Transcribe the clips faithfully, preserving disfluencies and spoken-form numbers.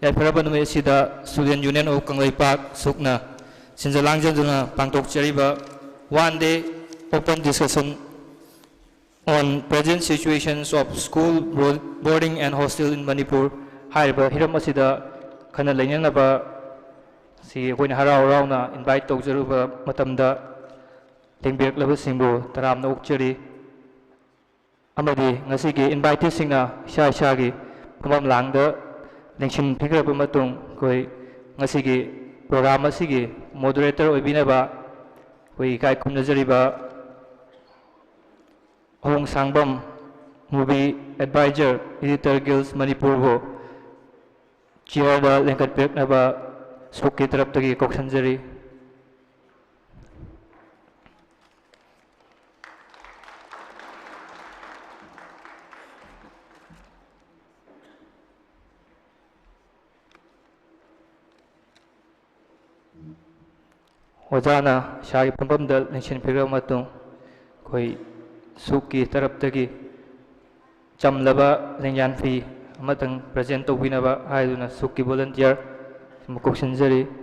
ꯌꯥꯏꯐꯔꯕ ꯅꯨꯃꯤꯠ ꯑꯁꯤꯗ Student Union of Kangleipak ꯁꯨꯛꯅ ꯁꯤꯟꯖ ꯂꯥꯡꯖꯗꯨꯅ ꯄꯥꯡꯊꯣꯛꯆꯔꯤꯕ One Day Open Discussion on Present Situations of School, Boarding and Hostel in Manipur ꯍꯥꯏꯔꯤꯕ ꯍꯤꯔꯝ ꯑꯁꯤꯗ ꯈꯟꯅ ꯂꯩꯅꯅꯕ ꯁꯤ ꯑꯩꯈꯣꯏꯅ ꯍꯔꯥꯎ ꯍꯔꯥꯎꯅ invite ꯇꯧꯖꯔꯨꯕ ꯃꯇꯝꯗ ꯂꯦꯡꯕꯤꯔꯛꯂꯕꯁꯤꯡꯕꯨ ꯇꯔꯥꯝꯅ ꯑꯣꯛꯆꯔꯤ꯫ ꯑꯃꯗꯤ ꯉꯁꯤꯒꯤ inviteeꯁꯤꯡꯅ ꯏꯁꯥ ꯏꯁꯥꯒꯤ ꯐꯝꯐꯝ ꯂꯥꯡꯗ ꯂꯦꯡꯁꯤꯟꯕꯤꯈ꯭ꯔꯕ ꯃꯇꯨꯡ, ꯑꯩꯈꯣꯏ ꯉꯁꯤꯒꯤ program ꯑꯁꯤꯒꯤ moderator ꯑꯣꯏꯕꯤꯅꯕ ꯑꯩꯈꯣꯏ ꯏꯀꯥꯏ ꯈꯨꯝꯅꯖꯔꯤꯕ ꯑꯍꯣꯡ ꯁꯥꯡꯕꯝ, Movie Advisor, Editor Guild ꯃꯅꯤꯄꯨꯔꯕꯨ chairꯗ ꯂꯦꯡꯈꯠꯄꯤꯔꯛꯅꯕ ꯁꯨꯛꯀꯤ ꯇꯔꯞꯇꯒꯤ ꯀꯧꯁꯟꯖꯔꯤ꯫ ꯑꯣꯖꯥꯅ ꯏꯁꯥꯒꯤ ꯐꯝꯐꯝꯗ ꯂꯦꯡꯁꯤꯟꯕꯤꯔꯕ ꯃꯇꯨꯡ, ꯑꯩꯈꯣꯏ ꯁꯨꯛꯀꯤ ꯇꯔꯞꯇꯒꯤ ꯆꯝꯂꯕ ꯂꯦꯡꯌꯥꯟ ꯐꯤ ꯑꯃꯇꯪ present ꯇꯧꯕꯤꯅꯕ ꯍꯥꯏꯗꯨꯅ ꯁꯨꯛꯀꯤ volunteer ꯑꯃ ꯀꯧꯁꯤꯟꯖꯔꯤ꯫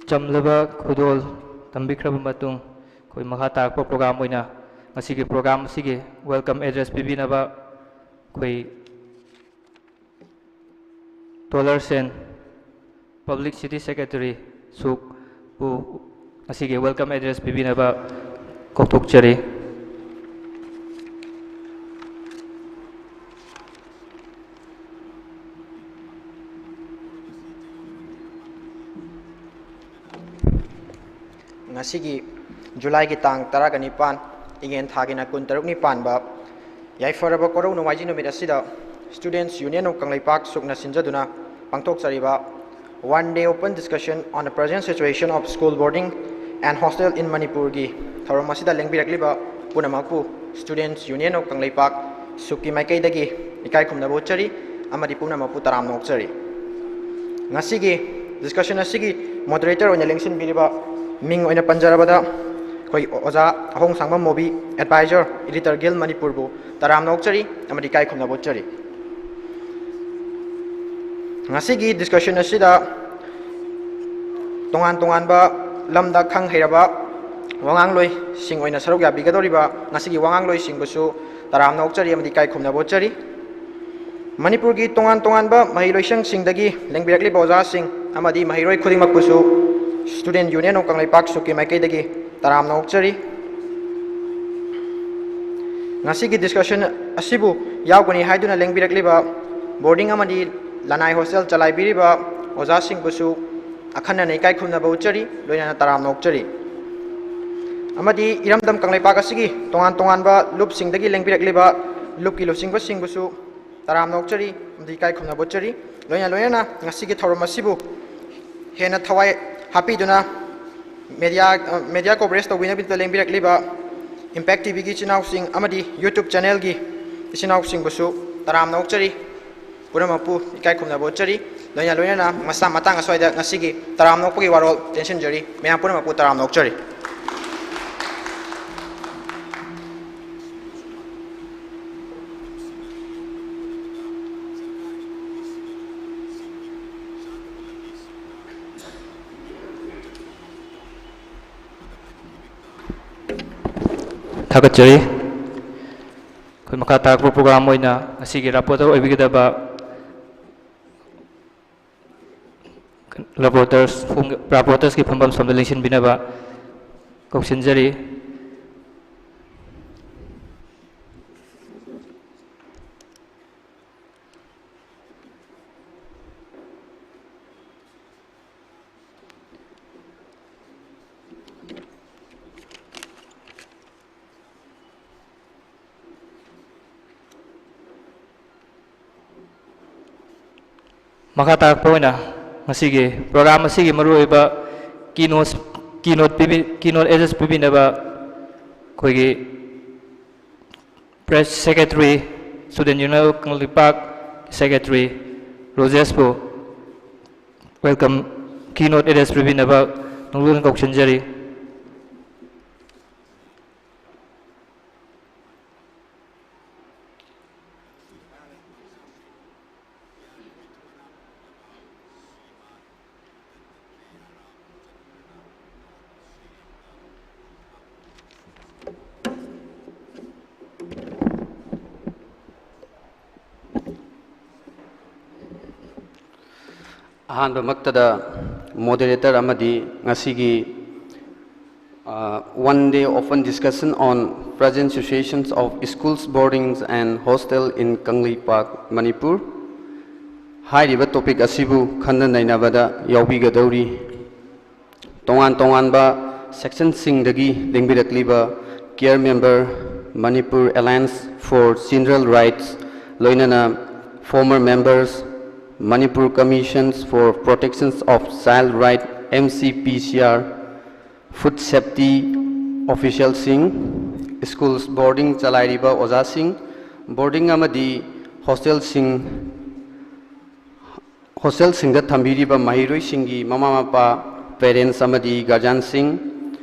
ꯆꯝꯂꯕ ꯈꯨꯗꯣꯜ ꯇꯝꯕꯤꯈ꯭ꯔꯕ ꯃꯇꯨꯡ, ꯑꯩꯈꯣꯏ ꯃꯈꯥ ꯇꯥꯔꯛꯄ program ꯑꯣꯏꯅ ꯉꯁꯤꯒꯤ program ꯑꯁꯤꯒꯤ welcome address ꯄꯤꯕꯤꯅꯕ ꯑꯩꯈꯣꯏ ꯇꯣꯂꯔꯁꯦꯟ, Publicity Secretary, ꯁꯨꯛꯄꯨ ꯉꯁꯤꯒꯤ welcome address ꯄꯤꯕꯤꯅꯕ ꯀꯧꯊꯣꯛꯆꯔꯤ꯫ ꯉꯁꯤꯒꯤ ꯖꯨꯂꯥꯏꯒꯤ ꯇꯥꯡ ꯇꯔꯥꯒ ꯅꯤꯄꯥꯟ, ꯏꯉꯦꯟ ꯊꯥꯒꯤꯅ ꯀꯨꯟ ꯇꯔꯨꯛꯅꯤ ꯄꯥꯟꯕ, ꯌꯥꯏꯐꯔꯕ ꯀꯣꯔꯧ ꯅꯣꯡꯃꯥꯏꯖꯤꯡ ꯅꯨꯃꯤꯠ ꯑꯁꯤꯗ Students Union of Kangleipak ꯁꯨꯛꯅ ꯁꯤꯟꯖꯗꯨꯅ ꯄꯥꯡꯊꯣꯛꯆꯔꯤꯕ One Day Open Discussion on the Present Situation of School, Boarding and Hostel in Manipurꯒꯤ ꯊꯧꯔꯝ ꯑꯁꯤꯗ ꯂꯦꯡꯕꯤꯔꯛꯂꯤꯕ ꯄꯨꯝꯅꯃꯛꯄꯨ Students Union of ꯀꯪꯂꯩꯄꯥꯛ, ꯁꯨꯛꯀꯤ ꯃꯥꯏꯀꯩꯗꯒꯤ ꯏꯀꯥꯏ ꯈꯨꯝꯅꯕ ꯎꯠꯆꯔꯤ ꯑꯃꯗꯤ ꯄꯨꯝꯅꯃꯛꯄꯨ ꯇꯔꯥꯝꯅ ꯑꯣꯛꯆꯔꯤ꯫ ꯉꯁꯤꯒꯤ discussion ꯑꯁꯤꯒꯤ moderator ꯑꯣꯏꯅ ꯂꯦꯡꯁꯤꯟꯕꯤꯔꯤꯕ, ꯃꯤꯡ ꯑꯣꯏꯅ ꯄꯟꯖꯔꯕꯗ, ꯑꯩꯈꯣꯏ ꯑꯣꯖꯥ ꯑꯍꯣꯡꯁꯥꯡꯕꯝ ꯃꯣꯕꯤ, Advisor, Editor Guild ꯃꯅꯤꯄꯨꯔꯕꯨ ꯇꯔꯥꯝꯅ ꯑꯣꯛꯆꯔꯤ ꯑꯃꯗꯤ ꯏꯀꯥꯏ ꯈꯨꯝꯅꯕ ꯎꯠꯆꯔꯤ꯫ ꯉꯁꯤꯒꯤ discussion ꯑꯁꯤꯗ ꯇꯣꯉꯥꯟ ꯇꯣꯉꯥꯟꯕ ꯂꯝꯗ ꯈꯪ ꯍꯩꯔꯕ ꯋꯥꯉꯥꯡꯂꯣꯏꯁꯤꯡ ꯑꯣꯏꯅ ꯁꯔꯨꯛ ꯌꯥꯕꯤꯒꯗꯧꯔꯤꯕ ꯉꯁꯤꯒꯤ ꯋꯥꯉꯥꯡꯂꯣꯏꯁꯤꯡꯕꯨꯁꯨ ꯇꯔꯥꯝꯅ ꯑꯣꯛꯆꯔꯤ ꯑꯃꯗꯤ ꯏꯀꯥꯏ ꯈꯨꯝꯅꯕ ꯎꯠꯆꯔꯤ꯫ ꯃꯅꯤꯄꯨꯔꯒꯤ ꯇꯣꯉꯥꯟ ꯇꯣꯉꯥꯟꯕ ꯃꯍꯩꯂꯣꯏꯁꯪꯁꯤꯡꯗꯒꯤ ꯂꯦꯡꯕꯤꯔꯛꯂꯤꯕ ꯑꯣꯖꯥꯁꯤꯡ ꯑꯃꯗꯤ ꯃꯍꯩꯔꯣꯏ ꯈꯨꯗꯤꯡꯃꯛꯄꯨꯁꯨ Student Union of ꯀꯪꯂꯩꯄꯥꯛ, ꯁꯨꯛꯀꯤ ꯃꯥꯏꯀꯩꯗꯒꯤ ꯇꯔꯥꯝꯅ ꯑꯣꯛꯆꯔꯤ꯫ ꯉꯁꯤꯒꯤ discussion ꯑꯁꯤꯕꯨ ꯌꯥꯎꯒꯅꯤ ꯍꯥꯏꯗꯨꯅ ꯂꯦꯡꯕꯤꯔꯛꯂꯤꯕ boarding ꯑꯃꯗꯤ ꯂꯅꯥꯏ hostel ꯆꯂꯥꯏꯕꯤꯔꯤꯕ ꯑꯣꯖꯥꯁꯤꯡꯕꯨꯁꯨ ꯑꯈꯟꯅꯅ ꯏꯀꯥꯏ ꯈꯨꯝꯅꯕ ꯎꯠꯆꯔꯤ, ꯂꯣꯏꯅꯅ ꯇꯔꯥꯝꯅ ꯑꯣꯛꯆꯔꯤ꯫ ꯑꯃꯗꯤ ꯏꯔꯝꯗꯝ ꯀꯪꯂꯩꯄꯥꯛ ꯑꯁꯤꯒꯤ ꯇꯣꯉꯥꯟ ꯇꯣꯉꯥꯟꯕ ꯂꯨꯞꯁꯤꯡꯗꯒꯤ ꯂꯦꯡꯕꯤꯔꯛꯂꯤꯕ ꯂꯨꯞꯀꯤ ꯂꯨꯆꯤꯡꯕꯁꯤꯡꯕꯨꯁꯨ ꯇꯔꯥꯝꯅ ꯑꯣꯛꯆꯔꯤ ꯑꯃꯗꯤ ꯏꯀꯥꯏ ꯈꯨꯝꯅꯕ ꯎꯠꯆꯔꯤ꯫ ꯂꯣꯏꯅ ꯂꯣꯏꯅꯅ ꯉꯁꯤꯒꯤ ꯊꯧꯔꯝ ꯑꯁꯤꯕꯨ ꯍꯦꯟꯅ ꯊꯋꯥꯏ ꯍꯥꯞꯄꯤꯗꯨꯅ media, media coverage ꯇꯧꯕꯤꯅꯕꯒꯤꯗꯃꯛꯇ ꯂꯦꯡꯕꯤꯔꯛꯂꯤꯕ Impact TVꯒꯤ ꯏꯆꯤꯟ ꯏꯅꯥꯎꯁꯤꯡ ꯑꯃꯗꯤ YouTube channelꯒꯤ ꯏꯆꯤꯟ ꯏꯅꯥꯎꯁꯤꯡꯕꯨꯁꯨ ꯇꯔꯥꯝꯅ ꯑꯣꯛꯆꯔꯤ, ꯄꯨꯝꯅꯃꯛꯄꯨ ꯏꯀꯥꯏ ꯈꯨꯝꯅꯕ ꯎꯠꯆꯔꯤ꯫ ꯂꯣꯏꯅ ꯂꯣꯏꯅꯅ ꯃꯁꯥ ꯃꯇꯥꯡ ꯑꯁ꯭ꯋꯥꯏꯗ ꯉꯁꯤꯒꯤ ꯇꯔꯥꯝꯅ ꯑꯣꯛꯄꯒꯤ ꯋꯥꯔꯣꯜ ꯇꯦꯟꯁꯤꯟꯖꯔꯤ꯫ ꯃꯌꯥꯝ ꯄꯨꯝꯅꯃꯛꯄꯨ ꯇꯔꯥꯝꯅ ꯑꯣꯛꯆꯔꯤ꯫ ꯊꯥꯒꯠꯆꯔꯤ꯫ ꯑꯩꯈꯣꯏ ꯃꯈꯥ ꯇꯥꯔꯛꯄ program ꯑꯣꯏꯅ ꯉꯁꯤꯒꯤ rapporteur ꯑꯣꯏꯕꯤꯒꯗꯕ rapporteurs, rapporteursꯀꯤ ꯐꯝꯐꯝ ꯁꯣꯝꯗ ꯂꯦꯡꯁꯤꯟꯕꯤꯅꯕ ꯀꯧꯁꯤꯟꯖꯔꯤ꯫ ꯃꯈꯥ ꯇꯥꯔꯛꯄ ꯑꯣꯏꯅ ꯉꯁꯤꯒꯤ program ꯑꯁꯤꯒꯤ ꯃꯔꯨꯑꯣꯏꯕ keynote Keynote ꯄꯤꯕꯤ, keynote address ꯄꯤꯕꯤꯅꯕ ꯑꯩꯈꯣꯏꯒꯤ Press Secretary, Student Union of Kangleipak Secretary ꯔꯣꯖꯦꯁꯄꯨ welcome, keynote address ꯄꯤꯕꯤꯅꯕ ꯅꯨꯡꯂꯨꯛꯅ ꯀꯧꯁꯤꯟꯖꯔꯤ꯫ ꯑꯍꯥꯟꯕꯃꯛꯇꯗ moderator ꯑꯃꯗꯤ ꯉꯁꯤꯒꯤ, ꯑ, one day open discussion on present situations of schools, boardings and hostel in Kangleipak, Manipur ꯍꯥꯏꯔꯤꯕ topic ꯑꯁꯤꯕꯨ ꯈꯟꯅ ꯅꯩꯅꯕꯗ ꯌꯥꯎꯕꯤꯒꯗꯧꯔꯤ꯫ ꯇꯣꯉꯥꯟ ꯇꯣꯉꯥꯟꯕ sectionꯁꯤꯡꯗꯒꯤ ꯂꯦꯡꯕꯤꯔꯛꯂꯤꯕ care member, Manipur Alliance for Children Rights, ꯂꯣꯏꯅꯅ former members, Manipur Commissions for Protections of Child Right, M C P C R, food safety officialꯁꯤꯡ, schools boarding ꯆꯂꯥꯏꯔꯤꯕ ꯑꯣꯖꯥꯁꯤꯡ, boarding ꯑꯃꯗꯤ hostelꯁꯤꯡ, hostelꯁꯤꯡꯗ ꯊꯝꯕꯤꯔꯤꯕ ꯃꯍꯩꯔꯣꯏꯁꯤꯡꯒꯤ ꯃꯃꯥ ꯃꯄꯥ, parents ꯑꯃꯗꯤ guardianꯁꯤꯡ,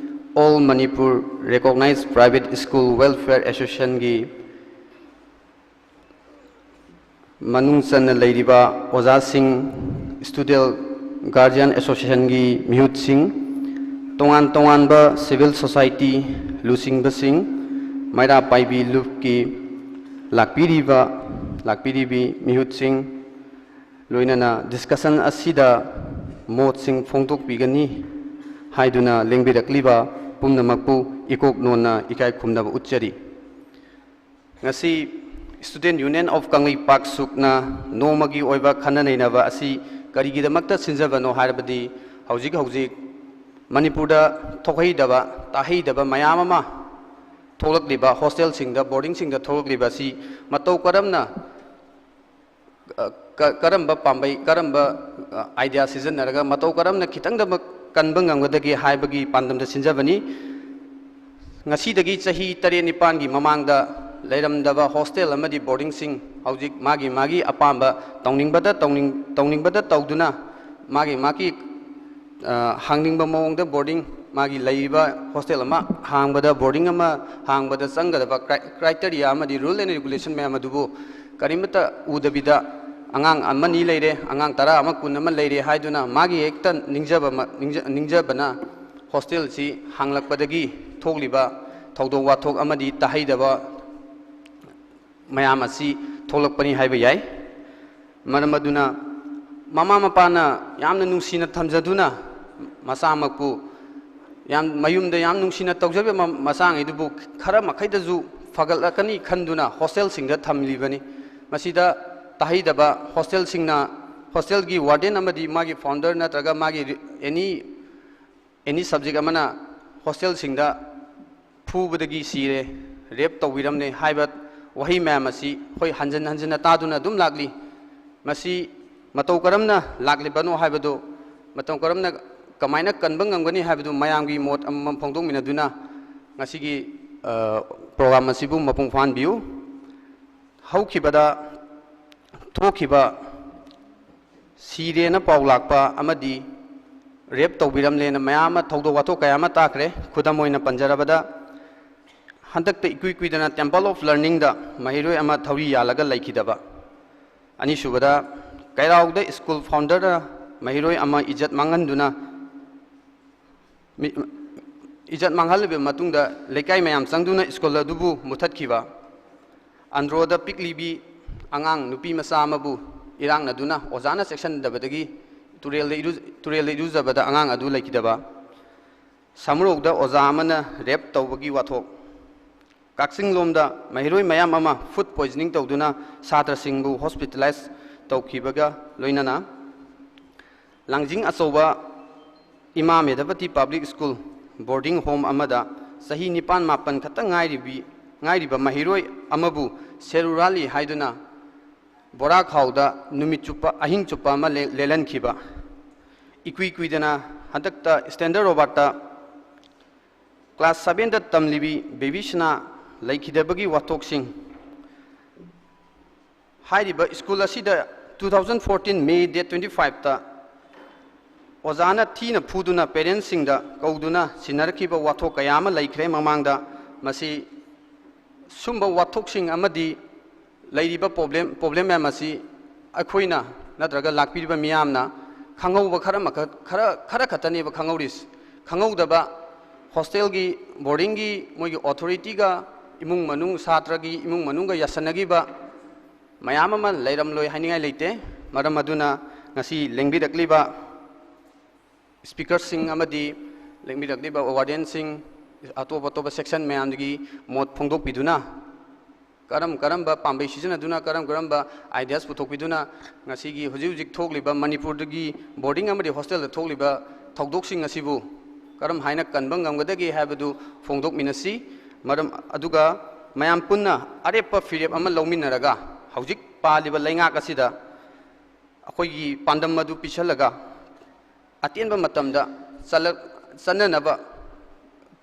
All Manipur Recognized Private School Welfare Associationꯒꯤ ꯃꯅꯨꯡ ꯆꯟꯅ ꯂꯩꯔꯤꯕ ꯑꯣꯖꯥꯁꯤꯡ, Student Guardian Associationꯒꯤ ꯃꯤꯍꯨꯠꯁꯤꯡ, ꯇꯣꯉꯥꯟ ꯇꯣꯉꯥꯟꯕ civil society ꯂꯨꯆꯤꯡꯕꯁꯤꯡ, ꯃꯩꯔꯥ ꯄꯥꯏꯕꯤ ꯂꯨꯞꯀꯤ ꯂꯥꯛꯄꯤꯔꯤꯕ, ꯂꯥꯛꯄꯤꯔꯤꯕꯤ ꯃꯤꯍꯨꯠꯁꯤꯡ, ꯂꯣꯏꯅꯅ discussion ꯑꯁꯤꯗ ꯃꯣꯠꯁꯤꯡ ꯐꯣꯡꯗꯣꯛꯄꯤꯒꯅꯤ ꯍꯥꯏꯗꯨꯅ ꯂꯦꯡꯕꯤꯔꯛꯂꯤꯕ ꯄꯨꯝꯅꯃꯛꯄꯨ ꯏꯀꯣꯛ ꯅꯣꯟꯅ ꯏꯀꯥꯏ ꯈꯨꯝꯅꯕ ꯎꯠꯆꯔꯤ꯫ ꯉꯁꯤ Student Union of ꯀꯪꯂꯩꯄꯥꯛ ꯁꯨꯛꯅ ꯅꯣꯡꯃꯒꯤ ꯑꯣꯏꯕ ꯈꯟꯅ ꯅꯩꯅꯕ ꯑꯁꯤ ꯀꯔꯤꯒꯤꯗꯃꯛꯇ ꯁꯤꯟꯖꯕꯅꯣ ꯍꯥꯏꯔꯕꯗꯤ, ꯍꯧꯖꯤꯛ ꯍꯧꯖꯤꯛ ꯃꯅꯤꯄꯨꯔꯗ ꯊꯣꯛꯍꯩꯗꯕ, ꯇꯥꯍꯩꯗꯕ ꯃꯌꯥꯝ ꯑꯃ ꯊꯣꯛꯂꯛꯂꯤꯕ, hostelꯁꯤꯡꯗ, boardingꯁꯤꯡꯗ ꯊꯣꯛꯂꯛꯂꯤꯕ ꯑꯁꯤ ꯃꯇꯧ ꯀꯔꯝꯅ, ꯑ, ꯀ-, ꯀꯔꯝꯕ ꯄꯥꯝꯕꯩ, ꯀꯔꯝꯕ, ꯑ, idea ꯁꯤꯖꯤꯟꯅꯔꯒ ꯃꯇꯧ ꯀꯔꯝꯅ ꯈꯤꯇꯪꯗꯃꯛ ꯀꯟꯕ ꯉꯝꯒꯗꯒꯦ ꯍꯥꯏꯕꯒꯤ ꯄꯥꯟꯗꯝꯗ ꯁꯤꯟꯖꯕꯅꯤ꯫ ꯉꯁꯤꯗꯒꯤ ꯆꯍꯤ ꯇꯔꯦꯠ ꯅꯤꯄꯥꯟꯒꯤ ꯃꯃꯥꯡꯗ ꯂꯩꯔꯝꯗꯕ ꯍꯣꯁꯇꯦꯜ ꯑꯃꯗꯤ ꯕꯣꯔꯗꯤꯡꯁꯤꯡ ꯍꯧꯖꯤꯛ ꯃꯥꯒꯤ ꯃꯥꯒꯤ ꯑꯄꯥꯝꯕ ꯇꯧꯅꯤꯡꯕꯗ ꯇꯧꯅꯤꯡ-, ꯇꯧꯅꯤꯡꯕꯗ ꯇꯧꯗꯨꯅ ꯃꯥꯒꯤ ꯃꯥꯒꯤ, ꯑ, ꯍꯥꯡꯅꯤꯡꯕ ꯃꯑꯣꯡꯗ ꯕꯣꯔꯗꯤꯡ, ꯃꯥꯒꯤ ꯂꯩꯔꯤꯕ ꯍꯣꯁꯇꯦꯜ ꯑꯃ ꯍꯥꯡꯕꯗ, ꯕꯣꯔꯗꯤꯡ ꯑꯃ ꯍꯥꯡꯕꯗ ꯆꯪꯒꯗꯕ ꯀ꯭ꯔꯥꯏ-, ꯀ꯭ꯔꯥꯏꯇꯦꯔꯤꯌꯥ ꯑꯃꯗꯤ ꯔꯨꯜ ꯑꯦꯟ ꯔꯤꯒꯨꯂꯦꯁꯟ ꯃꯌꯥꯝ ꯑꯗꯨꯕꯨ ꯀꯔꯤꯃꯠꯇ ꯎꯗꯕꯤꯗ ꯑꯉꯥꯡ ꯑꯃꯅꯤ ꯂꯩꯔꯦ, ꯑꯉꯥꯡ ꯇꯔꯥ ꯑꯃ, ꯀꯨꯟ ꯑꯃ ꯂꯩꯔꯦ ꯍꯥꯏꯗꯨꯅ ꯃꯥꯒꯤ ꯍꯦꯛꯇ ꯅꯤꯡꯖꯕ ꯑꯃ, ꯅꯤꯡꯖ-, ꯅꯤꯡꯖꯕꯅ ꯍꯣꯁꯇꯦꯜꯁꯤ ꯍꯥꯡꯂꯛꯄꯗꯒꯤ ꯊꯣꯛꯂꯤꯕ ꯊꯧꯗꯣꯛ ꯋꯥꯊꯣꯛ ꯑꯃꯗꯤ ꯇꯥꯍꯩꯗꯕ ꯃꯌꯥꯝ ꯑꯁꯤ ꯊꯣꯛꯂꯛꯄꯅꯤ ꯍꯥꯏꯕ ꯌꯥꯏ꯫ ꯃꯔꯝ ꯑꯗꯨꯅ ꯃꯃꯥ ꯃꯄꯥꯅ ꯌꯥꯝꯅ ꯅꯨꯡꯁꯤꯅ ꯊꯝꯖꯗꯨꯅ ꯃꯆꯥꯃꯛꯄꯨ ꯌꯥꯝ, ꯃꯌꯨꯝꯗ ꯌꯥꯝ ꯅꯨꯡꯁꯤꯅ ꯇꯧꯖꯕ ꯃ-, ꯃꯆꯥꯉꯩꯗꯨꯕꯨ ꯈꯔ ꯃꯈꯩꯗꯁꯨ ꯐꯒꯠꯂꯛꯀꯅꯤ ꯈꯟꯗꯨꯅ ꯍꯣꯁꯇꯦꯜꯁꯤꯡꯗ ꯊꯝꯂꯤꯕꯅꯤ꯫ ꯃꯁꯤꯗ ꯇꯥꯍꯩꯗꯕ ꯍꯣꯁꯇꯦꯜꯁꯤꯡꯅ, ꯍꯣꯁꯇꯦꯜꯒꯤ ꯋꯥꯔꯗꯦꯟ ꯑꯃꯗꯤ ꯃꯥꯒꯤ ꯐꯥꯎꯟꯗꯔ ꯅꯠꯇ꯭ꯔꯒ ꯃꯥꯒꯤ ꯔꯤ-, ꯑꯦꯅꯤ, ꯑꯦꯅꯤ ꯁꯕꯖꯦꯛ ꯑꯃꯅ ꯍꯣꯁꯇꯦꯜꯁꯤꯡꯗ ꯐꯨꯕꯗꯒꯤ ꯁꯤꯔꯦ, ꯔꯦꯞ ꯇꯧꯕꯤꯔꯝꯂꯦ ꯍꯥꯏꯕ ꯋꯥꯍꯩ ꯃꯌꯥꯝ ꯑꯁꯤ ꯑꯩꯈꯣꯏ ꯍꯟꯖꯤꯟ ꯍꯟꯖꯤꯟꯅ ꯇꯥꯗꯨꯅ ꯑꯗꯨꯝ ꯂꯥꯛꯂꯤ꯫ ꯃꯁꯤ ꯃꯇꯧ ꯀꯔꯝꯅ ꯂꯥꯛꯂꯤꯕꯅꯣ ꯍꯥꯏꯕꯗꯨ, ꯃꯇꯧ ꯀꯔꯝꯅ, ꯀꯃꯥꯏꯅ ꯀꯟꯕ ꯉꯝꯒꯅꯤ ꯍꯥꯏꯕꯗꯨ ꯃꯌꯥꯝꯒꯤ ꯃꯣꯠ ꯑꯃꯃꯝ ꯐꯣꯡꯗꯣꯛꯃꯤꯟꯅꯗꯨꯅ ꯉꯁꯤꯒꯤ, ꯑ, ꯄ꯭ꯔꯣꯒ꯭ꯔꯥꯝ ꯑꯁꯤꯕꯨ ꯃꯄꯨꯡ ꯐꯥꯍꯟꯕꯤꯌꯨ꯫ ꯍꯧꯈꯤꯕꯗ ꯊꯣꯛꯈꯤꯕ ꯁꯤꯔꯦꯅ ꯄꯥꯎ ꯂꯥꯛꯄ ꯑꯃꯗꯤ ꯔꯦꯞ ꯇꯧꯕꯤꯔꯝꯂꯦꯅ ꯃꯌꯥꯝ ꯑꯃ, ꯊꯧꯗꯣꯛ ꯋꯥꯊꯣꯛ ꯀꯌꯥ ꯑꯃ ꯇꯥꯈ꯭ꯔꯦ꯫ ꯈꯨꯗꯝ ꯑꯣꯏꯅ ꯄꯟꯖꯔꯕꯗ, ꯍꯟꯗꯛꯇ ꯏꯀꯨꯏ ꯀꯨꯏꯗꯅ ꯇꯦꯝꯄꯜ ꯑꯣꯐ ꯂꯔꯅꯤꯡꯗ ꯃꯍꯩꯔꯣꯏ ꯑꯃ ꯊꯧꯔꯤ ꯌꯥꯜꯂꯒ ꯂꯩꯈꯤꯗꯕ꯫ ꯑꯅꯤꯁꯨꯕꯗ, ꯀꯩꯔꯥꯎꯗ ꯁ꯭ꯀꯨꯜ ꯐꯥꯎꯟꯗꯔꯅ ꯃꯍꯩꯔꯣꯏ ꯑꯃ ꯏꯖꯠ ꯃꯥꯡꯍꯟꯗꯨꯅ ꯃꯤ-, ꯏꯖꯠ ꯃꯥꯡꯍꯜꯂꯕ ꯃꯇꯨꯡꯗ ꯂꯩꯀꯥꯏ ꯃꯌꯥꯝ ꯆꯪꯗꯨꯅ ꯁ꯭ꯀꯨꯜ ꯑꯗꯨꯕꯨ ꯃꯨꯊꯠꯈꯤꯕ꯫ ꯑꯟꯗ꯭ꯔꯣꯗ ꯄꯤꯛꯂꯤꯕꯤ ꯑꯉꯥꯡ ꯅꯨꯄꯤ ꯃꯆꯥ ꯑꯃꯕꯨ ꯏꯔꯥꯛꯅꯗꯨꯅ ꯑꯣꯖꯥꯅ ꯆꯦꯛꯁꯤꯟꯗꯕꯗꯒꯤ ꯇꯨꯔꯦꯜꯗ ꯏꯔꯨ-, ꯇꯨꯔꯦꯜꯗ ꯏꯔꯨꯖꯕꯗ ꯑꯉꯥꯡ ꯑꯗꯨ ꯂꯩꯈꯤꯗꯕ꯫ ꯁꯃꯨꯔꯧꯗ ꯑꯣꯖꯥ ꯑꯃꯅ ꯔꯦꯞ ꯇꯧꯕꯒꯤ ꯋꯥꯊꯣꯛ꯫ ꯀꯛꯆꯤꯡꯂꯣꯝꯗ ꯃꯍꯩꯔꯣꯏ ꯃꯌꯥꯝ ꯑꯃ ꯐꯨꯗ ꯄꯣꯏꯖꯅꯤꯡ ꯇꯧꯗꯨꯅ ꯁꯥꯇ꯭ꯔꯁꯤꯡꯕꯨ ꯍꯣꯁꯄꯤꯇꯥꯂꯥꯏꯖ ꯇꯧꯈꯤꯕꯒ ꯂꯣꯏꯅꯅ ꯂꯥꯡꯖꯤꯡ ꯑꯆꯧꯕ ꯏꯃꯥ ꯃꯦꯙꯥꯄꯇꯤ ꯄꯕ꯭ꯂꯤꯛ ꯁ꯭ꯀꯨꯜ ꯕꯣꯔꯗꯤꯡ ꯍꯣꯝ ꯑꯃꯗ ꯆꯍꯤ ꯅꯤꯄꯥꯟ ꯃꯥꯄꯟ ꯈꯛꯇ ꯉꯥꯏꯔꯤꯕꯤ, ꯉꯥꯏꯔꯤꯕ ꯃꯍꯩꯔꯣꯏ ꯑꯃꯕꯨ ꯁꯦꯔꯨꯔꯥꯂꯤ ꯍꯥꯏꯗꯨꯅ ꯕꯣꯔꯥ ꯈꯥꯎꯗ ꯅꯨꯃꯤꯠ ꯆꯨꯞꯄ, ꯑꯍꯤꯡ ꯆꯨꯞꯄ ꯑꯃ ꯂꯦ-, ꯂꯦꯜꯍꯟꯈꯤꯕ꯫ ꯏꯀꯨꯏ ꯀꯨꯏꯗꯅ ꯍꯟꯗꯛꯇ ꯁ꯭ꯇꯦꯟꯗꯔ ꯔꯣꯕꯥꯔꯠꯇ ꯀ꯭ꯂꯥꯁ ꯁꯕꯦꯟꯗ ꯇꯝꯂꯤꯕꯤ ꯕꯦꯕꯤꯁꯅꯥ ꯂꯩꯈꯤꯗꯕꯒꯤ ꯋꯥꯊꯣꯛꯁꯤꯡ꯫ ꯍꯥꯏꯔꯤꯕ ꯁ꯭ꯀꯨꯜ ꯑꯁꯤꯗ two thousand fourteen May date twenty fiveꯇ ꯑꯣꯖꯥꯅ ꯊꯤꯅ ꯐꯨꯗꯨꯅ ꯄꯦꯔꯦꯟꯁꯁꯤꯡꯗ ꯀꯧꯗꯨꯅ ꯁꯤꯟꯅꯔꯛꯈꯤꯕ ꯋꯥꯊꯣꯛ ꯀꯌꯥ ꯑꯃ ꯂꯩꯈ꯭ꯔꯦ ꯃꯃꯥꯡꯗ꯫ ꯃꯁꯤ ꯁꯨꯝꯕ ꯋꯥꯊꯣꯛꯁꯤꯡ ꯑꯃꯗꯤ ꯂꯩꯔꯤꯕ ꯄ꯭ꯔꯣꯕ꯭ꯂꯦꯝ, ꯄ꯭ꯔꯣꯕ꯭ꯂꯦꯝ ꯃꯌꯥꯝ ꯑꯁꯤ ꯑꯩꯈꯣꯏꯅ ꯅꯠꯇ꯭ꯔꯒ ꯂꯥꯛꯄꯤꯔꯤꯕ ꯃꯤꯌꯥꯝꯅ ꯈꯪꯍꯧꯕ ꯈꯔ ꯃꯈꯛ, ꯈꯔ, ꯈꯔ ꯈꯛꯇꯅꯦꯕ ꯈꯪꯍꯧꯔꯤꯁꯤ꯫ ꯈꯪꯍꯧꯗꯕ ꯍꯣꯁꯇꯦꯜꯒꯤ, ꯕꯣꯔꯗꯤꯡꯒꯤ ꯃꯣꯏꯒꯤ ꯑꯣꯊꯣꯔꯤꯇꯤꯒ ꯏꯃꯨꯡ ꯃꯅꯨꯡ, ꯁꯥꯇ꯭ꯔꯒꯤ ꯏꯃꯨꯡ ꯃꯅꯨꯡꯒ ꯌꯥꯁꯟꯅꯈꯤꯕ ꯃꯌꯥꯝ ꯑꯃ ꯂꯩꯔꯝꯂꯣꯏ ꯍꯥꯏꯅꯤꯡꯉꯥꯏ ꯂꯩꯇꯦ꯫ ꯃꯔꯝ ꯑꯗꯨꯅ ꯉꯁꯤ ꯂꯦꯡꯕꯤꯔꯛꯂꯤꯕ ꯁ꯭ꯄꯤꯀꯔꯁꯤꯡ ꯑꯃꯗꯤ ꯂꯦꯡꯕꯤꯔꯛꯂꯤꯕ ꯋꯥꯔꯗꯦꯟꯁꯤꯡ, ꯑꯇꯣꯞ ꯑꯇꯣꯞꯄ ꯁꯦꯛꯁꯟ ꯃꯌꯥꯝꯗꯒꯤ ꯃꯣꯠ ꯐꯣꯡꯗꯣꯛꯄꯤꯗꯨꯅ, ꯀꯔꯝ ꯀꯔꯝꯕ ꯄꯥꯝꯕꯩ ꯁꯤꯖꯤꯟꯅꯗꯨꯅ, ꯀꯔꯝ ꯀꯔꯝꯕ ideas ꯄꯨꯊꯣꯛꯄꯤꯗꯨꯅ ꯉꯁꯤꯒꯤ ꯍꯧꯖꯤꯛ ꯍꯧꯖꯤꯛ ꯊꯣꯛꯂꯤꯕ ꯃꯅꯤꯄꯨꯔꯗꯒꯤ ꯕꯣꯔꯗꯤꯡ ꯑꯃꯗꯤ ꯍꯣꯁꯇꯦꯜꯗ ꯊꯣꯛꯂꯤꯕ ꯊꯧꯗꯣꯛꯁꯤꯡ ꯑꯁꯤꯕꯨ ꯀꯔꯝ ꯍꯥꯏꯅ ꯀꯟꯕ ꯉꯝꯒꯗꯒꯦ ꯍꯥꯏꯕꯗꯨ ꯐꯣꯡꯗꯣꯛꯃꯤꯟꯅꯁꯤ꯫ ꯃꯔꯝ ꯑꯗꯨꯒ ꯃꯌꯥꯝ ꯄꯨꯟꯅ ꯑꯔꯦꯞꯄ ꯐꯤꯔꯦꯞ ꯑꯃ ꯂꯧꯃꯤꯟꯅꯔꯒ ꯍꯧꯖꯤꯛ ꯄꯥꯜꯂꯤꯕ ꯂꯩꯉꯥꯛ ꯑꯁꯤꯗ ꯑꯩꯈꯣꯏꯒꯤ ꯄꯥꯟꯗꯝ ꯑꯗꯨ ꯄꯤꯁꯜꯂꯒ ꯑꯇꯦꯟꯕ ꯃꯇꯝꯗ ꯆꯠꯂꯛ-, ꯆꯠꯅꯅꯕ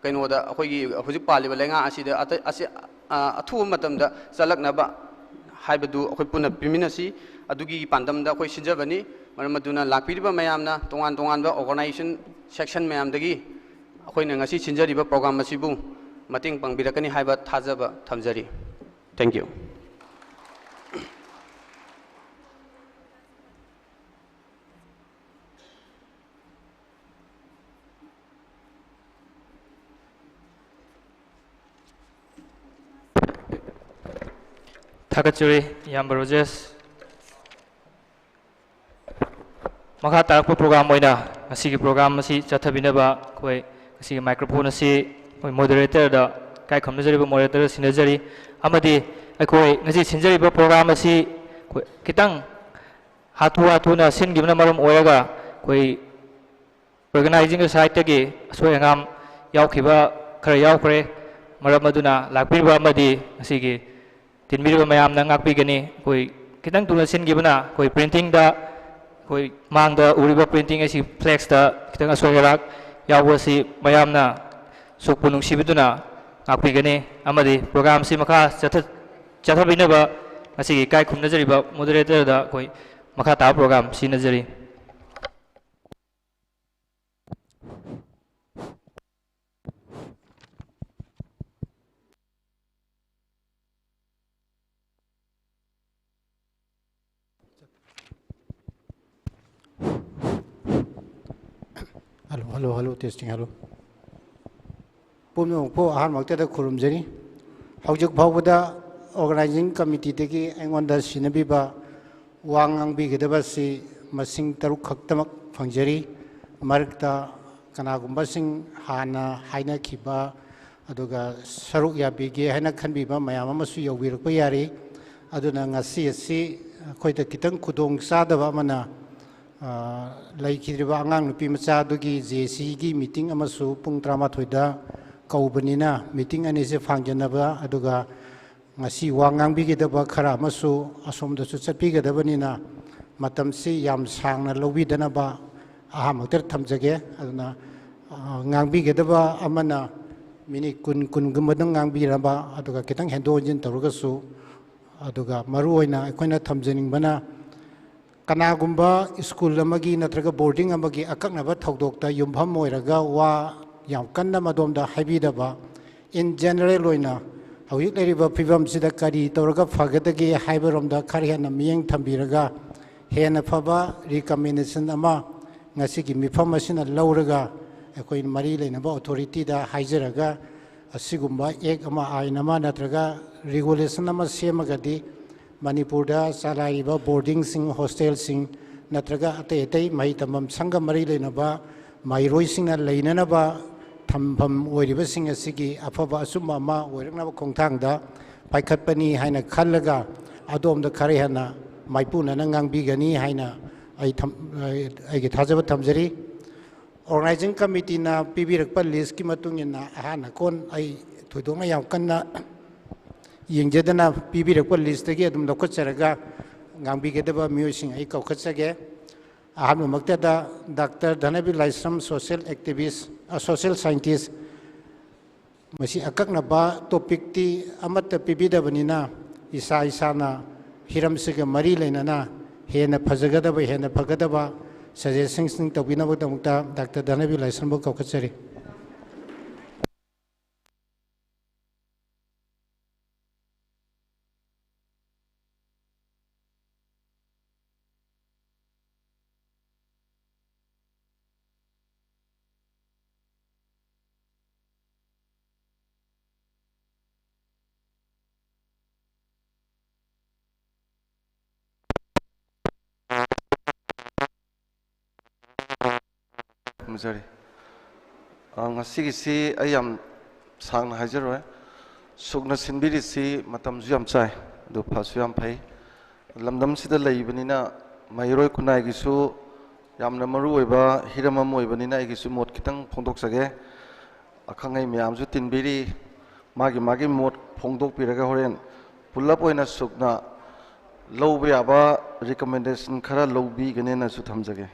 ꯀꯩꯅꯣꯗ ꯑꯩꯈꯣꯏꯒꯤ ꯍꯧꯖꯤꯛ ꯄꯥꯜꯂꯤꯕ ꯂꯩꯉꯥꯛ ꯑꯁꯤꯗ ꯑꯇꯩ-, ꯑꯁꯤ, ꯑ, ꯑꯊꯨꯕ ꯃꯇꯝꯗ ꯆꯠꯂꯛꯅꯕ ꯍꯥꯏꯕꯗꯨ ꯑꯩꯈꯣꯏ ꯄꯨꯟꯅ ꯄꯤꯃꯤꯟꯅꯁꯤ꯫ ꯑꯗꯨꯒꯤ ꯄꯥꯟꯗꯝꯗ ꯑꯩꯈꯣꯏ ꯁꯤꯟꯖꯕꯅꯤ꯫ ꯃꯔꯝ ꯑꯗꯨꯅ ꯂꯥꯛꯄꯤꯔꯤꯕ ꯃꯌꯥꯝꯅ ꯇꯣꯉꯥꯟ ꯇꯣꯉꯥꯟꯕ organization section ꯃꯌꯥꯝꯗꯒꯤ ꯑꯩꯈꯣꯏꯅ ꯉꯁꯤ ꯁꯤꯟꯖꯔꯤꯕ program ꯑꯁꯤꯕꯨ ꯃꯇꯦꯡ ꯄꯥꯡꯕꯤꯔꯛꯀꯅꯤ ꯍꯥꯏꯕ ꯊꯥꯖꯕ ꯊꯝꯖꯔꯤ꯫ Thank you꯫ ꯊꯥꯒꯠꯆꯔꯤ, ꯏꯌꯥꯝꯕ ꯔꯣꯖꯦꯁ꯫ ꯃꯈꯥ ꯇꯥꯔꯛꯄ program ꯑꯣꯏꯅ ꯉꯁꯤꯒꯤ program ꯑꯁꯤ ꯆꯠꯊꯕꯤꯅꯕ ꯑꯩꯈꯣꯏ ꯉꯁꯤꯒꯤ microphone ꯑꯁꯤ ꯑꯩꯈꯣꯏ moderatorꯗ ꯏꯀꯥꯏ ꯈꯨꯝꯅꯖꯔꯤꯕ moderatorꯗ ꯁꯤꯟꯅꯖꯔꯤ꯫ ꯑꯃꯗꯤ ꯑꯩꯈꯣꯏ ꯉꯁꯤ ꯁꯤꯟꯖꯔꯤꯕ program ꯑꯁꯤ ꯑꯩꯈꯣꯏ ꯈꯤꯇꯪ ꯍꯥꯊꯨ ꯍꯥꯊꯨꯅ ꯁꯤꯟꯈꯤꯕꯅ ꯃꯔꯝ ꯑꯣꯏꯔꯒ ꯑꯩꯈꯣꯏ organizingꯒꯤ sideꯇꯒꯤ ꯑꯁꯣꯏ ꯑꯉꯥꯝ ꯌꯥꯎꯈꯤꯕ ꯈꯔ ꯌꯥꯎꯈ꯭ꯔꯦ꯫ ꯃꯔꯝ ꯑꯗꯨꯅ ꯂꯥꯛꯄꯤꯔꯤꯕ ꯑꯃꯗꯤ ꯉꯁꯤꯒꯤ ꯇꯤꯟꯕꯤꯔꯤꯕ ꯃꯌꯥꯝꯅ ꯉꯥꯛꯄꯤꯒꯅꯤ꯫ ꯑꯩꯈꯣꯏ ꯈꯤꯇꯪ ꯊꯨꯅ ꯁꯤꯟꯈꯤꯕꯅ ꯑꯩꯈꯣꯏ printingꯗ ꯑꯩꯈꯣꯏ ꯃꯥꯡꯗ ꯎꯔꯤꯕ printing ꯑꯁꯤ flexꯇ ꯈꯤꯇꯪ ꯑꯁꯣꯏ ꯑꯔꯥꯛ ꯌꯥꯎꯕ ꯑꯁꯤ ꯃꯌꯥꯝꯅ ꯁꯣꯛꯄ ꯅꯨꯡꯁꯤꯕꯤꯗꯨꯅ ꯉꯥꯛꯄꯤꯒꯅꯤ꯫ ꯑꯃꯗꯤ programꯁꯤ ꯃꯈꯥ ꯆꯠꯊ-, ꯆꯠꯊꯕꯤꯅꯕ ꯉꯁꯤꯒꯤ ꯏꯀꯥꯏ ꯈꯨꯝꯅꯖꯔꯤꯕ moderatorꯗ ꯑꯩꯈꯣꯏ ꯃꯈꯥ ꯇꯥꯕ program ꯁꯤꯟꯅꯖꯔꯤ꯫ Hello, hello, hello, testing, hello. ꯄꯨꯝꯅꯃꯛꯄꯨ ꯑꯍꯥꯟꯕꯃꯛꯇꯗ ꯈꯨꯔꯨꯝꯖꯔꯤ꯫ ꯍꯧꯖꯤꯛ ꯐꯥꯎꯕꯗ organizing committeeꯗꯒꯤ ꯑꯩꯉꯣꯟꯗ ꯁꯤꯟꯅꯕꯤꯕ ꯋꯥ ꯉꯥꯡꯕꯤꯒꯗꯕꯁꯤ ꯃꯁꯤꯡ ꯇꯔꯨꯛ ꯈꯛꯇꯃꯛ ꯐꯪꯖꯔꯤ꯫ ꯃꯔꯛꯇ ꯀꯅꯥꯒꯨꯝꯕꯁꯤꯡ ꯍꯥꯟꯅ ꯍꯥꯏꯅꯈꯤꯕ ꯑꯗꯨꯒ ꯁꯔꯨꯛ ꯌꯥꯕꯤꯒꯦ ꯍꯥꯏꯅ ꯈꯟꯕꯤꯕ ꯃꯌꯥꯝ ꯑꯃꯁꯨ ꯌꯧꯕꯤꯔꯛꯄ ꯌꯥꯔꯤ꯫ ꯑꯗꯨꯅ ꯉꯁꯤ ꯑꯁꯤ ꯑꯩꯈꯣꯏꯗ ꯈꯤꯇꯪ ꯈꯨꯗꯣꯡ ꯆꯥꯗꯕ ꯑꯃꯅ, ꯑ, ꯂꯩꯈꯤꯗ꯭ꯔꯤꯕ ꯑꯉꯥꯡ ꯅꯨꯄꯤ ꯃꯆꯥ ꯑꯗꯨꯒꯤ JACꯒꯤ meeting ꯑꯃꯁꯨ ꯄꯨꯡ ꯇꯔꯥꯃꯥꯊꯣꯏꯗ ꯀꯧꯕꯅꯤꯅ meeting ꯑꯅꯤꯁꯦ ꯐꯥꯡꯖꯟꯅꯕ, ꯑꯗꯨꯒ ꯉꯁꯤ ꯋꯥ ꯉꯥꯡꯕꯤꯒꯗꯕ ꯈꯔ ꯑꯃꯁꯨ ꯑꯁꯣꯝꯗꯁꯨ ꯆꯠꯄꯤꯒꯗꯕꯅꯤꯅ ꯃꯇꯝꯁꯤ ꯌꯥꯝ ꯁꯥꯡꯅ ꯂꯧꯕꯤꯗꯅꯕ ꯑꯍꯥꯟꯕꯗ ꯊꯝꯖꯒꯦ꯫ ꯑꯗꯨꯅ, ꯑ, ꯉꯥꯡꯕꯤꯒꯗꯕ ꯑꯃꯅ minute ꯀꯨꯟ, ꯀꯨꯟꯒꯨꯝꯕꯗꯪ ꯉꯥꯡꯕꯤꯔꯕ, ꯑꯗꯨꯒ ꯈꯤꯇꯪ ꯍꯦꯟꯗꯣꯛ ꯍꯦꯟꯖꯤꯟ ꯇꯧꯔꯒꯁꯨ, ꯑꯗꯨꯒ ꯃꯔꯨꯑꯣꯏꯅ ꯑꯩꯈꯣꯏꯅ ꯊꯝꯖꯅꯤꯡꯕꯅ, ꯀꯅꯥꯒꯨꯝꯕ ꯁ꯭ꯀꯨꯜ ꯑꯃꯒꯤ ꯅꯠꯇ꯭ꯔꯒ boarding ꯑꯃꯒꯤ ꯑꯀꯛꯅꯕ ꯊꯧꯗꯣꯛꯇ ꯌꯨꯝꯐꯝ ꯑꯣꯏꯔꯒ ꯋꯥ ꯌꯥꯝ ꯀꯟꯅ ꯃꯗꯣꯝꯗ ꯍꯥꯏꯕꯤꯗꯕ, in general ꯑꯣꯏꯅ ꯍꯧꯖꯤꯛ ꯂꯩꯔꯤꯕ ꯐꯤꯕꯝꯁꯤꯗ ꯀꯔꯤ ꯇꯧꯔꯒ ꯐꯒꯗꯒꯦ ꯍꯥꯏꯕꯔꯣꯝꯗ ꯈꯔ ꯍꯦꯟꯅ ꯃꯤꯠꯌꯦꯡ ꯊꯝꯕꯤꯔꯒ, ꯍꯦꯟꯅ ꯐꯕ recommendation ꯑꯃ ꯉꯁꯤꯒꯤ ꯃꯤꯐꯝ ꯑꯁꯤꯅ ꯂꯧꯔꯒ, ꯑꯩꯈꯣꯏ ꯃꯔꯤ ꯂꯩꯅꯕ authorityꯗ ꯍꯥꯏꯖꯔꯒ, ꯑꯁꯤꯒꯨꯝꯕ act ꯑꯃ, ꯑꯥꯏꯟ ꯑꯃ ꯅꯠꯇ꯭ꯔꯒ regulation ꯑꯃ ꯁꯦꯝꯃꯒꯗꯤ, ꯃꯅꯤꯄꯨꯔꯗ ꯆꯂꯥꯏꯔꯤꯕ boardingꯁꯤꯡ, hostelꯁꯤꯡ ꯅꯠꯇ꯭ꯔꯒ ꯑꯇꯩ ꯑꯇꯩ ꯃꯍꯩ ꯇꯝꯐꯝ ꯁꯪꯒ ꯃꯔꯤ ꯂꯩꯅꯕ ꯃꯍꯩꯔꯣꯏꯁꯤꯡꯅ ꯂꯩꯅꯅꯕ ꯊꯝꯐꯝ ꯑꯣꯏꯔꯤꯕꯁꯤꯡ ꯑꯁꯤꯒꯤ ꯑꯐꯕ ꯑꯆꯨꯝꯕ ꯑꯃ ꯑꯣꯏꯔꯛꯅꯕ ꯈꯣꯡꯊꯥꯡꯗ ꯄꯥꯏꯈꯠꯄꯅꯤ ꯍꯥꯏꯅ ꯈꯜꯂꯒ, ꯑꯗꯣꯝꯗ ꯈꯔ ꯍꯦꯟꯅ ꯃꯥꯏꯄꯨꯅꯅ ꯉꯥꯡꯕꯤꯒꯅꯤ ꯍꯥꯏꯅ ꯑꯩ ꯊꯝ-, ꯑꯩꯒꯤ ꯊꯥꯖꯕ ꯊꯝꯖꯔꯤ꯫ Organizing committeeꯅ ꯄꯤꯕꯤꯔꯛꯄ listꯀꯤ ꯃꯇꯨꯡ ꯏꯟꯅ ꯑꯍꯥꯟ ꯑꯀꯣꯟ ꯑꯩ ꯊꯣꯏꯗꯣꯛꯅ ꯌꯥꯝ ꯀꯟꯅ ꯌꯦꯡꯖꯗꯅ ꯄꯤꯕꯤꯔꯛꯄ listꯇꯒꯤ ꯑꯗꯨꯝ ꯂꯧꯈꯠꯆꯔꯒ ꯉꯥꯡꯕꯤꯒꯗꯕ ꯃꯤꯑꯣꯏꯁꯤꯡ ꯑꯩ ꯀꯧꯈꯠꯆꯒꯦ꯫ ꯑꯍꯥꯟꯕꯃꯛꯇꯗ ꯗꯥꯛꯇꯔ ꯙꯅꯕꯤꯔ ꯂꯥꯏꯁ꯭ꯔꯝ, social activist, ꯑ, social scientist, ꯃꯁꯤ ꯑꯀꯛꯅꯕ topicꯇꯤ ꯑꯃꯠꯇ ꯄꯤꯕꯤꯗꯕꯅꯤꯅ, ꯏꯁꯥ ꯏꯁꯥꯅ ꯍꯤꯔꯝꯁꯤꯒ ꯃꯔꯤ ꯂꯩꯅꯅ ꯍꯦꯟꯅ ꯐꯖꯒꯗꯕ, ꯍꯦꯟꯅ ꯐꯒꯗꯕ suggestionꯁꯤꯡ ꯇꯧꯕꯤꯅꯕꯒꯤꯗꯃꯛꯇ ꯗꯥꯛꯇꯔ ꯙꯅꯕꯤꯔ ꯂꯥꯏꯁ꯭ꯔꯝꯕꯨ ꯀꯧꯈꯠꯆꯔꯤ꯫ ꯈꯨꯔꯨꯝꯖꯔꯤ꯫ ꯑ, ꯉꯁꯤꯒꯤꯁꯤ ꯑꯩ ꯌꯥꯝ ꯁꯥꯡꯅ ꯍꯥꯏꯖꯔꯣꯏ꯫ ꯁꯨꯛꯅ ꯁꯤꯟꯕꯤꯔꯤꯁꯤ ꯃꯇꯝꯁꯨ ꯌꯥꯝ ꯆꯥꯏ, ꯑꯗꯨ ꯐꯁꯨ ꯌꯥꯝ ꯐꯩ꯫ ꯂꯝꯗꯝꯁꯤꯗ ꯂꯩꯕꯅꯤꯅ ꯃꯍꯩꯔꯣꯏ ꯈꯨꯟꯅꯥꯏꯒꯤꯁꯨ ꯌꯥꯝꯅ ꯃꯔꯨ ꯑꯣꯏꯕ ꯍꯤꯔꯝ ꯑꯃ ꯑꯣꯏꯕꯅꯤꯅ ꯑꯩꯒꯤꯁꯨ ꯃꯣꯠ ꯈꯤꯇꯪ ꯐꯣꯡꯗꯣꯛꯆꯒꯦ꯫ ꯑꯈꯪ ꯑꯍꯩ ꯃꯌꯥꯝꯁꯨ ꯇꯤꯟꯕꯤꯔꯤ, ꯃꯥꯒꯤ ꯃꯥꯒꯤ ꯃꯣꯠ ꯐꯣꯡꯗꯣꯛꯄꯤꯔꯒ ꯍꯣꯔꯦꯟ ꯄꯨꯂꯞ ꯑꯣꯏꯅ ꯁꯨꯛꯅ ꯂꯧꯕ ꯌꯥꯕ recommendation ꯈꯔ ꯂꯧꯕꯤꯒꯅꯦꯅꯁꯨ ꯊꯝꯖꯒꯦ꯫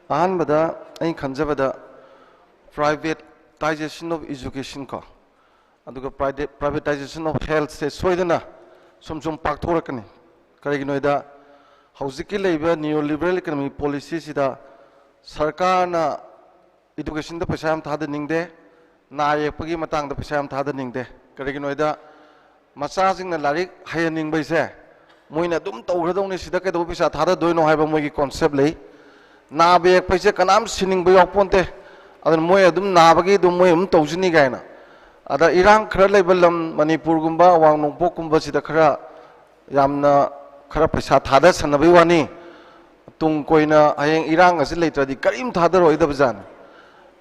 ꯑꯍꯥꯟꯕꯗ ꯑꯩꯅ ꯈꯟꯖꯕꯗ privatization of education ꯀꯣ, ꯑꯗꯨꯒ private-, privatization of healthꯁꯦ ꯁꯣꯏꯗꯅ ꯁꯨꯝ ꯁꯨꯝ ꯄꯥꯛꯊꯣꯔꯛꯀꯅꯤ꯫ ꯀꯔꯤꯒꯤꯅꯣ ꯍꯥꯏꯗ ꯍꯧꯖꯤꯛꯀꯤ ꯂꯩꯔꯤꯕ neo liberal economic policyꯁꯤꯗ ꯁꯔꯀꯥꯔꯅ educationꯗ ꯄꯩꯁꯥ ꯌꯥꯝ ꯊꯥꯗꯅꯤꯡꯗꯦ, ꯅꯥ ꯌꯦꯛꯄꯒꯤ ꯃꯇꯥꯡꯗ ꯄꯩꯁꯥ ꯌꯥꯝ ꯊꯥꯗꯅꯤꯡꯗꯦ꯫ ꯀꯔꯤꯒꯤꯅꯣ ꯍꯥꯏꯗ ꯃꯆꯥꯁꯤꯡꯅ ꯂꯥꯏꯔꯤꯛ ꯍꯩꯍꯟꯅꯤꯡꯕꯩꯁꯦ ꯃꯣꯏꯅ ꯑꯗꯨꯝ ꯇꯧꯈ꯭ꯔꯗꯧꯅꯤ, ꯁꯤꯗ ꯀꯩꯗꯧꯕ ꯄꯩꯁꯥ ꯊꯥꯗꯗꯣꯏꯅꯣ ꯍꯥꯏꯕ ꯃꯣꯏꯒꯤ concept ꯂꯩ꯫ ꯅꯥꯕ ꯌꯦꯛꯄ ꯍꯥꯏꯁꯦ ꯀꯅꯥꯝ ꯁꯤꯅꯤꯡꯕ ꯌꯥꯎꯄꯣꯟꯇꯦ꯫ ꯑꯗꯨꯅ ꯃꯣꯏ ꯑꯗꯨꯝ ꯅꯥꯕꯒꯤ ꯑꯗꯨꯝ ꯃꯣꯏ ꯑꯗꯨꯝ ꯇꯧꯖꯅꯤ ꯀꯥꯏꯅ꯫ ꯑꯗ ꯏꯔꯥꯡ ꯈꯔ ꯂꯩꯕ ꯂꯝ, ꯃꯅꯤꯄꯨꯔꯒꯨꯝꯕ, ꯑꯋꯥꯡ ꯅꯣꯡꯄꯣꯛꯀꯨꯝꯕꯁꯤꯗ ꯈꯔ ꯌꯥꯝꯅ ꯈꯔ ꯄꯩꯁꯥ ꯊꯥꯗꯁꯟꯅꯕꯒꯤ ꯋꯥꯅꯤ꯫ ꯇꯨꯡ ꯀꯣꯏꯅ ꯍꯌꯦꯡ ꯏꯔꯥꯡ ꯑꯁꯤ ꯂꯩꯇ꯭ꯔꯗꯤ ꯀꯔꯤꯝ ꯊꯥꯗꯔꯣꯏꯗꯕꯖꯥꯠꯅꯤ꯫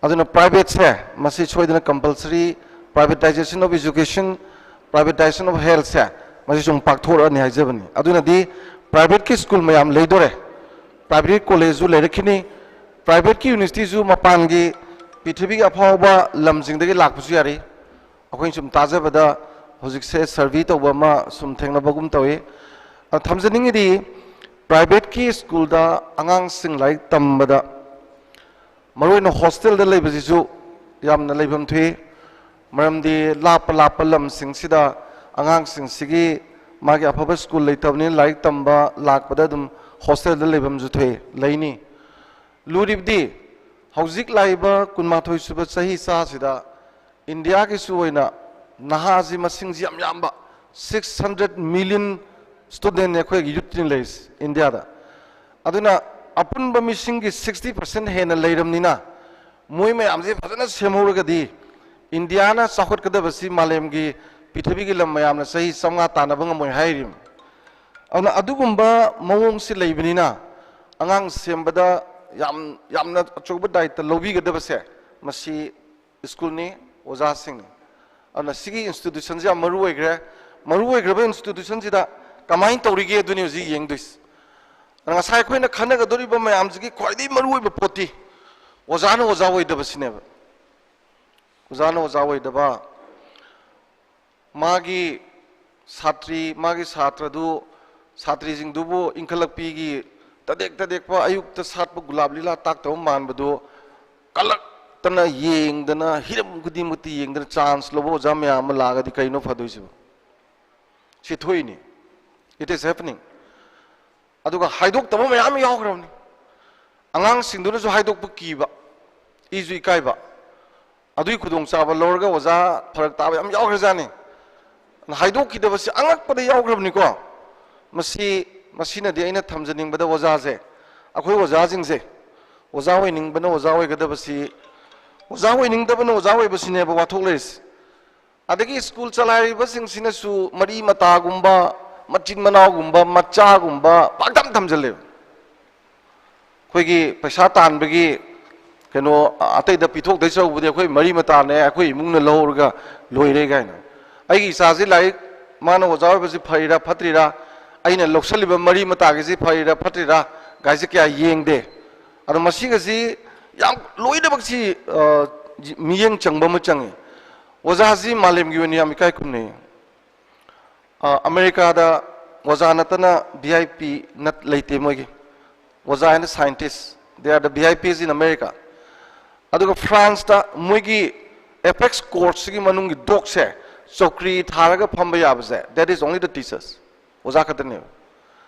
ꯑꯗꯨꯅ privateꯁꯦ ꯃꯁꯤ ꯁꯣꯏꯗꯅ compulsory, privatization of education, privatization of healthꯁꯦ ꯃꯁꯤ ꯁꯨꯝ ꯄꯥꯛꯊꯣꯔꯛꯑꯅꯤ ꯍꯥꯏꯖꯕꯅꯤ꯫ ꯑꯗꯨꯅꯗꯤ privateꯀꯤ school ꯃꯌꯥꯝ ꯂꯩꯗꯣꯔꯦ, private collegeꯁꯨ ꯂꯩꯔꯛꯈꯤꯅꯤ, privateꯀꯤ universityꯁꯨ ꯃꯄꯥꯟꯒꯤ ꯄ꯭ꯔꯤꯊꯤꯕꯤꯒꯤ ꯑꯐꯥꯎꯕ ꯂꯝꯁꯤꯡꯗꯒꯤ ꯂꯥꯛꯄꯁꯨ ꯌꯥꯔꯤ꯫ ꯑꯩꯈꯣꯏꯅ ꯁꯨꯝ ꯇꯥꯖꯕꯗ ꯍꯧꯖꯤꯛꯁꯦ survey ꯇꯧꯕ ꯑꯃ ꯁꯨꯝ ꯊꯦꯡꯅꯕꯒꯨꯝ ꯇꯧꯏ꯫ ꯑ, ꯊꯝꯖꯅꯤꯡꯉꯤꯗꯤ ꯄ꯭ꯔꯥꯏꯚꯦꯠꯀꯤ ꯁ꯭ꯀꯨꯜꯗ ꯑꯉꯥꯡꯁꯤꯡ ꯂꯥꯏꯔꯤꯛ ꯇꯝꯕꯗ ꯃꯔꯨꯑꯣꯏꯅ ꯍꯣꯁꯇꯦꯜꯗ ꯂꯩꯕꯁꯤꯁꯨ ꯌꯥꯝꯅ ꯂꯩꯐꯝ ꯊꯣꯛꯏ꯫ ꯃꯔꯝꯗꯤ ꯂꯥꯞꯄ ꯂꯥꯞꯄ ꯂꯝꯁꯤꯡꯁꯤꯗ ꯑꯉꯥꯡꯁꯤꯡꯁꯤꯒꯤ ꯃꯥꯒꯤ ꯑꯐꯕ ꯁ꯭ꯀꯨꯜ ꯂꯩꯇꯕꯅꯤꯅ ꯂꯥꯏꯔꯤꯛ ꯇꯝꯕ ꯂꯥꯛꯄꯗ ꯑꯗꯨꯝ ꯍꯣꯁꯇꯦꯜꯗ ꯂꯩꯐꯝꯁꯨ ꯊꯣꯛꯏ, ꯂꯩꯅꯤ꯫ ꯂꯨꯔꯤꯕꯗꯤ ꯍꯧꯖꯤꯛ ꯂꯥꯛꯏꯕ ꯀꯨꯟꯃꯥꯊꯣꯏ ꯁꯨꯕ ꯆꯍꯤ ꯆꯥꯁꯤꯗ ꯏꯟꯗꯤꯌꯥꯒꯤꯁꯨ ꯑꯣꯏꯅ ꯅꯍꯥꯁꯤ ꯃꯁꯤꯡꯁꯤ ꯌꯥꯝ ꯌꯥꯝꯕ, six hundred million studentꯅꯦ ꯑꯩꯈꯣꯏꯒꯤ youthꯅꯤ ꯂꯩꯔꯤꯁꯤ ꯏꯟꯗꯤꯌꯥꯗ꯫ ꯑꯗꯨꯅ ꯑꯄꯨꯟꯕ ꯃꯤꯁꯤꯡꯒꯤ sixty percent ꯍꯦꯟꯅ ꯂꯩꯔꯕꯅꯤꯅ ꯃꯣꯏ ꯃꯌꯥꯝꯁꯦ ꯐꯖꯅ ꯁꯦꯝꯍꯧꯔꯒꯗꯤ ꯏꯟꯗꯤꯌꯥꯅ ꯆꯥꯎꯈꯠꯀꯗꯕꯁꯤ ꯃꯥꯂꯦꯝꯒꯤ ꯄ꯭ꯔꯤꯊꯤꯕꯤꯒꯤ ꯂꯝ ꯃꯌꯥꯝꯅ ꯆꯍꯤ ꯆꯥꯝꯃꯉꯥ ꯇꯥꯟꯅꯕ ꯉꯝꯃꯣꯏ ꯍꯥꯏꯔꯤꯕꯅꯤ꯫ ꯑꯗꯨꯅ ꯑꯗꯨꯒꯨꯝꯕ ꯃꯑꯣꯡꯁꯤ ꯂꯩꯕꯅꯤꯅ ꯑꯉꯥꯡ ꯁꯦꯝꯕꯗ ꯌꯥꯝ, ꯌꯥꯝꯅ ꯑꯆꯧꯕ ꯗꯥꯏꯇ ꯂꯧꯕꯤꯒꯗꯕꯁꯦ ꯃꯁꯤ ꯁ꯭ꯀꯨꯜꯅꯤ, ꯑꯣꯖꯥꯁꯤꯡꯅꯤ꯫ ꯑꯗꯨꯅ ꯁꯤꯒꯤ institutionꯁꯤ ꯌꯥꯝ ꯃꯔꯨ ꯑꯣꯏꯈ꯭ꯔꯦ꯫ ꯃꯔꯨ ꯑꯣꯏꯈ꯭ꯔꯕ institutionꯁꯤꯗ ꯀꯃꯥꯏꯅ ꯇꯧꯔꯤꯒꯦ ꯑꯗꯨꯅꯤ ꯍꯧꯖꯤꯛ ꯌꯦꯡꯗꯣꯏꯁꯤ꯫ ꯑꯗꯨꯅ ꯉꯁꯥꯏ ꯑꯩꯈꯣꯏꯅ ꯈꯟꯅꯒꯗꯧꯔꯤꯕ ꯃꯌꯥꯝꯁꯤꯒꯤ ꯈ꯭ꯋꯥꯏꯗꯒꯤ ꯃꯔꯨ ꯑꯣꯏꯕ ꯄꯣꯠꯇꯤ ꯑꯣꯖꯥꯅ ꯑꯣꯖꯥ ꯑꯣꯏꯗꯕꯁꯤꯅꯦꯕ꯫ ꯑꯣꯖꯥꯅ ꯑꯣꯖꯥ ꯑꯣꯏꯗꯕ, ꯃꯥꯒꯤ ꯁꯥꯇ꯭ꯔꯤ, ꯃꯥꯒꯤ ꯁꯥꯇ꯭ꯔꯗꯨ, ꯁꯥꯇ꯭ꯔꯤꯁꯤꯡꯗꯨꯕꯨ ꯏꯟꯈꯠꯂꯛꯄꯤꯒꯤ ꯇꯗꯦꯛ ꯇꯗꯦꯛꯄ ꯑꯌꯨꯛꯇ ꯁꯥꯠꯄ ꯒꯨꯂꯥꯞ ꯂꯤꯂꯥ ꯇꯥꯛꯇꯧ ꯃꯥꯟꯕꯗꯨ ꯀꯜꯂꯛꯇꯅ ꯌꯦꯡꯗꯅ, ꯍꯤꯔꯝ ꯈꯨꯗꯤꯡꯃꯛꯇ ꯌꯦꯡꯗꯅ chance ꯂꯧꯕ ꯑꯣꯖꯥ ꯃꯌꯥꯝ ꯑꯃ ꯂꯥꯛꯑꯒꯗꯤ ꯀꯩꯅꯣ ꯐꯗꯣꯏꯁꯤꯕꯨ? ꯁꯤ ꯊꯣꯛꯏꯅꯤ, it is happening꯫ ꯑꯗꯨꯒ ꯍꯥꯏꯗꯣꯛꯇꯕ ꯃꯌꯥꯝ ꯑꯃ ꯌꯥꯎꯈ꯭ꯔꯕꯅꯤ꯫ ꯑꯉꯥꯡꯁꯤꯡꯗꯨꯅꯁꯨ ꯍꯥꯏꯗꯣꯛꯄ ꯀꯤꯕ, ꯏꯁꯨ ꯏꯀꯥꯏꯕ, ꯑꯗꯨꯒꯤ ꯈꯨꯗꯣꯡꯆꯥꯕ ꯂꯧꯔꯒ ꯑꯣꯖꯥ ꯐꯔꯛ ꯇꯥꯕ ꯌꯥꯝ ꯌꯥꯎꯈ꯭ꯔꯖꯥꯠꯅꯤ꯫ ꯍꯥꯏꯗꯣꯛꯈꯤꯗꯕꯁꯤ ꯑꯉꯛꯄꯗ ꯌꯥꯎꯈ꯭ꯔꯕꯅꯤꯀꯣ꯫ ꯃꯁꯤ, ꯃꯁꯤꯅꯗꯤ ꯑꯩꯅ ꯊꯝꯖꯅꯤꯡꯕꯗ ꯑꯣꯖꯥꯁꯦ, ꯑꯩꯈꯣꯏ ꯑꯣꯖꯥꯁꯤꯡꯁꯦ, ꯑꯣꯖꯥ ꯑꯣꯏꯅꯤꯡꯕꯅ ꯑꯣꯖꯥ ꯑꯣꯏꯒꯗꯕꯁꯤ, ꯑꯣꯖꯥ ꯑꯣꯏꯅꯤꯡꯗꯕꯅ ꯑꯣꯖꯥ ꯑꯣꯏꯕꯁꯤꯅꯦꯕ ꯋꯥꯊꯣꯛ ꯂꯩꯔꯤꯁꯤ꯫ ꯑꯗꯒꯤ ꯁ꯭ꯀꯨꯜ ꯆꯂꯥꯏꯔꯤꯕꯁꯤꯡꯁꯤꯅꯁꯨ ꯃꯔꯤ ꯃꯇꯥꯒꯨꯝꯕ, ꯃꯆꯤꯟ ꯃꯅꯥꯎꯒꯨꯝꯕ, ꯃꯆꯥꯒꯨꯝꯕ ꯄꯥꯛꯊꯝ ꯊꯝꯖꯤꯜꯂꯦꯕ꯫ ꯑꯩꯈꯣꯏꯒꯤ ꯄꯩꯁꯥ ꯇꯥꯟꯕꯒꯤ ꯀꯩꯅꯣ, ꯑꯇꯩꯗ ꯄꯤꯊꯣꯛꯇꯩ ꯁꯔꯨꯛꯄꯨꯗꯤ ꯑꯩꯈꯣꯏ ꯃꯔꯤ ꯃꯇꯥꯅꯦ, ꯑꯩꯈꯣꯏ ꯏꯃꯨꯡꯅ ꯂꯧꯔꯒ ꯂꯣꯏꯔꯦ ꯀꯥꯏꯅ꯫ ꯑꯩꯒꯤ ꯏꯆꯥꯁꯤ ꯂꯥꯏꯔꯤꯛ, ꯃꯥꯅ ꯑꯣꯖꯥ ꯑꯣꯏꯕꯁꯤ ꯐꯔꯤꯔꯥ ꯐꯠꯇ꯭ꯔꯤꯔꯥ, ꯑꯩꯅ ꯂꯧꯁꯜꯂꯤꯕ ꯃꯔꯤ ꯃꯇꯥꯒꯤꯁꯤ ꯐꯔꯤꯔꯥ ꯐꯠꯇ꯭ꯔꯤꯔꯥ ꯒꯥꯏꯁꯦ ꯀꯌꯥ ꯌꯦꯡꯗꯦ꯫ ꯑꯗꯣ ꯃꯁꯤꯒꯁꯤ ꯌꯥꯝ ꯂꯣꯏꯅꯃꯛꯁꯤ, ꯑ, ꯃꯤꯠꯌꯦꯡ ꯆꯪꯕ ꯑꯃ ꯆꯪꯉꯤ꯫ ꯑꯣꯖꯥꯁꯤ ꯃꯥꯂꯦꯝꯒꯤ ꯑꯣꯏꯅ ꯌꯥꯝ ꯏꯀꯥꯏ ꯈꯨꯝꯅꯩ꯫ ꯑ, ꯑꯃꯦꯔꯤꯀꯥꯗ ꯑꯣꯖꯥ ꯅꯠꯇꯅ ꯚꯤ ꯑꯥꯏ ꯄꯤ ꯅꯠ ꯂꯩꯇꯦ ꯃꯣꯏꯒꯤ꯫ ꯑꯣꯖꯥ ꯍꯥꯏꯅ scientist, they are the V I Ps in America. ꯑꯗꯨꯒ ꯐ꯭ꯔꯥꯟꯁꯇ ꯃꯣꯏꯒꯤ ꯑꯦꯄꯦꯛꯁ ꯀꯣꯔꯠꯁꯤꯒꯤ ꯃꯅꯨꯡꯒꯤ ꯗꯣꯛꯁꯦ, ꯆꯧꯀ꯭ꯔꯤ ꯊꯥꯔꯒ ꯐꯝꯕ ꯌꯥꯕꯁꯦ, that is only the teachers, ꯑꯣꯖꯥ ꯈꯛꯇꯅꯦꯕ꯫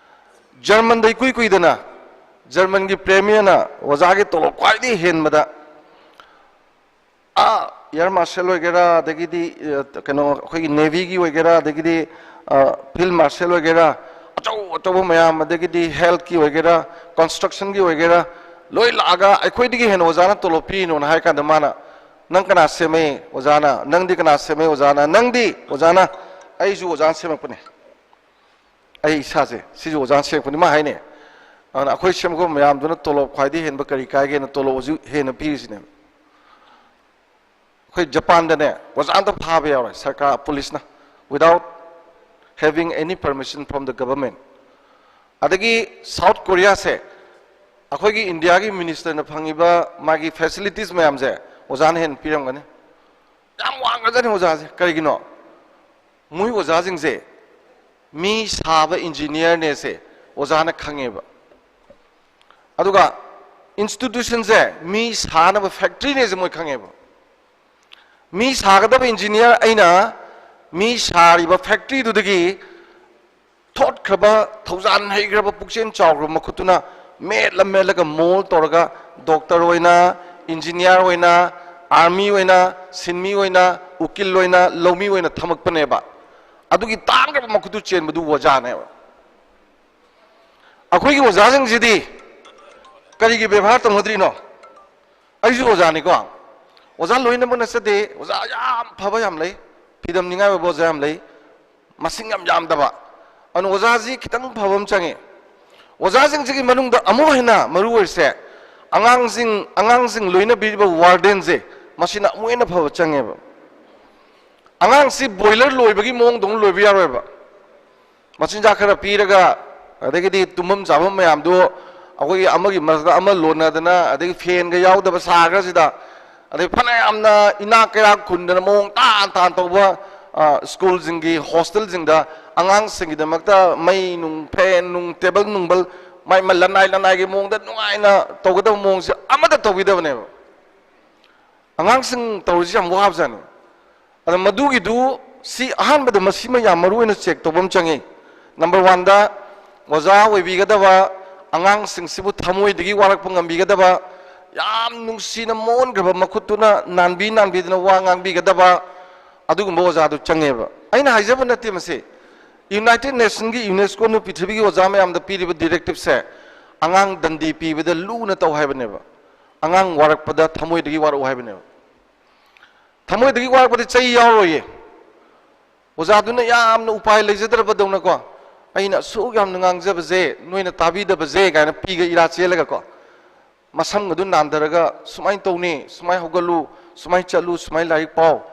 ꯖꯔꯃꯟꯗ ꯏꯀꯨꯏ ꯀꯨꯏꯗꯅ ꯖꯔꯃꯟꯒꯤ ꯄ꯭ꯔꯦꯃꯤꯌꯔꯅ ꯑꯣꯖꯥꯒꯤ ꯇꯣꯂꯣꯞ ꯈ꯭ꯋꯥꯏꯗꯒꯤ ꯍꯦꯟꯕꯗ, ꯑꯥ, ꯑꯦꯌꯔ ꯃꯥꯔꯁꯦꯜ ꯑꯣꯏꯒꯦꯔꯥ, ꯑꯗꯒꯤꯗꯤ ꯑ, ꯀꯩꯅꯣ, ꯑꯩꯈꯣꯏꯒꯤ ꯅꯦꯚꯤꯒꯤ ꯑꯣꯏꯒꯦꯔꯥ, ꯑꯗꯒꯤꯗꯤ ꯐꯤꯜꯗ ꯃꯥꯔꯁꯦꯜ ꯑꯣꯏꯒꯦꯔꯥ, ꯑꯆꯧ ꯑꯆꯧꯕ ꯃꯌꯥꯝ, ꯑꯗꯒꯤꯗꯤ ꯍꯦꯜꯠꯀꯤ ꯑꯣꯏꯒꯦꯔꯥ, ꯀꯟꯁꯇ꯭ꯔꯛꯁꯟꯒꯤ ꯑꯣꯏꯒꯦꯔꯥ, ꯂꯣꯏ ꯂꯥꯛꯑꯒ ꯑꯩꯈꯣꯏꯗꯒꯤ ꯍꯦꯟꯅ ꯑꯣꯖꯥꯅ ꯇꯣꯂꯣꯞ ꯄꯤꯔꯤꯅꯣꯅ ꯍꯥꯏ ꯀꯥꯟꯗ ꯃꯥꯅ, "ꯅꯪ ꯀꯅꯥ ꯁꯦꯝꯃꯦ ꯑꯣꯖꯥꯅ? ꯅꯪꯗꯤ ꯀꯅꯥ ꯁꯦꯝꯃꯦ ꯑꯣꯖꯥꯅ? ꯅꯪꯗꯤ ꯑꯣꯖꯥꯅ?" "ꯑꯩꯁꯨ ꯑꯣꯖꯥꯅ ꯁꯦꯝꯃꯛꯄꯅꯦ꯫ ꯑꯩ ꯏꯁꯥꯁꯦ ꯁꯤꯁꯨ ꯑꯣꯖꯥꯅ ꯁꯦꯝꯃꯛꯄꯅꯤ", ꯃꯥ ꯍꯥꯏꯅꯦ꯫ ꯑꯗꯨꯅ ꯑꯩꯈꯣꯏ ꯁꯦꯝꯃꯛꯄ ꯃꯌꯥꯝꯗꯨꯅ ꯇꯣꯂꯣꯞ ꯈ꯭ꯋꯥꯏꯗꯒꯤ ꯍꯦꯟꯕ ꯀꯔꯤ ꯀꯥꯏꯒꯦꯅ ꯇꯣꯂꯣꯞ ꯍꯧꯖꯤꯛ ꯍꯦꯟꯅ ꯄꯤꯔꯤꯁꯤꯅꯦ꯫ ꯑꯩꯈꯣꯏ ꯖꯄꯥꯟꯗꯅꯦ, ꯑꯣꯖꯥ ꯑꯝꯇ ꯐꯥꯕ ꯌꯥꯎꯔꯣꯏ ꯁꯔꯀꯥꯔ, ꯄꯨꯂꯤꯁꯅ, without having any permission from the government. ꯑꯗꯒꯤ ꯁꯥꯎꯠ ꯀꯣꯔꯤꯌꯥꯁꯦ, ꯑꯩꯈꯣꯏꯒꯤ ꯏꯟꯗꯤꯌꯥꯒꯤ ꯃꯤꯅꯤꯁꯇꯔꯅ ꯐꯪꯉꯤꯕ ꯃꯥꯒꯤ ꯐꯦꯁꯤꯂꯤꯇꯤꯁ ꯃꯌꯥꯝꯁꯦ ꯑꯣꯖꯥꯅ ꯍꯦꯟꯅ ꯄꯤꯔꯝꯒꯅꯤ꯫ ꯌꯥꯝ ꯋꯥꯡꯈ꯭ꯔꯖꯥꯠꯅꯤ ꯑꯣꯖꯥꯁꯦ꯫ ꯀꯔꯤꯒꯤꯅꯣ? ꯃꯣꯏ ꯑꯣꯖꯥꯁꯤꯡꯁꯦ ꯃꯤ ꯁꯥꯕ ꯏꯟꯖꯤꯅꯤꯌꯥꯔꯅꯦꯁꯦ ꯑꯣꯖꯥꯅ ꯈꯪꯉꯦꯕ꯫ ꯑꯗꯨꯒ ꯏꯟꯁꯇꯤꯇ꯭ꯌꯨꯁꯟꯁꯦ ꯃꯤ ꯁꯥꯅꯕ ꯐꯦꯛꯇ꯭ꯔꯤꯅꯦꯁꯦ ꯃꯣꯏ ꯈꯪꯉꯦꯕ꯫ ꯃꯤ ꯁꯥꯒꯗꯕ ꯏꯟꯖꯤꯅꯤꯌꯥꯔ ꯑꯩꯅ ꯃꯤ ꯁꯥꯔꯤꯕ ꯐꯦꯛꯇ꯭ꯔꯤꯗꯨꯗꯒꯤ ꯊꯣꯠꯈ꯭ꯔꯕ, ꯊꯧꯖꯥꯟ ꯍꯩꯈ꯭ꯔꯕ, ꯄꯨꯛꯆꯦꯜ ꯆꯥꯎꯈ꯭ꯔꯕ ꯃꯈꯨꯠꯇꯨꯅ ꯃꯦꯠꯂ ꯃꯦꯠꯂꯒ ꯃꯣꯜ ꯇꯧꯔꯒ ꯗꯣꯛꯇꯔ ꯑꯣꯏꯅ, ꯏꯟꯖꯤꯅꯤꯌꯥꯔ ꯑꯣꯏꯅ, ꯑꯥꯔꯃꯤ ꯑꯣꯏꯅ, ꯁꯤꯟꯃꯤ ꯑꯣꯏꯅ, ꯎꯀꯤꯜ ꯑꯣꯏꯅ, ꯂꯧꯃꯤ ꯑꯣꯏꯅ ꯊꯝꯃꯛꯄꯅꯦꯕ꯫ ꯑꯗꯨꯒꯤ ꯇꯥꯡꯈ꯭ꯔꯕ ꯃꯈꯨꯠꯇꯨ ꯆꯦꯟꯕꯗꯨ ꯑꯣꯖꯥꯅꯦꯕ꯫ ꯑꯩꯈꯣꯏꯒꯤ ꯑꯣꯖꯥꯁꯤꯡꯁꯤꯗꯤ ꯀꯔꯤꯒꯤ ꯕꯦꯕꯥꯔ ꯇꯧꯅꯗ꯭ꯔꯤꯅꯣ? ꯑꯩꯁꯨ ꯑꯣꯖꯥꯅꯤꯀꯣ꯫ ꯑꯣꯖꯥ ꯂꯣꯏꯅꯃꯛ ꯅꯠꯆꯗꯦ, ꯑꯣꯖꯥ ꯌꯥꯝ ꯐꯕ ꯌꯥꯝ ꯂꯩ, ꯐꯤꯗꯝꯅꯤꯡꯉꯥꯏ ꯑꯣꯏꯕ ꯑꯣꯖꯥ ꯌꯥꯝ ꯂꯩ, ꯃꯁꯤꯡ ꯌꯥꯝ ꯌꯥꯝꯗꯕ꯫ ꯑꯗꯨꯅ ꯑꯣꯖꯥꯁꯤ ꯈꯤꯇꯪ ꯐꯕ ꯑꯃ ꯆꯪꯉꯤ꯫ ꯑꯣꯖꯥꯁꯤꯡꯁꯤꯒꯤ ꯃꯅꯨꯡꯗ ꯑꯃꯨꯛ ꯍꯦꯟꯅ ꯃꯔꯨ ꯑꯣꯏꯔꯤꯁꯦ ꯑꯉꯥꯡꯁꯤꯡ, ꯑꯉꯥꯡꯁꯤꯡ ꯂꯣꯏꯅꯕꯤꯔꯤꯕ ꯋꯥꯔꯗꯦꯟꯁꯦ, ꯃꯁꯤꯅ ꯑꯃꯨꯛ ꯍꯦꯟꯅ ꯐꯕ ꯆꯪꯉꯦꯕ꯫ ꯑꯉꯥꯡꯁꯤ ꯕꯣꯏꯂꯔ ꯂꯣꯏꯕꯒꯤ ꯃꯑꯣꯡꯗꯧꯅ ꯂꯣꯏꯕ ꯌꯥꯔꯣꯏꯕ꯫ ꯃꯆꯤꯟꯖꯥꯛ ꯈꯔ ꯄꯤꯔꯒ, ꯑꯗꯒꯤꯗꯤ ꯇꯨꯝꯐꯝ ꯆꯥꯐꯝ ꯃꯌꯥꯝꯗꯨ ꯑꯩꯈꯣꯏꯒꯤ ꯑꯃꯒꯤ ꯃꯔꯛꯇ ꯑꯃ ꯂꯣꯟꯅꯗꯅ, ꯑꯗꯒꯤ ꯐꯦꯟꯒ ꯌꯥꯎꯗꯕ ꯁꯥꯈ꯭ꯔꯁꯤꯗ, ꯑꯗꯩ ꯐꯅꯌꯥꯝꯅ ꯏꯅꯥꯛ ꯀꯩꯔꯥꯛ ꯈꯨꯟꯗꯅ ꯃꯑꯣꯡ ꯇꯥꯟ ꯇꯥꯟ ꯇꯧꯕ, ꯑ, ꯁ꯭ꯀꯨꯜꯁꯤꯡꯒꯤ ꯍꯣꯁꯇꯦꯜꯁꯤꯡꯗ ꯑꯉꯥꯡꯁꯤꯡꯒꯤꯗꯃꯛꯇ ꯃꯩ ꯅꯨꯡ, ꯐꯦꯟ ꯅꯨꯡ, ꯇꯦꯕꯜ ꯅꯨꯡꯕꯜ, ꯃꯥꯏ ꯃꯥ ꯂꯅꯥꯏ ꯂꯅꯥꯏꯒꯤ ꯃꯑꯣꯡꯗ ꯅꯨꯡꯉꯥꯏꯅ ꯇꯧꯒꯗꯕ ꯃꯑꯣꯡꯁꯦ ꯑꯃꯠꯇ ꯇꯧꯕꯤꯗꯕꯅꯦꯕ꯫ ꯑꯉꯥꯡꯁꯤꯡ ꯇꯧꯔꯤꯁꯤ ꯌꯥꯝ ꯋꯥꯕꯖꯥꯠꯅꯤ꯫ ꯑꯗ ꯃꯗꯨꯒꯤꯗꯨ ꯁꯤ ꯑꯍꯥꯟꯕꯗ ꯃꯁꯤꯃ ꯌꯥꯝ ꯃꯔꯨ ꯑꯣꯏꯅ ꯆꯦꯛ ꯇꯧꯕ ꯑꯃ ꯆꯪꯉꯤ꯫ ꯅꯝꯕꯔ ꯋꯥꯟꯗ ꯑꯣꯖꯥ ꯑꯣꯏꯕꯤꯒꯗꯕ, ꯑꯉꯥꯡꯁꯤꯡꯁꯤꯕꯨ ꯊꯃꯣꯏꯗꯒꯤ ꯋꯥꯔꯛꯄ ꯉꯝꯕꯤꯒꯗꯕ, ꯌꯥꯝ ꯅꯨꯡꯁꯤꯅ ꯃꯣꯟꯈ꯭ꯔꯕ ꯃꯈꯨꯠꯇꯨꯅ ꯅꯥꯟꯕꯤ ꯅꯥꯟꯕꯤꯗꯅ ꯋꯥ ꯉꯥꯡꯕꯤꯒꯗꯕ, ꯑꯗꯨꯒꯨꯝꯕ ꯑꯣꯖꯥꯗꯨ ꯆꯪꯉꯦꯕ꯫ ꯑꯩꯅ ꯍꯥꯏꯖꯕ ꯅꯠꯇꯦ ꯃꯁꯤ, ꯌꯨꯅꯥꯏꯇꯦꯗ ꯅꯦꯁꯟꯒꯤ, ꯌꯨꯅꯦꯁꯀꯣꯅ ꯄ꯭ꯔꯤꯊꯤꯕꯤꯒꯤ ꯑꯣꯖꯥ ꯃꯌꯥꯝꯗ ꯄꯤꯔꯤꯕ ꯗꯤꯔꯦꯛꯇꯤꯞꯁꯦ, ꯑꯉꯥꯡ ꯗꯟꯗꯤ ꯄꯤꯕꯗ ꯂꯨꯅ ꯇꯧ ꯍꯥꯏꯕꯅꯦꯕ꯫ ꯑꯉꯥꯡ ꯋꯥꯔꯛꯄꯗ ꯊꯃꯣꯏꯗꯒꯤ ꯋꯥꯔꯛꯎ ꯍꯥꯏꯕꯅꯦꯕ꯫ ꯊꯃꯣꯏꯗꯒꯤ ꯋꯥꯔꯛꯄꯗꯤ ꯆꯩ ꯌꯥꯎꯔꯣꯏꯌꯦ꯫ ꯑꯣꯖꯥꯗꯨꯅ ꯌꯥꯝꯅ ꯎꯄꯥꯏ ꯂꯩꯖꯗ꯭ꯔꯕꯗꯧꯅꯀꯣ, "ꯑꯩꯅ ꯑꯁꯨꯛ ꯌꯥꯝꯅ ꯉꯥꯡꯖꯕꯁꯦ ꯅꯣꯏꯅ ꯇꯥꯕꯤꯗꯕꯁꯦ" ꯀꯥꯏꯅ ꯄꯤꯒ ꯏꯔꯥ ꯆꯦꯜꯂꯒꯀꯣ, ꯃꯁꯝꯒꯗꯨ ꯅꯥꯟꯊꯔꯒ, "ꯁꯨꯃꯥꯏꯅ ꯇꯧꯅꯤ, ꯁꯨꯃꯥꯏꯅ ꯍꯧꯒꯠꯂꯨ, ꯁꯨꯃꯥꯏꯅ ꯆꯠꯂꯨ, ꯁꯨꯃꯥꯏꯅ ꯂꯥꯏꯔꯤꯛ ꯄꯥꯎ,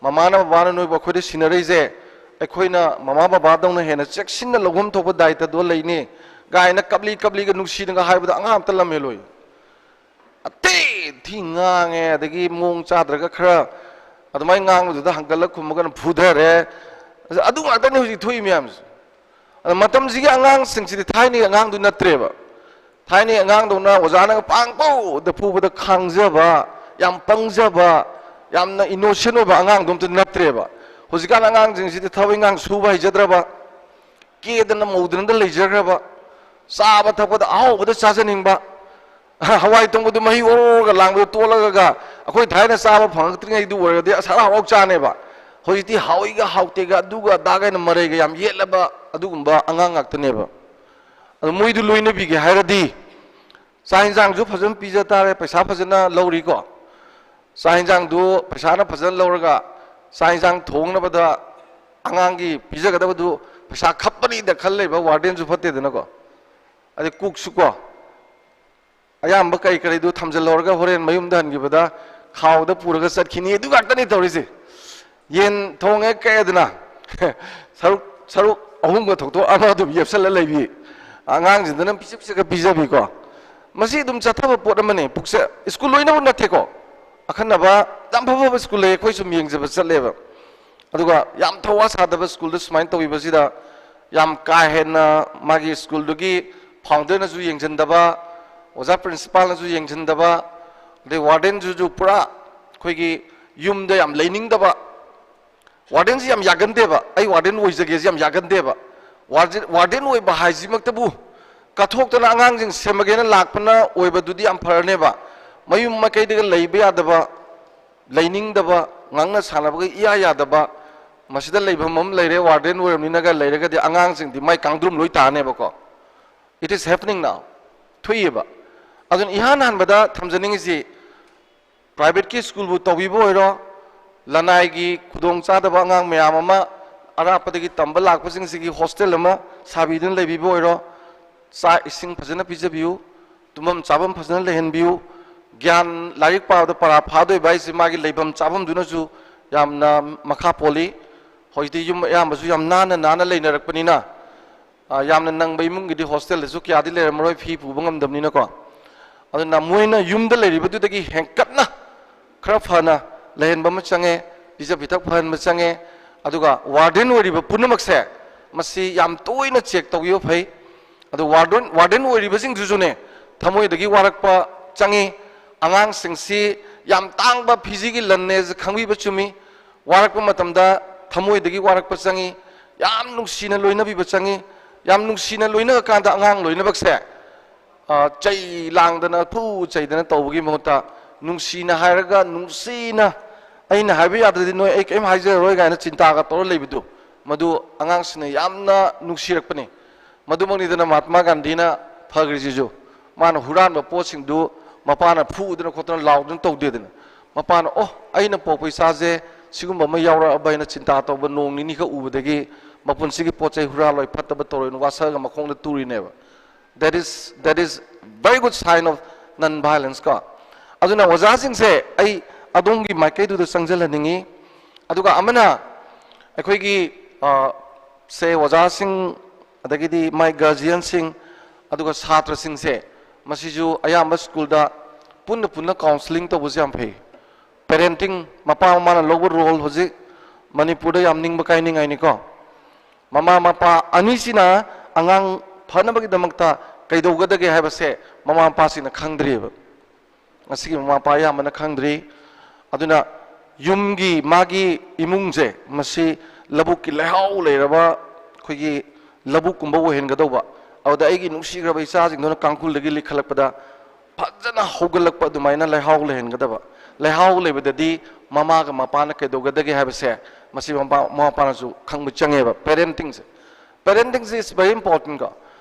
ꯃꯃꯥꯅ ꯕꯕꯥꯅ ꯅꯣꯏꯕꯨ ꯑꯩꯈꯣꯏꯗ ꯁꯤꯟꯅꯔꯛꯏꯁꯦ, ꯑꯩꯈꯣꯏꯅ ꯃꯃꯥ ꯕꯕꯥꯗꯧꯅ ꯍꯦꯟꯅ ꯆꯦꯛꯁꯤꯟꯅ ꯂꯧꯐꯝ ꯊꯣꯛꯄ ꯗꯥꯏꯇꯗꯣ ꯂꯩꯅꯤ" ꯀꯥꯏꯅ ꯀꯞꯂꯤ ꯀꯞꯂꯤꯒ ꯅꯨꯡꯁꯤꯅꯒ ꯍꯥꯏꯕꯗ ꯑꯉꯥꯡ ꯑꯝꯇ ꯂꯝ ꯍꯦꯜꯂꯣꯏ꯫ ꯑꯇꯩ ꯊꯤ ꯉꯥꯡꯉꯦ, ꯑꯗꯒꯤ ꯃꯑꯣꯡ ꯆꯥꯗ꯭ꯔꯒ ꯈꯔ ꯑꯗꯨꯃꯥꯏꯅ ꯉꯥꯡꯕꯗꯨꯗ ꯍꯪꯒꯠꯂ ꯈꯨꯝꯃꯒꯅ ꯐꯨꯊꯔꯦ꯫ ꯑꯗꯨ ꯉꯥꯛꯇꯅꯤ ꯍꯧꯖꯤꯛ ꯊꯣꯛꯏ ꯃꯌꯥꯝꯁꯦ꯫ ꯑꯗ ꯃꯇꯝꯁꯤꯒꯤ ꯑꯉꯥꯡꯁꯤꯡꯁꯤꯗꯤ ꯊꯥꯏꯅꯒꯤ ꯑꯉꯥꯡꯗꯨ ꯅꯠꯇ꯭ꯔꯦꯕ꯫ ꯊꯥꯏꯅꯒꯤ ꯑꯉꯥꯡꯗꯧꯅ ꯑꯣꯖꯥꯅꯒ ꯄꯥꯡꯄꯧꯗ ꯐꯨꯕꯗ ꯈꯥꯡꯖꯕ, ꯌꯥꯝ ꯄꯪꯖꯕ, ꯌꯥꯝꯅ ꯏꯅꯣꯁꯦꯟ ꯑꯣꯏꯕ ꯑꯉꯥꯡꯗꯣ ꯑꯝꯇ ꯅꯠꯇ꯭ꯔꯦꯕ꯫ ꯍꯧꯖꯤꯛꯀꯥꯟ ꯑꯉꯥꯡꯁꯤꯡꯁꯤꯗꯤ ꯊꯕꯛ ꯏꯪꯈꯥꯡ ꯁꯨꯕ ꯍꯩꯖꯗ꯭ꯔꯕ, ꯀꯦꯗꯅ ꯃꯧꯗꯅꯗ ꯂꯩꯖꯈ꯭ꯔꯕ, ꯆꯥꯕ ꯊꯛꯄꯗ ꯑꯍꯥꯎꯕꯗ ꯆꯥꯖꯅꯤꯡꯕ, ꯍꯋꯥꯏ ꯊꯣꯡꯕꯗꯨ ꯃꯍꯤ ꯑꯣꯔꯣꯔꯒ ꯂꯥꯡꯕꯗꯨ ꯇꯣꯠꯂꯒ ꯑꯩꯈꯣꯏ ꯊꯥꯏꯅ ꯆꯥꯕ ꯐꯪꯉꯛꯇ꯭ꯔꯤꯉꯩꯗꯨ ꯑꯣꯏꯔꯒꯗꯤ ꯑꯁ ꯍꯔꯥꯎ ꯍꯔꯥꯎ ꯆꯥꯅꯦꯕ꯫ ꯍꯧꯖꯤꯛꯇꯤ ꯍꯥꯎꯏꯒ ꯍꯥꯎꯇꯦꯒ ꯑꯗꯨꯒ ꯑꯗꯥꯒ ꯍꯥꯏꯅ ꯃꯔꯩꯒ ꯌꯥꯝ ꯌꯦꯠꯂꯕ ꯑꯗꯨꯒꯨꯝꯕ ꯑꯉꯥꯡ ꯉꯥꯛꯇꯅꯦꯕ꯫ ꯑꯗꯣ ꯃꯣꯏꯗꯨ ꯂꯣꯏꯅꯕꯤꯒꯦ ꯍꯥꯏꯔꯗꯤ ꯆꯥꯛ ꯌꯦꯟꯁꯥꯡꯁꯨ ꯐꯖꯅ ꯄꯤꯖ ꯇꯥꯔꯦ, ꯄꯩꯁꯥ ꯐꯖꯅ ꯂꯧꯔꯤꯀꯣ꯫ ꯆꯥꯛ ꯌꯦꯟꯁꯥꯡꯗꯨ ꯄꯩꯁꯥꯅ ꯐꯖꯅ ꯂꯧꯔꯒ ꯆꯥꯛ ꯌꯦꯟꯁꯥꯡ ꯊꯣꯡꯅꯕꯗ ꯑꯉꯥꯡꯒꯤ ꯄꯤꯖꯒꯗꯕꯗꯨ ꯄꯩꯁꯥ ꯈꯞꯄꯅꯤꯗ ꯈꯜ ꯂꯩꯕ ꯋꯥꯔꯗꯦꯟꯁꯨ ꯐꯠꯇꯦꯗꯅꯀꯣ꯫ ꯑꯗꯩ ꯀꯨꯛꯁꯨꯀꯣ, ꯑꯌꯥꯝꯕ ꯀꯔꯤ ꯀꯔꯤꯗꯨ ꯊꯝꯖꯤꯜꯍꯧꯔꯒ ꯍꯣꯔꯦꯟ ꯃꯌꯨꯝꯗ ꯍꯟꯈꯤꯕꯗ ꯈꯥꯎꯗ ꯄꯨꯔꯒ ꯆꯠꯈꯤꯅꯤ, ꯑꯗꯨ ꯉꯥꯛꯇꯅꯤ ꯇꯧꯔꯤꯁꯦ꯫ ꯌꯦꯟ ꯊꯣꯡꯉꯦ ꯀꯛꯑꯦꯗꯅ, ꯁꯔꯨꯛ, ꯁꯔꯨꯛ ꯑꯍꯨꯝꯒ ꯊꯣꯛꯇꯣꯛ ꯑꯃ ꯑꯗꯨꯝ ꯌꯦꯞꯁꯜꯂ ꯂꯩꯕꯤ, ꯑꯉꯥꯡꯁꯤꯡꯗꯨꯅ ꯄꯤꯁꯛ ꯄꯤꯁꯛꯀ ꯄꯤꯖꯕꯤꯀꯣ꯫ ꯃꯁꯤ ꯑꯗꯨꯝ ꯆꯠꯊꯕ ꯄꯣꯠ ꯑꯃꯅꯤ꯫ ꯄꯨꯛꯆ-, ꯁ꯭ꯀꯨꯜ ꯂꯣꯏꯅꯃꯛ ꯅꯠꯇꯦꯀꯣ, ꯑꯈꯟꯅꯕ ꯌꯥꯝ ꯐ ꯐꯕ ꯁ꯭ꯀꯨꯜ ꯂꯩ, ꯑꯩꯈꯣꯏ ꯁꯨꯝ ꯌꯦꯡꯖꯕ ꯆꯠꯂꯦꯕ꯫ ꯑꯗꯨꯒ ꯌꯥꯝ ꯊꯧꯋꯥ ꯁꯥꯗꯕ ꯁ꯭ꯀꯨꯜꯗ ꯁꯨꯃꯥꯏꯅ ꯇꯧꯕꯤꯕꯁꯤꯗ ꯌꯥꯝ ꯀꯥ ꯍꯦꯟꯅ ꯃꯥꯒꯤ ꯁ꯭ꯀꯨꯜꯗꯨꯒꯤ ꯐꯥꯎꯟꯗꯔꯅꯁꯨ ꯌꯦꯡꯁꯤꯟꯗꯕ, ꯑꯣꯖꯥ ꯄ꯭ꯔꯤꯟꯁꯤꯄꯥꯜꯅꯁꯨ ꯌꯦꯡꯁꯤꯟꯗꯕ, ꯑꯗꯩ ꯋꯥꯔꯗꯦꯟꯁꯤꯁꯨ ꯄꯨꯔꯥ ꯑꯩꯈꯣꯏꯒꯤ ꯌꯨꯝꯗ ꯌꯥꯝ ꯂꯩꯅꯤꯡꯗꯕ, ꯋꯥꯔꯗꯦꯟꯁꯤ ꯌꯥꯝ ꯌꯥꯒꯟꯗꯦꯕ, ꯑꯩ ꯋꯥꯔꯗꯦꯟ ꯑꯣꯏꯖꯒꯦꯁꯤ ꯌꯥꯝ ꯌꯥꯒꯟꯗꯦꯕ꯫ ꯋꯥꯔꯗꯦꯟ, ꯋꯥꯔꯗꯦꯟ ꯑꯣꯏꯕ ꯍꯥꯏꯁꯤꯃꯛꯇꯕꯨ ꯀꯠꯊꯣꯛꯇꯅ ꯑꯉꯥꯡꯁꯤꯡ ꯁꯦꯝꯃꯒꯦꯅ ꯂꯥꯛꯄꯅ ꯑꯣꯏꯕꯗꯨꯗꯤ ꯌꯥꯝ ꯐꯔꯅꯦꯕ꯫ ꯃꯌꯨꯝ ꯃꯀꯩꯗꯒ ꯂꯩꯕ ꯌꯥꯗꯕ, ꯂꯩꯅꯤꯡꯗꯕ, ꯉꯥꯡꯅ ꯁꯥꯟꯅꯕꯒ ꯏꯌꯥ ꯌꯥꯗꯕ, ꯃꯁꯤꯗ ꯂꯩꯐꯝ ꯑꯃ ꯂꯩꯔꯦ, ꯋꯥꯔꯗꯦꯟ ꯑꯣꯏꯔꯕꯅꯤꯅꯒ ꯂꯩꯔꯒꯗꯤ ꯑꯉꯥꯡꯁꯤꯡꯗꯤ ꯃꯥꯏ ꯀꯥꯡꯗ꯭ꯔꯨꯝ ꯂꯣꯏ ꯇꯥꯅꯦꯕꯀꯣ꯫ It is happening now. ꯊꯣꯛꯏꯕ꯫ ꯑꯗꯨꯅ ꯏꯍꯥꯟ ꯍꯥꯟꯕꯗ ꯊꯝꯖꯅꯤꯡꯉꯤꯁꯤ, ꯄ꯭ꯔꯥꯏꯚꯦꯠꯀꯤ ꯁ꯭ꯀꯨꯜꯕꯨ ꯇꯧꯕꯤꯕ ꯑꯣꯏꯔꯣ, ꯂꯅꯥꯏꯒꯤ ꯈꯨꯗꯣꯡꯆꯥꯗꯕ ꯑꯉꯥꯡ ꯃꯌꯥꯝ ꯑꯃ ꯑꯔꯥꯞꯄꯗꯒꯤ ꯇꯝꯕ ꯂꯥꯛꯄꯁꯤꯡꯁꯤꯒꯤ ꯍꯣꯁꯇꯦꯜ ꯑꯃ ꯁꯥꯕꯤꯗꯨꯅ ꯂꯩꯕꯤꯕ ꯑꯣꯏꯔꯣ, ꯆꯥꯛ ꯏꯁꯤꯡ ꯐꯖꯅ ꯄꯤꯖꯕꯤꯌꯨ, ꯇꯨꯝꯐꯝ ꯆꯥꯐꯝ ꯐꯖꯅ ꯂꯩꯍꯟꯕꯤꯌꯨ꯫ ꯒ꯭ꯌꯥꯟ, ꯂꯥꯏꯔꯤꯛ ꯄꯥꯕꯗ ꯄꯔꯥ ꯐꯥꯗꯣꯏꯕ ꯍꯥꯏꯁꯦ ꯃꯥꯒꯤ ꯂꯩꯐꯝ ꯆꯥꯐꯝꯗꯨꯅꯁꯨ ꯌꯥꯝꯅ ꯃꯈꯥ ꯄꯣꯜꯂꯤ꯫ ꯍꯧꯖꯤꯛꯇꯤ ꯌꯨꯝ ꯑꯌꯥꯝꯕꯁꯨ ꯌꯥꯝ ꯅꯥꯟꯅ ꯅꯥꯟꯅ ꯂꯩꯅꯔꯛꯄꯅꯤꯅ, ꯑ, ꯌꯥꯝꯅ ꯅꯪꯕ ꯏꯃꯨꯡꯒꯤꯗꯤ ꯍꯣꯁꯇꯦꯜꯗꯁꯨ ꯀꯌꯥꯗꯤ ꯂꯩꯔꯝꯃꯔꯣꯏ, ꯐꯤ ꯄꯨꯕ ꯉꯝꯗꯕꯅꯤꯅꯀꯣ꯫ ꯑꯗꯨꯅ ꯃꯣꯏꯅ ꯌꯨꯝꯗ ꯂꯩꯔꯤꯕꯗꯨꯗꯒꯤ ꯍꯦꯟꯀꯠꯅ ꯈꯔ ꯐꯅ ꯂꯩꯍꯟꯕ ꯑꯃ ꯆꯪꯉꯦ, ꯄꯤꯖ ꯄꯤꯊꯛ ꯐꯍꯟꯕ ꯆꯪꯉꯦ꯫ ꯑꯗꯨꯒ ꯋꯥꯔꯗꯦꯟ ꯑꯣꯏꯔꯤꯕ ꯄꯨꯝꯅꯃꯛꯁꯦ ꯃꯁꯤ ꯌꯥꯝ ꯇꯣꯏꯅ ꯆꯦꯛ ꯇꯧꯕꯤꯕ ꯐꯩ꯫ ꯑꯗꯨ ꯋꯥꯔꯗꯦꯟ, ꯋꯥꯔꯗꯦꯟ ꯑꯣꯏꯔꯤꯕꯁꯤꯡꯗꯨꯁꯨꯅꯦ ꯊꯃꯣꯏꯗꯒꯤ ꯋꯥꯔꯛꯄ ꯆꯪꯉꯤ꯫ ꯑꯉꯥꯡꯁꯤꯡꯁꯤ ꯌꯥꯝ ꯇꯥꯡꯕ ꯐꯤꯖꯤꯒꯤ ꯂꯟꯅꯦꯁꯦ ꯈꯪꯕꯤꯕ ꯆꯨꯝꯃꯤ꯫ ꯋꯥꯔꯛꯄ ꯃꯇꯝꯗ ꯊꯃꯣꯏꯗꯒꯤ ꯋꯥꯔꯛꯄ ꯆꯪꯉꯤ꯫ ꯌꯥꯝ ꯅꯨꯡꯁꯤꯅ ꯂꯣꯏꯅꯕꯤꯕ ꯆꯪꯉꯤ꯫ ꯌꯥꯝ ꯅꯨꯡꯁꯤꯅ ꯂꯣꯏꯅꯔꯀꯥꯟꯗ ꯑꯉꯥꯡ ꯂꯣꯏꯅꯕꯁꯦ, ꯑ, ꯆꯩ ꯂꯥꯡꯗꯅ, ꯐꯨ ꯆꯩꯗꯅ ꯇꯧꯕꯒꯤ ꯃꯍꯨꯠꯇ ꯅꯨꯡꯁꯤꯅ ꯍꯥꯏꯔꯒ, ꯅꯨꯡꯁꯤꯅ, "ꯑꯩꯅ ꯍꯥꯏꯕ ꯌꯥꯗ꯭ꯔꯗꯤ ꯅꯣꯏ ꯑꯩ ꯀꯔꯤꯝ ꯍꯥꯏꯖꯔꯔꯣꯏ" ꯀꯥꯏꯅ ꯆꯤꯟꯇꯥꯒ ꯇꯧꯔ ꯂꯩꯕꯗꯨ, ꯃꯗꯨ ꯑꯉꯥꯡꯁꯤꯡꯅ ꯌꯥꯝꯅ ꯅꯨꯡꯁꯤꯔꯛꯄꯅꯤ꯫ ꯃꯗꯨꯃꯛꯅꯤꯗꯅ ꯃꯍꯥꯇꯃꯥ ꯒꯥꯟꯙꯤꯅ ꯐꯈ꯭ꯔꯤꯁꯤꯁꯨ꯫ ꯃꯥꯅ ꯍꯨꯔꯥꯟꯕ ꯄꯣꯠꯁꯤꯡꯗꯨ ꯃꯄꯥꯅ ꯐꯨꯗꯅ ꯈꯣꯠꯇꯅ ꯂꯥꯎꯗꯅ ꯇꯧꯗꯦꯗꯅ꯫ ꯃꯄꯥꯅ, "ꯑꯣ, ꯑꯩꯅ ꯄꯣꯛꯄ ꯏꯆꯥꯁꯦ ꯁꯤꯒꯨꯝꯕ ꯑꯃ ꯌꯥꯎꯔꯛꯑꯕ" ꯍꯥꯏꯅ ꯆꯤꯟꯇꯥ ꯇꯧꯕ, ꯅꯣꯡ ꯅꯤꯅꯤꯈꯛ ꯎꯕꯗꯒꯤ ꯃꯄꯨꯟꯁꯤꯒꯤ ꯄꯣꯠ ꯆꯩ ꯍꯨꯔꯥꯜꯂꯣꯏ, ꯐꯠꯇꯕ ꯇꯧꯔꯣꯏꯅ ꯋꯥꯁꯛꯑꯒ ꯃꯈꯣꯡꯗ ꯇꯨꯔꯤꯅꯦꯕ꯫ That is, that is very good sign of non-violence ꯀꯣ꯫ ꯑꯗꯨꯅ ꯑꯣꯖꯥꯁꯤꯡꯁꯦ ꯑꯩ ꯑꯗꯣꯝꯒꯤ ꯃꯥꯏꯀꯩꯗꯨꯗ ꯆꯪꯁꯤꯜꯍꯟꯅꯤꯡꯉꯤ꯫ ꯑꯗꯨꯒ ꯑꯃꯅ ꯑꯩꯈꯣꯏꯒꯤ, ꯑ, ꯁꯦ ꯑꯣꯖꯥꯁꯤꯡ, ꯑꯗꯒꯤꯗꯤ ꯃꯥꯏ ꯒꯥꯔꯖꯤꯌꯟꯁꯤꯡ, ꯑꯗꯨꯒ ꯁꯥꯇ꯭ꯔꯁꯤꯡꯁꯦ, ꯃꯁꯤꯁꯨ ꯑꯌꯥꯝꯕ ꯁ꯭ꯀꯨꯜꯗ ꯄꯨꯟꯅ ꯄꯨꯟꯅ ꯀꯥꯎꯟꯁꯤꯂꯤꯡ ꯇꯧꯕꯁꯦ ꯌꯥꯝ ꯐꯩ꯫ ꯄꯦꯔꯦꯟꯇꯤꯡ, ꯃꯄꯥ ꯃꯃꯥꯅ ꯂꯧꯕ ꯔꯣꯜ ꯍꯧꯖꯤꯛ ꯃꯅꯤꯄꯨꯔꯗ ꯌꯥꯝ ꯅꯤꯡꯕ ꯀꯥꯏꯅꯤꯡꯉꯥꯏꯅꯤꯀꯣ꯫ ꯃꯃꯥ ꯃꯄꯥ ꯑꯅꯤꯁꯤꯅ ꯑꯉꯥꯡ ꯐꯅꯕꯒꯤꯗꯃꯛꯇ ꯀꯩꯗꯧꯒꯗꯒꯦ ꯍꯥꯏꯕꯁꯦ ꯃꯃꯥ ꯃꯄꯥꯁꯤꯡꯅ ꯈꯪꯗ꯭ꯔꯤꯑꯕ꯫ ꯉꯁꯤꯒꯤ ꯃꯃꯥ ꯃꯄꯥ ꯑꯌꯥꯝꯕꯅ ꯈꯪꯗ꯭ꯔꯤ꯫ ꯑꯗꯨꯅ ꯌꯨꯝꯒꯤ ꯃꯥꯒꯤ ꯏꯃꯨꯡꯁꯦ ꯃꯁꯤ ꯂꯧꯕꯨꯛꯀꯤ ꯂꯩꯍꯥꯎ ꯂꯩꯔꯕ ꯑꯩꯈꯣꯏꯒꯤ ꯂꯧꯕꯨꯛꯀꯨꯝꯕ ꯑꯣꯏꯍꯟꯒꯗꯧꯕ꯫ ꯑꯗꯨꯗ ꯑꯩꯒꯤ ꯅꯨꯡꯁꯤꯈ꯭ꯔꯕ ꯏꯆꯥꯁꯤꯡꯗꯨꯅ ꯀꯥꯡꯈꯨꯜꯗꯒꯤ ꯂꯤꯈꯠꯂꯛꯄꯗ ꯐꯖꯅ ꯍꯧꯒꯠꯂꯛꯄ ꯑꯗꯨꯃꯥꯏꯅ ꯂꯩꯍꯥꯎ ꯂꯩꯍꯟꯒꯗꯕ꯫ ꯂꯩꯍꯥꯎ ꯂꯩꯕꯗꯗꯤ ꯃꯃꯥꯒ ꯃꯄꯥꯅ ꯀꯩꯗꯧꯒꯗꯒꯦ ꯍꯥꯏꯕꯁꯦ ꯃꯁꯤ ꯃꯃꯥ ꯃꯄꯥꯅꯁꯨ ꯈꯪꯕ ꯆꯪꯉꯦꯕ꯫ Parentingꯁꯦ, parentingꯁꯦ is very important ꯀꯣ꯫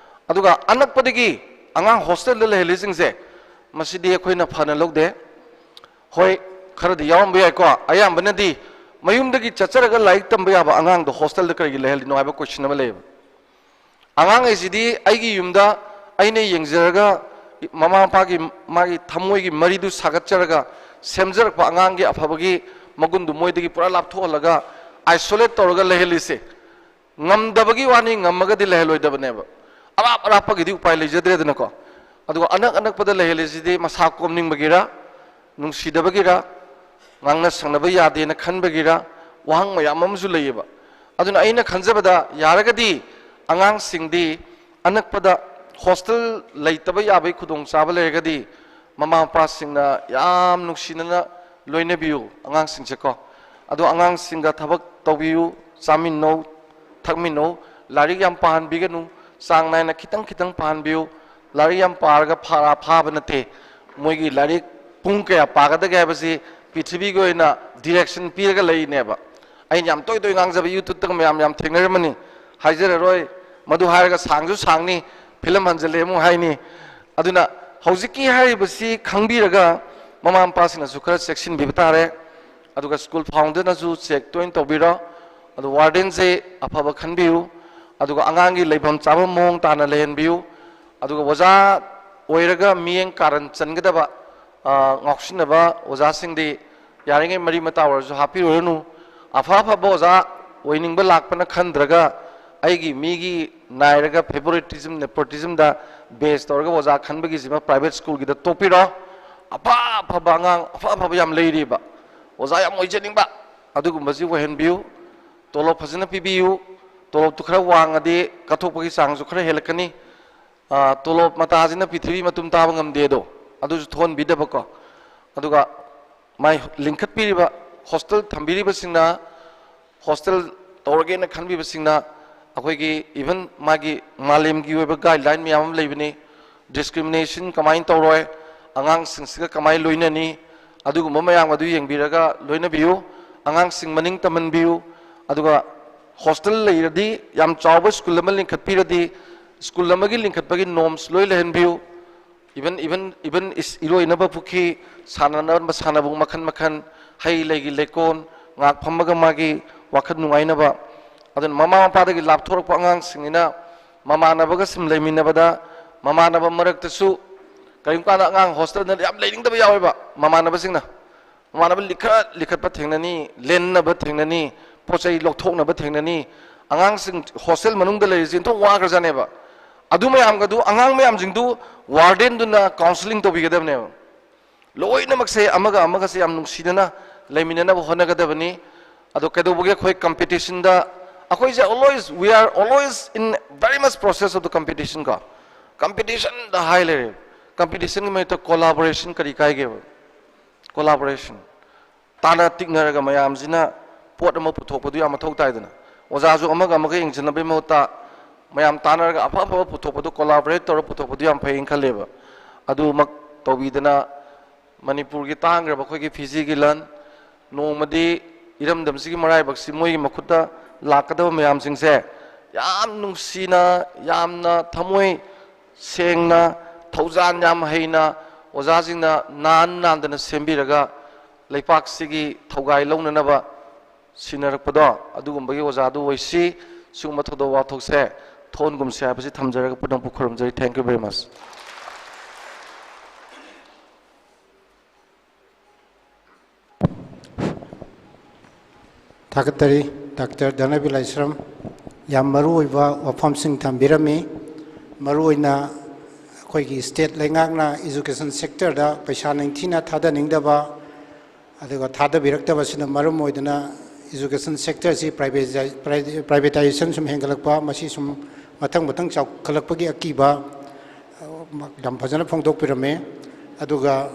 ꯑꯗꯨꯒ ꯑꯅꯛꯄꯗꯒꯤ ꯑꯉꯥꯡ ꯍꯣꯁꯇꯦꯜꯗ ꯂꯩꯍꯜꯂꯤꯁꯤꯡꯁꯦ ꯃꯁꯤꯗꯤ ꯑꯩꯈꯣꯏꯅ ꯐꯅ ꯂꯧꯗꯦ꯫ ꯍꯣꯏ, ꯈꯔꯗꯤ ꯌꯥꯎꯔꯝꯕ ꯌꯥꯏꯀꯣ꯫ ꯑꯌꯥꯝꯕꯅꯗꯤ ꯃꯌꯨꯝꯗꯒꯤ ꯆꯠꯆꯔꯒ ꯂꯥꯏꯔꯤꯛ ꯇꯝꯕ ꯌꯥꯕ ꯑꯉꯥꯡꯗꯣ ꯍꯣꯁꯇꯦꯜꯗ ꯀꯔꯤꯒꯤ ꯂꯩꯍꯜꯂꯤꯅꯣ ꯍꯥꯏꯕ question ꯑꯃ ꯂꯩꯌꯦꯕ꯫ ꯑꯉꯥꯡ ꯍꯥꯏꯁꯤꯗꯤ ꯑꯩꯒꯤ ꯌꯨꯝꯗ ꯑꯩꯅ ꯌꯦꯡꯖꯔꯒ ꯃꯃꯥ ꯃꯄꯥꯒꯤ ꯃꯥꯒꯤ ꯊꯃꯣꯏꯒꯤ ꯃꯔꯤꯗꯨ ꯁꯥꯒꯠꯆꯔꯒ ꯁꯦꯝꯖꯔꯛꯄ ꯑꯉꯥꯡꯒꯤ ꯑꯐꯕꯒꯤ ꯃꯒꯨꯟꯗꯨ ꯃꯣꯏꯗꯒꯤ ꯄꯨꯔꯥ ꯂꯥꯞꯊꯣꯛꯍꯜꯂꯒ isolate ꯇꯧꯔꯒ ꯂꯩꯍꯜꯂꯤꯁꯦ꯫ ꯉꯝꯗꯕꯒꯤ ꯋꯥꯅꯤ, ꯉꯝꯃꯒꯗꯤ ꯂꯩꯍꯜꯂꯣꯏꯗꯕꯅꯦꯕ꯫ ꯑꯔꯥꯞ ꯑꯔꯥꯞꯄꯒꯤꯗꯤ ꯎꯄꯥꯏ ꯂꯩꯖꯗ꯭ꯔꯦꯗꯅꯀꯣ꯫ ꯑꯗꯨꯒ ꯑꯅꯛ ꯑꯅꯛꯄꯗ ꯂꯩꯍꯜꯂꯤꯁꯤꯗꯤ ꯃꯁꯥ ꯀꯣꯝꯅꯤꯡꯕꯒꯤꯔ, ꯅꯨꯡꯁꯤꯗꯕꯒꯤꯔ, ꯉꯥꯡꯅ ꯁꯛꯅꯕ ꯌꯥꯗꯦꯅ ꯈꯟꯕꯒꯤꯔ, ꯋꯥꯍꯪ ꯃꯌꯥꯝ ꯑꯃꯁꯨ ꯂꯩꯌꯦꯕ꯫ ꯑꯗꯨꯅ ꯑꯩꯅ ꯈꯟꯖꯕꯗ ꯌꯥꯔꯒꯗꯤ ꯑꯉꯥꯡꯁꯤꯡꯗꯤ ꯑꯅꯛꯄꯗ ꯍꯣꯁꯇꯦꯜ ꯂꯩꯇꯕ ꯌꯥꯕꯒꯤ ꯈꯨꯗꯣꯡꯆꯥꯕ ꯂꯩꯔꯒꯗꯤ ꯃꯃꯥ ꯃꯄꯥꯁꯤꯡꯅ ꯌꯥꯝ ꯅꯨꯡꯁꯤꯅꯅ ꯂꯣꯏꯅꯕꯤꯌꯨ ꯑꯉꯥꯡꯁꯤꯡꯁꯦꯀꯣ꯫ ꯑꯗꯣ ꯑꯉꯥꯡꯁꯤꯡꯒ ꯊꯕꯛ ꯇꯧꯕꯤꯌꯨ, ꯆꯥꯃꯤꯟꯅꯧ, ꯊꯛꯃꯤꯟꯅꯧ, ꯂꯥꯏꯔꯤꯛ ꯌꯥꯝ ꯄꯥꯍꯟꯕꯤꯒꯅꯨ, ꯆꯥꯡ ꯅꯥꯏꯅ ꯈꯤꯇꯪ ꯈꯤꯇꯪ ꯄꯥꯍꯟꯕꯤꯌꯨ꯫ ꯂꯥꯏꯔꯤꯛ ꯌꯥꯝ ꯄꯥꯔꯒ ꯐꯥꯔꯥ ꯐꯥꯕ ꯅꯠꯇꯦ, ꯃꯣꯏꯒꯤ ꯂꯥꯏꯔꯤꯛ ꯄꯨꯡ ꯀꯌꯥ ꯄꯥꯒꯗꯒꯦ ꯍꯥꯏꯕꯁꯤ ꯄ꯭ꯔꯤꯊꯤꯕꯤꯒꯤ ꯑꯣꯏꯅ direction ꯄꯤꯔꯒ ꯂꯩꯔꯤꯅꯦꯕ꯫ ꯑꯩꯅ ꯌꯥꯝ ꯇꯣꯏ ꯇꯣꯏ ꯉꯥꯡꯖꯕ, YouTubeꯇꯒ ꯃꯌꯥꯝ ꯌꯥꯝ ꯊꯦꯡꯅꯔꯝꯃꯅꯤ, ꯍꯥꯏꯖꯔꯔꯣꯏ꯫ ꯃꯗꯨ ꯍꯥꯏꯔꯒ ꯁꯥꯡꯁꯨ ꯁꯥꯡꯅꯤ, ꯐꯤꯂꯝ ꯍꯟꯖꯜꯂꯦ ꯑꯃꯨꯛ ꯍꯥꯏꯅꯤ꯫ ꯑꯗꯨꯅ ꯍꯧꯖꯤꯛꯀꯤ ꯍꯥꯏꯔꯤꯕꯁꯤ ꯈꯪꯕꯤꯔꯒ ꯃꯃꯥ ꯃꯄꯥꯁꯤꯡꯅꯁꯨ ꯈꯔ ꯆꯦꯛꯁꯤꯟꯕꯤꯕ ꯇꯥꯔꯦ꯫ ꯑꯗꯨꯒ ꯁ꯭ꯀꯨꯜ ꯐꯥꯎꯟꯗꯔꯅꯁꯨ ꯆꯦꯛ ꯇꯣꯏꯅ ꯇꯧꯕꯤꯔꯣ꯫ ꯑꯗꯨ ꯋꯥꯔꯗꯦꯟꯁꯦ ꯑꯐꯕ ꯈꯟꯕꯤꯌꯨ꯫ ꯑꯗꯨꯒ ꯑꯉꯥꯡꯒꯤ ꯂꯩꯐꯝ ꯆꯥꯐꯝ ꯃꯑꯣꯡ ꯇꯥꯅ ꯂꯩꯍꯟꯕꯤꯌꯨ꯫ ꯑꯗꯨꯒ ꯑꯣꯖꯥ ꯑꯣꯏꯔꯒ ꯃꯤꯠꯌꯦꯡ ꯀꯥꯔꯟ ꯆꯟꯒꯗꯕ, ꯑ, ꯉꯥꯎꯁꯤꯟꯅꯕ ꯑꯣꯖꯥꯁꯤꯡꯗꯤ ꯌꯥꯔꯤꯉꯩ ꯃꯔꯤ ꯃꯇꯥ ꯑꯣꯏꯔꯁꯨ ꯍꯥꯞꯄꯤꯔꯨꯔꯅꯨ꯫ ꯑꯐ ꯑꯐꯕ ꯑꯣꯖꯥ ꯑꯣꯏꯅꯤꯡꯕ ꯂꯥꯛꯄꯅ ꯈꯟꯗ꯭ꯔꯒ ꯑꯩꯒꯤ ꯃꯤꯒꯤ ꯅꯥꯏꯔꯒ favoritism, nepotismꯗ base ꯇꯧꯔꯒ ꯑꯣꯖꯥ ꯈꯟꯕꯒꯤꯁꯤꯃ private schoolꯒꯤꯗ ꯇꯣꯛꯄꯤꯔꯣ꯫ ꯑꯐ ꯑꯐꯕ ꯑꯉꯥꯡ ꯑꯐ ꯑꯐꯕ ꯌꯥꯝ ꯂꯩꯔꯤꯕ꯫ ꯑꯣꯖꯥ ꯌꯥꯝ ꯑꯣꯏꯖꯅꯤꯡꯕ ꯑꯗꯨꯒꯨꯝꯕꯁꯤ ꯑꯣꯏꯍꯟꯕꯤꯌꯨ꯫ ꯇꯣꯂꯣꯞ ꯐꯖꯅ ꯄꯤꯕꯤꯌꯨ꯫ ꯇꯣꯂꯣꯞꯇꯨ ꯈꯔ ꯋꯥꯡꯉꯗꯤ ꯀꯠꯊꯣꯛꯄꯒꯤ ꯆꯥꯡꯁꯨ ꯈꯔ ꯍꯦꯜꯂꯛꯀꯅꯤ꯫ ꯑ, ꯇꯣꯂꯣꯞ ꯃꯇꯥꯁꯤꯅ ꯄ꯭ꯔꯤꯊꯤꯕꯤ ꯃꯇꯨꯝ ꯇꯥꯕ ꯉꯝꯗꯦ ꯑꯗꯣ, ꯑꯗꯨꯁꯨ ꯊꯣꯛꯍꯟꯕꯤꯗꯕꯀꯣ꯫ ꯑꯗꯨꯒ ꯃꯥꯏ ꯂꯤꯡꯈꯠꯄꯤꯔꯤꯕ, ꯍꯣꯁꯇꯦꯜ ꯊꯝꯕꯤꯔꯤꯕꯁꯤꯡꯅ, ꯍꯣꯁꯇꯦꯜ ꯇꯧꯔꯒꯦꯅ ꯈꯟꯕꯤꯕꯁꯤꯡꯅ, ꯑꯩꯈꯣꯏꯒꯤ even ꯃꯥꯒꯤ ꯃꯥꯂꯦꯝꯒꯤ ꯑꯣꯏꯕ guideline ꯃꯌꯥꯝ ꯑꯃ ꯂꯩꯕꯅꯤ꯫ Discrimination ꯀꯃꯥꯏꯅ ꯇꯧꯔꯣꯏ, ꯑꯉꯥꯡꯁꯤꯡꯁꯤꯒ ꯀꯃꯥꯏꯅ ꯂꯣꯏꯅꯅꯤ, ꯑꯗꯨꯒꯨꯝꯕ ꯃꯌꯥꯝ ꯑꯗꯨ ꯌꯦꯡꯕꯤꯔꯒ ꯂꯣꯏꯅꯕꯤꯌꯨ꯫ ꯑꯉꯥꯡꯁꯤꯡ ꯃꯅꯤꯡ ꯇꯝꯍꯟꯕꯤꯌꯨ꯫ ꯑꯗꯨꯒ ꯍꯣꯁꯇꯦꯜ ꯂꯩꯔꯗꯤ, ꯌꯥꯝ ꯆꯥꯎꯕ ꯁ꯭ꯀꯨꯜ ꯑꯃ ꯂꯤꯡꯈꯠꯄꯤꯔꯗꯤ, ꯁ꯭ꯀꯨꯜ ꯑꯃꯒꯤ ꯂꯤꯡꯈꯠꯄꯒꯤ norms ꯂꯣꯏ ꯂꯩꯍꯟꯕꯤꯌꯨ꯫ Even, even, even ꯏꯔꯣꯏꯅꯕ ꯄꯨꯈ꯭ꯔꯤ, ꯁꯥꯟꯅꯅꯕ ꯁꯥꯟꯅꯕꯨꯡ ꯃꯈꯜ ꯃꯈꯜ, ꯍꯩ ꯂꯩꯒꯤ ꯂꯩꯀꯣꯜ, ꯉꯥꯏꯍꯥꯛ ꯐꯝꯃꯒ ꯃꯥꯒꯤ ꯋꯥꯈꯜ ꯅꯨꯡꯉꯥꯏꯅꯕ꯫ ꯑꯗꯨꯅ ꯃꯃꯥ ꯃꯄꯥꯗꯒꯤ ꯂꯥꯞꯊꯣꯔꯛꯄ ꯑꯉꯥꯡꯁꯤꯡꯅꯤꯅ ꯃꯃꯥꯟꯅꯕꯒ ꯁꯨꯝ ꯂꯩꯃꯤꯟꯅꯕꯗ, ꯃꯃꯥꯟꯅꯕ ꯃꯔꯛꯇꯁꯨ ꯀꯔꯤꯒꯨꯝꯕ ꯀꯥꯟꯗ ꯑꯉꯥꯡ ꯍꯣꯁꯇꯦꯜꯗ ꯌꯥꯝ ꯂꯩꯅꯤꯡꯗꯕ ꯌꯥꯎꯋꯦꯕ ꯃꯃꯥꯟꯅꯕꯁꯤꯡꯅ꯫ ꯃꯃꯥꯟꯅꯕ ꯂꯤꯈꯠ ꯂꯤꯈꯠꯄ ꯊꯦꯡꯅꯅꯤ, ꯂꯦꯟꯅꯕ ꯊꯦꯡꯅꯅꯤ, ꯄꯣꯠ ꯆꯩ ꯂꯧꯊꯣꯛꯅꯕ ꯊꯦꯡꯅꯅꯤ꯫ ꯑꯉꯥꯡꯁꯤꯡ ꯍꯣꯁꯇꯦꯜ ꯃꯅꯨꯡꯗ ꯂꯩꯔꯤꯁꯤ ꯑꯣꯟꯊꯣꯛ ꯋꯥꯈ꯭ꯔꯖꯥꯠꯅꯦꯕ꯫ ꯑꯗꯨ ꯃꯌꯥꯝꯒꯗꯨ, ꯑꯉꯥꯡ ꯃꯌꯥꯝꯁꯤꯡꯗꯨ wardenꯗꯨꯅ counselling ꯇꯧꯕꯤꯒꯗꯕꯅꯦꯕ꯫ ꯂꯣꯏꯅꯃꯛꯁꯦ ꯑꯃꯒ ꯑꯃꯒꯁꯦ ꯌꯥꯝ ꯅꯨꯡꯁꯤꯅꯅ ꯂꯩꯃꯤꯟꯅꯅꯕ ꯍꯣꯠꯅꯒꯗꯕꯅꯤ꯫ ꯑꯗꯣ ꯀꯩꯗꯧꯕꯒꯤ ꯑꯩꯈꯣꯏ competitionꯗ, ꯑꯩꯈꯣꯏꯁꯦ always, we are always in very much process of the competition ꯀꯣ꯫ Competitionꯗ ꯍꯥꯏ ꯂꯩꯔꯦ꯫ Competitionꯒꯤ ꯃꯍꯨꯠꯇ collaboration ꯀꯔꯤ ꯀꯥꯏꯒꯦꯕ? Collaboration꯫ ꯇꯥꯟꯅ ꯇꯤꯛꯅꯔꯒ ꯃꯌꯥꯝꯁꯤꯅ ꯄꯣꯠ ꯑꯃ ꯄꯨꯊꯣꯛꯄꯗꯨ ꯌꯥꯝ ꯃꯊꯧ ꯇꯥꯏꯗꯅ꯫ ꯑꯣꯖꯥꯁꯨ ꯑꯃꯒ ꯑꯃꯒ ꯌꯦꯡꯁꯤꯟꯅꯕꯒꯤ ꯃꯍꯨꯠꯇ ꯃꯌꯥꯝ ꯇꯥꯟꯅꯔꯒ ꯑꯐ ꯑꯐꯕ ꯄꯨꯊꯣꯛꯄꯗꯨ, collaborate ꯇꯧꯔꯒ ꯄꯨꯊꯣꯛꯄꯗꯨ ꯌꯥꯝ ꯐꯩꯅ ꯈꯜꯂꯦꯕ꯫ ꯑꯗꯨꯃꯛ ꯇꯧꯕꯤꯗꯅ ꯃꯅꯤꯄꯨꯔꯒꯤ ꯇꯥꯡꯈ꯭ꯔꯕ ꯑꯩꯈꯣꯏꯒꯤ ꯐꯤꯖꯤꯒꯤ ꯂꯟ, ꯅꯣꯡꯃꯗꯤ ꯏꯔꯝꯗꯝꯁꯤꯒꯤ ꯃꯔꯥꯏꯕꯛꯁꯤ ꯃꯣꯏꯒꯤ ꯃꯈꯨꯠꯇ ꯂꯥꯛꯀꯗꯕ ꯃꯌꯥꯝꯁꯤꯡꯁꯦ ꯌꯥꯝ ꯅꯨꯡꯁꯤꯅ, ꯌꯥꯝꯅ ꯊꯃꯣꯏ ꯁꯦꯡꯅ, ꯊꯧꯖꯥꯜ ꯌꯥꯝ ꯍꯩꯅ ꯑꯣꯖꯥꯁꯤꯡꯅ ꯅꯥꯟ ꯅꯥꯟꯗꯅ ꯁꯦꯝꯕꯤꯔꯒ ꯂꯩꯄꯥꯛꯁꯤꯒꯤ ꯊꯧꯒꯥꯏ ꯂꯧꯅꯅꯕ ꯁꯤꯟꯅꯔꯛꯄꯗꯣ, ꯑꯗꯨꯒꯨꯝꯕꯒꯤ ꯑꯣꯖꯥꯗꯨ ꯑꯣꯏꯁꯤ꯫ ꯁꯤꯒꯨꯝꯕ ꯊꯧꯗꯣꯛ ꯋꯥꯊꯣꯛꯁꯦ ꯊꯣꯛꯍꯟꯒꯨꯝꯁꯤ ꯍꯥꯏꯕꯁꯤ ꯊꯝꯖꯔꯒ ꯄꯨꯝꯅꯃꯛꯄꯨ ꯈꯨꯔꯨꯝꯖꯔꯤ꯫ Thank you very much꯫ ꯊꯥꯒꯠꯆꯔꯤ ꯗꯥꯛꯇꯔ ꯙꯅꯕꯤ ꯂꯥꯏꯁ꯭ꯔꯝ, ꯌꯥꯝ ꯃꯔꯨꯑꯣꯏꯕ ꯋꯥꯐꯝꯁꯤꯡ ꯊꯝꯕꯤꯔꯝꯃꯤ꯫ ꯃꯔꯨꯑꯣꯏꯅ ꯑꯩꯈꯣꯏꯒꯤ state ꯂꯩꯉꯥꯛꯅ education sectorꯗ ꯄꯩꯁꯥ ꯅꯤꯡꯊꯤꯅ ꯊꯥꯗꯅꯤꯡꯗꯕ, ꯑꯗꯨꯒ ꯊꯥꯗꯕꯤꯔꯛꯇꯕꯁꯤꯅ ꯃꯔꯝ ꯑꯣꯏꯗꯨꯅ education sector ꯑꯁꯤ privatization ꯁꯨꯝ ꯍꯦꯟꯒꯠꯂꯛꯄ, ꯃꯁꯤ ꯁꯨꯝ ꯃꯊꯪ ꯃꯊꯪ ꯆꯥꯎꯈꯠꯂꯛꯄꯒꯤ ꯑꯀꯤꯕ ꯌꯥꯝ ꯐꯖꯅ ꯐꯣꯡꯗꯣꯛꯄꯤꯔꯝꯃꯤ꯫ ꯑꯗꯨꯒ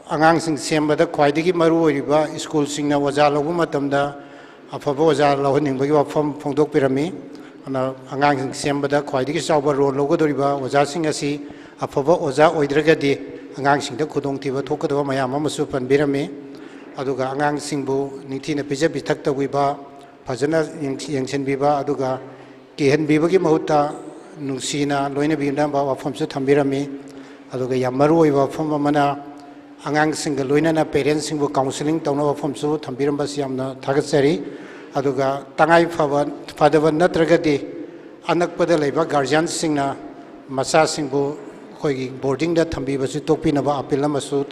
ꯑꯉꯥꯡꯁꯤꯡ ꯁꯦꯝꯕꯗ ꯈ꯭ꯋꯥꯏꯗꯒꯤ ꯃꯔꯨ ꯑꯣꯏꯔꯤꯕ ꯁ꯭ꯀꯨꯜꯁꯤꯡꯅ ꯑꯣꯖꯥ ꯂꯧꯕ ꯃꯇꯝꯗ ꯑꯐꯕ ꯑꯣꯖꯥ ꯂꯧꯍꯟꯅꯤꯡꯕꯒꯤ ꯋꯥꯐꯝ ꯐꯣꯡꯗꯣꯛꯄꯤꯔꯝꯃꯤ꯫ ꯑꯗꯨꯅ ꯑꯉꯥꯡꯁꯤꯡ ꯁꯦꯝꯕꯗ ꯈ꯭ꯋꯥꯏꯗꯒꯤ ꯆꯥꯎꯕ role ꯂꯧꯒꯗꯧꯔꯤꯕ ꯑꯣꯖꯥꯁꯤꯡ ꯑꯁꯤ ꯑꯐꯕ ꯑꯣꯖꯥ ꯑꯣꯏꯗ꯭ꯔꯒꯗꯤ ꯑꯉꯥꯡꯁꯤꯡꯗ ꯈꯨꯗꯣꯡꯊꯤꯕ ꯊꯣꯛꯀꯗꯕ ꯃꯌꯥꯝ ꯑꯃꯁꯨ ꯄꯟꯕꯤꯔꯝꯃꯤ꯫ ꯑꯗꯨꯒ ꯑꯉꯥꯡꯁꯤꯡꯕꯨ ꯅꯤꯡꯊꯤꯅ ꯄꯤꯖ ꯄꯤꯊꯛ ꯇꯧꯕꯤꯕ, ꯐꯖꯅ ꯌꯦꯡ-, ꯌꯦꯡꯁꯤꯟꯕꯤꯕ, ꯑꯗꯨꯒ ꯀꯤꯍꯟꯕꯤꯕꯒꯤ ꯃꯍꯨꯠꯇ ꯅꯨꯡꯁꯤꯅ ꯂꯣꯏꯅꯕꯤꯅꯕ ꯋꯥꯐꯝꯁꯨ ꯊꯝꯕꯤꯔꯝꯃꯤ꯫ ꯑꯗꯨꯒ ꯌꯥꯝ ꯃꯔꯨ ꯑꯣꯏꯕ ꯋꯥꯐꯝ ꯑꯃꯅ, ꯑꯉꯥꯡꯁꯤꯡꯒ ꯂꯣꯏꯅꯅ parents ꯁꯤꯡꯕꯨ counselling ꯇꯧꯅꯕ ꯋꯥꯐꯝꯁꯨ ꯊꯝꯕꯤꯔꯝꯕꯁꯤ ꯌꯥꯝꯅ ꯊꯥꯒꯠꯆꯔꯤ꯫ ꯑꯗꯨꯒ ꯇꯉꯥꯏ ꯐꯕ, ꯐꯗꯕ ꯅꯠꯇ꯭ꯔꯒꯗꯤ ꯑꯅꯛꯄꯗ ꯂꯩꯕ guardian ꯁꯤꯡꯅ ꯃꯆꯥꯁꯤꯡꯕꯨ ꯑꯩꯈꯣꯏꯒꯤ boarding ꯗ ꯊꯝꯕꯤꯕꯁꯤ ꯇꯣꯛꯄꯤꯅꯕ appeal ꯑꯃꯁꯨ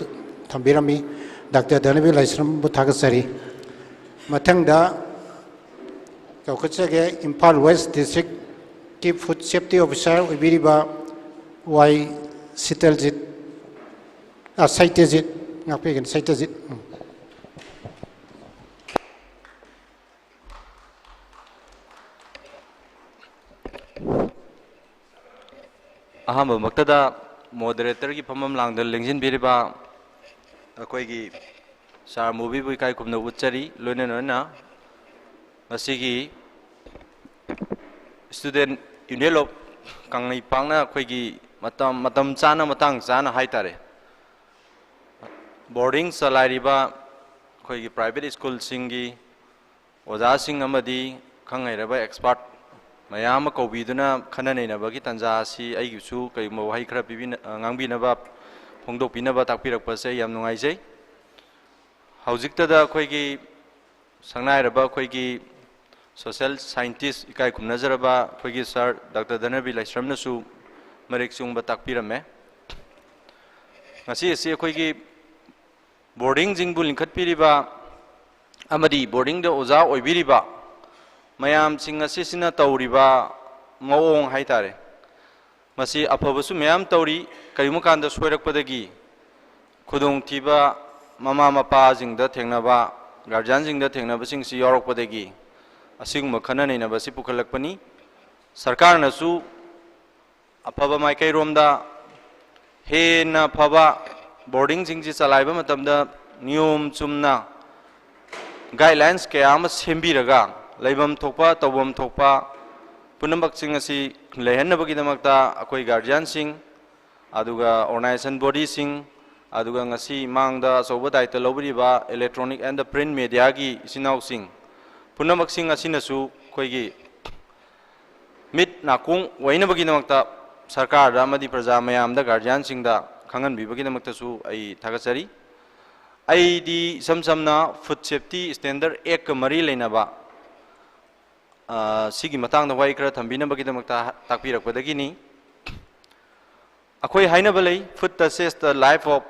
ꯊꯝꯕꯤꯔꯝꯃꯤ꯫ ꯗꯥꯛꯇꯔ ꯙꯅꯕꯤꯔ ꯂꯥꯏꯁ꯭ꯔꯝꯕꯨ ꯊꯥꯒꯠꯆꯔꯤ꯫ ꯃꯊꯪꯗ ꯆꯥꯎꯈꯠꯆꯒꯦ, ꯏꯝꯐꯥꯜ West District ꯀꯤ Food Safety Officer ꯑꯣꯏꯕꯤꯔꯤꯕ ꯋꯥꯏ ꯁꯤꯇꯜꯖꯤꯠ, ꯑ, ꯁꯩꯇ꯭ꯌꯖꯤꯠ, ꯉꯥꯛꯄꯤꯒꯅꯤ, ꯁꯩꯇ꯭ꯌꯖꯤꯠ꯫ ꯎꯝ꯫ ꯑꯍꯥꯟꯕꯃꯛꯇꯗ moderator ꯒꯤ ꯐꯝꯐꯝ ꯂꯥꯡꯗ ꯂꯦꯡꯁꯤꯟꯕꯤꯔꯤꯕ ꯑꯩꯈꯣꯏꯒꯤ sir ꯃꯣꯕꯤꯕꯨ ꯏꯀꯥꯏ ꯈꯨꯝꯅꯕ ꯎꯠꯆꯔꯤ꯫ ꯂꯣꯏꯅ ꯂꯣꯏꯅ ꯉꯁꯤꯒꯤ Student Union of ꯀꯪꯂꯩꯄꯥꯛꯅ ꯑꯩꯈꯣꯏꯒꯤ ꯃꯇꯝ, ꯃꯇꯝ ꯆꯥꯅ, ꯃꯇꯥꯡ ꯆꯥꯅ ꯍꯥꯏꯇꯥꯔꯦ, boarding ꯆꯂꯥꯏꯔꯤꯕ ꯑꯩꯈꯣꯏꯒꯤ private ꯁ꯭ꯀꯨꯜꯁꯤꯡꯒꯤ ꯑꯣꯖꯥꯁꯤꯡ ꯑꯃꯗꯤ ꯈꯪ ꯍꯩꯔꯕ expert ꯃꯌꯥꯝ ꯑꯃ ꯀꯧꯕꯤꯗꯨꯅ ꯈꯟꯅ ꯅꯩꯅꯕꯒꯤ ꯇꯥꯟꯖꯥ ꯑꯁꯤ ꯑꯩꯒꯤꯁꯨ ꯀꯔꯤꯒꯨꯝꯕ ꯋꯥꯍꯩ ꯈꯔ ꯄꯤꯕꯤꯅ-, ꯑ, ꯉꯥꯡꯕꯤꯅꯕ, ꯐꯣꯡꯗꯣꯛꯄꯤꯅꯕ ꯇꯥꯛꯄꯤꯔꯛꯄꯁꯦ ꯑꯩ ꯌꯥꯝ ꯅꯨꯡꯉꯥꯏꯖꯩ꯫ ꯍꯧꯖꯤꯛꯇꯗ ꯑꯩꯈꯣꯏꯒꯤ ꯁꯛꯅꯥꯏꯔꯕ ꯑꯩꯈꯣꯏꯒꯤ social scientist, ꯏꯀꯥꯏ ꯈꯨꯝꯅꯖꯔꯕ ꯑꯩꯈꯣꯏꯒꯤ sir ꯗꯥꯛꯇꯔ ꯙꯅꯕꯤꯔ ꯂꯥꯏꯁ꯭ꯔꯝꯅꯁꯨ ꯃꯔꯤꯛ ꯆꯨꯝꯕ ꯇꯥꯛꯄꯤꯔꯝꯃꯦ꯫ ꯉꯁꯤ ꯑꯁꯤ ꯑꯩꯈꯣꯏꯒꯤ boarding ꯁꯤꯡꯕꯨ ꯂꯤꯡꯈꯠꯄꯤꯔꯤꯕ ꯑꯃꯗꯤ boarding ꯗ ꯑꯣꯖꯥ ꯑꯣꯏꯕꯤꯔꯤꯕ ꯃꯌꯥꯝꯁꯤꯡ ꯑꯁꯤꯁꯤꯅ ꯇꯧꯔꯤꯕ ꯃꯑꯣꯡ ꯍꯥꯏꯇꯥꯔꯦ, ꯃꯁꯤ ꯑꯐꯕꯁꯨ ꯃꯌꯥꯝ ꯇꯧꯔꯤ꯫ ꯀꯔꯤꯒꯨꯝꯕ ꯀꯥꯟꯗ ꯁꯣꯏꯔꯛꯄꯗꯒꯤ ꯈꯨꯗꯣꯡꯊꯤꯕ ꯃꯃꯥ ꯃꯄꯥꯁꯤꯡꯗ ꯊꯦꯡꯅꯕ, ꯒꯥꯔꯖꯤꯌꯥꯟꯁꯤꯡꯗ ꯊꯦꯡꯅꯕꯁꯤꯡꯁꯤ ꯌꯥꯎꯔꯛꯄꯗꯒꯤ ꯑꯁꯤꯒꯨꯝꯕ ꯈꯟꯅ ꯅꯩꯅꯕꯁꯤ ꯄꯨꯈꯠꯂꯛꯄꯅꯤ꯫ ꯁꯔꯀꯥꯔꯅꯁꯨ ꯑꯐꯕ ꯃꯥꯏꯀꯩꯔꯣꯝꯗ ꯍꯦꯟꯅ ꯐꯕ ꯕꯣꯔꯗꯤꯡꯁꯤꯡꯁꯤ ꯆꯂꯥꯏꯕ ꯃꯇꯝꯗ ꯅꯤꯌꯣꯝ ꯆꯨꯝꯅ ꯒꯥꯏꯗꯂꯥꯏꯟꯁ ꯀꯌꯥ ꯑꯃ ꯁꯦꯝꯕꯤꯔꯒ ꯂꯩꯐꯝ ꯊꯣꯛꯄ, ꯇꯧꯐꯝ ꯊꯣꯛꯄ ꯄꯨꯝꯅꯃꯛꯁꯤꯡ ꯑꯁꯤ ꯂꯩꯍꯟꯅꯕꯒꯤꯗꯃꯛꯇ ꯑꯩꯈꯣꯏ ꯒꯥꯔꯖꯤꯌꯥꯟꯁꯤꯡ, ꯑꯗꯨꯒ ꯑꯣꯔꯒꯅꯥꯏꯖꯦꯁꯟ ꯕꯣꯗꯤꯁꯤꯡ, ꯑꯗꯨꯒ ꯉꯁꯤ ꯃꯥꯡꯗ ꯑꯆꯧꯕ ꯗꯥꯌꯤꯠꯇ ꯂꯧꯕꯤꯔꯤꯕ electronic and print mediaꯒꯤ ꯏꯆꯤꯟ ꯏꯅꯥꯎꯁꯤꯡ ꯄꯨꯝꯅꯃꯛꯁꯤꯡ ꯑꯁꯤꯅꯁꯨ ꯑꯩꯈꯣꯏꯒꯤ ꯃꯤꯠ ꯅꯥꯀꯣꯡ ꯑꯣꯏꯅꯕꯒꯤꯗꯃꯛꯇ ꯁꯔꯀꯥꯔꯗ ꯑꯃꯗꯤ ꯄ꯭ꯔꯖꯥ ꯃꯌꯥꯝꯗ, ꯒꯥꯔꯖꯤꯌꯥꯟꯁꯤꯡꯗ ꯈꯪꯍꯟꯕꯤꯕꯒꯤꯗꯃꯛꯇꯁꯨ ꯑꯩ ꯊꯥꯒꯠꯆꯔꯤ꯫ ꯑꯩꯗꯤ ꯏꯁꯝ ꯁꯝꯅ Food Safety Standard Actꯀ ꯃꯔꯤ ꯂꯩꯅꯕ, ꯑ, ꯁꯤꯒꯤ ꯃꯇꯥꯡꯗ ꯋꯥꯍꯩ ꯈꯔ ꯊꯝꯕꯤꯅꯕꯒꯤꯗꯃꯛꯇ ꯇꯥꯛꯄꯤꯔꯛꯄꯗꯒꯤꯅꯤ꯫ ꯑꯩꯈꯣꯏ ꯍꯥꯏꯅꯕ ꯂꯩ, "Food touches the life of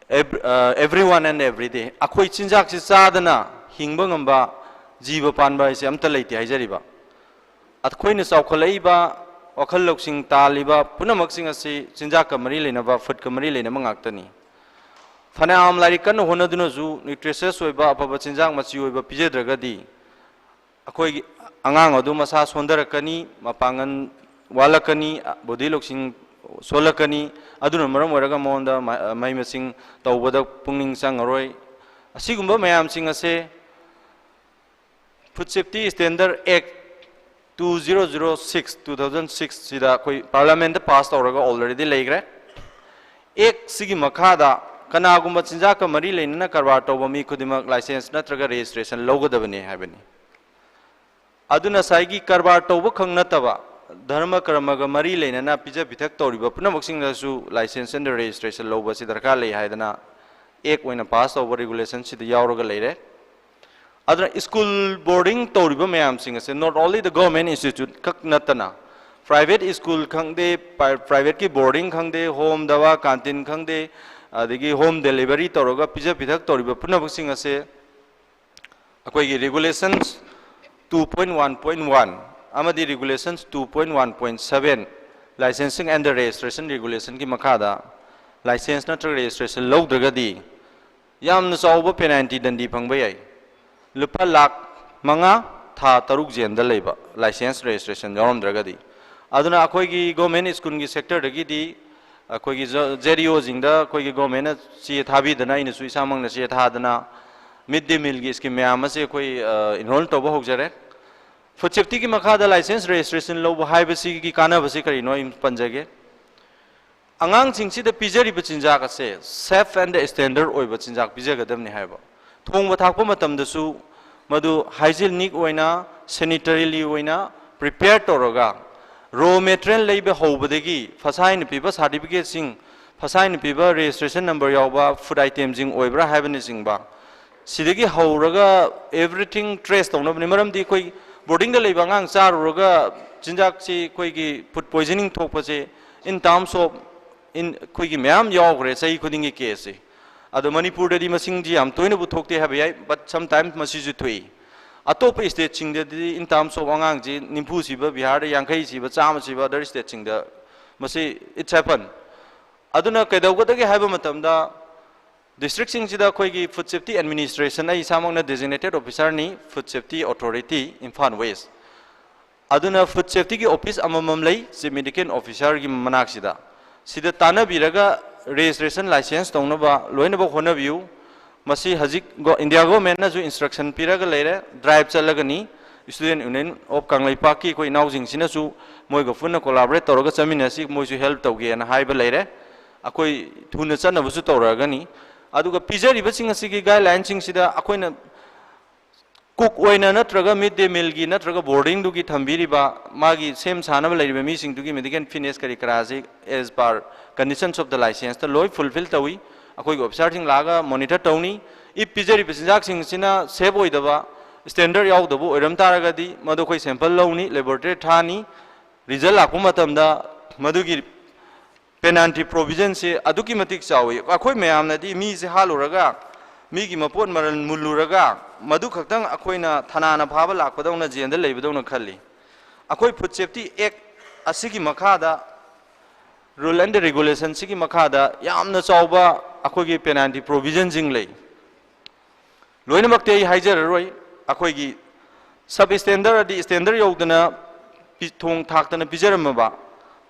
ev-, uh, everyone and every day." ꯑꯩꯈꯣꯏ ꯆꯤꯟꯖꯥꯛꯁꯤ ꯆꯥꯗꯅ ꯍꯤꯡꯕ ꯉꯝꯕ ꯖꯤꯕ ꯄꯥꯟꯕ ꯍꯥꯏꯁꯦ ꯑꯝꯇ ꯂꯩꯇꯦ ꯍꯥꯏꯖꯔꯤꯕ꯫ ꯑꯩꯈꯣꯏꯅ ꯆꯥꯎꯈꯠꯂꯛꯏꯕ, ꯋꯥꯈꯜ ꯂꯧꯁꯤꯡ ꯇꯥꯜꯂꯤꯕ ꯄꯨꯝꯅꯃꯛꯁꯤꯡ ꯑꯁꯤ ꯆꯤꯟꯖꯥꯛꯀ ꯃꯔꯤ ꯂꯩꯅꯕ, foodꯀ ꯃꯔꯤ ꯂꯩꯅꯕ ꯉꯥꯛꯇꯅꯤ꯫ ꯐꯅꯌꯥꯝ ꯂꯥꯏꯔꯤꯛ ꯀꯟꯅ ꯍꯣꯠꯅꯗꯨꯅꯁꯨ nutritious ꯑꯣꯏꯕ, ꯑꯐꯕ ꯆꯤꯟꯖꯥꯛ ꯃꯆꯤ ꯑꯣꯏꯕ ꯄꯤꯖꯗ꯭ꯔꯒꯗꯤ ꯑꯩꯈꯣꯏꯒꯤ ꯑꯉꯥꯡ ꯑꯗꯨ ꯃꯁꯥ ꯁꯣꯟꯊꯔꯛꯀꯅꯤ, ꯃꯄꯥꯡꯒꯜ ꯋꯥꯠꯂꯛꯀꯅꯤ, body ꯂꯧꯁꯤꯡ ꯁꯣꯜꯂꯛꯀꯅꯤ꯫ ꯑꯗꯨꯅ ꯃꯔꯝ ꯑꯣꯏꯔꯒ ꯃꯉꯣꯟꯗ ꯃ-, ꯃꯍꯩ ꯃꯁꯤꯡ ꯇꯧꯕꯗ ꯄꯨꯛꯅꯤꯡ ꯆꯪꯉꯔꯣꯏ꯫ ꯑꯁꯤꯒꯨꯝꯕ ꯃꯌꯥꯝꯁꯤꯡ ꯑꯁꯦ Food Safety Standard Act two zero zero six, two thousand six ꯁꯤꯗ ꯑꯩꯈꯣꯏ ꯄꯥꯔꯂꯤꯌꯥꯃꯦꯟꯠꯇ ꯄꯥꯁ ꯇꯧꯔꯒ already ꯂꯩꯈ꯭ꯔꯦ꯫ ꯑꯦꯛ ꯁꯤꯒꯤ ꯃꯈꯥꯗ ꯀꯅꯥꯒꯨꯝꯕ ꯆꯤꯟꯖꯥꯛꯀ ꯃꯔꯤ ꯂꯩꯅꯅ ꯀꯔꯕꯥꯔ ꯇꯧꯕ ꯃꯤ ꯈꯨꯗꯤꯡꯃꯛ ꯂꯥꯏꯁꯦꯟꯁ ꯅꯠꯇ꯭ꯔꯒ ꯔꯦꯖꯤꯁꯇ꯭ꯔꯦꯁꯟ ꯂꯧꯒꯗꯕꯅꯤ ꯍꯥꯏꯕꯅꯤ꯫ ꯑꯗꯨꯅ ꯉꯁꯥꯏꯒꯤ ꯀꯔꯕꯥꯔ ꯇꯧꯕꯈꯛ ꯅꯠꯇꯕ, ꯙꯔꯃ ꯀꯔꯃꯒ ꯃꯔꯤ ꯂꯩꯅꯅ ꯄꯤꯖ ꯄꯤꯊꯛ ꯇꯧꯔꯤꯕ ꯄꯨꯝꯅꯃꯛꯁꯤꯡꯗꯁꯨ ꯂꯥꯏꯁꯦꯟꯁ ꯑꯦꯟ ꯔꯦꯖꯤꯁꯇ꯭ꯔꯦꯁꯟ ꯂꯧꯕ ꯑꯁꯤ ꯗꯔꯀꯥꯔ ꯂꯩ ꯍꯥꯏꯗꯅ ꯑꯦꯛ ꯑꯣꯏꯅ ꯄꯥꯁ ꯇꯧꯕ ꯔꯤꯒꯨꯂꯦꯁꯟꯁꯤꯗ ꯌꯥꯎꯔꯒ ꯂꯩꯔꯦ꯫ ꯑꯗꯨꯅ ꯁ꯭ꯀꯨꯜ ꯕꯣꯔꯗꯤꯡ ꯇꯧꯔꯤꯕ ꯃꯌꯥꯝꯁꯤꯡ ꯑꯁꯦ not only the government institute ꯈꯛ ꯅꯠꯇꯅ private ꯁ꯭ꯀꯨꯜ ꯈꯪꯗꯦ, ꯄ꯭ꯔꯥꯏ-, ꯄ꯭ꯔꯥꯏꯚꯦꯠꯀꯤ ꯕꯣꯔꯗꯤꯡ ꯈꯪꯗꯦ, ꯍꯣꯝ ꯗꯋꯥ ꯀꯥꯟꯇꯤꯟ ꯈꯪꯗꯦ, ꯑꯗꯒꯤ ꯍꯣꯝ ꯗꯦꯂꯤꯚꯔꯤ ꯇꯧꯔꯒ ꯄꯤꯖ ꯄꯤꯊꯛ ꯇꯧꯔꯤꯕ ꯄꯨꯝꯅꯃꯛꯁꯤꯡ ꯑꯁꯦ ꯑꯩꯈꯣꯏꯒꯤ regulations two point one point one ꯑꯃꯗꯤ regulations two point one point seven, licensing and the registration regulationꯒꯤ ꯃꯈꯥꯗ license ꯅꯠꯇ꯭ꯔꯒ registration ꯂꯧꯗ꯭ꯔꯒꯗꯤ ꯌꯥꯝꯅ ꯆꯥꯎꯕ penalty, ꯗꯟꯗꯤ ꯐꯪꯕ ꯌꯥꯏ꯫ ꯂꯨꯄꯥ ꯂꯥꯈ ꯃꯉꯥ, ꯊꯥ ꯇꯔꯨꯛ ꯖꯦꯜꯗ ꯂꯩꯕ, license registration ꯌꯥꯎꯔꯝꯗ꯭ꯔꯒꯗꯤ꯫ ꯑꯗꯨꯅ ꯑꯩꯈꯣꯏꯒꯤ government schoolꯒꯤ sectorꯗꯒꯤꯗꯤ ꯑꯩꯈꯣꯏꯒꯤ ꯖ-, ZEOꯁꯤꯡꯗ ꯑꯩꯈꯣꯏꯒꯤ governmentꯅ ꯆꯦ ꯊꯥꯕꯤꯗꯅ, ꯑꯩꯅꯁꯨ ꯏꯁꯥꯃꯛꯅ ꯆꯦ ꯊꯥꯗꯅ, mid day mealꯒꯤ scheme ꯃꯌꯥꯝ ꯑꯁꯦ ꯑꯩꯈꯣꯏ, ꯑ, enroll ꯇꯧꯕ ꯍꯧꯖꯔꯦ꯫ Food safetyꯒꯤ ꯃꯈꯥꯗ license registration ꯂꯧꯕ ꯍꯥꯏꯕꯁꯤꯒꯤ ꯀꯥꯟꯅꯕꯁꯤ ꯀꯔꯤꯅꯣ ꯑꯩ ꯄꯟꯖꯒꯦ꯫ ꯑꯉꯥꯡꯁꯤꯡꯁꯤꯗ ꯄꯤꯖꯔꯤꯕ ꯆꯤꯟꯖꯥꯛ ꯑꯁꯦ safe and standard ꯑꯣꯏꯕ ꯆꯤꯟꯖꯥꯛ ꯄꯤꯖꯒꯗꯕꯅꯤ ꯍꯥꯏꯕ꯫ ꯊꯣꯡꯕ ꯊꯥꯛꯄ ꯃꯇꯝꯗꯁꯨ ꯃꯗꯨ hygienic ꯑꯣꯏꯅ, sanitarily ꯑꯣꯏꯅ prepare ꯇꯧꯔꯒ, raw material ꯂꯩꯕ ꯍꯧꯕꯗꯒꯤ ꯐꯁꯥꯏꯅ ꯄꯤꯕ certificateꯁꯤꯡ, ꯐꯁꯥꯏꯅ ꯄꯤꯕ registration number ꯌꯥꯎꯕ food itemꯁꯤꯡ ꯑꯣꯏꯕ꯭ꯔꯥ ꯍꯥꯏꯕꯅꯆꯤꯡꯕ, ꯁꯤꯗꯒꯤ ꯍꯧꯔꯒ everything trace ꯇꯧꯅꯕꯅꯤ꯫ ꯃꯔꯝꯗꯤ ꯑꯩꯈꯣꯏ boardingꯗ ꯂꯩꯕ ꯑꯉꯥꯡ ꯆꯥꯔꯨꯔꯒ ꯆꯤꯟꯖꯥꯛꯁꯤ ꯑꯩꯈꯣꯏꯒꯤ food poisoning ꯊꯣꯛꯄꯁꯦ in terms of, in, ꯑꯩꯈꯣꯏꯒꯤ ꯃꯌꯥꯝ ꯌꯥꯎꯈ꯭ꯔꯦ ꯆꯍꯤ ꯈꯨꯗꯤꯡꯒꯤ caseꯁꯦ꯫ ꯑꯗꯣ ꯃꯅꯤꯄꯨꯔꯗꯗꯤ ꯃꯁꯤꯡꯁꯤ ꯌꯥꯝ ꯇꯣꯏꯅꯕꯨ ꯊꯣꯛꯇꯦ ꯍꯥꯏꯕ ꯌꯥꯏ, but sometimes ꯃꯁꯤꯁꯨ ꯊꯣꯛꯏ꯫ ꯑꯇꯣꯞꯄ stateꯁꯤꯡꯗꯗꯤ in terms of ꯑꯉꯥꯡꯁꯤ ꯅꯤꯐꯨ ꯁꯤꯕ ꯕꯤꯍꯥꯔꯗ, ꯌꯥꯡꯈꯩ ꯁꯤꯕ, ꯆꯥꯝꯃ ꯁꯤꯕ other stateꯁꯤꯡꯗ ꯃꯁꯤ it's happen꯫ ꯑꯗꯨꯅ ꯀꯩꯗꯧꯒꯗꯒꯦ ꯍꯥꯏꯕ ꯃꯇꯝꯗ districtꯁꯤꯡꯁꯤꯗ ꯑꯩꯈꯣꯏꯒꯤ food safety administration, ꯑꯩ ꯏꯁꯥꯃꯛꯅ designated officerꯅꯤ, Food Safety Authority, Imphal West꯫ ꯑꯗꯨꯅ food safetyꯒꯤ office ꯑꯃꯃꯝ ꯂꯩ, chief medical officerꯒꯤ ꯃꯅꯥꯛꯁꯤꯗ꯫ ꯁꯤꯗ ꯇꯥꯟꯅꯕꯤꯔꯒ registration license ꯇꯧꯅꯕ ꯂꯣꯏꯅꯃꯛ ꯍꯣꯠꯅꯕꯤꯌꯨ꯫ ꯃꯁꯤ ꯍꯧꯖꯤꯛ ꯒꯣ-, India governmentꯅꯁꯨ instruction ꯄꯤꯔꯒ ꯂꯩꯔꯦ, drive ꯆꯠꯂꯒꯅꯤ꯫ Student Union of ꯀꯪꯂꯩꯄꯥꯛꯀꯤ ꯑꯩꯈꯣꯏ ꯏꯅꯥꯎꯁꯤꯡꯁꯤꯅꯁꯨ ꯃꯣꯏꯒ ꯄꯨꯟꯅ collaborate ꯇꯧꯔꯒ ꯆꯠꯃꯤꯟꯅꯁꯤ, ꯃꯣꯏꯁꯨ help ꯇꯧꯒꯦꯅ ꯍꯥꯏꯕ ꯂꯩꯔꯦ꯫ ꯑꯩꯈꯣꯏ ꯊꯨꯅ ꯆꯠꯅꯕꯁꯨ ꯇꯧꯔꯛꯑꯒꯅꯤ꯫ ꯑꯗꯨꯒ ꯄꯤꯖꯔꯤꯕꯁꯤꯡ ꯑꯁꯤꯒꯤ guideline ꯁꯤꯡꯁꯤꯗ ꯑꯩꯈꯣꯏꯅ cook ꯑꯣꯏꯅ ꯅꯠꯇ꯭ꯔꯒ mid day mealꯒꯤ ꯅꯠꯇ꯭ꯔꯒ boardingꯗꯨꯒꯤ ꯊꯝꯕꯤꯔꯤꯕ ꯃꯥꯒꯤ ꯁꯦꯝ ꯁꯥꯅꯕ ꯂꯩꯔꯤꯕ ꯃꯤꯁꯤꯡꯗꯨꯒꯤ medical fitness ꯀꯔꯤ ꯀꯔꯥꯁꯤ as per conditions of the licenseꯇ ꯂꯣꯏ fulfill ꯇꯧꯏ꯫ ꯑꯩꯈꯣꯏꯒꯤ officerꯁꯤꯡ ꯂꯥꯛꯑꯒ monitor ꯇꯧꯅꯤ꯫ If ꯄꯤꯖꯔꯤꯕ ꯆꯤꯟꯖꯥꯛꯁꯤꯡꯁꯤꯅ safe ꯑꯣꯏꯗꯕ, standard ꯌꯥꯎꯗꯕ ꯑꯣꯏꯔꯝ ꯇꯥꯔꯒꯗꯤ ꯃꯗꯨ ꯑꯩꯈꯣꯏ sample ꯂꯧꯅꯤ, laboratory ꯊꯥꯅꯤ꯫ Result ꯂꯥꯛꯄ ꯃꯇꯝꯗ ꯃꯗꯨꯒꯤ penalty provisionꯁꯦ ꯑꯗꯨꯛꯀꯤ ꯃꯇꯤꯛ ꯆꯥꯎꯏ꯫ ꯑꯩꯈꯣꯏ ꯃꯌꯥꯝꯅꯗꯤ ꯃꯤꯁꯦ ꯍꯥꯠꯂꯨꯔꯒ, ꯃꯤꯒꯤ ꯃꯄꯣꯠ ꯃꯔꯜ ꯃꯨꯜꯂꯨꯔꯒ, ꯃꯗꯨ ꯈꯛꯇꯪ ꯑꯩꯈꯣꯏꯅ ꯊꯅꯥꯅ ꯐꯥꯕ ꯂꯥꯛꯄꯗꯧꯅ ꯖꯦꯜꯗ ꯂꯩꯕꯗꯧꯅ ꯈꯜꯂꯤ꯫ ꯑꯩꯈꯣꯏ Food Safety Act ꯑꯁꯤꯒꯤ ꯃꯈꯥꯗ Rule and Regulation ꯁꯤꯒꯤ ꯃꯈꯥꯗ ꯌꯥꯝꯅ ꯆꯥꯎꯕ ꯑꯩꯈꯣꯏꯒꯤ penalty provision ꯁꯤꯡ ꯂꯩ꯫ ꯂꯣꯏꯅꯃꯛꯇꯤ ꯑꯩ ꯍꯥꯏꯖꯔꯔꯣꯏ꯫ ꯑꯩꯈꯣꯏꯒꯤ sub standard ꯑꯗꯤ standard ꯌꯧꯗꯅ ꯄꯤ- ꯊꯣꯡ ꯊꯥꯛꯇꯅ ꯄꯤꯖꯔꯝꯃꯕ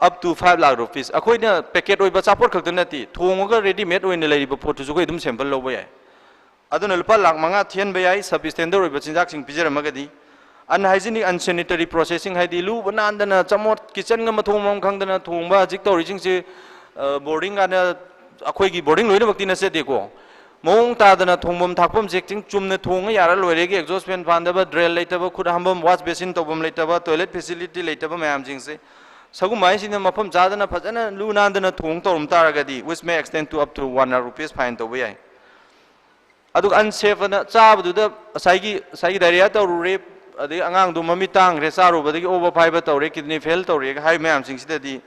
up to five lakh rupees꯫ ꯑꯩꯈꯣꯏꯅ packet ꯑꯣꯏꯕ ꯑꯆꯥꯄꯣꯠ ꯈꯛꯇ ꯅꯠꯇꯦ, ꯊꯣꯡꯉꯒ ready made ꯑꯣꯏꯅ ꯂꯩꯔꯤꯕ ꯄꯣꯠꯇꯨꯁꯨ ꯑꯩꯈꯣꯏ ꯑꯗꯨꯝ sample ꯂꯧꯕ ꯌꯥꯏ꯫ ꯑꯗꯨꯅ ꯂꯨꯄꯥ ꯂꯥꯈ ꯃꯉꯥ ꯊꯤꯍꯟꯕ ꯌꯥꯏ sub standard ꯑꯣꯏꯕ ꯆꯤꯟꯖꯥꯛꯁꯤꯡ ꯄꯤꯖꯔꯝꯃꯒꯗꯤ꯫ Unhygienic, unsanitary processing ꯍꯥꯏꯗꯤ ꯂꯨꯕ ꯅꯥꯟꯗꯅ ꯆꯃꯣꯠ, kitchen ꯒ ꯃꯊꯣꯡ ꯃꯔꯝ ꯈꯪꯗꯅ ꯊꯣꯡꯕ ꯍꯧꯖꯤꯛ ꯇꯧꯔꯤꯁꯤꯡꯁꯤ, ꯑ, boarding ꯀꯥꯟꯗ ꯑꯩꯈꯣꯏꯒꯤ boarding ꯂꯣꯏꯅꯃꯛꯇꯤ ꯅꯠꯆꯗꯦꯀꯣ꯫ ꯃꯑꯣꯡ ꯇꯥꯗꯅ ꯊꯣꯡꯐꯝ ꯊꯥꯛꯐꯝ ꯆꯦꯛꯁꯤꯡ ꯆꯨꯝꯅ ꯊꯣꯡꯉ ꯌꯥꯔ ꯂꯣꯏꯔꯦꯒꯤ exhaust fan ꯐꯥꯟꯗꯕ, drain ꯂꯩꯇꯕ, ꯈꯨꯠ ꯍꯥꯝꯐꯝ wash basin ꯇꯧꯐꯝ ꯂꯩꯇꯕ, toilet facility ꯂꯩꯇꯕ ꯃꯌꯥꯝꯁꯤꯡꯁꯦ, ꯁꯒꯨꯝꯕ ꯍꯥꯏꯁꯤꯅ ꯃꯐꯝ ꯆꯥꯗꯅ ꯐꯖꯅ ꯂꯨ ꯅꯥꯟꯗꯅ ꯊꯣꯡ ꯇꯧꯔꯝ ꯇꯥꯔꯒꯗꯤ, which may extend to up to one lakh rupees fine ꯇꯧꯕ ꯌꯥꯏ꯫ ꯑꯗꯨꯒ unsafe ꯑꯅ ꯆꯥꯕꯗꯨꯗ ꯉꯁꯥꯏꯒꯤ, ꯉꯁꯥꯏꯒꯤ diarrhea ꯇꯧꯔꯨꯔꯦ, ꯑꯗꯒꯤ ꯑꯉꯥꯡꯗꯣ ꯃꯃꯤꯠ ꯇꯥꯡꯈ꯭ꯔꯦ, ꯆꯥꯔꯨꯕꯗꯒꯤ ꯑꯣꯕ ꯐꯥꯏꯕ ꯇꯧꯔꯦ, kidney fail ꯇꯧꯔꯦꯒ ꯍꯥꯏꯕ ꯃꯌꯥꯝꯁꯤꯡꯁꯤꯗꯗꯤ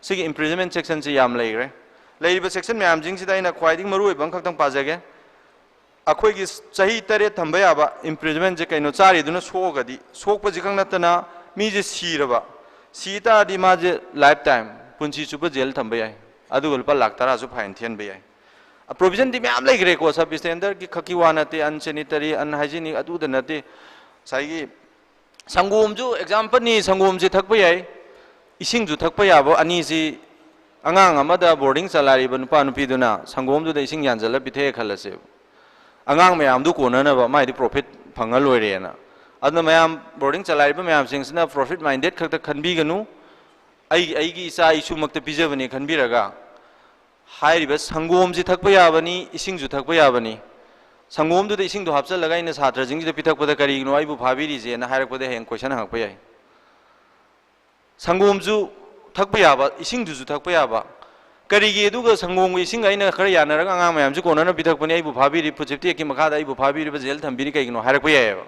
ꯁꯤꯒꯤ imprisonment section ꯁꯤ ꯌꯥꯝ ꯂꯩꯈ꯭ꯔꯦ꯫ ꯂꯩꯔꯤꯕ section ꯃꯌꯥꯝꯁꯤꯡꯁꯤꯗ ꯑꯩꯅ ꯈ꯭ꯋꯥꯏꯗꯒꯤ ꯃꯔꯨ ꯑꯣꯏꯕ ꯑꯃꯈꯛꯇꯪ ꯄꯥꯖꯒꯦ꯫ ꯑꯩꯈꯣꯏꯒꯤ ꯆꯍꯤ ꯇꯔꯦꯠ ꯊꯝꯕ ꯌꯥꯕ imprisonment ꯁꯦ ꯀꯩꯅꯣ, ꯆꯥꯔꯤꯗꯨꯅ ꯁꯣꯛꯑꯒꯗꯤ, ꯁꯣꯛꯄꯁꯤ ꯈꯛ ꯅꯠꯇꯅ ꯃꯤꯁꯦ ꯁꯤꯔꯕ, ꯁꯤ ꯇꯥꯔꯗꯤ ꯃꯥꯁꯦ life time, ꯄꯨꯟꯁꯤ ꯆꯨꯞꯄ jail ꯊꯝꯕ ꯌꯥꯏ, ꯑꯗꯨꯒ ꯂꯨꯄꯥ ꯂꯥꯈ ꯇꯔꯥꯁꯨ fine ꯊꯤꯍꯟꯕ ꯌꯥꯏ꯫ Provision ꯗꯤ ꯃꯌꯥꯝ ꯂꯩꯈ꯭ꯔꯦꯀꯣ, sub standard ꯀꯤ ꯈꯛꯀꯤ ꯋꯥ ꯅꯠꯇꯦ, unsanitary, unhygienic ꯑꯗꯨꯗ ꯅꯠꯇꯦ꯫ ꯉꯁꯥꯏꯒꯤ ꯁꯪꯒꯣꯝꯁꯨ example ꯅꯤ, ꯁꯪꯒꯣꯝꯁꯦ ꯊꯛꯄ ꯌꯥꯏ, ꯏꯁꯤꯡꯁꯨ ꯊꯛꯄ ꯌꯥꯕ ꯑꯅꯤꯁꯤ꯫ ꯑꯉꯥꯡ ꯑꯃꯗ boarding ꯆꯂꯥꯏꯔꯤꯕ ꯅꯨꯄꯥ ꯅꯨꯄꯤꯗꯨꯅ ꯁꯪꯒꯣꯝꯗꯨꯗ ꯏꯁꯤꯡ ꯌꯥꯟꯁꯤꯜꯂ ꯄꯤꯊꯛꯑꯦ ꯈꯜꯂꯁꯦꯕ, ꯑꯉꯥꯡ ꯃꯌꯥꯝꯗꯨ ꯀꯣꯟꯅꯅꯕ ꯃꯥꯏꯗꯤ profit ꯐꯪꯉ ꯂꯣꯏꯔꯦꯅ꯫ ꯑꯗꯨꯅ ꯃꯌꯥꯝ boarding ꯆꯂꯥꯏꯔꯤꯕ ꯃꯌꯥꯝꯁꯤꯡꯁꯤꯅ profit minded ꯈꯛꯇ ꯈꯟꯕꯤꯒꯅꯨ, ꯑꯩ, ꯑꯩꯒꯤ ꯏꯆꯥ ꯏꯁꯨꯃꯛꯇ ꯄꯤꯖꯕꯅꯦ ꯈꯟꯕꯤꯔꯒ ꯍꯥꯏꯔꯤꯕ ꯁꯪꯒꯣꯝꯁꯤ ꯊꯛꯄ ꯌꯥꯕꯅꯤ, ꯏꯁꯤꯡꯁꯨ ꯊꯛꯄ ꯌꯥꯕꯅꯤ꯫ ꯁꯪꯒꯣꯝꯗꯨꯗ ꯏꯁꯤꯡꯗꯣ ꯍꯥꯞꯆꯤꯜꯂꯒ ꯑꯩꯅ ꯁꯥꯇ꯭ꯔꯁꯤꯡꯁꯤꯗ ꯄꯤꯊꯛꯄꯗ ꯀꯔꯤꯒꯤꯅꯣ ꯑꯩꯕꯨ ꯐꯥꯕꯤꯔꯤꯁꯦꯅ ꯍꯥꯏꯔꯛꯄꯗ ꯍꯌꯦꯡ question ꯍꯪꯉꯛꯄ ꯌꯥꯏ꯫ ꯁꯪꯒꯣꯝꯁꯨ ꯊꯛꯄ ꯌꯥꯕ, ꯏꯁꯤꯡꯗꯨꯁꯨ ꯊꯛꯄ ꯌꯥꯕ, ꯀꯔꯤꯒꯤ ꯑꯗꯨꯒ ꯁꯪꯒꯣꯝꯒ ꯏꯁꯤꯡꯒ ꯑꯩꯅ ꯈꯔ ꯌꯥꯅꯔꯒ ꯑꯉꯥꯡ ꯃꯌꯥꯝꯁꯤ ꯀꯣꯟꯅꯅ ꯄꯤꯊꯛꯄꯅꯤ, ꯑꯩꯕꯨ ꯐꯥꯕꯤꯔꯤ, Food Safety Act ꯀꯤ ꯃꯈꯥꯗ ꯑꯩꯕꯨ ꯐꯥꯕꯤꯔꯤꯕ jail ꯊꯝꯕꯤꯔꯤ ꯀꯩꯒꯤꯅꯣ ꯍꯥꯏꯔꯛꯄ ꯌꯥꯏꯑꯕ꯫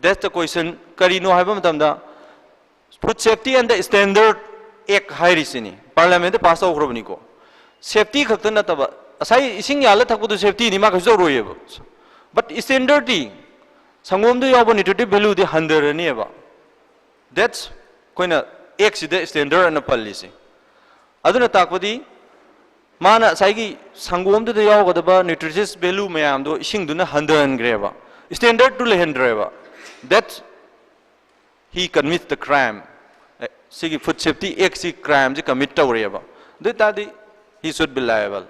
That's the question꯫ ꯀꯔꯤꯅꯣ ꯍꯥꯏꯕ ꯃꯇꯝꯗ Food Safety and the Standard Act ꯍꯥꯏꯔꯤꯁꯤꯅꯤ, parliament ꯇ pass ꯇꯧꯈ꯭ꯔꯕꯅꯤꯀꯣ꯫ Safety ꯈꯛꯇ ꯅꯠꯇꯕ, ꯉꯁꯥꯏ ꯏꯁꯤꯡ ꯌꯥꯜꯂ ꯊꯛꯄꯗꯨ safety ꯅꯤ, ꯃꯥ ꯀꯩꯁꯨ ꯇꯧꯔꯣꯏꯌꯦꯕ꯫ But standard ꯇꯤ, ꯁꯪꯒꯣꯝꯗ ꯌꯥꯎꯕ nutritive value ꯗꯤ ꯍꯟꯊꯔꯅꯤꯕ꯫ That's ꯑꯩꯈꯣꯏꯅ Act ꯁꯤꯗ standard ꯑꯅ ꯄꯜꯂꯤꯁꯦ꯫ ꯑꯗꯨꯅ ꯇꯥꯛꯄꯗꯤ ꯃꯥꯅ ꯉꯁꯥꯏꯒꯤ ꯁꯪꯒꯣꯝꯗꯨꯗ ꯌꯥꯎꯒꯗꯕ nutritious value ꯃꯌꯥꯝꯗꯣ ꯏꯁꯤꯡꯗꯨꯅ ꯍꯟꯊꯍꯟꯈ꯭ꯔꯦꯕ, standardꯇꯨ ꯂꯩꯍꯟꯗ꯭ꯔꯦꯕ꯫ That he commits the crime. ꯑꯦ, ꯁꯤꯒꯤ Food Safety Actꯁꯤ crimeꯁꯤ commit ꯇꯧꯔꯦꯕ꯫ ꯑꯗꯨ ꯑꯣꯏ ꯇꯥꯔꯗꯤ he should be liable.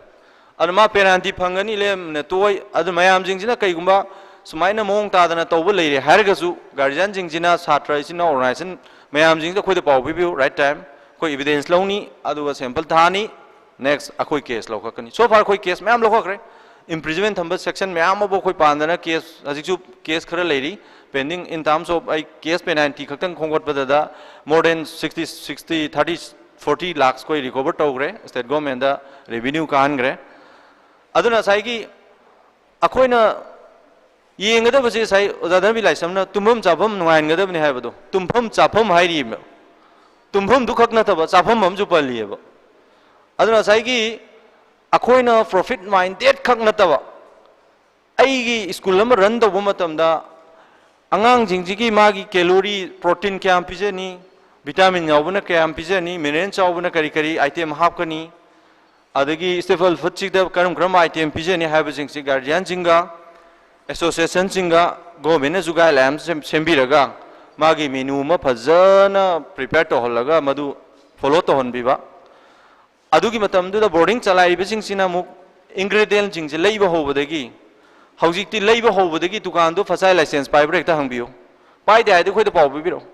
ꯑꯗꯨ ꯃꯥ penalty ꯐꯪꯒꯅꯤ, ꯂꯦꯝꯅ ꯇꯣꯛꯑꯣꯏ꯫ ꯑꯗꯨ ꯃꯌꯥꯝꯁꯤꯡꯁꯤꯅ ꯀꯩꯒꯨꯝꯕ ꯁꯨꯃꯥꯏꯅ ꯃꯑꯣꯡ ꯇꯥꯗꯅ ꯇꯧꯕ ꯂꯩꯔꯦ ꯍꯥꯏꯔꯒꯁꯨ, guardianꯁꯤꯡꯁꯤꯅ, ꯁꯥꯇ꯭ꯔ, ꯏꯆꯤꯟ ꯏꯅꯥꯎ organization ꯃꯌꯥꯝꯁꯤꯡꯁꯤꯗ ꯑꯩꯈꯣꯏꯗ ꯄꯥꯎ ꯄꯤꯕꯤꯌꯨ, right time꯫ ꯑꯩꯈꯣꯏ evidence ꯂꯧꯅꯤ, ꯑꯗꯨꯒ sample ꯊꯥꯅꯤ, next ꯑꯩꯈꯣꯏ case ꯂꯧꯈꯠꯀꯅꯤ꯫ So far ꯑꯩꯈꯣꯏ case ꯃꯌꯥꯝ ꯂꯧꯈꯠꯈ꯭ꯔꯦ꯫ Imprisonment ꯊꯝꯕ section ꯃꯌꯥꯝ ꯑꯃꯕꯨ ꯑꯩꯈꯣꯏ ꯄꯥꯟꯗꯅ case, ꯍꯧꯖꯤꯛꯁꯨ case ꯈꯔ ꯂꯩꯔꯤ pending in terms of, ꯑꯩ case penalty ꯈꯛꯇꯪ ꯈꯣꯝꯒꯠꯄꯗꯗ more than sixty, sixty, thirty, forty lakhs ꯑꯩꯈꯣꯏ recover ꯇꯧꯈ꯭ꯔꯦ, state governmentꯇ revenue ꯀꯥꯍꯟꯈ꯭ꯔꯦ꯫ ꯑꯗꯨꯅ ꯉꯁꯥꯏꯒꯤ ꯑꯩꯈꯣꯏꯅ ꯌꯦꯡꯒꯗꯕꯁꯦ ꯉꯁꯥꯏ ꯑꯣꯖꯥ ꯙꯅꯕꯤ ꯂꯥꯏꯁ꯭ꯔꯝꯅ ꯇꯨꯝꯐꯝ ꯆꯥꯐꯝ ꯅꯨꯡꯉꯥꯏꯍꯟꯒꯗꯕꯅꯤ ꯍꯥꯏꯕꯗꯣ, ꯇꯨꯝꯐꯝ ꯆꯥꯐꯝ ꯍꯥꯏꯔꯤꯕ, ꯇꯨꯝꯐꯝꯗꯨ ꯈꯛ ꯅꯠꯇꯕ ꯆꯥꯐꯝ ꯑꯃꯁꯨ ꯄꯜꯂꯤꯑꯕ꯫ ꯑꯗꯨꯅ ꯉꯁꯥꯏꯒꯤ ꯑꯩꯈꯣꯏꯅ profit minded ꯈꯛ ꯅꯠꯇꯕ, ꯑꯩꯒꯤ school ꯑꯃ run ꯇꯧꯕ ꯃꯇꯝꯗ ꯑꯉꯥꯡꯁꯤꯡꯁꯤꯒꯤ ꯃꯥꯒꯤ calorie, protein ꯀꯌꯥꯝ ꯄꯤꯖꯅꯤ, vitamin ꯌꯥꯎꯕꯅ ꯀꯌꯥꯝ ꯄꯤꯖꯅꯤ, minerals ꯌꯥꯎꯕꯅ ꯀꯔꯤ ꯀꯔꯤ item ꯍꯥꯞꯀꯅꯤ, ꯑꯗꯒꯤ staple foodꯁꯤꯗ ꯀꯔꯝ ꯀꯔꯝꯕ item ꯄꯤꯖꯅꯤ ꯍꯥꯏꯕꯁꯤꯡꯁꯤ guardianꯁꯤꯡꯒ, associationꯁꯤꯡꯒ, governmentꯅꯁꯨ guideline ꯑꯃ ꯁꯦꯝ-, ꯁꯦꯝꯕꯤꯔꯒ ꯃꯥꯒꯤ menu ꯑꯃ ꯐꯖꯅ prepare ꯇꯧꯍꯜꯂꯒ ꯃꯗꯨ follow ꯇꯧꯍꯟꯕꯤꯕ꯫ ꯑꯗꯨꯒꯤ ꯃꯇꯝꯗꯨꯗ boarding ꯆꯂꯥꯏꯔꯤꯕꯁꯤꯡꯁꯤꯅ ꯑꯃꯨꯛ ingredientꯁꯤꯡꯁꯦ ꯂꯩꯕ ꯍꯧꯕꯗꯒꯤ, ꯍꯧꯖꯤꯛꯇꯤ ꯂꯩꯕ ꯍꯧꯕꯗꯒꯤ ꯗꯨꯀꯥꯟꯗꯨ ꯐꯁꯥꯏ license ꯄꯥꯏꯕ꯭ꯔꯥ ꯍꯦꯛꯇ ꯍꯪꯕꯤꯌꯨ꯫ ꯄꯥꯏꯗꯦ ꯍꯥꯏꯔꯗꯤ ꯑꯩꯈꯣꯏꯗ ꯄꯥꯎ ꯄꯤꯕꯤꯔꯛꯎ꯫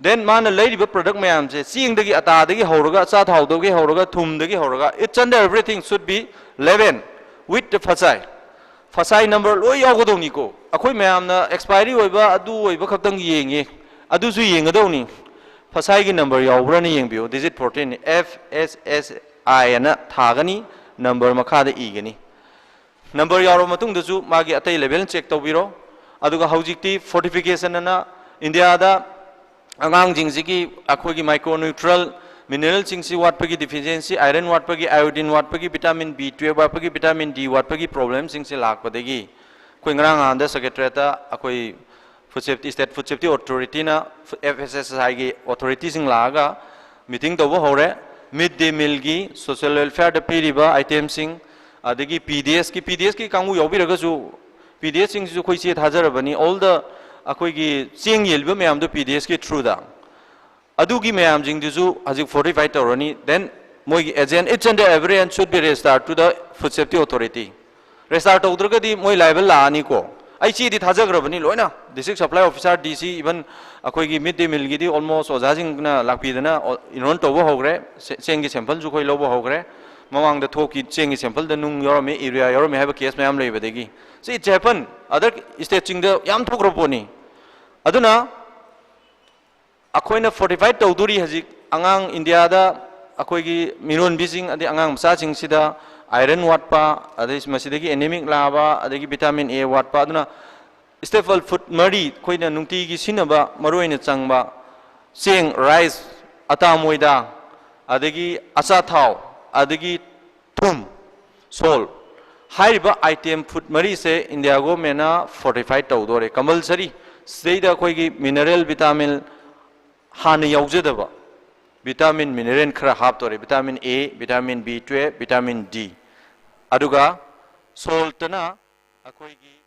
Then ꯃꯥꯅ ꯂꯩꯔꯤꯕ product ꯃꯌꯥꯝꯁꯦ, ꯆꯦꯡꯗꯒꯤ, ꯑꯇꯥꯗꯒꯤ ꯍꯧꯔꯒ, ꯑꯆꯥꯊꯥꯎꯗꯒꯤ ꯍꯧꯔꯒ, ꯊꯨꯝꯗꯒꯤ ꯍꯧꯔꯒ, each and everything should be labeled with the ꯐꯁꯥꯏ꯫ ꯐꯁꯥꯏ number ꯂꯣꯏ ꯌꯥꯎꯒꯗꯧꯅꯤꯀꯣ꯫ ꯑꯩꯈꯣꯏ ꯃꯌꯥꯝꯅ expiry ꯑꯣꯏꯕ, ꯑꯗꯨ ꯑꯣꯏꯕ ꯈꯛꯇꯪ ꯌꯦꯡꯉꯤ, ꯑꯗꯨꯁꯨ ꯌꯦꯡꯒꯗꯧꯅꯤ꯫ ꯐꯁꯥꯏꯒꯤ number ꯌꯥꯎꯕ꯭ꯔꯥꯅ ꯌꯦꯡꯕꯤꯌꯨ, digit fourteen, F S S I ꯑꯅ ꯊꯥꯒꯅꯤ, number ꯃꯈꯥꯗ ꯏꯒꯅꯤ꯫ Number ꯌꯥꯎꯔꯕ ꯃꯇꯨꯡꯗꯁꯨ ꯃꯥꯒꯤ ꯑꯇꯩ label check ꯇꯧꯕꯤꯔꯣ꯫ ꯑꯗꯨꯒ ꯍꯧꯖꯤꯛꯇꯤ fortification ꯑꯅ ꯏꯟꯗꯤꯌꯥꯗ ꯑꯉꯥꯡꯁꯤꯡꯁꯤꯒꯤ ꯑꯩꯈꯣꯏꯒꯤ micronutrient mineralꯁꯤꯡꯁꯤ ꯋꯥꯠꯄꯒꯤ deficiency, iron ꯋꯥꯠꯄꯒꯤ, iodine ꯋꯥꯠꯄꯒꯤ, vitamin B twelve ꯋꯥꯠꯄꯒꯤ, vitamin D ꯋꯥꯠꯄꯒꯤ problemꯁꯤꯡꯁꯤ ꯂꯥꯛꯄꯗꯒꯤ ꯑꯩꯈꯣꯏ ꯉꯔꯥꯡ ꯅꯍꯥꯟꯗ secretariatꯇ ꯑꯩꯈꯣꯏ Food Safety, State Food Safety Authorityꯅ, F S S I ꯒꯤ authorityꯁꯤꯡ ꯂꯥꯛꯑꯒ meeting ꯇꯧꯕ ꯍꯧꯔꯦ꯫ Mid day mealꯒꯤ social welfareꯗ ꯄꯤꯔꯤꯕ itemꯁꯤꯡ, ꯑꯗꯒꯤ P D Sꯀꯤ, P D Sꯀꯤ ꯀꯥꯡꯕꯨ ꯌꯥꯎꯕꯤꯔꯒꯁꯨ, P D Sꯁꯤꯡꯁꯤꯁꯨ ꯑꯩꯈꯣꯏ ꯆꯦ ꯊꯥꯖꯔꯕꯅꯤ, all the ꯑꯩꯈꯣꯏꯒꯤ ꯆꯦꯡ ꯌꯦꯜꯂꯤꯕ ꯃꯌꯥꯝꯗꯣ P D Sꯀꯤ throughꯗ꯫ ꯑꯗꯨꯒꯤ ꯃꯌꯥꯝꯁꯤꯡꯗꯨꯁꯨ ꯍꯧꯖꯤꯛ fortify ꯇꯧꯔꯅꯤ, then ꯃꯣꯏꯒꯤ agent, each and every agent should be registered to the Food Safety Authority꯫ Register ꯇꯧꯗ꯭ꯔꯒꯗꯤ ꯃꯣꯏ liable ꯂꯥꯛꯑꯅꯤꯀꯣ꯫ ꯑꯩ ꯆꯦꯗꯤ ꯊꯥꯖꯈ꯭ꯔꯕꯅꯤ ꯂꯣꯏꯅ, district supply officer, D C, even ꯑꯩꯈꯣꯏꯒꯤ mid day mealꯒꯤꯗꯤ almost ꯑꯣꯖꯥꯁꯤꯡꯅ ꯂꯥꯛꯄꯤꯗꯅ enroll ꯇꯧꯕ ꯍꯧꯈ꯭ꯔꯦ, ꯆꯦꯡꯒꯤ sampleꯁꯨ ꯑꯩꯈꯣꯏ ꯂꯧꯕ ꯍꯧꯈ꯭ꯔꯦ꯫ ꯃꯃꯥꯡꯗ ꯊꯣꯛꯈꯤ ꯆꯦꯡꯒꯤ sampleꯗ ꯅꯨꯡ ꯌꯥꯎꯔꯝꯃꯤ, urea ꯌꯥꯎꯔꯝꯃꯤ ꯍꯥꯏꯕ case ꯃꯌꯥꯝ ꯂꯩꯕꯗꯒꯤ꯫ See, it's happen, other stateꯁꯤꯡꯗ ꯌꯥꯝ ꯊꯣꯛꯈ꯭ꯔ ꯄꯣꯠꯅꯤ꯫ ꯑꯗꯨꯅ ꯑꯩꯈꯣꯏꯅ fortify ꯇꯧꯗꯣꯔꯤ ꯍꯧꯖꯤꯛ ꯑꯉꯥꯡ ꯏꯟꯗꯤꯌꯥꯗ ꯑꯩꯈꯣꯏꯒꯤ ꯃꯤꯔꯣꯟꯕꯤꯁꯤꯡ ꯑꯗꯩ ꯑꯉꯥꯡ ꯃꯆꯥꯁꯤꯡꯁꯤꯗ iron ꯋꯥꯠꯄ, ꯑꯗꯩ ꯃꯁꯤꯗꯒꯤ anemic ꯂꯥꯛꯑꯕ, ꯑꯗꯒꯤ vitamin A ꯋꯥꯠꯄ꯫ ꯑꯗꯨꯅ staple food ꯃꯔꯤ ꯑꯩꯈꯣꯏꯅ ꯅꯨꯡꯇꯤꯒꯤ ꯁꯤꯖꯤꯟꯅꯕ ꯃꯔꯨꯑꯣꯏꯅ ꯆꯪꯕ ꯆꯦꯡ, rice, ꯑꯇꯥ ꯃꯣꯏꯗꯥ, ꯑꯗꯒꯤ ꯑꯆꯥꯊꯥꯎ, ꯑꯗꯒꯤ ꯊꯨꯝ, salt ꯍꯥꯏꯔꯤꯕ item food ꯃꯔꯤꯁꯦ India governmentꯅ fortify ꯇꯧꯗꯣꯔꯦ, compulsory꯫ ꯁꯤꯗꯩꯗ ꯑꯩꯈꯣꯏꯒꯤ mineral, vitamin ꯍꯥꯟꯅ ꯌꯥꯎꯖꯗꯕ vitamin, mineral ꯈꯔ ꯍꯥꯞꯇꯣꯔꯦ, vitamin A, vitamin B twelve, vitamin D꯫ ꯑꯗꯨꯒ saltꯅ ꯑꯩꯈꯣꯏꯒꯤ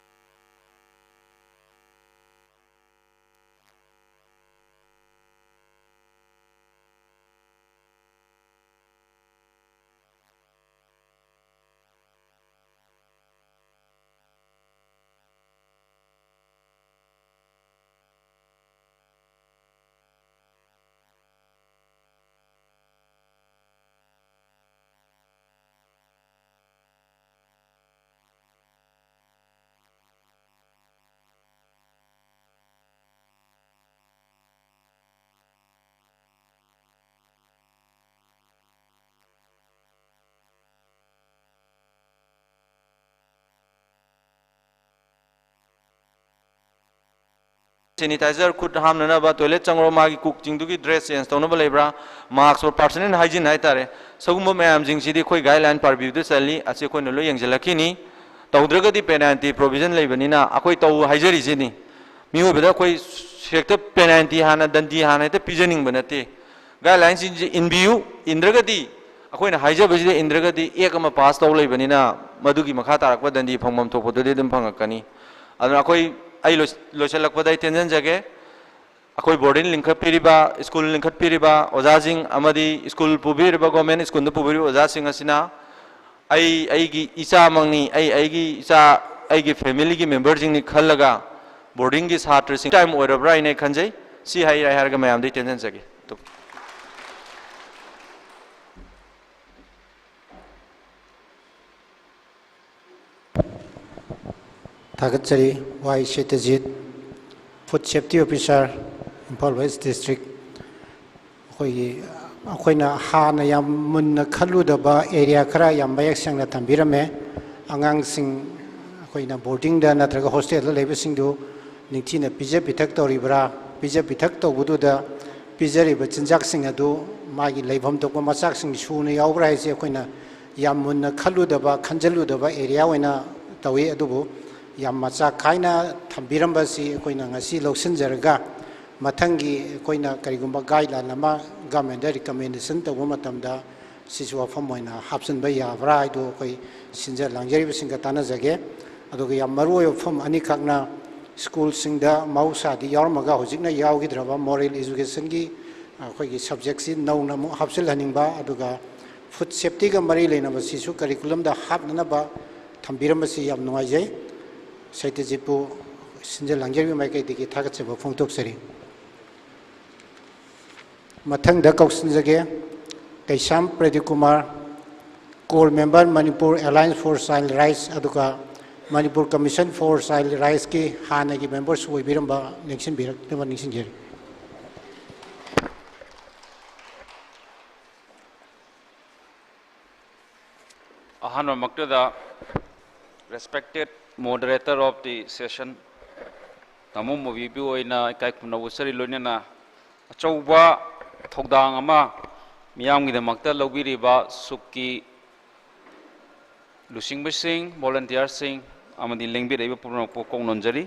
sanitizer, ꯈꯨꯠ ꯍꯥꯝꯅꯅꯕ, toilet ꯆꯪꯉꯨꯔ ꯃꯥꯒꯤ cookꯁꯤꯡꯗꯨꯒꯤ dress change ꯇꯧꯅꯕ ꯂꯩꯕ꯭ꯔꯥ, mask, personal hygiene ꯍꯥꯏꯇꯥꯔꯦ, ꯁꯒꯨꯝꯕ ꯃꯌꯥꯝꯁꯤꯡꯁꯤꯗꯤ ꯑꯩꯈꯣꯏ guideline purviewꯗ ꯆꯜꯂꯤ꯫ ꯑꯁꯤ ꯑꯩꯈꯣꯏꯅ ꯂꯣꯏ ꯌꯦꯡꯁꯤꯜꯂꯛꯈꯤꯅꯤ꯫ ꯇꯧꯗ꯭ꯔꯒꯗꯤ penalty provision ꯂꯩꯕꯅꯤꯅ ꯑꯩꯈꯣꯏ ꯇꯧ ꯍꯥꯏꯖꯔꯤꯁꯤꯅꯤ꯫ ꯃꯤꯑꯣꯏꯕꯗ ꯑꯩꯈꯣꯏ ꯍꯦꯛꯇ penalty ꯍꯥꯟꯅ, ꯗꯟꯗꯤ ꯍꯥꯟꯅ ꯍꯦꯛꯇ ꯄꯤꯖꯅꯤꯡꯕ ꯅꯠꯇꯦ꯫ ꯒꯥꯏꯗꯂꯥꯏꯟꯁꯤꯡꯁꯤ ꯏꯟꯕꯤꯌꯨ꯫ ꯏꯟꯗ꯭ꯔꯒꯗꯤ, ꯑꯩꯈꯣꯏꯅ ꯍꯥꯏꯖꯕꯁꯤꯗ ꯏꯟꯗ꯭ꯔꯒꯗꯤ ꯑꯦꯛ ꯑꯃ ꯄꯥꯁ ꯇꯧ ꯂꯩꯕꯅꯤꯅ, ꯃꯗꯨꯒꯤ ꯃꯈꯥ ꯇꯥꯔꯛꯄ ꯗꯟꯗꯤ ꯐꯪꯐꯝ ꯊꯣꯛꯄꯗꯨꯗꯤ ꯑꯗꯨꯝ ꯐꯪꯉꯛꯀꯅꯤ꯫ ꯑꯗꯨꯅ ꯑꯩꯈꯣꯏ, ꯑꯩ ꯂꯣꯏ-, ꯂꯣꯏꯁꯤꯜꯂꯛꯄꯗ ꯑꯩ ꯇꯦꯟꯖꯟꯖꯒꯦ꯫ ꯑꯩꯈꯣꯏ ꯕꯣꯔꯗꯤꯡ ꯂꯤꯡꯈꯠꯄꯤꯔꯤꯕ, ꯁ꯭ꯀꯨꯜ ꯂꯤꯡꯈꯠꯄꯤꯔꯤꯕ ꯑꯣꯖꯥꯁꯤꯡ ꯑꯃꯗꯤ ꯁ꯭ꯀꯨꯜ ꯄꯨꯕꯤꯔꯤꯕ, ꯒꯣꯔꯃꯦꯟ ꯁ꯭ꯀꯨꯜꯗ ꯄꯨꯕꯤꯔꯤꯕ ꯑꯣꯖꯥꯁꯤꯡ ꯑꯁꯤꯅ ꯑꯩ ꯑꯩꯒꯤ ꯏꯆꯥꯃꯛꯅꯤ, ꯑꯩ ꯑꯩꯒꯤ ꯏꯆꯥ, ꯑꯩꯒꯤ ꯐꯦꯃꯤꯂꯤꯒꯤ ꯃꯦꯝꯕꯔꯁꯤꯡꯅꯤ ꯈꯜꯂꯒ ꯕꯣꯔꯗꯤꯡꯒꯤ ꯁꯥꯇ꯭ꯔꯁꯤꯡ ꯇꯥꯏꯝ ꯑꯣꯏꯔꯕ꯭ꯔꯥ ꯍꯥꯏꯅ ꯈꯟꯖꯩ꯫ ꯁꯤ ꯍꯥꯏ-, ꯍꯥꯏꯔꯒ ꯃꯌꯥꯝꯗ ꯑꯩ ꯇꯦꯟꯖꯟꯖꯒꯦ꯫ ꯊꯥꯒꯠꯆꯔꯤ꯫ ꯋꯥꯏ ꯁꯇ꯭ꯌꯖꯤꯠ, Food Safety Officer, Imphal West District꯫ ꯑꯩꯈꯣꯏꯒꯤ, ꯑꯩꯈꯣꯏꯅ ꯍꯥꯟꯅ ꯌꯥꯝ ꯃꯨꯟꯅ ꯈꯜꯂꯨꯗꯕ ꯑꯦꯔꯤꯌꯥ ꯈꯔ ꯌꯥꯝ ꯃꯌꯦꯛ ꯁꯦꯡꯅ ꯊꯝꯕꯤꯔꯝꯃꯦ꯫ ꯑꯉꯥꯡꯁꯤꯡ ꯑꯩꯈꯣꯏꯅ ꯕꯣꯔꯗꯤꯡꯗ ꯅꯠꯇ꯭ꯔꯒ ꯍꯣꯁꯇꯦꯜꯗ ꯂꯩꯕꯁꯤꯡꯗꯨ ꯅꯤꯡꯊꯤꯅ ꯄꯤꯖ ꯄꯤꯊꯛ ꯇꯧꯔꯤꯕ꯭ꯔꯥ? ꯄꯤꯖ ꯄꯤꯊꯛ ꯇꯧꯕꯗꯨꯗ ꯄꯤꯖꯔꯤꯕ ꯆꯤꯟꯖꯥꯛꯁꯤꯡ ꯑꯗꯨ ꯃꯥꯒꯤ ꯂꯩꯐꯝ ꯊꯣꯛꯄ ꯃꯆꯥꯛꯁꯤꯡ ꯁꯨꯅ ꯌꯥꯎꯕ꯭ꯔꯥ ꯍꯥꯏꯁꯦ ꯑꯩꯈꯣꯏꯅ ꯌꯥꯝ ꯃꯨꯟꯅ ꯈꯜꯂꯨꯗꯕ, ꯈꯟꯖꯜꯂꯨꯗꯕ ꯑꯦꯔꯤꯌꯥ ꯑꯣꯏꯅ ꯇꯧꯏ꯫ ꯑꯗꯨꯕꯨ ꯌꯥꯝ ꯃꯆꯥꯛ ꯈꯥꯏꯅ ꯊꯝꯕꯤꯔꯝꯕꯁꯤ ꯑꯩꯈꯣꯏꯅ ꯉꯁꯤ ꯂꯧꯁꯤꯟꯖꯔꯒ, ꯃꯊꯪꯒꯤ ꯑꯩꯈꯣꯏꯅ ꯀꯔꯤꯒꯨꯝꯕ ꯒꯥꯏꯗꯂꯥꯏꯟ ꯑꯃ ꯒꯃꯦꯟꯗ ꯔꯤꯀꯃꯦꯟꯗꯦꯁꯟ ꯇꯧꯕ ꯃꯇꯝꯗ ꯁꯤꯁꯨ ꯋꯥꯐꯝ ꯑꯣꯏꯅ ꯍꯥꯞꯆꯤꯟꯕ ꯌꯥꯕ꯭ꯔꯥ ꯍꯥꯏꯗꯨ ꯑꯩꯈꯣꯏ ꯁꯤꯟꯖ ꯂꯥꯡꯖꯔꯤꯕꯁꯤꯡꯒ ꯇꯥꯟꯅꯖꯒꯦ꯫ ꯑꯗꯨꯒ ꯌꯥꯝ ꯃꯔꯨꯑꯣꯏꯕ ꯋꯥꯐꯝ ꯑꯅꯤꯈꯛꯅ, ꯁ꯭ꯀꯨꯜꯁꯤꯡꯗ ꯃꯍꯧꯁꯥꯗꯤ ꯌꯥꯎꯔꯝꯃꯒ ꯍꯧꯖꯤꯛꯅ ꯌꯥꯎꯈꯤꯗ꯭ꯔꯕ ꯃꯣꯔꯦꯜ ꯏꯖꯨꯀꯦꯁꯟꯒꯤ ꯑꯩꯈꯣꯏꯒꯤ ꯁꯕꯖꯦꯛꯁꯤ ꯅꯧꯅ ꯑꯃꯨꯛ ꯍꯥꯞꯆꯤꯜꯍꯟꯅꯤꯡꯕ, ꯑꯗꯨꯒ ꯐꯨꯗ ꯁꯦꯐꯇꯤꯒ ꯃꯔꯤ ꯂꯩꯅꯕꯁꯤꯁꯨ ꯀꯔꯤꯀꯨꯂꯝꯗ ꯍꯥꯞꯅꯅꯕ ꯊꯝꯕꯤꯔꯝꯕꯁꯤ ꯌꯥꯝ ꯅꯨꯡꯉꯥꯏꯖꯩ꯫ ꯁꯇ꯭ꯌꯖꯤꯠꯄꯨ ꯁꯤꯟꯖ ꯂꯥꯡꯖꯔꯤꯕ ꯃꯥꯏꯀꯩꯗꯒꯤ ꯊꯥꯒꯠꯆꯕ ꯐꯣꯡꯗꯣꯛꯆꯔꯤ꯫ ꯃꯊꯪꯗ ꯀꯧꯁꯤꯟꯖꯒꯦ ꯀꯩꯁꯥꯝ Pradeep Kumar, Core Member, Manipur Alliance for Child Rights, ꯑꯗꯨꯒ Manipur Commission for Child Rightsꯀꯤ ꯍꯥꯟꯅꯒꯤ ꯃꯦꯝꯕꯔꯁꯨ ꯑꯣꯏꯕꯤꯔꯝꯕ, ꯅꯤꯡꯁꯤꯡꯕꯤꯔꯛꯅꯕ ꯅꯤꯡꯁꯤꯡꯖꯔꯤ꯫ ꯑꯍꯥꯟꯕꯃꯛꯇꯗ, respected moderator of the session, ꯇꯥꯃꯣ ꯃꯣꯕꯤꯕꯨ ꯑꯣꯏꯅ ꯏꯀꯥꯏ ꯈꯨꯝꯅꯕ ꯎꯠꯆꯔꯤ, ꯂꯣꯏꯅꯅ ꯑꯆꯧꯕ ꯊꯧꯗꯥꯡ ꯑꯃ ꯃꯤꯌꯥꯝꯒꯤꯗꯃꯛꯇ ꯂꯧꯕꯤꯔꯤꯕ ꯁꯨꯛꯀꯤ ꯂꯨꯆꯤꯡꯕꯁꯤꯡ, ꯚꯣꯂꯨꯟꯇꯤꯌꯔꯁꯤꯡ ꯑꯃꯗꯤ ꯂꯦꯡꯕꯤꯔꯛꯏꯕ ꯄꯨꯝꯅꯃꯛꯄꯨ ꯀꯣꯛ ꯅꯣꯟꯖꯔꯤ꯫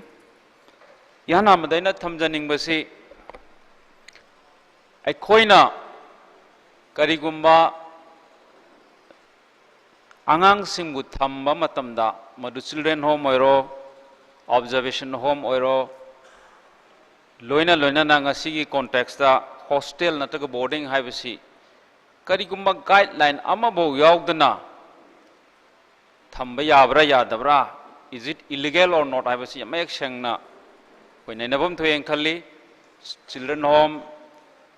ꯏꯍꯥꯟ ꯍꯥꯟꯕꯗ ꯑꯩꯅ ꯊꯝꯖꯅꯤꯡꯕꯁꯤ, ꯑꯩꯈꯣꯏꯅ ꯀꯔꯤꯒꯨꯝꯕ ꯑꯉꯥꯡꯁꯤꯡꯕꯨ ꯊꯝꯕ ꯃꯇꯝꯗ, ꯃꯗꯨ children home ꯑꯣꯏꯔꯣ, observation home ꯑꯣꯏꯔꯣ, ꯂꯣꯏꯅ ꯂꯣꯏꯅꯅ ꯉꯁꯤꯒꯤ context ꯇ hostel ꯅꯠꯇ꯭ꯔꯒ boarding ꯍꯥꯏꯕꯁꯤ ꯀꯔꯤꯒꯨꯝꯕ guideline ꯑꯃꯐꯥꯎ ꯌꯥꯎꯗꯅ ꯊꯝꯕ ꯌꯥꯕ꯭ꯔꯥ ꯌꯥꯗꯕ꯭ꯔꯥ, is it illegal or not ꯍꯥꯏꯕꯁꯤ ꯌꯥꯝ ꯃꯌꯦꯛ ꯁꯦꯡꯅ ꯑꯩꯈꯣꯏ ꯅꯩꯅꯐꯝ ꯊꯣꯛꯑꯦꯅ ꯈꯜꯂꯤ꯫ Children home,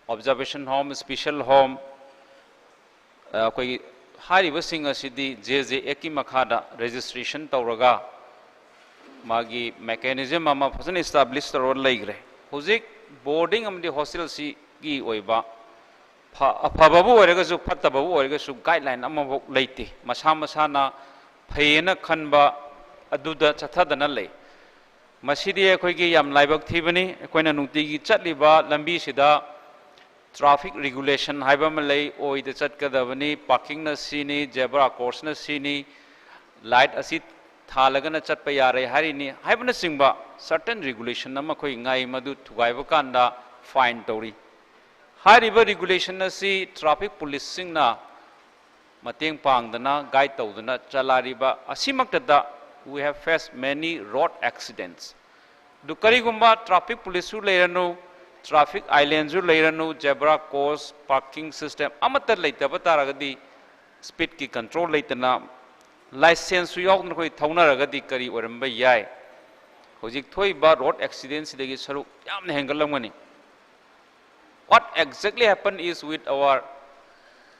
observation home, special home, ꯑ, ꯑꯩꯈꯣꯏꯒꯤ ꯍꯥꯏꯔꯤꯕꯁꯤꯡ ꯑꯁꯤꯗꯤ JJ Act ꯀꯤ ꯃꯈꯥꯗ registration ꯇꯧꯔꯒ ꯃꯥꯒꯤ mechanism ꯑꯃ ꯐꯖꯅ establish ꯇꯧꯔꯒ ꯂꯩꯈ꯭ꯔꯦ꯫ ꯍꯧꯖꯤꯛ boarding ꯑꯃꯗꯤ hostel ꯁꯤꯒꯤ ꯑꯣꯏꯕ ꯐ-, ꯑꯐꯕꯕꯨ ꯑꯣꯏꯔꯒꯁꯨ ꯐꯠꯇꯕꯕꯨ ꯑꯣꯏꯔꯒꯁꯨ guideline ꯑꯃꯐꯥꯎ ꯂꯩꯇꯦ꯫ ꯃꯁꯥ ꯃꯁꯥꯅ ꯐꯩꯌꯦꯅ ꯈꯟꯕ ꯑꯗꯨꯗ ꯆꯠꯊꯗꯅ ꯂꯩ꯫ ꯃꯁꯤꯗꯤ ꯑꯩꯈꯣꯏꯒꯤ ꯌꯥꯝ ꯂꯥꯏꯕꯛ ꯊꯤꯕꯅꯤ꯫ ꯑꯩꯈꯣꯏꯅ ꯅꯨꯡꯇꯤꯒꯤ ꯆꯠꯂꯤꯕ ꯂꯝꯕꯤꯁꯤꯗ traffic regulation ꯍꯥꯏꯕ ꯑꯃ ꯂꯩ, ꯑꯣꯏꯗ ꯆꯠꯀꯗꯕꯅꯤ, parking ꯅ ꯁꯤꯅꯤ, zebra cross ꯅ ꯁꯤꯅꯤ, light ꯑꯁꯤ ꯊꯥꯜꯂꯒꯅ ꯆꯠꯄ ꯌꯥꯔꯦ ꯍꯥꯏꯔꯤꯅꯤ ꯍꯥꯏꯕꯅꯆꯤꯡꯕ certain regulation ꯑꯃ ꯑꯩꯈꯣꯏ ꯉꯥꯏ, ꯃꯗꯨ ꯊꯨꯒꯥꯏꯕ ꯀꯥꯟꯗ fine ꯇꯧꯔꯤ꯫ ꯍꯥꯏꯔꯤꯕ regulation ꯑꯁꯤ traffic police ꯁꯤꯡꯅ ꯃꯇꯦꯡ ꯄꯥꯡꯗꯅ, guide ꯇꯧꯗꯅ ꯆꯂꯥꯏꯔꯤꯕ ꯑꯁꯤꯃꯛꯇꯗ we have faced many road accidents꯫ ꯑꯗꯨ ꯀꯔꯤꯒꯨꯝꯕ traffic police ꯁꯨ ꯂꯩꯔꯅꯨ, traffic island ꯁꯨ ꯂꯩꯔꯅꯨ, zebra cross, parking system ꯑꯃꯠꯇ ꯂꯩꯇꯕ ꯇꯥꯔꯒꯗꯤ, speed ꯀꯤ control ꯂꯩꯇꯅ, licence ꯁꯨ ꯌꯥꯎꯗꯅ ꯑꯩꯈꯣꯏ ꯊꯧꯅꯔꯒꯗꯤ ꯀꯔꯤ ꯑꯣꯏꯔꯝꯕ ꯌꯥꯏ? ꯍꯧꯖꯤꯛ ꯊꯣꯛꯏꯕ road accident ꯁꯤꯗꯒꯤ ꯁꯔꯨꯛ ꯌꯥꯝꯅ ꯍꯦꯟꯒꯠꯂꯝꯒꯅꯤ꯫ What exactly happen is with our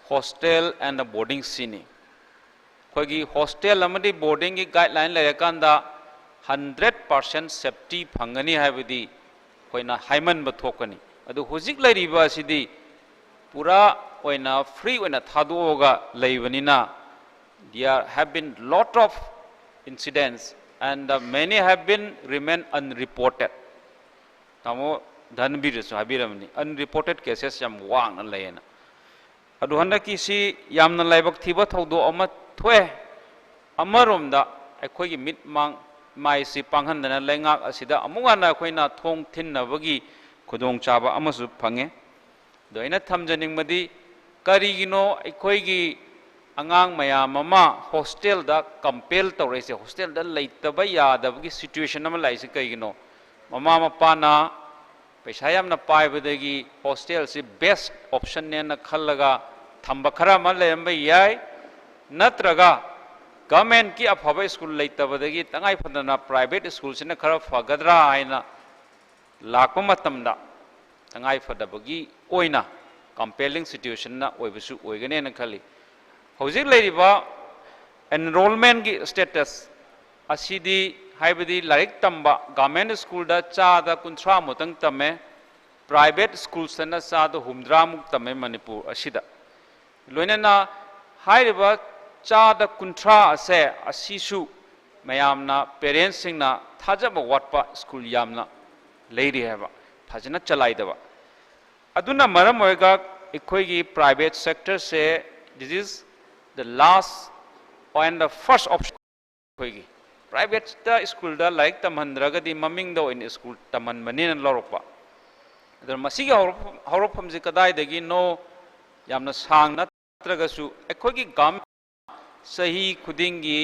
hostel and the boarding ꯁꯤꯅꯤ꯫ ꯑꯩꯈꯣꯏꯒꯤ hostel ꯑꯃꯗꯤ boarding ꯒꯤ guideline ꯂꯩꯔꯀꯥꯟꯗ hundred percent safety ꯐꯪꯒꯅꯤ ꯍꯥꯏꯕꯗꯤ ꯑꯩꯈꯣꯏꯅ ꯍꯥꯏꯃꯟꯕ ꯊꯣꯛꯀꯅꯤ꯫ ꯑꯗꯨ ꯍꯧꯖꯤꯛ ꯂꯩꯔꯤꯕ ꯑꯁꯤꯗꯤ ꯄꯨꯔꯥ ꯑꯣꯏꯅ free ꯑꯣꯏꯅ ꯊꯥꯗꯣꯛꯑꯒ ꯂꯩꯕꯅꯤꯅ, there have been lot of incidents and many have been remain unreported꯫ ꯇꯥꯃꯣ ꯙꯟꯕꯤꯔꯁꯨ ꯍꯥꯏꯕꯤꯔꯝꯃꯅꯤ, unreported cases ꯌꯥꯝ ꯋꯥꯡꯅ ꯂꯩꯌꯦꯅ꯫ ꯑꯗꯨ ꯍꯟꯗꯛꯀꯤꯁꯤ ꯌꯥꯝꯅ ꯂꯥꯏꯕꯛ ꯊꯤꯕ ꯊꯧꯗꯣꯛ ꯑꯃ ꯊꯣꯛꯑꯦ꯫ ꯑꯃꯔꯣꯝꯗ ꯑꯩꯈꯣꯏꯒꯤ ꯃꯤꯠ ꯃꯥꯡ-, ꯃꯥꯏꯁꯤ ꯄꯥꯡꯍꯟꯗꯅ ꯂꯩꯉꯥꯛ ꯑꯁꯤꯗ ꯑꯃꯨꯛ ꯍꯟꯅ ꯑꯩꯈꯣꯏꯅ ꯊꯣꯡ ꯊꯤꯟꯅꯕꯒꯤ ꯈꯨꯗꯣꯡꯆꯥꯕ ꯑꯃꯁꯨ ꯐꯪꯉꯦ꯫ ꯑꯗꯣ ꯑꯩꯅ ꯊꯝꯖꯅꯤꯡꯕꯗꯤ, ꯀꯔꯤꯒꯤꯅꯣ ꯑꯩꯈꯣꯏꯒꯤ ꯑꯉꯥꯡ ꯃꯌꯥꯝ ꯑꯃ ꯍꯣꯁꯇꯦꯜꯗ ꯀꯝꯄꯦꯜ ꯇꯧꯔꯛꯏꯁꯦ? ꯍꯣꯁꯇꯦꯜꯗ ꯂꯩꯇꯕ ꯌꯥꯗꯕꯒꯤ ꯁꯤꯆꯨꯋꯦꯁꯟ ꯑꯃ ꯂꯥꯛꯏꯁꯦ ꯀꯩꯒꯤꯅꯣ? ꯃꯃꯥ ꯃꯄꯥꯅ ꯄꯩꯁꯥ ꯌꯥꯝꯅ ꯄꯥꯏꯕꯗꯒꯤ ꯍꯣꯁꯇꯦꯜꯁꯤ ꯕꯦꯁ ꯑꯣꯞꯁꯟꯅꯦꯅ ꯈꯜꯂꯒ ꯊꯝꯕ ꯈꯔ ꯑꯃ ꯂꯩꯔꯝꯕ ꯌꯥꯏ, ꯅꯠꯇ꯭ꯔꯒ ꯒꯚꯔꯟꯃꯦꯟꯠꯀꯤ ꯑꯐꯕ ꯁ꯭ꯀꯨꯜ ꯂꯩꯇꯕꯗꯒꯤ ꯇꯉꯥꯏ ꯐꯗꯅ ꯄ꯭ꯔꯥꯏꯚꯦꯠ ꯁ꯭ꯀꯨꯜꯁꯤꯅ ꯈꯔ ꯐꯒꯗ꯭ꯔꯥ ꯍꯥꯏꯅ ꯂꯥꯛꯄ ꯃꯇꯝꯗ ꯇꯉꯥꯏ ꯐꯗꯕꯒꯤ ꯑꯣꯏꯅ ꯀꯝꯄꯦꯂꯤꯡ ꯁꯤꯆꯨꯋꯦꯁꯟꯅ ꯑꯣꯏꯕꯁꯨ ꯑꯣꯏꯒꯅꯦꯅ ꯈꯜꯂꯤ꯫ ꯍꯧꯖꯤꯛ ꯂꯩꯔꯤꯕ ꯑꯦꯟꯔꯣꯜꯃꯦꯟꯠꯀꯤ ꯁ꯭ꯇꯦꯇꯁ ꯑꯁꯤꯗꯤ, ꯍꯥꯏꯕꯗꯤ ꯂꯥꯏꯔꯤꯛ ꯇꯝꯕ ꯒꯚꯔꯟꯃꯦꯟꯠ ꯁ꯭ꯀꯨꯜꯗ ꯆꯥꯗ ꯀꯨꯟꯊ꯭ꯔꯥ ꯃꯨꯛꯇꯪ ꯇꯝꯃꯦ, ꯄ꯭ꯔꯥꯏꯚꯦꯠ ꯁ꯭ꯀꯨꯜꯁꯇꯅ ꯆꯥꯗ ꯍꯨꯝꯗ꯭ꯔꯥ ꯃꯨꯛ ꯇꯝꯃꯦ ꯃꯅꯤꯄꯨꯔ ꯑꯁꯤꯗ꯫ ꯂꯣꯏꯅꯅ ꯍꯥꯏꯔꯤꯕ ꯆꯥꯗ ꯀꯨꯟꯊ꯭ꯔꯥ ꯑꯁꯦ ꯑꯁꯤꯁꯨ ꯃꯌꯥꯝꯅ, ꯄꯦꯔꯦꯟꯠꯁꯁꯤꯡꯅ ꯊꯥꯖꯕ ꯋꯥꯠꯄ ꯁ꯭ꯀꯨꯜ ꯌꯥꯝꯅ ꯂꯩꯔꯤ ꯍꯥꯏꯕ, ꯐꯖꯅ ꯆꯂꯥꯏꯗꯕ꯫ ꯑꯗꯨꯅ ꯃꯔꯝ ꯑꯣꯏꯔꯒ ꯑꯩꯈꯣꯏꯒꯤ private ꯁꯦꯛꯇꯔꯁꯦ, this is the last and the first option꯫ ꯑꯩꯈꯣꯏꯒꯤ ꯄ꯭ꯔꯥꯏꯚꯦꯠꯇ ꯁ꯭ꯀꯨꯜꯗ ꯂꯥꯏꯔꯤꯛ ꯇꯝꯍꯟꯗ꯭ꯔꯒꯗꯤ ꯃꯃꯤꯡꯗ ꯑꯣꯏꯅ ꯁ꯭ꯀꯨꯜ ꯇꯝꯍꯟꯕꯅꯦꯅ ꯂꯧꯔꯛꯄ꯫ ꯑꯗꯨꯅ ꯃꯁꯤꯒꯤ ꯍꯧꯔꯛꯐꯝ, ꯍꯧꯔꯛꯐꯝꯁꯤ ꯀꯗꯥꯏꯗꯒꯤꯅꯣ? ꯌꯥꯝꯅ ꯁꯥꯡꯅ ꯅꯠꯇ꯭ꯔꯒꯁꯨ ꯑꯩꯈꯣꯏꯒꯤ ꯒꯚꯔꯟꯃꯦꯟꯠ ꯆꯍꯤ ꯈꯨꯗꯤꯡꯒꯤ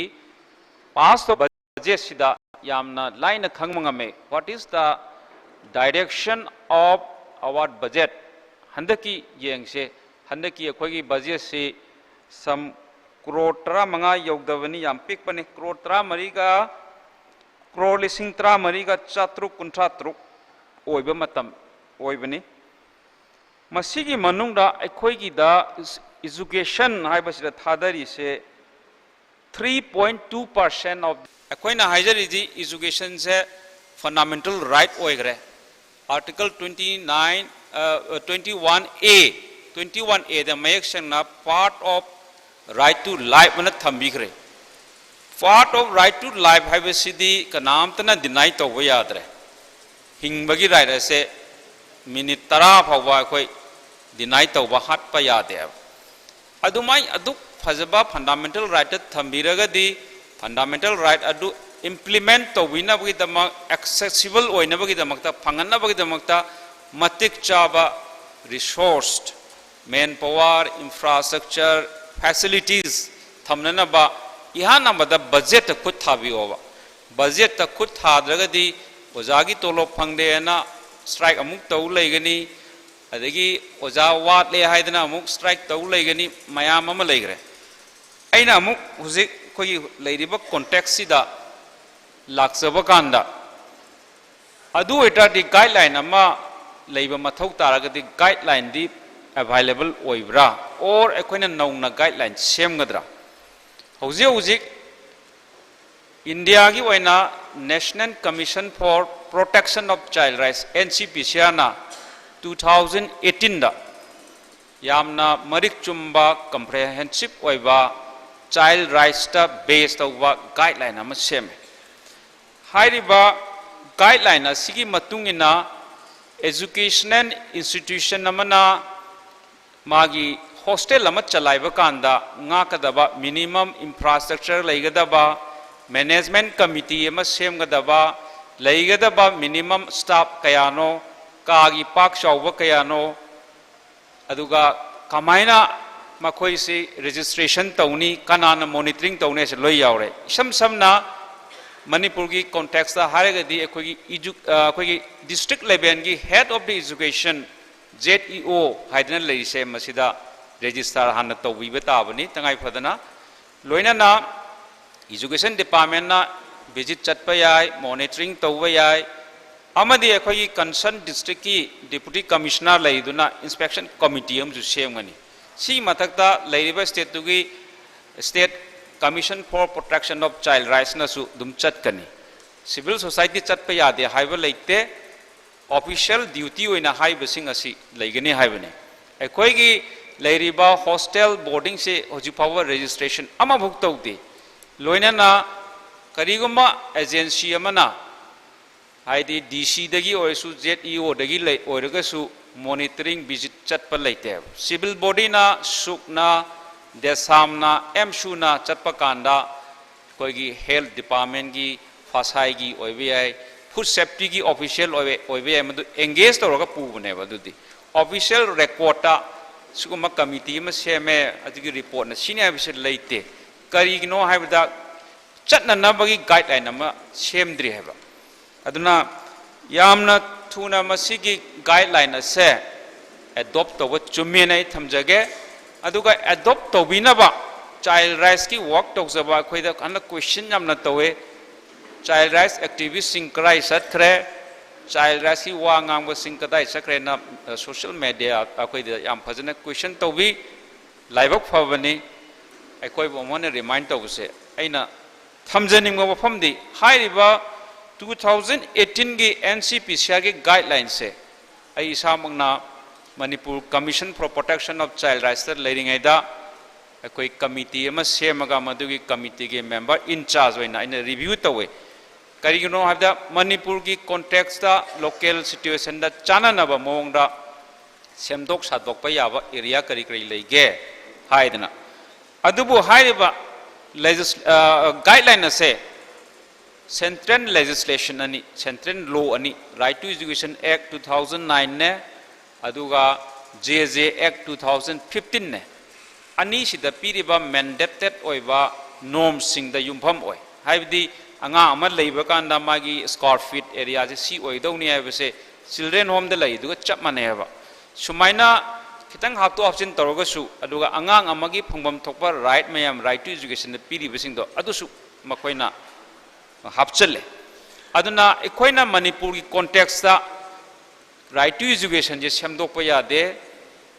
ꯄꯥꯁ ꯇꯧꯕ ꯕꯖꯦꯠꯁꯤꯗ ꯌꯥꯝꯅ ꯂꯥꯏꯅ ꯈꯪꯕ ꯉꯝꯃꯦ꯫ What is the direction of our budget? ꯍꯟꯗꯛꯀꯤ ꯌꯦꯡꯁꯦ, ꯍꯟꯗꯛꯀꯤ ꯑꯩꯈꯣꯏꯒꯤ ꯕꯖꯦꯠꯁꯤ ꯁꯝ ꯀ꯭ꯔꯣꯔ ꯇꯔꯥꯃꯉꯥ ꯌꯧꯗꯕꯅꯤ, ꯌꯥꯝ ꯄꯤꯛꯄꯅꯤ, ꯀ꯭ꯔꯣꯔ ꯇꯔꯥꯃꯔꯤꯒ, ꯀ꯭ꯔꯣꯔ ꯂꯤꯁꯤꯡ ꯇꯔꯥꯃꯔꯤꯒ ꯆꯥꯇ꯭ꯔꯨꯛ ꯀꯨꯟꯊ꯭ꯔꯥ ꯇꯔꯨꯛ ꯑꯣꯏꯕ ꯃꯇꯝ ꯑꯣꯏꯕꯅꯤ꯫ ꯃꯁꯤꯒꯤ ꯃꯅꯨꯡꯗ ꯑꯩꯈꯣꯏꯒꯤꯗ ꯏꯖꯨꯀꯦꯁꯟ ꯍꯥꯏꯕꯁꯤꯗ ꯊꯥꯗꯔꯤꯁꯦ three point two percent of, ꯑꯩꯈꯣꯏꯅ ꯍꯥꯏꯖꯔꯤꯗꯤ ꯏꯖꯨꯀꯦꯁꯟꯁꯦ ꯐꯟꯗꯥꯃꯦꯟꯇꯦꯜ ꯔꯥꯏꯠ ꯑꯣꯏꯈ꯭ꯔꯦ꯫ Article twenty nine, twenty one A, twenty one Aꯗ ꯃꯌꯦꯛ ꯁꯦꯡꯅ part of right to life ꯑꯅ ꯊꯝꯕꯤꯈ꯭ꯔꯦ꯫ Part of right to life ꯍꯥꯏꯕꯁꯤꯗꯤ ꯀꯅꯥꯝꯇꯅ deny ꯇꯧꯕ ꯌꯥꯗ꯭ꯔꯦ꯫ ꯍꯤꯡꯕꯒꯤ ꯔꯥꯏꯠ ꯑꯁꯦ ꯃꯤꯅꯤꯠ ꯇꯔꯥ ꯐꯥꯎꯕ ꯑꯩꯈꯣꯏ deny ꯇꯧꯕ, ꯍꯥꯠꯄ ꯌꯥꯗꯦꯕ꯫ ꯑꯗꯨꯃꯥꯏ ꯑꯗꯨꯛ ꯐꯖꯕ ꯐꯟꯗꯥꯃꯦꯟꯇꯦꯜ ꯔꯥꯏꯠꯇ ꯊꯝꯕꯤꯔꯒꯗꯤ, ꯐꯟꯗꯥꯃꯦꯟꯇꯦꯜ ꯔꯥꯏꯠ ꯑꯗꯨ ꯏꯝꯄ꯭ꯂꯤꯃꯦꯟꯠ ꯇꯧꯕꯤꯅꯕꯒꯤꯗꯃꯛ, ꯑꯦꯛꯁꯦꯁꯤꯕꯜ ꯑꯣꯏꯅꯕꯒꯤꯗꯃꯛꯇ, ꯐꯪꯍꯟꯅꯕꯒꯤꯗꯃꯛꯇ ꯃꯇꯤꯛ ꯆꯥꯕ ꯔꯤꯁꯣꯔꯁ ꯃꯦꯟ ꯄꯋꯥꯔ, ꯏꯟꯐ꯭ꯔꯥꯁ꯭ꯇ꯭ꯔꯛꯆꯔ, ꯐꯦꯁꯤꯂꯤꯇꯤꯁ ꯊꯝꯅꯅꯕ ꯏꯍꯥꯟ ꯍꯥꯟꯕꯗ ꯕꯖꯦꯠꯇ ꯈꯨꯠ ꯊꯥꯕꯤꯌꯣꯕ꯫ ꯕꯖꯦꯠꯇ ꯈꯨꯠ ꯊꯥꯗ꯭ꯔꯒꯗꯤ ꯑꯣꯖꯥꯒꯤ ꯇꯣꯂꯣꯞ ꯐꯪꯗꯦꯅ ꯁ꯭ꯇ꯭ꯔꯥꯏꯛ ꯑꯃꯨꯛ ꯇꯧ ꯂꯩꯒꯅꯤ, ꯑꯗꯒꯤ ꯑꯣꯖꯥ ꯋꯥꯠꯂꯦ ꯍꯥꯏꯗꯅ ꯑꯃꯨꯛ ꯁ꯭ꯇ꯭ꯔꯥꯏꯛ ꯇꯧ ꯂꯩꯒꯅꯤ, ꯃꯌꯥꯝ ꯑꯃ ꯂꯩꯈ꯭ꯔꯦ꯫ ꯑꯩꯅ ꯑꯃꯨꯛ ꯍꯧꯖꯤꯛ ꯑꯩꯈꯣꯏꯒꯤ ꯂꯩꯔꯤꯕ ꯀꯣꯟꯇꯦꯛꯁꯁꯤꯗ ꯂꯥꯛꯆꯕ ꯀꯥꯟꯗ, ꯑꯗꯨ ꯑꯣꯏꯇꯥꯔꯗꯤ ꯒꯥꯏꯗꯂꯥꯏꯟ ꯑꯃ ꯂꯩꯕ ꯃꯊꯧ ꯇꯥꯔꯒꯗꯤ ꯒꯥꯏꯗꯂꯥꯏꯟꯗꯤ ꯑꯦꯚꯥꯏꯂꯦꯕꯜ ꯑꯣꯏꯕ꯭ꯔꯥ, ꯑꯣꯔ ꯑꯩꯈꯣꯏꯅ ꯅꯧꯅ ꯒꯥꯏꯗꯂꯥꯏꯟ ꯁꯦꯝꯒꯗ꯭ꯔꯥ? ꯍꯧꯖꯤꯛ ꯍꯧꯖꯤꯛ ꯏꯟꯗꯤꯌꯥꯒꯤ ꯑꯣꯏꯅ National Commission for Protection of Child Rights, N C P C R ꯅ two thousand eighteen ꯗ ꯌꯥꯝꯅ ꯃꯔꯤꯛ ꯆꯨꯝꯕ, ꯀꯝꯄ꯭ꯔꯦꯍꯦꯟꯁꯤꯞ ꯑꯣꯏꯕ ꯆꯥꯏꯜ ꯔꯥꯏꯠꯁꯇ ꯕꯦꯁ ꯇꯧꯕ ꯒꯥꯏꯗꯂꯥꯏꯟ ꯑꯃ ꯁꯦꯝꯃꯦ꯫ ꯍꯥꯏꯔꯤꯕ ꯒꯥꯏꯗꯂꯥꯏꯟ ꯑꯁꯤꯒꯤ ꯃꯇꯨꯡ ꯏꯟꯅ educational institution ꯑꯃꯅ ꯃꯥꯒꯤ ꯍꯣꯁꯇꯦꯜ ꯑꯃ ꯆꯂꯥꯏꯕ ꯀꯥꯟꯗ ꯉꯥꯛꯀꯗꯕ minimum infrastructure ꯂꯩꯒꯗꯕ, management committee ꯑꯃ ꯁꯦꯝꯒꯗꯕ, ꯂꯩꯒꯗꯕ minimum staff ꯀꯌꯥꯅꯣ, ꯀꯥꯒꯤ ꯄꯥꯛ ꯆꯥꯎꯕ ꯀꯌꯥꯅꯣ, ꯑꯗꯨꯒ ꯀꯃꯥꯏꯅ ꯃꯈꯣꯏꯁꯤ registration ꯇꯧꯅꯤ, ꯀꯅꯥꯅ monitoring ꯇꯧꯅꯤ ꯍꯥꯏꯁꯦ ꯂꯣꯏ ꯌꯥꯎꯔꯦ꯫ ꯏꯁꯝ ꯁꯝꯅ ꯃꯅꯤꯄꯨꯔꯒꯤ context ꯍꯥꯏꯔꯒꯗꯤ ꯑꯩꯈꯣꯏꯒꯤ edu-, ꯑ, ꯑꯩꯈꯣꯏꯒꯤ district level ꯒꯤ head of the education, Z E O ꯍꯥꯏꯗꯅ ꯂꯩꯔꯤꯁꯦ, ꯃꯁꯤꯗ register ꯍꯥꯟꯅ ꯇꯧꯕꯤꯕ ꯇꯥꯕꯅꯤ ꯇꯉꯥꯏ ꯐꯗꯅ꯫ ꯂꯣꯏꯅꯅ education department ꯅ visit ꯆꯠꯄ ꯌꯥꯏ, monitoring ꯇꯧꯕ ꯌꯥꯏ, ꯑꯃꯗꯤ ꯑꯩꯈꯣꯏꯒꯤ concern district ꯀꯤ deputy commissioner ꯂꯩꯗꯨꯅ inspection committee ꯑꯃꯁꯨ ꯁꯦꯝꯒꯅꯤ꯫ ꯁꯤꯒꯤ ꯃꯊꯛꯇ ꯂꯩꯔꯤꯕ state ꯇꯨꯒꯤ State Commission for Protection of Child Rights ꯅꯁꯨ ꯑꯗꯨꯝ ꯆꯠꯀꯅꯤ꯫ Civil society ꯆꯠꯄ ꯌꯥꯗꯦ ꯍꯥꯏꯕ ꯂꯩꯇꯦ꯫ Official duty ꯑꯣꯏꯅ ꯍꯥꯏꯔꯤꯕꯁꯤꯡ ꯑꯁꯤ ꯂꯩꯒꯅꯤ ꯍꯥꯏꯕꯅꯤ꯫ ꯑꯩꯈꯣꯏꯒꯤ ꯂꯩꯔꯤꯕ hostel boarding ꯁꯦ ꯍꯧꯖꯤꯛ ꯐꯥꯎꯕ registration ꯑꯃꯐꯥꯎ ꯇꯧꯗꯦ꯫ ꯂꯣꯏꯅꯅ ꯀꯔꯤꯒꯨꯝꯕ agency ꯑꯃꯅ, ꯍꯥꯏꯗꯤ D C ꯗꯒꯤ ꯑꯣꯏꯔꯁꯨ, Z E O ꯗꯒꯤ ꯂꯩ, ꯑꯣꯏꯔꯒꯁꯨ monitoring visit ꯆꯠꯄ ꯂꯩꯇꯦꯕ꯫ Civil body ꯅ, ꯁꯨꯛꯅ, ꯗꯦꯁꯥꯝꯅ, ꯑꯦꯝꯁꯨꯅ ꯆꯠꯄ ꯀꯥꯟꯗ ꯑꯩꯈꯣꯏꯒꯤ health department ꯀꯤ, ꯐꯁꯥꯏꯒꯤ ꯑꯣꯏꯕ ꯌꯥꯏ, food safety ꯒꯤ official ꯑꯣꯏꯕ, ꯑꯣꯏꯕ ꯌꯥꯏ, ꯃꯗꯨ engage ꯇꯧꯔꯒ ꯄꯨꯕꯅꯦꯕ꯫ ꯑꯗꯨꯗꯤ official record ꯇ ꯁꯤꯒꯨꯝꯕ ꯀꯃꯤꯇꯤ ꯑꯃ ꯁꯦꯝꯃꯦ, ꯑꯗꯨꯒꯤ ꯔꯤꯄꯣꯔꯠꯅ ꯁꯤꯅꯤ ꯍꯥꯏꯕꯁꯤ ꯂꯩꯇꯦ꯫ ꯀꯔꯤꯒꯤꯅꯣ ꯍꯥꯏꯕꯗ, ꯆꯠꯅꯅꯕꯒꯤ ꯒꯥꯏꯗꯂꯥꯏꯟ ꯑꯃ ꯁꯦꯝꯗ꯭ꯔꯤ ꯍꯥꯏꯕ꯫ ꯑꯗꯨꯅ ꯌꯥꯝꯅ ꯊꯨꯅ ꯃꯁꯤꯒꯤ ꯒꯥꯏꯗꯂꯥꯏꯟ ꯑꯁꯦ ꯑꯦꯗꯣꯞ ꯇꯧꯕ ꯆꯨꯝꯃꯦꯅ ꯑꯩ ꯊꯝꯖꯒꯦ꯫ ꯑꯗꯨꯒ ꯑꯦꯗꯣꯞ ꯇꯧꯕꯤꯅꯕ ꯆꯥꯏꯜ ꯔꯥꯏꯠꯁꯀꯤ ꯋꯥꯔꯛ ꯇꯧꯖꯕ ꯑꯩꯈꯣꯏꯗ ꯍꯟꯗꯛ ꯀꯣꯏꯁꯟ ꯌꯥꯝꯅ ꯇꯧꯋꯦ꯫ ꯆꯥꯏꯜ ꯔꯥꯏꯠꯁ ꯑꯦꯛꯇꯤꯚꯤꯁꯁꯤꯡ ꯀꯗꯥꯏ ꯆꯠꯈ꯭ꯔꯦ? ꯆꯥꯏꯜ ꯔꯥꯏꯠꯁꯀꯤ ꯋꯥ ꯉꯥꯡꯕꯁꯤꯡ ꯀꯗꯥꯏ ꯆꯠꯈ꯭ꯔꯦꯅ, ꯑ, ꯁꯣꯁꯤꯌꯦꯜ ꯃꯦꯗꯤꯌꯥ ꯑꯩꯈꯣꯏꯗ ꯌꯥꯝ ꯐꯖꯅ ꯀꯣꯏꯁꯟ ꯇꯧꯕꯤ꯫ ꯂꯥꯏꯕꯛ ꯐꯕꯅꯤ ꯑꯩꯈꯣꯏꯕꯨ ꯑꯃꯨꯛ ꯍꯟꯅ ꯔꯤꯃꯥꯏꯟ ꯇꯧꯕꯁꯦ꯫ ꯑꯩꯅ ꯊꯝꯖꯅꯤꯡꯕ ꯋꯥꯐꯝꯗꯤ, ꯍꯥꯏꯔꯤꯕ two thousand eighteenꯒꯤ NCPCRꯒꯤ ꯒꯥꯏꯗꯂꯥꯏꯟꯁꯦ ꯑꯩ ꯏꯁꯥꯃꯛꯅ Manipur Commission for Protection of Child Rightsꯇ ꯂꯩꯔꯤꯉꯩꯗ ꯑꯩꯈꯣꯏ ꯀꯃꯤꯇꯤ ꯑꯃ ꯁꯦꯝꯃꯒ ꯃꯗꯨꯒꯤ ꯀꯃꯤꯇꯤꯒꯤ ꯃꯦꯝꯕꯔ ꯏꯟ ꯆꯥꯔꯖ ꯑꯣꯏꯅ ꯑꯩꯅ ꯔꯤꯚ꯭ꯌꯨ ꯇꯧꯋꯤ꯫ ꯀꯔꯤꯒꯤꯅꯣ ꯍꯥꯏꯕꯗ ꯃꯅꯤꯄꯨꯔꯒꯤ ꯀꯣꯟꯇꯦꯛꯁꯇ ꯂꯣꯀꯦꯜ ꯁꯤꯆꯨꯋꯦꯁꯟꯗ ꯆꯥꯟꯅꯅꯕ ꯃꯑꯣꯡꯗ ꯁꯦꯝꯗꯣꯛ ꯁꯥꯗꯣꯛꯄ ꯌꯥꯕ ꯑꯦꯔꯤꯌꯥ ꯀꯔꯤ ꯀꯔꯤ ꯂꯩꯒꯦ ꯍꯥꯏꯗꯅ꯫ ꯑꯗꯨꯕꯨ ꯍꯥꯏꯔꯤꯕ ꯂꯦꯖꯤꯁ-, ꯑ, ꯒꯥꯏꯗꯂꯥꯏꯟ ꯑꯁꯦ ꯁꯦꯟꯇ꯭ꯔꯦꯜ ꯂꯦꯖꯤꯁꯂꯦꯁꯟ ꯑꯅꯤ, ꯁꯦꯟꯇ꯭ꯔꯦꯜ ꯂꯣ ꯑꯅꯤ, Right to Education Act two thousand nineꯅꯦ, ꯑꯗꯨꯒ JJ Act two thousand fifteenꯅꯦ꯫ ꯑꯅꯤꯁꯤꯗ ꯄꯤꯔꯤꯕ ꯃꯦꯟꯗꯦꯇꯦꯠ ꯑꯣꯏꯕ ꯅꯣꯔꯝꯁꯤꯡꯗ ꯌꯨꯝꯐꯝ ꯑꯣꯏ꯫ ꯍꯥꯏꯕꯗꯤ ꯑꯉꯥꯡ ꯑꯃ ꯂꯩꯕ ꯀꯥꯟꯗ ꯃꯥꯒꯤ ꯁ꯭ꯀ꯭ꯋꯥꯔ ꯐꯤꯠ ꯑꯦꯔꯤꯌꯥꯁꯦ ꯁꯤ ꯑꯣꯏꯒꯗꯧꯅꯤ ꯍꯥꯏꯕꯁꯦ ꯆꯤꯜꯗ꯭ꯔꯦꯟ ꯍꯣꯝꯗ ꯂꯩꯗꯨꯒ ꯆꯞ ꯃꯥꯟꯅꯩ ꯍꯥꯏꯕ꯫ ꯁꯨꯃꯥꯏꯅ ꯈꯤꯇꯪ ꯍꯥꯞꯇꯣꯛ ꯍꯥꯞꯆꯤꯟ ꯇꯧꯔꯒꯁꯨ, ꯑꯗꯨꯒ ꯑꯉꯥꯡ ꯑꯃꯒꯤ ꯐꯪꯐꯝ ꯊꯣꯛꯄ ꯔꯥꯏꯠ ꯃꯌꯥꯝ, Right to Educationꯗ ꯄꯤꯔꯤꯕꯁꯤꯡꯗꯣ ꯑꯗꯨꯁꯨ ꯃꯈꯣꯏꯅ ꯍꯥꯞꯆꯤꯜꯂꯦ꯫ ꯑꯗꯨꯅ ꯑꯩꯈꯣꯏꯅ ꯃꯅꯤꯄꯨꯔꯒꯤ ꯀꯣꯟꯇꯦꯛꯁꯇ Right to Educationꯁꯦ ꯁꯦꯝꯗꯣꯛꯄ ꯌꯥꯗꯦ,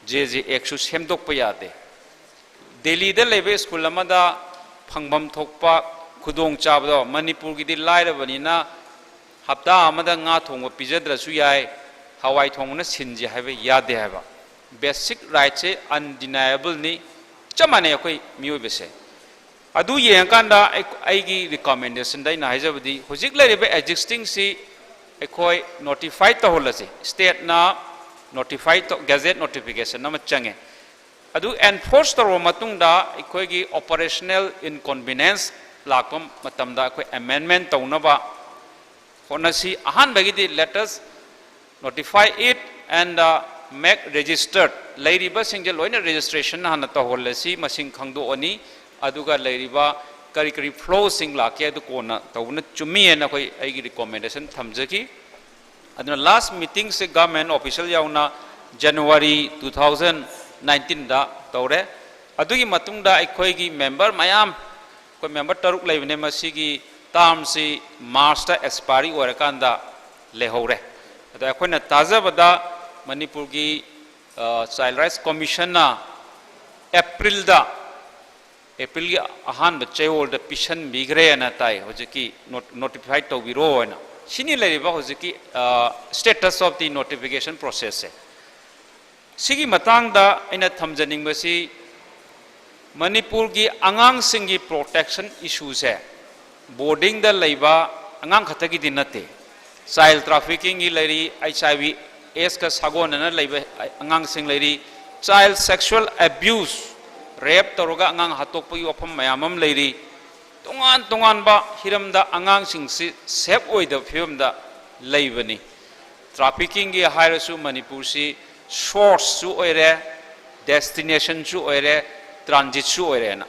JJ Actꯁꯨ ꯁꯦꯝꯗꯣꯛꯄ ꯌꯥꯗꯦ꯫ ꯗꯦꯜꯂꯤꯗ ꯂꯩꯕ ꯁ꯭ꯀꯨꯜ ꯑꯃꯗ ꯐꯪꯐꯝ ꯊꯣꯛꯄ ꯈꯨꯗꯣꯡꯆꯥꯕꯗꯣ ꯃꯅꯤꯄꯨꯔꯒꯤꯗꯤ ꯂꯥꯏꯔꯕꯅꯤꯅ ꯍꯞꯇꯥ ꯑꯃꯗ ꯉꯥ ꯊꯣꯡꯕ ꯄꯤꯖꯗ꯭ꯔꯁꯨ ꯌꯥꯏ, ꯍꯋꯥꯏ ꯊꯣꯡꯕꯅ ꯁꯤꯟꯁꯤ ꯍꯥꯏꯕ ꯌꯥꯗꯦ ꯍꯥꯏꯕ꯫ ꯕꯦꯁꯤꯛ ꯔꯥꯏꯠꯁꯦ ꯑꯟꯗꯤꯅꯥꯏꯑꯦꯕꯜꯅꯤ꯫ ꯆꯞ ꯃꯥꯟꯅꯩ ꯑꯩꯈꯣꯏ ꯃꯤꯑꯣꯏꯕꯁꯦ꯫ ꯑꯗꯨ ꯌꯦꯡꯉꯀꯥꯟꯗ ꯑꯩ, ꯑꯩꯒꯤ ꯔꯤꯀꯃꯦꯟꯗꯦꯁꯟꯗ ꯑꯩꯅ ꯍꯥꯏꯖꯕꯗꯤ, ꯍꯧꯖꯤꯛ ꯂꯩꯔꯤꯕ ꯑꯦꯛꯖꯤꯁꯇꯤꯡꯁꯤ ꯑꯩꯈꯣꯏ ꯅꯣꯇꯤꯐꯥꯏ ꯇꯧꯍꯜꯂꯁꯤ꯫ ꯁ꯭ꯇꯦꯠꯅ ꯅꯣꯇꯤꯐꯥꯏ ꯇꯧ-, ꯒꯦꯖꯦꯠ ꯅꯣꯇꯤꯐꯤꯀꯦꯁꯟ ꯑꯃ ꯆꯪꯉꯦ꯫ ꯑꯗꯨ ꯑꯦꯟꯐꯣꯔꯁ ꯇꯧꯔꯕ ꯃꯇꯨꯡꯗ ꯑꯩꯈꯣꯏꯒꯤ ꯑꯣꯄꯔꯦꯁꯅꯦꯜ ꯏꯟꯀꯣꯟꯚꯤꯅꯦꯟꯁ ꯂꯥꯛꯄ ꯃꯇꯝꯗ ꯑꯩꯈꯣꯏ ꯑꯦꯃꯦꯟꯃꯦꯟ ꯇꯧꯅꯕ ꯍꯣꯠꯅꯁꯤ꯫ ꯑꯍꯥꯟꯕꯒꯤꯗꯤ let us notify it and, uh, Make registered, ꯂꯩꯔꯤꯕꯁꯤꯡꯁꯦ ꯂꯣꯏꯅ registration ꯍꯥꯟꯅ ꯇꯧꯍꯜꯂꯁꯤ, ꯃꯁꯤꯡ ꯈꯪꯗꯣꯛꯑꯅꯤ, ꯑꯗꯨꯒ ꯂꯩꯔꯤꯕ ꯀꯔꯤ ꯀꯔꯤ flowꯁꯤꯡ ꯂꯥꯛꯀꯦ ꯑꯗꯨ ꯀꯣꯟꯅ ꯇꯧꯕꯅ ꯆꯨꯝꯃꯤ ꯍꯥꯏꯅ ꯑꯩꯈꯣꯏ, ꯑꯩꯒꯤ recommendation ꯊꯝꯖꯈꯤ꯫ ꯑꯗꯨꯅ last meetingꯁꯦ government official ꯌꯥꯎꯅ January two thousand nineteenꯗ ꯇꯧꯔꯦ꯫ ꯑꯗꯨꯒꯤ ꯃꯇꯨꯡꯗ ꯑꯩꯈꯣꯏꯒꯤ member ꯃꯌꯥꯝ, ꯑꯩꯈꯣꯏ member ꯇꯔꯨꯛ ꯂꯩꯕꯅꯦ, ꯃꯁꯤꯒꯤ termꯁꯤ Marchꯇ expiry ꯑꯣꯏꯔꯀꯥꯟꯗ ꯂꯩꯍꯧꯔꯦ꯫ ꯑꯗꯣ ꯑꯩꯈꯣꯏꯅ ꯇꯥꯖꯕꯗ ꯃꯅꯤꯄꯨꯔꯒꯤ, ꯑ, Child Rights Commissionꯅ Aprilꯗ, Aprilꯒꯤ ꯑꯍꯥꯟꯕ ꯆꯌꯣꯜꯗ ꯄꯤꯁꯟꯕꯤꯈ꯭ꯔꯦꯅ ꯇꯥꯏ, ꯍꯧꯖꯤꯛꯀꯤ not-, notify ꯇꯧꯕꯤꯔꯣ ꯍꯥꯏꯅ꯫ ꯁꯤꯅꯤ ꯂꯩꯔꯤꯕ ꯍꯧꯖꯤꯛꯀꯤ, ꯑ, status of the notification processꯁꯦ꯫ ꯁꯤꯒꯤ ꯃꯇꯥꯡꯗ ꯑꯩꯅ ꯊꯝꯖꯅꯤꯡꯕꯁꯤ, ꯃꯅꯤꯄꯨꯔꯒꯤ ꯑꯉꯥꯡꯁꯤꯡꯒꯤ protection issueꯁꯦ boardingꯗ ꯂꯩꯕ ꯑꯉꯥꯡ ꯈꯛꯇꯒꯤꯗꯤ ꯅꯠꯇꯦ꯫ Child traffickingꯒꯤ ꯂꯩꯔꯤ, HIVAIDSꯀ ꯁꯥꯒꯣꯟꯅꯅ ꯂꯩꯕ ꯑꯉꯥꯡꯁꯤꯡ ꯂꯩꯔꯤ, child sexual abuse, rape ꯇꯧꯔꯒ ꯑꯉꯥꯡ ꯍꯥꯠꯇꯣꯛꯄꯒꯤ ꯋꯥꯐꯝ ꯃꯌꯥꯝ ꯑꯃ ꯂꯩꯔꯤ꯫ ꯇꯣꯉꯥꯟ ꯇꯣꯉꯥꯟꯕ ꯍꯤꯔꯝꯗ ꯑꯉꯥꯡꯁꯤꯡꯁꯤ safe ꯑꯣꯏꯗꯕ ꯐꯤꯕꯝꯗ ꯂꯩꯕꯅꯤ꯫ Traffickingꯒꯤ ꯍꯥꯏꯔꯁꯨ ꯃꯅꯤꯄꯨꯔꯁꯤ sourceꯁꯨ ꯑꯣꯏꯔꯦ, destinationꯁꯨ ꯑꯣꯏꯔꯦ, transitꯁꯨ ꯑꯣꯏꯔꯦꯅ꯫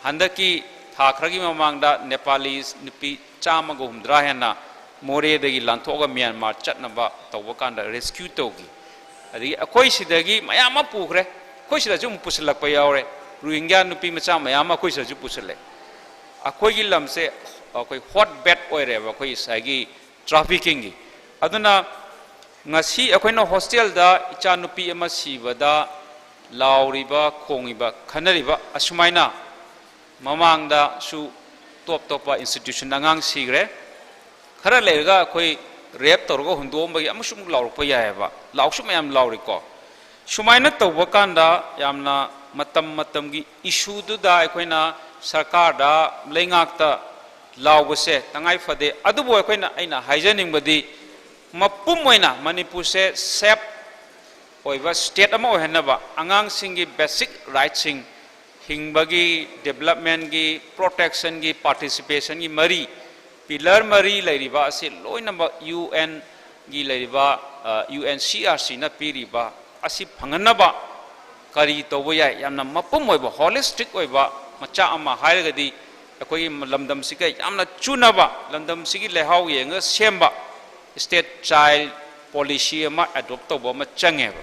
ꯍꯟꯗꯛꯀꯤ ꯊꯥ ꯈꯔꯒꯤ ꯃꯃꯥꯡꯗ Nepalese ꯅꯨꯄꯤ ꯆꯥꯝꯃꯒ ꯍꯨꯝꯗ꯭ꯔꯥ ꯍꯦꯟꯅ ꯃꯣꯔꯦꯗꯒꯤ ꯂꯥꯟꯊꯣꯛꯑꯒ ꯃ꯭ꯌꯥꯟꯃꯥꯔ ꯆꯠꯅꯕ ꯇꯧꯕ ꯀꯥꯟꯗ rescue ꯇꯧꯈꯤ꯫ ꯑꯗꯒꯤ ꯑꯩꯈꯣꯏ ꯁꯤꯗꯒꯤ ꯃꯌꯥꯝ ꯑꯃ ꯄꯨꯈ꯭ꯔꯦ, ꯑꯩꯈꯣꯏ ꯁꯤꯗꯁꯨ ꯑꯃꯨꯛ ꯄꯨꯁꯤꯜꯂꯛꯄ ꯌꯥꯎꯔꯦ꯫ ꯔꯣꯍꯤꯡꯒ꯭ꯌꯥ ꯅꯨꯄꯤ ꯃꯆꯥ ꯃꯌꯥꯝ ꯑꯃ ꯑꯩꯈꯣꯏ ꯁꯤꯗꯁꯨ ꯄꯨꯁꯤꯜꯂꯦ꯫ ꯑꯩꯈꯣꯏꯒꯤ ꯂꯝꯁꯦ ꯑꯩꯈꯣꯏ hotbed ꯑꯣꯏꯔꯦꯕ ꯑꯩꯈꯣꯏ ꯉꯁꯥꯏꯒꯤ traffickingꯒꯤ꯫ ꯑꯗꯨꯅ ꯉꯁꯤ ꯑꯩꯈꯣꯏꯅ hostelꯗ ꯏꯆꯥꯅꯨꯄꯤ ꯑꯃ ꯁꯤꯕꯗ ꯂꯥꯎꯔꯤꯕ, ꯈꯣꯡꯉꯤꯕ, ꯈꯟꯅꯔꯤꯕ ꯑꯁꯨꯃꯥꯏꯅ ꯃꯃꯥꯡꯗꯁꯨ ꯇꯣꯞ ꯇꯣꯞꯄ institutionꯗ ꯑꯉꯥꯡ ꯁꯤꯈ꯭ꯔꯦ꯫ ꯈꯔ ꯂꯩꯔꯒ ꯑꯩꯈꯣꯏ rape ꯇꯧꯔꯒ ꯍꯨꯟꯗꯣꯛꯑꯝꯕꯒꯤ ꯑꯃꯁꯨ ꯑꯃꯨꯛ ꯂꯥꯎꯔꯛꯄ ꯌꯥꯏꯑꯕ, ꯂꯥꯎꯁꯨ ꯃꯌꯥꯝ ꯂꯥꯎꯔꯤꯀꯣ꯫ ꯁꯨꯃꯥꯏꯅ ꯇꯧꯕ ꯀꯥꯟꯗ ꯌꯥꯝꯅ ꯃꯇꯝ ꯃꯇꯝꯒꯤ issueꯗꯨꯗ ꯑꯩꯈꯣꯏꯅ ꯁꯔꯀꯥꯔꯗ, ꯂꯩꯉꯥꯛꯇ ꯂꯥꯎꯕꯁꯦ ꯇꯉꯥꯏ ꯐꯗꯦ꯫ ꯑꯗꯨꯕꯨ ꯑꯩꯈꯣꯏꯅ, ꯑꯩꯅ ꯍꯥꯏꯖꯅꯤꯡꯕꯗꯤ ꯃꯄꯨꯝ ꯑꯣꯏꯅ ꯃꯅꯤꯄꯨꯔꯁꯦ safe ꯑꯣꯏꯕ state ꯑꯃ ꯑꯣꯏꯍꯟꯅꯕ, ꯑꯉꯥꯡꯁꯤꯡꯒꯤ basic rightꯁꯤꯡ, ꯍꯤꯡꯕꯒꯤ, developmentꯒꯤ, protectionꯒꯤ, participationꯒꯤ ꯃꯔꯤ, pillar ꯃꯔꯤ ꯂꯩꯔꯤꯕ ꯑꯁꯤ ꯂꯣꯏꯅꯃꯛ UN ꯒꯤ ꯂꯩꯔꯤꯕ ꯌꯨ ꯑꯦꯟ ꯁꯤ ꯑꯥꯔ ꯁꯤꯅ ꯄꯤꯔꯤꯕ ꯑꯁꯤ ꯐꯪꯍꯟꯅꯕ ꯀꯔꯤ ꯇꯧꯕ ꯌꯥꯏ? ꯌꯥꯝꯅ ꯃꯄꯨꯝ ꯑꯣꯏꯕ, ꯍꯣꯂꯤꯁꯇꯤꯛ ꯑꯣꯏꯕ ꯃꯆꯥꯛ ꯑꯃ ꯍꯥꯏꯔꯒꯗꯤ ꯑꯩꯈꯣꯏꯒꯤ ꯂꯝꯗꯝꯁꯤꯒ ꯌꯥꯝꯅ ꯆꯨꯅꯕ, ꯂꯝꯗꯝꯁꯤꯒꯤ ꯂꯩꯍꯥꯎ ꯌꯦꯡꯉꯒ ꯁꯦꯝꯕ ꯁ꯭ꯇꯦꯠ ꯆꯥꯏꯜ ꯄꯣꯂꯤꯁꯤ ꯑꯃ ꯑꯦꯗꯣꯞ ꯇꯧꯕ ꯑꯃ ꯆꯪꯉꯦꯕ꯫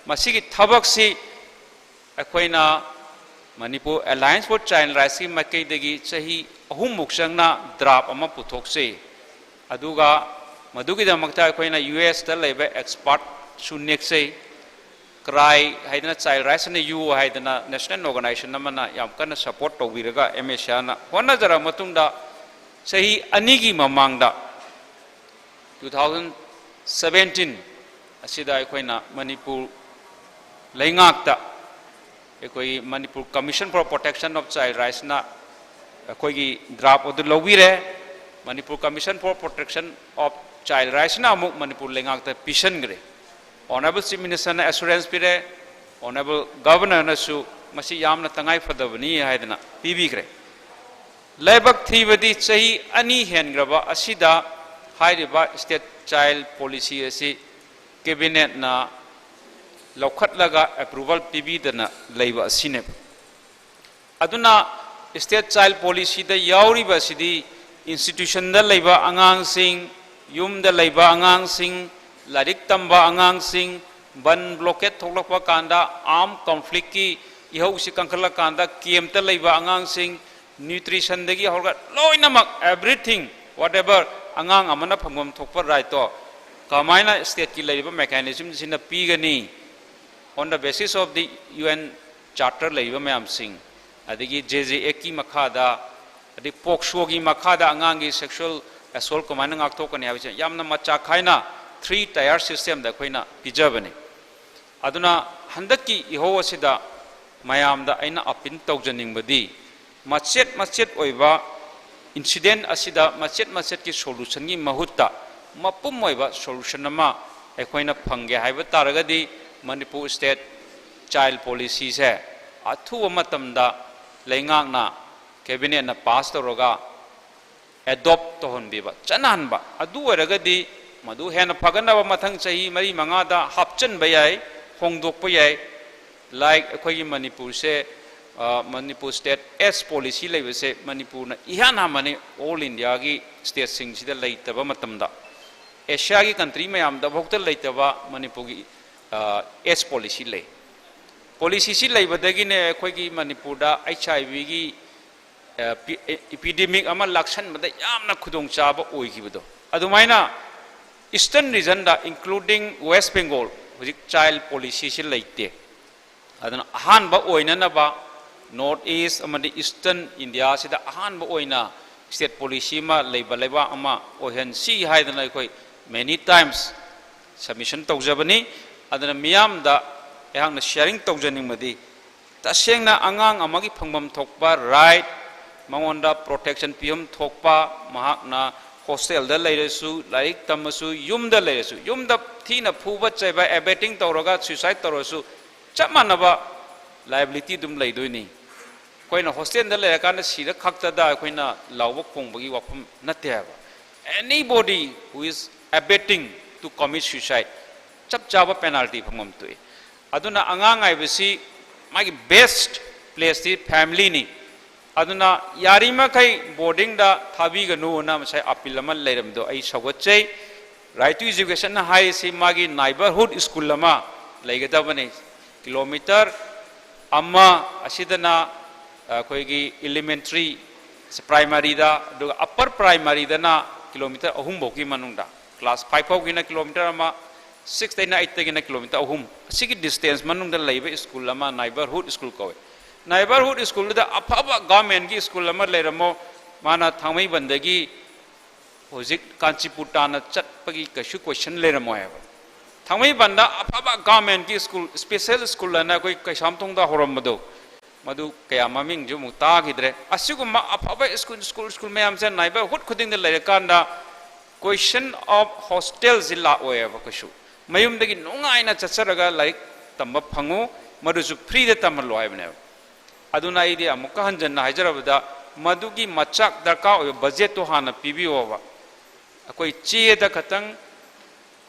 ꯃꯁꯤꯒꯤ ꯊꯕꯛꯁꯤ ꯑꯩꯈꯣꯏꯅ ꯃꯅꯤꯄꯨꯔ ꯑꯦꯂꯥꯏꯟꯁ ꯐꯣꯔ ꯆꯥꯏꯜ ꯔꯥꯏꯠꯁꯀꯤ ꯃꯥꯏꯀꯩꯗꯒꯤ ꯆꯍꯤ ꯑꯍꯨꯝꯃꯨꯛ ꯆꯪꯅ ꯗ꯭ꯔꯥꯐ ꯑꯃ ꯄꯨꯊꯣꯛꯆꯩ꯫ ꯑꯗꯨꯒ ꯃꯗꯨꯒꯤꯗꯃꯛꯇ ꯑꯩꯈꯣꯏꯅ ꯌꯨ ꯑꯦꯁꯇ ꯂꯩꯕ ꯑꯦꯛꯁꯄꯥꯔꯠꯁꯨ ꯅꯦꯛꯆꯩ꯫ ꯀ꯭ꯔꯥꯏ ꯍꯥꯏꯗꯅ, ꯆꯥꯏꯜ ꯔꯥꯏꯠꯁ ꯑꯦꯟ ꯌꯨ ꯍꯥꯏꯗꯅ ꯅꯦꯁꯅꯦꯜ ꯑꯣꯔꯒꯅꯥꯏꯖꯦꯁꯟ ꯑꯃꯅ ꯌꯥꯝ ꯀꯟꯅ ꯁꯄꯣꯔꯠ ꯇꯧꯕꯤꯔꯒ ꯑꯦꯝ ꯑꯦꯁ ꯑꯥꯔꯅ ꯍꯣꯠꯅꯖꯔꯕ ꯃꯇꯨꯡꯗ, ꯆꯍꯤ ꯑꯅꯤꯒꯤ ꯃꯃꯥꯡꯗ, ꯇꯨ ꯊꯥꯎꯖꯟ ꯁꯕꯦꯟꯇꯤꯟ ꯑꯁꯤꯗ ꯑꯩꯈꯣꯏꯅ ꯃꯅꯤꯄꯨꯔ ꯂꯩꯉꯥꯛꯇ ꯑꯩꯈꯣꯏꯒꯤ Manipur Commission for Protection of Child Rightsꯅ ꯑꯩꯈꯣꯏꯒꯤ ꯗ꯭ꯔꯥꯐ ꯑꯗꯨ ꯂꯧꯕꯤꯔꯦ꯫ Manipur Commission for Protection of Child Rightsꯅ ꯑꯃꯨꯛ ꯃꯅꯤꯄꯨꯔ ꯂꯩꯉꯥꯛꯇ ꯄꯤꯁꯟꯈ꯭ꯔꯦ꯫ ꯑꯣꯅꯔꯦꯕꯜ ꯆꯤꯐ ꯃꯤꯅꯤꯁꯇꯔꯅ ꯑꯦꯁꯨꯔꯦꯟꯁ ꯄꯤꯔꯦ, ꯑꯣꯅꯔꯦꯕꯜ ꯒꯕꯔꯅꯔꯅꯁꯨ ꯃꯁꯤ ꯌꯥꯝꯅ ꯇꯉꯥꯏ ꯐꯗꯕꯅꯤ ꯍꯥꯏꯗꯅ ꯄꯤꯕꯤꯈ꯭ꯔꯦ꯫ ꯂꯥꯏꯕꯛ ꯊꯤꯕꯗꯤ, ꯆꯍꯤ ꯑꯅꯤ ꯍꯦꯟꯈ꯭ꯔꯕ ꯑꯁꯤꯗ ꯍꯥꯏꯔꯤꯕ ꯁ꯭ꯇꯦꯠ ꯆꯥꯏꯜ ꯄꯣꯂꯤꯁꯤ ꯑꯁꯤ ꯀꯦꯕꯤꯅꯦꯠꯅ ꯂꯧꯈꯠꯂꯒ ꯑꯦꯄ꯭ꯔꯨꯚꯦꯜ ꯄꯤꯕꯤꯗꯅ ꯂꯩꯕ ꯑꯁꯤꯅꯦꯕ꯫ ꯑꯗꯨꯅ ꯁ꯭ꯇꯦꯠ ꯆꯥꯏꯜ ꯄꯣꯂꯤꯁꯤꯗ ꯌꯥꯎꯔꯤꯕ ꯑꯁꯤꯗꯤ ꯏꯟꯁꯇꯤꯇ꯭ꯌꯨꯁꯟꯗ ꯂꯩꯕ ꯑꯉꯥꯡꯁꯤꯡ, ꯌꯨꯝꯗ ꯂꯩꯕ ꯑꯉꯥꯡꯁꯤꯡ, ꯂꯥꯏꯔꯤꯛ ꯇꯝꯕ ꯑꯉꯥꯡꯁꯤꯡ, ꯕꯟ ꯕ꯭ꯂꯣꯀꯦꯠ ꯊꯣꯛꯂꯛꯄ ꯀꯥꯟꯗ, ꯑꯥꯔꯝ ꯀꯣꯟꯐ꯭ꯂꯤꯛꯀꯤ ꯏꯍꯧꯁꯤ ꯀꯟꯈꯠꯂꯀꯥꯟꯗ ꯀꯦꯝꯞꯇ ꯂꯩꯕ ꯑꯉꯥꯡꯁꯤꯡ, ꯅ꯭ꯌꯨꯇ꯭ꯔꯤꯁꯟꯗꯒꯤ ꯍꯧꯔꯒ ꯂꯣꯏꯅꯃꯛ, everything, whatever, ꯑꯉꯥꯡ ꯑꯃꯅ ꯐꯪꯐꯝ ꯊꯣꯛꯄ ꯔꯥꯏꯠꯇꯣ ꯀꯃꯥꯏꯅ ꯁ꯭ꯇꯦꯠꯀꯤ ꯂꯩꯔꯤꯕ ꯃꯦꯀꯥꯅꯤꯖꯝꯁꯤꯅ ꯄꯤꯒꯅꯤ? On the basis of the U N Charter ꯂꯩꯔꯤꯕ ꯃꯌꯥꯝꯁꯤꯡ, ꯑꯗꯒꯤ ꯖꯦ ꯖꯦ ꯑꯦꯛꯀꯤ ꯃꯈꯥꯗ, ꯑꯗꯩ ꯄꯣꯛꯁꯣꯒꯤ ꯃꯈꯥꯗ ꯑꯉꯥꯡꯒꯤ ꯁꯦꯛꯁꯨꯋꯦꯜ ꯑꯦꯁꯣꯜ ꯀꯃꯥꯏꯅ ꯉꯥꯛꯊꯣꯛꯀꯅꯤ ꯍꯥꯏꯕꯁꯦ ꯌꯥꯝꯅ ꯃꯆꯥ ꯈꯥꯏꯅ three tier systemꯗ ꯑꯩꯈꯣꯏꯅ ꯄꯤꯖꯕꯅꯤ꯫ ꯑꯗꯨꯅ ꯍꯟꯗꯛꯀꯤ ꯏꯍꯧ ꯑꯁꯤꯗ ꯃꯌꯥꯝꯗ ꯑꯩꯅ ꯑꯄꯤꯜ ꯇꯧꯖꯅꯤꯡꯕꯗꯤ, ꯃꯆꯦꯠ ꯃꯆꯦꯠ ꯑꯣꯏꯕ ꯏꯟꯁꯤꯗꯦꯟ ꯑꯁꯤꯗ ꯃꯆꯦꯠ ꯃꯆꯦꯠꯀꯤ ꯁꯣꯂꯨꯁꯟꯒꯤ ꯃꯍꯨꯠꯇ ꯃꯄꯨꯝ ꯑꯣꯏꯕ ꯁꯣꯂꯨꯁꯟ ꯑꯃ ꯑꯩꯈꯣꯏꯅ ꯐꯪꯒꯦ ꯍꯥꯏꯕ ꯇꯥꯔꯒꯗꯤ, ꯃꯅꯤꯄꯨꯔ ꯁ꯭ꯇꯦꯠ ꯆꯥꯏꯜ ꯄꯣꯂꯤꯁꯤꯁꯦ ꯑꯊꯨꯕ ꯃꯇꯝꯗ ꯂꯩꯉꯥꯛꯅ, ꯀꯦꯕꯤꯅꯦꯠꯅ ꯄꯥꯁ ꯇꯧꯔꯒ ꯑꯦꯗꯣꯞ ꯇꯧꯍꯟꯕꯤꯕ, ꯆꯠꯅꯍꯟꯕ, ꯑꯗꯨ ꯑꯣꯏꯔꯒꯗꯤ ꯃꯗꯨ ꯍꯦꯟꯅ ꯐꯒꯠꯅꯕ ꯃꯊꯪ ꯆꯍꯤ ꯃꯔꯤ ꯃꯉꯥꯗ ꯍꯥꯞꯆꯤꯟꯕ ꯌꯥꯏ, ꯍꯣꯡꯗꯣꯛꯄ ꯌꯥꯏ꯫ Like ꯑꯩꯈꯣꯏꯒꯤ ꯃꯅꯤꯄꯨꯔꯁꯦ, ꯑ, ꯃꯅꯤꯄꯨꯔ state S policy ꯂꯩꯕꯁꯦ ꯃꯅꯤꯄꯨꯔꯅ ꯏꯍꯥꯟ ꯍꯥꯟꯕꯅꯤ all Indiaꯒꯤ stateꯁꯤꯡꯁꯤꯗ ꯂꯩꯇꯕ ꯃꯇꯝꯗ꯫ Asiaꯒꯤ country ꯃꯌꯥꯝꯗ ꯐꯥꯎꯗ ꯂꯩꯇꯕ ꯃꯅꯤꯄꯨꯔꯒꯤ, ꯑ, S policy ꯂꯩ꯫ Policyꯁꯤ ꯂꯩꯕꯗꯒꯤꯅꯦ ꯑꯩꯈꯣꯏꯒꯤ ꯃꯅꯤꯄꯨꯔꯗ H I Vꯒꯤ, ꯑ, ꯄꯤ-, ꯑꯦ, epidemic ꯑꯃ ꯂꯥꯛꯁꯟꯕꯗ ꯌꯥꯝꯅ ꯈꯨꯗꯣꯡꯆꯥꯕ ꯑꯣꯏꯈꯤꯕꯗꯣ꯫ ꯑꯗꯨꯃꯥꯏꯅ Eastern regionꯗ, including West Bengal, ꯍꯧꯖꯤꯛ child policyꯁꯤ ꯂꯩꯇꯦ꯫ ꯑꯗꯨꯅ ꯑꯍꯥꯟꯕ ꯑꯣꯏꯅꯅꯕ North East ꯑꯃꯗꯤ Eastern Indiaꯁꯤꯗ ꯑꯍꯥꯟꯕ ꯑꯣꯏꯅ state policy ꯑꯃ ꯂꯩꯕ ꯂꯩꯕꯥꯛ ꯑꯃ ꯑꯣꯏꯍꯟꯁꯤ ꯍꯥꯏꯗꯅ ꯑꯩꯈꯣꯏ many times submission ꯇꯧꯖꯕꯅꯤ꯫ ꯑꯗꯨꯅ ꯃꯤꯌꯥꯝꯗ ꯑꯩꯍꯥꯛꯅ sharing ꯇꯧꯖꯅꯤꯡꯕꯗꯤ, ꯇꯁꯦꯡꯅ ꯑꯉꯥꯡ ꯑꯃꯒꯤ ꯐꯪꯐꯝ ꯊꯣꯛꯄ right, ꯃꯉꯣꯟꯗ protection ꯄꯤꯐꯝ ꯊꯣꯛꯄ, ꯃꯍꯥꯛꯅ hostelꯗ ꯂꯩꯔꯁꯨ, ꯂꯥꯏꯔꯤꯛ ꯇꯝꯃꯁꯨ, ꯌꯨꯝꯗ ꯂꯩꯔꯁꯨ, ꯌꯨꯝꯗ ꯊꯤꯅ ꯐꯨꯕ ꯆꯩꯕ, abetting ꯇꯧꯔꯒ suicide ꯇꯧꯔꯁꯨ, ꯆꯞ ꯃꯥꯟꯅꯕ liability ꯑꯗꯨꯝ ꯂꯩꯗꯣꯏꯅꯤ꯫ ꯑꯩꯈꯣꯏꯅ hostelꯗ ꯂꯩꯔꯀꯥꯟꯗ ꯁꯤꯔ ꯈꯛꯇꯗ ꯑꯩꯈꯣꯏꯅ ꯂꯥꯎꯕ ꯈꯣꯡꯕꯒꯤ ꯋꯥꯐꯝ ꯅꯠꯇꯦ ꯍꯥꯏꯕ꯫ Anybody who is abetting to commit suicide, ꯆꯞ ꯆꯥꯕ penalty ꯐꯪꯐꯝ ꯊꯣꯛꯏ꯫ ꯑꯗꯨꯅ ꯑꯉꯥꯡ ꯍꯥꯏꯕꯁꯤ ꯃꯥꯒꯤ best placeꯇꯤ familyꯅꯤ꯫ ꯑꯗꯨꯅ ꯌꯥꯔꯤꯃꯈꯩ boardingꯗ ꯊꯥꯕꯤꯒꯅꯨꯅ ꯉꯁꯥꯏ appeal ꯑꯃ ꯂꯩꯔꯝꯕꯗꯣ ꯑꯩ ꯁꯧꯒꯠꯆꯩ꯫ Right to Education ꯍꯥꯏꯔꯤꯁꯤ ꯃꯥꯒꯤ neighborhood school ꯑꯃ ꯂꯩꯒꯗꯕꯅꯤ꯫ Kilometre ꯑꯃ ꯑꯁꯤꯗꯅ ꯑꯩꯈꯣꯏꯒꯤ elementary, primaryꯗ, ꯑꯗꯨꯒ upper primaryꯗꯅ kilometre ꯑꯍꯨꯝ ꯐꯥꯎꯒꯤ ꯃꯅꯨꯡꯗ, class five ꯐꯥꯎꯒꯤꯅ kilometre ꯑꯃ, sixꯇꯩꯅ eightꯇꯒꯤꯅ kilometre ꯑꯍꯨꯝ, ꯑꯁꯤꯒꯤ distance ꯃꯅꯨꯡꯗ ꯂꯩꯕ school ꯑꯃ neighborhood school ꯀꯧꯏ꯫ Neighborhood schoolꯗꯨꯗ ꯑꯐꯕ governmentꯀꯤ school ꯑꯃ ꯂꯩꯔꯝꯃꯣ, ꯃꯥꯅ ꯊꯥꯡꯃꯩꯕꯟꯗꯒꯤ ꯍꯧꯖꯤꯛ ꯀꯥꯟꯆꯤꯄꯨꯔ ꯇꯥꯟꯅ ꯆꯠꯄꯒꯤ ꯀꯩꯁꯨ question ꯂꯩꯔꯝꯃꯣꯏ ꯍꯥꯏꯕ꯫ ꯊꯥꯡꯃꯩꯕꯟꯗ ꯑꯐꯕ governmentꯀꯤ school, special school ꯑꯅ ꯑꯩꯈꯣꯏ ꯀꯩꯁꯥꯝꯊꯣꯡꯗ ꯍꯧꯔꯝꯕꯗꯣ, ꯃꯗꯨ ꯀꯌꯥ ꯃꯃꯤꯡꯁꯨ ꯑꯃꯨꯛ ꯇꯥꯈꯤꯗ꯭ꯔꯦ꯫ ꯑꯁꯤꯒꯨꯝꯕ ꯑꯐꯕ school, school, school ꯃꯌꯥꯝꯁꯦ neighborhood ꯈꯨꯗꯤꯡꯗ ꯂꯩꯔꯀꯥꯟꯗ question of hostelꯁꯤ ꯂꯥꯛꯑꯣꯏꯕ ꯀꯩꯁꯨ꯫ ꯃꯌꯨꯝꯗꯒꯤ ꯅꯨꯡꯉꯥꯏꯅ ꯆꯠꯆꯔꯒ ꯂꯥꯏꯔꯤꯛ ꯇꯝꯕ ꯐꯪꯉꯨ, ꯃꯗꯨꯁꯨ freeꯗ ꯇꯝꯍꯜꯂꯣ ꯍꯥꯏꯕꯅꯦꯕ꯫ ꯑꯗꯨꯅ ꯑꯩꯗꯤ ꯑꯃꯨꯛꯀ ꯍꯟꯖꯟꯅ ꯍꯥꯏꯖꯔꯕꯗ, ꯃꯗꯨꯒꯤ ꯃꯆꯥꯛ ꯗꯔꯀꯥꯔ ꯑꯣꯏꯕ budgetꯇꯣ ꯍꯥꯟꯅ ꯄꯤꯕꯤꯌꯣꯕ꯫ ꯑꯩꯈꯣꯏ ꯆꯦꯗ ꯈꯇꯪ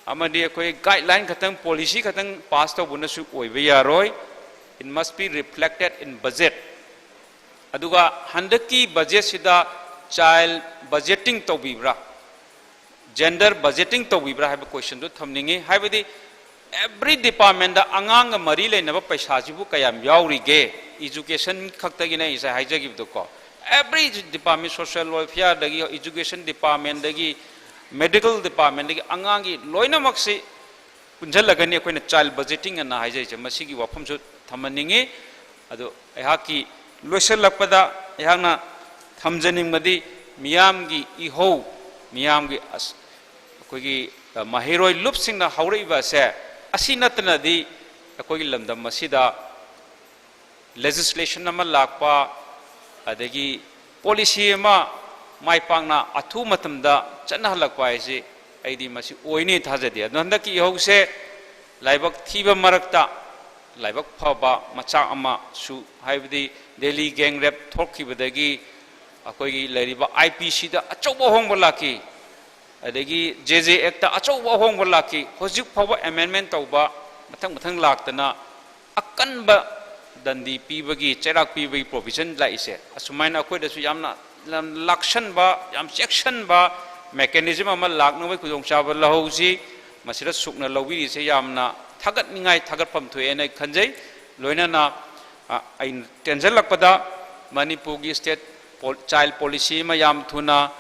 ꯑꯃꯗꯤ ꯑꯩꯈꯣꯏ ꯒꯥꯏꯗꯂꯥꯏꯟ ꯈꯛꯇꯪ, ꯄꯣꯂꯤꯁꯤ ꯈꯛꯇꯪ ꯄꯥꯁ ꯇꯧꯕꯅꯁꯨ ꯑꯣꯏꯕ ꯌꯥꯔꯣꯏ꯫ It must be reflected in budget. ꯑꯗꯨꯒ ꯍꯟꯗꯛꯀꯤ ꯕꯖꯦꯠꯁꯤꯗ ꯆꯥꯏꯜ ꯕꯖꯦꯇꯤꯡ ꯇꯧꯕꯤꯕ꯭ꯔꯥ, ꯖꯦꯟꯗꯔ ꯕꯖꯦꯇꯤꯡ ꯇꯧꯕꯤꯕ꯭ꯔꯥ ꯍꯥꯏꯕ ꯀꯣꯏꯁꯟꯗꯨ ꯊꯝꯅꯤꯡꯉꯤ꯫ ꯍꯥꯏꯕꯗꯤ ꯑꯦꯕ꯭ꯔꯤ ꯗꯤꯄꯥꯔꯠꯃꯦꯟꯗ ꯑꯉꯥꯡꯒ ꯃꯔꯤ ꯂꯩꯅꯕ ꯄꯩꯁꯥꯁꯤꯕꯨ ꯀꯌꯥꯝ ꯌꯥꯎꯔꯤꯒꯦ? ꯏꯖꯨꯀꯦꯁꯟ ꯈꯛꯇꯒꯤꯅꯦ ꯑꯩ ꯉꯁꯥꯏ ꯍꯥꯏꯖꯈꯤꯕꯗꯣ꯫ ꯑꯦꯕ꯭ꯔꯤ ꯗꯤꯄꯥꯔꯠꯃꯦꯟ, ꯁꯣꯁꯤꯌꯦꯜ ꯋꯦꯜꯐꯤꯌꯥꯔꯗꯒꯤ, ꯏꯖꯨꯀꯦꯁꯟ ꯗꯤꯄꯥꯔꯠꯃꯦꯟꯗꯒꯤ, ꯃꯦꯗꯤꯀꯦꯜ ꯗꯤꯄꯥꯔꯠꯃꯦꯟꯗꯒꯤ, ꯑꯉꯥꯡꯒꯤ ꯂꯣꯏꯅꯃꯛꯁꯤ ꯄꯨꯟꯁꯤꯜꯂꯒꯅꯤ ꯑꯩꯈꯣꯏꯅ ꯆꯥꯏꯜ ꯕꯖꯦꯇꯤꯡ ꯑꯅ ꯍꯥꯏꯖꯔꯤꯁꯦ꯫ ꯃꯁꯤꯒꯤ ꯋꯥꯐꯝꯁꯨ ꯊꯝꯍꯟꯅꯤꯡꯉꯤ꯫ ꯑꯗꯣ ꯑꯩꯍꯥꯛꯀꯤ ꯂꯣꯏꯁꯤꯜꯂꯛꯄꯗ ꯑꯩꯍꯥꯛꯅ ꯊꯝꯖꯅꯤꯡꯕꯗꯤ ꯃꯤꯌꯥꯝꯒꯤ ꯏꯍꯧ, ꯃꯤꯌꯥꯝꯒꯤ ꯑꯁ-, ꯑꯩꯈꯣꯏꯒꯤ, ꯑ, ꯃꯍꯩꯔꯣꯏ ꯂꯨꯞꯁꯤꯡꯅ ꯍꯧꯔꯛꯏꯕ ꯑꯁꯦ, ꯑꯁꯤ ꯅꯠꯇꯅꯗꯤ ꯑꯩꯈꯣꯏꯒꯤ ꯂꯝꯗꯝ ꯑꯁꯤꯗ ꯂꯦꯖꯤꯁꯂꯦꯁꯟ ꯑꯃ ꯂꯥꯛꯄ, ꯑꯗꯒꯤ ꯄꯣꯂꯤꯁꯤ ꯑꯃ ꯃꯥꯏ ꯄꯥꯛꯅ ꯑꯊꯨꯕ ꯃꯇꯝꯗ ꯆꯠꯅꯍꯜꯂꯛꯄ ꯍꯥꯏꯁꯤ ꯑꯩꯗꯤ ꯃꯁꯤ ꯑꯣꯏꯅꯤ ꯊꯥꯖꯗꯦ꯫ ꯑꯗꯣ ꯍꯟꯗꯛꯀꯤ ꯏꯍꯧꯁꯦ ꯂꯥꯏꯕꯛ ꯊꯤꯕ ꯃꯔꯛꯇ ꯂꯥꯏꯕꯛ ꯐꯕ ꯃꯆꯥꯛ ꯑꯃꯁꯨ, ꯍꯥꯏꯕꯗꯤ ꯗꯦꯜꯂꯤ ꯒꯦꯡ ꯔꯦꯞ ꯊꯣꯛꯈꯤꯕꯗꯒꯤ ꯑꯩꯈꯣꯏꯒꯤ ꯂꯩꯔꯤꯕ ꯑꯥꯏ ꯄꯤ ꯁꯤꯗ ꯑꯆꯧꯕ ꯑꯍꯣꯡꯕ ꯂꯥꯛꯈꯤ꯫ ꯑꯗꯒꯤ ꯖꯦ ꯖꯦ ꯑꯦꯛꯇ ꯑꯆꯧꯕ ꯑꯍꯣꯡꯕ ꯂꯥꯛꯈꯤ꯫ ꯍꯧꯖꯤꯛ ꯐꯥꯎꯕ ꯑꯦꯃꯦꯟꯃꯦꯟ ꯇꯧꯕ ꯃꯊꯪ ꯃꯊꯪ ꯂꯥꯛꯇꯅ ꯑꯀꯟꯕ ꯗꯟꯗꯤ ꯄꯤꯕꯒꯤ, ꯆꯩꯔꯥꯛ ꯄꯤꯕꯒꯤ ꯄ꯭ꯔꯣꯚꯤꯖꯟ ꯂꯥꯛꯏꯁꯦ꯫ ꯑꯁꯨꯃꯥꯏꯅ ꯑꯩꯈꯣꯏꯗꯁꯨ ꯌꯥꯝꯅ ꯂꯥꯛꯁꯟꯕ, ꯌꯥꯝ ꯆꯦꯛꯁꯟꯕ ꯃꯦꯀꯥꯅꯤꯖꯝ ꯑꯃ ꯂꯥꯛꯅꯕꯒꯤ ꯈꯨꯗꯣꯡꯆꯥꯕ ꯂꯧꯍꯧꯁꯤ꯫ ꯃꯁꯤꯗ ꯁꯨꯛꯅ ꯂꯧꯕꯤꯔꯤꯁꯦ ꯌꯥꯝꯅ ꯊꯥꯒꯠꯅꯤꯡꯉꯥꯏ, ꯊꯥꯒꯠꯐꯝ ꯊꯣꯛꯑꯦꯅ ꯑꯩ ꯈꯟꯖꯩ꯫ ꯂꯣꯏꯅꯅ, ꯑ, ꯑꯩꯅ ꯇꯦꯟꯖꯜꯂꯛꯄꯗ ꯃꯅꯤꯄꯨꯔꯒꯤ ꯁ꯭ꯇꯦꯠ ꯄꯣ-, ꯆꯥꯏꯜ ꯄꯣꯂꯤꯁꯤ ꯑꯃ ꯌꯥꯝ ꯊꯨꯅ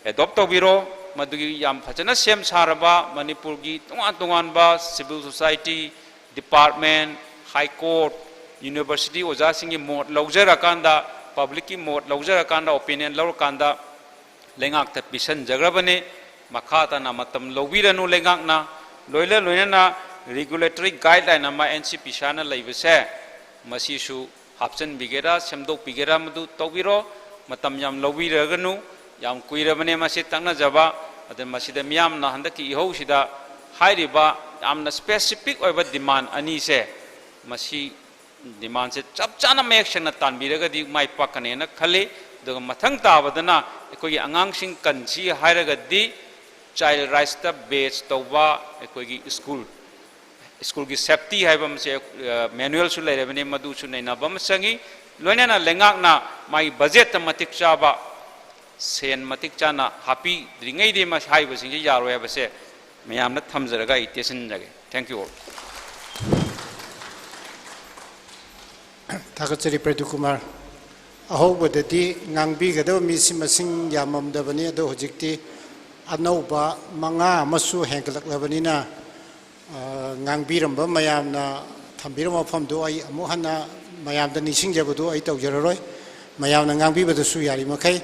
ꯑꯦꯗꯣꯞ ꯇꯧꯕꯤꯔꯣ꯫ ꯃꯗꯨꯒꯤ ꯌꯥꯝ ꯐꯖꯅ ꯁꯦꯝ ꯁꯥꯔꯕ ꯃꯅꯤꯄꯨꯔꯒꯤ ꯇꯣꯉꯥꯟ ꯇꯣꯉꯥꯟꯕ civil society, department, high court, university ꯑꯣꯖꯥꯁꯤꯡꯒꯤ ꯃꯣꯠ ꯂꯧꯖꯔꯀꯥꯟꯗ, ꯄꯕ꯭ꯂꯤꯛꯀꯤ ꯃꯣꯠ ꯂꯧꯖꯔꯀꯥꯟꯗ, ꯑꯣꯄꯤꯅꯤꯌꯟ ꯂꯧꯔꯀꯥꯟꯗ ꯂꯩꯉꯥꯛꯇ ꯄꯤꯁꯟꯖꯈ꯭ꯔꯕꯅꯤ꯫ ꯃꯈꯥ ꯇꯥꯅ ꯃꯇꯝ ꯂꯧꯕꯤꯔꯅꯨ ꯂꯩꯉꯥꯛꯅ꯫ ꯂꯣꯏꯅ ꯂꯣꯏꯅꯅ ꯔꯤꯒꯨꯂꯦꯇꯔꯤ ꯒꯥꯏꯗꯂꯥꯏꯟ ꯑꯃ ꯑꯦꯟ ꯁꯤ ꯄꯤ ꯁꯥꯅ ꯂꯩꯕꯁꯦ, ꯃꯁꯤꯁꯨ ꯍꯥꯞꯆꯤꯟꯕꯤꯒꯦꯔꯥ, ꯁꯦꯝꯗꯣꯛꯄꯤꯒꯦꯔꯥ, ꯃꯗꯨ ꯇꯧꯕꯤꯔꯣ꯫ ꯃꯇꯝ ꯌꯥꯝ ꯂꯧꯕꯤꯔꯒꯅꯨ, ꯌꯥꯝ ꯀꯨꯏꯔꯕꯅꯦ ꯃꯁꯤ ꯇꯛꯅꯖꯕ꯫ ꯑꯗ ꯃꯁꯤꯗ ꯃꯤꯌꯥꯝꯅ ꯍꯟꯗꯛꯀꯤ ꯏꯍꯧꯁꯤꯗ ꯍꯥꯏꯔꯤꯕ ꯌꯥꯝꯅ ꯁ꯭ꯄꯦꯁꯤꯐꯤꯛ ꯑꯣꯏꯕ ꯗꯤꯃꯥꯟ ꯑꯅꯤꯁꯦ, ꯃꯁꯤ ꯗꯤꯃꯥꯟꯁꯦ ꯆꯞ ꯆꯥꯅ ꯃꯌꯦꯛ ꯁꯦꯡꯅ ꯇꯥꯟꯕꯤꯔꯒꯗꯤ ꯃꯥꯏ ꯄꯥꯛꯀꯅꯦꯅ ꯈꯜꯂꯤ꯫ ꯑꯗꯨꯒ ꯃꯊꯪ ꯇꯥꯕꯗꯅ ꯑꯩꯈꯣꯏꯒꯤ ꯑꯉꯥꯡꯁꯤꯡ ꯀꯟꯁꯤ ꯍꯥꯏꯔꯒꯗꯤ ꯆꯥꯏꯜ ꯔꯥꯏꯠꯁꯇ ꯕꯦꯁ ꯇꯧꯕ ꯑꯩꯈꯣꯏꯒꯤ ꯁ꯭ꯀꯨꯜ, ꯁ꯭ꯀꯨꯜꯒꯤ ꯁꯦꯐꯇꯤ ꯍꯥꯏꯕ ꯑꯃꯁꯦ, ꯑ, ꯃꯦꯅꯨꯋꯦꯜꯁꯨ ꯂꯩꯔꯕꯅꯤ, ꯃꯗꯨꯁꯨ ꯅꯩꯅꯕ ꯑꯃ ꯆꯪꯉꯤ꯫ ꯂꯣꯏꯅꯅ ꯂꯩꯉꯥꯛꯅ ꯃꯥꯒꯤ ꯕꯖꯦꯠꯇ ꯃꯇꯤꯛ ꯆꯥꯕ ꯁꯦꯟ ꯃꯇꯤꯛ ꯆꯥꯅ ꯍꯥꯞꯄꯤꯗ꯭ꯔꯤꯉꯩꯗꯤ ꯃꯁꯤ ꯍꯥꯏꯔꯤꯕꯁꯤꯡꯁꯤ ꯌꯥꯔꯣꯏ ꯍꯥꯏꯕꯁꯦ ꯃꯌꯥꯝꯅ ꯊꯝꯖꯔꯒ ꯑꯩ ꯇꯦꯟꯁꯤꯟꯖꯒꯦ꯫ Thank you all. ꯊꯥꯒꯠꯆꯔꯤ ꯄ꯭ꯔꯗꯤꯞ ꯀꯨꯃꯥꯔ꯫ ꯑꯍꯧꯕꯗꯗꯤ ꯉꯥꯡꯕꯤꯒꯗꯕ ꯃꯤꯁꯤ ꯃꯁꯤꯡ ꯌꯥꯝꯃꯝꯗꯕꯅꯤ, ꯑꯗꯣ ꯍꯧꯖꯤꯛꯇꯤ ꯑꯅꯧꯕ ꯃꯉꯥ ꯑꯃꯁꯨ ꯍꯦꯟꯒꯠꯂꯛꯂꯕꯅꯤꯅ, ꯑ, ꯉꯥꯡꯕꯤꯔꯝꯕ ꯃꯌꯥꯝꯅ ꯊꯝꯕꯤꯔꯝꯕ ꯋꯥꯐꯝꯗꯨ ꯑꯩ ꯑꯃꯨꯛ ꯍꯟꯅ ꯃꯌꯥꯝꯗ ꯅꯤꯡꯁꯤꯡꯖꯕꯗꯨ ꯑꯩ ꯇꯧꯖꯔꯔꯣꯏ꯫ ꯃꯌꯥꯝꯅ ꯉꯥꯡꯕꯤꯕꯗꯁꯨ ꯌꯥꯔꯤꯃꯈꯩ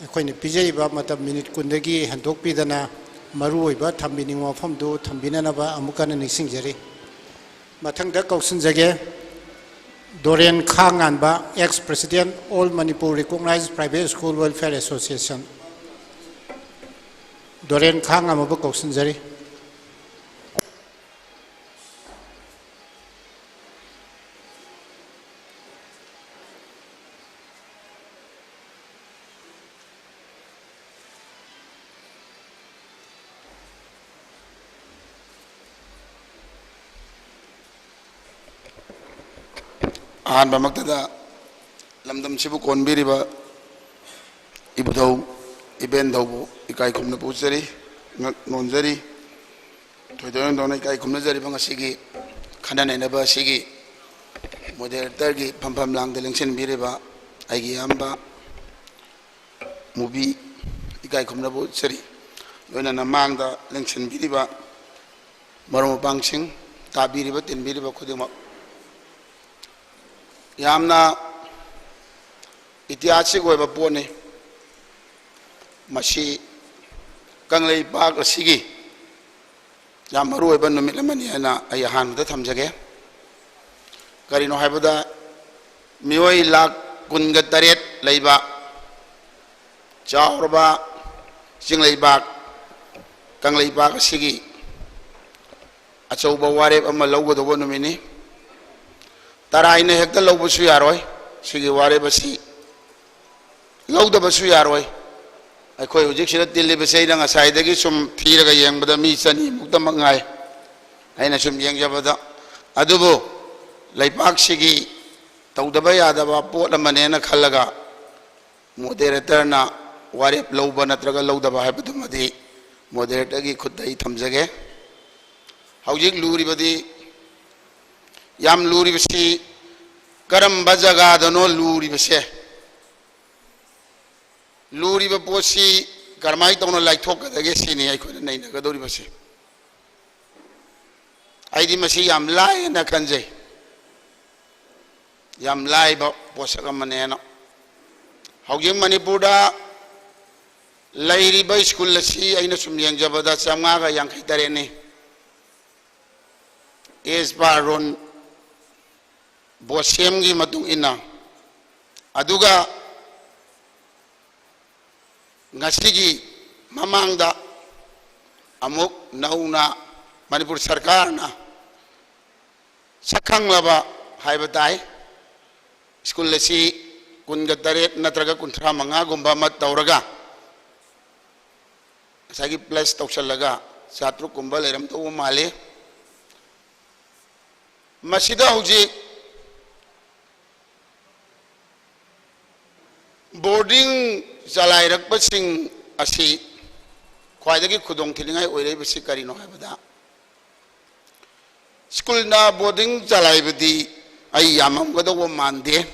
ꯑꯩꯈꯣꯏꯅ ꯄꯤꯖꯔꯤꯕ ꯃꯇꯝ ꯃꯤꯅꯤꯠ ꯀꯨꯟꯗꯒꯤ ꯍꯦꯟꯗꯣꯛꯄꯤꯗꯅ ꯃꯔꯨꯑꯣꯏꯕ ꯊꯝꯕꯤꯅꯤꯡꯕ ꯋꯥꯐꯝꯗꯨ ꯊꯝꯕꯤꯅꯅꯕ ꯑꯃꯨꯛ ꯍꯟꯅ ꯅꯤꯡꯁꯤꯡꯖꯔꯤ꯫ ꯃꯊꯪꯗ ꯀꯧꯁꯤꯟꯖꯒꯦ, ꯗꯣꯔꯦꯟ ꯈꯥꯉꯥꯟꯕ, ex president, All Manipur Recognized Private School Welfare Association꯫ ꯗꯣꯔꯦꯟ ꯈꯥꯉꯥꯟꯕꯕꯨ ꯀꯧꯁꯤꯟꯖꯔꯤ꯫ ꯑꯍꯥꯟꯕꯃꯛꯇꯗ ꯂꯝꯗꯝꯁꯤꯕꯨ ꯀꯣꯟꯕꯤꯔꯤꯕ ꯏꯕꯨꯙꯧ ꯏꯕꯦꯟꯙꯧꯕꯨ ꯏꯀꯥꯏ ꯈꯨꯝꯅꯕ ꯎꯠꯆꯔꯤ, ꯉꯛ ꯅꯣꯟꯖꯔꯤ꯫ ꯊꯣꯏꯗꯣꯛ ꯍꯦꯟꯗꯣꯛꯅ ꯏꯀꯥꯏ ꯈꯨꯝꯅꯖꯔꯤꯕ ꯉꯁꯤꯒꯤ ꯈꯟꯅ ꯅꯩꯅꯕ ꯑꯁꯤꯒꯤ moderatorꯒꯤ ꯐꯝꯐꯝ ꯂꯥꯡꯗ ꯂꯦꯡꯁꯤꯟꯕꯤꯔꯤꯕ ꯑꯩꯒꯤ ꯏꯌꯥꯝꯕ ꯃꯨꯕꯤ ꯏꯀꯥꯏ ꯈꯨꯝꯅꯕ ꯎꯠꯆꯔꯤ꯫ ꯂꯣꯏꯅꯅ ꯃꯥꯡꯗ ꯂꯦꯡꯁꯤꯟꯕꯤꯔꯤꯕ ꯃꯔꯨꯞ ꯃꯄꯥꯡꯁꯤꯡ, ꯇꯥꯕꯤꯔꯤꯕ ꯇꯤꯟꯕꯤꯔꯤꯕ ꯈꯨꯗꯤꯡꯃꯛ꯫ ꯌꯥꯝꯅ ꯏꯇꯤꯍꯥꯁꯤꯛ ꯑꯣꯏꯕ ꯄꯣꯠꯅꯤ꯫ ꯃꯁꯤ ꯀꯪꯂꯩꯄꯥꯛ ꯑꯁꯤꯒꯤ ꯌꯥꯝ ꯃꯔꯨꯑꯣꯏꯕ ꯅꯨꯃꯤꯠ ꯑꯃꯅꯤ ꯍꯥꯏꯅ ꯑꯩ ꯑꯍꯥꯟꯕꯗ ꯊꯝꯖꯒꯦ꯫ ꯀꯔꯤꯅꯣ ꯍꯥꯏꯕꯗ, ꯃꯤꯑꯣꯏ ꯂꯥꯈ ꯀꯨꯟꯒ ꯇꯔꯦꯠ ꯂꯩꯕ ꯆꯥꯎꯔꯕ ꯆꯤꯡꯂꯩꯕꯥꯛ ꯀꯪꯂꯩꯄꯥꯛ ꯑꯁꯤꯒꯤ ꯑꯆꯧꯕ ꯋꯥꯔꯦꯞ ꯑꯃ ꯂꯧꯒꯗꯧꯕ ꯅꯨꯃꯤꯠꯅꯤ꯫ ꯇꯔꯥꯏꯅ ꯍꯦꯛꯇ ꯂꯧꯕꯁꯨ ꯌꯥꯔꯣꯏ꯫ ꯁꯤꯒꯤ ꯋꯥꯔꯦꯞ ꯑꯁꯤ ꯂꯧꯗꯕꯁꯨ ꯌꯥꯔꯣꯏ꯫ ꯑꯩꯈꯣꯏ ꯍꯧꯖꯤꯛꯁꯤꯗ ꯇꯤꯜꯂꯤꯕꯁꯦ ꯑꯩꯅ ꯉꯁꯥꯏꯗꯒꯤ ꯁꯨꯝ ꯊꯤꯔꯒ ꯌꯦꯡꯕꯗ ꯃꯤ ꯆꯅꯤꯃꯨꯛꯇꯃꯛ ꯉꯥꯏ, ꯑꯩꯅ ꯁꯨꯝ ꯌꯦꯡꯖꯕꯗ꯫ ꯑꯗꯨꯕꯨ ꯂꯩꯄꯥꯛꯁꯤꯒꯤ ꯇꯧꯗꯕ ꯌꯥꯗꯕ ꯄꯣꯠ ꯑꯃꯅꯦꯅ ꯈꯜꯂꯒ moderatorꯅ ꯋꯥꯔꯦꯞ ꯂꯧꯕ ꯅꯠꯇ꯭ꯔꯒ ꯂꯧꯗꯕ ꯍꯥꯏꯕꯗꯨꯃꯗꯤ moderatorꯒꯤ ꯈꯨꯠꯇ ꯑꯩ ꯊꯝꯖꯒꯦ꯫ ꯍꯧꯖꯤꯛ ꯂꯨꯔꯤꯕꯗꯤ, ꯌꯥꯝ ꯂꯨꯔꯤꯕꯁꯤ ꯀꯔꯝꯕ ꯖꯒꯥꯗꯅꯣ ꯂꯨꯔꯤꯕꯁꯦ? ꯂꯨꯔꯤꯕ ꯄꯣꯠꯁꯤ ꯀꯔꯝꯍꯥꯏꯅ ꯇꯧꯅ ꯂꯥꯏꯊꯣꯛꯀꯗꯒꯦ ꯁꯤꯅꯤ ꯑꯩꯈꯣꯏꯅ ꯅꯩꯅꯒꯗꯧꯔꯤꯕꯁꯤ꯫ ꯑꯩꯗꯤ ꯃꯁꯤ ꯌꯥꯝ ꯂꯥꯏꯌꯦꯅ ꯈꯟꯖꯩ, ꯌꯥꯝ ꯂꯥꯏꯕ ꯄꯣꯠꯁꯛ ꯑꯃꯅꯦꯅ꯫ ꯍꯧꯖꯤꯛ ꯃꯅꯤꯄꯨꯔꯗ ꯂꯩꯔꯤꯕ ꯁ꯭ꯀꯨꯜ ꯑꯁꯤ ꯑꯩꯅ ꯁꯨꯝ ꯌꯦꯡꯖꯕꯗ ꯆꯥꯝꯃꯉꯥꯒ ꯌꯥꯡꯈꯩ ꯇꯔꯦꯠꯅꯤ꯫ As per roll ꯕꯣꯁꯦꯝꯒꯤ ꯃꯇꯨꯡ ꯏꯟꯅ꯫ ꯑꯗꯨꯒ ꯉꯁꯤꯒꯤ ꯃꯃꯥꯡꯗ ꯑꯃꯨꯛ ꯅꯧꯅ ꯃꯅꯤꯄꯨꯔ ꯁꯔꯀꯥꯔꯅ ꯁꯛꯈꯪꯂꯕ ꯍꯥꯏꯕ ꯇꯥꯏ, ꯁ꯭ꯀꯨꯜ ꯑꯁꯤ ꯀꯨꯟꯒ ꯇꯔꯦꯠ ꯅꯠꯇ꯭ꯔꯒ ꯀꯨꯟꯊ꯭ꯔꯥ ꯃꯉꯥꯒꯨꯝꯕ ꯑꯃ ꯇꯧꯔꯒ, ꯉꯁꯥꯏꯒꯤ plus ꯇꯧꯁꯜꯂꯒ ꯆꯥꯇ꯭ꯔꯨꯛꯀꯨꯝꯕ ꯂꯩꯔꯝꯗꯧꯕ ꯃꯥꯜꯂꯤ꯫ ꯃꯁꯤꯗ ꯍꯧꯖꯤꯛ boarding ꯆꯂꯥꯏꯔꯛꯄꯁꯤꯡ ꯑꯁꯤ ꯈ꯭ꯋꯥꯏꯗꯒꯤ ꯈꯨꯗꯣꯡ ꯊꯤꯅꯤꯡꯉꯥꯏ ꯑꯣꯏꯔꯛꯏꯕꯁꯤ ꯀꯔꯤꯅꯣ ꯍꯥꯏꯕꯗ, ꯁ꯭ꯀꯨꯜꯅ boarding ꯆꯂꯥꯏꯕꯗꯤ ꯑꯩ ꯌꯥꯝꯃꯝꯒꯗꯧꯕ ꯃꯥꯟꯗꯦ꯫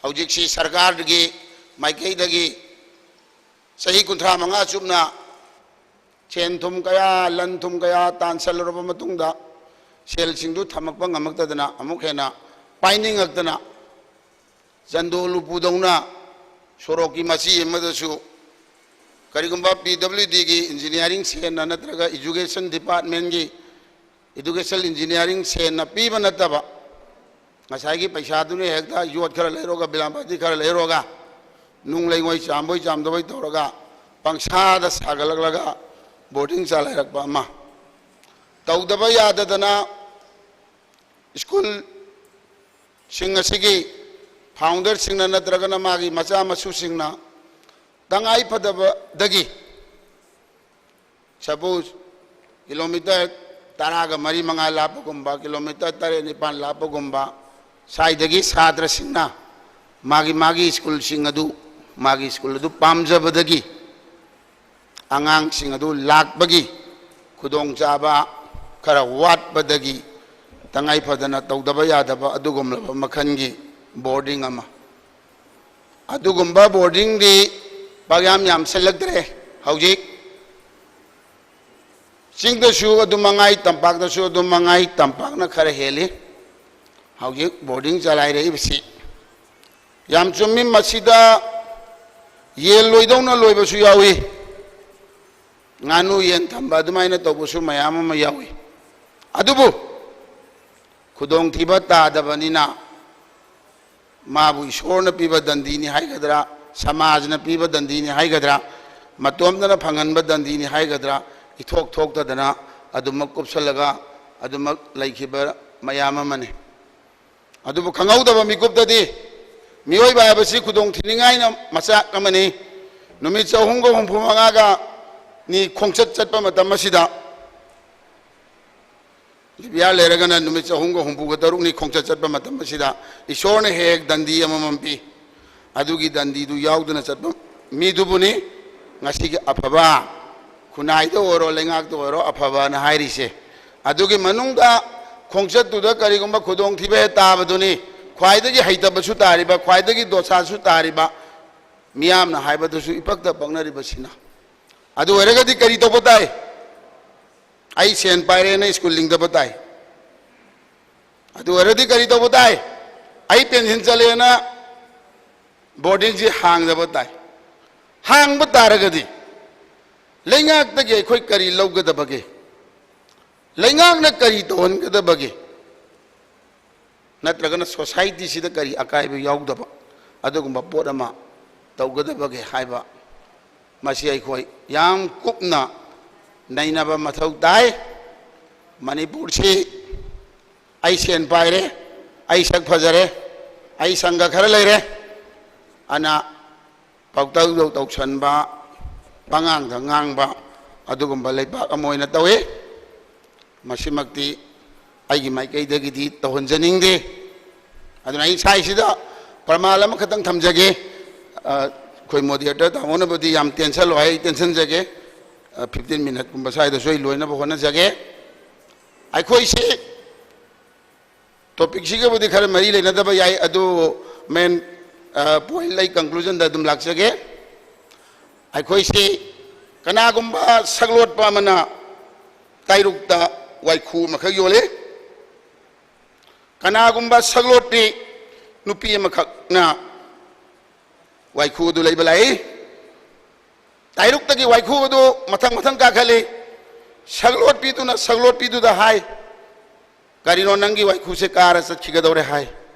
ꯍꯧꯖꯤꯛꯁꯤ ꯁꯔꯀꯥꯔꯒꯤ ꯃꯥꯏꯀꯩꯗꯒꯤ ꯆꯍꯤ ꯀꯨꯟꯊ꯭ꯔꯥ ꯃꯉꯥ ꯆꯨꯞꯅ ꯁꯦꯟ ꯊꯨꯝ ꯀꯌꯥ, ꯂꯟ ꯊꯨꯝ ꯀꯌꯥ ꯇꯥꯟꯁꯤꯜꯂꯨꯔꯕ ꯃꯇꯨꯡꯗ, ꯁꯦꯜꯁꯤꯡꯗꯨ ꯊꯝꯃꯛꯄ ꯉꯝꯃꯛꯇꯗꯅ, ꯑꯃꯨꯛ ꯍꯦꯟꯅ ꯄꯥꯏꯅꯤꯡꯉꯛꯇꯅ, ꯆꯟꯗꯣꯜ ꯎꯄꯨꯗꯧꯅ ꯁꯣꯔꯣꯛꯀꯤ ꯃꯆꯤ ꯑꯃꯗꯁꯨ ꯀꯔꯤꯒꯨꯝꯕ PWDꯒꯤ engineering ꯁꯦꯟꯅ ꯅꯠꯇ꯭ꯔꯒ education departmentꯀꯤ education engineering ꯁꯦꯟꯅ ꯄꯤꯕ ꯅꯠꯇꯕ, ꯉꯁꯥꯏꯒꯤ ꯄꯩꯁꯥꯗꯨꯅ ꯍꯦꯛꯇ ꯌꯣꯠ ꯈꯔ ꯂꯩꯔꯨꯔꯒ, ꯕꯤꯂꯥꯝꯕꯥꯇꯤ ꯈꯔ ꯂꯩꯔꯨꯔꯒ, ꯅꯨꯡ ꯂꯩꯉꯣꯏ ꯆꯥꯝꯕꯣꯏ ꯆꯥꯝꯗꯕꯣꯏ ꯇꯧꯔꯒ ꯄꯪꯁꯥꯗ ꯁꯥꯒꯠꯂꯛꯂꯒ boarding ꯆꯂꯥꯏꯔꯛꯄ ꯑꯃ꯫ ꯇꯧꯗꯕ ꯌꯥꯗꯗꯅ ꯁ꯭ꯀꯨꯜꯁꯤꯡ ꯑꯁꯤꯒꯤ founderꯁꯤꯡꯅ ꯅꯠꯇ꯭ꯔꯒꯅ ꯃꯥꯒꯤ ꯃꯆꯥ ꯃꯁꯨꯁꯤꯡꯅ ꯇꯉꯥꯏ ꯐꯗꯕꯗꯒꯤ, ꯁꯄꯣꯖ, ꯀꯤꯂꯣꯃꯤꯇꯔ ꯇꯔꯥꯒ ꯃꯔꯤ ꯃꯉꯥ ꯂꯥꯞꯄꯒꯨꯝꯕ, ꯀꯤꯂꯣꯃꯤꯇꯔ ꯇꯔꯦꯠ ꯅꯤꯄꯥꯟ ꯂꯥꯞꯄꯒꯨꯝꯕ, ꯁ꯭ꯋꯥꯏꯗꯒꯤ ꯁꯥꯇ꯭ꯔꯁꯤꯡꯅ ꯃꯥꯒꯤ ꯃꯥꯒꯤ ꯁ꯭ꯀꯨꯜꯁꯤꯡ ꯑꯗꯨ, ꯃꯥꯒꯤ ꯁ꯭ꯀꯨꯜ ꯑꯗꯨ ꯄꯥꯝꯖꯕꯗꯒꯤ, ꯑꯉꯥꯡꯁꯤꯡ ꯑꯗꯨ ꯂꯥꯛꯄꯒꯤ ꯈꯨꯗꯣꯡꯆꯥꯕ ꯈꯔ ꯋꯥꯠꯄꯗꯒꯤ ꯇꯉꯥꯏ ꯐꯗꯅ ꯇꯧꯗꯕ ꯌꯥꯗꯕ ꯑꯗꯨꯒꯨꯝꯂꯕ ꯃꯈꯜꯒꯤ ꯕꯣꯔꯗꯤꯡ ꯑꯃ꯫ ꯑꯗꯨꯒꯨꯝꯕ ꯕꯣꯔꯗꯤꯡꯗꯤ ꯄꯥꯛ ꯌꯥꯝ ꯌꯥꯝꯁꯤꯜꯂꯛꯇ꯭ꯔꯦ꯫ ꯍꯧꯖꯤꯛ ꯆꯤꯡꯗꯁꯨ ꯑꯗꯨꯝ ꯃꯉꯥꯏ, ꯇꯝꯄꯥꯛꯇꯁꯨ ꯑꯗꯨꯝ ꯃꯉꯥꯏ, ꯇꯝꯄꯥꯛꯅ ꯈꯔ ꯍꯦꯜꯂꯤ꯫ ꯍꯧꯖꯤꯛ ꯕꯣꯔꯗꯤꯡ ꯆꯂꯥꯏꯔꯛꯏꯕꯁꯤ ꯌꯥꯝ ꯆꯨꯝꯃꯤ꯫ ꯃꯁꯤꯗ ꯌꯦꯟ ꯂꯣꯏꯗꯧꯅ ꯂꯣꯏꯕꯁꯨ ꯌꯥꯎꯏ, ꯉꯥꯅꯨ ꯌꯦꯟ ꯊꯝꯕ ꯑꯗꯨꯃꯥꯏꯅ ꯇꯧꯕꯁꯨ ꯃꯌꯥꯝ ꯑꯃ ꯌꯥꯎꯏ꯫ ꯑꯗꯨꯕꯨ ꯈꯨꯗꯣꯡꯊꯤꯕ ꯇꯥꯗꯕꯅꯤꯅ ꯃꯥꯕꯨ ꯏꯁꯣꯔꯅ ꯄꯤꯕ ꯗꯟꯗꯤꯅꯤ ꯍꯥꯏꯒꯗ꯭ꯔꯥ, ꯁꯃꯥꯖꯅ ꯄꯤꯕ ꯗꯟꯗꯤꯅꯤ ꯍꯥꯏꯒꯗ꯭ꯔꯥ, ꯃꯇꯣꯝꯇꯅ ꯐꯪꯍꯟꯕ ꯗꯟꯗꯤꯅꯤ ꯍꯥꯏꯒꯗ꯭ꯔꯥ, ꯏꯊꯣꯛ ꯊꯣꯛꯇꯗꯅ ꯑꯗꯨꯃꯛ ꯀꯨꯞꯁꯜꯂꯒ ꯑꯗꯨꯃꯛ ꯂꯩꯈꯤꯕ ꯃꯌꯥꯝ ꯑꯃꯅꯤ꯫ ꯑꯗꯨꯕꯨ ꯈꯪꯍꯧꯗꯕ ꯃꯤꯀꯨꯞꯇꯗꯤ ꯃꯤꯑꯣꯏꯕ ꯍꯥꯏꯕꯁꯤ ꯈꯨꯗꯣꯡ ꯊꯤꯅꯤꯡꯉꯥꯏꯅ ꯃꯆꯥꯛ ꯑꯃꯅꯤ꯫ ꯅꯨꯃꯤꯠ ꯆꯍꯨꯝꯒ ꯍꯨꯝꯐꯨ ꯃꯉꯥꯒ ꯅꯤ ꯈꯣꯡꯆꯠ ꯆꯠꯄ ꯃꯇꯝ ꯑꯁꯤꯗ ꯂꯤꯕꯤꯌꯥ ꯂꯩꯔꯒꯅ ꯅꯨꯃꯤꯠ ꯆꯍꯨꯝꯒ ꯍꯨꯝꯐꯨꯒ ꯇꯔꯨꯛꯅꯤ ꯈꯣꯡꯆꯠ ꯆꯠꯄ ꯃꯇꯝ ꯑꯁꯤꯗ ꯏꯁꯣꯔꯅ ꯍꯦꯛ ꯍꯦꯛ ꯗꯟꯗꯤ ꯑꯃꯃꯝ ꯄꯤ꯫ ꯑꯗꯨꯒꯤ ꯗꯟꯗꯤꯗꯨ ꯌꯥꯎꯗꯅ ꯆꯠꯄ ꯃꯤꯗꯨꯕꯨꯅꯤ ꯉꯁꯤꯒꯤ ꯑꯐꯕ, ꯈꯨꯟꯅꯥꯏꯗ ꯑꯣꯏꯔꯣ, ꯂꯩꯉꯥꯛꯇ ꯑꯣꯏꯔꯣ, ꯑꯐꯕꯅ ꯍꯥꯏꯔꯤꯁꯦ꯫ ꯑꯗꯨꯒꯤ ꯃꯅꯨꯡꯗ ꯈꯣꯡꯆꯠꯇꯨꯗ ꯀꯔꯤꯒꯨꯝꯕ ꯈꯨꯗꯣꯡꯊꯤꯕ ꯍꯦꯛ ꯇꯥꯕꯗꯨꯅꯤ ꯈ꯭ꯋꯥꯏꯗꯒꯤ ꯍꯩꯇꯕꯁꯨ ꯇꯥꯔꯤꯕ, ꯈ꯭ꯋꯥꯏꯗꯒꯤ ꯗꯣꯁꯥꯁꯨ ꯇꯥꯔꯤꯕ, ꯃꯤꯌꯥꯝꯅ ꯍꯥꯏꯕꯗꯁꯨ ꯏꯄꯛꯇ ꯄꯛꯅꯔꯤꯕꯁꯤꯅ꯫ ꯑꯗꯨ ꯑꯣꯏꯔꯒꯗꯤ ꯀꯔꯤ ꯇꯧꯕ ꯇꯥꯏ? ꯑꯩ ꯁꯦꯟ ꯄꯥꯏꯔꯦꯅ ꯁ꯭ꯀꯨꯜ ꯂꯤꯡꯗꯕ ꯇꯥꯏ꯫ ꯑꯗꯨ ꯑꯣꯏꯔꯗꯤ ꯀꯔꯤ ꯇꯧꯕ ꯇꯥꯏ? ꯑꯩ ꯄꯦꯟꯁꯤꯟ ꯆꯠꯂꯦꯅ ꯕꯣꯔꯗꯤꯡꯁꯤ ꯍꯥꯡꯗꯕ ꯇꯥꯏ꯫ ꯍꯥꯡꯕ ꯇꯥꯔꯒꯗꯤ ꯂꯩꯉꯥꯛꯇꯒꯤ ꯑꯩꯈꯣꯏ ꯀꯔꯤ ꯂꯧꯒꯗꯕꯒꯦ? ꯂꯩꯉꯥꯛꯅ ꯀꯔꯤ ꯇꯧꯍꯟꯒꯗꯕꯒꯦ? ꯅꯠꯇ꯭ꯔꯒꯅ ꯁꯣꯁꯥꯏꯇꯤꯁꯤꯗ ꯀꯔꯤ ꯑꯀꯥꯏꯕ ꯌꯥꯎꯗꯕ ꯑꯗꯨꯒꯨꯝꯕ ꯄꯣꯠ ꯑꯃ ꯇꯧꯒꯗꯕꯒꯦ ꯍꯥꯏꯕ, ꯃꯁꯤ ꯑꯩꯈꯣꯏ ꯌꯥꯝ ꯀꯨꯞꯅ ꯅꯩꯅꯕ ꯃꯊꯧ ꯇꯥꯏ꯫ ꯃꯅꯤꯄꯨꯔꯁꯤ ꯑꯩ ꯁꯦꯟ ꯄꯥꯏꯔꯦ, ꯑꯩ ꯁꯛ ꯐꯖꯔꯦ, ꯑꯩ ꯁꯪꯒ ꯈꯔ ꯂꯩꯔꯦ, ꯑꯅ ꯄꯥꯎꯇꯧꯗꯧ ꯇꯧꯁꯟꯕ, ꯄꯉꯥꯡꯗ ꯉꯥꯡꯕ, ꯑꯗꯨꯒꯨꯝꯕ ꯂꯩꯕꯥꯛ ꯑꯃ ꯑꯣꯏꯅ ꯇꯧꯏ꯫ ꯃꯁꯤꯃꯛꯇꯤ ꯑꯩꯒꯤ ꯃꯥꯏꯀꯩꯗꯒꯤꯗꯤ ꯇꯧꯍꯟꯖꯅꯤꯡꯗꯦ꯫ ꯑꯗꯨꯅ ꯑꯩ ꯁ꯭ꯋꯥꯏꯁꯤꯗ ꯄ꯭ꯔꯃꯥꯟ ꯑꯃꯈꯛꯇꯪ ꯊꯝꯖꯒꯦ꯫ ꯑ, ꯑꯩꯈꯣꯏ moderator ꯇꯥꯃꯣꯅꯕꯨꯗꯤ ꯌꯥꯝ ꯇꯦꯟꯁꯜꯂꯣ ꯍꯥꯏ, ꯑꯩ ꯇꯦꯟꯁꯟꯖꯒꯦ꯫ ꯑ, fifteen minute ꯀꯨꯝꯕ ꯁ꯭ꯋꯥꯏꯗꯁꯨ ꯑꯩ ꯂꯣꯏꯅꯕ ꯍꯣꯠꯅꯖꯒꯦ꯫ ꯑꯩꯈꯣꯏꯁꯤ topic ꯁꯤꯒꯕꯨꯗꯤ ꯈꯔ ꯃꯔꯤ ꯂꯩꯅꯗꯕ ꯌꯥꯏ, ꯑꯗꯨ main, ꯑ, point ꯑꯩ conclusion ꯗ ꯑꯗꯨꯝ ꯂꯥꯛꯆꯒꯦ꯫ ꯑꯩꯈꯣꯏꯁꯤ ꯀꯅꯥꯒꯨꯝꯕ ꯁꯛꯂꯣꯠꯄ ꯑꯃꯅ ꯇꯥꯏꯔꯨꯛꯇ ꯋꯥꯏꯈꯨ ꯑꯃꯈꯛ ꯌꯣꯜꯂꯤ꯫ ꯀꯅꯥꯒꯨꯝꯕ ꯁꯛꯂꯣꯠꯄꯤ ꯅꯨꯄꯤ ꯑꯃꯈꯛꯅ ꯋꯥꯏꯈꯨ ꯑꯗꯨ ꯂꯩꯕ ꯂꯥꯛꯏ꯫ ꯇꯥꯏꯔꯨꯛꯇꯒꯤ ꯋꯥꯏꯈꯨ ꯑꯗꯨ ꯃꯊꯪ ꯃꯊꯪ ꯀꯥꯈꯠꯂꯤ꯫ ꯁꯛꯂꯣꯠꯄꯤꯗꯨꯅ ꯁꯛꯂꯣꯠꯄꯤꯗꯨꯗ ꯍꯥꯏ, "ꯀꯔꯤꯅꯣ, ꯅꯪꯒꯤ ꯋꯥꯏꯈꯨꯁꯦ ꯀꯥꯔ ꯆꯠꯈꯤꯒꯗꯧꯔꯦ?" ꯍꯥꯏ꯫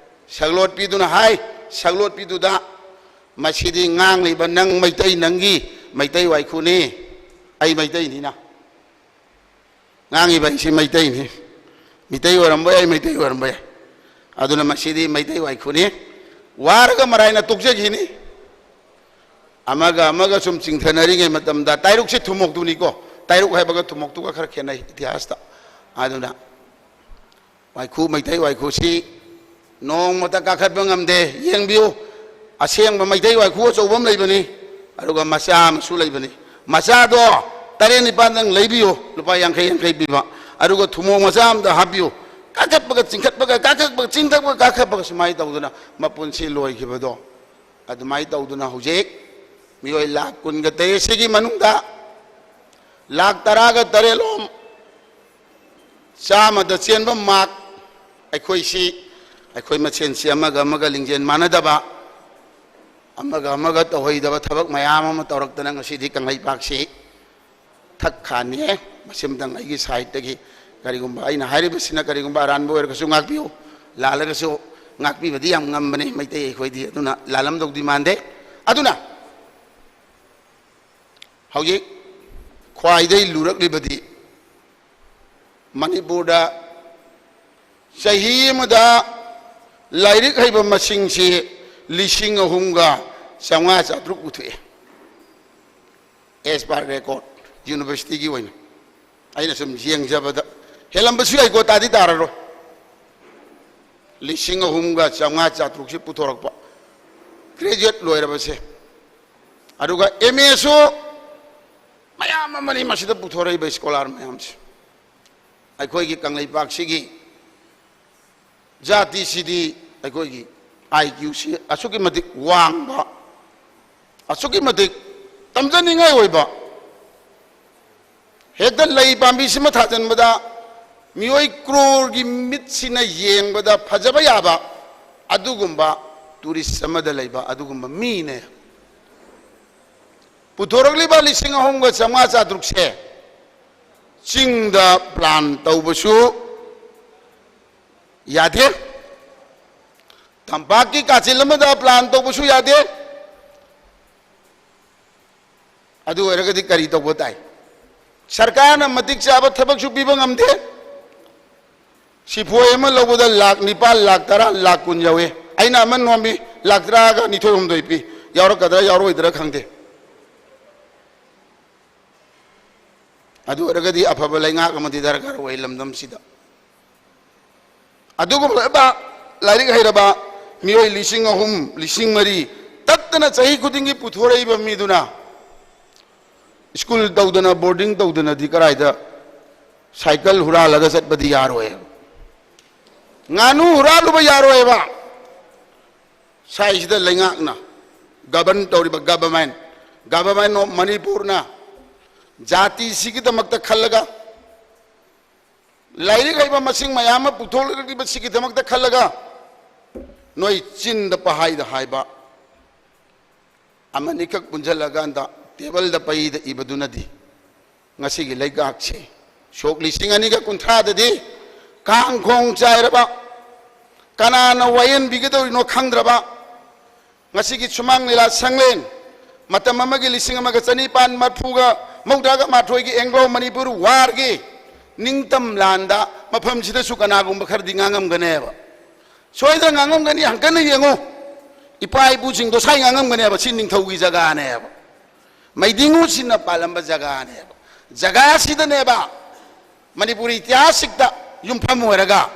ꯁꯛꯂꯣꯠꯄꯤꯗꯨꯅ ꯍꯥꯏ ꯁꯛꯂꯣꯠꯄꯤꯗꯨꯗ, "ꯃꯁꯤꯗꯤ ꯉꯥꯡꯂꯤꯕ ꯅꯪ ꯃꯩꯇꯩ, ꯅꯪꯒꯤ ꯃꯩꯇꯩ ꯋꯥꯏꯈꯨꯅꯤ, ꯑꯩ ꯃꯩꯇꯩꯅꯤꯅ꯫ ꯉꯥꯡꯉꯤꯕ ꯑꯩꯁꯤ ꯃꯩꯇꯩꯅꯤ, ꯃꯤꯇꯩ ꯑꯣꯏꯔꯝꯕ ꯌꯥꯏ, ꯃꯩꯇꯩ ꯑꯣꯏꯔꯝꯕ ꯌꯥꯏ꯫ ꯑꯗꯨꯅ ꯃꯁꯤꯗꯤ ꯃꯩꯇꯩ ꯋꯥꯏꯈꯨꯅꯤ"꯫ ꯋꯥꯔꯒ ꯃꯔꯥꯏꯅ ꯇꯣꯛꯆꯈꯤꯅꯤ꯫ ꯑꯃꯒ ꯑꯃꯒ ꯁꯨꯝ ꯆꯤꯡꯊꯅꯔꯤꯉꯩ ꯃꯇꯝꯗ, ꯇꯥꯏꯔꯨꯛꯁꯦ ꯊꯨꯝꯃꯣꯛꯇꯨꯅꯤꯀꯣ, ꯇꯥꯏꯔꯨꯛ ꯍꯥꯏꯕꯒ ꯊꯨꯝꯃꯣꯛꯇꯨꯒ ꯈꯔ ꯈꯦꯠꯅꯩ ꯏꯇꯤꯍꯥꯁꯇ꯫ ꯑꯗꯨꯅ ꯋꯥꯏꯈꯨ, ꯃꯩꯇꯩ ꯋꯥꯏꯈꯨꯁꯤ ꯅꯣꯡꯃꯇ ꯀꯥꯈꯠꯄ ꯉꯝꯗꯦ꯫ ꯌꯦꯡꯕꯤꯌꯨ, ꯑꯁꯦꯡꯕ ꯃꯩꯇꯩ ꯋꯥꯏꯈꯨ ꯑꯆꯧꯕ ꯑꯃ ꯂꯩꯕꯅꯤ, ꯑꯗꯨꯒ ꯃꯆꯥ ꯑꯃꯁꯨ ꯂꯩꯕꯅꯤ꯫ ꯃꯆꯥꯗꯣ ꯇꯔꯦꯠ ꯅꯤꯄꯥꯜꯗꯪ ꯂꯩꯕꯤꯌꯨ, ꯂꯨꯄꯥ ꯌꯥꯡꯈꯩ ꯌꯥꯡꯈꯩ ꯄꯤꯕ, ꯑꯗꯨꯒ ꯊꯨꯝꯃꯣꯛ ꯃꯆꯥ ꯑꯃꯗ ꯍꯥꯞꯄꯤꯌꯨ꯫ ꯀꯥꯈꯠꯄꯒ ꯆꯤꯡꯈꯠꯄꯒ, ꯀꯥꯈꯠꯄꯒ ꯆꯤꯡꯊꯛꯄꯒ, ꯀꯥꯈꯠꯄꯒ ꯁꯨꯃꯥꯏꯅ ꯇꯧꯗꯅ ꯃꯄꯨꯟꯁꯤ ꯂꯣꯏꯈꯤꯕꯗꯣ꯫ ꯑꯗꯨꯃꯥꯏꯅ ꯇꯧꯗꯨꯅ ꯍꯧꯖꯤꯛ ꯃꯤꯑꯣꯏ ꯂꯥꯈ ꯀꯨꯟꯒ ꯇꯔꯦꯠꯁꯤꯒꯤ ꯃꯅꯨꯡꯗ ꯂꯥꯈ ꯇꯔꯥꯒ ꯇꯔꯦꯠꯂꯣꯝ, ꯆꯥꯝꯃꯗ ꯆꯦꯟꯕ ꯃꯥꯔꯛ ꯑꯩꯈꯣꯏꯁꯤ, ꯑꯩꯈꯣꯏ ꯃꯁꯦꯟꯁꯤ ꯑꯃꯒ ꯑꯃꯒ ꯂꯤꯡꯖꯦꯜ ꯃꯥꯟꯅꯗꯕ, ꯑꯃꯒ ꯑꯃꯒ ꯇꯧꯍꯩꯗꯕ ꯊꯕꯛ ꯃꯌꯥꯝ ꯑꯃ ꯇꯧꯔꯛꯇꯅ ꯉꯁꯤꯗꯤ ꯀꯪꯂꯩꯄꯥꯛꯁꯤ ꯊꯛ ꯈꯥꯅꯤꯌꯦ꯫ ꯃꯁꯤꯃꯇꯪ ꯑꯩꯒꯤ ꯁꯥꯏꯠꯇꯒꯤ ꯀꯔꯤꯒꯨꯝꯕ ꯑꯩꯅ ꯍꯥꯏꯔꯤꯕꯁꯤꯅ ꯀꯔꯤꯒꯨꯝꯕ ꯑꯔꯥꯟꯕ ꯑꯣꯏꯔꯒꯁꯨ ꯉꯥꯛꯄꯤꯌꯨ, ꯂꯥꯜꯂꯒꯁꯨ ꯉꯥꯛꯄꯤꯕꯗꯤ ꯌꯥꯝ ꯉꯝꯕꯅꯤ ꯃꯩꯇꯩ ꯑꯩꯈꯣꯏꯗꯤ, ꯑꯗꯨꯅ ꯂꯥꯜꯂꯝꯗꯧꯗꯤ ꯃꯥꯟꯗꯦ꯫ ꯑꯗꯨꯅ ꯍꯧꯖꯤꯛ ꯈ꯭ꯋꯥꯏꯗꯒꯤ ꯂꯨꯔꯛꯂꯤꯕꯗꯤ ꯃꯅꯤꯄꯨꯔꯗ ꯆꯍꯤ ꯑꯃꯗ ꯂꯥꯏꯔꯤꯛ ꯍꯩꯕ ꯃꯁꯤꯡꯁꯤ ꯂꯤꯁꯤꯡ ꯑꯍꯨꯝꯒ ꯆꯥꯝꯃꯉꯥ ꯆꯥꯇ꯭ꯔꯨꯛ ꯄꯨꯊꯣꯛꯑꯦ, as per record, ꯌꯨꯅꯤꯚꯔꯁꯤꯇꯤꯒꯤ ꯑꯣꯏꯅ꯫ ꯑꯩꯅ ꯁꯨꯝ ꯌꯦꯡꯖꯕꯗ, ꯍꯦꯜꯂꯝꯕꯁꯨ ꯌꯥꯏꯀꯣ, ꯇꯥꯗꯤ ꯇꯥꯔꯔꯣꯏ꯫ ꯂꯤꯁꯤꯡ ꯑꯍꯨꯝꯒ ꯆꯥꯝꯃꯉꯥ ꯆꯥꯇ꯭ꯔꯨꯛꯁꯤ ꯄꯨꯊꯣꯔꯛꯄ, ꯒ꯭ꯔꯦꯖꯨꯑꯦꯠ ꯂꯣꯏꯔꯕꯁꯦ꯫ ꯑꯗꯨꯒ ꯑꯦꯝ ꯑꯦꯁꯨ ꯃꯌꯥꯝ ꯑꯃꯅꯤ ꯃꯁꯤꯗ ꯄꯨꯊꯣꯔꯛꯏꯕ ꯁ꯭ꯀꯣꯂꯥꯔ ꯃꯌꯥꯝꯁꯦ꯫ ꯑꯩꯈꯣꯏꯒꯤ ꯀꯪꯂꯩꯄꯥꯛꯁꯤꯒꯤ ꯖꯥꯇꯤꯁꯤꯗꯤ, ꯑꯩꯈꯣꯏꯒꯤ ꯑꯥꯏ ꯀ꯭ꯌꯨꯁꯤ ꯑꯁꯨꯛꯀꯤ ꯃꯇꯤꯛ ꯋꯥꯡꯕ, ꯑꯁꯨꯛꯀꯤ ꯃꯇꯤꯛ ꯇꯝꯖꯅꯤꯡꯉꯥꯏ ꯑꯣꯏꯕ, ꯍꯦꯛꯇ ꯂꯩ ꯄꯥꯝꯕꯤꯁꯤꯃ ꯊꯥꯖꯤꯟꯕꯗ ꯃꯤꯑꯣꯏ ꯀ꯭ꯔꯣꯔꯒꯤ ꯃꯤꯠꯁꯤꯅ ꯌꯦꯡꯕꯗ ꯐꯖꯕ ꯌꯥꯕ ꯑꯗꯨꯒꯨꯝꯕ ꯇꯨꯔꯤꯁ ꯑꯃꯗ ꯂꯩꯕ ꯑꯗꯨꯒꯨꯝꯕ ꯃꯤꯅꯦ꯫ ꯄꯨꯊꯣꯔꯛꯂꯤꯕ ꯂꯤꯁꯤꯡ ꯑꯍꯨꯝꯒ ꯆꯥꯝꯃꯉꯥ ꯆꯥꯇ꯭ꯔꯨꯛꯁꯦ ꯆꯤꯡꯗ ꯄ꯭ꯂꯥꯟ ꯇꯧꯕꯁꯨ ꯌꯥꯗꯦ, ꯇꯝꯄꯥꯛꯀꯤ ꯀꯥꯆꯤꯟ ꯑꯃꯗ ꯄ꯭ꯂꯥꯟ ꯇꯧꯕꯁꯨ ꯌꯥꯗꯦ꯫ ꯑꯗꯨ ꯑꯣꯏꯔꯒꯗꯤ ꯀꯔꯤ ꯇꯧꯕ ꯇꯥꯏ? ꯁꯔꯀꯥꯔꯅ ꯃꯇꯤꯛ ꯆꯥꯕ ꯊꯕꯛꯁꯨ ꯄꯤꯕ ꯉꯝꯗꯦ꯫ ꯁꯤꯐꯣꯏ ꯑꯃ ꯂꯧꯕꯗ ꯂꯥꯛ ꯅꯤꯄꯥꯜ, ꯂꯥꯛ ꯇꯔꯥ, ꯂꯥꯛ ꯀꯨꯟ ꯌꯧꯏ꯫ ꯑꯩꯅ ꯑꯃ ꯅꯣꯝꯃꯤ, ꯂꯥꯛ ꯇꯔꯥꯒ ꯅꯤꯊꯣꯏ ꯍꯨꯝꯗꯣꯏ ꯄꯤ꯫ ꯌꯥꯎꯔꯛꯀꯗ꯭ꯔꯥ ꯌꯥꯎꯔꯣꯏꯗ꯭ꯔꯥ ꯈꯪꯗꯦ꯫ ꯑꯗꯨ ꯑꯣꯏꯔꯒꯗꯤ ꯑꯐꯕ ꯂꯩꯉꯥꯛ ꯑꯃꯗꯤ ꯗꯔꯀꯥꯔ ꯑꯣꯏ ꯂꯝꯗꯝꯁꯤꯗ꯫ ꯑꯗꯨꯒꯨꯝꯂꯕ ꯂꯥꯏꯔꯤꯛ ꯍꯩꯔꯕ ꯃꯤꯑꯣꯏ ꯂꯤꯁꯤꯡ ꯑꯍꯨꯝ, ꯂꯤꯁꯤꯡ ꯃꯔꯤ ꯇꯠꯇꯅ ꯆꯍꯤ ꯈꯨꯗꯤꯡꯒꯤ ꯄꯨꯊꯣꯔꯛꯏꯕ ꯃꯤꯗꯨꯅ ꯁ꯭ꯀꯨꯜ ꯇꯧꯗꯅ, ꯕꯣꯔꯗꯤꯡ ꯇꯧꯗꯅꯗꯤ ꯀꯔꯥꯏꯗ ꯁꯥꯏꯀꯜ ꯍꯨꯔꯥꯜꯂꯒ ꯆꯠꯄꯗꯤ ꯌꯥꯔꯣꯏ꯫ ꯉꯥꯅꯨ ꯍꯨꯔꯥꯜꯂꯨꯕ ꯌꯥꯔꯣꯏꯕ꯫ ꯁ꯭ꯋꯥꯏꯁꯤꯗ ꯂꯩꯉꯥꯛꯅ, ꯒꯕꯔꯟ ꯇꯧꯔꯤꯕ ꯒꯚꯔꯟꯃꯦꯟ, ꯒꯚꯔꯟꯃꯦꯟ ꯑꯣꯐ ꯃꯅꯤꯄꯨꯔꯅ ꯖꯥꯇꯤꯁꯤꯒꯤꯗꯃꯛꯇ ꯈꯜꯂꯒ, ꯂꯥꯏꯔꯤꯛ ꯍꯩꯕ ꯃꯁꯤꯡ ꯃꯌꯥꯝ ꯑꯃ ꯄꯨꯊꯣꯛꯂꯛꯂꯤꯕꯁꯤꯒꯤꯗꯃꯛꯇ ꯈꯜꯂꯒ, ꯅꯣꯏ ꯆꯤꯟꯗ ꯄꯍꯥꯏꯗ ꯍꯥꯏꯕ ꯑꯃꯅꯤꯈꯛ ꯄꯨꯟꯁꯤꯜꯂꯀꯥꯟꯗ ꯇꯦꯕꯜꯗ ꯄꯩꯗ ꯏꯕꯗꯨꯅꯗꯤ ꯉꯁꯤꯒꯤ ꯂꯩꯉꯥꯛꯁꯦ ꯁꯣꯛ ꯂꯤꯁꯤꯡ ꯑꯅꯤꯒ ꯀꯨꯟꯊ꯭ꯔꯥꯗꯗꯤ ꯀꯥꯡ ꯈꯣꯡ ꯆꯥꯏꯔꯕ, ꯀꯅꯥꯅ ꯋꯥꯌꯦꯟꯕꯤꯒꯗꯧꯔꯤꯅꯣ ꯈꯪꯗ꯭ꯔꯕ, ꯉꯁꯤꯒꯤ ꯁꯨꯃꯥꯡ ꯂꯤꯂꯥ ꯁꯪꯂꯦꯟ, ꯃꯇꯝ ꯑꯃꯒꯤ ꯂꯤꯁꯤꯡ ꯑꯃꯒ ꯆꯅꯤꯄꯥꯟ ꯃꯔꯐꯨꯒ, ꯃꯧꯗ꯭ꯔꯥꯒ ꯃꯥꯊꯣꯏꯒꯤ ꯑꯦꯡꯒ꯭ꯂꯣ ꯃꯅꯤꯄꯨꯔ ꯋꯥꯔꯒꯤ ꯅꯤꯡꯇꯝ ꯂꯥꯟꯗ ꯃꯐꯝꯁꯤꯗꯁꯨ ꯀꯅꯥꯒꯨꯝꯕ ꯈꯔꯗꯤ ꯉꯥꯡꯉꯝꯒꯅꯦꯕ꯫ ꯁꯣꯏꯗꯅ ꯉꯥꯡꯉꯝꯒꯅꯤ, ꯍꯪꯀꯠꯅ ꯌꯦꯡꯉꯨ꯫ ꯏꯄꯥ ꯏꯄꯨꯁꯤꯡꯗꯣ ꯁꯥꯏ ꯉꯥꯡꯉꯝꯒꯅꯦꯕ, ꯁꯤ ꯅꯤꯡꯊꯧꯒꯤ ꯖꯒꯥꯅꯦꯕ, ꯃꯩꯗꯤꯡꯉꯨꯁꯤꯡꯅ ꯄꯥꯜꯂꯝꯕ ꯖꯒꯥꯅꯦꯕ꯫ ꯖꯒꯥꯁꯤꯗꯅꯦꯕ ꯃꯅꯤꯄꯨꯔꯤ ꯏꯇꯤꯍꯥꯁꯤꯛꯇ ꯌꯨꯝꯐꯝ ꯑꯣꯏꯔꯒ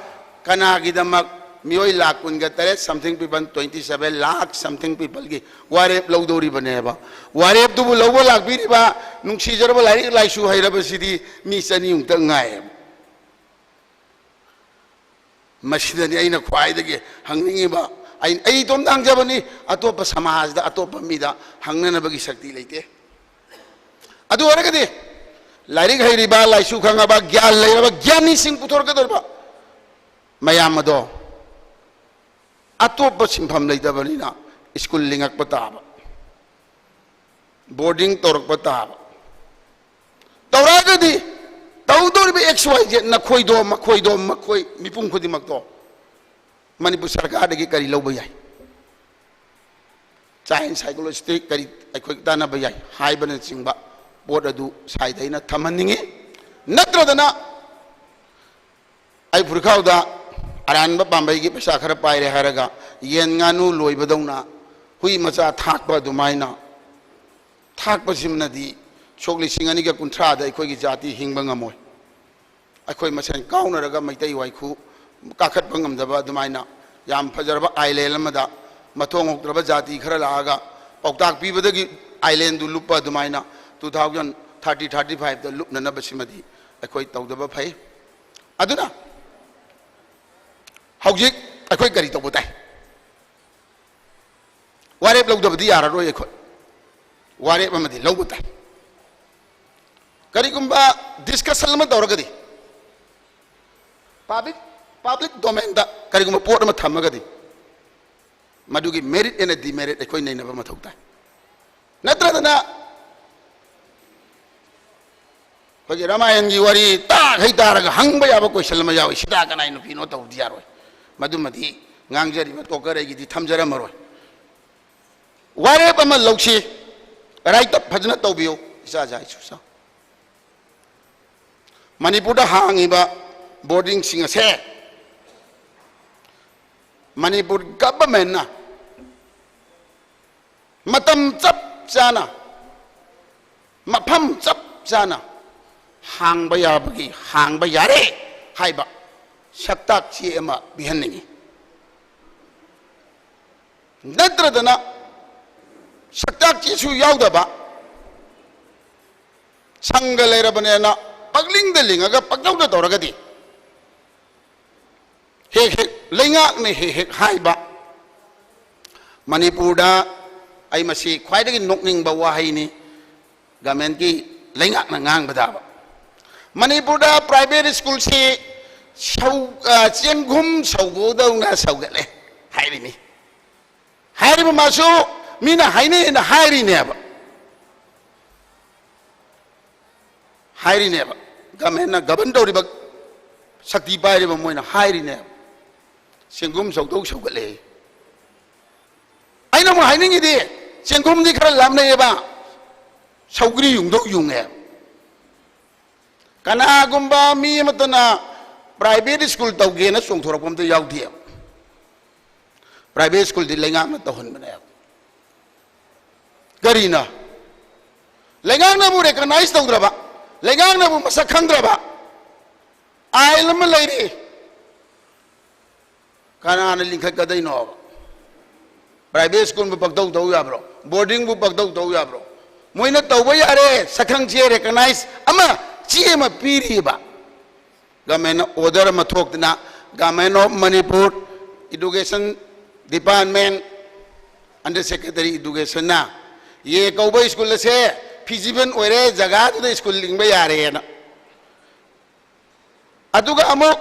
ꯀꯅꯥꯒꯤꯗꯃꯛ ꯃꯤꯑꯣꯏ ꯂꯥꯈ ꯀꯨꯟꯒ ꯇꯔꯦꯠ, something people, twenty seven lakh something peopleꯒꯤ ꯋꯥꯔꯦꯞ ꯂꯧꯗꯧꯔꯤꯕꯅꯦꯕ꯫ ꯋꯥꯔꯦꯞꯇꯨꯕꯨ ꯂꯧꯕ ꯂꯥꯛꯄꯤꯔꯤꯕ ꯅꯨꯡꯁꯤꯖꯔꯕ ꯂꯥꯏꯔꯤꯛ ꯂꯥꯏꯁꯨ ꯍꯩꯔꯕꯁꯤꯗꯤ ꯃꯤ ꯆꯅꯤꯃꯨꯛꯇ ꯉꯥꯏꯌꯦꯕ꯫ ꯃꯁꯤꯗꯅꯤ ꯑꯩꯅ ꯈ꯭ꯋꯥꯏꯗꯒꯤ ꯍꯪꯅꯤꯡꯉꯤꯕ꯫ ꯑꯩ, ꯑꯩ ꯏꯇꯣꯝꯇ ꯍꯪꯖꯕꯅꯤ, ꯑꯇꯣꯞꯄ ꯁꯃꯥꯖꯗ, ꯑꯇꯣꯞꯄ ꯃꯤꯗ ꯍꯪꯅꯅꯕꯒꯤ ꯁꯛꯇꯤ ꯂꯩꯇꯦ꯫ ꯑꯗꯨ ꯑꯣꯏꯔꯒꯗꯤ ꯂꯥꯏꯔꯤꯛ ꯍꯩꯔꯤꯕ, ꯂꯥꯏꯁꯨ ꯈꯪꯉꯕ, ꯒ꯭ꯌꯥꯟ ꯂꯩꯔꯕ ꯒ꯭ꯌꯥꯅꯤꯁꯤꯡ ꯄꯨꯊꯣꯔꯛꯀꯗꯧꯔꯤꯕ ꯃꯌꯥꯝ ꯑꯗꯣ ꯑꯇꯣꯞꯄ ꯁꯤꯟꯐꯝ ꯂꯩꯇꯕꯅꯤꯅ ꯁ꯭ꯀꯨꯜ ꯂꯤꯡꯉꯛꯄ ꯇꯥꯕ, ꯕꯣꯔꯗꯤꯡ ꯇꯧꯔꯛꯄ ꯇꯥꯕ꯫ ꯇꯧꯔꯛꯑꯒꯗꯤ ꯇꯧꯗꯧꯔꯤꯕ X Y Z, ꯅꯈꯣꯏꯗꯣ, ꯃꯈꯣꯏꯗꯣ, ꯃꯈꯣꯏ ꯃꯤꯄꯨꯝ ꯈꯨꯗꯤꯡꯃꯛꯇꯣ ꯃꯅꯤꯄꯨꯔ ꯁꯔꯀꯥꯔꯗꯒꯤ ꯀꯔꯤ ꯂꯧꯕ ꯌꯥꯏ? ꯆꯥꯏꯜ ꯁꯥꯏꯀꯣꯂꯣꯖꯤꯁꯇ ꯀꯔꯤ ꯑꯩꯈꯣꯏ ꯇꯥꯟꯅꯕ ꯌꯥꯏ ꯍꯥꯏꯕꯅꯆꯤꯡꯕ ꯄꯣꯠ ꯑꯗꯨ ꯁ꯭ꯋꯥꯏꯗ ꯑꯩꯅ ꯊꯝꯍꯟꯅꯤꯡꯉꯤ꯫ ꯅꯠꯇ꯭ꯔꯗꯅ ꯑꯩ ꯐꯨꯔꯤꯈꯥꯎꯗ ꯑꯔꯥꯟꯕ ꯄꯥꯝꯕꯩꯒꯤ ꯄꯩꯁꯥ ꯈꯔ ꯄꯥꯏꯔꯦ ꯍꯥꯏꯔꯒ ꯌꯦꯟ ꯉꯥꯅꯨ ꯂꯣꯏꯕꯗꯧꯅ ꯍꯨꯏ ꯃꯆꯥ ꯊꯥꯛꯄ ꯑꯗꯨꯃꯥꯏꯅ ꯊꯥꯛꯄꯁꯤꯃꯅꯗꯤ ꯁꯣꯛ ꯂꯤꯁꯤꯡ ꯑꯅꯤꯒ ꯀꯨꯟꯊ꯭ꯔꯥꯗ ꯑꯩꯈꯣꯏꯒꯤ ꯖꯥꯇꯤ ꯍꯤꯡꯕ ꯉꯝꯃꯣꯏ꯫ ꯑꯩꯈꯣꯏ ꯃꯁꯦꯟ ꯀꯥꯎꯅꯔꯒ ꯃꯩꯇꯩ ꯋꯥꯏꯈꯨ ꯀꯥꯈꯠꯄ ꯉꯝꯗꯕ ꯑꯗꯨꯃꯥꯏꯅ ꯌꯥꯝ ꯐꯖꯔꯕ ꯑꯥꯏꯂꯦꯟ ꯑꯃꯗ ꯃꯊꯣꯡ ꯍꯣꯛꯇ꯭ꯔꯕ ꯖꯥꯇꯤ ꯈꯔ ꯂꯥꯛꯑꯒ ꯄꯥꯎꯇꯥꯛ ꯄꯤꯕꯗꯒꯤ ꯑꯥꯏꯂꯦꯟꯗꯨ ꯂꯨꯞꯄ ꯑꯗꯨꯃꯥꯏꯅ two thousand thirty, thirty fiveꯇ ꯂꯨꯞꯅꯅꯕꯁꯤꯃꯗꯤ ꯑꯩꯈꯣꯏ ꯇꯧꯗꯕ ꯐꯩ꯫ ꯑꯗꯨꯅ ꯍꯧꯖꯤꯛ ꯑꯩꯈꯣꯏ ꯀꯔꯤ ꯇꯧꯕ ꯇꯥꯏ? ꯋꯥꯔꯦꯞ ꯂꯧꯗꯕꯗꯤ ꯌꯥꯔꯔꯣꯏ꯫ ꯑꯩꯈꯣꯏ ꯋꯥꯔꯦꯞ ꯑꯃꯗꯤ ꯂꯧꯕ ꯇꯥꯏ꯫ ꯀꯔꯤꯒꯨꯝꯕ ꯗꯤꯁꯀꯁꯟ ꯑꯃ ꯇꯧꯔꯒꯗꯤ, ꯄꯥꯕ꯭ꯂꯤꯛ, ꯄꯥꯕ꯭ꯂꯤꯛ ꯗꯣꯃꯦꯟꯗ ꯀꯔꯤꯒꯨꯝꯕ ꯄꯣꯠ ꯑꯃ ꯊꯝꯃꯒꯗꯤ, ꯃꯗꯨꯒꯤ ꯃꯦꯔꯤꯠ ꯑꯦꯟ ꯗꯤꯃꯦꯔꯤꯠ ꯑꯩꯈꯣꯏ ꯅꯩꯅꯕ ꯃꯊꯧ ꯇꯥꯏ꯫ ꯅꯠꯇ꯭ꯔꯒꯅ ꯑꯩꯈꯣꯏꯒꯤ ꯔꯥꯃꯥꯌꯟꯒꯤ ꯋꯥꯔꯤ ꯇꯥꯈꯩ ꯇꯥꯔꯒ ꯍꯪꯕ ꯌꯥꯕ ꯀꯣꯏꯁꯟ ꯑꯃ ꯌꯥꯎꯏ, "ꯁꯤꯗꯥ ꯀꯅꯥꯏ ꯅꯨꯄꯤꯅꯣ?" ꯇꯧꯕꯗꯤ ꯌꯥꯔꯣꯏ꯫ ꯃꯗꯨꯃꯗꯤ ꯉꯥꯡꯖꯔꯤꯕ ꯇꯣꯀꯔ ꯑꯩꯒꯤꯗꯤ ꯊꯝꯖꯔꯝꯃꯔꯣꯏ꯫ ꯋꯥꯔꯦꯞ ꯑꯃ ꯂꯧꯁꯤ, ꯔꯥꯏꯇꯞ ꯐꯖꯅ ꯇꯧꯕꯤꯌꯨ, ꯏꯆꯥ ꯏꯆꯥ ꯏꯁꯨ ꯏꯆꯥ꯫ ꯃꯅꯤꯄꯨꯔꯗ ꯍꯥꯡꯉꯤꯕ ꯕꯣꯔꯗꯤꯡꯁꯤꯡ ꯑꯁꯦ ꯃꯅꯤꯄꯨꯔ ꯒꯚꯔꯟꯃꯦꯟꯅ ꯃꯇꯝ ꯆꯞ ꯆꯥꯅ, ꯃꯐꯝ ꯆꯞ ꯆꯥꯅ ꯍꯥꯡꯕ ꯌꯥꯕꯒꯤ ꯍꯥꯡꯕ ꯌꯥꯔꯦ ꯍꯥꯏꯕ ꯁꯛꯇꯥꯛ ꯆꯦ ꯑꯃ ꯄꯤꯍꯟꯅꯤꯡꯏ꯫ ꯅꯠꯇ꯭ꯔꯗꯅ ꯁꯛꯇꯥꯛ ꯆꯦꯁꯨ ꯌꯥꯎꯗꯕ, ꯁꯪꯒ ꯂꯩꯔꯕꯅꯦꯅ ꯄꯛꯂꯤꯡꯗ ꯂꯤꯡꯉꯒ ꯄꯛꯇꯧꯗ ꯇꯧꯔꯒꯗꯤ, ꯍꯦꯛ ꯍꯦꯛ ꯂꯩꯉꯥꯛꯅ ꯍꯦꯛ ꯍꯦꯛ ꯍꯥꯏꯕ, ꯃꯅꯤꯄꯨꯔꯗ ꯑꯩ ꯃꯁꯤ ꯈ꯭ꯋꯥꯏꯗꯒꯤ ꯅꯣꯛꯅꯤꯡꯕ ꯋꯥꯍꯩꯅꯤ, ꯒꯃꯦꯟꯒꯤ ꯂꯩꯉꯥꯛꯅ ꯉꯥꯡꯕꯗꯕ, ꯃꯅꯤꯄꯨꯔꯗ ꯄ꯭ꯔꯥꯏꯚꯦꯠ ꯁ꯭ꯀꯨꯜꯁꯤ ꯁꯧ-, ꯑ, ꯆꯦꯡꯒꯨꯝ ꯁꯧꯕꯗꯧꯅ ꯁꯧꯒꯠꯂꯦ ꯍꯥꯏꯔꯤꯅꯤ꯫ ꯍꯥꯏꯔꯤꯕ ꯃꯥꯁꯨ ꯃꯤꯅ ꯍꯥꯏꯅꯩꯅ ꯍꯥꯏꯔꯤꯅꯦꯕ꯫ ꯍꯥꯏꯔꯤꯅꯦꯕ꯫ ꯒꯃꯦꯟꯅ ꯒꯕꯟ ꯇꯧꯔꯤꯕ, ꯁꯛꯇꯤ ꯄꯥꯏꯔꯤꯕ ꯃꯣꯏꯅ ꯍꯥꯏꯔꯤꯅꯦꯕ꯫ ꯆꯦꯡꯒꯨꯝ ꯁꯧꯗꯧ ꯁꯧꯒꯠꯂꯦ꯫ ꯑꯩꯅ ꯑꯃꯨꯛ ꯍꯥꯏꯅꯤꯡꯉꯤꯗꯤ, ꯆꯦꯡꯒꯨꯝꯗꯤ ꯈꯔ ꯂꯥꯞꯅꯩꯌꯦꯕ, ꯁꯧꯒ꯭ꯔꯤ ꯌꯨꯡꯗꯧ ꯌꯨꯡꯉꯦ꯫ ꯀꯅꯥꯒꯨꯝꯕ ꯃꯤ ꯑꯃꯠꯇꯅ ꯄ꯭ꯔꯥꯏꯚꯦꯠ ꯁ꯭ꯀꯨꯜ ꯇꯧꯒꯦꯅ ꯆꯣꯡꯊꯣꯔꯛꯄ ꯑꯝꯇ ꯌꯥꯎꯗꯦꯕ꯫ ꯄ꯭ꯔꯥꯏꯚꯦꯠ ꯁ꯭ꯀꯨꯜꯗꯤ ꯂꯩꯉꯥꯛꯅ ꯇꯧꯍꯟꯕꯅꯦꯕ꯫ ꯀꯔꯤꯅꯣ? ꯂꯩꯉꯥꯛꯅꯕꯨ ꯔꯦꯀꯒꯅꯥꯏꯖ ꯇꯧꯗ꯭ꯔꯕ, ꯂꯩꯉꯥꯛꯅꯕꯨ ꯃꯁꯛ ꯈꯪꯗ꯭ꯔꯕ, ꯑꯥꯏꯟ ꯑꯃ ꯂꯩꯔꯤ, ꯀꯅꯥꯅ ꯂꯤꯡꯈꯠꯀꯗꯣꯏꯅꯣꯕ? ꯄ꯭ꯔꯥꯏꯚꯦꯠ ꯁ꯭ꯀꯨꯜꯕꯨ ꯄꯪꯇꯧ ꯇꯧ ꯌꯥꯕ꯭ꯔꯣ? ꯕꯣꯔꯗꯤꯡꯕꯨ ꯄꯪꯇꯧ ꯇꯧ ꯌꯥꯕ꯭ꯔꯣ? ꯃꯣꯏꯅ ꯇꯧꯕ ꯌꯥꯔꯦ, ꯁꯛꯈꯪ ꯆꯦ ꯔꯦꯀꯒꯅꯥꯏꯖ ꯑꯃ, ꯆꯦ ꯑꯃ ꯄꯤꯔꯤꯕ꯫ ꯒꯃꯦꯟꯅ ꯑꯣꯔꯗꯔ ꯑꯃ ꯊꯣꯛꯇꯅ, Government of Manipur, Education Department, Under Secretary Educationꯅ ꯌꯦ ꯀꯧꯕ ꯁ꯭ꯀꯨꯜ ꯑꯁꯦ ꯐꯤꯖꯤꯕꯜ ꯑꯣꯏꯔꯦ, ꯖꯒꯥꯗꯨꯗ ꯁ꯭ꯀꯨꯜ ꯂꯤꯡꯕ ꯌꯥꯔꯦꯅ꯫ ꯑꯗꯨꯒ ꯑꯃꯨꯛ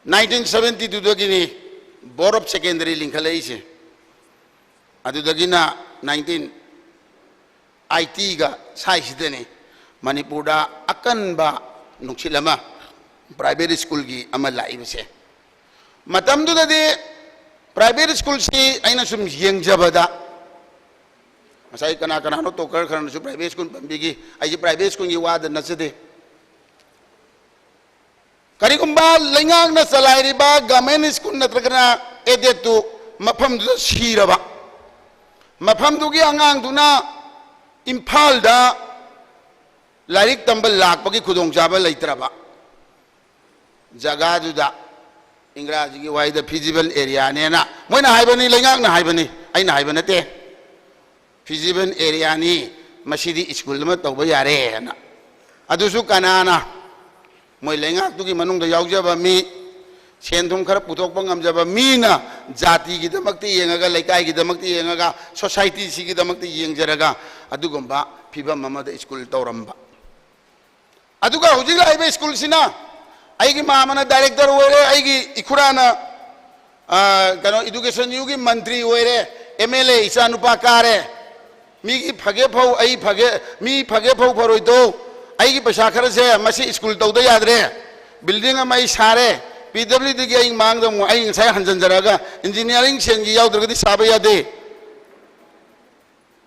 nineteen seventy twoꯗꯒꯤꯅꯤ Board of Secondary ꯂꯤꯡꯈꯠꯂꯛꯏꯁꯦ꯫ ꯑꯗꯨꯗꯒꯤꯅ nineteen eightyꯒ ꯁ꯭ꯋꯥꯏꯁꯤꯗꯅꯤ ꯃꯅꯤꯄꯨꯔꯗ ꯑꯀꯟꯕ ꯅꯨꯡꯁꯤꯠ ꯑꯃ, ꯄ꯭ꯔꯥꯏꯚꯦꯠ ꯁ꯭ꯀꯨꯜꯒꯤ ꯑꯃ ꯂꯥꯛꯏꯕꯁꯦ꯫ ꯃꯇꯝꯗꯨꯗꯗꯤ ꯄ꯭ꯔꯥꯏꯚꯦꯠ ꯁ꯭ꯀꯨꯜꯁꯤ ꯑꯩꯅ ꯁꯨꯝ ꯌꯦꯡꯖꯕꯗ, ꯉꯁꯥꯏ ꯀꯅꯥ ꯀꯅꯥꯅꯣ ꯇꯣꯀꯔ ꯈꯔꯅꯁꯨ ꯄ꯭ꯔꯥꯏꯚꯦꯠ ꯁ꯭ꯀꯨꯜ ꯄꯟꯕꯤꯈꯤ, ꯑꯩꯁꯦ ꯄ꯭ꯔꯥꯏꯚꯦꯠ ꯁ꯭ꯀꯨꯜꯒꯤ ꯋꯥꯗ ꯅꯠꯆꯗꯦ꯫ ꯀꯔꯤꯒꯨꯝꯕ ꯂꯩꯉꯥꯛꯅ ꯆꯂꯥꯏꯔꯤꯕ ꯒꯚꯔꯟꯃꯦꯟꯠ ꯁ꯭ꯀꯨꯜ ꯅꯠꯇ꯭ꯔꯒꯅ ꯑꯦꯗꯦꯗꯇꯨ ꯃꯐꯝꯗꯨꯗ ꯁꯤꯔꯕ, ꯃꯐꯝꯗꯨꯒꯤ ꯑꯉꯥꯡꯗꯨꯅ ꯏꯝꯐꯥꯜꯗ ꯂꯥꯏꯔꯤꯛ ꯇꯝꯕ ꯂꯥꯛꯄꯒꯤ ꯈꯨꯗꯣꯡꯆꯥꯕ ꯂꯩꯇ꯭ꯔꯕ ꯖꯒꯥꯗꯨꯗ, ꯏꯪꯒ꯭ꯔꯥꯖꯤꯒꯤ ꯋꯥꯍꯩꯗ feasible areaꯅꯦꯅ ꯃꯣꯏꯅ ꯍꯥꯏꯕꯅꯤ, ꯂꯩꯉꯥꯛꯅ ꯍꯥꯏꯕꯅꯤ, ꯑꯩꯅ ꯍꯥꯏꯕ ꯅꯠꯇꯦ꯫ Feasible areaꯅꯤ, ꯃꯁꯤꯗꯤ ꯁ꯭ꯀꯨꯜ ꯑꯃ ꯇꯧꯕ ꯌꯥꯔꯦꯅ꯫ ꯑꯗꯨꯁꯨ ꯀꯅꯥꯅ? ꯃꯣꯏ ꯂꯩꯉꯥꯛꯇꯨꯒꯤ ꯃꯅꯨꯡꯗ ꯌꯥꯎꯖꯕ ꯃꯤ, ꯁꯦꯟ ꯊꯨꯝ ꯈꯔ ꯄꯨꯊꯣꯛꯄ ꯉꯝꯖꯕ ꯃꯤꯅ ꯖꯥꯇꯤꯒꯤꯗꯃꯛꯇ ꯌꯦꯡꯉꯒ, ꯂꯩꯀꯥꯏꯒꯤꯗꯃꯛꯇ ꯌꯦꯡꯉꯒ, societyꯁꯤꯒꯤꯗꯃꯛꯇ ꯌꯦꯡꯖꯔꯒ ꯑꯗꯨꯒꯨꯝꯕ ꯐꯤꯕꯝ ꯑꯃꯗ ꯁ꯭ꯀꯨꯜ ꯇꯧꯔꯝꯕ꯫ ꯑꯗꯨꯒ ꯍꯧꯖꯤꯛ ꯂꯥꯛꯏꯕ ꯁ꯭ꯀꯨꯜꯁꯤꯅ ꯑꯩꯒꯤ ꯃꯥꯃꯅ director ꯑꯣꯏꯔꯦ, ꯑꯩꯒꯤ ꯏꯈꯨꯔꯥꯅ, ꯑ, ꯀꯩꯅꯣ, education ꯌꯨꯒꯤ ꯃꯟꯇ꯭ꯔꯤ ꯑꯣꯏꯔꯦ, MLA ꯏꯆꯥꯅꯨꯄꯥ ꯀꯥꯔꯦ꯫ ꯃꯤꯒꯤ ꯐꯒꯦ ꯐꯧ ꯑꯩ ꯐꯒꯦ, ꯃꯤ ꯐꯒꯦ ꯐꯧ ꯐꯔꯣꯏꯗꯣ, ꯑꯩꯒꯤ ꯄꯩꯁꯥ ꯈꯔꯁꯦ ꯃꯁꯤ ꯁ꯭ꯀꯨꯜ ꯇꯧꯗ ꯌꯥꯗ꯭ꯔꯦ, building ꯑꯃ ꯑꯩ ꯁꯥꯔꯦ, PWDꯒꯤ ꯑꯩ ꯃꯥꯡꯗ ꯑꯃꯨꯛ ꯑꯩ ꯉꯁꯥꯏ ꯍꯟꯖꯤꯟꯖꯔꯛꯑꯒ engineering ꯁꯦꯟꯒꯤ ꯌꯥꯎꯗ꯭ꯔꯒꯗꯤ ꯁꯥꯕ ꯌꯥꯗꯦ꯫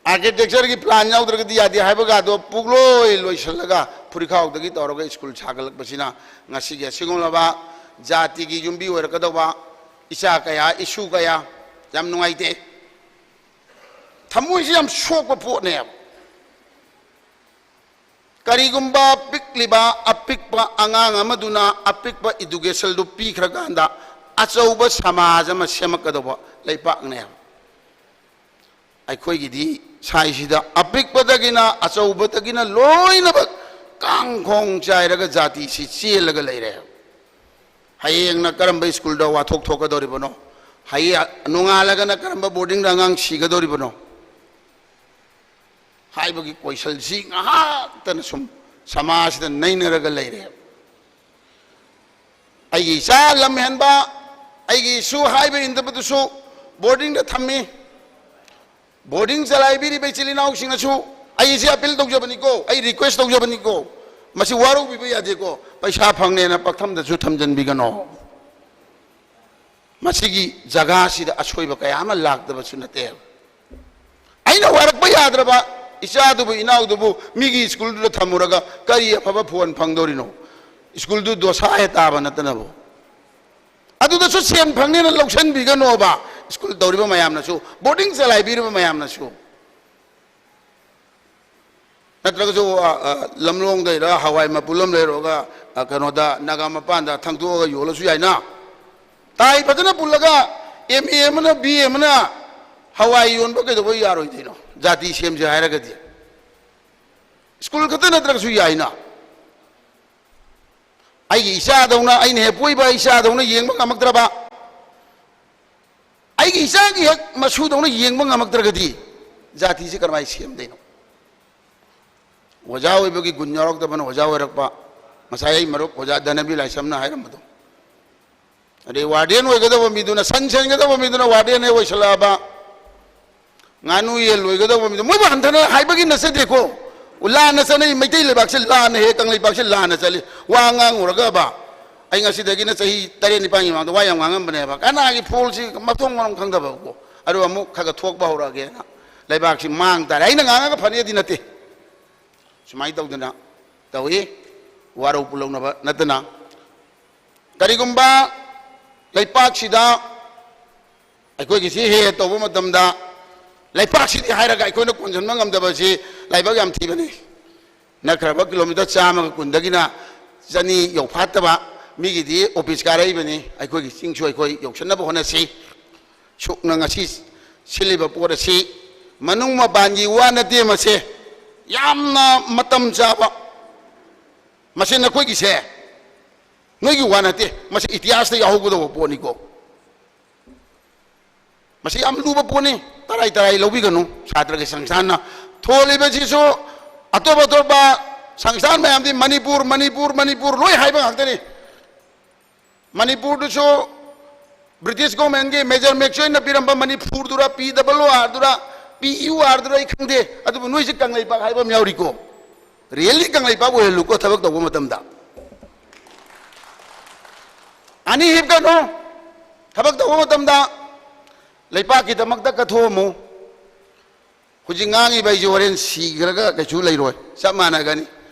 Architectureꯒꯤ plan ꯌꯥꯎꯗ꯭ꯔꯒꯗꯤ ꯌꯥꯗꯦ ꯍꯥꯏꯕꯒꯗꯣ ꯄꯨꯡꯂꯣꯏ ꯂꯣꯏꯁꯤꯜꯂꯒ ꯐꯨꯔꯤꯈꯥꯎꯗꯒꯤ ꯇꯧꯔꯒ ꯁ꯭ꯀꯨꯜ ꯁꯥꯒꯠꯂꯛꯄꯁꯤꯅ ꯉꯁꯤꯒꯤ ꯑꯁꯤꯒꯨꯝꯂꯕ ꯖꯥꯇꯤꯒꯤ ꯌꯨꯝꯕꯤ ꯑꯣꯏꯔꯛꯀꯗꯧꯕ ꯏꯆꯥ ꯀꯌꯥ, ꯏꯁꯨ ꯀꯌꯥ, ꯌꯥꯝ ꯅꯨꯡꯉꯥꯏꯇꯦ꯫ ꯊꯃꯣꯏꯁꯤ ꯌꯥꯝ ꯁꯣꯛꯄ ꯄꯣꯠꯅꯦꯕ꯫ ꯀꯔꯤꯒꯨꯝꯕ ꯄꯤꯛꯂꯤꯕ ꯑꯄꯤꯛꯄ ꯑꯉꯥꯡ ꯑꯃꯗꯨꯅ ꯑꯄꯤꯛꯄ educationꯗꯨ ꯄꯤꯈ꯭ꯔꯀꯥꯟꯗ ꯑꯆꯧꯕ ꯁꯃꯥꯖ ꯑꯃ ꯁꯦꯝꯃꯛꯀꯗꯧꯕ ꯂꯩꯄꯥꯛꯅꯦꯕ꯫ ꯑꯩꯈꯣꯏꯒꯤꯗꯤ ꯁ꯭ꯋꯥꯏꯁꯤꯗ ꯑꯄꯤꯛꯄꯗꯒꯤꯅ ꯑꯆꯧꯕꯗꯒꯤꯅ ꯂꯣꯏꯅꯃꯛ ꯀꯥꯡꯈꯣꯡ ꯆꯥꯏꯔꯒ ꯖꯥꯇꯤꯁꯤ ꯆꯦꯜꯂꯒ ꯂꯩꯔꯦ꯫ ꯍꯌꯦꯡꯅ ꯀꯔꯝꯕ ꯁ꯭ꯀꯨꯜꯗ ꯋꯥꯊꯣꯛ ꯊꯣꯛꯀꯗꯧꯔꯤꯕꯅꯣ? ꯍꯌꯦꯡ ꯅꯣꯡꯉꯥꯜꯂꯒꯅ ꯀꯔꯝꯕ boardingꯗ ꯑꯉꯥꯡ ꯁꯤꯒꯗꯧꯔꯤꯕꯅꯣ? ꯍꯥꯏꯕꯒꯤ ꯀꯣꯏꯁꯟꯁꯤ ꯉꯥꯏꯍꯥꯛꯇꯅ ꯁꯨꯝ ꯁꯃꯥꯖꯁꯤꯗ ꯅꯩꯅꯔꯒ ꯂꯩꯔꯦ꯫ ꯑꯩꯒꯤ ꯏꯆꯥ ꯂꯝ ꯍꯦꯟꯕ, ꯑꯩꯒꯤ ꯏꯁꯨ ꯍꯥꯏꯕ ꯏꯟꯗꯕꯗꯨꯁꯨ boardingꯗ ꯊꯝꯃꯤ꯫ Boarding ꯆꯂꯥꯏꯕꯤꯔꯤꯕ ꯏꯆꯤꯜ ꯏꯅꯥꯎꯁꯤꯡꯅꯁꯨ ꯑꯩꯁꯦ appeal ꯇꯧꯖꯕꯅꯤꯀꯣ, ꯑꯩ request ꯇꯧꯖꯕꯅꯤꯀꯣ, ꯃꯁꯤ ꯋꯥꯔꯧꯕꯤꯕ ꯌꯥꯗꯦꯀꯣ, ꯄꯩꯁꯥ ꯐꯪꯅꯦꯅ ꯄꯛꯊꯝꯗꯁꯨ ꯊꯝꯖꯤꯟꯕꯤꯒꯅꯣ꯫ ꯃꯁꯤꯒꯤ ꯖꯒꯥꯁꯤꯗ ꯑꯁꯣꯏꯕ ꯀꯌꯥ ꯑꯃ ꯂꯥꯛꯇꯕꯁꯨ ꯅꯠꯇꯦ꯫ ꯑꯩꯅ ꯋꯥꯔꯛꯄ ꯌꯥꯗ꯭ꯔꯕ ꯏꯆꯥꯗꯨꯕꯨ, ꯏꯅꯥꯎꯗꯨꯕꯨ ꯃꯤꯒꯤ ꯁ꯭ꯀꯨꯜꯗꯨꯗ ꯊꯝꯃꯨꯔꯒ ꯀꯔꯤ ꯑꯐꯕ ꯐꯣꯟ ꯐꯪꯗꯧꯔꯤꯅꯣ? ꯁ꯭ꯀꯨꯜꯗꯨ ꯗꯣꯁꯥ ꯍꯦꯛ ꯇꯥꯕ ꯅꯠꯇꯅꯕꯨ꯫ ꯑꯗꯨꯗꯁꯨ ꯁꯦꯟ ꯐꯪꯅꯦꯅ ꯂꯧꯁꯟꯕꯤꯒꯅꯣꯕ꯫ ꯁ꯭ꯀꯨꯜ ꯇꯧꯔꯤꯕ ꯃꯌꯥꯝꯅꯁꯨ, ꯕꯣꯔꯗꯤꯡ ꯆꯂꯥꯏꯕꯤꯔꯤꯕ ꯃꯌꯥꯝꯅꯁꯨ, ꯅꯠꯇ꯭ꯔꯒꯁꯨ, ꯑ, ꯑ, ꯂꯝꯂꯣꯡꯗꯩꯔ ꯍꯋꯥꯏ ꯃꯄꯨꯜ ꯑꯃ ꯂꯩꯔꯨꯔꯒ, ꯑ, ꯀꯩꯅꯣꯗ, ꯅꯥꯒꯥ ꯃꯄꯥꯟꯗ ꯊꯪꯗꯣꯛꯑꯒ ꯌꯣꯜꯂꯁꯨ ꯌꯥꯏꯅ꯫ ꯇꯥꯏ ꯐꯖꯅ ꯄꯨꯜꯂꯒ ꯑꯦꯝ ꯑꯦ ꯑꯃꯅ, ꯕꯤ ꯑꯦ ꯑꯃꯅ ꯍꯋꯥꯏ ꯌꯣꯟꯕ ꯀꯩꯗꯧꯕꯩ ꯌꯥꯔꯣꯏꯗꯣꯏꯅꯣ? ꯖꯥꯇꯤ ꯁꯦꯝꯁꯦ ꯍꯥꯏꯔꯒꯗꯤ꯫ ꯁ꯭ꯀꯨꯜ ꯈꯛꯇ ꯅꯠꯇ꯭ꯔꯒꯁꯨ ꯌꯥꯏꯅ꯫ ꯑꯩꯒꯤ ꯏꯆꯥꯗꯧꯅ, ꯑꯩꯅ ꯍꯦꯛ ꯄꯣꯛꯏꯕ ꯏꯆꯥꯗꯧꯅ ꯌꯦꯡꯕ ꯉꯝꯃꯛꯇ꯭ꯔꯕ, ꯑꯩꯒꯤ ꯏꯆꯥꯒꯤ ꯍꯦꯛ ꯃꯁꯨꯗꯧꯅ ꯌꯦꯡꯕ ꯉꯝꯃꯛꯇ꯭ꯔꯒꯗꯤ ꯖꯥꯇꯤꯁꯤ ꯀꯔꯝꯍꯥꯏꯅ ꯁꯦꯝꯗꯣꯏꯅꯣ? ꯑꯣꯖꯥ ꯑꯣꯏꯕꯒꯤ ꯒꯨꯟ ꯌꯥꯎꯔꯛꯇꯕꯅ ꯑꯣꯖꯥ ꯑꯣꯏꯔꯛꯄ, ꯉꯁꯥꯏ ꯑꯩ ꯃꯔꯨꯞ ꯑꯣꯖꯥ ꯙꯅꯕꯤ ꯂꯥꯏꯁ꯭ꯔꯝꯅ ꯍꯥꯏꯔꯝꯕꯗꯣ, ꯑꯗꯩ ꯋꯥꯔꯗꯦꯟ ꯑꯣꯏꯒꯗꯕ ꯃꯤꯗꯨꯅ, ꯁꯟ ꯁꯦꯟꯒꯗꯕ ꯃꯤꯗꯨꯅ ꯋꯥꯔꯗꯦꯟ ꯍꯦꯛ ꯑꯣꯏꯁꯜꯂꯛꯑꯕ, ꯉꯥꯅꯨ ꯌꯦꯟ ꯂꯣꯏꯒꯗꯕ ꯃꯤꯗꯨ, ꯃꯣꯏꯕꯨ ꯍꯟꯊꯅ ꯍꯥꯏꯕꯒꯤ ꯅꯠꯆꯗꯦꯀꯣ꯫ ꯂꯥꯟꯅ ꯆꯠꯅꯩ, ꯃꯩꯇꯩ ꯂꯩꯕꯥꯛꯁꯦ ꯂꯥꯟꯅ ꯍꯦꯛ, ꯀꯪꯂꯩꯄꯥꯛꯁꯦ ꯂꯥꯟꯅ ꯆꯠꯂꯤ꯫ ꯋꯥ ꯉꯥꯡꯉꯨꯔꯒꯕ, ꯑꯩ ꯉꯁꯤꯗꯒꯤꯅ ꯆꯍꯤ ꯇꯔꯦꯠ ꯅꯤꯄꯥꯟꯒꯤ ꯃꯃꯥꯡꯗ ꯋꯥ ꯌꯥꯝ ꯉꯥꯡꯉꯝꯕꯅꯦꯕ, ꯀꯅꯥꯒꯤ ꯐꯣꯜꯁꯤ ꯃꯊꯣꯡ ꯃꯔꯝ ꯈꯪꯗꯕꯀꯣ꯫ ꯑꯗꯨꯒ ꯑꯃꯨꯛ ꯈꯔ ꯈꯔ ꯊꯣꯛꯄ ꯍꯧꯔꯛꯑꯒꯦꯅ ꯂꯩꯕꯥꯛꯁꯤ ꯃꯥꯡ ꯇꯥꯔꯦ꯫ ꯑꯩꯅ ꯉꯥꯡꯉꯒ ꯐꯅꯤꯗꯤ ꯅꯠꯇꯦ꯫ ꯁꯨꯃꯥꯏꯅ ꯇꯧꯗꯅ ꯇꯧꯏ, ꯋꯥꯔꯧ ꯄꯨꯂꯧꯅꯕ ꯅꯠꯇꯅ꯫ ꯀꯔꯤꯒꯨꯝꯕ ꯂꯩꯄꯥꯛꯁꯤꯗ ꯑꯩꯈꯣꯏꯒꯤ ꯁꯤ ꯍꯦꯛ ꯍꯦꯛ ꯇꯧꯕ ꯃꯇꯝꯗ, ꯂꯩꯄꯥꯛꯁꯤꯗꯤ ꯍꯥꯏꯔꯒ ꯑꯩꯈꯣꯏꯅ ꯀꯣꯟꯁꯤꯟꯕ ꯉꯝꯗꯕꯁꯤ ꯂꯥꯏꯕꯛ ꯌꯥꯝ ꯊꯤꯕꯅꯤ꯫ ꯅꯛꯈ꯭ꯔꯕ ꯀꯤꯂꯣꯃꯤꯇꯔ ꯆꯥꯝꯃꯒ ꯀꯨꯟꯗꯒꯤꯅ ꯆꯅꯤ ꯌꯧꯐꯥꯠꯇꯕ ꯃꯤꯒꯤꯗꯤ ꯑꯣꯐꯤꯁ ꯀꯥꯔꯛꯏꯕꯅꯤ꯫ ꯑꯩꯈꯣꯏꯒꯤ ꯆꯤꯡꯁꯨ ꯑꯩꯈꯣꯏ ꯌꯧꯁꯟꯅꯕ ꯍꯣꯠꯅꯁꯤ꯫ ꯁꯨꯛꯅ ꯉꯁꯤ ꯁꯤꯜꯂꯤꯕ ꯄꯣꯠ ꯑꯁꯤ ꯃꯅꯨꯡ ꯃꯄꯥꯟꯒꯤ ꯋꯥ ꯅꯠꯇꯦ, ꯃꯁꯦ ꯌꯥꯝꯅ ꯃꯇꯝ ꯆꯥꯕ, ꯃꯁꯤ ꯅꯈꯣꯏꯒꯤꯁꯦ, ꯅꯣꯏꯒꯤ ꯋꯥ ꯅꯠꯇꯦ, ꯃꯁꯤ ꯏꯇꯤꯍꯥꯁꯇ ꯌꯥꯎꯍꯧꯒꯗꯧꯕ ꯄꯣꯠꯅꯤꯀꯣ꯫ ꯃꯁꯤ ꯌꯥꯝ ꯂꯨꯕ ꯄꯣꯠꯅꯤ, ꯇꯔꯥꯏ ꯇꯔꯥꯏ ꯂꯧꯕꯤꯒꯅꯨ꯫ ꯁꯥꯇ꯭ꯔꯒꯤ ꯁꯪꯁꯊꯥꯟꯅ ꯊꯣꯜꯂꯤꯕꯁꯤꯁꯨ ꯑꯇꯣꯞ ꯑꯇꯣꯞꯄ ꯁꯪꯁꯊꯥꯟ ꯃꯌꯥꯝꯗꯤ ꯃꯅꯤꯄꯨꯔ, ꯃꯅꯤꯄꯨꯔ, ꯃꯅꯤꯄꯨꯔ ꯂꯣꯏ ꯍꯥꯏꯕ ꯉꯥꯛꯇꯅꯤ꯫ ꯃꯅꯤꯄꯨꯔꯗꯨꯁꯨ ꯕ꯭ꯔꯤꯇꯤꯁ ꯒꯣꯔꯃꯦꯟꯒꯤ ꯃꯦꯖꯔ ꯃꯦꯛꯆꯣꯏꯅ ꯄꯤꯔꯝꯕ ꯃꯅꯤꯄꯨꯔꯗꯨꯔ, ꯄꯤ ꯗꯕꯜ ꯑꯣ ꯑꯥꯔꯗꯨꯔ, ꯄꯤ ꯌꯨ ꯑꯥꯔꯗꯨꯔ ꯑꯩ ꯈꯪꯗꯦ, ꯑꯗꯨꯕꯨ ꯅꯣꯏꯁꯦ ꯀꯪꯂꯩꯄꯥꯛ ꯍꯥꯏꯕ ꯑꯃ ꯌꯥꯎꯔꯤꯀꯣ꯫ ꯔꯤꯌꯦꯜꯂꯤ ꯀꯪꯂꯩꯄꯥꯛ ꯑꯣꯏꯍꯜꯂꯨꯀꯣ ꯊꯕꯛ ꯇꯧꯕ ꯃꯇꯝꯗ꯫ ꯑꯅꯤ ꯍꯤꯞꯀꯅꯨ꯫ ꯊꯕꯛ ꯇꯧꯕ ꯃꯇꯝꯗ ꯂꯩꯄꯥꯛꯀꯤꯗꯃꯛꯇ ꯀꯠꯊꯣꯛꯑꯝꯃꯨ꯫ ꯍꯧꯖꯤꯛ ꯉꯥꯡꯉꯤꯕ ꯑꯩꯁꯦ ꯍꯣꯔꯦꯟ ꯁꯤꯈ꯭ꯔꯒ ꯀꯩꯁꯨ ꯂꯩꯔꯣꯏ, ꯆꯞ ꯃꯥꯟꯅꯒꯅꯤ꯫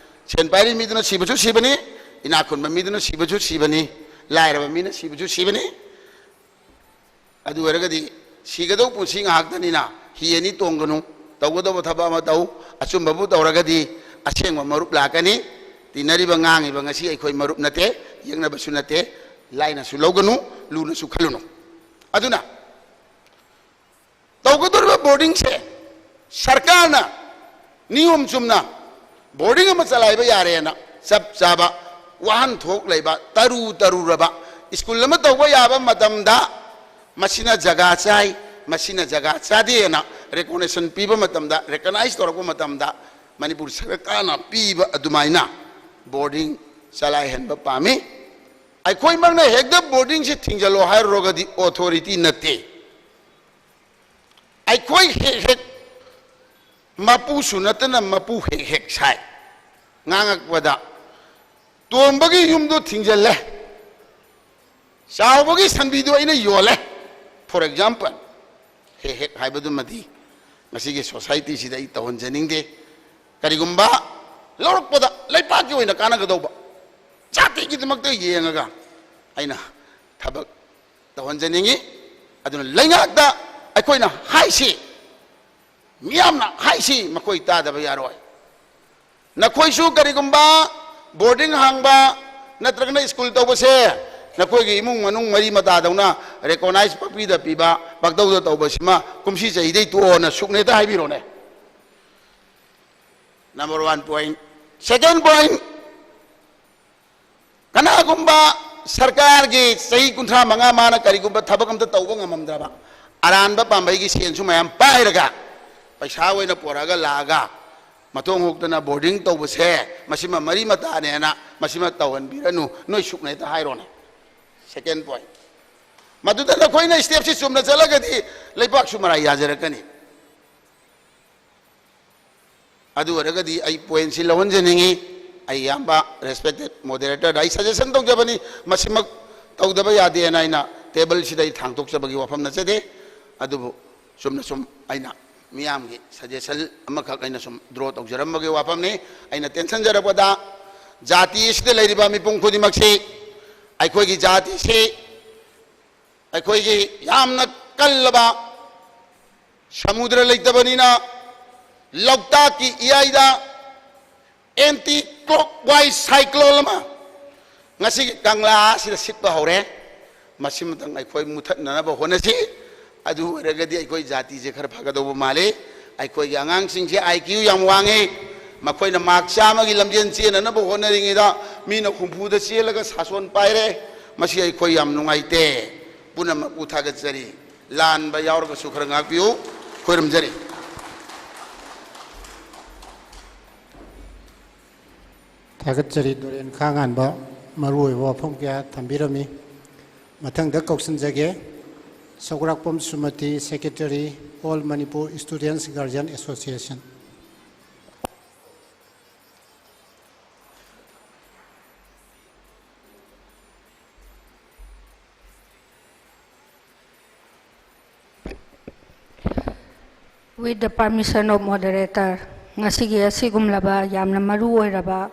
ꯁꯦꯟ ꯄꯥꯏꯔꯤ ꯃꯤꯗꯨꯅ ꯁꯤꯕꯁꯨ ꯁꯤꯕꯅꯤ, ꯏꯅꯥꯛ ꯈꯨꯟꯕ ꯃꯤꯗꯨꯅ ꯁꯤꯕꯁꯨ ꯁꯤꯕꯅꯤ, ꯂꯥꯏꯔꯕ ꯃꯤꯅ ꯁꯤꯕꯁꯨ ꯁꯤꯕꯅꯤ꯫ ꯑꯗꯨ ꯑꯣꯏꯔꯒꯗꯤ ꯁꯤꯒꯗꯧ ꯄꯨꯟꯁꯤ ꯉꯥꯏꯍꯥꯛꯇꯅꯤꯅ ꯍꯤ ꯑꯅꯤ ꯇꯣꯡꯒꯅꯨ, ꯇꯧꯒꯗꯧꯕ ꯊꯕꯛ ꯑꯃ ꯇꯧ꯫ ꯑꯆꯨꯝꯕꯕꯨ ꯇꯧꯔꯒꯗꯤ ꯑꯁꯦꯡꯕ ꯃꯔꯨꯞ ꯂꯥꯛꯀꯅꯤ꯫ ꯇꯤꯟꯅꯔꯤꯕ ꯉꯥꯡꯉꯤꯕ ꯉꯁꯤ ꯑꯩꯈꯣꯏ ꯃꯔꯨꯞ ꯅꯠꯇꯦ, ꯌꯦꯛꯅꯕꯁꯨ ꯅꯠꯇꯦ, ꯂꯥꯏꯅꯁꯨ ꯂꯧꯒꯅꯨ, ꯂꯨꯅꯁꯨ ꯈꯜꯂꯨꯅꯨ꯫ ꯑꯗꯨꯅ ꯇꯧꯒꯗꯧꯔꯤꯕ ꯕꯣꯔꯗꯤꯡꯁꯦ ꯁꯔꯀꯥꯔꯅ ꯅꯤꯌꯣꯝ ꯆꯨꯝꯅ ꯕꯣꯔꯗꯤꯡ ꯑꯃ ꯆꯂꯥꯏꯕ ꯌꯥꯔꯦꯅ ꯆꯞ ꯆꯥꯕ ꯋꯥꯍꯟꯊꯣꯛ ꯂꯩꯕ, ꯇꯔꯨ ꯇꯔꯨꯔꯕ ꯁ꯭ꯀꯨꯜ ꯑꯃ ꯇꯧꯕ ꯌꯥꯕ ꯃꯇꯝꯗ ꯃꯁꯤꯅ ꯖꯒꯥ ꯆꯥꯏ, ꯃꯁꯤꯅ ꯖꯒꯥ ꯆꯥꯗꯦꯅ ꯔꯤꯀꯣꯒꯅꯤꯁꯟ ꯄꯤꯕ ꯃꯇꯝꯗ, ꯔꯤꯀꯣꯒꯅꯥꯏꯖ ꯇꯧꯔꯛꯄ ꯃꯇꯝꯗ ꯃꯅꯤꯄꯨꯔ ꯁꯔꯀꯥꯔꯅ ꯄꯤꯕ ꯑꯗꯨꯃꯥꯏꯅ ꯕꯣꯔꯗꯤꯡ ꯆꯂꯥꯏꯍꯟꯕ ꯄꯥꯝꯃꯤ꯫ ꯑꯩꯈꯣꯏꯃꯛꯅ ꯍꯦꯛꯇ ꯕꯣꯔꯗꯤꯡꯁꯤ ꯊꯤꯡꯖꯤꯜꯂꯣ ꯍꯥꯏꯔꯨꯔꯒꯗꯤ ꯑꯣꯊꯣꯔꯤꯇꯤ ꯅꯠꯇꯦ꯫ ꯑꯩꯈꯣꯏ ꯍꯦꯛ ꯍꯦꯛ ꯃꯄꯨꯁꯨ ꯅꯠꯇꯅ ꯃꯄꯨ ꯍꯦꯛ ꯍꯦꯛ ꯁꯥꯏ꯫ ꯉꯥꯡꯉꯛꯄꯗ ꯇꯣꯝꯕꯒꯤ ꯌꯨꯝꯗꯣ ꯊꯤꯡꯖꯤꯜꯂꯦ, ꯆꯥꯎꯕꯒꯤ ꯁꯟꯕꯤꯗꯣ ꯑꯩꯅ ꯌꯣꯜꯂꯦ꯫ For example, ꯍꯦꯛ ꯍꯦꯛ ꯍꯥꯏꯕꯗꯨꯃꯗꯤ ꯉꯁꯤꯒꯤ ꯁꯣꯁꯥꯏꯇꯤꯁꯤꯗ ꯑꯩ ꯇꯧꯍꯟꯖꯅꯤꯡꯗꯦ꯫ ꯀꯔꯤꯒꯨꯝꯕ ꯂꯧꯔꯛꯄꯗ ꯂꯩꯄꯥꯛꯀꯤ ꯑꯣꯏꯅ ꯀꯥꯟꯅꯒꯗꯧꯕ, ꯖꯥꯇꯤꯒꯤꯗꯃꯛꯇ ꯌꯦꯡꯉꯒ ꯑꯩꯅ ꯊꯕꯛ ꯇꯧꯍꯟꯖꯅꯤꯡꯉꯤ꯫ ꯑꯗꯨꯅ ꯂꯩꯉꯥꯛꯇ ꯑꯩꯈꯣꯏꯅ ꯍꯥꯏꯁꯤ, ꯃꯤꯌꯥꯝꯅ ꯍꯥꯏꯁꯤ ꯃꯈꯣꯏ ꯇꯥꯗꯕ ꯌꯥꯔꯣꯏ꯫ ꯅꯈꯣꯏꯁꯨ ꯀꯔꯤꯒꯨꯝꯕ ꯕꯣꯔꯗꯤꯡ ꯍꯥꯡꯕ ꯅꯠꯇ꯭ꯔꯒꯅ ꯁ꯭ꯀꯨꯜ ꯇꯧꯕꯁꯦ ꯅꯈꯣꯏꯒꯤ ꯏꯃꯨꯡ ꯃꯅꯨꯡ ꯃꯔꯤ ꯃꯇꯥꯗꯧꯅ ꯔꯦꯀꯣꯒꯅꯥꯏꯖ ꯄꯪꯄꯤꯗ ꯄꯤꯕ, ꯄꯪꯇꯧꯗ ꯇꯧꯕꯁꯤꯃ ꯀꯨꯝꯁꯤ ꯆꯍꯤꯗꯩ ꯇꯣꯛꯑꯣꯅ ꯁꯨꯛꯅ ꯍꯦꯛꯇ ꯍꯥꯏꯕꯤꯔꯣꯅꯦ꯫ Number one point꯫ Second point, ꯀꯅꯥꯒꯨꯝꯕ ꯁꯔꯀꯥꯔꯒꯤ ꯆꯍꯤ ꯀꯨꯟꯊ꯭ꯔꯥ ꯃꯉꯥ ꯃꯥꯅ ꯀꯔꯤꯒꯨꯝꯕ ꯊꯕꯛ ꯑꯝꯇ ꯇꯧꯕ ꯉꯝꯃꯝꯗ꯭ꯔꯕ, ꯑꯔꯥꯟꯕ ꯄꯥꯝꯕꯩꯒꯤ ꯁꯦꯟꯁꯨ ꯃꯌꯥꯝ ꯄꯥꯏꯔꯒ ꯄꯩꯁꯥ ꯑꯣꯏꯅ ꯄꯨꯔꯛꯑꯒ ꯂꯥꯛꯑꯒ ꯃꯊꯣꯡ ꯍꯨꯛꯇꯅ ꯕꯣꯔꯗꯤꯡ ꯇꯧꯕꯁꯦ ꯃꯁꯤꯃ ꯃꯔꯤ ꯃꯇꯥꯅꯦꯅ ꯃꯁꯤꯃ ꯇꯧꯍꯟꯕꯤꯔꯅꯨ, ꯅꯣꯏ ꯁꯨꯛꯅ ꯍꯦꯛꯇ ꯍꯥꯏꯔꯣꯅꯦ꯫ Second point, ꯃꯗꯨꯗ ꯅꯈꯣꯏꯅ ꯁ꯭ꯇꯦꯞꯁꯤ ꯆꯨꯝꯅ ꯆꯠꯂꯒꯗꯤ ꯂꯩꯕꯥꯛꯁꯨ ꯃꯔꯥꯏ ꯌꯥꯖꯔꯛꯀꯅꯤ꯫ ꯑꯗꯨ ꯑꯣꯏꯔꯒꯗꯤ ꯑꯩ ꯄꯣꯏꯟꯁꯤ ꯂꯧꯍꯟꯖꯅꯤꯡꯉꯤ꯫ ꯑꯩ ꯏꯌꯥꯝꯕ ꯔꯦꯁꯄꯦꯛꯇꯦꯠ ꯃꯣꯗꯦꯔꯦꯇꯔꯗ ꯑꯩ ꯁꯖꯦꯁꯟ ꯇꯧꯖꯕꯅꯤ, ꯃꯁꯤꯃꯛ ꯇꯧꯗꯕ ꯌꯥꯗꯦꯅ ꯑꯩꯅ ꯇꯦꯕꯜꯁꯤꯗ ꯑꯩ ꯊꯥꯡꯗꯣꯛꯆꯕꯒꯤ ꯋꯥꯐꯝ ꯅꯠꯆꯗꯦ꯫ ꯑꯗꯨꯕꯨ ꯆꯨꯝꯅ ꯁꯨꯝ ꯑꯩꯅ ꯃꯤꯌꯥꯝꯒꯤ ꯁꯖꯦꯁꯟ ꯑꯃꯈꯛ ꯑꯩꯅ ꯁꯨꯝ ꯗ꯭ꯔꯣ ꯇꯧꯖꯔꯝꯕꯒꯤ ꯋꯥꯐꯝꯅꯤ꯫ ꯑꯩꯅ ꯇꯦꯟꯁꯟꯖꯔꯛꯄꯗ ꯖꯥꯇꯤ ꯑꯁꯤꯗ ꯂꯩꯔꯤꯕ ꯃꯤꯄꯨꯝ ꯈꯨꯗꯤꯡꯃꯛꯁꯤ, ꯑꯩꯈꯣꯏꯒꯤ ꯖꯥꯇꯤꯁꯤ ꯑꯩꯈꯣꯏꯒꯤ ꯌꯥꯝꯅ ꯀꯜꯂꯕ ꯁꯃꯨꯗ꯭ꯔ ꯂꯩꯇꯕꯅꯤꯅ, ꯂꯣꯛꯇꯥꯛꯀꯤ ꯏꯌꯥꯏꯗ ꯑꯦꯟꯇꯤ ꯀ꯭ꯂꯣꯛꯋꯥꯏꯁ ꯁꯥꯏꯀ꯭ꯂꯣꯟ ꯑꯃ ꯉꯁꯤꯒꯤ ꯀꯪꯂꯥ ꯑꯁꯤꯗ ꯁꯤꯠꯄ ꯍꯧꯔꯦ꯫ ꯃꯁꯤꯃꯇꯪ ꯑꯩꯈꯣꯏ ꯃꯨꯊꯠꯅꯅꯕ ꯍꯣꯠꯅꯁꯤ꯫ ꯑꯗꯨ ꯑꯣꯏꯔꯒꯗꯤ ꯑꯩꯈꯣꯏ ꯖꯥꯇꯤꯁꯦ ꯈꯔ ꯐꯒꯗꯧꯕ ꯃꯥꯜꯂꯤ꯫ ꯑꯩꯈꯣꯏꯒꯤ ꯑꯉꯥꯡꯁꯤꯡꯁꯦ ꯑꯥꯏ ꯀ꯭ꯌꯨ ꯌꯥꯝ ꯋꯥꯡꯉꯤ꯫ ꯃꯈꯣꯏꯅ ꯃꯥꯔꯛ ꯆꯥꯝꯃꯒꯤ ꯂꯝꯖꯦꯟ ꯆꯦꯟꯅꯅꯕ ꯍꯣꯠꯅꯔꯤꯉꯩꯗ ꯃꯤꯅ ꯍꯨꯝꯐꯨꯗ ꯆꯦꯜꯂꯒ ꯁꯥꯁꯣꯟ ꯄꯥꯏꯔꯦ꯫ ꯃꯁꯤ ꯑꯩꯈꯣꯏ ꯌꯥꯝ ꯅꯨꯡꯉꯥꯏꯇꯦ꯫ ꯄꯨꯝꯅꯃꯛꯄꯨ ꯊꯥꯒꯠꯆꯔꯤ꯫ ꯂꯥꯟꯕ ꯌꯥꯎꯔꯒꯁꯨ ꯈꯔ ꯉꯥꯛꯄꯤꯌꯨ꯫ ꯈꯣꯏꯔꯝꯖꯔꯤ꯫ ꯊꯥꯒꯠꯆꯔꯤ꯫ ꯗꯣꯔꯦꯟ ꯈꯥꯉꯥꯟꯕ ꯃꯔꯨꯑꯣꯏꯕ ꯋꯥꯐꯝ ꯀꯌꯥ ꯊꯝꯕꯤꯔꯝꯃꯤ꯫ ꯃꯊꯪꯗ ꯀꯧꯁꯤꯟꯖꯒꯦ, ꯁꯧꯒ꯭ꯔꯥꯛꯄꯝ ꯁꯨꯃꯇꯤ, Secretary, All Manipur Students Guardian Association꯫ With the permission of moderator, ꯉꯁꯤꯒꯤ ꯑꯁꯤꯒꯨꯝꯂꯕ ꯌꯥꯝꯅ ꯃꯔꯨ ꯑꯣꯏꯔꯕ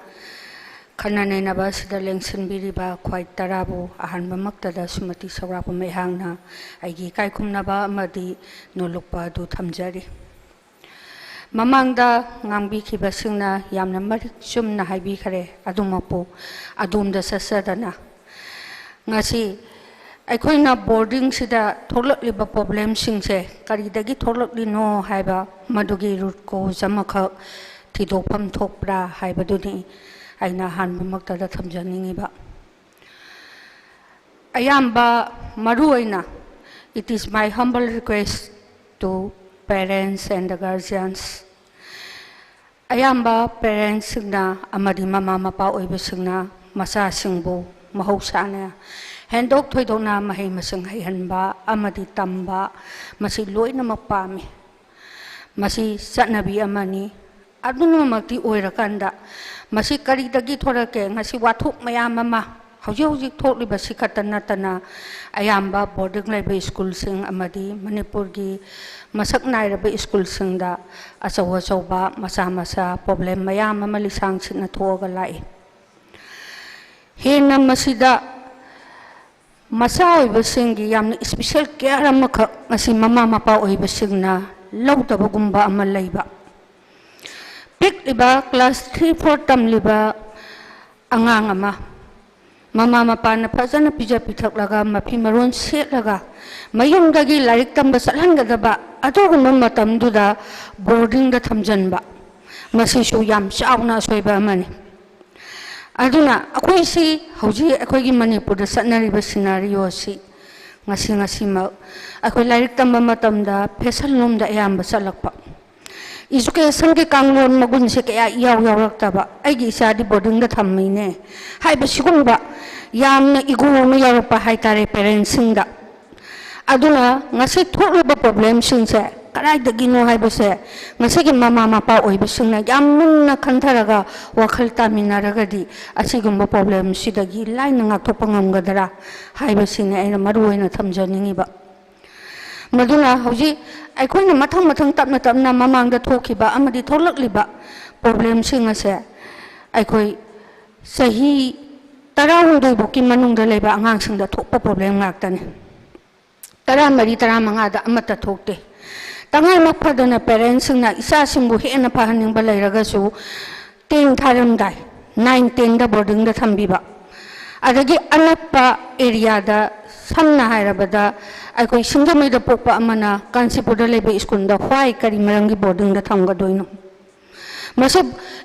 ꯈꯟꯅ ꯅꯩꯅꯕ ꯑꯁꯤꯗ ꯂꯦꯡꯁꯤꯟꯕꯤꯔꯤꯕ ꯈ꯭ꯋꯥꯏ ꯇꯔꯥꯕꯨ ꯑꯍꯥꯟꯕꯃꯛꯇꯗ ꯁꯨꯃꯇꯤ ꯁꯧꯒ꯭ꯔꯥꯛꯄꯝ ꯑꯩꯍꯥꯛꯅ ꯑꯩꯒꯤ ꯏꯀꯥꯏ ꯈꯨꯝꯅꯕ ꯑꯃꯗꯤ ꯅꯣꯜꯂꯨꯛꯄ ꯑꯗꯨ ꯊꯝꯖꯔꯤ꯫ ꯃꯃꯥꯡꯗ ꯉꯥꯡꯕꯤꯈꯤꯕꯁꯤꯡꯅ ꯌꯥꯝꯅ ꯃꯔꯤꯛ ꯆꯨꯝꯅ ꯍꯥꯏꯕꯤꯈꯔꯦ꯫ ꯑꯗꯨꯃꯛꯄꯨ ꯑꯗꯣꯝꯗ ꯆꯠꯆꯗꯅ ꯉꯁꯤ ꯑꯩꯈꯣꯏꯅ ꯕꯣꯔꯗꯤꯡꯁꯤꯗ ꯊꯣꯛꯂꯛꯂꯤꯕ ꯄ꯭ꯔꯣꯕ꯭ꯂꯦꯝꯁꯤꯡꯁꯦ ꯀꯔꯤꯗꯒꯤ ꯊꯣꯛꯂꯛꯂꯤꯅꯣ ꯍꯥꯏꯕ ꯃꯗꯨꯒꯤ ꯔꯨꯠ ꯀꯣꯖ ꯑꯃꯈꯛ ꯊꯤꯗꯣꯛꯐꯝ ꯊꯣꯛꯄ꯭ꯔꯥ ꯍꯥꯏꯕꯗꯨꯅꯤ ꯑꯩꯅ ꯑꯍꯥꯟꯕꯃꯛꯇꯗ ꯊꯝꯖꯅꯤꯡꯉꯤꯕ꯫ ꯑꯌꯥꯝꯕ ꯃꯔꯨ ꯑꯣꯏꯅ, it is my humble request to parents and the guardians, ꯑꯌꯥꯝꯕ ꯄꯦꯔꯦꯟꯁꯁꯤꯡꯅ ꯑꯃꯗꯤ ꯃꯃꯥ ꯃꯄꯥ ꯑꯣꯏꯕꯁꯤꯡꯅ ꯃꯆꯥꯁꯤꯡꯕꯨ ꯃꯍꯧꯁꯥꯅ ꯍꯦꯟꯗꯣꯛ ꯊꯣꯏꯗꯣꯛꯅ ꯃꯍꯩ ꯃꯁꯤꯡ ꯍꯩꯍꯟꯕ ꯑꯃꯗꯤ ꯇꯝꯕ, ꯃꯁꯤ ꯂꯣꯏꯅꯃꯛ ꯄꯥꯝꯃꯤ꯫ ꯃꯁꯤ ꯆꯠꯅꯕꯤ ꯑꯃꯅꯤ꯫ ꯑꯗꯨꯅꯃꯛꯇꯤ ꯑꯣꯏꯔꯀꯥꯟꯗ ꯃꯁꯤ ꯀꯔꯤꯗꯒꯤ ꯊꯣꯔꯛꯀꯦ? ꯉꯁꯤ ꯋꯥꯊꯣꯛ ꯃꯌꯥꯝ ꯑꯃ ꯍꯧꯖꯤꯛ ꯍꯧꯖꯤꯛ ꯊꯣꯛꯂꯤꯕꯁꯤ ꯈꯛꯇ ꯅꯠꯇꯅ ꯑꯌꯥꯝꯕ ꯕꯣꯔꯗꯤꯡ ꯂꯩꯕ ꯁ꯭ꯀꯨꯜꯁꯤꯡ ꯑꯃꯗꯤ ꯃꯅꯤꯄꯨꯔꯒꯤ ꯃꯁꯛ ꯅꯥꯏꯔꯕ ꯁ꯭ꯀꯨꯜꯁꯤꯡꯗ ꯑꯆꯧ ꯑꯆꯧꯕ ꯃꯆꯥ ꯃꯆꯥ ꯄ꯭ꯔꯣꯕ꯭ꯂꯦꯝ ꯃꯌꯥꯝ ꯑꯃ ꯂꯤꯁꯥꯡ ꯁꯤꯠꯅ ꯊꯣꯛꯑꯒ ꯂꯥꯛꯏ꯫ ꯍꯦꯟꯅ ꯃꯁꯤꯗ ꯃꯆꯥ ꯑꯣꯏꯕꯁꯤꯡꯒꯤ ꯌꯥꯝꯅ special care ꯑꯃꯈꯛ ꯉꯁꯤ ꯃꯃꯥ ꯃꯄꯥ ꯑꯣꯏꯕꯁꯤꯡꯅ ꯂꯧꯗꯕꯒꯨꯝꯕ ꯑꯃ ꯂꯩꯕ꯫ ꯄꯤꯛꯂꯤꯕ class three four ꯇꯝꯂꯤꯕ ꯑꯉꯥꯡ ꯑꯃ ꯃꯃꯥ ꯃꯄꯥꯅ ꯐꯖꯅ ꯄꯤꯖ ꯄꯤꯊꯛꯂꯒ, ꯃꯐꯤ ꯃꯔꯣꯟ ꯁꯦꯠꯂꯒ, ꯃꯌꯨꯝꯗꯒꯤ ꯂꯥꯏꯔꯤꯛ ꯇꯝꯕ ꯆꯠꯍꯟꯒꯗꯕ ꯑꯗꯨꯒꯨꯝꯕ ꯃꯇꯝꯗꯨꯗ boardingꯗ ꯊꯝꯖꯟꯕ, ꯃꯁꯤꯁꯨ ꯌꯥꯝ ꯆꯥꯎꯅ ꯑꯁꯣꯏꯕ ꯑꯃꯅꯤ꯫ ꯑꯗꯨꯅ ꯑꯩꯈꯣꯏꯁꯤ ꯍꯧꯖꯤꯛ ꯑꯩꯈꯣꯏꯒꯤ ꯃꯅꯤꯄꯨꯔꯗ ꯆꯠꯅꯔꯤꯕ scenario ꯑꯁꯤ ꯉꯁꯤ ꯉꯁꯤꯃꯛ ꯑꯩꯈꯣꯏ ꯂꯥꯏꯔꯤꯛ ꯇꯝꯕ ꯃꯇꯝꯗ fashion ꯂꯣꯝꯗ ꯑꯌꯥꯝꯕ ꯆꯠꯂꯛꯄ, educationꯒꯤ ꯀꯥꯡꯂꯣꯟ ꯃꯒꯨꯟꯁꯦ ꯀꯌꯥ ꯏꯌꯥꯎ ꯌꯥꯎꯔꯛꯇꯕ, "ꯑꯩꯒꯤ ꯏꯆꯥꯗꯤ boardingꯗ ꯊꯝꯃꯤꯅꯦ" ꯍꯥꯏꯕ ꯁꯤꯒꯨꯝꯕ ꯌꯥꯝꯅ ego ꯑꯃ ꯌꯥꯎꯔꯛꯄ ꯍꯥꯏꯇꯥꯔꯦ parentsꯁꯤꯡꯗ꯫ ꯑꯗꯨꯅ ꯉꯁꯤ ꯊꯣꯛꯂꯤꯕ problemꯁꯤꯡꯁꯦ ꯀꯗꯥꯏꯗꯒꯤꯅꯣ ꯍꯥꯏꯕꯁꯦ ꯉꯁꯤꯒꯤ ꯃꯃꯥ ꯃꯄꯥ ꯑꯣꯏꯕꯁꯤꯡꯅ ꯌꯥꯝ ꯃꯨꯟꯅ ꯈꯟꯊꯔꯒ ꯋꯥꯈꯜ ꯇꯥꯃꯤꯟꯅꯔꯒꯗꯤ ꯑꯁꯤꯒꯨꯝꯕ problemꯁꯤꯗꯒꯤ ꯂꯥꯏꯅ ꯉꯥꯛꯊꯣꯛꯄ ꯉꯝꯒꯗ꯭ꯔꯥ ꯍꯥꯏꯕꯁꯤꯅꯤ ꯑꯩꯅ ꯃꯔꯨ ꯑꯣꯏꯅ ꯊꯝꯖꯅꯤꯡꯉꯤꯕ꯫ ꯃꯗꯨꯅ ꯍꯧꯖꯤꯛ ꯑꯩꯈꯣꯏꯅ ꯃꯊꯪ ꯃꯊꯪ ꯇꯞꯅ ꯇꯞꯅ ꯃꯃꯥꯡꯗ ꯊꯣꯛꯈꯤꯕ ꯑꯃꯗꯤ ꯊꯣꯛꯂꯛꯂꯤꯕ problemꯁꯤꯡ ꯑꯁꯦ ꯑꯩꯈꯣꯏ ꯆꯍꯤ ꯇꯔꯥꯍꯨꯝꯗꯣꯏ ꯐꯥꯎꯀꯤ ꯃꯅꯨꯡꯗ ꯂꯩꯕ ꯑꯉꯥꯡꯁꯤꯡꯗ ꯊꯣꯛꯄ problem ꯉꯥꯛꯇꯅꯤ꯫ ꯇꯔꯥꯃꯔꯤ, ꯇꯔꯥꯃꯉꯥꯗ ꯑꯃꯠꯇ ꯊꯣꯛꯇꯦ꯫ ꯇꯉꯥꯏꯃꯛ ꯐꯗꯅ parentsꯁꯤꯡꯅ ꯏꯆꯥꯁꯤꯡꯕꯨ ꯍꯦꯟꯅ ꯐꯍꯟꯅꯤꯡꯕ ꯂꯩꯔꯒꯁꯨ ten ꯊꯥꯔꯝꯗꯥꯏ, nine tenꯗ boardingꯗ ꯊꯝꯕꯤꯕ, ꯑꯗꯒꯤ ꯑꯅꯛꯄ areaꯗ, ꯁꯝꯅ ꯍꯥꯏꯔꯕꯗ ꯑꯩꯈꯣꯏ ꯁꯤꯡꯖꯃꯩꯗ ꯄꯣꯛꯄ ꯑꯃꯅ ꯀꯥꯟꯆꯤꯄꯨꯔꯗ ꯂꯩꯕ schoolꯗ why, ꯀꯔꯤ ꯃꯔꯝꯒꯤ boardingꯗ ꯊꯝꯒꯗꯣꯏꯅꯣ? ꯃꯁꯤ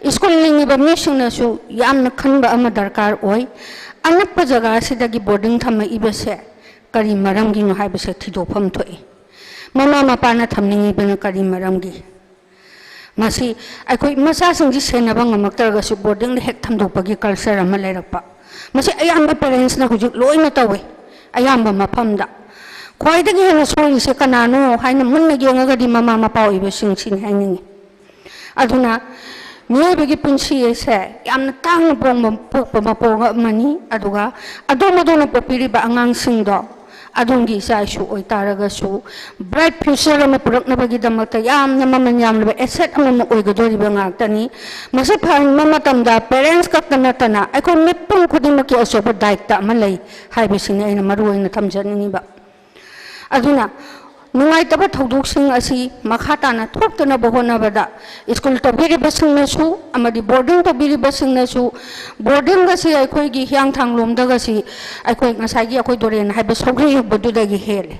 school ꯂꯤꯡꯉꯤꯕ ꯃꯤꯁꯤꯡꯅꯁꯨ ꯌꯥꯝꯅ ꯈꯟꯕ ꯑꯃ ꯗꯔꯀꯥꯔ ꯑꯣꯏ꯫ ꯑꯅꯛꯄ ꯖꯒꯥꯁꯤꯗꯒꯤ boarding ꯊꯝꯃꯛꯏꯕꯁꯦ ꯀꯔꯤ ꯃꯔꯝꯒꯤꯅꯣ ꯍꯥꯏꯕꯁꯦ ꯊꯤꯗꯣꯛꯐꯝ ꯊꯣꯛꯏ꯫ ꯃꯃꯥ ꯃꯄꯥꯅ ꯊꯝꯅꯤꯡꯉꯤꯕꯅ ꯀꯔꯤ ꯃꯔꯝꯒꯤ? ꯃꯁꯤ ꯑꯩꯈꯣꯏ ꯃꯆꯥꯁꯤꯡꯁꯤ ꯁꯦꯟꯅꯕ ꯉꯝꯃꯛꯇ꯭ꯔꯒꯁꯨ boardingꯗ ꯍꯦꯛ ꯊꯝꯗꯣꯛꯄꯒꯤ culture ꯑꯃ ꯂꯩꯔꯛꯄ꯫ ꯃꯁꯤ ꯑꯌꯥꯝꯕ parentsꯅ ꯍꯧꯖꯤꯛ ꯂꯣꯏꯅ ꯇꯧꯋꯤ, ꯑꯌꯥꯝꯕ ꯃꯐꯝꯗ꯫ ꯈ꯭ꯋꯥꯏꯗꯒꯤ ꯍꯦꯟꯅ ꯁꯣꯏꯔꯤꯁꯦ ꯀꯅꯥꯅꯣ ꯍꯥꯏꯅ ꯃꯨꯟꯅ ꯌꯦꯡꯉꯒꯗꯤ ꯃꯃꯥ ꯃꯄꯥ ꯑꯣꯏꯕꯁꯤꯡꯁꯤꯅꯤ ꯍꯥꯏꯅꯤꯡꯉꯤ꯫ ꯑꯗꯨꯅ ꯃꯤꯑꯣꯏꯕꯒꯤ ꯄꯨꯟꯁꯤ ꯑꯁꯦ ꯌꯥꯝꯅ ꯇꯥꯡꯅ ꯄꯣꯡꯕ-, ꯄꯣꯛꯄ ꯃꯄꯣꯛ ꯑꯃꯅꯤ꯫ ꯑꯗꯨꯒ ꯑꯗꯣꯝ ꯑꯗꯣꯝꯅ ꯄꯣꯛꯄꯤꯔꯤꯕ ꯑꯉꯥꯡꯁꯤꯡꯗꯣ ꯑꯗꯣꯝꯒꯤ ꯏꯆꯥ ꯏꯁꯨ ꯑꯣꯏꯇꯥꯔꯒꯁꯨ bright future ꯑꯃ ꯄꯨꯔꯛꯅꯕꯒꯤꯗꯃꯛꯇ ꯌꯥꯝꯅ ꯃꯃꯜ ꯌꯥꯝꯂꯕ asset ꯑꯃ ꯑꯣꯏꯒꯗꯧꯔꯤꯕ ꯉꯥꯛꯇꯅꯤ꯫ ꯃꯁꯤ ꯐꯍꯟꯕ ꯃꯇꯝꯗ parents ꯈꯛꯇ ꯅꯠꯇꯅ ꯑꯩꯈꯣꯏ ꯃꯤꯄꯨꯝ ꯈꯨꯗꯤꯡꯃꯛꯀꯤ ꯑꯆꯧꯕ ꯗꯥꯏꯇ ꯑꯃ ꯂꯩ ꯍꯥꯏꯕꯁꯤꯅꯤ ꯑꯩꯅ ꯃꯔꯨ ꯑꯣꯏꯅ ꯊꯝꯖꯅꯤꯡꯉꯤꯕ꯫ ꯑꯗꯨꯅ ꯅꯨꯡꯉꯥꯏꯇꯕ ꯊꯧꯗꯣꯛꯁꯤꯡ ꯑꯁꯤ ꯃꯈꯥ ꯇꯥꯅ ꯊꯣꯛꯇꯅꯕ ꯍꯣꯠꯅꯕꯗ ꯁ꯭ꯀꯨꯜ ꯇꯧꯕꯤꯔꯤꯕꯁꯤꯡꯅꯁꯨ ꯑꯃꯗꯤ ꯕꯣꯔꯗꯤꯡ ꯇꯧꯕꯤꯔꯤꯕꯁꯤꯡꯅꯁꯨ, ꯕꯣꯔꯗꯤꯡꯒꯁꯤ ꯑꯩꯈꯣꯏꯒꯤ ꯍꯤꯌꯥꯡꯊꯥꯡ ꯂꯣꯝꯗꯒꯁꯤ ꯑꯩꯈꯣꯏ ꯉꯁꯥꯏꯒꯤ ꯑꯩꯈꯣꯏ ꯗꯣꯔꯦꯟ ꯍꯥꯏꯕ ꯁꯧꯒ꯭ꯔꯤ ꯍꯦꯛꯄꯗꯨꯗꯒꯤ ꯍꯦꯜꯂꯦ꯫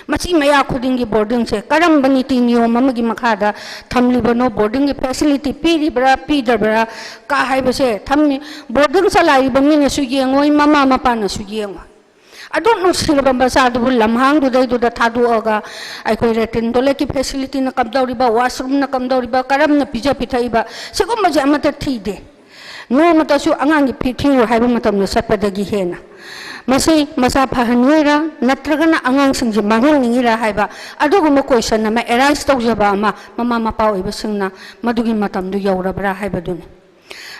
ꯃꯆꯤ ꯃꯌꯥ ꯈꯨꯗꯤꯡꯒꯤ ꯕꯣꯔꯗꯤꯡꯁꯦ ꯀꯔꯝꯕ ꯅꯤꯇꯤ ꯅꯤꯌꯣꯝ ꯑꯃꯒꯤ ꯃꯈꯥꯗ ꯊꯝꯂꯤꯕꯅꯣ, ꯕꯣꯔꯗꯤꯡꯒꯤ facility ꯄꯤꯔꯤꯕ꯭ꯔꯥ ꯄꯤꯗꯕ꯭ꯔꯥ ꯀ ꯍꯥꯏꯕꯁꯦ ꯊꯝꯃꯤ꯫ ꯕꯣꯔꯗꯤꯡ ꯆꯂꯥꯏꯔꯤꯕ ꯃꯤꯅꯁꯨ ꯌꯦꯡꯉꯣꯏ, ꯃꯃꯥ ꯃꯄꯥꯅꯁꯨ ꯌꯦꯡꯉꯣꯏ꯫ ꯑꯗꯨꯛ ꯅꯨꯡꯁꯤꯔꯕ ꯃꯆꯥꯗꯨꯕꯨ ꯂꯝꯍꯥꯡꯗꯨꯗꯩꯗꯨꯗ ꯊꯥꯗꯣꯛꯑꯒ ꯑꯩꯈꯣꯏ latrine toiletꯀꯤ facilityꯅ ꯀꯝꯗꯧꯔꯤꯕ, washroomꯅ ꯀꯝꯗꯧꯔꯤꯕ, ꯀꯔꯝꯅ ꯄꯤꯖ ꯄꯤꯊꯛꯏꯕ, ꯁꯤꯒꯨꯝꯕꯁꯦ ꯑꯃꯠꯇ ꯊꯤꯗꯦ꯫ ꯅꯣꯡꯃꯇꯁꯨ ꯑꯉꯥꯡꯒꯤ ꯐꯤ ꯊꯤꯌꯨ ꯍꯥꯏꯕ ꯃꯇꯝꯗ ꯆꯠꯄꯗꯒꯤ ꯍꯦꯟꯅ꯫ ꯃꯁꯤ ꯃꯆꯥ ꯐꯍꯟꯉꯣꯏꯔꯥ ꯅꯠꯇ꯭ꯔꯒꯅ ꯑꯉꯥꯡꯁꯤꯡꯁꯦ ꯃꯥꯡꯍꯟꯅꯤꯡꯉꯤꯔꯥ ꯍꯥꯏꯕ ꯑꯗꯨꯒꯨꯝꯕ question ꯑꯃ arise ꯇꯧꯖꯕ ꯑꯃ ꯃꯃꯥ ꯃꯄꯥ ꯑꯣꯏꯕꯁꯤꯡꯅ ꯃꯗꯨꯒꯤ ꯃꯇꯝꯗꯨ ꯌꯧꯔꯕ꯭ꯔꯥ ꯍꯥꯏꯕꯗꯨꯅꯤ꯫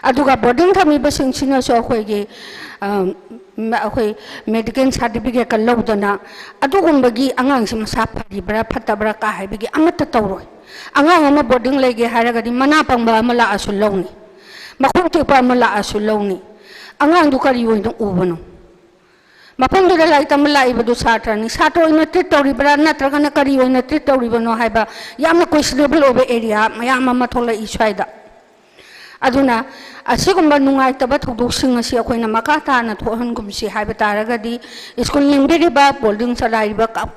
ꯑꯗꯨꯒ ꯕꯣꯔꯗꯤꯡ ꯊꯝꯃꯤꯕꯁꯤꯡꯁꯤꯅꯁꯨ ꯑꯩꯈꯣꯏꯒꯤ, ꯑ, ꯃ-, ꯑꯩꯈꯣꯏ medical certificateꯀ ꯂꯧꯗꯅ ꯑꯗꯨꯒꯨꯝꯕꯒꯤ ꯑꯉꯥꯡꯁꯤ ꯃꯁꯥ ꯐꯔꯤꯕ꯭ꯔꯥ ꯐꯠꯇꯕ꯭ꯔꯥ ꯀ ꯍꯥꯏꯕꯒꯤ ꯑꯃꯠꯇ ꯇꯧꯔꯣꯏ꯫ ꯑꯉꯥꯡ ꯑꯃ ꯕꯣꯔꯗꯤꯡ ꯂꯩꯒꯦ ꯍꯥꯏꯔꯒꯗꯤ ꯃꯅꯥ ꯄꯪꯕ ꯑꯃ ꯂꯥꯛꯑꯁꯨ ꯂꯧꯅꯤ, ꯃꯈꯣꯡ ꯇꯦꯛꯄ ꯑꯃ ꯂꯥꯛꯑꯁꯨ ꯂꯧꯅꯤ꯫ ꯑꯉꯥꯡꯗꯨ ꯀꯔꯤ ꯑꯣꯏꯅ ꯎꯕꯅꯣ? ꯃꯐꯝꯗꯨꯗ ꯂꯥꯏꯔꯤꯛ ꯇꯝꯕ ꯂꯥꯛꯏꯕꯗꯨ ꯁꯥꯇ꯭ꯔꯅꯤ꯫ ꯁꯥꯇ꯭ꯔ ꯑꯣꯏꯅ treat ꯇꯧꯔꯤꯕ꯭ꯔꯥ ꯅꯠꯇ꯭ꯔꯒꯅ ꯀꯔꯤ ꯑꯣꯏꯅ treat ꯇꯧꯔꯤꯕꯅꯣ ꯍꯥꯏꯕ ꯌꯥꯝꯅ questionable ꯑꯣꯏꯕ area ꯃꯌꯥꯝ ꯑꯃ ꯊꯣꯛꯂꯛꯏ ꯁ꯭ꯋꯥꯏꯗ꯫ ꯑꯗꯨꯅ ꯑꯁꯤꯒꯨꯝꯕ ꯅꯨꯡꯉꯥꯏꯇꯕ ꯊꯧꯗꯣꯛꯁꯤꯡ ꯑꯁꯤ ꯑꯩꯈꯣꯏꯅ ꯃꯈꯥ ꯇꯥꯅ ꯊꯣꯛꯍꯟꯒꯨꯝꯁꯤ ꯍꯥꯏꯕ ꯇꯥꯔꯒꯗꯤ, ꯁ꯭ꯀꯨꯜ ꯂꯤꯡꯕꯤꯔꯤꯕ, ꯕꯣꯔꯗꯤꯡ ꯆꯂꯥꯏꯔꯤꯕ ꯀ-,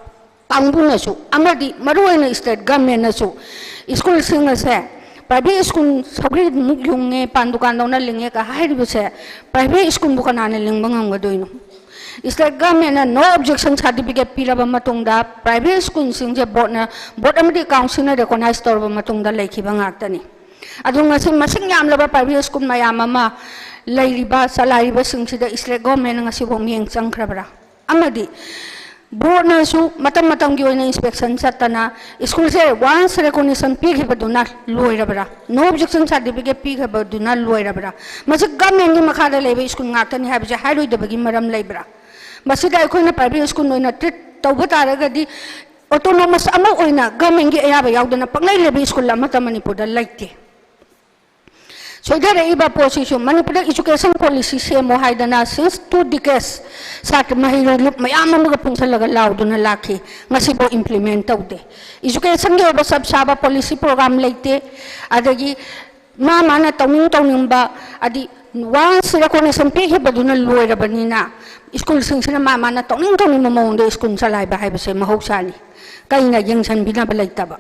ꯀꯥꯡꯕꯨꯅꯁꯨ ꯑꯃꯗꯤ ꯃꯔꯨꯑꯣꯏꯅ state governmentꯅꯁꯨ ꯁ꯭ꯀꯨꯜꯁꯤꯡ ꯑꯁꯦ private ꯁ꯭ꯀꯨꯜ ꯁꯧꯒ꯭ꯔꯤꯃꯨꯛ ꯌꯨꯡꯉꯦ, ꯄꯥꯟ ꯗꯨꯀꯥꯟꯗꯧꯅ ꯂꯤꯡꯉꯦ ꯀ ꯍꯥꯏꯔꯤꯕꯁꯦ private ꯁ꯭ꯀꯨꯜꯕꯨ ꯀꯅꯥꯅ ꯂꯤꯡꯕ ꯉꯝꯒꯗꯣꯏꯅꯣ? State governmentꯅ no objection certificate ꯄꯤꯔꯕ ꯃꯇꯨꯡꯗ private ꯁ꯭ꯀꯨꯜꯁꯤꯡꯁꯦ boardꯅ, board ꯑꯃꯗꯤ councilꯅ recognize ꯇꯧꯔꯕ ꯃꯇꯨꯡꯗ ꯂꯩꯈꯤꯕ ꯉꯥꯛꯇꯅꯤ꯫ ꯑꯗꯨ ꯉꯁꯤ ꯃꯁꯤꯡ ꯌꯥꯝꯂꯕ private ꯁ꯭ꯀꯨꯜ ꯃꯌꯥꯝ ꯑꯃ ꯂꯩꯔꯤꯕ, ꯆꯂꯥꯏꯔꯤꯕꯁꯤꯡꯁꯤꯗ state governmentꯅ ꯉꯁꯤꯐꯥꯎ ꯃꯤꯠꯌꯦꯡ ꯆꯪꯈ꯭ꯔꯕ꯭ꯔꯥ? ꯑꯃꯗꯤ boardꯅꯁꯨ ꯃꯇꯝ ꯃꯇꯝꯒꯤ ꯑꯣꯏꯅ inspection ꯆꯠꯇꯅ ꯁ꯭ꯀꯨꯜꯁꯦ once recognition ꯄꯤꯈꯤꯕꯗꯨꯅ ꯂꯣꯏꯔꯕ꯭ꯔꯥ? No objection certificate ꯄꯤꯈꯤꯕꯗꯨꯅ ꯂꯣꯏꯔꯕ꯭ꯔꯥ? ꯃꯁꯤ governmentꯀꯤ ꯃꯈꯥꯗ ꯂꯩꯕ ꯁ꯭ꯀꯨꯜ ꯉꯥꯛꯇꯅꯤ ꯍꯥꯏꯕꯁꯦ ꯍꯥꯏꯔꯣꯏꯗꯕꯒꯤ ꯃꯔꯝ ꯂꯩꯕ꯭ꯔꯥ? ꯃꯁꯤꯗ ꯑꯩꯈꯣꯏꯅ private school ꯑꯣꯏꯅ treat ꯇꯧꯕ ꯇꯥꯔꯒꯗꯤ, autonomous ꯑꯃ ꯑꯣꯏꯅ governmentꯀꯤ ꯑꯌꯥꯕ ꯌꯥꯎꯗꯅ ꯄꯪꯂꯩ ꯂꯩꯕ school ꯑꯃꯠꯇ ꯃꯅꯤꯄꯨꯔꯗ ꯂꯩꯇꯦ꯫ ꯁꯣꯏꯊꯔꯛꯏꯕ ꯄꯣꯠꯁꯤꯁꯨ ꯃꯅꯤꯄꯨꯔꯗ education policy ꯁꯦꯝꯃꯣ ꯍꯥꯏꯗꯅ since two decades ꯁꯥꯇ꯭ꯔ ꯃꯍꯩꯔꯣꯏ ꯂꯨꯞ ꯃꯌꯥꯝ ꯑꯃꯒ ꯄꯨꯟꯁꯤꯜꯂꯒ ꯂꯥꯎꯗꯨꯅ ꯂꯥꯛꯈꯤ꯫ ꯉꯁꯤꯐꯥꯎ implement ꯇꯧꯗꯦ꯫ Educationꯒꯤ ꯑꯣꯏꯕ ꯆꯞ ꯆꯥꯕ policy program ꯂꯩꯇꯦ꯫ ꯑꯗꯒꯤ ꯃꯥ ꯃꯥꯅ ꯇꯧꯅꯤꯡ ꯇꯧꯅꯤꯡꯕ, ꯑꯗꯤ once recommendation ꯄꯤꯈꯤꯕꯗꯨꯅ ꯂꯣꯏꯔꯕꯅꯤꯅ, schoolꯁꯤꯡꯁꯤꯅ ꯃꯥ ꯃꯥꯅ ꯇꯧꯅꯤꯡ ꯇꯧꯅꯤꯡꯕ ꯃꯑꯣꯡꯗ school ꯆꯂꯥꯏꯕ ꯍꯥꯏꯕꯁꯦ ꯃꯍꯧꯁꯥꯅꯤ꯫ ꯀꯩꯅ ꯌꯦꯡꯁꯤꯟꯕꯤꯅꯕ ꯂꯩꯇꯕ?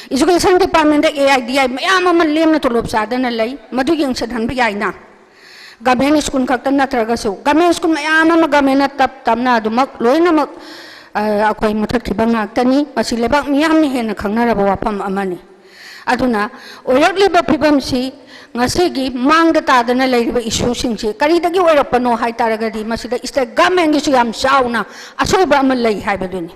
Education departmentꯇ A I D I ꯃꯌꯥꯝ ꯑꯃ ꯂꯦꯝꯅ ꯇꯣꯂꯣꯞ ꯆꯥꯗꯅ ꯂꯩ, ꯃꯗꯨ ꯌꯦꯡꯁꯤꯟꯍꯟꯕ ꯌꯥꯏꯅ꯫ Government school ꯈꯛꯇ ꯅꯠꯇ꯭ꯔꯒꯁꯨ, government school ꯃꯌꯥꯝ ꯑꯃ governmentꯅ ꯇꯞ ꯇꯞꯅ ꯑꯗꯨꯃꯛ ꯂꯣꯏꯅꯃꯛ, ꯑ, ꯑꯩꯈꯣꯏ ꯃꯨꯊꯠꯈꯤꯕ ꯉꯥꯛꯇꯅꯤ꯫ ꯃꯁꯤ ꯂꯩꯕꯥꯛ ꯃꯤꯌꯥꯝꯅ ꯍꯦꯟꯅ ꯈꯪꯅꯔꯕ ꯋꯥꯐꯝ ꯑꯃꯅꯤ꯫ ꯑꯗꯨꯅ ꯑꯣꯏꯔꯛꯂꯤꯕ ꯐꯤꯕꯝꯁꯤ, ꯉꯁꯤꯒꯤ ꯃꯥꯡꯗ ꯇꯥꯗꯅ ꯂꯩꯔꯤꯕ issueꯁꯤꯡꯁꯤ ꯀꯔꯤꯗꯒꯤ ꯑꯣꯏꯔꯛꯄꯅꯣ ꯍꯥꯏ ꯇꯥꯔꯒꯗꯤ, ꯃꯁꯤꯗ state governmentꯒꯤꯁꯨ ꯌꯥꯝ ꯆꯥꯎꯅ ꯑꯁꯣꯏꯕ ꯑꯃ ꯂꯩ ꯍꯥꯏꯕꯗꯨꯅꯤ꯫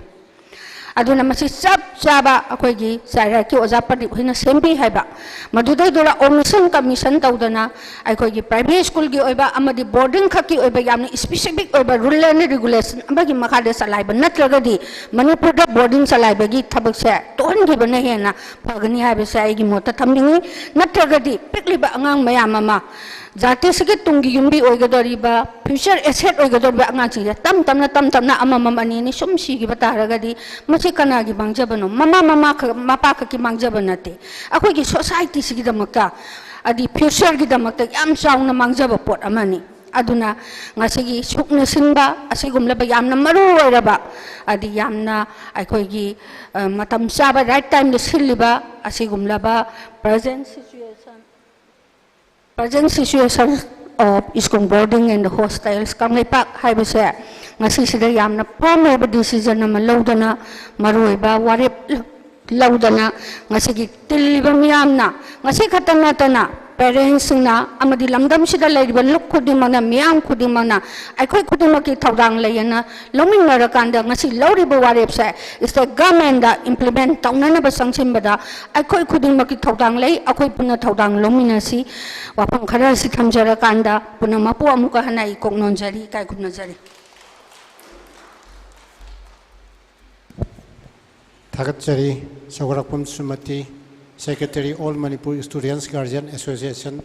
ꯑꯗꯨꯅ ꯃꯁꯤ ꯆꯞ ꯆꯥꯕ ꯑꯩꯈꯣꯏꯒꯤ ꯆꯥꯏꯔꯥꯛꯀꯤ ꯑꯣꯖꯥ ꯄ꯭ꯔꯗꯤꯞ ꯍꯣꯏꯅ ꯁꯦꯝꯕꯤ ꯍꯥꯏꯕ, ꯃꯗꯨꯗꯩꯗꯨꯗ omission commission ꯇꯧꯗꯅ ꯑꯩꯈꯣꯏꯒꯤ private schoolꯒꯤ ꯑꯣꯏꯕ ꯑꯃꯗꯤ boarding ꯈꯛꯀꯤ ꯑꯣꯏꯕ ꯌꯥꯝꯅ specific ꯑꯣꯏꯕ rule and regulation ꯑꯃꯒꯤ ꯃꯈꯥꯗ ꯆꯂꯥꯏꯕ ꯅꯠꯇ꯭ꯔꯒꯗꯤ, ꯃꯅꯤꯄꯨꯔꯗ boarding ꯆꯂꯥꯏꯕꯒꯤ ꯊꯕꯛꯁꯦ ꯇꯣꯛꯍꯟꯈꯤꯕꯅ ꯍꯦꯟꯅ ꯐꯒꯅꯤ ꯍꯥꯏꯕꯁꯦ ꯑꯩꯒꯤ ꯃꯣꯠꯇ ꯊꯝꯅꯤꯡꯏ꯫ ꯅꯠꯇ꯭ꯔꯒꯗꯤ ꯄꯤꯛꯂꯤꯕ ꯑꯉꯥꯡ ꯃꯌꯥꯝ ꯑꯃ, ꯖꯥꯇꯤꯁꯤꯒꯤ ꯇꯨꯡꯒꯤ ꯌꯨꯝꯕꯤ ꯑꯣꯏꯒꯗꯧꯔꯤꯕ, future asset ꯑꯣꯏꯒꯗꯧꯔꯤꯕ ꯑꯉꯥꯡꯁꯤꯡꯁꯦ ꯇꯞ ꯇꯞꯅ, ꯇꯞ ꯇꯞꯅ ꯑꯃꯃꯝ ꯑꯅꯤ ꯑꯅꯤ ꯁꯨꯝ ꯁꯤꯈꯤꯕ ꯇꯥꯔꯒꯗꯤ, ꯃꯁꯤ ꯀꯅꯥꯒꯤ ꯃꯥꯡꯖꯕꯅꯣ? ꯃꯃꯥ ꯃꯃꯥ ꯈꯛ, ꯃꯄꯥ ꯈꯛꯀꯤ ꯃꯥꯡꯖꯕ ꯅꯠꯇꯦ꯫ ꯑꯩꯈꯣꯏꯒꯤ societyꯁꯤꯒꯤꯗꯃꯛꯇ, ꯑꯗꯤ futureꯒꯤꯗꯃꯛꯇ ꯌꯥꯝ ꯆꯥꯎꯅ ꯃꯥꯡꯖꯕ ꯄꯣꯠ ꯑꯃꯅꯤ꯫ ꯑꯗꯨꯅ ꯉꯁꯤꯒꯤ ꯁꯨꯛꯅ ꯁꯤꯟꯕ ꯑꯁꯤꯒꯨꯝꯂꯕ ꯌꯥꯝꯅ ꯃꯔꯨ ꯑꯣꯏꯔꯕ, ꯑꯗꯤ ꯌꯥꯝꯅ ꯑꯩꯈꯣꯏꯒꯤ, ꯑ, ꯃꯇꯝ ꯆꯥꯕ, right timeꯗ ꯁꯤꯜꯂꯤꯕ ꯑꯁꯤꯒꯨꯝꯂꯕ present situation, present situation of school boarding and hostels Kangleipak ꯍꯥꯏꯕꯁꯦ ꯉꯁꯤꯁꯤꯗ ꯌꯥꯝꯅ firm ꯑꯣꯏꯕ decision ꯑꯃ ꯂꯧꯗꯅ, ꯃꯔꯨꯑꯣꯏꯕ ꯋꯥꯔꯦꯞ ꯂꯧꯗꯅ, ꯉꯁꯤꯒꯤ ꯇꯤꯜꯂꯤꯕ ꯃꯤꯌꯥꯝꯅ, ꯉꯁꯤ ꯈꯛꯇ ꯅꯠꯇꯅ parentsꯁꯤꯡꯅ ꯑꯃꯗꯤ ꯂꯝꯗꯝꯁꯤꯗ ꯂꯩꯔꯤꯕ ꯂꯨꯞ ꯈꯨꯗꯤꯡꯃꯛꯅ, ꯃꯤꯌꯥꯝ ꯈꯨꯗꯤꯡꯃꯛꯅ ꯑꯩꯈꯣꯏ ꯈꯨꯗꯤꯡꯃꯛꯀꯤ ꯊꯧꯗꯥꯡ ꯂꯩ ꯑꯅ ꯂꯧꯃꯤꯟꯅꯔꯀꯥꯟꯗ ꯉꯁꯤ ꯂꯧꯔꯤꯕ ꯋꯥꯔꯦꯞꯁꯦ state governmentꯗ implement ꯇꯧꯅꯅꯕ ꯆꯪꯁꯤꯟꯕꯗ ꯑꯩꯈꯣꯏ ꯈꯨꯗꯤꯡꯃꯛꯀꯤ ꯊꯧꯗꯥꯡ ꯂꯩ꯫ ꯑꯩꯈꯣꯏ ꯄꯨꯟꯅ ꯊꯧꯗꯥꯡ ꯂꯧꯃꯤꯟꯅꯁꯤ꯫ ꯋꯥꯐꯝ ꯈꯔ ꯑꯁꯤ ꯊꯝꯖꯔꯀꯥꯟꯗ ꯄꯨꯝꯅꯃꯛꯄꯨ ꯑꯃꯨꯛꯀ ꯍꯟꯅ ꯑꯩ ꯀꯣꯛ ꯅꯣꯟꯖꯔꯤ, ꯏꯀꯥꯏ ꯈꯨꯝꯅꯖꯔꯤ꯫ ꯊꯥꯒꯠꯆꯔꯤ꯫ ꯁꯧꯒꯠꯂꯛꯄꯝ ꯁꯨꯃꯇꯤ, Secretary, All Manipur Students Guardian Association꯫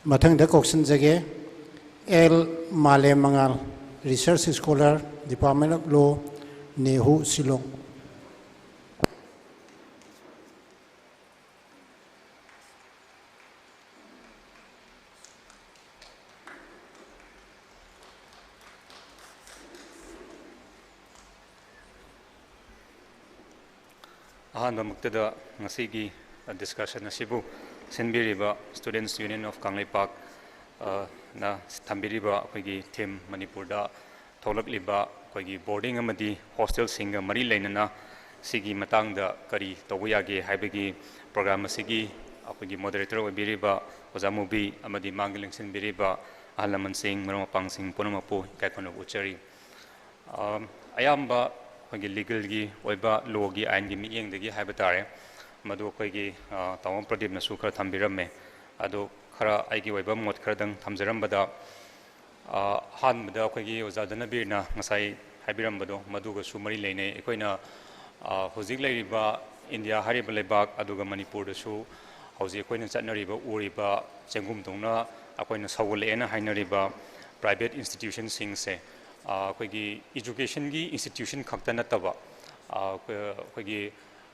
ꯃꯊꯪꯗ ꯀꯧꯁꯤꯟꯖꯒꯦ ꯑꯦꯜ ꯃꯥꯂꯦꯝ ꯃꯉꯥꯜ, Research Scholar, Department of Law, ꯅꯦꯍꯨ, Shillong. ꯑꯍꯥꯟꯕꯃꯛꯇꯗ ꯉꯁꯤꯒꯤ discussion ꯑꯁꯤꯕꯨ ꯁꯤꯟꯕꯤꯔꯤꯕ Students Union of ꯀꯪꯂꯩꯄꯥꯛ, ꯑ, ꯅ ꯊꯝꯕꯤꯔꯤꯕ ꯑꯩꯈꯣꯏꯒꯤ theme ꯃꯅꯤꯄꯨꯔꯗ ꯊꯣꯛꯂꯛꯂꯤꯕ ꯑꯩꯈꯣꯏꯒꯤ boarding ꯑꯃꯗꯤ hostelꯁꯤꯡꯒ ꯃꯔꯤ ꯂꯩꯅꯅ ꯁꯤꯒꯤ ꯃꯇꯥꯡꯗ ꯀꯔꯤ ꯇꯧꯕ ꯌꯥꯒꯦ ꯍꯥꯏꯕꯒꯤ program ꯑꯁꯤꯒꯤ ꯑꯩꯈꯣꯏꯒꯤ moderator ꯑꯣꯏꯕꯤꯔꯤꯕ ꯑꯣꯖꯥ ꯃꯨꯕꯤ ꯑꯃꯗꯤ ꯃꯥꯡꯒꯤ ꯂꯦꯡꯁꯤꯟꯕꯤꯔꯤꯕ ꯑꯍꯜ ꯂꯃꯟꯁꯤꯡ, ꯃꯔꯨꯞ ꯃꯄꯥꯡꯁꯤꯡ ꯄꯨꯝꯅꯃꯛꯄꯨ ꯏꯀꯥꯏ ꯈꯨꯝꯅꯕ ꯎꯠꯆꯔꯤ꯫ ꯑ, ꯑꯌꯥꯝꯕ ꯑꯩꯈꯣꯏꯒꯤ legalꯒꯤ ꯑꯣꯏꯕ lawꯒꯤ ꯑꯥꯏꯟꯒꯤ ꯃꯤꯠꯌꯦꯡꯗꯒꯤ ꯍꯥꯏꯕ ꯇꯥꯔꯦ, ꯃꯗꯨ ꯑꯩꯈꯣꯏꯒꯤ, ꯑ, ꯇꯥꯃꯣ ꯄ꯭ꯔꯗꯤꯞꯅꯁꯨ ꯈꯔ ꯊꯝꯕꯤꯔꯝꯃꯦ꯫ ꯑꯗꯣ ꯈꯔ ꯑꯩꯒꯤ ꯑꯣꯏꯕ ꯃꯣꯠ ꯈꯔꯗꯪ ꯊꯝꯖꯔꯝꯕꯗ, ꯑ, ꯑꯍꯥꯟꯕꯗ ꯑꯩꯈꯣꯏꯒꯤ ꯑꯣꯖꯥ ꯙꯅꯕꯤꯔꯅ ꯉꯁꯥꯏ ꯍꯥꯏꯕꯤꯔꯝꯕꯗꯣ ꯃꯗꯨꯒꯁꯨ ꯃꯔꯤ ꯂꯩꯅꯩ꯫ ꯑꯩꯈꯣꯏꯅ, ꯑ, ꯍꯧꯖꯤꯛ ꯂꯩꯔꯤꯕ ꯏꯟꯗꯤꯌꯥ ꯍꯥꯏꯔꯤꯕ ꯂꯩꯕꯥꯛ, ꯑꯗꯨꯒ ꯃꯅꯤꯄꯨꯔꯗꯁꯨ ꯍꯧꯖꯤꯛ ꯑꯩꯈꯣꯏꯅ ꯆꯠꯅꯔꯤꯕ, ꯎꯔꯤꯕ ꯆꯦꯡꯒꯨꯝꯗꯧꯅ ꯑꯩꯈꯣꯏꯅ ꯁꯧꯒꯠꯂꯛꯑꯦꯅ ꯍꯥꯏꯅꯔꯤꯕ private institutionꯁꯤꯡꯁꯦ, ꯑ, ꯑꯩꯈꯣꯏꯒꯤ educationꯒꯤ institution ꯈꯛꯇ ꯅꯠꯇꯕ, ꯑ, ꯑꯩꯈꯣꯏ-, ꯑꯩꯈꯣꯏꯒꯤ,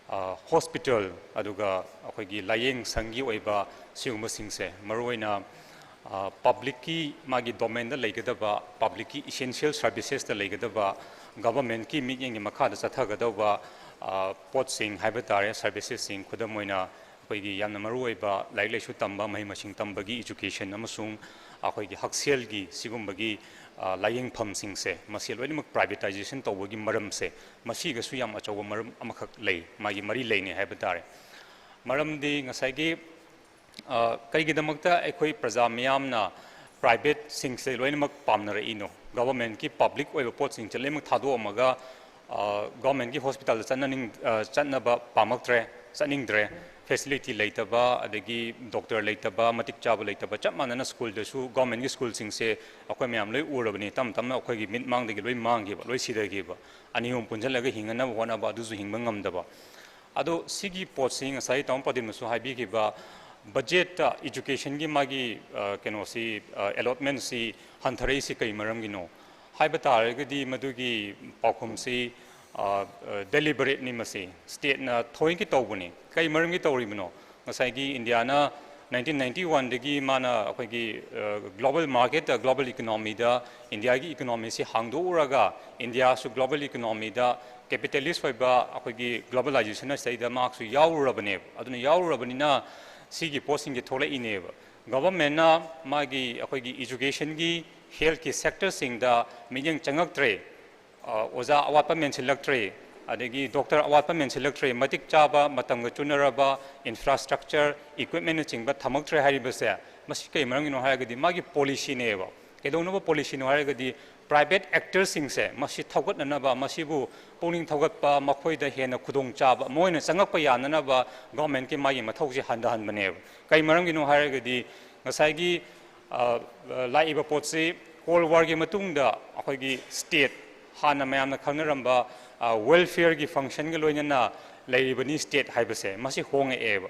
ꯑ, hospital, ꯑꯗꯨꯒ ꯑꯩꯈꯣꯏꯒꯤ ꯂꯥꯏꯌꯦꯡ ꯁꯪꯒꯤ ꯑꯣꯏꯕ ꯁꯤꯒꯨꯝꯕꯁꯤꯡꯁꯦ, ꯃꯔꯨꯑꯣꯏꯅ, ꯑ, publicꯀꯤ ꯃꯥꯒꯤ domainꯗ ꯂꯩꯒꯗꯕ, publicꯀꯤ essential servicesꯇ ꯂꯩꯒꯗꯕ, governmentꯀꯤ ꯃꯤꯠꯌꯦꯡꯒꯤ ꯃꯈꯥꯗ ꯆꯠꯊꯒꯗꯧꯕ, ꯑ, ꯄꯣꯠꯁꯤꯡ ꯍꯥꯏꯕ ꯇꯥꯔꯦ, servicesꯁꯤꯡ, ꯈꯨꯗꯝ ꯑꯣꯏꯅ ꯑꯩꯈꯣꯏꯒꯤ ꯌꯥꯝꯅ ꯃꯔꯨꯑꯣꯏꯕ ꯂꯥꯏꯔꯤꯛ ꯂꯥꯏꯁꯨ ꯇꯝꯕ, ꯃꯍꯩ ꯃꯁꯤꯡ ꯇꯝꯕꯒꯤ education ꯑꯃꯁꯨꯡ ꯑꯩꯈꯣꯏꯒꯤ ꯍꯛꯁꯦꯜꯒꯤ ꯁꯤꯒꯨꯝꯕꯒꯤ, ꯑ, ꯂꯥꯏꯌꯦꯡꯐꯝꯁꯤꯡꯁꯦ, ꯃꯁꯤ ꯂꯣꯏꯅꯃꯛ privatization ꯇꯧꯕꯒꯤ ꯃꯔꯝꯁꯦ, ꯃꯁꯤꯒꯁꯨ ꯌꯥꯝ ꯑꯆꯧꯕ ꯃꯔꯝ ꯑꯃꯈꯛ ꯂꯩ, ꯃꯥꯒꯤ ꯃꯔꯤ ꯂꯩꯅꯩ ꯍꯥꯏꯕ ꯇꯥꯔꯦ꯫ ꯃꯔꯝꯗꯤ ꯉꯁꯥꯏꯒꯤ, ꯑ, ꯀꯔꯤꯒꯤꯗꯃꯛꯇ ꯑꯩꯈꯣꯏ ꯄ꯭ꯔꯖꯥ ꯃꯤꯌꯥꯝꯅ privateꯁꯤꯡꯁꯦ ꯂꯣꯏꯅꯃꯛ ꯄꯥꯝꯅꯔꯛꯏꯅꯣ? Governmentꯀꯤ public ꯑꯣꯏꯕ ꯄꯣꯠꯁꯤꯡꯁꯦ ꯂꯣꯏꯅꯃꯛ ꯊꯥꯗꯣꯛꯑꯝꯃꯒ, ꯑ, governmentꯀꯤ hospitalꯗ ꯆꯠꯅꯅꯤꯡ-, ꯑ, ꯆꯠꯅꯕ ꯄꯥꯝꯃꯛꯇ꯭ꯔꯦ, ꯆꯠꯅꯤꯡꯗ꯭ꯔꯦ꯫ ꯐꯦꯁꯤꯂꯤꯇꯤ ꯂꯩꯇꯕ, ꯑꯗꯒꯤ ꯗꯣꯛꯇꯔ ꯂꯩꯇꯕ, ꯃꯇꯤꯛ ꯆꯥꯕ ꯂꯩꯇꯕ, ꯆꯞ ꯃꯥꯟꯅꯅ ꯁ꯭ꯀꯨꯜꯗꯁꯨ, ꯒꯣꯔꯃꯦꯟꯒꯤ ꯁ꯭ꯀꯨꯜꯁꯤꯡꯁꯦ ꯑꯩꯈꯣꯏ ꯃꯌꯥꯝ ꯂꯣꯏ ꯎꯔꯕꯅꯤ꯫ ꯇꯞ ꯇꯞꯅ ꯑꯩꯈꯣꯏꯒꯤ ꯃꯤꯠ ꯃꯥꯡꯗꯒꯤ ꯂꯣꯏ ꯃꯥꯡꯈꯤꯕ, ꯂꯣꯏ ꯁꯤꯊꯈꯤꯕ꯫ ꯑꯅꯤ ꯑꯍꯨꯝ ꯄꯨꯟꯁꯤꯜꯂꯒ ꯍꯤꯡꯅꯅꯕ ꯍꯣꯠꯅꯕ, ꯑꯗꯨꯁꯨ ꯍꯤꯡꯕ ꯉꯝꯗꯕ꯫ ꯑꯗꯣ ꯁꯤꯒꯤ ꯄꯣꯠꯁꯤ ꯉꯁꯥꯏ ꯇꯥꯃꯣ ꯄ꯭ꯔꯗꯤꯞꯅꯁꯨ ꯍꯥꯏꯕꯤꯈꯤꯕ, ꯕꯖꯦꯠꯇ educationꯒꯤ ꯃꯥꯒꯤ, ꯑ, ꯀꯩꯅꯣꯁꯤ, ꯑ, allotmentꯁꯤ ꯍꯟꯊꯔꯛꯏꯁꯤ ꯀꯩ ꯃꯔꯝꯒꯤꯅꯣ ꯍꯥꯏꯕ ꯇꯥꯔꯒꯗꯤ, ꯃꯗꯨꯒꯤ ꯄꯥꯎꯈꯨꯝꯁꯤ, ꯑ, ꯑ, deliberateꯅꯤ꯫ ꯃꯁꯤ stateꯅ ꯊꯑꯣꯏꯀꯤ ꯇꯧꯕꯅꯤ꯫ ꯀꯩ ꯃꯔꯝꯒꯤ ꯇꯧꯔꯤꯕꯅꯣ? ꯉꯁꯥꯏꯒꯤ ꯏꯟꯗꯤꯌꯥꯅ nineteen ninety oneꯗꯒꯤ ꯃꯥꯅ ꯑꯩꯈꯣꯏꯒꯤ, ꯑ, global marketꯇ, global economyꯗ ꯏꯟꯗꯤꯌꯥꯒꯤ economyꯁꯤ ꯍꯥꯡꯗꯣꯛꯎꯔꯒ, ꯏꯟꯗꯤꯌꯥꯁꯨ global economyꯗ capitalist ꯑꯣꯏꯕ ꯑꯩꯈꯣꯏꯒꯤ globalizationꯅ ꯁꯤꯗꯩꯗ ꯃꯍꯥꯛꯁꯨ ꯌꯥꯎꯔꯨꯔꯕꯅꯦꯕ꯫ ꯑꯗꯨꯅ ꯌꯥꯎꯔꯨꯔꯕꯅꯤꯅ ꯁꯤꯒꯤ ꯄꯣꯠꯁꯤꯡꯁꯦ ꯊꯣꯛꯂꯛꯏꯅꯦꯕ꯫ Governmentꯅ ꯃꯥꯒꯤ ꯑꯩꯈꯣꯏꯒꯤ educationꯒꯤ, healthꯀꯤ sectorꯁꯤꯡꯗ ꯃꯤꯠꯌꯦꯡ ꯆꯪꯉꯛꯇ꯭ꯔꯦ꯫ ꯑ, ꯑꯣꯖꯥ ꯑꯋꯥꯠꯄ ꯃꯦꯟꯁꯤꯜꯂꯛꯇ꯭ꯔꯦ, ꯑꯗꯒꯤ ꯗꯣꯛꯇꯔ ꯑꯋꯥꯠꯄ ꯃꯦꯟꯁꯤꯜꯂꯛꯇ꯭ꯔꯦ, ꯃꯇꯤꯛ ꯆꯥꯕ, ꯃꯇꯝꯒ ꯆꯨꯅꯔꯕ infrastructure, equipmentꯅꯆꯤꯡꯕ ꯊꯝꯃꯛꯇ꯭ꯔꯦ ꯍꯥꯏꯔꯤꯕꯁꯦ, ꯃꯁꯤ ꯀꯩ ꯃꯔꯝꯒꯤꯅꯣ ꯍꯥꯏꯔꯒꯗꯤ ꯃꯥꯒꯤ policyꯅꯦꯕ꯫ ꯀꯩꯗꯧꯅꯕ policyꯅꯣ ꯍꯥꯏꯔꯒꯗꯤ private actorꯁꯤꯡꯁꯦ ꯃꯁꯤ ꯊꯧꯒꯠꯅꯅꯕ, ꯃꯁꯤꯕꯨ ꯄꯨꯛꯅꯤꯡ ꯊꯧꯒꯠꯄ, ꯃꯈꯣꯏꯗ ꯍꯦꯟꯅ ꯈꯨꯗꯣꯡꯆꯥꯕ, ꯃꯣꯏꯅ ꯆꯪꯉꯛꯄ ꯌꯥꯅꯅꯕ governmentꯀꯤ ꯃꯥꯒꯤ ꯃꯊꯧꯁꯤ ꯍꯟꯊꯍꯟꯕꯅꯦꯕ꯫ ꯀꯩ ꯃꯔꯝꯒꯤꯅꯣ ꯍꯥꯏꯔꯒꯗꯤ ꯉꯁꯥꯏꯒꯤ, ꯑ, ꯑ, ꯂꯥꯛꯏꯕ ꯄꯣꯠꯁꯤ Cold Warꯒꯤ ꯃꯇꯨꯡꯗ ꯑꯩꯈꯣꯏꯒꯤ state, ꯍꯥꯟꯅ ꯃꯌꯥꯝꯅ ꯈꯪꯅꯔꯝꯕ, ꯑ, welfareꯒꯤ functionꯒ ꯂꯣꯏꯅꯅ ꯂꯩꯔꯤꯕꯅꯤ state ꯍꯥꯏꯕꯁꯦ, ꯃꯁꯤ ꯍꯣꯡꯉꯛꯑꯦꯕ꯫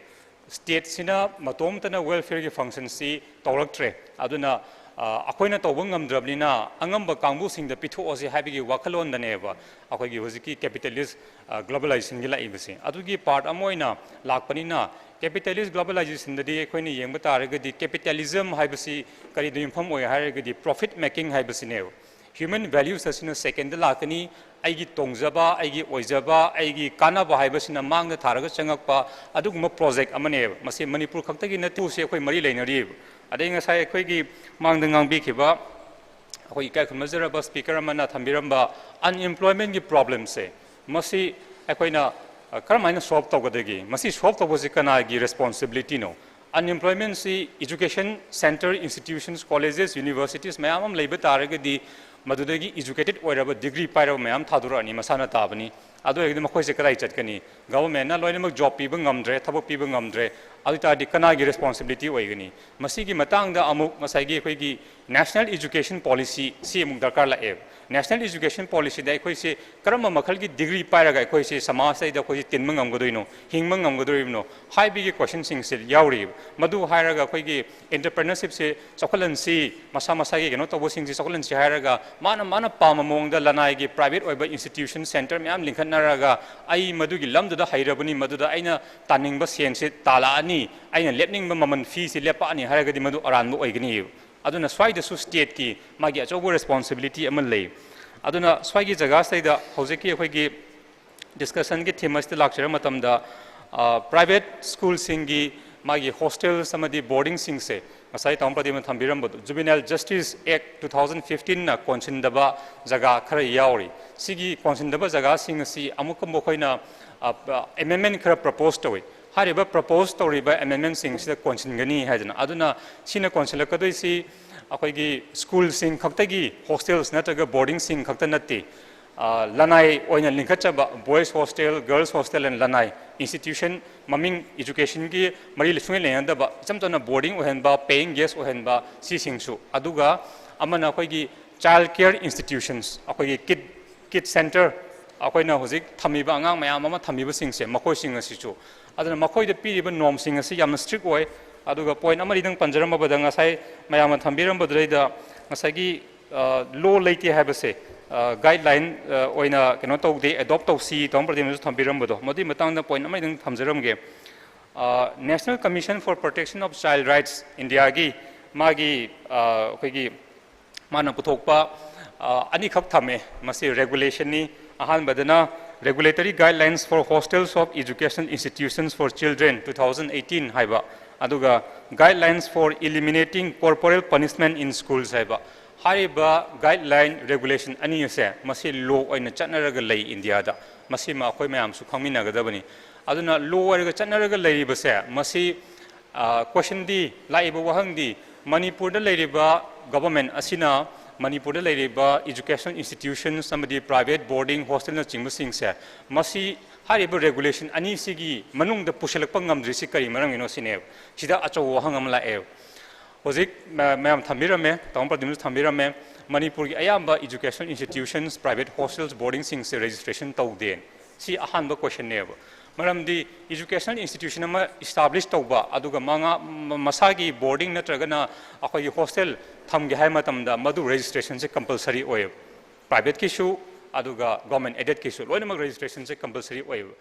Stateꯁꯤꯅ ꯃꯇꯣꯝꯇꯅ welfareꯒꯤ functionꯁꯤ ꯇꯧꯔꯛꯇ꯭ꯔꯦ꯫ ꯑꯗꯨꯅ, ꯑ, ꯑꯩꯈꯣꯏꯅ ꯇꯧꯕ ꯉꯝꯗ꯭ꯔꯕꯅꯤꯅ ꯑꯉꯝꯕ ꯀꯥꯡꯕꯨꯁꯤꯡꯗ ꯄꯤꯊꯣꯛꯑꯁꯤ ꯍꯥꯏꯕꯒꯤ ꯋꯥꯈꯜꯂꯣꯟꯗꯅꯦꯕ ꯑꯩꯈꯣꯏꯒꯤ ꯍꯧꯖꯤꯛꯀꯤ capitalist, ꯑ, globalizationꯒꯤ ꯂꯥꯛꯏꯕꯁꯦ꯫ ꯑꯗꯨꯒꯤ part ꯑꯃ ꯑꯣꯏꯅ ꯂꯥꯛꯄꯅꯤꯅ, capitalist globalizationꯗꯗꯤ ꯑꯩꯈꯣꯏꯅ ꯌꯦꯡꯕ ꯇꯥꯔꯒꯗꯤ capitalism ꯍꯥꯏꯕꯁꯤ ꯀꯔꯤꯗ ꯌꯨꯝꯐꯝ ꯑꯣꯏ ꯍꯥꯏꯔꯒꯗꯤ profit making ꯍꯥꯏꯕꯁꯤꯅꯦꯕ꯫ Human values ꯑꯁꯤꯅ secondꯗ ꯂꯥꯛꯀꯅꯤ꯫ ꯑꯩꯒꯤ ꯇꯣꯡꯖꯕ, ꯑꯩꯒꯤ ꯑꯣꯏꯖꯕ, ꯑꯩꯒꯤ ꯀꯥꯟꯅꯕ ꯍꯥꯏꯕꯁꯤꯅ ꯃꯥꯡꯗ ꯊꯥꯔꯒ ꯆꯪꯉꯛꯄ ꯑꯗꯨꯒꯨꯝꯕ project ꯑꯃꯅꯦꯕ꯫ ꯃꯁꯤ ꯃꯅꯤꯄꯨꯔ ꯈꯛꯇꯒꯤ ꯅꯠꯇꯦ, ꯁꯤ ꯑꯩꯈꯣꯏ ꯃꯔꯤ ꯂꯩꯅꯔꯤꯕ꯫ ꯑꯗꯩ ꯉꯁꯥꯏ ꯑꯩꯈꯣꯏꯒꯤ ꯃꯥꯡꯗ ꯉꯥꯡꯕꯤꯈꯤꯕ ꯑꯩꯈꯣꯏ ꯏꯀꯥꯏ ꯈꯨꯝꯅꯖꯔꯕ speaker ꯑꯃꯅ ꯊꯝꯕꯤꯔꯝꯕ unemploymentꯀꯤ problemꯁꯦ, ꯃꯁꯤ ꯑꯩꯈꯣꯏꯅ, ꯑ, ꯀꯔꯝ ꯍꯥꯏꯅ solve ꯇꯧꯒꯗꯒꯦ? ꯃꯁꯤ solve ꯇꯧꯕꯁꯤ ꯀꯅꯥꯒꯤ responsibilityꯅꯣ? Unemploymentꯁꯤ education centre, institutions, colleges, universities ꯃꯌꯥꯝ ꯑꯃ ꯂꯩꯕ ꯇꯥꯔꯒꯗꯤ ꯃꯗꯨꯗꯒꯤ educated ꯑꯣꯏꯔꯕ, degree ꯄꯥꯏꯔꯕ ꯃꯌꯥꯝ ꯊꯥꯗꯣꯔꯛꯑꯅꯤ, ꯃꯁꯥꯅ ꯇꯥꯕꯅꯤ꯫ ꯑꯗꯨ ꯑꯣꯏꯔꯒꯗꯤ ꯃꯈꯣꯏꯁꯦ ꯀꯗꯥꯏ ꯆꯠꯀꯅꯤ? Government ꯅ ꯂꯣꯏꯅꯃꯛ job ꯄꯤꯕ ꯉꯝꯗ꯭ꯔꯦ, ꯊꯕꯛ ꯄꯤꯕ ꯉꯝꯗ꯭ꯔꯦ꯫ ꯑꯗꯨ ꯑꯣꯏ ꯇꯥꯔꯗꯤ ꯀꯅꯥꯒꯤ responsibility ꯑꯣꯏꯒꯅꯤ? ꯃꯁꯤꯒꯤ ꯃꯇꯥꯡꯗ ꯑꯃꯨꯛ ꯉꯁꯥꯏꯒꯤ ꯑꯩꯈꯣꯏꯒꯤ National Education Policy ꯁꯤ ꯑꯃꯨꯛ ꯗꯔꯀꯥꯔ ꯂꯥꯛꯑꯦꯕ꯫ National Education Policy ꯗ ꯑꯩꯈꯣꯏꯁꯦ ꯀꯔꯝꯕ ꯃꯈꯜꯒꯤ degree ꯄꯥꯏꯔꯒ ꯑꯩꯈꯣꯏꯁꯦ ꯁꯃꯥꯖꯁꯤꯗ ꯑꯩꯈꯣꯏꯁꯦ ꯇꯤꯟꯕ ꯉꯝꯒꯗꯣꯏꯅꯣ, ꯍꯤꯡꯕ ꯉꯝꯒꯗꯣꯔꯤꯕꯅꯣ ꯍꯥꯏꯕꯒꯤ question ꯁꯤꯡꯁꯦ ꯌꯥꯎꯔꯤꯕ꯫ ꯃꯗꯨ ꯍꯥꯏꯔꯒ ꯑꯩꯈꯣꯏꯒꯤ entrepreneurship ꯁꯦ ꯆꯥꯎꯈꯠꯍꯟꯁꯤ, ꯃꯁꯥ ꯃꯁꯥꯒꯤ ꯀꯩꯅꯣ ꯇꯧꯕꯁꯤꯡꯁꯦ ꯆꯥꯎꯈꯠꯍꯟꯁꯤ ꯍꯥꯏꯔꯒ, ꯃꯥꯅ, ꯃꯥꯅ ꯄꯥꯝꯕ ꯃꯑꯣꯡꯗ ꯂꯅꯥꯏꯒꯤ private ꯑꯣꯏꯕ institution, center ꯃꯌꯥꯝ ꯂꯤꯡꯈꯠꯅꯔꯒ, "ꯑꯩ ꯃꯗꯨꯒꯤ ꯂꯝꯗꯨꯗ ꯍꯩꯔꯕꯅꯤ, ꯃꯗꯨꯗ ꯑꯩꯅ ꯇꯥꯅꯤꯡꯕ ꯁꯦꯟꯁꯦ ꯇꯥꯜꯂꯛꯑꯅꯤ, ꯑꯩꯅ ꯂꯦꯞꯅꯤꯡꯕ ꯃꯃꯜ fee ꯁꯦ ꯂꯦꯞꯄꯛꯑꯅꯤ" ꯍꯥꯏꯔꯒꯗꯤ ꯃꯗꯨ ꯑꯔꯥꯟꯕ ꯑꯣꯏꯒꯅꯤ꯫ ꯑꯗꯨꯅ ꯁ꯭ꯋꯥꯏꯗꯁꯨ state ꯀꯤ ꯃꯥꯒꯤ ꯑꯆꯧꯕ responsibility ꯑꯃ ꯂꯩ꯫ ꯑꯗꯨꯅ ꯁ꯭ꯋꯥꯏꯒꯤ ꯖꯒꯥꯁꯤꯗꯩꯗ ꯍꯧꯖꯤꯛꯀꯤ ꯑꯩꯈꯣꯏꯒꯤ discussion ꯒꯤ theme ꯑꯁꯤꯗ ꯂꯥꯛꯆꯔ ꯃꯇꯝꯗ, ꯑ, private school ꯁꯤꯡꯒꯤ ꯃꯥꯒꯤ hostels ꯑꯃꯗꯤ boarding ꯁꯤꯡꯁꯦ ꯉꯁꯥꯏ ꯇꯥꯃꯣ ꯄ꯭ꯔꯗꯤꯞꯅ ꯊꯝꯕꯤꯔꯝꯕꯗꯣ, Juvenile Justice Act two thousand fifteen ꯅ ꯀꯣꯟꯁꯤꯟꯗꯕ ꯖꯒꯥ ꯈꯔ ꯌꯥꯎꯔꯤ꯫ ꯁꯤꯒꯤ ꯀꯣꯟꯁꯤꯟꯗꯕ ꯖꯒꯥꯁꯤꯡ ꯑꯁꯤ ꯑꯃꯨꯛꯀ ꯃꯈꯣꯏꯅ, ꯑ, amendment ꯈꯔ propose ꯇꯧꯏ꯫ ꯍꯥꯏꯔꯤꯕ propose ꯇꯧꯔꯤꯕ amendment ꯁꯤꯡꯁꯤꯗ ꯀꯣꯟꯁꯤꯟꯒꯅꯤ ꯍꯥꯏꯗꯅ꯫ ꯑꯗꯨꯅ ꯁꯤꯅ ꯀꯣꯟꯁꯤꯜꯂꯛꯀꯗꯣꯏꯁꯤ ꯑꯩꯈꯣꯏꯒꯤ school ꯁꯤꯡ ꯈꯛꯇꯒꯤ hostels ꯅꯠꯇ꯭ꯔꯒ boarding ꯁꯤꯡ ꯈꯛꯇ ꯅꯠꯇꯦ꯫ ꯑ, ꯂꯅꯥꯏ ꯑꯣꯏꯅ ꯂꯤꯡꯈꯠꯆꯕ boys hostel, girls hostel and ꯂꯅꯥꯏ institution, ꯃꯃꯤꯡ education ꯒꯤ ꯃꯔꯤ ꯁꯨꯡꯂꯩ ꯂꯩꯅꯗꯕ, ꯏꯆꯝ ꯆꯝꯅ boarding ꯑꯣꯏꯍꯟꯕ, paying guest ꯑꯣꯏꯍꯟꯕ, ꯁꯤꯁꯤꯡꯁꯨ꯫ ꯑꯗꯨꯒ ꯑꯃꯅ ꯑꯩꯈꯣꯏꯒꯤ child care institutions, ꯑꯩꯈꯣꯏꯒꯤ kid, kid center, ꯑꯩꯈꯣꯏꯅ ꯍꯧꯖꯤꯛ ꯊꯝꯃꯤꯕ ꯑꯉꯥꯡ ꯃꯌꯥꯝ ꯑꯃ ꯊꯝꯃꯤꯕꯁꯤꯡꯁꯦ, ꯃꯈꯣꯏꯁꯤꯡ ꯑꯁꯤꯁꯨ꯫ ꯑꯗꯨꯅ ꯃꯈꯣꯏꯗ ꯄꯤꯔꯤꯕ norm ꯁꯤꯡ ꯑꯁꯤ ꯌꯥꯝꯅ strict ꯑꯣꯏ꯫ ꯑꯗꯨꯒ point ꯑꯃꯅꯤꯗꯪ ꯄꯟꯖꯔꯝꯃꯕꯗ, ꯉꯁꯥꯏ ꯃꯌꯥꯝꯅ ꯊꯝꯕꯤꯔꯝꯕꯗꯨꯗꯩꯗ ꯉꯁꯥꯏꯒꯤ, ꯑ, law ꯂꯩꯇꯦ ꯍꯥꯏꯕꯁꯦ, ꯑ, guideline, ꯑ, ꯑꯣꯏꯅ ꯀꯩꯅꯣ ꯇꯧꯗꯦ, adopt ꯇꯧꯁꯤ, ꯇꯥꯃꯣ ꯄ꯭ꯔꯗꯤꯞꯅꯁꯨ ꯊꯝꯕꯤꯔꯝꯕꯗꯣ, ꯃꯗꯨꯒꯤ ꯃꯇꯥꯡꯗ point ꯑꯃꯅꯤꯗꯪ ꯊꯝꯖꯔꯝꯒꯦ꯫ ꯑ, National Commission for Protection of Child Rights, ꯏꯟꯗꯤꯌꯥꯒꯤ ꯃꯥꯒꯤ, ꯑ, ꯑꯩꯈꯣꯏꯒꯤ ꯃꯥꯅ ꯄꯨꯊꯣꯛꯄ, ꯑ, ꯑꯅꯤꯈꯛ ꯊꯝꯃꯦ꯫ ꯃꯁꯤ regulation ꯅꯤ꯫ ꯑꯍꯥꯟꯕꯗꯅ Regulatory Guidelines for Hostels of Educational Institutions for Children two thousand eighteen ꯍꯥꯏꯕ, ꯑꯗꯨꯒ Guidelines for Eliminating Corporal Punishment in Schools ꯍꯥꯏꯕ꯫ ꯍꯥꯏꯔꯤꯕ guideline, regulation ꯑꯅꯤ ꯑꯁꯦ ꯃꯁꯤ law ꯑꯣꯏꯅ ꯆꯠꯅꯔꯒ ꯂꯩ ꯏꯟꯗꯤꯌꯥꯗ꯫ ꯃꯁꯤꯃ ꯑꯩꯈꯣꯏ ꯃꯌꯥꯝꯁꯨ ꯈꯪꯃꯤꯟꯅꯒꯗꯕꯅꯤ꯫ ꯑꯗꯨꯅ law ꯑꯣꯏꯔꯒ ꯆꯠꯅꯔꯒ ꯂꯩꯔꯤꯕꯁꯦ, ꯃꯁꯤ, ꯑ, question ꯗꯤ, ꯂꯥꯛꯏꯕ ꯋꯥꯍꯪꯗꯤ, ꯃꯅꯤꯄꯨꯔꯗ ꯂꯩꯔꯤꯕ government ꯑꯁꯤꯅ ꯃꯅꯤꯄꯨꯔꯗ ꯂꯩꯔꯤꯕ educational institutions ꯑꯃꯗꯤ private boarding hostelꯅꯆꯤꯡꯕꯁꯤꯡꯁꯦ, ꯃꯁꯤ ꯍꯥꯏꯔꯤꯕ regulation ꯑꯅꯤꯁꯤꯒꯤ ꯃꯅꯨꯡꯗ ꯄꯨꯁꯤꯜꯂꯛꯄ ꯉꯝꯗ꯭ꯔꯤꯁꯤ ꯀꯔꯤ ꯃꯔꯝꯒꯤꯅꯣ ꯁꯤꯅꯦꯕ꯫ ꯁꯤꯗ ꯑꯆꯧꯕ ꯋꯥꯍꯪ ꯑꯃ ꯂꯥꯛꯑꯦꯕ꯫ ꯍꯧꯖꯤꯛ ꯃ-, ꯃꯌꯥꯝ ꯊꯝꯕꯤꯔꯝꯃꯦ, ꯇꯥꯃꯣ ꯄ꯭ꯔꯗꯤꯞꯅꯁꯨ ꯊꯝꯕꯤꯔꯝꯃꯦ, ꯃꯅꯤꯄꯨꯔꯒꯤ ꯑꯌꯥꯝꯕ educational institutions, private hostels, boardingꯁꯤꯡꯁꯦ registration ꯇꯧꯗꯦ꯫ ꯁꯤ ꯑꯍꯥꯟꯕ questionꯅꯦꯕ꯫ ꯃꯔꯝꯗꯤ educational institution ꯑꯃ establish ꯇꯧꯕ, ꯑꯗꯨꯒ ꯃꯉꯥ-, ꯃ-, ꯃꯁꯥꯒꯤ boarding ꯅꯠꯇ꯭ꯔꯒꯅ ꯑꯩꯈꯣꯏꯒꯤ hostel ꯊꯝꯒꯦ ꯍꯥꯏꯕ ꯃꯇꯝꯗ ꯃꯗꯨ registrationꯁꯦ compulsory ꯑꯣꯏꯌꯦꯕ꯫ Privateꯀꯤꯁꯨ ꯑꯗꯨꯒ government aidedꯀꯤꯁꯨ ꯂꯣꯏꯅꯃꯛ registrationꯁꯦ compulsory ꯑꯣꯏꯌꯦꯕ꯫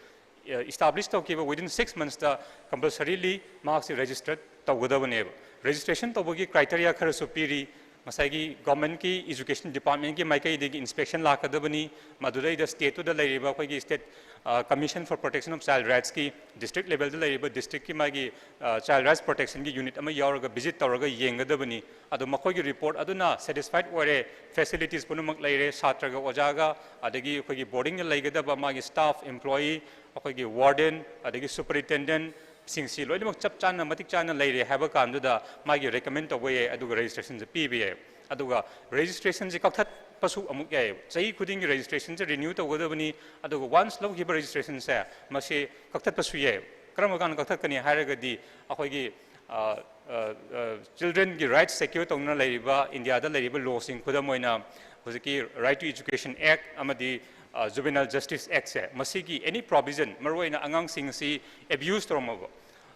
ꯑ, establish ꯇꯧꯈꯤꯕ within six monthsꯇ compulsorily ꯃꯍꯥꯛꯁꯤ register ꯇꯧꯒꯗꯕꯅꯦꯕ꯫ Registration ꯇꯧꯕꯒꯤ criteria ꯈꯔꯁꯨ ꯄꯤꯔꯤ꯫ ꯉꯁꯥꯏꯒꯤ governmentꯀꯤ education departmentꯀꯤ ꯃꯥꯏꯀꯩꯗꯒꯤ inspection ꯂꯥꯛꯀꯗꯕꯅꯤ꯫ ꯃꯗꯨꯗꯩꯗ stateꯇꯨꯗ ꯂꯩꯔꯤꯕ ꯑꯩꯈꯣꯏꯒꯤ state, ꯑ, Commission for Protection of Child Rightsꯀꯤ district levelꯗ ꯂꯩꯔꯤꯕ districtꯀꯤ ꯃꯥꯒꯤ, ꯑ, child rights protectionꯒꯤ unit ꯑꯃ ꯌꯥꯎꯔꯒ visit ꯇꯧꯔꯒ ꯌꯦꯡꯒꯗꯕꯅꯤ꯫ ꯑꯗꯣ ꯃꯈꯣꯏꯒꯤ report ꯑꯗꯨꯅ satisfied ꯑꯣꯏꯔꯦ, facilities ꯄꯨꯝꯅꯃꯛ ꯂꯩꯔꯦ, ꯁꯥꯇ꯭ꯔꯒ ꯑꯣꯖꯥꯒ, ꯑꯗꯒꯤ ꯑꯩꯈꯣꯏꯒꯤ boardingꯗ ꯂꯩꯒꯗꯕ ꯃꯥꯒꯤ staff, employee, ꯑꯩꯈꯣꯏꯒꯤ warden, ꯑꯗꯒꯤ superintendent, ꯁꯤꯡꯁꯤ ꯂꯣꯏꯅꯃꯛ ꯆꯞ ꯆꯥꯅ, ꯃꯇꯤꯛ ꯆꯥꯅ ꯂꯩꯔꯦ ꯍꯥꯏꯕ ꯀꯥꯟꯗꯨꯗ ꯃꯥꯒꯤ recommend ꯇꯧꯕ ꯌꯥꯏ, ꯑꯗꯨꯒ registrationꯁꯦ ꯄꯤꯕ ꯌꯥꯏ꯫ ꯑꯗꯨꯒ registrationꯁꯦ ꯀꯛꯊꯠꯄꯁꯨ ꯑꯃꯨꯛ ꯌꯥꯏꯑꯕ꯫ ꯆꯍꯤ ꯈꯨꯗꯤꯡꯒꯤ registrationꯁꯦ renew ꯇꯧꯒꯗꯕꯅꯤ, ꯑꯗꯨꯒ once ꯂꯧꯈꯤꯕ registrationꯁꯦ ꯃꯁꯤ ꯀꯛꯊꯠꯄꯁꯨ ꯌꯥꯏꯑꯕ꯫ ꯀꯔꯝꯕ ꯀꯥꯟꯗ ꯀꯛꯊꯠꯀꯅꯤ ꯍꯥꯏꯔꯒꯗꯤ, ꯑꯩꯈꯣꯏꯒꯤ, ꯑ, ꯑ, ꯑ, childrenꯒꯤ rights secure ꯇꯧꯅ ꯂꯩꯔꯤꯕ ꯏꯟꯗꯤꯌꯥꯗ ꯂꯩꯔꯤꯕ lawꯁꯤꯡ, ꯈꯨꯗꯝ ꯑꯣꯏꯅ ꯍꯧꯖꯤꯛꯀꯤ Right to Education Act ꯑꯃꯗꯤ, ꯑ, Juvenile Justice Actꯁꯦ, ꯃꯁꯤꯒꯤ any provision, ꯃꯔꯨꯑꯣꯏꯅ ꯑꯉꯥꯡꯁꯤꯡ ꯑꯁꯤ abuse ꯇꯧꯔꯝꯃꯕ,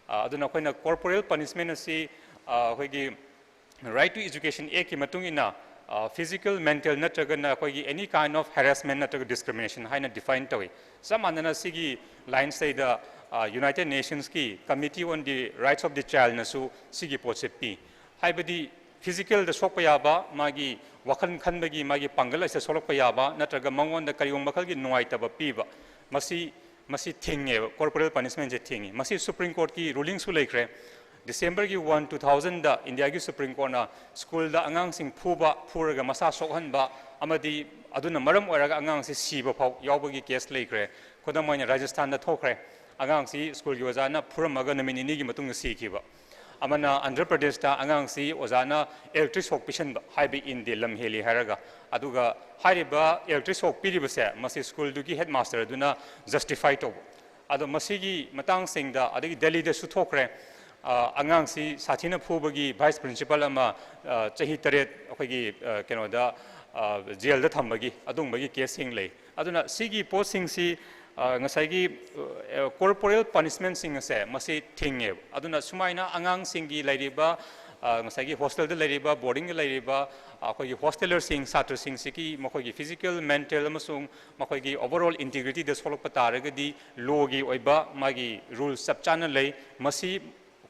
ꯑ, ꯑꯗꯨꯅ ꯑꯩꯈꯣꯏꯅ corporal punishment ꯑꯁꯤ, ꯑ, ꯑꯩꯈꯣꯏꯒꯤ Right to Education Actꯀꯤ ꯃꯇꯨꯡ ꯏꯟꯅ, ꯑ, physical, mental ꯅꯠꯇ꯭ꯔꯒꯅ ꯑꯩꯈꯣꯏꯒꯤ any kind of harassment ꯅꯠꯇ꯭ꯔꯒ discrimination ꯍꯥꯏꯅ define ꯇꯧꯏ꯫ ꯆꯞ ꯃꯥꯟꯅꯅ ꯁꯤꯒꯤ linesꯇꯩꯗ, ꯑ, United Nationsꯀꯤ Committee on the Rights of the Childꯅꯁꯨ ꯁꯤꯒꯤ ꯄꯣꯠꯁꯦ ꯄꯤ꯫ ꯍꯥꯏꯕꯗꯤ physicalꯗ ꯁꯣꯛꯄ ꯌꯥꯕ, ꯃꯥꯒꯤ ꯋꯥꯈꯜ ꯈꯟꯕꯒꯤ ꯃꯥꯒꯤ ꯄꯥꯡꯒꯜ ꯑꯁꯤꯗ ꯁꯣꯛꯂꯛꯄ ꯌꯥꯕ, ꯅꯠꯇ꯭ꯔꯒ ꯃꯉꯣꯟꯗ ꯀꯔꯤꯒꯨꯝꯕ ꯃꯈꯜꯒꯤ ꯅꯨꯡꯉꯥꯏꯇꯕ ꯄꯤꯕ, ꯃꯁꯤ, ꯃꯁꯤ ꯊꯤꯡꯉꯦꯕ, corporal punishmentꯁꯦ ꯊꯤꯡꯉꯤ꯫ ꯃꯁꯤ Supreme Courtꯀꯤ rulingꯁꯨ ꯂꯩꯈ꯭ꯔꯦ꯫ Decemberꯒꯤ one, two thousandꯗ ꯏꯟꯗꯤꯌꯥꯒꯤ Supreme Courtꯅ schoolꯗ ꯑꯉꯥꯡꯁꯤꯡ ꯐꯨꯕ, ꯐꯨꯔꯒ ꯃꯁꯥ ꯁꯣꯛꯍꯟꯕ ꯑꯃꯗꯤ ꯑꯗꯨꯅ ꯃꯔꯝ ꯑꯣꯏꯔꯒ ꯑꯉꯥꯡꯁꯤ ꯁꯤꯕ ꯐꯥꯎ ꯌꯥꯎꯕꯒꯤ case ꯂꯩꯈ꯭ꯔꯦ꯫ ꯈꯨꯗꯝ ꯑꯣꯏꯅ ꯔꯥꯖꯁꯊꯥꯟꯗ ꯊꯣꯛꯈ꯭ꯔꯦ, ꯑꯉꯥꯡꯁꯤ schoolꯒꯤ ꯑꯣꯖꯥꯅ ꯐꯨꯔꯝꯃꯒ ꯅꯨꯃꯤꯠ ꯅꯤꯅꯤꯒꯤ ꯃꯇꯨꯡꯗ ꯁꯤꯈꯤꯕ꯫ ꯑꯃꯅ ꯑꯟꯙ꯭ꯔ ꯄ꯭ꯔꯗꯦꯁꯇ ꯑꯉꯥꯡꯁꯤ ꯑꯣꯖꯥꯅ electric shock ꯄꯤꯁꯟꯕ, ꯍꯥꯏꯕ ꯏꯟꯗꯦ, ꯂꯝ ꯍꯦꯜꯂꯤ ꯍꯥꯏꯔꯒ꯫ ꯑꯗꯨꯒ ꯍꯥꯏꯔꯤꯕ electric shock ꯄꯤꯔꯤꯕꯁꯦ ꯃꯁꯤ ꯁ꯭ꯀꯨꯜꯗꯨꯒꯤ headmaster ꯑꯗꯨꯅ justify ꯇꯧꯕ꯫ ꯑꯗꯣ ꯃꯁꯤꯒꯤ ꯃꯇꯥꯡꯁꯤꯡꯗ, ꯑꯗꯒꯤ ꯗꯦꯜꯂꯤꯗꯁꯨ ꯊꯣꯛꯈ꯭ꯔꯦ, ꯑ, ꯑꯉꯥꯡꯁꯤ ꯁꯥꯊꯤꯅ ꯐꯨꯕꯒꯤ vice principal ꯑꯃ, ꯑ, ꯆꯍꯤ ꯇꯔꯦꯠ ꯑꯩꯈꯣꯏꯒꯤ, ꯑ, ꯀꯩꯅꯣꯗ, ꯑ, ꯖꯦꯜꯗ ꯊꯝꯕꯒꯤ ꯑꯗꯨꯒꯨꯝꯕꯒꯤ caseꯁꯤꯡ ꯂꯩ꯫ ꯑꯗꯨꯅ ꯁꯤꯒꯤ ꯄꯣꯠꯁꯤꯡꯁꯤ, ꯑ, ꯉꯁꯥꯏꯒꯤ, ꯑ, corporal punishmentꯁꯤꯡ ꯑꯁꯦ ꯃꯁꯤ ꯊꯤꯡꯉꯦꯕ꯫ ꯑꯗꯨꯅ ꯁꯨꯃꯥꯏꯅ ꯑꯉꯥꯡꯁꯤꯡꯒꯤ ꯂꯩꯔꯤꯕ, ꯑ, ꯉꯁꯥꯏꯒꯤ hostelꯗ ꯂꯩꯔꯤꯕ, boardingꯗ ꯂꯩꯔꯤꯕ, ꯑ, ꯑꯩꯈꯣꯏꯒꯤ hostelerꯁꯤꯡ, ꯁꯥꯇ꯭ꯔꯁꯤꯡꯁꯤꯒꯤ ꯃꯈꯣꯏꯒꯤ physical, mental ꯑꯃꯁꯨꯡ ꯃꯈꯣꯏꯒꯤ overall integrityꯗ ꯁꯣꯛꯂꯛꯄ ꯇꯥꯔꯒꯗꯤ lawꯒꯤ ꯑꯣꯏꯕ ꯃꯥꯒꯤ rules ꯆꯞ ꯆꯥꯅ ꯂꯩ꯫ ꯃꯁꯤ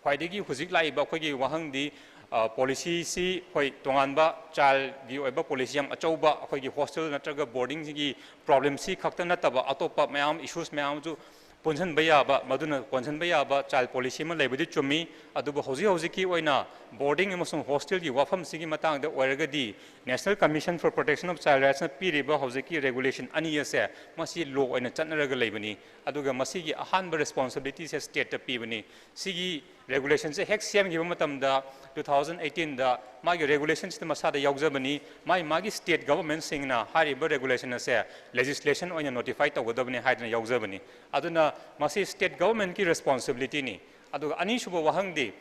ꯈ꯭ꯋꯥꯏꯗꯒꯤ ꯍꯧꯖꯤꯛ ꯂꯥꯛꯏꯕ ꯑꯩꯈꯣꯏꯒꯤ ꯋꯥꯍꯪꯗꯤ, ꯑ, policyꯁꯤ, ꯍꯣꯏ, ꯇꯣꯉꯥꯟꯕ childꯒꯤ ꯑꯣꯏꯕ policy ꯌꯥꯝ ꯑꯆꯧꯕ, ꯑꯩꯈꯣꯏꯒꯤ hostel ꯅꯠꯇ꯭ꯔꯒ boardingꯒꯤ problemꯁꯤ ꯈꯛꯇ ꯅꯠꯇꯕ ꯑꯇꯣꯞꯄ ꯃꯌꯥꯝ, issues ꯃꯌꯥꯝꯁꯨ ꯄꯨꯟꯁꯤꯟꯕ ꯌꯥꯕ, ꯃꯗꯨꯅ ꯀꯣꯟꯁꯤꯟꯕ ꯌꯥꯕ child policy ꯑꯃ ꯂꯩꯕꯗꯤ ꯆꯨꯝꯃꯤ꯫ ꯑꯗꯨꯕꯨ ꯍꯧꯖꯤꯛ ꯍꯧꯖꯤꯛꯀꯤ ꯑꯣꯏꯅ boarding ꯑꯃꯁꯨꯡ hostelꯒꯤ ꯋꯥꯐꯝꯁꯤꯒꯤ ꯃꯇꯥꯡꯗ ꯑꯣꯏꯔꯒꯗꯤ National Commission for Protection of Child Rightsꯅ ꯄꯤꯔꯤꯕ ꯍꯧꯖꯤꯛꯀꯤ regulation ꯑꯅꯤ ꯑꯁꯦ ꯃꯁꯤ law ꯑꯣꯏꯅ ꯆꯠꯅꯔꯒ ꯂꯩꯕꯅꯤ꯫ ꯑꯗꯨꯒ ꯃꯁꯤꯒꯤ ꯑꯍꯥꯟꯕ responsibilityꯁꯦ stateꯇ ꯄꯤꯕꯅꯤ꯫ ꯁꯤꯒꯤ regulationꯁꯦ ꯍꯦꯛ ꯁꯦꯝꯈꯤꯕ ꯃꯇꯝꯗ two thousand eighteenꯗ ꯃꯥꯒꯤ regulationꯁꯤꯗ ꯃꯁꯥꯗ ꯌꯥꯎꯖꯕꯅꯤ꯫ ꯃꯥꯒꯤ ꯃꯥꯒꯤ state governmentꯁꯤꯡꯅ ꯍꯥꯏꯔꯤꯕ regulation ꯑꯁꯦ legislation ꯑꯣꯏꯅ notify ꯇꯧꯒꯗꯕꯅꯤ ꯍꯥꯏꯗꯅ ꯌꯥꯎꯖꯕꯅꯤ꯫ ꯑꯗꯨꯅ ꯃꯁꯤ state governmentꯀꯤ responsibilityꯅꯤ꯫ ꯑꯗꯨꯒ ꯑꯅꯤꯁꯨꯕ ꯋꯥꯍꯪꯗꯤ,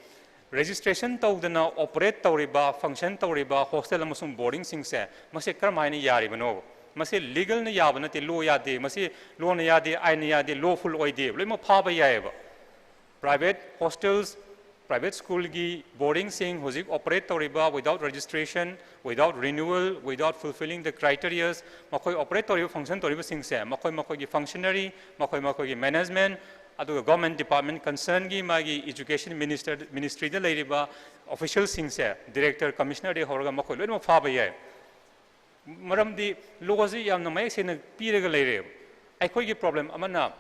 registration ꯇꯧꯗꯅ operate ꯇꯧꯔꯤꯕ, function ꯇꯧꯔꯤꯕ hostel ꯑꯃꯁꯨꯡ boardingꯁꯤꯡꯁꯦ ꯃꯁꯤ ꯀꯔꯝ ꯍꯥꯏꯅ ꯌꯥꯔꯤꯕꯅꯣ? ꯃꯁꯤ legalꯅ ꯌꯥꯕ ꯅꯠꯇꯦ, law ꯌꯥꯗꯦ, ꯃꯁꯤ lawꯅ ꯌꯥꯗꯦ, ꯑꯥꯏꯟꯅ ꯌꯥꯗꯦ, lawful ꯑꯣꯏꯗꯦ, ꯂꯣꯏꯅꯃꯛ ꯐꯥꯕ ꯌꯥꯏꯑꯕ꯫ Private hostels, private schoolꯒꯤ boardingꯁꯤꯡ ꯍꯧꯖꯤꯛ operate ꯇꯧꯔꯤꯕ without registration, without renewal, without fulfilling the criterias, ꯃꯈꯣꯏ operate ꯇꯧꯔꯤꯕ, function ꯇꯧꯔꯤꯕꯁꯤꯡꯁꯦ ꯃꯈꯣꯏ ꯃꯈꯣꯏꯒꯤ functionary, ꯃꯈꯣꯏ ꯃꯈꯣꯏꯒꯤ management, ꯑꯗꯨꯒ government department concernꯒꯤ ꯃꯥꯒꯤ education minister, ministryꯗ ꯂꯩꯔꯤꯕ officialꯁꯤꯡꯁꯦ, director, commissionerꯗꯒꯤ ꯍꯧꯔꯒ ꯃꯈꯣꯏ ꯂꯣꯏꯅꯃꯛ ꯐꯥꯕ ꯌꯥꯏ꯫ ꯃꯔꯝꯗꯤ lawꯁꯤ ꯌꯥꯝꯅ ꯃꯌꯦꯛ ꯁꯦꯡꯅ ꯄꯤꯔꯒ ꯂꯩꯔꯦ꯫ ꯑꯩꯈꯣꯏꯒꯤ problem ꯑꯃꯅ,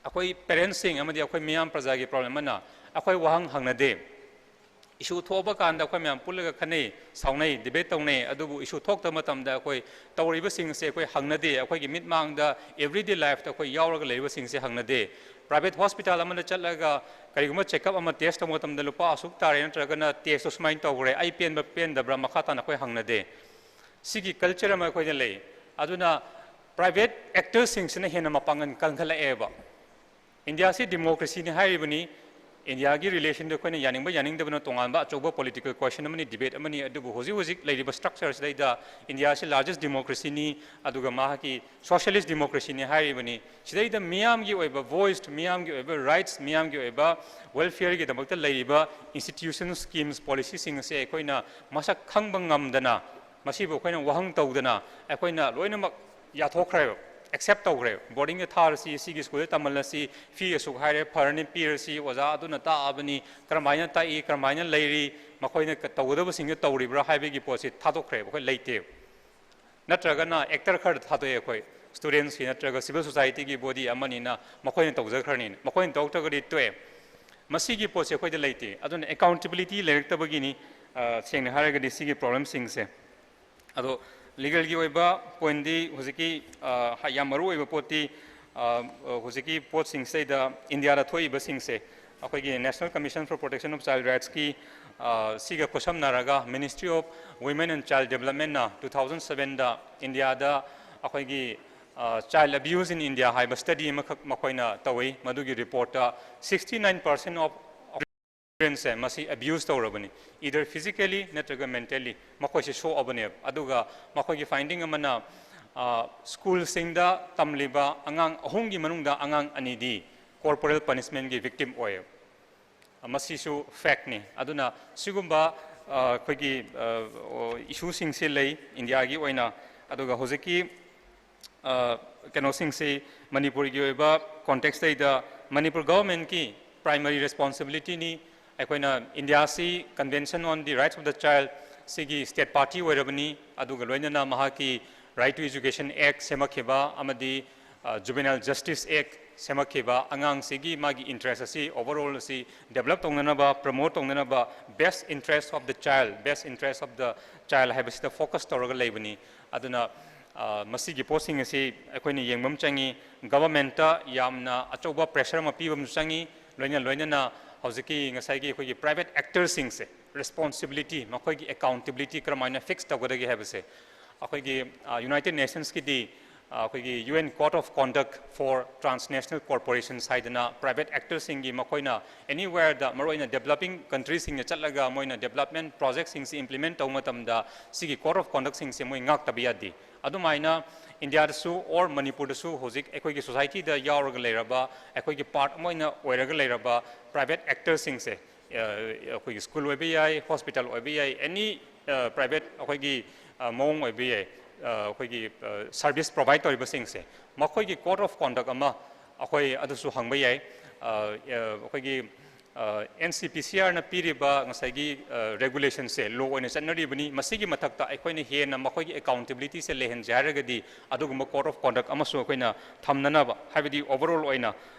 ꯑꯩꯈꯣꯏ parentsꯁꯤꯡ ꯑꯃꯗꯤ ꯑꯩꯈꯣꯏ ꯃꯤꯌꯥꯝ ꯄ꯭ꯔꯖꯥꯒꯤ problem ꯑꯃꯅ ꯑꯩꯈꯣꯏ ꯋꯥꯍꯪ ꯍꯪꯅꯗꯦ꯫ ꯏꯁꯨ ꯊꯣꯛꯑꯕ ꯀꯥꯟꯗ ꯑꯩꯈꯣꯏ ꯃꯌꯥꯝ ꯄꯨꯜꯂꯒ ꯈꯟꯅꯩ, ꯁꯥꯎꯅꯩ, ꯗꯤꯕꯦꯠ ꯇꯧꯅꯩ꯫ ꯑꯗꯨꯕꯨ ꯏꯁꯨ ꯊꯣꯛꯇꯕ ꯃꯇꯝꯗ ꯑꯩꯈꯣꯏ ꯇꯧꯔꯤꯕꯁꯤꯡꯁꯦ ꯑꯩꯈꯣꯏ ꯍꯪꯅꯗꯦ꯫ ꯑꯩꯈꯣꯏꯒꯤ ꯃꯤꯠꯃꯥꯡꯗ ꯑꯦꯕ꯭ꯔꯤꯗꯦ ꯂꯥꯏꯐꯇ ꯑꯩꯈꯣꯏ ꯌꯥꯎꯔꯒ ꯂꯩꯔꯤꯕꯁꯤꯡꯁꯦ ꯍꯪꯅꯗꯦ꯫ ꯄ꯭ꯔꯥꯏꯚꯦꯠ ꯍꯣꯁꯄꯤꯇꯥꯜ ꯑꯃꯗ ꯆꯠꯂꯒ ꯀꯔꯤꯒꯨꯝꯕ ꯆꯦꯛꯑꯞ ꯑꯃ, ꯇꯦꯁ ꯇꯧꯕ ꯃꯇꯝꯗ ꯂꯨꯄꯥ ꯑꯁꯨꯛ ꯇꯥꯔꯦ ꯅꯠꯇ꯭ꯔꯒꯅ ꯇꯦꯁꯇꯣ ꯁꯨꯃꯥꯏꯅ ꯇꯧꯈ꯭ꯔꯦ, ꯑꯩ ꯄꯦꯟꯕ ꯄꯦꯟꯗꯕ꯭ꯔꯥ, ꯃꯈꯥ ꯇꯥꯅ ꯑꯩꯈꯣꯏ ꯍꯪꯅꯗꯦ꯫ ꯁꯤꯒꯤ ꯀꯜꯆꯔ ꯑꯃ ꯑꯩꯈꯣꯏꯗ ꯂꯩ꯫ ꯑꯗꯨꯅ ꯄ꯭ꯔꯥꯏꯚꯦꯠ ꯑꯦꯛꯇꯔꯁꯤꯡꯁꯤꯅ ꯍꯦꯟꯅ ꯃꯄꯥꯡꯒꯜ ꯀꯟꯈꯠꯂꯛꯑꯦꯕ꯫ ꯏꯟꯗꯤꯌꯥꯁꯤ ꯗꯤꯃꯣꯀ꯭ꯔꯦꯁꯤꯅꯤ ꯍꯥꯏꯔꯤꯕꯅꯤ꯫ ꯏꯟꯗꯤꯌꯥꯒꯤ ꯔꯤꯂꯦꯁꯟꯗ ꯑꯩꯈꯣꯏꯅ ꯌꯥꯅꯤꯡꯕ ꯌꯥꯅꯤꯡꯗꯕꯅ ꯇꯣꯉꯥꯟꯕ ꯑꯆꯧꯕ ꯄꯣꯂꯤꯇꯤꯀꯦꯜ ꯀ꯭ꯋꯦꯁꯟ ꯑꯃꯅꯤ, ꯗꯤꯕꯦꯠ ꯑꯃꯅꯤ꯫ ꯑꯗꯨꯕꯨ ꯍꯧꯖꯤꯛ ꯍꯧꯖꯤꯛ ꯂꯩꯔꯤꯕ ꯁ꯭ꯇ꯭ꯔꯛꯆꯔꯁꯤꯗꯩꯗ ꯏꯟꯗꯤꯌꯥꯁꯤ ꯂꯥꯔꯖꯦꯁ ꯗꯤꯃꯣꯀ꯭ꯔꯦꯁꯤꯅꯤ, ꯑꯗꯨꯒ ꯃꯍꯥꯛꯀꯤ ꯁꯣꯁꯤꯌꯦꯂꯤꯁ ꯗꯤꯃꯣꯀ꯭ꯔꯦꯁꯤꯅꯤ ꯍꯥꯏꯔꯤꯕꯅꯤ꯫ ꯁꯤꯗꯩꯗ ꯃꯤꯌꯥꯝꯒꯤ ꯑꯣꯏꯕ ꯚꯣꯏꯁ, ꯃꯤꯌꯥꯝꯒꯤ ꯑꯣꯏꯕ ꯔꯥꯏꯠꯁ, ꯃꯤꯌꯥꯝꯒꯤ ꯑꯣꯏꯕ ꯋꯦꯜꯐꯤꯌꯔꯒꯤꯗꯃꯛꯇ ꯂꯩꯔꯤꯕ ꯏꯟꯁꯇꯤꯇ꯭ꯌꯨꯁꯟ, ꯁ꯭ꯀꯤꯝꯁ, ꯄꯣꯂꯤꯁꯤꯁꯤꯡ ꯑꯁꯦ ꯑꯩꯈꯣꯏꯅ ꯃꯁꯛ ꯈꯪꯕ ꯉꯝꯗꯅ, ꯃꯁꯤꯕꯨ ꯑꯩꯈꯣꯏꯅ ꯋꯥꯍꯪ ꯇꯧꯗꯅ ꯑꯩꯈꯣꯏꯅ ꯂꯣꯏꯅꯃꯛ ꯌꯥꯊꯣꯛꯈ꯭ꯔꯦꯕ, ꯑꯦꯛꯁꯦꯞ ꯇꯧꯈ꯭ꯔꯦꯕ꯫ ꯕꯣꯔꯗꯤꯡꯗ ꯊꯥꯔꯁꯤ, ꯁꯤꯒꯤ ꯁ꯭ꯀꯨꯜꯗ ꯇꯝꯍꯜꯂꯁꯤ, ꯐꯤ ꯑꯁꯨꯛ ꯍꯥꯏꯔꯦ, ꯐꯔꯅꯤ, ꯄꯤꯔꯁꯤ, ꯑꯣꯖꯥ ꯑꯗꯨꯅ ꯇꯥꯛꯑꯕꯅꯤ, ꯀꯔꯝꯍꯥꯏꯅ ꯇꯥꯛꯏ, ꯀꯔꯝꯍꯥꯏꯅ ꯂꯩꯔꯤ, ꯃꯈꯣꯏꯅ ꯀ-, ꯇꯧꯒꯗꯕꯁꯤꯡꯗꯨ ꯇꯧꯔꯤꯕ꯭ꯔꯥ ꯍꯥꯏꯕꯒꯤ ꯄꯣꯠꯁꯤ ꯊꯥꯗꯣꯛꯈ꯭ꯔꯦꯕ, ꯑꯩꯈꯣꯏ ꯂꯩꯇꯦꯕ꯫ ꯅꯠꯇ꯭ꯔꯒꯅ ꯑꯦꯛꯇꯔ ꯈꯔꯗ ꯊꯥꯗꯣꯛꯑꯦ ꯑꯩꯈꯣꯏ, ꯁ꯭ꯇꯨꯗꯦꯟꯠꯁꯀꯤ ꯅꯠꯇ꯭ꯔꯒ ꯁꯤꯚꯤꯜ ꯁꯣꯁꯥꯏꯇꯤꯒꯤ ꯕꯣꯗꯤ ꯑꯃꯅꯤꯅ ꯃꯈꯣꯏꯅ ꯇꯧꯖꯈ꯭ꯔꯅꯤꯅ, ꯃꯈꯣꯏꯅ ꯇꯧꯔꯛꯇ꯭ꯔꯒꯗꯤ ꯇꯣꯛꯑꯦ꯫ ꯃꯁꯤꯒꯤ ꯄꯣꯠꯁꯦ ꯑꯩꯈꯣꯏꯗ ꯂꯩꯇꯦ꯫ ꯑꯗꯨꯅ ꯑꯦꯀꯥꯎꯟꯇꯦꯕꯤꯂꯤꯇꯤ ꯂꯩꯔꯛꯇꯕꯒꯤꯅꯤ, ꯑ, ꯁꯦꯡꯅ ꯍꯥꯏꯔꯒꯗꯤ ꯁꯤꯒꯤ ꯄ꯭ꯔꯣꯕ꯭ꯂꯦꯝꯁꯤꯡꯁꯦ꯫ ꯑꯗꯣ ꯂꯤꯒꯦꯜꯒꯤ ꯑꯣꯏꯕ ꯄꯣꯏꯟꯗꯤ ꯍꯧꯖꯤꯛꯀꯤ, ꯑ, ꯌꯥꯝ ꯃꯔꯨ ꯑꯣꯏꯕ ꯄꯣꯠꯇꯤ, ꯑ, ꯍꯧꯖꯤꯛꯀꯤ ꯄꯣꯠꯁꯤꯡꯁꯤꯗꯩꯗ ꯏꯟꯗꯤꯌꯥꯗ ꯊꯣꯛꯏꯕꯁꯤꯡꯁꯦ ꯑꯩꯈꯣꯏꯒꯤ National Commission for Protection of Child Rightsꯀꯤ, ꯑ, ꯁꯤꯒ ꯈꯨꯠꯁꯝꯅꯔꯒ Ministry of Women and Child Developmentꯅ two thousand sevenꯗ ꯏꯟꯗꯤꯌꯥꯗ ꯑꯩꯈꯣꯏꯒꯤ, ꯑ, Child Abuse in India ꯍꯥꯏꯕ ꯁ꯭ꯇꯗꯤ ꯑꯃꯈꯛ ꯃꯈꯣꯏꯅ ꯇꯧꯏ꯫ ꯃꯗꯨꯒꯤ ꯔꯤꯄꯣꯔꯠꯇ sixty nine percent of childrenꯁꯦ ꯃꯁꯤ ꯑꯦꯕ꯭ꯌꯨꯁ ꯇꯧꯔꯕꯅꯤ, either physically ꯅꯠꯇ꯭ꯔꯒ mentally ꯃꯈꯣꯏꯁꯦ ꯁꯣꯛꯑꯕꯅꯦꯕ꯫ ꯑꯗꯨꯒ ꯃꯈꯣꯏꯒꯤ ꯐꯥꯏꯟꯗꯤꯡ ꯑꯃꯅ, ꯑ, ꯁ꯭ꯀꯨꯜꯁꯤꯡꯗ ꯇꯝꯂꯤꯕ ꯑꯉꯥꯡ ꯑꯍꯨꯝꯒꯤ ꯃꯅꯨꯡꯗ ꯑꯉꯥꯡ ꯑꯅꯤꯗꯤ corporal punishmentꯀꯤ victim ꯑꯣꯏꯌꯦꯕ꯫ ꯃꯁꯤꯁꯨ ꯐꯦꯛꯅꯤ꯫ ꯑꯗꯨꯅ ꯁꯤꯒꯨꯝꯕ, ꯑ, ꯑꯩꯈꯣꯏꯒꯤ, ꯑ, ꯑꯣ, ꯏꯁꯨꯁꯤꯡꯁꯤ ꯂꯩ ꯏꯟꯗꯤꯌꯥꯒꯤ ꯑꯣꯏꯅ꯫ ꯑꯗꯨꯒ ꯍꯧꯖꯤꯛꯀꯤ, ꯑ, ꯀꯩꯅꯣꯁꯤꯡꯁꯤ ꯃꯅꯤꯄꯨꯔꯒꯤ ꯑꯣꯏꯕ ꯀꯣꯟꯇꯦꯛꯁꯇꯩꯗ ꯃꯅꯤꯄꯨꯔ ꯒꯚꯔꯟꯃꯦꯟꯠꯀꯤ ꯄ꯭ꯔꯥꯏꯃꯔꯤ ꯔꯦꯁꯄꯣꯟꯁꯤꯕꯤꯂꯤꯇꯤꯅꯤ꯫ ꯑꯩꯈꯣꯏꯅ ꯏꯟꯗꯤꯌꯥꯁꯤ Convention on the Rights of the Child ꯁꯤꯒꯤ ꯁ꯭ꯇꯦꯠ ꯄꯥꯔꯇꯤ ꯑꯣꯏꯔꯕꯅꯤ, ꯑꯗꯨꯒ ꯂꯣꯏꯅꯅ ꯃꯍꯥꯛꯀꯤ Right to Education Act ꯁꯦꯝꯃꯛꯈꯤꯕ ꯑꯃꯗꯤ Juvenile Justice Act ꯁꯦꯝꯃꯛꯈꯤꯕ, ꯑꯉꯥꯡꯁꯤꯒꯤ ꯃꯥꯒꯤ interest ꯑꯁꯤ, overall ꯑꯁꯤ develop ꯇꯧꯅꯅꯕ, promote ꯇꯧꯅꯅꯕ, best interest of the child, best interest of the child ꯍꯥꯏꯕꯁꯤꯗ focus ꯇꯧꯔꯒ ꯂꯩꯕꯅꯤ꯫ ꯑꯗꯨꯅ ꯃꯁꯤꯒꯤ ꯄꯣꯠꯁꯤꯡ ꯑꯁꯤ ꯑꯩꯈꯣꯏꯅ ꯌꯦꯡꯕ ꯑꯃ ꯆꯪꯉꯤ꯫ Governmentꯇ ꯌꯥꯝꯅ ꯑꯆꯧꯕ pressure ꯑꯃ ꯄꯤꯕ ꯑꯃꯁꯨ ꯆꯪꯉꯤ꯫ ꯂꯣꯏꯅ ꯂꯣꯏꯅꯅ ꯍꯧꯖꯤꯛꯀꯤ ꯉꯁꯥꯏꯒꯤ ꯑꯩꯈꯣꯏꯒꯤ private actorꯁꯤꯡꯁꯦ responsibility, ꯃꯈꯣꯏꯒꯤ accountability ꯀꯔꯝꯍꯥꯏꯅ fix ꯇꯧꯒꯗꯒꯦ ꯍꯥꯏꯕꯁꯦ ꯑꯩꯈꯣꯏꯒꯤ United Nationsꯀꯤꯗꯤ ꯑꯩꯈꯣꯏꯒꯤ U N Code of Conduct for Transnational Corporations ꯍꯥꯏꯗꯅ private actorꯁꯤꯡꯒꯤ, ꯃꯈꯣꯏꯅ anywhereꯗ, ꯃꯔꯨꯑꯣꯏꯅ developing countryꯁꯤꯡꯗ ꯆꯠꯂꯒ ꯃꯣꯏꯅ development projectꯁꯤꯡꯁꯤ implement ꯇꯧꯕ ꯃꯇꯝꯗ ꯁꯤꯒꯤ code of conductꯁꯤꯡꯁꯦ ꯃꯣꯏ ꯉꯥꯛꯇꯕ ꯌꯥꯗꯦ꯫ ꯑꯗꯨꯃꯥꯏꯅ ꯏꯟꯗꯤꯌꯥꯗꯁꯨ or ꯃꯅꯤꯄꯨꯔꯗꯁꯨ ꯍꯧꯖꯤꯛ ꯑꯩꯈꯣꯏꯒꯤ societyꯗ ꯌꯥꯎꯔꯒ ꯂꯩꯔꯕ, ꯑꯩꯈꯣꯏꯒꯤ part ꯑꯃ ꯑꯣꯏꯅ ꯑꯣꯏꯔꯒ ꯂꯩꯔꯕ private actorꯁꯤꯡꯁꯦ, ꯑꯩꯈꯣꯏꯒꯤ school ꯑꯣꯏꯕ ꯌꯥꯏ, hospital ꯑꯣꯏꯕ ꯌꯥꯏ, any private ꯑꯩꯈꯣꯏꯒꯤ ꯃꯑꯣꯡ ꯑꯣꯏꯕ ꯌꯥꯏ, ꯑꯩꯈꯣꯏꯒꯤ service provide ꯇꯧꯔꯤꯕꯁꯤꯡꯁꯦ, ꯃꯈꯣꯏꯒꯤ code of conduct ꯑꯃ ꯑꯩꯈꯣꯏ ꯑꯗꯨꯁꯨ ꯍꯪꯕ ꯌꯥꯏ꯫ ꯑꯩꯈꯣꯏꯒꯤ N C P C Rꯅ ꯄꯤꯔꯤꯕ ꯉꯁꯥꯏꯒꯤ regulationꯁꯦ law ꯑꯣꯏꯅ ꯆꯠꯅꯔꯤꯕꯅꯤ꯫ ꯃꯁꯤꯒꯤ ꯃꯊꯛꯇ ꯑꯩꯈꯣꯏꯅ ꯍꯦꯟꯅ ꯃꯈꯣꯏꯒꯤ accountabilityꯁꯦ ꯂꯩꯍꯟꯁꯦ ꯍꯥꯏꯔꯒꯗꯤ ꯑꯗꯨꯒꯨꯝꯕ code of conduct ꯑꯃꯁꯨ ꯑꯩꯈꯣꯏꯅ ꯊꯝꯅꯅꯕ, ꯍꯥꯏꯕꯗꯤ overall ꯑꯣꯏꯅ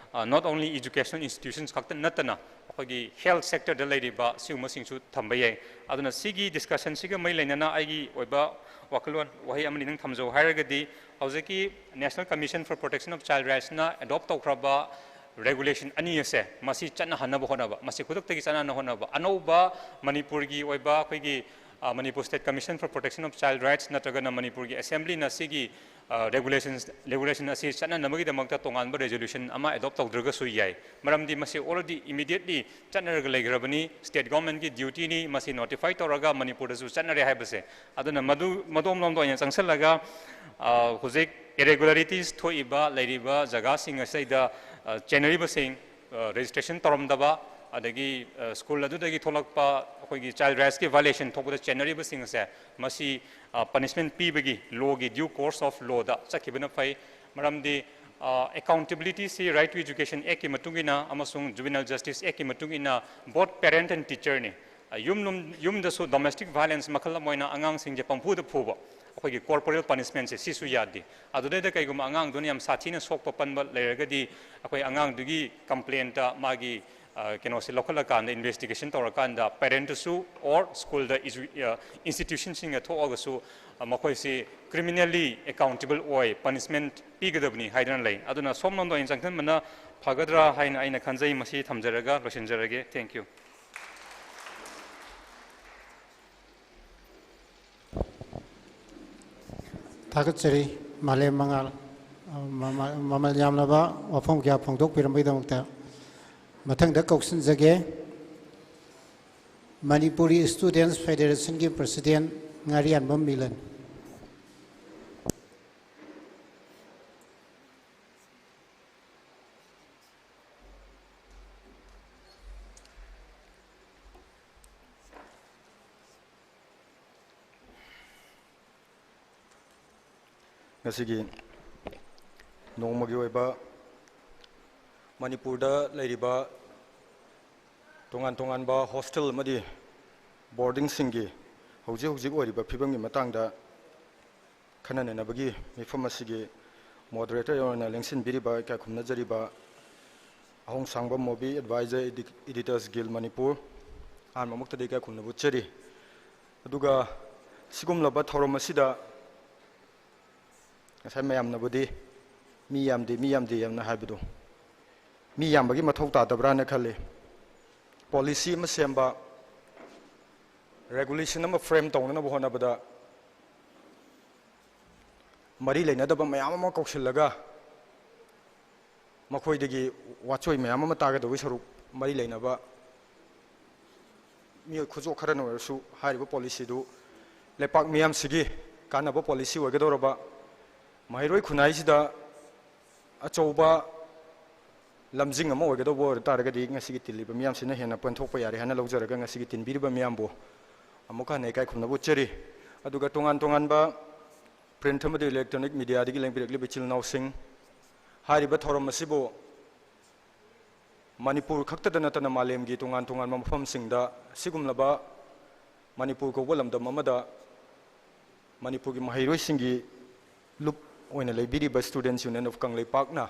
not only educational institutions ꯈꯛꯇ ꯅꯠꯇꯅ ꯑꯩꯈꯣꯏꯒꯤ health sectorꯗ ꯂꯩꯔꯤꯕ ꯁꯤꯒꯨꯝꯕꯁꯤꯡꯁꯨ ꯊꯝꯕ ꯌꯥꯏ꯫ ꯑꯗꯨꯅ ꯁꯤꯒꯤ discussionꯁꯤꯒ ꯃꯔꯤ ꯂꯩꯅꯅ ꯑꯩꯒꯤ ꯑꯣꯏꯕ ꯋꯥꯈꯜꯂꯣꯟ ꯋꯥꯍꯩ ꯑꯃꯅꯤ ꯅꯪ ꯊꯝꯖꯧ ꯍꯥꯏꯔꯒꯗꯤ, ꯍꯧꯖꯤꯛꯀꯤ National Commission for Protection of Child Rightsꯅ adopt ꯇꯧꯈ꯭ꯔꯕ regulation ꯑꯅꯤ ꯑꯁꯦ ꯃꯁꯤ ꯆꯠꯅꯍꯟꯅꯕ ꯍꯣꯠꯅꯕ, ꯃꯁꯤ ꯈꯨꯗꯛꯇꯒꯤ ꯆꯠꯅꯍꯟꯅꯕ ꯍꯣꯠꯅꯕ, ꯑꯅꯧꯕ ꯃꯅꯤꯄꯨꯔꯒꯤ ꯑꯣꯏꯕ ꯑꯩꯈꯣꯏꯒꯤ Manipur State Commission for Protection of Child Rights ꯅꯠꯇ꯭ꯔꯒꯅ ꯃꯅꯤꯄꯨꯔꯒꯤ Assemblyꯅ ꯁꯤꯒꯤ regulations regulation ꯑꯁꯤ ꯆꯠꯅꯅꯕꯒꯤꯗꯃꯛꯇ ꯇꯣꯉꯥꯟꯕ resolution ꯑꯃ adopt ꯇꯧꯗ꯭ꯔꯒꯁꯨ ꯌꯥꯏ꯫ ꯃꯔꯝꯗꯤ ꯃꯁꯤ already immediately ꯆꯠꯅꯔꯒ ꯂꯩꯈ꯭ꯔꯕꯅꯤ꯫ State governmentꯀꯤ dutyꯅꯤ ꯃꯁꯤ notify ꯇꯧꯔꯒ ꯃꯅꯤꯄꯨꯔꯗꯁꯨ ꯆꯠꯅꯔꯦ ꯍꯥꯏꯕꯁꯦ꯫ ꯑꯗꯨꯅ ꯃꯗꯨ, ꯃꯗꯣꯝꯂꯣꯝꯗ ꯑꯣꯏꯅ ꯆꯪꯁꯤꯜꯂꯒ ꯍꯧꯖꯤꯛ irregularities ꯊꯣꯛꯏꯕ, ꯂꯩꯔꯤꯕ ꯖꯒꯥꯁꯤꯡ ꯑꯁꯤꯗ ꯆꯦꯟꯅꯔꯤꯕꯁꯤꯡ, registration ꯇꯧꯔꯝꯗꯕ, ꯑꯗꯒꯤ school ꯑꯗꯨꯗꯒꯤ ꯊꯣꯛꯂꯛꯄ ꯑꯩꯈꯣꯏꯒꯤ child rightsꯀꯤ violation ꯊꯣꯛꯄꯗ ꯆꯦꯟꯅꯔꯤꯕꯁꯤꯡ ꯑꯁꯦ ꯃꯁꯤ punishment ꯄꯤꯕꯒꯤ lawꯒꯤ due course of lawꯗ ꯆꯠꯈꯤꯕꯅ ꯐꯩ꯫ ꯃꯔꯝꯗꯤ accountabilityꯁꯤ Right to Education Actꯀꯤ ꯃꯇꯨꯡ ꯏꯟꯅ ꯑꯃꯁꯨꯡ Juvenile Justice Actꯀꯤ ꯃꯇꯨꯡ ꯏꯟꯅ both parent and teacherꯅꯤ꯫ ꯌꯨꯝ ꯌꯨꯝꯗꯁꯨ domestic violence ꯃꯈꯜ ꯑꯃ ꯑꯣꯏꯅ ꯑꯉꯥꯡꯁꯤꯡꯁꯦ ꯄꯪꯐꯨꯗ ꯐꯨꯕ, ꯑꯩꯈꯣꯏꯒꯤ corporal punishmentꯁꯦ, ꯁꯤꯁꯨ ꯌꯥꯗꯦ꯫ ꯑꯗꯨꯗꯩꯗ ꯀꯩꯒꯨꯝꯕ ꯑꯉꯥꯡꯗꯨꯅ ꯌꯥꯝ ꯁꯥꯊꯤꯅ ꯁꯣꯛꯄ ꯄꯟꯕ ꯂꯩꯔꯒꯗꯤ, ꯑꯩꯈꯣꯏ ꯑꯉꯥꯡꯗꯨꯒꯤ complaintꯇ ꯃꯥꯒꯤ ꯀꯩꯅꯣꯁꯦ ꯂꯧꯈꯠꯂꯀꯥꯟꯗ, investigation ꯇꯧꯔꯀꯥꯟꯗ, parentꯇꯁꯨ or schoolꯗ institutionꯁꯤꯡꯅ ꯊꯣꯛꯑꯒꯁꯨ ꯃꯈꯣꯏꯁꯤ criminally accountable ꯑꯣꯏ, punishment ꯄꯤꯒꯗꯕꯅꯤ ꯍꯥꯏꯗꯅ ꯂꯩ꯫ ꯑꯗꯨꯅ ꯁꯣꯝꯂꯣꯝꯗ ꯑꯣꯏꯅ ꯆꯪꯁꯤꯟꯕꯅ ꯐꯒꯗ꯭ꯔꯥ ꯍꯥꯏꯅ ꯑꯩꯅ ꯈꯟꯖꯩ꯫ ꯃꯁꯤ ꯊꯝꯖꯔꯒ ꯂꯣꯏꯁꯤꯟꯖꯔꯒꯦ꯫ Thank you꯫ ꯊꯥꯒꯠꯆꯔꯤ꯫ ꯃꯥꯂꯦꯝ ꯃꯉꯥꯜ, ꯃꯃꯜ ꯌꯥꯝꯂꯕ ꯋꯥꯐꯝ ꯀꯌꯥ ꯐꯣꯡꯗꯣꯛꯄꯤꯔꯝꯕꯒꯤꯗꯃꯛꯇ꯫ ꯃꯊꯪꯗ ꯀꯧꯁꯤꯟꯖꯒꯦ Manipuri Students Federationꯒꯤ President ꯉꯥꯔꯤꯌꯥꯟꯕꯝ ꯃꯤꯂꯟ꯫ ꯉꯁꯤꯒꯤ ꯅꯣꯡꯃꯒꯤ ꯑꯣꯏꯕ ꯃꯅꯤꯄꯨꯔꯗ ꯂꯩꯔꯤꯕ ꯇꯣꯉꯥꯟ ꯇꯣꯉꯥꯟꯕ hostel ꯑꯃꯗꯤ boardingꯁꯤꯡꯒꯤ ꯍꯧꯖꯤꯛ ꯍꯧꯖꯤꯛ ꯑꯣꯏꯔꯤꯕ ꯐꯤꯕꯝꯒꯤ ꯃꯇꯥꯡꯗ ꯈꯟꯅ ꯅꯩꯅꯕꯒꯤ ꯃꯤꯐꯝ ꯑꯁꯤꯒꯤ moderator ꯑꯣꯏꯅ ꯂꯦꯡꯁꯤꯟꯕꯤꯔꯤꯕ ꯏꯀꯥꯏ ꯈꯨꯝꯅꯖꯔꯤꯕ Ahongshangbam Mobi, Advisor, Editors Guild Manipur, ꯑꯍꯥꯟꯕꯃꯛꯇꯗ ꯏꯀꯥꯏ ꯈꯨꯝꯅꯕ ꯎꯠꯆꯔꯤ꯫ ꯑꯗꯨꯒ ꯁꯤꯒꯨꯝꯂꯕ ꯊꯧꯔꯝ ꯑꯁꯤꯗ ꯉꯁꯥꯏ ꯃꯌꯥꯝꯅꯕꯨꯗꯤ "ꯃꯤ ꯌꯥꯝꯗꯦ, ꯃꯤ ꯌꯥꯝꯗꯦ" ꯌꯥꯝꯅ ꯍꯥꯏꯕꯗꯣ, ꯃꯤ ꯌꯥꯝꯕꯒꯤ ꯃꯊꯧ ꯇꯥꯗꯕ꯭ꯔꯥꯅ ꯈꯜꯂꯤ꯫ Policy ꯑꯃ ꯁꯦꯝꯕ, regulation ꯑꯃ frame ꯇꯧꯅꯅꯕ ꯍꯣꯠꯅꯕꯗ ꯃꯔꯤ ꯂꯩꯅꯗꯕ ꯃꯌꯥꯝ ꯑꯃ ꯀꯧꯁꯤꯜꯂꯒ ꯃꯈꯣꯏꯗꯒꯤ ꯋꯥꯆꯣꯏ ꯃꯌꯥꯝ ꯑꯃ ꯇꯥꯒꯗꯧꯕꯒꯤ ꯁꯔꯨꯛ, ꯃꯔꯤ ꯂꯩꯅꯕ ꯃꯤꯑꯣꯏ ꯈꯨꯖꯣꯛ ꯈꯔꯅ ꯑꯣꯏꯔꯁꯨ ꯍꯥꯏꯔꯤꯕ policyꯗꯨ ꯂꯩꯄꯥꯛ ꯃꯤꯌꯥꯝꯁꯤꯒꯤ ꯀꯥꯟꯅꯕ policy ꯑꯣꯏꯒꯗꯧꯔꯕ, ꯃꯍꯩꯔꯣꯏ ꯈꯨꯟꯅꯥꯏꯁꯤꯗ ꯑꯆꯧꯕ ꯂꯝꯖꯤꯡ ꯑꯃ ꯑꯣꯏꯒꯗꯧꯕ ꯑꯣꯏꯔ ꯇꯥꯔꯒꯗꯤ ꯉꯁꯤꯒꯤ ꯇꯤꯜꯂꯤꯕ ꯃꯤꯌꯥꯝꯁꯤꯅ ꯍꯦꯟꯅ ꯄꯦꯟꯊꯣꯛꯄ ꯌꯥꯔꯦ ꯍꯥꯏꯅ ꯂꯧꯖꯔꯒ ꯉꯁꯤꯒꯤ ꯇꯤꯟꯕꯤꯔꯤꯕ ꯃꯤꯌꯥꯝꯕꯨ ꯑꯃꯨꯛꯀ ꯍꯟꯅ ꯏꯀꯥꯏ ꯈꯨꯝꯅꯕ ꯎꯠꯆꯔꯤ꯫ ꯑꯗꯨꯒ ꯇꯣꯉꯥꯟ ꯇꯣꯉꯥꯟꯕ print ꯑꯃꯗꯤ electronic mediaꯗꯒꯤ ꯂꯦꯡꯕꯤꯔꯛꯂꯤꯕ ꯏꯆꯤꯜ ꯏꯅꯥꯎꯁꯤꯡ, ꯍꯥꯏꯔꯤꯕ ꯊꯧꯔꯝ ꯑꯁꯤꯕꯨ ꯃꯅꯤꯄꯨꯔ ꯈꯛꯇꯗ ꯅꯠꯇꯅ ꯃꯥꯂꯦꯝꯒꯤ ꯇꯣꯉꯥꯟ ꯇꯣꯉꯥꯟꯕ ꯃꯐꯝꯁꯤꯡꯗ ꯑꯁꯤꯒꯨꯝꯂꯕ ꯃꯅꯤꯄꯨꯔ ꯀꯧꯕ ꯂꯝꯗꯝ ꯑꯃꯗ ꯃꯅꯤꯄꯨꯔꯒꯤ ꯃꯍꯩꯔꯣꯏꯁꯤꯡꯒꯤ ꯂꯨꯞ ꯑꯣꯏꯅ ꯂꯩꯕꯤꯔꯤꯕ Students' Union of ꯀꯪꯂꯩꯄꯥꯛꯅ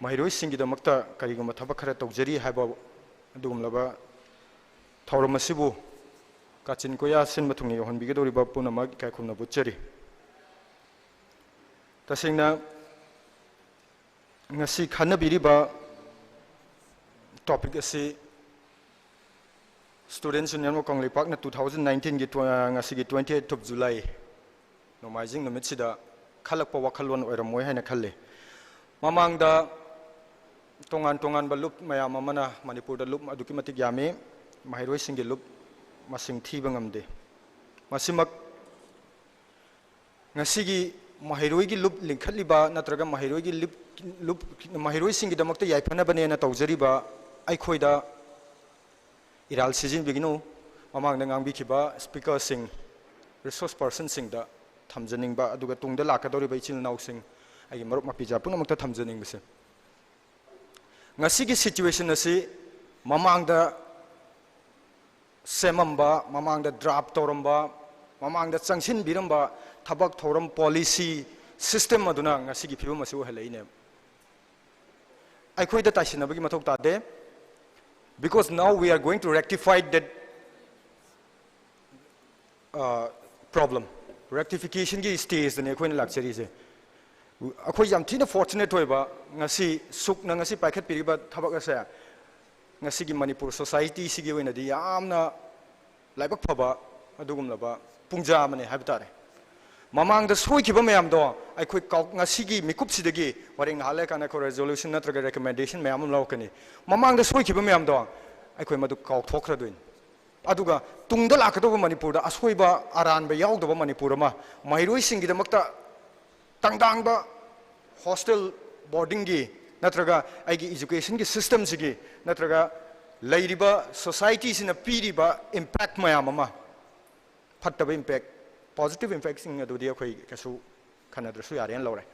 ꯃꯍꯩꯔꯣꯏꯁꯤꯡꯒꯤꯗꯃꯛꯇ ꯀꯔꯤꯒꯨꯝꯕ ꯊꯕꯛ ꯈꯔ ꯇꯧꯖꯔꯤ ꯍꯥꯏꯕ ꯑꯗꯨꯒꯨꯝꯂꯕ ꯊꯧꯔꯝ ꯑꯁꯤꯕꯨ ꯀꯥꯆꯤꯟ ꯀꯣꯌꯥ ꯁꯤꯟꯕ ꯊꯨꯡꯅ ꯌꯧꯍꯟꯕꯤꯒꯗꯧꯔꯤꯕ ꯄꯨꯝꯅꯃꯛ ꯏꯀꯥꯏ ꯈꯨꯝꯅꯕ ꯎꯠꯆꯔꯤ꯫ ꯇꯁꯦꯡꯅ ꯉꯁꯤ ꯈꯟꯅꯕꯤꯔꯤꯕ topic ꯑꯁꯤ Students' Union of ꯀꯪꯂꯩꯄꯥꯛꯅ two thousand nineteenꯒꯤ ꯇ꯭ꯋ-, ꯉꯁꯤꯒꯤ twenty eighth of July ꯅꯣꯡꯃꯥꯏꯖꯤꯡ ꯅꯨꯃꯤꯠꯁꯤꯗ ꯈꯜꯂꯛꯄ ꯋꯥꯈꯜꯂꯣꯟ ꯑꯣꯏꯔꯝꯃꯣꯏ ꯍꯥꯏꯅ ꯈꯜꯂꯤ꯫ ꯃꯃꯥꯡꯗ ꯇꯣꯉꯥꯟ ꯇꯣꯉꯥꯟꯕ ꯂꯨꯞ ꯃꯌꯥꯝ ꯑꯃꯅ ꯃꯅꯤꯄꯨꯔꯗ ꯂꯨꯞ ꯑꯗꯨꯛꯀꯤ ꯃꯇꯤꯛ ꯌꯥꯝꯃꯤ, ꯃꯍꯩꯔꯣꯏꯁꯤꯡꯒꯤ ꯂꯨꯞ ꯃꯁꯤꯡ ꯊꯤꯕ ꯉꯝꯗꯦ꯫ ꯃꯁꯤꯃꯛ ꯉꯁꯤꯒꯤ ꯃꯍꯩꯔꯣꯏꯒꯤ ꯂꯨꯞ ꯂꯤꯡꯈꯠꯂꯤꯕ ꯅꯠꯇ꯭ꯔꯒ ꯃꯍꯩꯔꯣꯏꯒꯤ ꯂꯨꯞ, ꯂꯨꯞ, ꯃꯍꯩꯔꯣꯏꯁꯤꯡꯒꯤꯗꯃꯛꯇ ꯌꯥꯏꯐꯅꯕꯅꯦꯅ ꯇꯧꯖꯔꯤꯕ ꯑꯩꯈꯣꯏꯗ ꯏꯔꯥꯜ ꯁꯤꯖꯤꯟꯕꯤꯒꯅꯨ꯫ ꯃꯃꯥꯡꯗ ꯉꯥꯡꯕꯤꯈꯤꯕ speakerꯁꯤꯡ, resource personꯁꯤꯡꯗ ꯊꯝꯖꯅꯤꯡꯕ, ꯑꯗꯨꯒ ꯇꯨꯡꯗ ꯂꯥꯛꯀꯗꯧꯔꯤꯕ ꯏꯆꯤꯜ ꯏꯅꯥꯎꯁꯤꯡ, ꯑꯩꯒꯤ ꯃꯔꯨꯞ ꯃꯄꯤꯖꯥ ꯄꯨꯝꯅꯃꯛꯇ ꯊꯝꯖꯅꯤꯡꯕꯁꯦ, ꯉꯁꯤꯒꯤ situation ꯑꯁꯤ ꯃꯃꯥꯡꯗ ꯁꯦꯝꯃꯝꯕ, ꯃꯃꯥꯡꯗ draft ꯇꯧꯔꯝꯕ, ꯃꯃꯥꯡꯗ ꯆꯪꯁꯤꯟꯕꯤꯔꯝꯕ ꯊꯕꯛ ꯊꯧꯔꯝ, policy, system ꯑꯗꯨꯅ ꯉꯁꯤꯒꯤ ꯐꯤꯕꯝ ꯑꯁꯤ ꯑꯣꯏꯍꯜꯂꯛꯏꯅꯦꯕ꯫ ꯑꯩꯈꯣꯏꯗ ꯇꯥꯏꯁꯤꯟꯅꯕꯒꯤ ꯃꯊꯧ ꯇꯥꯗꯦ, because now we are going to rectify that, uh, problem. Rectificationꯒꯤ stageꯇꯅꯤ ꯑꯩꯈꯣꯏꯅ ꯂꯥꯛꯆꯔꯤꯁꯦ꯫ ꯑꯩꯈꯣꯏ ꯌꯥꯝ ꯊꯤꯅ fortunate ꯑꯣꯏꯕ, ꯉꯁꯤ ꯁꯨꯛꯅ ꯉꯁꯤ ꯄꯥꯏꯈꯠꯄꯤꯔꯤꯕ ꯊꯕꯛ ꯑꯁꯦ ꯉꯁꯤꯒꯤ ꯃꯅꯤꯄꯨꯔ societyꯁꯤꯒꯤ ꯑꯣꯏꯅꯗꯤ ꯌꯥꯝꯅ ꯂꯥꯏꯕꯛ ꯐꯕ ꯑꯗꯨꯒꯨꯝꯂꯕ ꯄꯨꯡꯖꯥ ꯑꯃꯅꯤ ꯍꯥꯏꯕ ꯇꯥꯔꯦ꯫ ꯃꯃꯥꯡꯗ ꯁꯣꯏꯈꯤꯕ ꯃꯌꯥꯝꯗꯣ ꯑꯩꯈꯣꯏ ꯀꯥꯎ-, ꯉꯁꯤꯒꯤ ꯃꯤꯀꯨꯞꯁꯤꯗꯒꯤ ꯍꯣꯔꯦꯟ ꯉꯥꯏꯍꯥꯛ ꯂꯩꯔꯀꯥꯟꯗ ꯑꯩꯈꯣꯏ resolution ꯅꯠꯇ꯭ꯔꯒ recommendation ꯃꯌꯥꯝ ꯑꯃ ꯂꯧꯔꯛꯀꯅꯤ꯫ ꯃꯃꯥꯡꯗ ꯁꯣꯏꯈꯤꯕ ꯃꯌꯥꯝꯗꯣ ꯑꯩꯈꯣꯏ ꯃꯗꯨ ꯀꯥꯎꯊꯣꯛꯈ꯭ꯔꯗꯣꯏꯅꯤ꯫ ꯑꯗꯨꯒ ꯇꯨꯡꯗ ꯂꯥꯛꯀꯗꯧꯕ ꯃꯅꯤꯄꯨꯔꯗ ꯑꯁꯣꯏꯕ ꯑꯔꯥꯟꯕ ꯌꯥꯎꯗꯕ ꯃꯅꯤꯄꯨꯔ ꯑꯃ, ꯃꯍꯩꯔꯣꯏꯁꯤꯡꯒꯤꯗꯃꯛꯇ ꯇꯪꯗꯥꯡꯕ hostel boardingꯒꯤ ꯅꯠꯇ꯭ꯔꯒ ꯑꯩꯒꯤ educationꯒꯤ systemꯁꯤꯒꯤ ꯅꯠꯇ꯭ꯔꯒ ꯂꯩꯔꯤꯕ societyꯁꯤꯅ ꯄꯤꯔꯤꯕ impact ꯃꯌꯥꯝ ꯑꯃ, ꯐꯠꯇꯕ impact, positive impactꯁꯤꯡ ꯑꯗꯨꯗꯤ ꯑꯩꯈꯣꯏ ꯀꯩꯁꯨ ꯈꯟꯅꯗ꯭ꯔꯁꯨ ꯌꯥꯔꯦꯅ ꯂꯧꯔꯦ꯫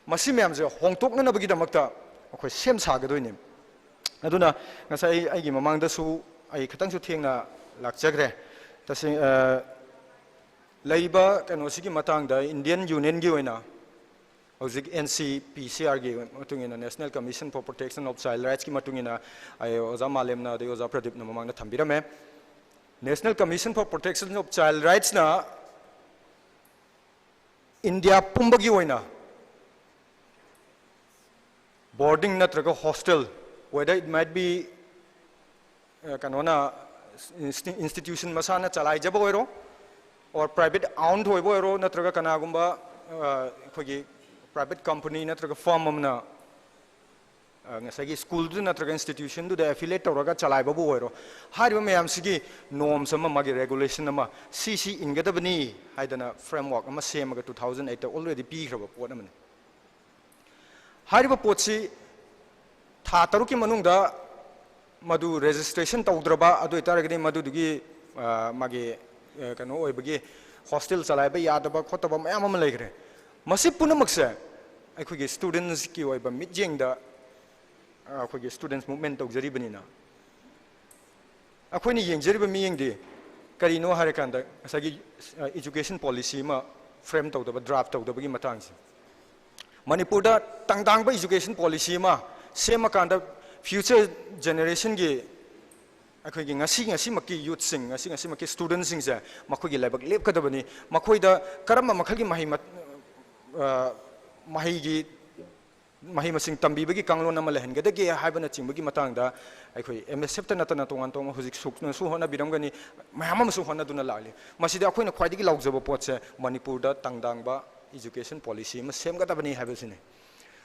ꯃꯁꯤ ꯃꯌꯥꯝꯁꯦ ꯍꯣꯡꯗꯣꯛꯅꯅꯕꯒꯤꯗꯃꯛꯇ ꯑꯩꯈꯣꯏ ꯁꯦꯝ ꯁꯥꯒꯗꯣꯏꯅꯤ꯫ ꯑꯗꯨꯅ ꯉꯁꯥꯏ ꯑꯩ, ꯑꯩꯒꯤ ꯃꯃꯥꯡꯗꯁꯨ ꯑꯩ ꯈꯤꯇꯪꯁꯨ ꯊꯦꯡꯅ ꯂꯥꯛꯆꯈ꯭ꯔꯦ꯫ ꯇꯁꯦꯡ-, ꯑ, ꯂꯩꯔꯤꯕ ꯀꯩꯅꯣꯁꯤꯒꯤ ꯃꯇꯥꯡꯗ Indian Union ꯒꯤ ꯑꯣꯏꯅ ꯍꯧꯖꯤꯛ N C P C R ꯒꯤ ꯃꯇꯨꯡ ꯏꯟꯅ, National Commission for Protection of Child Rights ꯀꯤ ꯃꯇꯨꯡ ꯏꯟꯅ, ꯑꯩ ꯑꯣꯖꯥ ꯃꯥꯂꯦꯝꯅ ꯑꯗꯩ ꯑꯣꯖꯥ ꯄ꯭ꯔꯗꯤꯞꯅ ꯃꯃꯥꯡꯗ ꯊꯝꯕꯤꯔꯝꯃꯦ꯫ National Commission for Protection of Child Rights ꯅ ꯏꯟꯗꯤꯌꯥ ꯄꯨꯝꯕꯒꯤ ꯑꯣꯏꯅ boarding ꯅꯠꯇ꯭ꯔꯒ hostel, whether it might be, ꯑ, ꯀꯩꯅꯣꯅ, institution ꯃꯁꯥꯅ ꯆꯂꯥꯏꯖꯕ ꯑꯣꯏꯔꯣ, or private owned ꯑꯣꯏꯕ ꯑꯣꯏꯔꯣ, ꯅꯠꯇ꯭ꯔꯒ ꯀꯅꯥꯒꯨꯝꯕ, ꯑ, ꯑꯩꯈꯣꯏꯒꯤ private company ꯅꯠꯇ꯭ꯔꯒ firm ꯑꯃꯅ, ꯑ, ꯉꯁꯥꯏꯒꯤ school ꯗꯨ ꯅꯠꯇ꯭ꯔꯒ institution ꯗꯨꯗ affiliate ꯇꯧꯔꯒ ꯆꯂꯥꯏꯕꯕꯨ ꯑꯣꯏꯔꯣ, ꯍꯥꯏꯔꯤꯕ ꯃꯌꯥꯝꯁꯤꯒꯤ norms ꯑꯃ, ꯃꯥꯒꯤ regulation ꯑꯃ, ꯁꯤ ꯁꯤ ꯏꯟꯒꯗꯕꯅꯤ ꯍꯥꯏꯗꯅ framework ꯑꯃ ꯁꯦꯝꯃꯒ two thousand eight ꯇ already ꯄꯤꯈ꯭ꯔꯕ ꯄꯣꯠ ꯑꯃꯅꯤ꯫ ꯍꯥꯏꯔꯤꯕ ꯄꯣꯠꯁꯤ ꯊꯥ ꯇꯔꯨꯛꯀꯤ ꯃꯅꯨꯡꯗ ꯃꯗꯨ registration ꯇꯧꯗ꯭ꯔꯕ, ꯑꯗꯨ ꯑꯣꯏꯇꯥꯔꯒꯗꯤ ꯃꯗꯨꯗꯨꯒꯤ, ꯑ, ꯃꯥꯒꯤ, ꯑ, ꯀꯩꯅꯣ ꯑꯣꯏꯕꯒꯤ hostel ꯆꯂꯥꯏꯕ ꯌꯥꯗꯕ ꯈꯣꯠꯇꯕ ꯃꯌꯥꯝ ꯑꯃ ꯂꯩꯈ꯭ꯔꯦ꯫ ꯃꯁꯤ ꯄꯨꯝꯅꯃꯛꯁꯦ ꯑꯩꯈꯣꯏꯒꯤ students ꯀꯤ ꯑꯣꯏꯕ ꯃꯤꯠꯌꯦꯡꯗ, ꯑ, ꯑꯩꯈꯣꯏꯒꯤ students movement ꯇꯧꯖꯔꯤꯕꯅꯤꯅ, ꯑꯩꯈꯣꯏꯅ ꯌꯦꯡꯖꯔꯤꯕ ꯃꯤꯠꯌꯦꯡꯗꯤ ꯀꯔꯤꯅꯣ ꯍꯥꯏꯔꯀꯥꯟꯗ, ꯉꯁꯥꯏꯒꯤ, ꯑ, education policy ꯑꯃ frame ꯇꯧꯗꯕ, draft ꯇꯧꯗꯕꯒꯤ ꯃꯇꯥꯡꯁꯦ꯫ ꯃꯅꯤꯄꯨꯔꯗ ꯇꯪ ꯇꯥꯡꯕ education policy ꯑꯃ ꯁꯦꯝꯃꯀꯥꯟꯗ, future generation ꯒꯤ, ꯑꯩꯈꯣꯏꯒꯤ ꯉꯁꯤ ꯉꯁꯤꯃꯛꯀꯤ youth ꯁꯤꯡ, ꯉꯁꯤ ꯉꯁꯤꯃꯛꯀꯤ student ꯁꯤꯡꯁꯦ, ꯃꯈꯣꯏꯒꯤ ꯂꯥꯏꯕꯛ ꯂꯦꯞꯀꯗꯕꯅꯤ꯫ ꯃꯈꯣꯏꯗ ꯀꯔꯝꯕ ꯃꯈꯜꯒꯤ ꯃꯍꯩ ꯃ-, ꯑ, ꯃꯍꯩꯒꯤ ꯃꯍꯩ ꯃꯁꯤꯡ ꯇꯝꯕꯤꯕꯒꯤ ꯀꯥꯡꯂꯣꯟ ꯑꯃ ꯂꯩꯍꯟꯒꯗꯒꯦ ꯍꯥꯏꯕꯅꯆꯤꯡꯕꯒꯤ ꯃꯇꯥꯡꯗ ꯑꯩꯈꯣꯏ M S F ꯇ ꯅꯠꯇꯅ ꯇꯣꯉꯥꯟ ꯇꯣꯉꯥꯟꯕ ꯍꯧꯖꯤꯛ ꯁꯨꯛꯅꯁꯨ ꯍꯣꯠꯅꯕꯤꯔꯝꯒꯅꯤ, ꯃꯌꯥꯝ ꯑꯃꯁꯨ ꯍꯣꯠꯅꯗꯨꯅ ꯂꯥꯛꯂꯤ꯫ ꯃꯁꯤꯗ ꯑꯩꯈꯣꯏꯅ ꯈ꯭ꯋꯥꯏꯗꯒꯤ ꯂꯥꯎꯖꯕ ꯄꯣꯠꯁꯦ ꯃꯅꯤꯄꯨꯔꯗ ꯇꯪ ꯇꯥꯡꯕ education policy ꯑꯃ ꯁꯦꯝꯒꯗꯕꯅꯤ ꯍꯥꯏꯕꯁꯤꯅꯤ꯫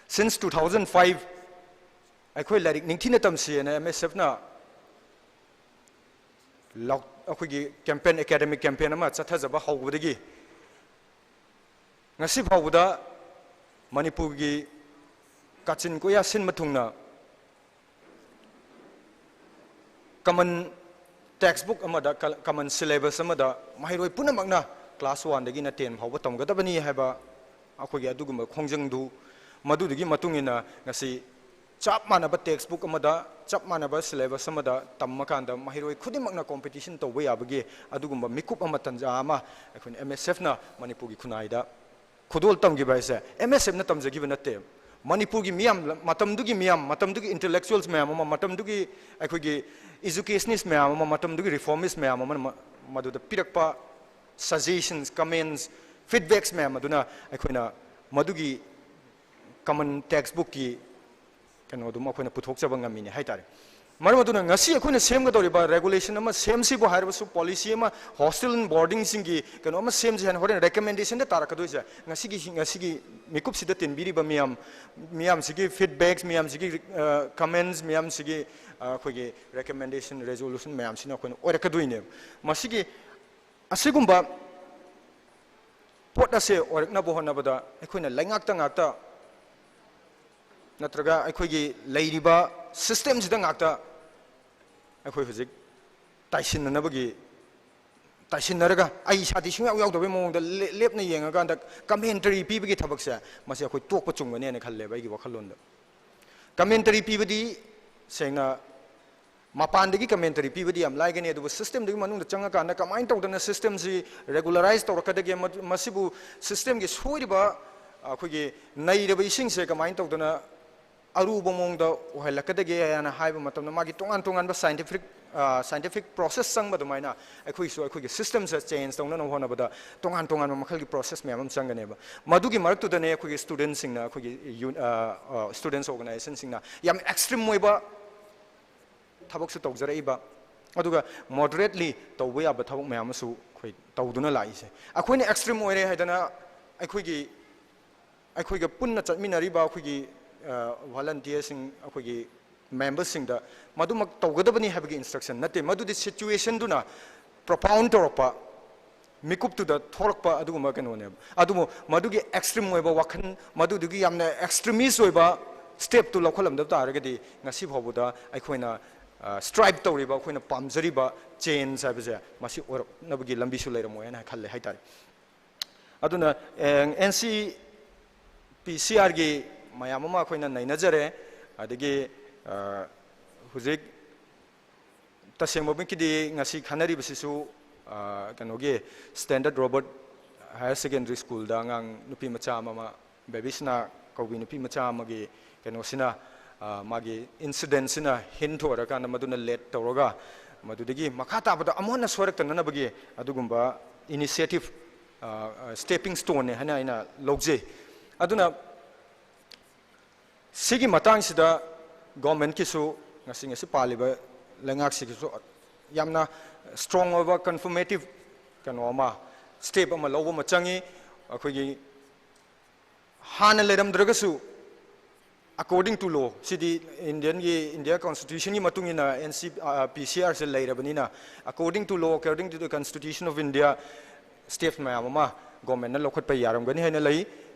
Since two thousand five ꯑꯩꯈꯣꯏ ꯂꯥꯏꯔꯤꯛ ꯅꯤꯡꯊꯤꯅ ꯇꯝꯁꯤꯅ M S F ꯅ ꯂꯥꯎ-, ꯑꯩꯈꯣꯏꯒꯤ campaign, academic campaign ꯑꯃ ꯆꯠꯊꯖꯕ ꯍꯧꯕꯗꯒꯤ ꯉꯁꯤ ꯐꯥꯎꯕꯗ ꯃꯅꯤꯄꯨꯔꯒꯤ ꯀꯥꯆꯤꯟ ꯀꯣꯌꯥ ꯁꯤꯟꯕ ꯊꯨꯡꯅ common textbook ꯑꯃꯗ, ꯀ-, common syllabus ꯑꯃꯗ ꯃꯍꯩꯔꯣꯏ ꯄꯨꯝꯅꯃꯛꯅ class one ꯗꯒꯤꯅ ten ꯐꯥꯎꯕ ꯇꯝꯒꯗꯕꯅꯤ ꯍꯥꯏꯕ ꯑꯩꯈꯣꯏꯒꯤ ꯑꯗꯨꯒꯨꯝꯕ ꯈꯣꯡꯖꯪꯗꯨ, ꯃꯗꯨꯗꯨꯒꯤ ꯃꯇꯨꯡ ꯏꯟꯅ ꯉꯁꯤ ꯆꯞ ꯃꯥꯟꯅꯕ text book ꯑꯃꯗ, ꯆꯞ ꯃꯥꯟꯅꯕ syllabus ꯑꯃꯗ ꯇꯝꯃꯀꯥꯟꯗ ꯃꯍꯩꯔꯣꯏ ꯈꯨꯗꯤꯡꯃꯛꯅ competition ꯇꯧꯕ ꯌꯥꯕꯒꯤ ꯑꯗꯨꯒꯨꯝꯕ ꯃꯤꯀꯨꯞ ꯑꯃ, ꯇꯟꯖꯥ ꯑꯃ ꯑꯩꯈꯣꯏꯅ M S Fꯅ ꯃꯅꯤꯄꯨꯔꯒꯤ ꯈꯨꯟꯅꯥꯏꯗ ꯈꯨꯗꯣꯜ ꯇꯝꯈꯤꯕ ꯍꯥꯏꯁꯦ M S Fꯅ ꯇꯝꯖꯈꯤꯕ ꯅꯠꯇꯦ꯫ ꯃꯅꯤꯄꯨꯔꯒꯤ ꯃꯤꯌꯥꯝ, ꯃꯇꯝꯗꯨꯒꯤ ꯃꯤꯌꯥꯝ, ꯃꯇꯝꯗꯨꯒꯤ intellectuals ꯃꯌꯥꯝ ꯑꯃ, ꯃꯇꯝꯗꯨꯒꯤ ꯑꯩꯈꯣꯏꯒꯤ educationist ꯃꯌꯥꯝ ꯑꯃ, ꯃꯇꯝꯗꯨꯒꯤ reformist ꯃꯌꯥꯝ ꯑꯃꯅ ꯃ-, ꯃꯗꯨꯗ ꯄꯤꯔꯛꯄ suggestions, comments, feedbacks ꯃꯌꯥꯝ ꯑꯗꯨꯅ ꯑꯩꯈꯣꯏꯅ ꯃꯗꯨꯒꯤ common text bookꯀꯤ ꯀꯩꯅꯣꯗꯨꯃ ꯑꯩꯈꯣꯏꯅ ꯄꯨꯊꯣꯛꯆꯕ ꯉꯝꯃꯤꯅꯦ ꯍꯥꯏꯇꯥꯔꯦ꯫ ꯃꯔꯝ ꯑꯗꯨꯅ ꯉꯁꯤ ꯑꯩꯈꯣꯏꯅ ꯁꯦꯝꯒꯗꯧꯔꯤꯕ regulation ꯑꯃ ꯁꯦꯝꯁꯤꯕꯨ ꯍꯥꯏꯔꯕꯁꯨ, policy ꯑꯃ, hostel and boardingꯁꯤꯡꯒꯤ ꯀꯩꯅꯣ ꯑꯃ ꯁꯦꯝꯁꯤ ꯍꯥꯏꯅ ꯍꯣꯔꯦꯟ recommendationꯗ ꯇꯥꯔꯛꯀꯗꯣꯏꯁꯦ ꯉꯁꯤꯒꯤ, ꯉꯁꯤꯒꯤ ꯃꯤꯀꯨꯞꯁꯤꯗ ꯇꯤꯟꯕꯤꯔꯤꯕ ꯃꯤꯌꯥꯝ, ꯃꯤꯌꯥꯝꯁꯤꯒꯤ feedbacks, ꯃꯤꯌꯥꯝꯁꯤꯒꯤ, ꯑ, comments, ꯃꯤꯌꯥꯝꯁꯤꯒꯤ, ꯑ, ꯑꯩꯈꯣꯏꯒꯤ recommendation, resolution ꯃꯌꯥꯝꯁꯤꯅ ꯑꯩꯈꯣꯏꯅ ꯑꯣꯏꯔꯛꯀꯗꯣꯏꯅꯦꯕ꯫ ꯃꯁꯤꯒꯤ, ꯑꯁꯤꯒꯨꯝꯕ ꯄꯣꯠ ꯑꯁꯦ ꯑꯣꯏꯔꯛꯅꯕ ꯍꯣꯠꯅꯕꯗ ꯑꯩꯈꯣꯏꯅ ꯂꯩꯉꯥꯛꯇ ꯉꯥꯛꯇ ꯅꯠꯇ꯭ꯔꯒ ꯑꯩꯈꯣꯏꯒꯤ ꯂꯩꯔꯤꯕ systemꯁꯤꯗ ꯉꯥꯛꯇ ꯑꯩꯈꯣꯏ ꯍꯧꯖꯤꯛ ꯇꯥꯏꯁꯤꯟꯅꯅꯕꯒꯤ, ꯇꯥꯏꯁꯤꯟꯅꯔꯒ ꯑꯩ ꯏꯁꯥꯗꯤ ꯁꯨꯡꯌꯥꯎ ꯌꯥꯎꯗꯕꯩ ꯃꯑꯣꯡꯗ ꯂꯦ-, ꯂꯦꯞꯅ ꯌꯦꯡꯉꯀꯥꯟꯗ commentary ꯄꯤꯕꯒꯤ ꯊꯕꯛꯁꯦ, ꯃꯁꯤ ꯑꯩꯈꯣꯏ ꯇꯣꯛꯄ ꯆꯨꯝꯒꯅꯦꯅ ꯈꯜꯂꯦꯕ ꯑꯩꯒꯤ ꯋꯥꯈꯜꯂꯣꯟꯗ꯫ Commentary ꯄꯤꯕꯗꯤ ꯁꯦꯡꯅ ꯃꯄꯥꯟꯗꯒꯤ commentary ꯄꯤꯕꯗꯤ ꯌꯥꯝ ꯂꯥꯏꯒꯅꯤ, ꯑꯗꯨꯕꯨ systemꯗꯨꯒꯤ ꯃꯅꯨꯡꯗ ꯆꯪꯉꯀꯥꯟꯗ ꯀꯃꯥꯏꯅ ꯇꯧꯗꯅ systemꯁꯤ regularize ꯇꯧꯔꯛꯀꯗꯒꯦ, ꯃꯗꯨ-, ꯃꯁꯤꯕꯨ systemꯒꯤ ꯁꯣꯏꯔꯤꯕ, ꯑꯩꯈꯣꯏꯒꯤ ꯅꯩꯔꯕ ꯏꯁꯤꯡꯁꯦ ꯀꯃꯥꯏꯅ ꯇꯧꯗꯅ ꯑꯔꯨꯕ ꯃꯑꯣꯡꯗ ꯑꯣꯏꯍꯜꯂꯛꯀꯗꯒꯦ ꯍꯥꯏꯅ ꯍꯥꯏꯕ ꯃꯇꯝꯗ, ꯃꯥꯒꯤ ꯇꯣꯉꯥꯟ ꯇꯣꯉꯥꯟꯕ scientific, ꯑ, scientific process ꯆꯪꯕ ꯑꯗꯨꯃꯥꯏꯅ ꯑꯩꯈꯣꯏꯁꯨ ꯑꯩꯈꯣꯏꯒꯤ systemꯁꯦ change ꯇꯧꯅꯅꯕ ꯍꯣꯠꯅꯕꯗ ꯇꯣꯉꯥꯟ ꯇꯣꯉꯥꯟꯕ ꯃꯈꯜꯒꯤ process ꯃꯌꯥꯝ ꯑꯃ ꯆꯪꯒꯅꯦꯕ꯫ ꯃꯗꯨꯒꯤ ꯃꯔꯛꯇꯨꯗꯅꯦ ꯑꯩꯈꯣꯏꯒꯤ studentꯁꯤꯡꯅ, ꯑꯩꯈꯣꯏꯒꯤ ꯌꯨ-, ꯑ, ꯑ, students organizationꯁꯤꯡꯅ ꯌꯥꯝ extreme ꯑꯣꯏꯕ ꯊꯕꯛꯁꯨ ꯇꯧꯖꯔꯛꯏꯕ, ꯑꯗꯨꯒ moderately ꯇꯧꯕ ꯌꯥꯕ ꯊꯕꯛ ꯃꯌꯥꯝ ꯑꯃꯁꯨ ꯑꯩꯈꯣꯏ ꯇꯧꯗꯨꯅ ꯂꯥꯛꯏꯁꯦ꯫ ꯑꯩꯈꯣꯏꯅ extreme ꯑꯣꯏꯔꯦ ꯍꯥꯏꯗꯅ ꯑꯩꯈꯣꯏꯒꯤ, ꯑꯩꯈꯣꯏꯒ ꯄꯨꯟꯅ ꯆꯠꯃꯤꯟꯅꯔꯤꯕ ꯑꯩꯈꯣꯏꯒꯤ, ꯑ, volunteerꯁꯤꯡ, ꯑꯩꯈꯣꯏꯒꯤ membersꯁꯤꯡꯗ ꯃꯗꯨꯃꯛ ꯇꯧꯒꯗꯕꯅꯤ ꯍꯥꯏꯕꯒꯤ instruction ꯅꯠꯇꯦ, ꯃꯗꯨꯗꯤ situationꯗꯨꯅ propound ꯇꯧꯔꯛꯄ, ꯃꯤꯀꯨꯞꯇꯨꯗ ꯊꯣꯛꯂꯛꯄ ꯑꯗꯨꯒꯨꯝꯕ ꯀꯩꯅꯣꯅꯦꯕ꯫ ꯑꯗꯨꯕꯨ ꯃꯗꯨꯒꯤ extreme ꯑꯣꯏꯕ ꯋꯥꯈꯜ, ꯃꯗꯨꯗꯨꯒꯤ ꯌꯥꯝꯅ extremist ꯑꯣꯏꯕ stepꯇꯨ ꯂꯧꯈꯠꯂꯝꯗꯕ ꯇꯥꯔꯒꯗꯤ ꯉꯁꯤ ꯐꯥꯎꯕꯗ ꯑꯩꯈꯣꯏꯅ, ꯑ, strive ꯇꯧꯔꯤꯕ, ꯑꯩꯈꯣꯏꯅ ꯄꯥꯝꯖꯔꯤꯕ change ꯍꯥꯏꯕꯁꯦ ꯃꯁꯤ ꯑꯣꯏꯔꯛꯅꯕꯒꯤ ꯂꯝꯕꯤꯁꯨ ꯂꯩꯔꯝꯃꯣꯏ ꯍꯥꯏꯅ ꯈꯜꯂꯦ ꯍꯥꯏꯇꯥꯔꯦ꯫ ꯑꯗꯨꯅ, ꯑꯦ, NCPCRꯒꯤ ꯃꯌꯥꯝ ꯑꯃ ꯑꯩꯈꯣꯏꯅ ꯅꯩꯅꯖꯔꯦ꯫ ꯑꯗꯒꯤ ꯍꯧꯖꯤꯛ ꯇꯁꯦꯡꯕꯃꯛꯀꯤꯗꯤ ꯉꯁꯤ ꯈꯟꯅꯔꯤꯕꯁꯤꯁꯨ ꯀꯩꯅꯣꯒꯤ Standard Robert Higher Secondary Schoolꯗ ꯑꯉꯥꯡ ꯅꯨꯄꯤ ꯃꯆꯥ ꯑꯃ, ꯕꯦꯕꯤꯁꯅꯥ ꯀꯧꯕꯤ ꯅꯨꯄꯤ ꯃꯆꯥ ꯑꯃꯒꯤ ꯀꯩꯅꯣꯁꯤꯅ, ꯃꯥꯒꯤ incidentꯁꯤꯅ ꯍꯤꯟ ꯊꯣꯛꯑꯔꯀꯥꯟꯗ ꯃꯗꯨꯅ ꯂꯦꯠ ꯇꯧꯔꯒ ꯃꯗꯨꯗꯒꯤ ꯃꯈꯥ ꯇꯥꯕꯗ ꯑꯃꯨꯛ ꯍꯟꯅ ꯁꯣꯏꯔꯛꯇꯅꯅꯕꯒꯤ ꯑꯗꯨꯒꯨꯝꯕ initiative, stepping stoneꯅꯦ ꯍꯥꯏꯅ ꯑꯩꯅ ꯂꯧꯖꯩ꯫ ꯑꯗꯨꯅ ꯁꯤꯒꯤ ꯃꯇꯥꯡꯁꯤꯗ ꯒꯣꯔꯃꯦꯟꯀꯤꯁꯨ, ꯉꯁꯤ ꯉꯁꯤ ꯄꯥꯜꯂꯤꯕ ꯂꯩꯉꯥꯛꯁꯤꯒꯤꯁꯨ ꯌꯥꯝꯅ strong ꯑꯣꯏꯕ confirmative ꯀꯩꯅꯣ ꯑꯃ, step ꯑꯃ ꯂꯧꯕ ꯑꯃ ꯆꯪꯉꯤ꯫ ꯑꯩꯈꯣꯏꯒꯤ ꯍꯥꯟꯅ ꯂꯩꯔꯝꯗ꯭ꯔꯒꯁꯨ, according to law, CD Indianꯒꯤ, India Constitutionꯒꯤ ꯃꯇꯨꯡ ꯏꯟꯅ NC, PCRꯁꯦ ꯂꯩꯔꯕꯅꯤꯅ, according to law, according to the Constitution of India, steps ꯃꯌꯥꯝ ꯑꯃ ꯒꯣꯔꯃꯦꯟꯅ ꯂꯧꯈꯠꯄ ꯌꯥꯔꯝꯒꯅꯤ ꯍꯥꯏꯅ ꯂꯩ꯫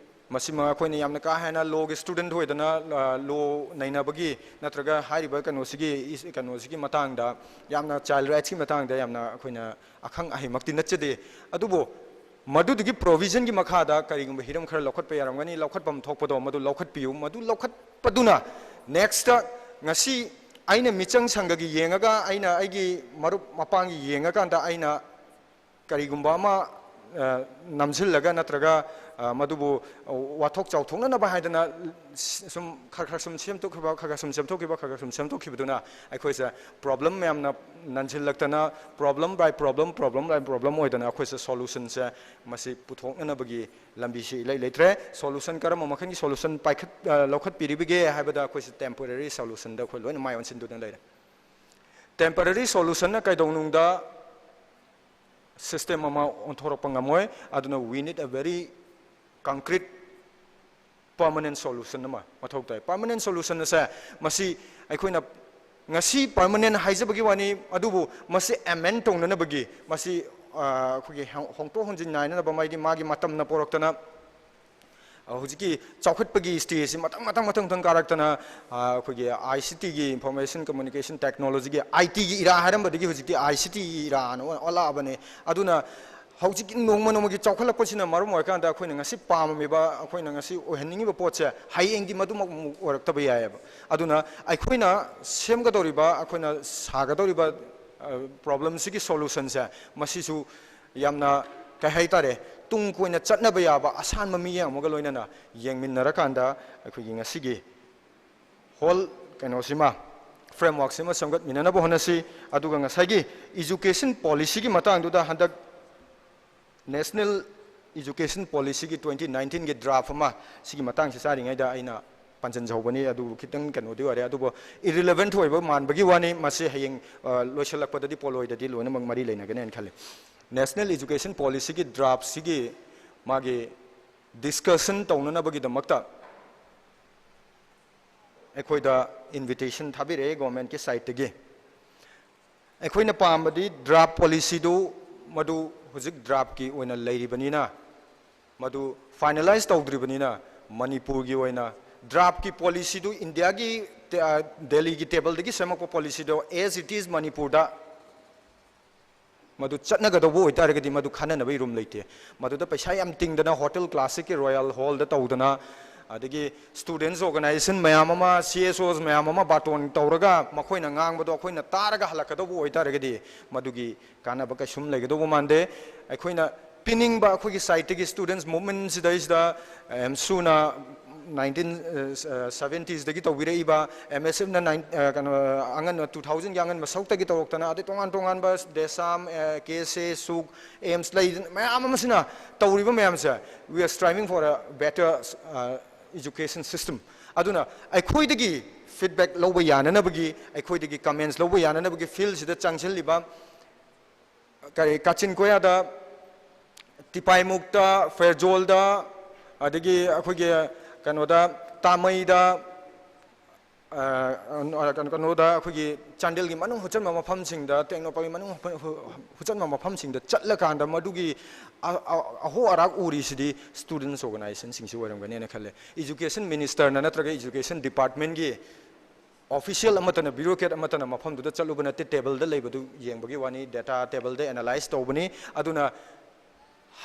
ꯃꯁꯤꯃ ꯑꯩꯈꯣꯏꯅ ꯌꯥꯝꯅ ꯀꯥ ꯍꯦꯟꯅ lawꯒꯤ student ꯑꯣꯏꯗꯅ, law ꯅꯩꯅꯕꯒꯤ ꯅꯠꯇ꯭ꯔꯒ ꯍꯥꯏꯔꯤꯕ ꯀꯩꯅꯣꯁꯤꯒꯤ, ꯀꯩꯅꯣꯁꯤꯒꯤ ꯃꯇꯥꯡꯗ, ꯌꯥꯝꯅ child rightsꯀꯤ ꯃꯇꯥꯡꯗ ꯌꯥꯝꯅ ꯑꯩꯈꯣꯏꯅ ꯑꯈꯪ ꯑꯍꯩꯃꯛꯇꯤ ꯅꯠꯆꯗꯦ꯫ ꯑꯗꯨꯕꯨ ꯃꯗꯨꯗꯨꯒꯤ provisionꯒꯤ ꯃꯈꯥꯗ ꯀꯔꯤꯒꯨꯝꯕ ꯍꯤꯔꯝ ꯈꯔ ꯂꯧꯈꯠꯄ ꯌꯥꯔꯝꯒꯅꯤ, ꯂꯧꯈꯠꯐꯝ ꯊꯣꯛꯄꯗꯣ ꯃꯗꯨ ꯂꯧꯈꯠꯄꯤꯌꯨ꯫ ꯃꯗꯨ ꯂꯧꯈꯠꯄꯗꯨꯅ nextꯇ ꯉꯁꯤ ꯑꯩꯅ ꯃꯤꯆꯪ ꯁꯪꯒꯒꯤ ꯌꯦꯡꯉꯒ, ꯑꯩꯅ ꯑꯩꯒꯤ ꯃꯔꯨꯞ ꯃꯄꯥꯡꯒꯤ ꯌꯦꯡꯉꯀꯥꯟꯗ ꯑꯩꯅ ꯀꯔꯤꯒꯨꯝꯕ ꯑꯃ ꯅꯝꯁꯤꯜꯂꯒ ꯅꯠꯇ꯭ꯔꯒ ꯃꯗꯨꯕꯨ ꯋꯥꯊꯣꯛ ꯆꯥꯎꯊꯣꯛꯅꯅꯕ ꯍꯥꯏꯗꯅ ꯁꯨꯝ ꯈꯔ ꯈꯔ ꯁꯨꯝ ꯁꯦꯝꯗꯣꯛꯈꯤꯕ, ꯈꯔ ꯈꯔ ꯁꯨꯝ ꯁꯦꯝꯗꯣꯛꯈꯤꯕ, ꯈꯔ ꯈꯔ ꯁꯨꯝ ꯁꯦꯝꯗꯣꯛꯈꯤꯕꯗꯨꯅ ꯑꯩꯈꯣꯏꯁꯦ problem ꯃꯌꯥꯝꯅ ꯅꯟꯁꯤꯜꯂꯛꯇꯅ, problem by problem, problem by problem ꯑꯣꯏꯗꯅ ꯑꯩꯈꯣꯏꯁꯦ solutionꯁꯦ ꯃꯁꯤ ꯄꯨꯊꯣꯛꯅꯅꯕꯒꯤ ꯂꯝꯕꯤꯁꯤ ꯏꯂꯩ ꯂꯩꯇ꯭ꯔꯦ꯫ Solution ꯀꯔꯝꯕ ꯃꯈꯜꯒꯤ solution ꯄꯥꯏꯈꯠ-, ꯂꯧꯈꯠꯄꯤꯔꯤꯕꯒꯦ ꯍꯥꯏꯕꯗ ꯑꯩꯈꯣꯏꯁꯦ temporary solutionꯗ ꯑꯩꯈꯣꯏ ꯂꯣꯏꯅ ꯃꯥꯏ ꯑꯣꯟꯁꯤꯟꯗꯨꯅ ꯂꯩꯔꯦ꯫ Temporary solutionꯅ ꯀꯩꯗꯧꯅꯨꯡꯗ system ꯑꯃ ꯑꯣꯟꯊꯣꯔꯛꯄ ꯉꯝꯃꯣꯏ꯫ ꯑꯗꯨꯅ we need a very concrete permanent solution ꯑꯃ ꯃꯊꯧ ꯇꯥꯏ꯫ Permanent solution ꯑꯁꯦ ꯃꯁꯤ ꯑꯩꯈꯣꯏꯅ ꯉꯁꯤ permanent ꯍꯥꯏꯖꯕꯒꯤ ꯋꯥꯅꯤ, ꯑꯗꯨꯕꯨ ꯃꯁꯤ amend ꯇꯧꯅꯅꯕꯒꯤ, ꯃꯁꯤ, ꯑꯩꯈꯣꯏꯒꯤ ꯍꯣꯡ-, ꯍꯣꯡꯗꯣꯛ ꯍꯣꯡꯖꯤꯟ ꯅꯥꯏꯅꯅꯕ, ꯃꯥꯒꯤ, ꯃꯥꯒꯤ ꯃꯇꯝꯅ ꯄꯣꯔꯛꯇꯅ, ꯍꯧꯖꯤꯛꯀꯤ ꯆꯥꯎꯈꯠꯄꯒꯤ stageꯁꯤ ꯃꯊꯪ, ꯃꯊꯪ, ꯃꯊꯪ, ꯃꯊꯪ ꯀꯥꯔꯛꯇꯅ, ꯑꯩꯈꯣꯏꯒꯤ ICTꯒꯤ, Information Communication Technologyꯒꯤ, ITꯒꯤ era ꯍꯥꯏꯔꯝꯕꯗꯒꯤ ꯍꯧꯖꯤꯛꯇꯤ ICTꯒꯤ eraꯅ ꯑꯣꯜꯂꯛꯑꯕꯅꯦ꯫ ꯑꯗꯨꯅ ꯍꯧꯖꯤꯛꯀꯤ ꯅꯣꯡꯃ ꯅꯣꯡꯃꯒꯤ ꯆꯥꯎꯈꯠꯂꯛꯄꯁꯤꯅ ꯃꯔꯝ ꯑꯣꯏꯔꯀꯥꯟꯗ ꯑꯩꯈꯣꯏꯅ ꯉꯁꯤ ꯄꯥꯝꯃꯤꯕ, ꯑꯩꯈꯣꯏꯅ ꯉꯁꯤ ꯑꯣꯏꯍꯟꯅꯤꯡꯉꯤꯕ ꯄꯣꯠꯁꯦ ꯍꯌꯦꯡꯗꯤ ꯃꯗꯨꯃꯛ ꯑꯃꯨꯛ ꯑꯣꯏꯔꯛꯇꯕ ꯌꯥꯏꯑꯕ꯫ ꯑꯗꯨꯅ ꯑꯩꯈꯣꯏꯅ ꯁꯦꯝꯒꯗꯧꯔꯤꯕ, ꯑꯩꯈꯣꯏꯅ ꯁꯥꯒꯗꯧꯔꯤꯕ ꯄ꯭ꯔꯣꯕ꯭ꯂꯦꯝꯁꯤꯒꯤ ꯁꯣꯂꯨꯁꯟꯁꯦ, ꯃꯁꯤꯁꯨ ꯌꯥꯝꯅ, ꯀꯩ ꯍꯥꯏꯇꯥꯔꯦ, ꯇꯨꯡ ꯀꯣꯏꯅ ꯆꯠꯅꯕ ꯌꯥꯕ ꯑꯁꯥꯟꯕ ꯃꯤꯠꯌꯦꯡ ꯑꯃꯒ ꯂꯣꯏꯅꯅ ꯌꯦꯡꯃꯤꯟꯅꯔꯀꯥꯟꯗ ꯑꯩꯈꯣꯏꯒꯤ ꯉꯁꯤꯒꯤ ꯍꯣꯜ ꯀꯩꯅꯣꯁꯤꯃ, ꯐ꯭ꯔꯦꯝꯋꯥꯔꯛꯁꯤꯃ ꯁꯦꯝꯒꯠꯃꯤꯟꯅꯅꯕ ꯍꯣꯠꯅꯁꯤ꯫ ꯑꯗꯨꯒ ꯉꯁꯥꯏꯒꯤ ꯏꯖꯨꯀꯦꯁꯟ ꯄꯣꯂꯤꯁꯤꯒꯤ ꯃꯇꯥꯡꯗꯨꯗ, ꯍꯟꯗꯛ ꯅꯦꯁꯅꯦꯜ ꯏꯖꯨꯀꯦꯁꯟ ꯄꯣꯂꯤꯁꯤꯒꯤ ꯇ꯭ꯋꯦꯟꯇꯤ ꯅꯥꯏꯟꯇꯤꯟꯒꯤ ꯗ꯭ꯔꯥꯐ ꯑꯃ ꯁꯤꯒꯤ ꯃꯇꯥꯡꯁꯤ ꯆꯥꯔꯤꯉꯩꯗ ꯑꯩꯅ ꯄꯟꯖꯟꯖꯍꯧꯕꯅꯤ꯫ ꯑꯗꯨ ꯈꯤꯇꯪ ꯀꯩꯅꯣꯗꯤ ꯑꯣꯏꯔꯦ, ꯑꯗꯨꯕꯨ ꯏꯔꯤꯂꯦꯚꯦꯟꯠ ꯑꯣꯏꯕ ꯃꯥꯟꯕꯒꯤ ꯋꯥꯅꯤ꯫ ꯃꯁꯤ ꯍꯌꯦꯡ, ꯑ, ꯂꯣꯏꯁꯤꯜꯂꯛꯄꯗꯗꯤ ꯄꯣꯂꯣꯏꯗꯗꯤ ꯂꯣꯏꯅꯃꯛ ꯃꯔꯤ ꯂꯩꯅꯒꯅꯦꯅ ꯈꯜꯂꯤ꯫ ꯅꯦꯁꯅꯦꯜ ꯏꯖꯨꯀꯦꯁꯟ ꯄꯣꯂꯤꯁꯤꯒꯤ ꯗ꯭ꯔꯥꯐꯁꯤꯒꯤ ꯃꯥꯒꯤ ꯗꯤꯁꯀꯁꯟ ꯇꯧꯅꯅꯕꯒꯤꯗꯃꯛꯇ ꯑꯩꯈꯣꯏꯗ ꯏꯟꯚꯤꯇꯦꯁꯟ ꯊꯥꯕꯤꯔꯛꯑꯦ ꯒꯣꯔꯃꯦꯟꯠꯀꯤ ꯁꯥꯏꯠꯇꯒꯤ꯫ ꯑꯩꯈꯣꯏꯅ ꯄꯥꯝꯕꯗꯤ ꯗ꯭ꯔꯥꯐ ꯄꯣꯂꯤꯁꯤꯗꯨ, ꯃꯗꯨ ꯍꯧꯖꯤꯛ ꯗ꯭ꯔꯥꯐꯀꯤ ꯑꯣꯏꯅ ꯂꯩꯔꯤꯕꯅꯤꯅ, ꯃꯗꯨ ꯐꯥꯏꯅꯦꯂꯥꯏꯖ ꯇꯧꯗ꯭ꯔꯤꯕꯅꯤꯅ, ꯃꯅꯤꯄꯨꯔꯒꯤ ꯑꯣꯏꯅ ꯗ꯭ꯔꯥꯐꯀꯤ ꯄꯣꯂꯤꯁꯤꯗꯨ, ꯏꯟꯗꯤꯌꯥꯒꯤ ꯇꯦ-, ꯑ, ꯗꯦꯜꯂꯤꯒꯤ ꯇꯦꯕꯜꯗꯒꯤ ꯁꯦꯝꯃꯛꯄ ꯄꯣꯂꯤꯁꯤꯗꯣ as it is ꯃꯅꯤꯄꯨꯔꯗ ꯃꯗꯨ ꯆꯠꯅꯒꯗꯧꯕ ꯑꯣꯏꯇꯥꯔꯒꯗꯤ ꯃꯗꯨ ꯈꯟꯅꯅꯕꯒꯤ ꯔꯨꯝ ꯂꯩꯇꯦ꯫ ꯃꯗꯨꯗ ꯄꯩꯁꯥ ꯌꯥꯝ ꯇꯤꯡꯗꯅ ꯍꯣꯇꯦꯜ ꯀ꯭ꯂꯥꯁꯤꯛꯀꯤ ꯔꯣꯌꯦꯜ ꯍꯣꯜꯗ ꯇꯧꯗꯅ, ꯑꯗꯒꯤ ꯁ꯭ꯇꯨꯗꯦꯟꯠꯁ ꯑꯣꯔꯒꯅꯥꯏꯖꯦꯁꯟ ꯃꯌꯥꯝ ꯑꯃ, ꯁꯤ ꯑꯦꯁ ꯑꯣꯁ ꯃꯌꯥꯝ ꯑꯃ ꯕꯥꯇꯣꯟ ꯇꯧꯔꯒ ꯃꯈꯣꯏꯅ ꯉꯥꯡꯕꯗꯣ ꯑꯩꯈꯣꯏꯅ ꯇꯥꯔꯒ ꯍꯜꯂꯛꯀꯗꯧꯕ ꯑꯣꯏꯇꯥꯔꯒꯗꯤ ꯃꯗꯨꯒꯤ ꯀꯥꯟꯅꯕ ꯀꯩꯁꯨꯝ ꯂꯩꯒꯗꯧꯕ ꯃꯥꯟꯗꯦ꯫ ꯑꯩꯈꯣꯏꯅ ꯄꯤꯅꯤꯡꯕ, ꯑꯩꯈꯣꯏꯒꯤ ꯁꯥꯏꯠꯇꯒꯤ ꯁ꯭ꯇꯨꯗꯦꯟꯠꯁ ꯃꯨꯚꯃꯦꯟꯠꯁꯤꯗꯩꯁꯤꯗ ꯑꯦꯝꯁꯨꯅ ꯅꯥꯏꯟꯇꯤꯟ ꯁꯕꯦꯟꯇꯤꯁꯇꯒꯤ ꯇꯧꯕꯤꯔꯛꯏꯕ, ꯑꯦꯝ ꯑꯦꯁ ꯑꯦꯐꯅ ꯅꯥꯏꯟ-, ꯑ, ꯀꯩꯅꯣ, ꯑꯉꯟꯕ ꯇꯨ ꯊꯥꯎꯖꯟꯒꯤ ꯑꯉꯟꯕ ꯁꯔꯨꯛꯇꯒꯤ ꯇꯧꯔꯛꯇꯅ, ꯑꯗꯩ ꯇꯣꯉꯥꯟ ꯇꯣꯉꯥꯟꯕ ꯗꯦꯁꯥꯝ, ꯑ, ꯀꯦ ꯑꯦꯁ ꯑꯦ, ꯁꯨꯛ, ꯑꯦꯝꯁ ꯂꯩꯗꯅ ꯃꯌꯥꯝ ꯑꯃꯁꯤꯅ ꯇꯧꯔꯤꯕ ꯃꯌꯥꯝꯁꯦ, we are striving for a better, ꯑ, education system꯫ ꯑꯗꯨꯅ ꯑꯩꯈꯣꯏꯗꯒꯤ ꯐꯤꯗꯕꯦꯛ ꯂꯧꯕ ꯌꯥꯅꯅꯕꯒꯤ, ꯑꯩꯈꯣꯏꯗꯒꯤ ꯀꯃꯦꯟꯠꯁ ꯂꯧꯕ ꯌꯥꯅꯅꯕꯒꯤ ꯐꯤꯜꯁꯤꯗ ꯆꯪꯁꯤꯜꯂꯤꯕ ꯀꯔꯤ, ꯀꯥꯆꯤꯟ ꯀꯣꯌꯥꯗ, ꯇꯤꯄꯥꯏꯃꯨꯛꯇ, ꯐꯦꯔꯖꯣꯜꯗ, ꯑꯗꯒꯤ ꯑꯩꯈꯣꯏꯒꯤ ꯀꯩꯅꯣꯗ, ꯇꯥꯃꯩꯗ, ꯑ, ꯀꯩꯅꯣ, ꯀꯩꯅꯣꯗ, ꯑꯩꯈꯣꯏꯒꯤ ꯆꯥꯟꯗꯦꯜꯒꯤ ꯃꯅꯨꯡ ꯍꯨꯠꯆꯟꯕ ꯃꯐꯝꯁꯤꯡꯗ, ꯇꯦꯡꯅꯧꯄꯜꯒꯤ ꯃꯅꯨꯡ ꯍꯨ-, ꯍꯨ-, ꯍꯨꯠꯆꯟꯕ ꯃꯐꯝꯁꯤꯡꯗ ꯆꯠꯂꯀꯥꯟꯗ ꯃꯗꯨꯒꯤ ꯑ-, ꯑ-, ꯑꯍꯣ ꯑꯔꯥꯛ ꯎꯔꯤꯁꯤꯗꯤ ꯁ꯭ꯇꯨꯗꯦꯟꯠꯁ ꯑꯣꯔꯒꯅꯥꯏꯖꯦꯁꯟꯁꯤꯡꯁꯤ ꯑꯣꯏꯔꯝꯒꯅꯦꯅ ꯈꯜꯂꯦ꯫ ꯏꯖꯨꯀꯦꯁꯟ ꯃꯤꯅꯤꯁꯇꯔꯅ ꯅꯠꯇ꯭ꯔꯒ ꯏꯖꯨꯀꯦꯁꯟ ꯗꯤꯄꯥꯔꯠꯃꯦꯟꯠꯀꯤ ꯑꯣꯐꯤꯁꯤꯌꯦꯜ ꯑꯃꯠꯇꯅ, ꯕ꯭ꯌꯨꯔꯣꯀ꯭ꯔꯦꯠ ꯑꯃꯠꯇꯅ ꯃꯐꯝꯗꯨꯗ ꯆꯠꯂꯨꯕ ꯅꯠꯇꯦ, ꯇꯦꯕꯜꯗ ꯂꯩꯕꯗꯨ ꯌꯦꯡꯕꯒꯤ ꯋꯥꯅꯤ, ꯗꯦꯇꯥ ꯇꯦꯕꯜꯗ ꯑꯦꯅꯥꯂꯥꯏꯖ ꯇꯧꯕꯅꯤ꯫ ꯑꯗꯨꯅ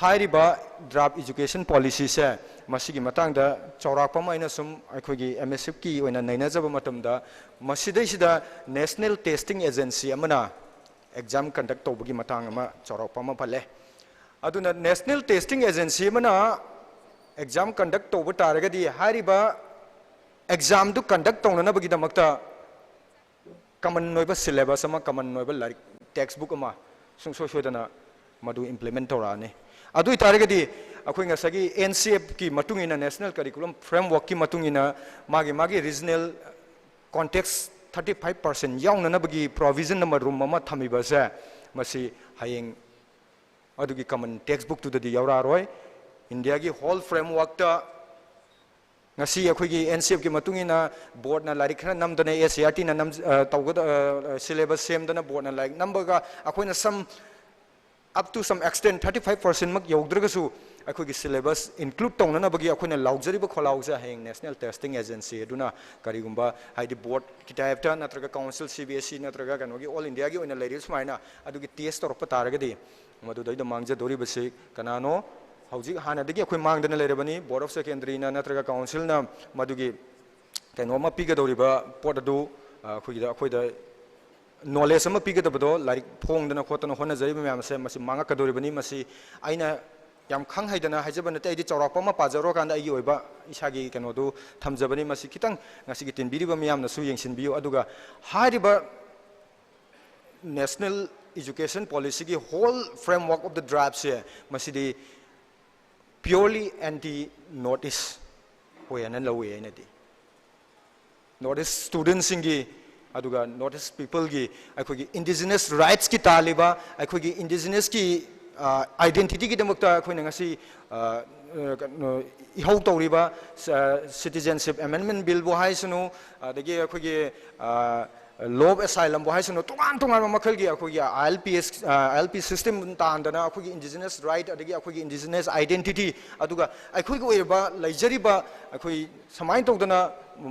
ꯍꯥꯏꯔꯤꯕ draft education policyꯁꯦ, ꯃꯁꯤꯒꯤ ꯃꯇꯥꯡꯗ ꯆꯥꯎꯔꯥꯛꯄ ꯑꯃ ꯑꯩꯅ ꯁꯨꯝ ꯑꯩꯈꯣꯏꯒꯤ ꯑꯦꯝ ꯑꯦꯁ ꯑꯦꯐꯀꯤ ꯑꯣꯏꯅ ꯅꯩꯅꯖꯕ ꯃꯇꯝꯗ, ꯃꯁꯤꯗꯩꯁꯤꯗ National Testing Agency ꯑꯃꯅ exam conduct ꯇꯧꯕꯒꯤ ꯃꯇꯥꯡ ꯑꯃ ꯆꯥꯎꯔꯥꯛꯄ ꯑꯃ ꯄꯜꯂꯦ꯫ ꯑꯗꯨꯅ National Testing Agency ꯑꯃꯅ exam conduct ꯇꯧꯕ ꯇꯥꯔꯒꯗꯤ, ꯍꯥꯏꯔꯤꯕ examꯗꯨ conduct ꯇꯧꯅꯅꯕꯒꯤꯗꯃꯛꯇ common ꯑꯣꯏꯕ syllabus ꯑꯃ, common ꯑꯣꯏꯕ ꯂꯥꯏꯔꯤꯛ, textbook ꯑꯃ ꯁꯨꯡꯁꯣꯏ ꯁꯣꯏꯗꯅ ꯃꯗꯨ implement ꯇꯧꯔꯛꯑꯅꯤ꯫ ꯑꯗꯨ ꯑꯣꯏꯇꯥꯔꯒꯗꯤ ꯑꯩꯈꯣꯏ ꯉꯁꯥꯏꯒꯤ ꯑꯦꯟ ꯁꯤ ꯑꯦꯐꯀꯤ ꯃꯇꯨꯡ ꯏꯟꯅ, National Curriculum Frameworkꯀꯤ ꯃꯇꯨꯡ ꯏꯟꯅ, ꯃꯥꯒꯤ ꯃꯥꯒꯤ regional context thirty five percent ꯌꯥꯎꯅꯅꯕꯒꯤ provision ꯑꯃ, room ꯑꯃ ꯊꯝꯃꯤꯕꯁꯦ, ꯃꯁꯤ ꯍꯌꯦꯡ ꯑꯗꯨꯒꯤ common textbookꯇꯨꯗꯗꯤ ꯌꯥꯎꯔꯛꯑꯔꯣꯏ꯫ ꯏꯟꯗꯤꯌꯥꯒꯤ whole frameworkꯇ ꯉꯁꯤ ꯑꯩꯈꯣꯏꯒꯤ ꯑꯦꯟ ꯁꯤ ꯑꯦꯐꯀꯤ ꯃꯇꯨꯡ ꯏꯟꯅ boardꯅ ꯂꯥꯏꯔꯤꯛ ꯈꯔ ꯅꯝꯗꯅ, ꯑꯦꯟ ꯁꯤ ꯏ ꯑꯥꯔ ꯇꯤꯅ ꯅꯝ-, ꯑ, ꯇꯧꯒꯗ-, ꯑ, syllabus ꯁꯦꯝꯗꯅ boardꯅ ꯂꯥꯏꯔꯤꯛ ꯅꯝꯕꯒ, ꯑꯩꯈꯣꯏꯅ some up to some extent thirty five percent ꯃꯛ ꯌꯧꯗ꯭ꯔꯒꯁꯨ, ꯑꯩꯈꯣꯏꯒꯤ syllabus include ꯇꯧꯅꯅꯕꯒꯤ ꯑꯩꯈꯣꯏꯅ ꯂꯥꯎꯖꯔꯤꯕ ꯈꯣꯜꯂꯥꯎꯁꯦ ꯍꯌꯦꯡ National Testing Agency ꯑꯗꯨꯅ ꯀꯔꯤꯒꯨꯝꯕ, ꯍꯥꯏꯗꯤ, boardꯀꯤ typeꯇ ꯅꯠꯇ꯭ꯔꯒ council, C B S E ꯅꯠꯇ꯭ꯔꯒ ꯀꯩꯅꯣꯒꯤ, all Indiaꯒꯤ ꯑꯣꯏꯅ ꯂꯩꯔꯤꯕ ꯁꯨꯃꯥꯏꯅ ꯑꯗꯨꯒꯤ test ꯇꯧꯔꯛꯄ ꯇꯥꯔꯒꯗꯤ, ꯃꯗꯨꯗꯩꯗ ꯃꯥꯡꯖꯗꯧꯔꯤꯕꯁꯤ ꯀꯅꯥꯅꯣ? ꯍꯧꯖꯤꯛ ꯍꯥꯟꯅꯗꯒꯤ ꯑꯩꯈꯣꯏ ꯃꯥꯡꯗꯅ ꯂꯩꯔꯕꯅꯤ꯫ Board of Secondary ꯅꯠꯇ꯭ꯔꯒ councilꯅ ꯃꯗꯨꯒꯤ ꯀꯩꯅꯣ ꯑꯃ ꯄꯤꯒꯗꯧꯔꯤꯕ ꯄꯣꯠ ꯑꯗꯨ, ꯑ, ꯑꯩꯈꯣꯏꯒꯤꯗ, ꯑꯩꯈꯣꯏꯗ knowledge ꯑꯃ ꯄꯤꯒꯗꯕꯗꯣ, ꯂꯥꯏꯔꯤꯛ ꯐꯣꯡꯗꯅ ꯈꯣꯠꯇꯅ ꯍꯣꯠꯅꯖꯔꯤꯕ ꯃꯌꯥꯝ ꯑꯁꯦ, ꯃꯁꯤ ꯃꯥꯡꯉꯛꯀꯗꯧꯔꯤꯕꯅꯤ꯫ ꯃꯁꯤ ꯑꯩꯅ ꯌꯥꯝ ꯈꯪ ꯍꯩꯗꯅ ꯍꯥꯏꯖꯕ ꯅꯠꯇꯦ, ꯑꯩꯗꯤ ꯆꯥꯎꯔꯥꯛꯄ ꯑꯃ ꯄꯥꯖꯔꯨꯔꯀꯥꯟꯗ ꯑꯩꯒꯤ ꯑꯣꯏꯕ ꯏꯁꯥꯒꯤ ꯀꯩꯅꯣꯗꯨ ꯊꯝꯖꯕꯅꯤ꯫ ꯃꯁꯤ ꯈꯤꯇꯪ ꯉꯁꯤꯒꯤ ꯇꯤꯟꯕꯤꯔꯤꯕ ꯃꯤꯌꯥꯝꯅꯁꯨ ꯌꯦꯡꯁꯤꯟꯕꯤꯌꯨ꯫ ꯑꯗꯨꯒ ꯍꯥꯏꯔꯤꯕ National Education Policyꯒꯤ whole framework of the draftꯁꯦ, ꯃꯁꯤꯗꯤ purely anti North East ꯑꯣꯏꯅ ꯂꯧꯏ ꯑꯩꯅꯗꯤ꯫ North East studentꯁꯤꯡꯒꯤ, ꯑꯗꯨꯒ North East peopleꯒꯤ, ꯑꯩꯈꯣꯏꯒꯤ indigenous rightsꯀꯤ ꯇꯥꯜꯂꯤꯕ, ꯑꯩꯈꯣꯏꯒꯤ indigenousꯀꯤ, ꯑ, identityꯒꯤꯗꯃꯛꯇ ꯑꯩꯈꯣꯏꯅ ꯉꯁꯤ, ꯑ, ꯑ, ꯀꯩꯅꯣ, ꯏꯍꯧ ꯇꯧꯔꯤꯕ, ꯑ, Citizenship Amendment Billꯕꯨ ꯍꯥꯏꯁꯅꯨ, ꯑꯗꯒꯤ ꯑꯩꯈꯣꯏꯒꯤ, ꯑ, Law of Asylumꯕꯨ ꯍꯥꯏꯁꯅꯨ, ꯇꯣꯉꯥꯟ ꯇꯣꯉꯥꯟꯕ ꯃꯈꯜꯒꯤ ꯑꯩꯈꯣꯏꯒꯤ I L P S, ꯑ, I L P system ꯇꯥꯟꯗꯅ, ꯑꯩꯈꯣꯏꯒꯤ indigenous right ꯑꯗꯒꯤ ꯑꯩꯈꯣꯏꯒꯤ indigenous identity, ꯑꯗꯨꯒ ꯑꯩꯈꯣꯏꯒꯤ ꯑꯣꯏꯔꯤꯕ ꯂꯩꯖꯔꯤꯕ, ꯑꯩꯈꯣꯏ ꯁꯨꯃꯥꯏꯅ ꯇꯧꯗꯅ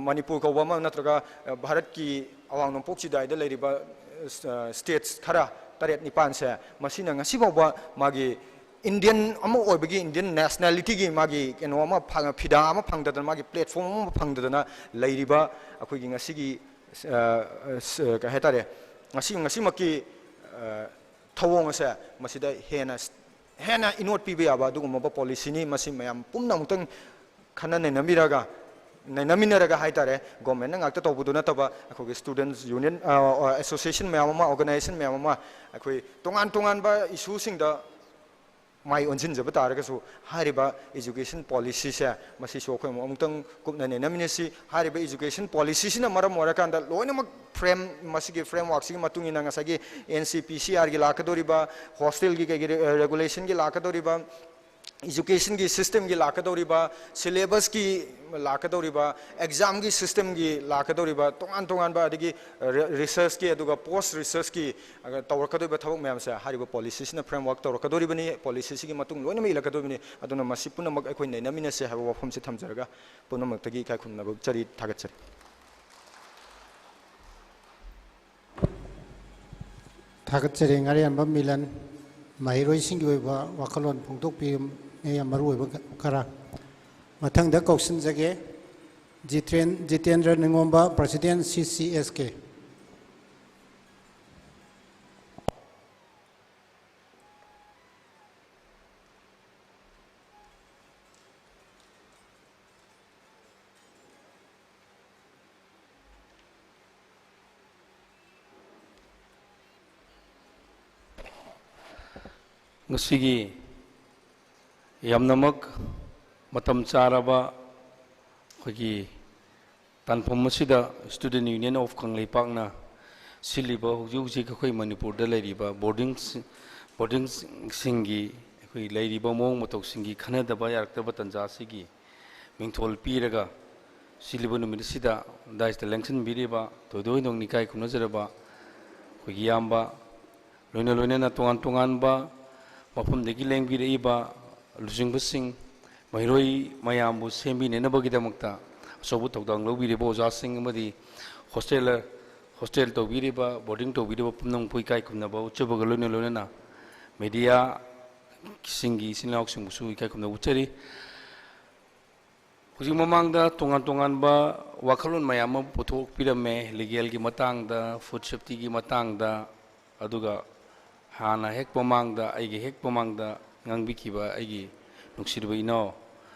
ꯃꯅꯤꯄꯨꯔ ꯀꯧꯕ ꯑꯃ ꯅꯠꯇ꯭ꯔꯒ, ꯑ, ꯚꯥꯔꯠꯀꯤ ꯑꯋꯥꯡ ꯅꯣꯡꯄꯣꯛ ꯆꯤꯗꯥꯏꯗ ꯂꯩꯔꯤꯕ, ꯑ, states ꯈꯔ ꯇꯔꯦꯠ ꯅꯤꯄꯥꯟꯁꯦ, ꯃꯁꯤꯅ ꯉꯁꯤ ꯐꯥꯎꯕ ꯃꯥꯒꯤ ꯏꯟꯗꯤꯌꯟ ꯑꯃ ꯑꯣꯏꯕꯒꯤ, ꯏꯟꯗꯤꯌꯟ ꯅꯦꯁꯅꯦꯂꯤꯇꯤꯒꯤ ꯃꯥꯒꯤ ꯀꯩꯅꯣ ꯑꯃ ꯐꯪ-, ꯐꯤꯗꯥ ꯑꯃ ꯐꯪꯗꯗꯅ, ꯃꯥꯒꯤ ꯄ꯭ꯂꯦꯠꯐꯣꯝ ꯑꯃ ꯐꯪꯗꯗꯅ ꯂꯩꯔꯤꯕ ꯑꯩꯈꯣꯏꯒꯤ ꯉꯁꯤꯒꯤ, ꯑ, ꯑ, ꯁ-, ꯀꯩ ꯍꯥꯏꯇꯥꯔꯦ, ꯉꯁꯤ, ꯉꯁꯤꯃꯛꯀꯤ, ꯑ, ꯊꯧꯑꯣꯡ ꯑꯁꯦ ꯃꯁꯤꯗ ꯍꯦꯟꯅ, ꯍꯦꯟꯅ ꯏꯅꯣꯠ ꯄꯤꯕ ꯌꯥꯕ ꯑꯗꯨꯒꯨꯝꯂꯕ ꯄꯣꯂꯤꯁꯤꯅꯤ꯫ ꯃꯁꯤ ꯃꯌꯥꯝ ꯄꯨꯝꯅ ꯑꯃꯨꯛꯇꯪ ꯈꯟꯅ ꯅꯩꯅꯕꯤꯔꯒ, ꯅꯩꯅꯃꯤꯟꯅꯔꯒ ꯍꯥꯏꯇꯥꯔꯦ, ꯒꯣꯔꯃꯦꯟꯅ ꯉꯥꯛꯇ ꯇꯧꯕꯗꯨ ꯅꯠꯇꯕ, ꯑꯩꯈꯣꯏꯒꯤ ꯁ꯭ꯇꯨꯗꯦꯟꯠꯁ ꯌꯨꯅꯤꯌꯟ, ꯑ, ꯑ, ꯑꯦꯁꯣꯁꯤꯌꯦꯁꯟ ꯃꯌꯥꯝ ꯑꯃ, ꯑꯣꯔꯒꯅꯥꯏꯖꯦꯁꯟ ꯃꯌꯥꯝ ꯑꯃ, ꯑꯩꯈꯣꯏ ꯇꯣꯉꯥꯟ ꯇꯣꯉꯥꯟꯕ ꯏꯁꯨꯁꯤꯡꯗ ꯃꯥꯏ ꯑꯣꯟꯁꯤꯟꯖꯕ ꯇꯥꯔꯒꯁꯨ, ꯍꯥꯏꯔꯤꯕ ꯏꯖꯨꯀꯦꯁꯟ ꯄꯣꯂꯤꯁꯤꯁꯦ, ꯃꯁꯤꯁꯨ ꯑꯩꯈꯣꯏ ꯑꯃꯨꯛ ꯑꯃꯨꯛꯇꯪ ꯀꯨꯞꯅ ꯅꯩꯅꯃꯤꯟꯅꯁꯤ꯫ ꯍꯥꯏꯔꯤꯕ ꯏꯖꯨꯀꯦꯁꯟ ꯄꯣꯂꯤꯁꯤꯁꯤꯅ ꯃꯔꯝ ꯑꯣꯏꯔꯀꯥꯟꯗ ꯂꯣꯏꯅꯃꯛ ꯐ꯭ꯔꯦꯝ, ꯃꯁꯤꯒꯤ ꯐ꯭ꯔꯦꯝꯋꯥꯔꯛꯁꯤꯒꯤ ꯃꯇꯨꯡ ꯏꯟꯅ ꯉꯁꯥꯏꯒꯤ ꯑꯦꯟ ꯁꯤ ꯄꯤ ꯁꯤ ꯑꯥꯔꯒꯤ ꯂꯥꯛꯀꯗꯧꯔꯤꯕ, ꯍꯣꯁꯇꯦꯜꯒꯤ ꯀꯩꯒꯤ ꯔꯦ-, ꯔꯦꯒꯨꯂꯦꯁꯟꯒꯤ ꯂꯥꯛꯀꯗꯧꯔꯤꯕ, ꯏꯖꯨꯀꯦꯁꯟꯒꯤ ꯁꯤꯁꯇꯦꯝꯒꯤ ꯂꯥꯛꯀꯗꯧꯔꯤꯕ, ꯁꯤꯂꯦꯕꯁꯀꯤ ꯂꯥꯛꯀꯗꯧꯔꯤꯕ, ꯑꯦꯛꯖꯥꯝꯒꯤ ꯁꯤꯁꯇꯦꯝꯒꯤ ꯂꯥꯛꯀꯗꯧꯔꯤꯕ, ꯇꯣꯉꯥꯟ ꯇꯣꯉꯥꯟꯕ, ꯑꯗꯒꯤ ꯔꯤ-, ꯔꯤꯁꯔꯁꯀꯤ ꯑꯗꯨꯒ ꯄꯣꯁ ꯔꯤꯁꯔꯁꯀꯤ, ꯑ, ꯇꯧꯔꯛꯀꯗꯧꯔꯤꯕ ꯊꯕꯛ ꯃꯌꯥꯝꯁꯦ ꯍꯥꯏꯔꯤꯕ ꯄꯣꯂꯤꯁꯤꯁꯤꯅ ꯐ꯭ꯔꯦꯝꯋꯥꯔꯛ ꯇꯧꯔꯛꯀꯗꯧꯔꯤꯕꯅꯤ꯫ ꯄꯣꯂꯤꯁꯤꯁꯤꯒꯤ ꯃꯇꯨꯡ ꯂꯣꯏꯅꯃꯛ ꯏꯜꯂꯛꯀꯗꯧꯔꯤꯕꯅꯤ꯫ ꯑꯗꯨꯅ ꯃꯁꯤ ꯄꯨꯝꯅꯃꯛ ꯑꯩꯈꯣꯏ ꯅꯩꯅꯃꯤꯟꯅꯁꯦ ꯍꯥꯏꯕ ꯋꯥꯐꯝꯁꯤ ꯊꯝꯖꯔꯒ ꯄꯨꯝꯅꯃꯛꯇꯒꯤ ꯏꯀꯥꯏ ꯈꯨꯝꯅꯕ ꯎꯠꯆꯔꯤ꯫ ꯊꯥꯒꯠꯆꯔꯤ꯫ ꯊꯥꯒꯠꯆꯔꯤ꯫ ꯉꯥꯔꯤꯌꯥꯟꯕꯝ ꯃꯤꯂꯟ, ꯃꯍꯩꯔꯣꯏꯁꯤꯡꯒꯤ ꯑꯣꯏꯕ ꯋꯥꯈꯜꯂꯣꯟ ꯐꯣꯡꯗꯣꯛꯄꯤꯔꯝꯃꯦ, ꯌꯥꯝ ꯃꯔꯨ ꯑꯣꯏꯕ ꯈꯔ꯫ ꯃꯊꯪꯗ ꯀꯧꯁꯤꯟꯖꯒꯦ ꯖꯤꯇ꯭ꯔꯦꯟ-, ꯖꯤꯇꯦꯟꯗ꯭ꯔ ꯅꯤꯉꯣꯝꯕ, ꯄ꯭ꯔꯁꯤꯗꯦꯟ ꯁꯤ ꯁꯤ ꯑꯦꯁ ꯀꯦ꯫ ꯉꯁꯤꯒꯤ ꯌꯥꯝꯅꯃꯛ ꯃꯇꯝ ꯆꯥꯔꯕ ꯑꯩꯈꯣꯏꯒꯤ ꯇꯥꯟꯐꯝ ꯑꯁꯤꯗ Student Union of ꯀꯪꯂꯩꯄꯥꯛꯅ ꯁꯤꯜꯂꯤꯕ ꯍꯧꯖꯤꯛ ꯍꯧꯖꯤꯛ ꯑꯩꯈꯣꯏ ꯃꯅꯤꯄꯨꯔꯗ ꯂꯩꯔꯤꯕ ꯕꯣꯔꯗꯤꯡ, ꯕꯣꯔꯗꯤꯡꯁꯤꯡꯒꯤ ꯑꯩꯈꯣꯏ ꯂꯩꯔꯤꯕ ꯃꯑꯣꯡ ꯃꯇꯧꯁꯤꯡꯒꯤ ꯈꯟꯅꯗꯕ ꯌꯥꯔꯛꯇꯕ ꯇꯥꯟꯖꯥ ꯑꯁꯤꯒꯤ ꯃꯤꯡꯊꯣꯜ ꯄꯤꯔꯒ ꯁꯤꯜꯂꯤꯕ ꯅꯨꯃꯤꯠ ꯑꯁꯤꯗ ꯗꯥꯏꯁꯇ ꯂꯦꯡꯁꯤꯟꯕꯤꯔꯤꯕ ꯊꯣꯏꯗꯣꯛ ꯍꯦꯟꯗꯣꯛꯅ ꯏꯀꯥꯏ ꯈꯨꯝꯅꯖꯔꯕ ꯑꯩꯈꯣꯏꯒꯤ ꯏꯌꯥꯝꯕ, ꯂꯣꯏꯅ ꯂꯣꯏꯅꯅ ꯇꯣꯉꯥꯟ ꯇꯣꯉꯥꯟꯕ ꯃꯐꯝꯗꯒꯤ ꯂꯦꯡꯕꯤꯔꯛꯏꯕ ꯂꯨꯆꯤꯡꯕꯁꯤꯡ, ꯃꯍꯩꯔꯣꯏ ꯃꯌꯥꯝꯕꯨ ꯁꯦꯝꯕꯤꯅꯅꯕꯒꯤꯗꯃꯛꯇ ꯑꯆꯧꯕ ꯊꯧꯗꯥꯡ ꯂꯧꯕꯤꯔꯤꯕ ꯑꯣꯖꯥꯁꯤꯡ ꯑꯃꯗꯤ ꯍꯣꯁꯇꯦꯂꯔ, ꯍꯣꯁꯇꯦꯜ ꯇꯧꯕꯤꯔꯤꯕ, ꯕꯣꯔꯗꯤꯡ ꯇꯧꯕꯤꯔꯤꯕ ꯄꯨꯝꯅꯃꯛꯄꯨ ꯏꯀꯥꯏ ꯈꯨꯝꯅꯕ ꯎꯠꯆꯕꯒ ꯂꯣꯏꯅ ꯂꯣꯏꯅꯅ ꯃꯦꯗꯤꯌꯥ ꯁꯤꯡꯒꯤ ꯏꯆꯤꯟ ꯏꯅꯥꯎꯁꯤꯡꯕꯨꯁꯨ ꯏꯀꯥꯏ ꯈꯨꯝꯅꯕ ꯎꯠꯆꯔꯤ꯫ ꯍꯧꯖꯤꯛ ꯃꯃꯥꯡꯗ ꯇꯣꯉꯥꯟ ꯇꯣꯉꯥꯟꯕ ꯋꯥꯈꯜꯂꯣꯟ ꯃꯌꯥꯝ ꯑꯃ ꯄꯨꯊꯣꯛꯄꯤꯔꯝꯃꯦ, ꯂꯤꯒꯦꯜꯒꯤ ꯃꯇꯥꯡꯗ, ꯐꯨꯗ ꯁꯦꯐꯇꯤꯒꯤ ꯃꯇꯥꯡꯗ, ꯑꯗꯨꯒ ꯍꯥꯟꯅ ꯍꯦꯛ ꯃꯃꯥꯡꯗ, ꯑꯩꯒꯤ ꯍꯦꯛ ꯃꯃꯥꯡꯗ ꯉꯥꯡꯕꯤꯈꯤꯕ ꯑꯩꯒꯤ ꯅꯨꯡꯁꯤꯔꯕ ꯏꯅꯥꯎ,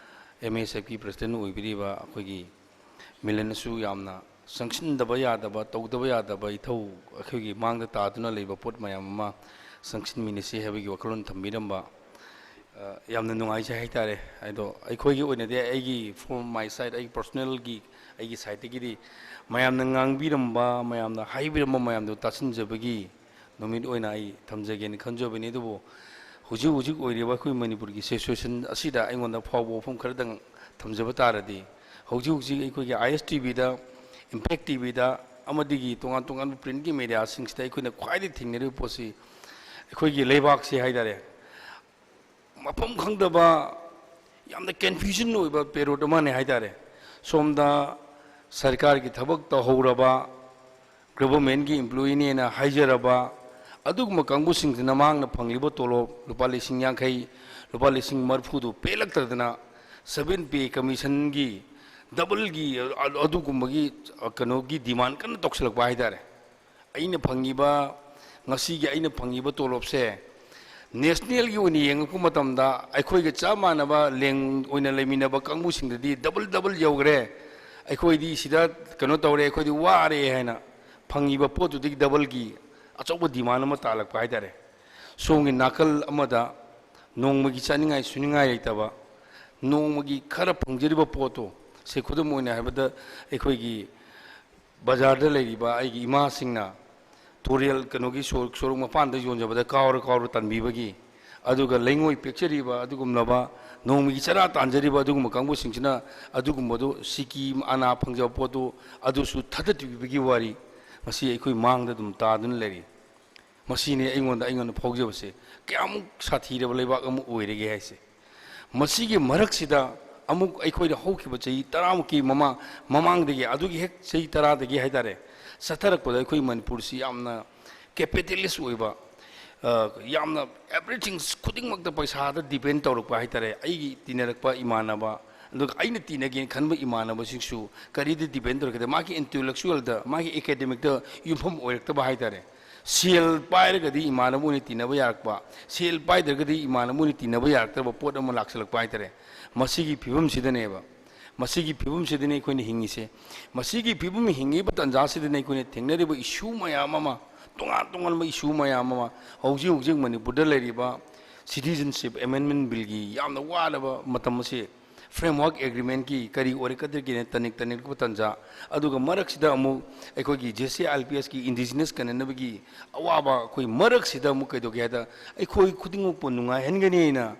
ꯑꯦꯝ ꯑꯦꯁ ꯑꯦꯐꯀꯤ ꯄ꯭ꯔꯁꯤꯗꯦꯟ ꯑꯣꯏꯕꯤꯔꯤꯕ ꯑꯩꯈꯣꯏꯒꯤ ꯃꯤꯂꯟꯅꯁꯨ ꯌꯥꯝꯅ ꯆꯪꯁꯤꯟꯗꯕ ꯌꯥꯗꯕ, ꯇꯧꯗꯕ ꯌꯥꯗꯕ ꯏꯊꯧ ꯑꯩꯈꯣꯏꯒꯤ ꯃꯥꯡꯗ ꯇꯥꯗꯨꯅ ꯂꯩꯕ ꯄꯣꯠ ꯃꯌꯥꯝ ꯑꯃ ꯆꯪꯁꯤꯟꯃꯤꯟꯅꯁꯤ ꯍꯥꯏꯕꯒꯤ ꯋꯥꯈꯜꯂꯣꯟ ꯊꯝꯕꯤꯔꯝꯕ, ꯑ, ꯌꯥꯝꯅ ꯅꯨꯡꯉꯥꯏꯖꯩ ꯍꯥꯏꯇꯥꯔꯦ꯫ ꯑꯗꯣ ꯑꯩꯈꯣꯏꯒꯤ ꯑꯣꯏꯅꯗꯤ, ꯑꯩꯒꯤ, from my side, ꯑꯩꯒꯤ personalꯒꯤ, ꯑꯩꯒꯤ sideꯇꯒꯤꯗꯤ ꯃꯌꯥꯝꯅ ꯉꯥꯡꯕꯤꯔꯝꯕ, ꯃꯌꯥꯝꯅ ꯍꯥꯏꯕꯤꯔꯝꯕ ꯃꯌꯥꯝꯗꯣ ꯇꯥꯁꯤꯟꯖꯕꯒꯤ ꯅꯨꯃꯤꯠ ꯑꯣꯏꯅ ꯑꯩ ꯊꯝꯖꯒꯦꯅ ꯈꯟꯖꯕꯅꯤ꯫ ꯑꯗꯨꯕꯨ ꯍꯧꯖꯤꯛ ꯍꯧꯖꯤꯛ ꯑꯣꯏꯔꯤꯕ ꯑꯩꯈꯣꯏ ꯃꯅꯤꯄꯨꯔꯒꯤ situation ꯑꯁꯤꯗ ꯑꯩꯉꯣꯟꯗ ꯐꯥꯎꯕ ꯋꯥꯐꯝ ꯈꯔꯗꯪ ꯊꯝꯖꯕ ꯇꯥꯔꯗꯤ, ꯍꯧꯖꯤꯛ ꯍꯧꯖꯤꯛ ꯑꯩꯈꯣꯏꯒꯤ ISTVꯗ, Impact TVꯗ ꯑꯃꯗꯤ ꯇꯣꯉꯥꯟ ꯇꯣꯉꯥꯟꯕ printꯀꯤ mediaꯁꯤꯡꯁꯤꯗ ꯑꯩꯈꯣꯏꯅ ꯈ꯭ꯋꯥꯏꯗꯒꯤ ꯊꯦꯡꯅꯔꯤꯕ ꯄꯣꯠꯁꯤ, ꯑꯩꯈꯣꯏꯒꯤ ꯂꯩꯕꯥꯛꯁꯤ ꯍꯥꯏꯇꯥꯔꯦ, ꯃꯐꯝ ꯈꯪꯗꯕ, ꯌꯥꯝꯅ confusion ꯑꯣꯏꯕ period ꯑꯃꯅꯦ ꯍꯥꯏꯇꯥꯔꯦ꯫ ꯁꯣꯝꯗ ꯁꯔꯀꯥꯔꯒꯤ ꯊꯕꯛ ꯇꯧꯍꯧꯔꯕ, governmentꯀꯤ employeeꯅꯦꯅ ꯍꯥꯏꯖꯔꯕ ꯑꯗꯨꯒꯨꯝꯕ ꯀꯥꯡꯕꯨꯁꯤꯡꯁꯤꯅ ꯃꯍꯥꯛꯅ ꯐꯪꯂꯤꯕ ꯇꯣꯂꯣꯞ ꯂꯨꯄꯥ ꯂꯤꯁꯤꯡ ꯌꯥꯡꯈꯩ, ꯂꯨꯄꯥ ꯂꯤꯁꯤꯡ ꯃꯔꯤꯐꯨꯗꯨ ꯄꯦꯜꯂꯛꯇꯗꯅ seven pay commissionꯒꯤ doubleꯒꯤ, ꯑ-, ꯑꯗꯨꯒꯨꯝꯕꯒꯤ, ꯑ, ꯀꯩꯅꯣꯒꯤ demand ꯀꯟꯅ ꯇꯧꯁꯜꯂꯛꯄ ꯍꯥꯏꯇꯥꯔꯦ꯫ ꯑꯩꯅ ꯐꯪꯉꯤꯕ, ꯉꯁꯤꯒꯤ ꯑꯩꯅ ꯐꯪꯉꯤꯕ ꯇꯣꯂꯣꯞꯁꯦ nationalꯒꯤ ꯑꯣꯏꯅ ꯌꯦꯡꯉꯛꯄ ꯃꯇꯝꯗ ꯑꯩꯈꯣꯏꯒ ꯆꯞ ꯃꯥꯟꯅꯕ ꯂꯦꯡ ꯑꯣꯏꯅ ꯂꯩꯃꯤꯟꯅꯕ ꯀꯥꯡꯕꯨꯁꯤꯡꯗꯗꯤ double double ꯌꯧꯈ꯭ꯔꯦ, ꯑꯩꯈꯣꯏꯗꯤ ꯁꯤꯗ ꯀꯩꯅꯣ ꯇꯧꯔꯦ, ꯑꯩꯈꯣꯏꯗꯤ ꯋꯥꯔꯦ ꯍꯥꯏꯅ ꯐꯪꯉꯤꯕ ꯄꯣꯠꯇꯨꯗꯒꯤ doubleꯒꯤ ꯑꯆꯧꯕ demand ꯑꯃ ꯇꯥꯜꯂꯛꯄ ꯍꯥꯏꯇꯥꯔꯦ꯫ ꯁꯣꯝꯒꯤ ꯅꯥꯀꯜ ꯑꯃꯗ ꯅꯣꯡꯃꯒꯤ ꯆꯥꯅꯤꯡꯉꯥꯏ ꯁꯨꯅꯤꯡꯉꯥꯏ ꯂꯩꯇꯕ, ꯅꯣꯡꯃꯒꯤ ꯈꯔ ꯐꯪꯖꯔꯤꯕ ꯄꯣꯠꯇꯣ, ꯁꯦ ꯈꯨꯗꯝ ꯑꯣꯏꯅ ꯍꯥꯏꯕꯗ, ꯑꯩꯈꯣꯏꯒꯤ ꯕꯖꯥꯔꯗ ꯂꯩꯔꯤꯕ ꯑꯩꯒꯤ ꯏꯃꯥꯁꯤꯡꯅ ꯇꯨꯔꯦꯜ, ꯀꯩꯅꯣꯒꯤ ꯁꯣ-, ꯁꯣꯔꯣꯛ ꯃꯄꯥꯟꯗ ꯌꯣꯟꯖꯕꯗ ꯀꯥꯎꯔ ꯀꯥꯎꯔ ꯇꯥꯟꯕꯤꯕꯒꯤ, ꯑꯗꯨꯒ ꯂꯩꯉꯣꯏ ꯄꯦꯛꯆꯔꯤꯕ ꯑꯗꯨꯒꯨꯝꯂꯕ, ꯅꯣꯡꯃꯒꯤ ꯆꯔꯥ ꯇꯥꯟꯖꯔꯤꯕ ꯑꯗꯨꯒꯨꯝꯕ ꯀꯥꯡꯕꯨꯁꯤꯡꯁꯤꯅ ꯑꯗꯨꯒꯨꯝꯕꯗꯨ, ꯁꯤꯀꯤ ꯑꯅꯥ ꯐꯪꯖꯕ ꯄꯣꯠꯇꯨ ꯑꯗꯨꯁꯨ ꯊꯥꯗꯠꯄꯤꯕꯒꯤ ꯋꯥꯔꯤ ꯉꯁꯤ ꯑꯩꯈꯣꯏ ꯃꯥꯡꯗ ꯑꯗꯨꯝ ꯇꯥꯗꯨꯅ ꯂꯩꯔꯤ꯫ ꯃꯁꯤꯅꯤ ꯑꯩꯉꯣꯟꯗ, ꯑꯩꯉꯣꯟꯗ ꯐꯥꯎꯖꯕꯁꯦ, ꯀꯌꯥꯃꯨꯛ ꯁꯥꯊꯤꯔꯕ ꯂꯩꯕꯥꯛ ꯑꯃ ꯑꯣꯏꯔꯒꯦ ꯍꯥꯏꯁꯦ꯫ ꯃꯁꯤꯒꯤ ꯃꯔꯛꯁꯤꯗ ꯑꯃꯨꯛ ꯑꯩꯈꯣꯏꯅ ꯍꯧꯈꯤꯕ ꯆꯍꯤ ꯇꯔꯥꯃꯨꯛꯀꯤ ꯃꯃꯥꯡ, ꯃꯃꯥꯡꯗꯒꯤ, ꯑꯗꯨꯒꯤ ꯍꯦꯛ ꯆꯍꯤ ꯇꯔꯥꯗꯒꯤ ꯍꯥꯏꯇꯥꯔꯦ, ꯆꯠꯊꯔꯛꯄꯗ ꯑꯩꯈꯣꯏ ꯃꯅꯤꯄꯨꯔꯁꯤ ꯌꯥꯝꯅ capitalist ꯑꯣꯏꯕ, ꯑ, ꯌꯥꯝꯅ everything ꯈꯨꯗꯤꯡꯃꯛꯇ ꯄꯩꯁꯥꯗ depend ꯇꯧꯔꯛꯄ ꯍꯥꯏꯇꯥꯔꯦ꯫ ꯑꯩꯒꯤ ꯇꯤꯟꯅꯔꯛꯄ ꯏꯃꯥꯟꯅꯕ, ꯑꯗꯨꯒ ꯑꯩꯅ ꯇꯤꯟꯅꯒꯦꯅ ꯈꯟꯕ ꯏꯃꯥꯟꯅꯕꯁꯤꯡꯁꯨ ꯀꯔꯤꯗ depend ꯇꯧꯔꯛꯀꯦꯗ? ꯃꯥꯒꯤ intellectualꯗ, ꯃꯥꯒꯤ academicꯇ ꯌꯨꯝꯐꯝ ꯑꯣꯏꯔꯛꯇꯕ ꯍꯥꯏꯇꯥꯔꯦ꯫ ꯁꯦꯜ ꯄꯥꯏꯔꯒꯗꯤ ꯏꯃꯥꯟꯅꯕ ꯑꯣꯏꯅ ꯇꯤꯟꯅꯕ ꯌꯥꯔꯛꯄ, ꯁꯦꯜ ꯄꯥꯏꯗ꯭ꯔꯒꯗꯤ ꯏꯃꯥꯟꯅꯕ ꯑꯣꯏꯅ ꯇꯤꯟꯅꯕ ꯌꯥꯔꯛꯇ꯭ꯔꯕ ꯄꯣꯠ ꯑꯃ ꯂꯥꯛꯁꯜꯂꯛꯄ ꯍꯥꯏꯇꯥꯔꯦ꯫ ꯃꯁꯤꯒꯤ ꯐꯤꯕꯝꯁꯤꯗꯅꯦꯕ, ꯃꯁꯤꯒꯤ ꯐꯤꯕꯝꯁꯤꯗꯅꯦ ꯑꯩꯈꯣꯏꯅ ꯍꯤꯡꯉꯤꯁꯦ꯫ ꯃꯁꯤꯒꯤ ꯐꯤꯕꯝ ꯍꯤꯡꯉꯤꯕ ꯇꯥꯟꯖꯥꯁꯤꯗꯅꯦ ꯑꯩꯈꯣꯏꯅ ꯊꯦꯡꯅꯔꯤꯕ issue ꯃꯌꯥꯝ ꯑꯃ, ꯇꯣꯉꯥꯟ ꯇꯣꯉꯥꯟꯕ issue ꯃꯌꯥꯝ ꯑꯃ, ꯍꯧꯖꯤꯛ ꯍꯧꯖꯤꯛ ꯃꯅꯤꯄꯨꯔꯗ ꯂꯩꯔꯤꯕ Citizenship Amendment Billꯒꯤ ꯌꯥꯝꯅ ꯋꯥꯔꯕ ꯃꯇꯝ ꯑꯁꯤ, Framework Agreementꯀꯤ ꯀꯔꯤ ꯑꯣꯏꯔꯛꯀꯗꯒꯦꯅ ꯇꯅꯤꯛ ꯇꯅꯤꯛꯄ ꯇꯥꯟꯖꯥ, ꯑꯗꯨꯒ ꯃꯔꯛꯁꯤꯗ ꯑꯃꯨꯛ ꯑꯩꯈꯣꯏꯒꯤ JCILPSꯀꯤ indigenous ꯀꯟꯅꯅꯕꯒꯤ ꯑꯋꯥꯕ ꯑꯩꯈꯣꯏ ꯃꯔꯛꯁꯤꯗ ꯑꯃꯨꯛ ꯀꯩꯗꯧꯒꯦ ꯍꯥꯏꯗ, ꯑꯩꯈꯣꯏ ꯈꯨꯗꯤꯡꯃꯛꯄꯨ ꯅꯨꯡꯉꯥꯏꯍꯟꯒꯅꯤꯅ,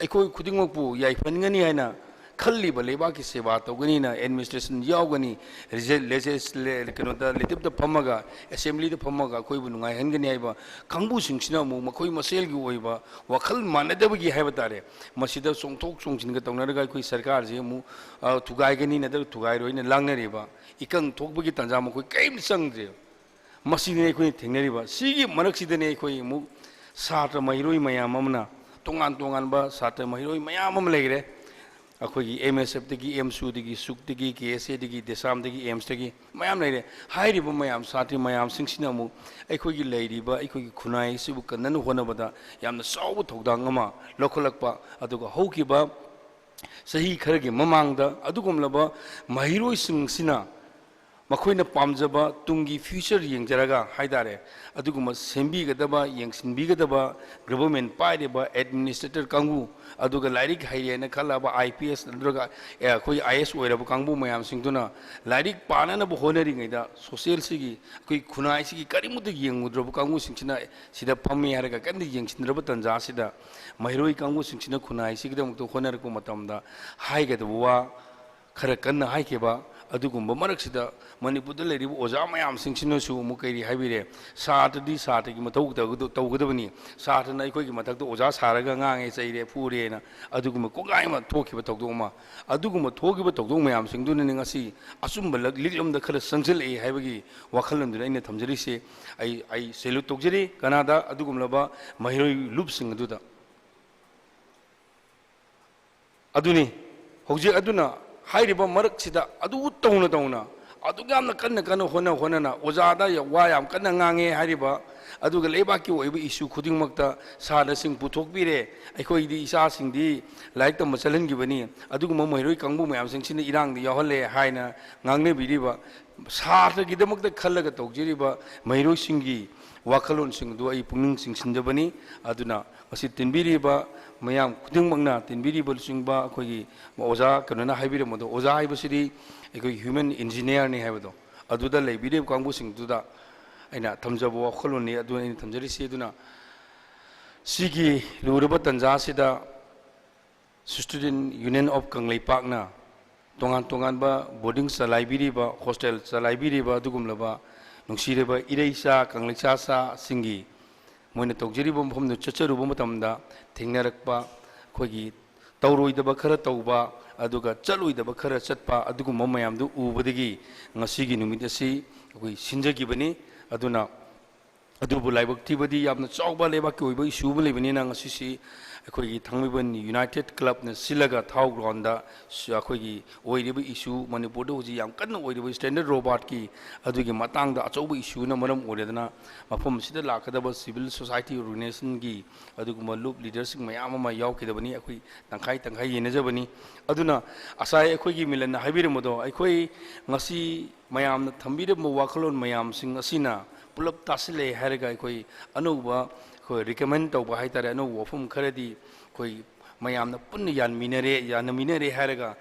ꯑꯩꯈꯣꯏ ꯈꯨꯗꯤꯡꯃꯛꯄꯨ ꯌꯥꯏꯐꯍꯟꯒꯅꯤ ꯍꯥꯏꯅ ꯈꯜꯂꯤꯕ, ꯂꯩꯕꯥꯛꯀꯤ ꯁꯦꯕꯥ ꯇꯧꯒꯅꯤꯅ, administration ꯌꯥꯎꯒꯅꯤ, ꯔꯤꯖ-, ꯂꯦꯖꯤꯁ-, ꯂꯦ-, ꯀꯩꯅꯣꯗ, legislativeꯗ ꯐꯝꯃꯒ, assemblyꯗ ꯐꯝꯃꯒ ꯑꯩꯈꯣꯏꯕꯨ ꯅꯨꯡꯉꯥꯏꯍꯟꯒꯅꯤ ꯍꯥꯏꯕ ꯀꯥꯡꯕꯨꯁꯤꯡꯁꯤꯅ ꯑꯃꯨꯛ ꯃꯈꯣꯏ ꯃꯁꯦꯜꯒꯤ ꯑꯣꯏꯕ ꯋꯥꯈꯜ ꯃꯥꯟꯅꯗꯕꯒꯤ ꯍꯥꯏꯕ ꯇꯥꯔꯦ, ꯃꯁꯤꯗ ꯆꯣꯡꯊꯣꯛ ꯆꯣꯡꯁꯤꯟꯒ ꯇꯧꯅꯔꯒ ꯑꯩꯈꯣꯏ ꯁꯔꯀꯥꯔꯁꯤ ꯑꯃꯨꯛ, ꯑ, ꯊꯨꯒꯥꯏꯒꯅꯤ ꯅꯠꯇ꯭ꯔꯒ ꯊꯨꯒꯥꯏꯔꯣꯏꯅ ꯂꯥꯡꯅꯔꯤꯕ, ꯏꯀꯪ ꯊꯣꯛꯄꯒꯤ ꯇꯥꯟꯖꯥ ꯃꯈꯣꯏ ꯀꯔꯤꯝꯇ ꯆꯪꯗ꯭ꯔꯦꯕ꯫ ꯃꯁꯤꯅꯤ ꯑꯩꯈꯣꯏꯅ ꯊꯦꯡꯅꯔꯤꯕ꯫ ꯁꯤꯒꯤ ꯃꯔꯛꯁꯤꯗꯅꯦ ꯑꯩꯈꯣꯏ ꯑꯃꯨꯛ ꯁꯥꯇ꯭ꯔ ꯃꯍꯩꯔꯣꯏ ꯃꯌꯥꯝ ꯑꯃꯅ, ꯇꯣꯉꯥꯟ ꯇꯣꯉꯥꯟꯕ ꯁꯥꯇ꯭ꯔ ꯃꯍꯩꯔꯣꯏ ꯃꯌꯥꯝ ꯑꯃ ꯂꯩꯈ꯭ꯔꯦ꯫ ꯑꯩꯈꯣꯏꯒꯤ MSFꯇꯒꯤ, AMSUꯗꯒꯤ, ꯁꯨꯛꯇꯒꯤ, KSAꯗꯒꯤ, ꯗꯦꯁꯥꯝꯗꯒꯤ, AIIMSꯇꯒꯤ ꯃꯌꯥꯝ ꯂꯩꯔꯦ꯫ ꯍꯥꯏꯔꯤꯕ ꯃꯌꯥꯝ ꯁꯥꯇ꯭ꯔ ꯃꯌꯥꯝꯁꯤꯡꯁꯤꯅ ꯑꯃꯨꯛ ꯑꯩꯈꯣꯏꯒꯤ ꯂꯩꯔꯤꯕ ꯑꯩꯈꯣꯏꯒꯤ ꯈꯨꯟꯅꯥꯏ ꯑꯁꯤꯕꯨ ꯀꯟꯅꯅ ꯍꯣꯠꯅꯕꯗ ꯌꯥꯝꯅ ꯆꯥꯎꯕ ꯊꯧꯗꯥꯡ ꯑꯃ ꯂꯧꯈꯠꯂꯛꯄ, ꯑꯗꯨꯒ ꯍꯧꯈꯤꯕ ꯆꯍꯤ ꯈꯔꯒꯤ ꯃꯃꯥꯡꯗ ꯑꯗꯨꯒꯨꯝꯂꯕ ꯃꯍꯩꯔꯣꯏꯁꯤꯡꯁꯤꯅ ꯃꯈꯣꯏꯅ ꯄꯥꯝꯖꯕ ꯇꯨꯡꯒꯤ future ꯌꯦꯡꯖꯔꯒ ꯍꯥꯏꯇꯥꯔꯦ, ꯑꯗꯨꯒꯨꯝꯕ ꯁꯦꯝꯕꯤꯒꯗꯕ, ꯌꯦꯡꯁꯤꯟꯕꯤꯒꯗꯕ government ꯄꯥꯏꯔꯤꯕ administrator ꯀꯥꯡꯕꯨ, ꯑꯗꯨꯒ ꯂꯥꯏꯔꯤꯛ ꯍꯩꯔꯦꯅ ꯈꯜꯂꯕ IPS ꯅꯠꯇ꯭ꯔꯒ, ꯑꯦ, ꯑꯩꯈꯣꯏ IAS ꯑꯣꯏꯔꯕ ꯀꯥꯡꯕꯨ ꯃꯌꯥꯝꯁꯤꯡꯗꯨꯅ ꯂꯥꯏꯔꯤꯛ ꯄꯥꯅꯅꯕ ꯍꯣꯠꯅꯔꯤꯉꯩꯗ socialꯁꯤꯒꯤ, ꯑꯩꯈꯣꯏ ꯈꯨꯟꯅꯥꯏꯁꯤꯒꯤ ꯀꯔꯤꯃꯠꯇ ꯌꯦꯡꯉꯨꯗ꯭ꯔꯕ ꯀꯥꯡꯕꯨꯁꯤꯡꯁꯤꯅ ꯁꯤꯗ ꯐꯝꯃꯤ ꯍꯥꯏꯔꯒ ꯀꯔꯤꯝꯇ ꯌꯦꯡꯁꯤꯟꯗ꯭ꯔꯕ ꯇꯥꯟꯖꯥꯁꯤꯗ ꯃꯍꯩꯔꯣꯏ ꯀꯥꯡꯕꯨꯁꯤꯡꯁꯤꯅ ꯈꯨꯟꯅꯥꯏꯁꯤꯒꯤꯗꯃꯛꯇ ꯍꯣꯠꯅꯔꯛꯄ ꯃꯇꯝꯗ ꯍꯥꯏꯒꯗꯕ ꯋꯥ ꯈꯔ ꯀꯟꯅ ꯍꯥꯏꯈꯤꯕ, ꯑꯗꯨꯒꯨꯝꯕ ꯃꯔꯛꯁꯤꯗ ꯃꯅꯤꯄꯨꯔꯗ ꯂꯩꯔꯤꯕ ꯑꯣꯖꯥ ꯃꯌꯥꯝꯁꯤꯡꯁꯤꯅꯁꯨ ꯑꯃꯨꯛ ꯀꯩ ꯍꯥꯏꯕꯤꯔꯦ, ꯁꯥꯇ꯭ꯔꯗꯤ ꯁꯥꯇ꯭ꯔꯒꯤ ꯃꯊꯧ ꯇꯧꯒꯗ-, ꯇꯧꯒꯗꯕꯅꯤ, ꯁꯥꯇ꯭ꯔꯅ ꯑꯩꯈꯣꯏꯒꯤ ꯃꯊꯛꯇ ꯑꯣꯖꯥ ꯁꯥꯔꯒ ꯉꯥꯡꯉꯦ, ꯆꯩꯔꯦ, ꯐꯨꯔꯦꯅ ꯑꯗꯨꯒꯨꯝꯕ ꯀꯣꯡꯒꯥꯏ ꯑꯃ ꯊꯣꯛꯈꯤꯕ ꯊꯧꯗꯣꯛ ꯑꯃ, ꯑꯗꯨꯒꯨꯝꯕ ꯊꯣꯛꯈꯤꯕ ꯊꯧꯗꯣꯛ ꯃꯌꯥꯝꯁꯤꯡꯗꯨꯅꯅꯤ ꯉꯁꯤ ꯑꯆꯨꯝꯕ ꯂꯛ-, ꯂꯤꯛꯂꯝꯗ ꯈꯔ ꯆꯪꯁꯤꯜꯂꯛꯏ ꯍꯥꯏꯕꯒꯤ ꯋꯥꯈꯜꯂꯣꯟꯗꯨꯅ ꯑꯩꯅ ꯊꯝꯖꯔꯤꯁꯦ꯫ ꯑꯩ, ꯑꯩ salute ꯇꯧꯖꯔꯤ ꯀꯅꯥꯗ ꯑꯗꯨꯒꯨꯝꯂꯕ ꯃꯍꯩꯔꯣꯏ ꯂꯨꯞꯁꯤꯡ ꯑꯗꯨꯗ꯫ ꯑꯗꯨꯅꯤ ꯍꯧꯖꯤꯛ ꯑꯗꯨꯅ ꯍꯥꯏꯔꯤꯕ ꯃꯔꯛꯁꯤꯗ ꯑꯗꯨ ꯇꯧꯅ ꯇꯧꯅ ꯑꯗꯨꯛ ꯌꯥꯝꯅ ꯀꯟꯅ ꯀꯟꯅ ꯍꯣꯠꯅ ꯍꯣꯠꯅꯅ ꯑꯣꯖꯥꯗ ꯌꯥ-, ꯋꯥ ꯌꯥꯝ ꯀꯟꯅ ꯉꯥꯡꯉꯦ ꯍꯥꯏꯔꯤꯕ, ꯑꯗꯨꯒ ꯂꯩꯕꯥꯛꯀꯤ ꯑꯣꯏꯕ issue ꯈꯨꯗꯤꯡꯃꯛꯇ ꯁꯥꯇ꯭ꯔꯁꯤꯡ ꯄꯨꯊꯣꯛꯄꯤꯔꯦ꯫ ꯑꯩꯈꯣꯏꯗꯤ ꯏꯆꯥꯁꯤꯡꯗꯤ ꯂꯥꯏꯔꯤꯛ ꯇꯝꯕ ꯆꯠꯍꯟꯈꯤꯕꯅꯤ, ꯑꯗꯨꯒꯨꯝꯕ ꯃꯍꯩꯔꯣꯏ ꯀꯥꯡꯕꯨ ꯃꯌꯥꯝꯁꯤꯡꯁꯤꯅ ꯏꯔꯥꯡꯗ ꯌꯥꯎꯍꯜꯂꯦ ꯍꯥꯏꯅ ꯉꯥꯡꯅꯕꯤꯔꯤꯕ, ꯁꯥꯇ꯭ꯔꯒꯤꯗꯃꯛꯇ ꯈꯜꯂꯒ ꯇꯧꯖꯔꯤꯕ ꯃꯍꯩꯔꯣꯏꯁꯤꯡꯒꯤ ꯋꯥꯈꯜꯂꯣꯟꯁꯤꯡ ꯑꯗꯨ ꯑꯩ ꯄꯨꯛꯅꯤꯡ ꯆꯤꯡꯁꯤꯟꯖꯕꯅꯤ꯫ ꯑꯗꯨꯅ ꯃꯁꯤ ꯇꯤꯟꯕꯤꯔꯤꯕ ꯃꯌꯥꯝ ꯈꯨꯗꯤꯡꯃꯛꯅ, ꯇꯤꯟꯕꯤꯔꯤꯕ ꯂꯨꯆꯤꯡꯕ ꯑꯩꯈꯣꯏꯒꯤ ꯑꯣꯖꯥ ꯀꯩꯅꯣꯅ ꯍꯥꯏꯕꯤꯔꯝꯕꯗꯣ, ꯑꯣꯖꯥ ꯍꯥꯏꯕꯁꯤꯗꯤ ꯑꯩꯈꯣꯏ human engineer ꯅꯤ ꯍꯥꯏꯕꯗꯣ, ꯑꯗꯨꯗ ꯂꯩꯕꯤꯔꯤꯕ ꯀꯥꯡꯕꯨꯁꯤꯡꯗꯨꯗ ꯑꯩꯅ ꯊꯝꯖꯕ ꯋꯥꯈꯜꯂꯣꯟꯅꯤ꯫ ꯑꯗꯨ ꯑꯩꯅ ꯊꯝꯖꯔꯤꯁꯤ꯫ ꯑꯗꯨꯅ ꯁꯤꯒꯤ ꯂꯨꯔꯕ ꯇꯥꯟꯖꯥꯁꯤꯗ Student Union of ꯀꯪꯂꯩꯄꯥꯛꯅ ꯇꯣꯉꯥꯟ ꯇꯣꯉꯥꯟꯕ boarding ꯆꯂꯥꯏꯕꯤꯔꯤꯕ, hostel ꯆꯂꯥꯏꯕꯤꯔꯤꯕ ꯑꯗꯨꯒꯨꯝꯂꯕ ꯅꯨꯡꯁꯤꯔꯕ ꯏꯔꯩꯆꯥ ꯀꯪꯂꯩꯆꯥꯆꯥꯁꯤꯡꯒꯤ ꯃꯣꯏꯅ ꯇꯧꯖꯔꯤꯕ ꯃꯐꯝꯗꯨ ꯆꯠꯆꯔꯨꯕ ꯃꯇꯝꯗ ꯊꯦꯡꯅꯔꯛꯄ ꯑꯩꯈꯣꯏꯒꯤ ꯇꯧꯔꯣꯏꯗꯕ ꯈꯔ ꯇꯧꯕ, ꯑꯗꯨꯒ ꯆꯠꯂꯣꯏꯗꯕ ꯈꯔ ꯆꯠꯄ, ꯑꯗꯨꯒꯨꯝꯕ ꯃꯌꯥꯝꯗꯨ ꯎꯕꯗꯒꯤ ꯉꯁꯤꯒꯤ ꯅꯨꯃꯤꯠ ꯑꯁꯤ ꯑꯩꯈꯣꯏ ꯁꯤꯟꯖꯈꯤꯕꯅꯤ꯫ ꯑꯗꯨꯅ ꯑꯗꯨꯕꯨ ꯂꯥꯏꯕꯛ ꯊꯤꯕꯗꯤ ꯌꯥꯝꯅ ꯆꯥꯎꯕ ꯂꯩꯕꯥꯛꯀꯤ ꯑꯣꯏꯕ issue ꯑꯃ ꯂꯩꯕꯅꯤꯅ ꯉꯁꯤꯁꯤ ꯑꯩꯈꯣꯏꯒꯤ ꯊꯥꯡꯃꯩꯕꯟ United Club ꯅ ꯁꯤꯜꯂꯒ ꯊꯥꯎ ground ꯗ ꯁ-, ꯑꯩꯈꯣꯏꯒꯤ ꯑꯣꯏꯔꯤꯕ issue, ꯃꯅꯤꯄꯨꯔꯗ ꯍꯧꯖꯤꯛ ꯌꯥꯝ ꯀꯟꯅ ꯑꯣꯏꯔꯤꯕ standard robot ꯀꯤ ꯑꯗꯨꯒꯤ ꯃꯇꯥꯡꯗ ꯑꯆꯧꯕ issue ꯅ ꯃꯔꯝ ꯑꯣꯏꯔꯗꯅ ꯃꯐꯝ ꯑꯁꯤꯗ ꯂꯥꯛꯀꯗꯕ civil society organization ꯒꯤ ꯑꯗꯨꯒꯨꯝꯕ ꯂꯨꯞ leader ꯁꯤꯡ ꯃꯌꯥꯝ ꯑꯃ ꯌꯥꯎꯈꯤꯗꯕꯅꯤ꯫ ꯑꯩꯈꯣꯏ ꯇꯪꯈꯥꯏ ꯇꯪꯈꯥꯏ ꯌꯦꯟꯅꯖꯕꯅꯤ꯫ ꯑꯗꯨꯅ ꯉꯁꯥꯏ ꯑꯩꯈꯣꯏꯒꯤ ꯃꯤꯂꯟꯅ ꯍꯥꯏꯕꯤꯔꯝꯕꯗꯣ, ꯑꯩꯈꯣꯏ ꯉꯁꯤ ꯃꯌꯥꯝꯅ ꯊꯝꯕꯤꯔꯝꯕ ꯋꯥꯈꯜꯂꯣꯟ ꯃꯌꯥꯝꯁꯤꯡ ꯑꯁꯤꯅ ꯄꯨꯂꯞ ꯇꯥꯁꯤꯜꯂꯦ ꯍꯥꯏꯔꯒ ꯑꯩꯈꯣꯏ ꯑꯅꯧꯕ, ꯑꯩꯈꯣꯏ recommend ꯇꯧꯕ ꯍꯥꯏꯇꯥꯔꯦ, ꯑꯅꯧꯕ ꯋꯥꯐꯝ ꯈꯔꯗꯤ ꯑꯩꯈꯣꯏ ꯃꯌꯥꯝꯅ ꯄꯨꯟꯅ ꯌꯥꯟꯃꯤꯟꯅꯔꯦ, ꯌꯥꯅꯃꯤꯟꯅꯔꯦ ꯍꯥꯏꯔꯒ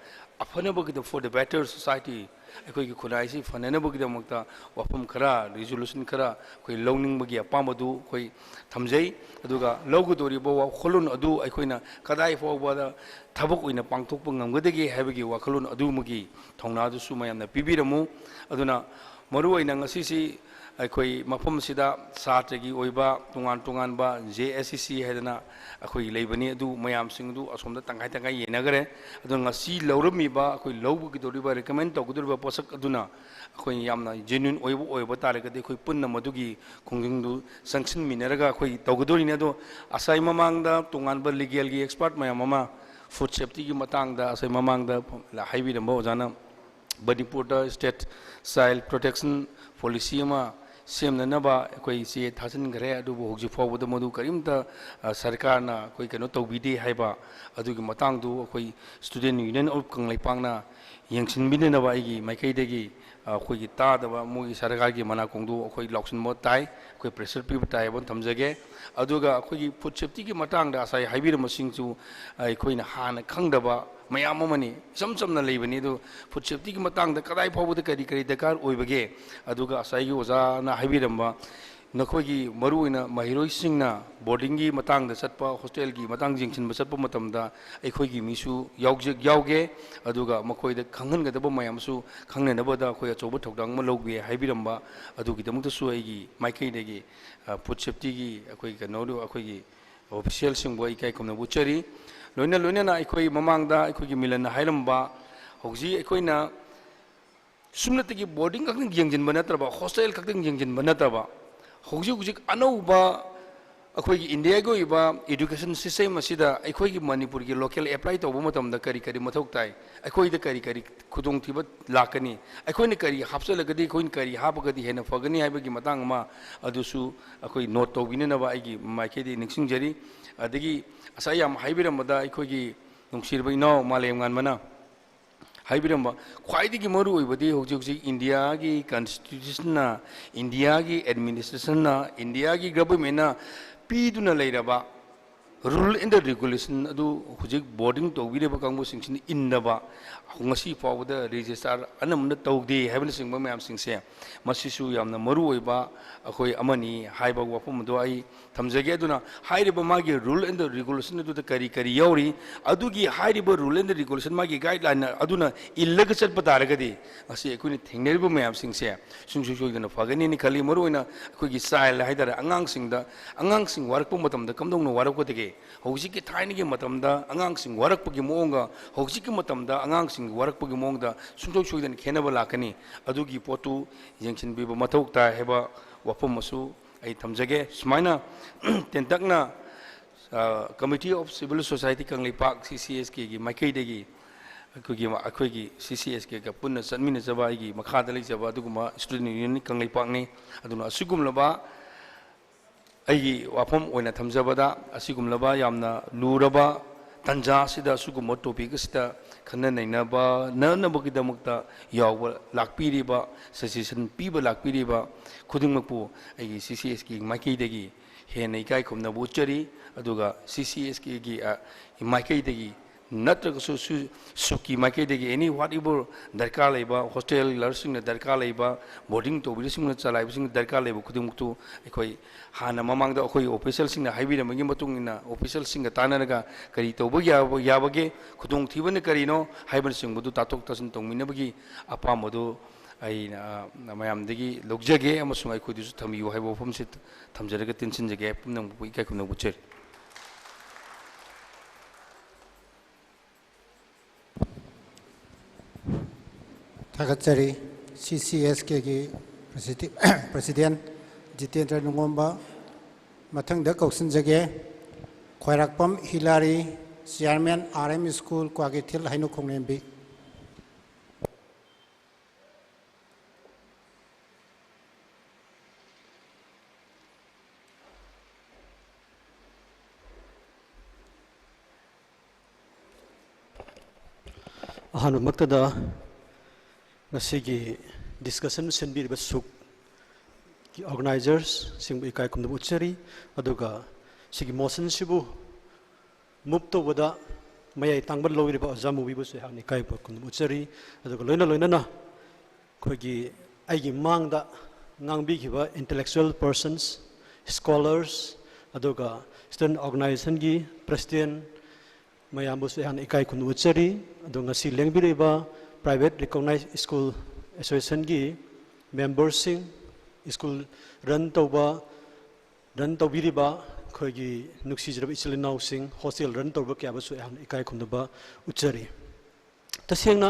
ꯐꯅꯕꯒꯤꯗ, for the better society, ꯑꯩꯈꯣꯏꯒꯤ ꯈꯨꯟꯅꯥꯏꯁꯤ ꯐꯅꯅꯕꯒꯤꯗꯃꯛꯇ ꯋꯥꯐꯝ ꯈꯔ, ꯔꯤꯖꯣꯂꯨꯁꯟ ꯈꯔ ꯑꯩꯈꯣꯏ ꯂꯧꯅꯤꯡꯕꯒꯤ ꯑꯄꯥꯝꯕꯗꯨ ꯑꯩꯈꯣꯏ ꯊꯝꯖꯩ꯫ ꯑꯗꯨꯒ ꯂꯧꯒꯗꯧꯔꯤꯕ ꯋꯥꯈꯜꯂꯣꯟ ꯑꯗꯨ ꯑꯩꯈꯣꯏꯅ ꯀꯗꯥꯏ ꯐꯥꯎꯕꯗ ꯊꯕꯛ ꯑꯣꯏꯅ ꯄꯥꯡꯊꯣꯛꯄ ꯉꯝꯒꯗꯒꯦ ꯍꯥꯏꯕꯒꯤ ꯋꯥꯈꯜꯂꯣꯟ ꯑꯗꯨꯃꯒꯤ ꯊꯧꯅꯥꯗꯨꯁꯨ ꯃꯌꯥꯝꯅ ꯄꯤꯕꯤꯔꯝꯃꯨ꯫ ꯑꯗꯨꯅ ꯃꯔꯨꯑꯣꯏꯅ ꯉꯁꯤꯁꯤ ꯑꯩꯈꯣꯏ ꯃꯐꯝꯁꯤꯗ ꯁꯥꯇ꯭ꯔꯒꯤ ꯑꯣꯏꯕ ꯇꯣꯉꯥꯟ ꯇꯣꯉꯥꯟꯕ ꯖꯦ ꯑꯦꯁ ꯁꯤ ꯁꯤ ꯍꯥꯏꯗꯅ ꯑꯩꯈꯣꯏ ꯂꯩꯕꯅꯤ꯫ ꯑꯗꯨ ꯃꯌꯥꯝꯁꯤꯡ ꯑꯗꯨ ꯑꯁꯣꯝꯗ ꯇꯪꯈꯥꯏ ꯇꯪꯈꯥꯏ ꯌꯦꯟꯅꯈ꯭ꯔꯦ꯫ ꯑꯗꯨ ꯉꯁꯤ ꯂꯧꯔꯝꯃꯤꯕ, ꯑꯩꯈꯣꯏ ꯂꯧꯕꯒꯤꯗꯧꯔꯤꯕ, ꯔꯤꯀꯃꯦꯟ ꯇꯧꯒꯗꯧꯔꯤꯕ ꯄꯣꯠꯁꯛ ꯑꯗꯨꯅ ꯑꯩꯈꯣꯏ ꯌꯥꯝꯅ ꯖꯦꯅ꯭ꯌꯨꯟ ꯑꯣꯏꯕ ꯑꯣꯏꯕ ꯇꯥꯔꯒꯗꯤ ꯑꯩꯈꯣꯏ ꯄꯨꯟꯅ ꯃꯗꯨꯒꯤ ꯈꯣꯡꯖꯪꯗꯨ ꯆꯪꯁꯤꯟꯃꯤꯟꯅꯔꯒ ꯑꯩꯈꯣꯏ ꯇꯧꯒꯗꯧꯔꯤꯅꯤ꯫ ꯑꯗꯣ ꯉꯁꯥꯏ ꯃꯃꯥꯡꯗ ꯇꯣꯉꯥꯟꯕ ꯂꯤꯒꯦꯜꯒꯤ ꯑꯦꯛꯁꯄꯔꯠ ꯃꯌꯥꯝ ꯑꯃ ꯐꯨꯗ ꯁꯦꯐꯇꯤꯒꯤ ꯃꯇꯥꯡꯗ ꯉꯁꯥꯏ ꯃꯃꯥꯡꯗ ꯍꯥꯏꯕꯤꯔꯝꯕ ꯑꯣꯖꯥꯅ ꯃꯅꯤꯄꯨꯔꯗ ꯁ꯭ꯇꯦꯠ ꯆꯥꯏꯜ ꯄ꯭ꯔꯣꯇꯦꯛꯁꯟ ꯄꯣꯂꯤꯁꯤ ꯑꯃ ꯁꯦꯝꯅꯅꯕ ꯑꯩꯈꯣꯏ ꯆꯦ ꯊꯥꯖꯤꯟꯈ꯭ꯔꯦ꯫ ꯑꯗꯨꯕꯨ ꯍꯧꯖꯤꯛ ꯐꯥꯎꯕꯗ ꯃꯗꯨ ꯀꯔꯤꯝꯇ, ꯑ, ꯁꯔꯀꯥꯔꯅ ꯑꯩꯈꯣꯏ ꯀꯩꯅꯣ ꯇꯧꯕꯤꯗꯦ ꯍꯥꯏꯕ ꯑꯗꯨꯒꯤ ꯃꯇꯥꯡꯗꯨ ꯑꯩꯈꯣꯏ Student Union of ꯀꯪꯂꯩꯄꯥꯛꯅ ꯌꯦꯡꯁꯤꯟꯕꯤꯅꯅꯕ ꯑꯩꯒꯤ ꯃꯥꯏꯀꯩꯗꯒꯤ, ꯑ, ꯑꯩꯈꯣꯏꯒꯤ ꯇꯥꯗꯕ ꯃꯣꯏꯒꯤ ꯁꯔꯀꯥꯔꯒꯤ ꯃꯅꯥꯀꯣꯡꯗꯨ ꯑꯩꯈꯣꯏ ꯂꯥꯎꯁꯤꯟꯕ ꯇꯥꯏ, ꯑꯩꯈꯣꯏ ꯄ꯭ꯔꯦꯁꯔ ꯄꯤꯕ ꯇꯥꯏ ꯍꯥꯏꯕ ꯑꯃ ꯊꯝꯖꯒꯦ꯫ ꯑꯗꯨꯒ ꯑꯩꯈꯣꯏꯒꯤ ꯐꯨꯗ ꯁꯦꯐꯇꯤꯒꯤ ꯃꯇꯥꯡꯗ ꯉꯁꯥꯏ ꯍꯥꯏꯕꯤꯔꯝꯕꯁꯤꯡꯁꯨ ꯑꯩꯈꯣꯏꯅ ꯍꯥꯟꯅ ꯈꯪꯗꯕ ꯃꯌꯥꯝ ꯑꯃꯅꯤ, ꯏꯆꯝ ꯆꯝꯅ ꯂꯩꯕꯅꯤ꯫ ꯑꯗꯨ ꯐꯨꯗ ꯁꯦꯐꯇꯤꯒꯤ ꯃꯇꯥꯡꯗ ꯀꯗꯥꯏ ꯐꯥꯎꯕꯗ ꯀꯔꯤ ꯀꯔꯤ ꯗꯔꯀꯥꯔ ꯑꯣꯏꯕꯒꯦ? ꯑꯗꯨꯒ ꯉꯁꯥꯏꯒꯤ ꯑꯣꯖꯥꯅ ꯍꯥꯏꯕꯤꯔꯝꯕ ꯅꯈꯣꯏꯒꯤ ꯃꯔꯨꯑꯣꯏꯅ ꯃꯍꯩꯔꯣꯏꯁꯤꯡꯅ ꯕꯣꯔꯗꯤꯡꯒꯤ ꯃꯇꯥꯡꯗ ꯆꯠꯄ, ꯍꯣꯁꯇꯦꯜꯒꯤ ꯃꯇꯥꯡ ꯌꯦꯡꯁꯤꯟꯕ ꯆꯠꯄ ꯃꯇꯝꯗ ꯑꯩꯈꯣꯏꯒꯤ ꯃꯤꯁꯨ ꯌꯥꯎꯖ-, ꯌꯥꯎꯒꯦ꯫ ꯑꯗꯨꯒ ꯃꯈꯣꯏꯗ ꯈꯪꯍꯟꯒꯗꯕ ꯃꯌꯥꯝꯁꯨ ꯈꯪꯅꯅꯕꯗ ꯑꯩꯈꯣꯏ ꯑꯆꯧꯕ ꯊꯧꯗꯥꯡ ꯑꯃ ꯂꯧꯒꯦ ꯍꯥꯏꯕꯤꯔꯝꯕ, ꯑꯗꯨꯒꯤꯗꯃꯛꯇꯁꯨ ꯑꯩꯒꯤ ꯃꯥꯏꯀꯩꯗꯒꯤ, ꯑ, ꯐꯨꯗ ꯁꯦꯐꯇꯤꯒꯤ ꯑꯩꯈꯣꯏ ꯀꯩꯅꯣꯗꯨ, ꯑꯩꯈꯣꯏꯒꯤ ꯑꯣꯐꯤꯁꯤꯌꯦꯜꯁꯤꯡꯕꯨ ꯑꯩ ꯏꯀꯥꯏ ꯈꯨꯝꯅꯕ ꯎꯠꯆꯔꯤ꯫ ꯂꯣꯏꯅ ꯂꯣꯏꯅꯅ ꯑꯩꯈꯣꯏ ꯃꯃꯥꯡꯗ ꯑꯩꯈꯣꯏꯒꯤ ꯃꯤꯂꯟꯅ ꯍꯥꯏꯔꯝꯕ, ꯍꯧꯖꯤꯛ ꯑꯩꯈꯣꯏꯅ ꯁꯨꯞꯅꯇꯒꯤ ꯕꯣꯔꯗꯤꯡ ꯈꯛꯇꯪ ꯌꯦꯡꯁꯤꯟꯕ ꯅꯠꯇ꯭ꯔꯕ, ꯍꯣꯁꯇꯦꯜ ꯈꯛꯇꯪ ꯌꯦꯡꯁꯤꯟꯕ ꯅꯠꯇꯕ, ꯍꯧꯖꯤꯛ ꯍꯧꯖꯤꯛ ꯑꯅꯧꯕ ꯑꯩꯈꯣꯏꯒꯤ ꯏꯟꯗꯤꯌꯥꯒꯤ ꯑꯣꯏꯕ ꯏꯗꯨꯀꯦꯁꯟ ꯁꯤꯁꯇꯦꯝ ꯑꯁꯤꯗ ꯑꯩꯈꯣꯏꯒꯤ ꯃꯅꯤꯄꯨꯔꯒꯤ ꯂꯣꯀꯦꯜ ꯑꯦꯄ꯭ꯂꯥꯏ ꯇꯧꯕ ꯃꯇꯝꯗ ꯀꯔꯤ ꯀꯔꯤ ꯃꯊꯧ ꯇꯥꯏ, ꯑꯩꯈꯣꯏꯗ ꯀꯔꯤ ꯀꯔꯤ ꯈꯨꯗꯣꯡꯊꯤꯕ ꯂꯥꯛꯀꯅꯤ, ꯑꯩꯈꯣꯏꯅ ꯀꯔꯤ ꯍꯥꯞꯆꯜꯂꯒꯗꯤ, ꯑꯩꯈꯣꯏꯅ ꯀꯔꯤ ꯍꯥꯞꯄꯒꯗꯤ ꯍꯦꯟꯅ ꯐꯒꯅꯤ ꯍꯥꯏꯕꯒꯤ ꯃꯇꯥꯡ ꯑꯃ ꯑꯗꯨꯁꯨ ꯑꯩꯈꯣꯏ ꯅꯣꯠ ꯇꯧꯕꯤꯅꯅꯕ ꯑꯩꯒꯤ ꯃꯥꯏꯀꯩꯗꯒꯤ ꯅꯤꯡꯁꯤꯡꯖꯔꯤ꯫ ꯑꯗꯒꯤ ꯉꯁꯥꯏ ꯌꯥꯝ ꯍꯥꯏꯕꯤꯔꯝꯕꯗ ꯑꯩꯈꯣꯏꯒꯤ ꯅꯨꯡꯁꯤꯔꯕ ꯏꯅꯥꯎ ꯃꯥꯂꯦꯝꯉꯥꯟꯕꯅ ꯍꯥꯏꯕꯤꯔꯝꯕ, ꯈ꯭ꯋꯥꯏꯗꯒꯤ ꯃꯔꯨ ꯑꯣꯏꯕꯗꯤ ꯍꯧꯖꯤꯛ ꯍꯧꯖꯤꯛ ꯏꯟꯗꯤꯌꯥꯒꯤ ꯀꯟꯁꯇꯤꯇ꯭ꯌꯨꯁꯟꯅ, ꯏꯟꯗꯤꯌꯥꯒꯤ ꯑꯦꯗꯃꯤꯅꯤꯁꯇ꯭ꯔꯦꯁꯟꯅ, ꯏꯟꯗꯤꯌꯥꯒꯤ ꯒꯚꯔꯟꯃꯦꯟꯅ ꯄꯤꯗꯨꯅ ꯂꯩꯔꯕ rule and the regulation ꯑꯗꯨ ꯍꯧꯖꯤꯛ boarding ꯇꯧꯕꯤꯔꯤꯕ ꯀꯥꯡꯕꯨꯁꯤꯡꯁꯤꯅ ꯏꯟꯗꯕ, ꯉꯁꯤ ꯐꯥꯎꯕꯗ register ꯑꯅꯝꯕꯅ ꯇꯧꯗꯦ ꯍꯥꯏꯕꯅꯆꯤꯡꯕ ꯃꯌꯥꯝꯁꯤꯡꯁꯦ, ꯃꯁꯤꯁꯨ ꯌꯥꯝꯅ ꯃꯔꯨ ꯑꯣꯏꯕ ꯑꯩꯈꯣꯏ ꯑꯃꯅꯤ ꯍꯥꯏꯕ ꯋꯥꯐꯝ ꯑꯗꯨ ꯑꯩ ꯊꯝꯖꯒꯦ꯫ ꯑꯗꯨꯅ ꯍꯥꯏꯔꯤꯕ ꯃꯥꯒꯤ rule and the regulation ꯑꯗꯨꯗ ꯀꯔꯤ ꯀꯔꯤ ꯌꯥꯎꯔꯤ, ꯑꯗꯨꯒꯤ ꯍꯥꯏꯔꯤꯕ rule and the regulation ꯃꯥꯒꯤ guideline ꯑꯗꯨꯅ ꯏꯜꯂꯒ ꯆꯠꯄ ꯇꯥꯔꯒꯗꯤ, ꯉꯁꯤ ꯑꯩꯈꯣꯏꯅ ꯊꯦꯡꯅꯔꯤꯕ ꯃꯌꯥꯝꯁꯤꯡꯁꯦ ꯁꯨꯡꯁꯣꯏ ꯁꯣꯏꯗꯅ ꯐꯒꯅꯤꯅ ꯈꯜꯂꯤ꯫ ꯃꯔꯨꯑꯣꯏꯅ ꯑꯩꯈꯣꯏꯒꯤ child ꯍꯥꯏꯇꯥꯔꯦ, ꯑꯉꯥꯡꯁꯤꯡꯗ, ꯑꯉꯥꯡꯁꯤꯡ ꯋꯥꯔꯛꯄ ꯃꯇꯝꯗ ꯀꯝꯗꯧꯅ ꯋꯥꯔꯛꯀꯗꯒꯦ? ꯍꯧꯖꯤꯛꯀꯤ ꯊꯥꯏꯅꯒꯤ ꯃꯇꯝꯗ ꯑꯉꯥꯡꯁꯤꯡ ꯋꯥꯔꯛꯄꯒꯤ ꯃꯑꯣꯡꯒ ꯍꯧꯖꯤꯛꯀꯤ ꯃꯇꯝꯗ ꯑꯉꯥꯡꯁꯤꯡ ꯋꯥꯔꯛꯄꯒꯤ ꯃꯑꯣꯡꯗ ꯁꯨꯡꯁꯣꯏ ꯁꯣꯏꯗꯅ ꯈꯦꯠꯅꯕ ꯂꯥꯛꯀꯅꯤ꯫ ꯑꯗꯨꯒꯤ ꯄꯣꯠꯇꯨ ꯌꯦꯡꯁꯤꯟꯕꯤꯕ ꯃꯊꯧ ꯇꯥꯏ ꯍꯥꯏꯕ ꯋꯥꯐꯝ ꯑꯃꯁꯨ ꯑꯩ ꯊꯝꯖꯒꯦ꯫ ꯁꯨꯃꯥꯏꯅ ꯇꯦꯟꯇꯛꯅ, ꯑ, Committee of Civil Society Kangleipak, C C S K ꯒꯤ ꯃꯥꯏꯀꯩꯗꯒꯤ ꯑꯩꯈꯣꯏꯒꯤ, ꯑꯩꯈꯣꯏꯒꯤ C C S K ꯒ ꯄꯨꯟꯅ ꯆꯠꯃꯤꯟꯅꯖꯕ ꯑꯩꯒꯤ ꯃꯈꯥꯗ ꯂꯩꯖꯕ ꯑꯗꯨꯒꯨꯝꯕ Student Union ꯀꯪꯂꯩꯄꯥꯛꯅꯤ꯫ ꯑꯗꯨꯅ ꯑꯁꯤꯒꯨꯝꯂꯕ ꯑꯩꯒꯤ ꯋꯥꯐꯝ ꯑꯣꯏꯅ ꯊꯝꯖꯕꯗ, ꯑꯁꯤꯒꯨꯝꯂꯕ ꯌꯥꯝꯅ ꯂꯨꯔꯕ ꯇꯥꯟꯖꯥ ꯑꯁꯤꯗ ꯑꯁꯤꯒꯨꯝꯕ topic ꯑꯁꯤꯗ ꯈꯟꯅ ꯅꯩꯅꯕ ꯅꯅꯕꯒꯤꯗꯃꯛꯇ ꯌꯥꯎꯕ ꯂꯥꯛꯄꯤꯔꯤꯕ, suggestion ꯄꯤꯕ ꯂꯥꯛꯄꯤꯔꯤꯕ ꯈꯨꯗꯤꯡꯃꯛꯄꯨ ꯑꯩꯒꯤ C C S K ꯒꯤ ꯃꯥꯏꯀꯩꯗꯒꯤ ꯍꯦꯟꯅ ꯏꯀꯥꯏ ꯈꯨꯝꯅꯕ ꯎꯠꯆꯔꯤ꯫ ꯑꯗꯨꯒ C C S K ꯒꯤ, ꯑ, ꯃꯥꯏꯀꯩꯗꯒꯤ ꯅꯠꯇ꯭ꯔꯒꯁꯨ ꯁꯨ-, SUC ꯀꯤ ꯃꯥꯏꯀꯩꯗꯒꯤ any whatever ꯗꯔꯀꯥꯔ ꯂꯩꯕ, hostelers ꯁꯤꯡꯅ ꯗꯔꯀꯥꯔ ꯂꯩꯕ, boarding ꯇꯧꯕꯤꯔꯤꯕꯁꯤꯡꯅ ꯆꯂꯥꯏꯕꯁꯤꯡꯅ ꯗꯔꯀꯥꯔ ꯂꯩꯕ ꯈꯨꯗꯤꯡꯃꯛꯇꯨ ꯑꯩꯈꯣꯏ ꯍꯥꯟꯅ ꯃꯃꯥꯡꯗ ꯑꯩꯈꯣꯏ official ꯁꯤꯡꯅ ꯍꯥꯏꯕꯤꯔꯝꯕꯒꯤ ꯃꯇꯨꯡ ꯏꯟꯅ official ꯁꯤꯡꯒ ꯇꯥꯟꯅꯔꯒ ꯀꯔꯤ ꯇꯧꯕ ꯌꯥꯕ, ꯌꯥꯕꯒꯦ, ꯈꯨꯗꯣꯡꯊꯤꯕꯅ ꯀꯔꯤꯅꯣ ꯍꯥꯏꯕꯅꯆꯤꯡꯕꯗꯨ ꯇꯥꯊꯣꯛ ꯇꯥꯁꯤꯟ ꯇꯧꯃꯤꯟꯅꯕꯒꯤ ꯑꯄꯥꯝꯕꯗꯨ ꯑꯩꯅ, ꯑ, ꯃꯌꯥꯝꯗꯒꯤ ꯂꯧꯖꯒꯦ ꯑꯃꯁꯨꯡ ꯑꯩꯈꯣꯏꯗꯁꯨ ꯊꯝꯕꯤꯌꯨ ꯍꯥꯏꯕ ꯋꯥꯐꯝꯁꯤ ꯊꯝꯖꯔꯒ ꯇꯦꯟꯁꯤꯟꯖꯒꯦ꯫ ꯄꯨꯝꯅꯃꯛꯄꯨ ꯏꯀꯥꯏ ꯈꯨꯝꯅꯕ ꯎꯠꯆꯔꯤ꯫ ꯊꯥꯒꯠꯆꯔꯤ꯫ C C S K ꯒꯤ ꯄ꯭ꯔꯁꯤꯗꯤ-, President ꯖꯤꯇꯦꯟꯗ꯭ꯔ ꯅꯨꯡꯉꯣꯝꯕ꯫ ꯃꯊꯪꯗ ꯀꯧꯁꯤꯟꯖꯒꯦ ꯈ꯭ꯋꯥꯏꯔꯥꯛꯄꯝ ꯍꯤꯂꯥꯔꯤ, Chairman R M School, Kwakeithel ꯍꯩꯅꯧ ꯈꯣꯡꯂꯦꯝꯕꯤ꯫ ꯑꯍꯥꯟꯕꯃꯛꯇꯗ ꯉꯁꯤꯒꯤ discussion ꯁꯤꯟꯕꯤꯔꯤꯕ SUC ꯀꯤ organizers ꯁꯤꯡꯕꯨ ꯏꯀꯥꯏ ꯈꯨꯝꯅꯕ ꯎꯠꯆꯔꯤ꯫ ꯑꯗꯨꯒ ꯁꯤꯒꯤ motion ꯁꯤꯕꯨ ꯃꯨꯞ ꯇꯧꯕꯗ ꯃꯌꯥꯏ ꯇꯥꯡꯕ ꯂꯧꯔꯤꯕ ꯑꯣꯖꯥ ꯃꯨꯕꯤꯕꯨꯁꯨ ꯑꯩꯍꯥꯛꯅ ꯏꯀꯥꯏꯕ ꯈꯨꯝꯅ ꯎꯠꯆꯔꯤ꯫ ꯑꯗꯨꯒ ꯂꯣꯏꯅ ꯂꯣꯏꯅꯅ ꯑꯩꯈꯣꯏꯒꯤ ꯑꯩꯒꯤ ꯃꯥꯡꯗ ꯉꯥꯡꯕꯤꯈꯤꯕ intellectual persons, scholars, ꯑꯗꯨꯒ student organizationꯒꯤ president ꯃꯌꯥꯝꯕꯨꯁꯨ ꯑꯩꯍꯥꯛꯅ ꯏꯀꯥꯏ ꯈꯨꯝꯅ ꯎꯠꯆꯔꯤ꯫ ꯑꯗꯣ ꯉꯁꯤ ꯂꯦꯡꯕꯤꯔꯛꯏꯕ private recognized school associationꯒꯤ memberꯁꯤꯡ, school run ꯇꯧꯕ, run ꯇꯧꯕꯤꯔꯤꯕ ꯑꯩꯈꯣꯏꯒꯤ ꯅꯨꯡꯁꯤꯖꯔꯕ ꯏꯆꯤꯜ ꯏꯅꯥꯎꯁꯤꯡ, hostel run ꯇꯧꯕ ꯀꯌꯥꯕꯨꯁꯨ ꯑꯩꯍꯥꯛꯅ ꯏꯀꯥꯏ ꯈꯨꯝꯅꯕ ꯎꯠꯆꯔꯤ꯫ ꯇꯁꯦꯡꯅ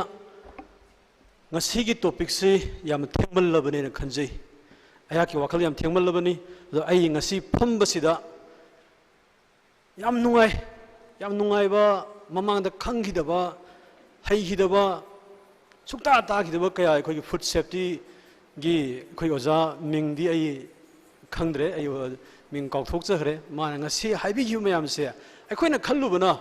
ꯉꯁꯤꯒꯤ topicꯁꯤ ꯌꯥꯝꯅ ꯊꯦꯡꯃꯜꯂꯕꯅꯦꯅ ꯈꯟꯖꯩ꯫ ꯑꯩꯍꯥꯛꯀꯤ ꯋꯥꯈꯜ ꯌꯥꯝ ꯊꯦꯡꯃꯜꯂꯕꯅꯤ꯫ ꯑꯗꯣ ꯑꯩ ꯉꯁꯤ ꯐꯝꯕꯁꯤꯗ ꯌꯥꯝ ꯅꯨꯡꯉꯥꯏ, ꯌꯥꯝ ꯅꯨꯡꯉꯥꯏꯕ, ꯃꯃꯥꯡꯗ ꯈꯪꯈꯤꯗꯕ, ꯍꯩꯈꯤꯗꯕ, ꯁꯨꯛꯇꯥ ꯇꯥꯈꯤꯗꯕ ꯀꯌꯥ ꯑꯩꯈꯣꯏꯒꯤ food safetyꯒꯤ ꯑꯩꯈꯣꯏ ꯑꯣꯖꯥ ꯃꯤꯡꯗꯤ ꯑꯩ ꯈꯪꯗ꯭ꯔꯦ, ꯑꯩ ꯃꯤꯡ ꯀꯥꯎꯊꯣꯛꯆꯈ꯭ꯔꯦ꯫ ꯃꯥꯅ ꯉꯁꯤ ꯍꯥꯏꯕꯤꯈꯤꯕ ꯃꯌꯥꯝꯁꯦ ꯑꯩꯈꯣꯏꯅ ꯈꯜꯂꯨꯕꯅ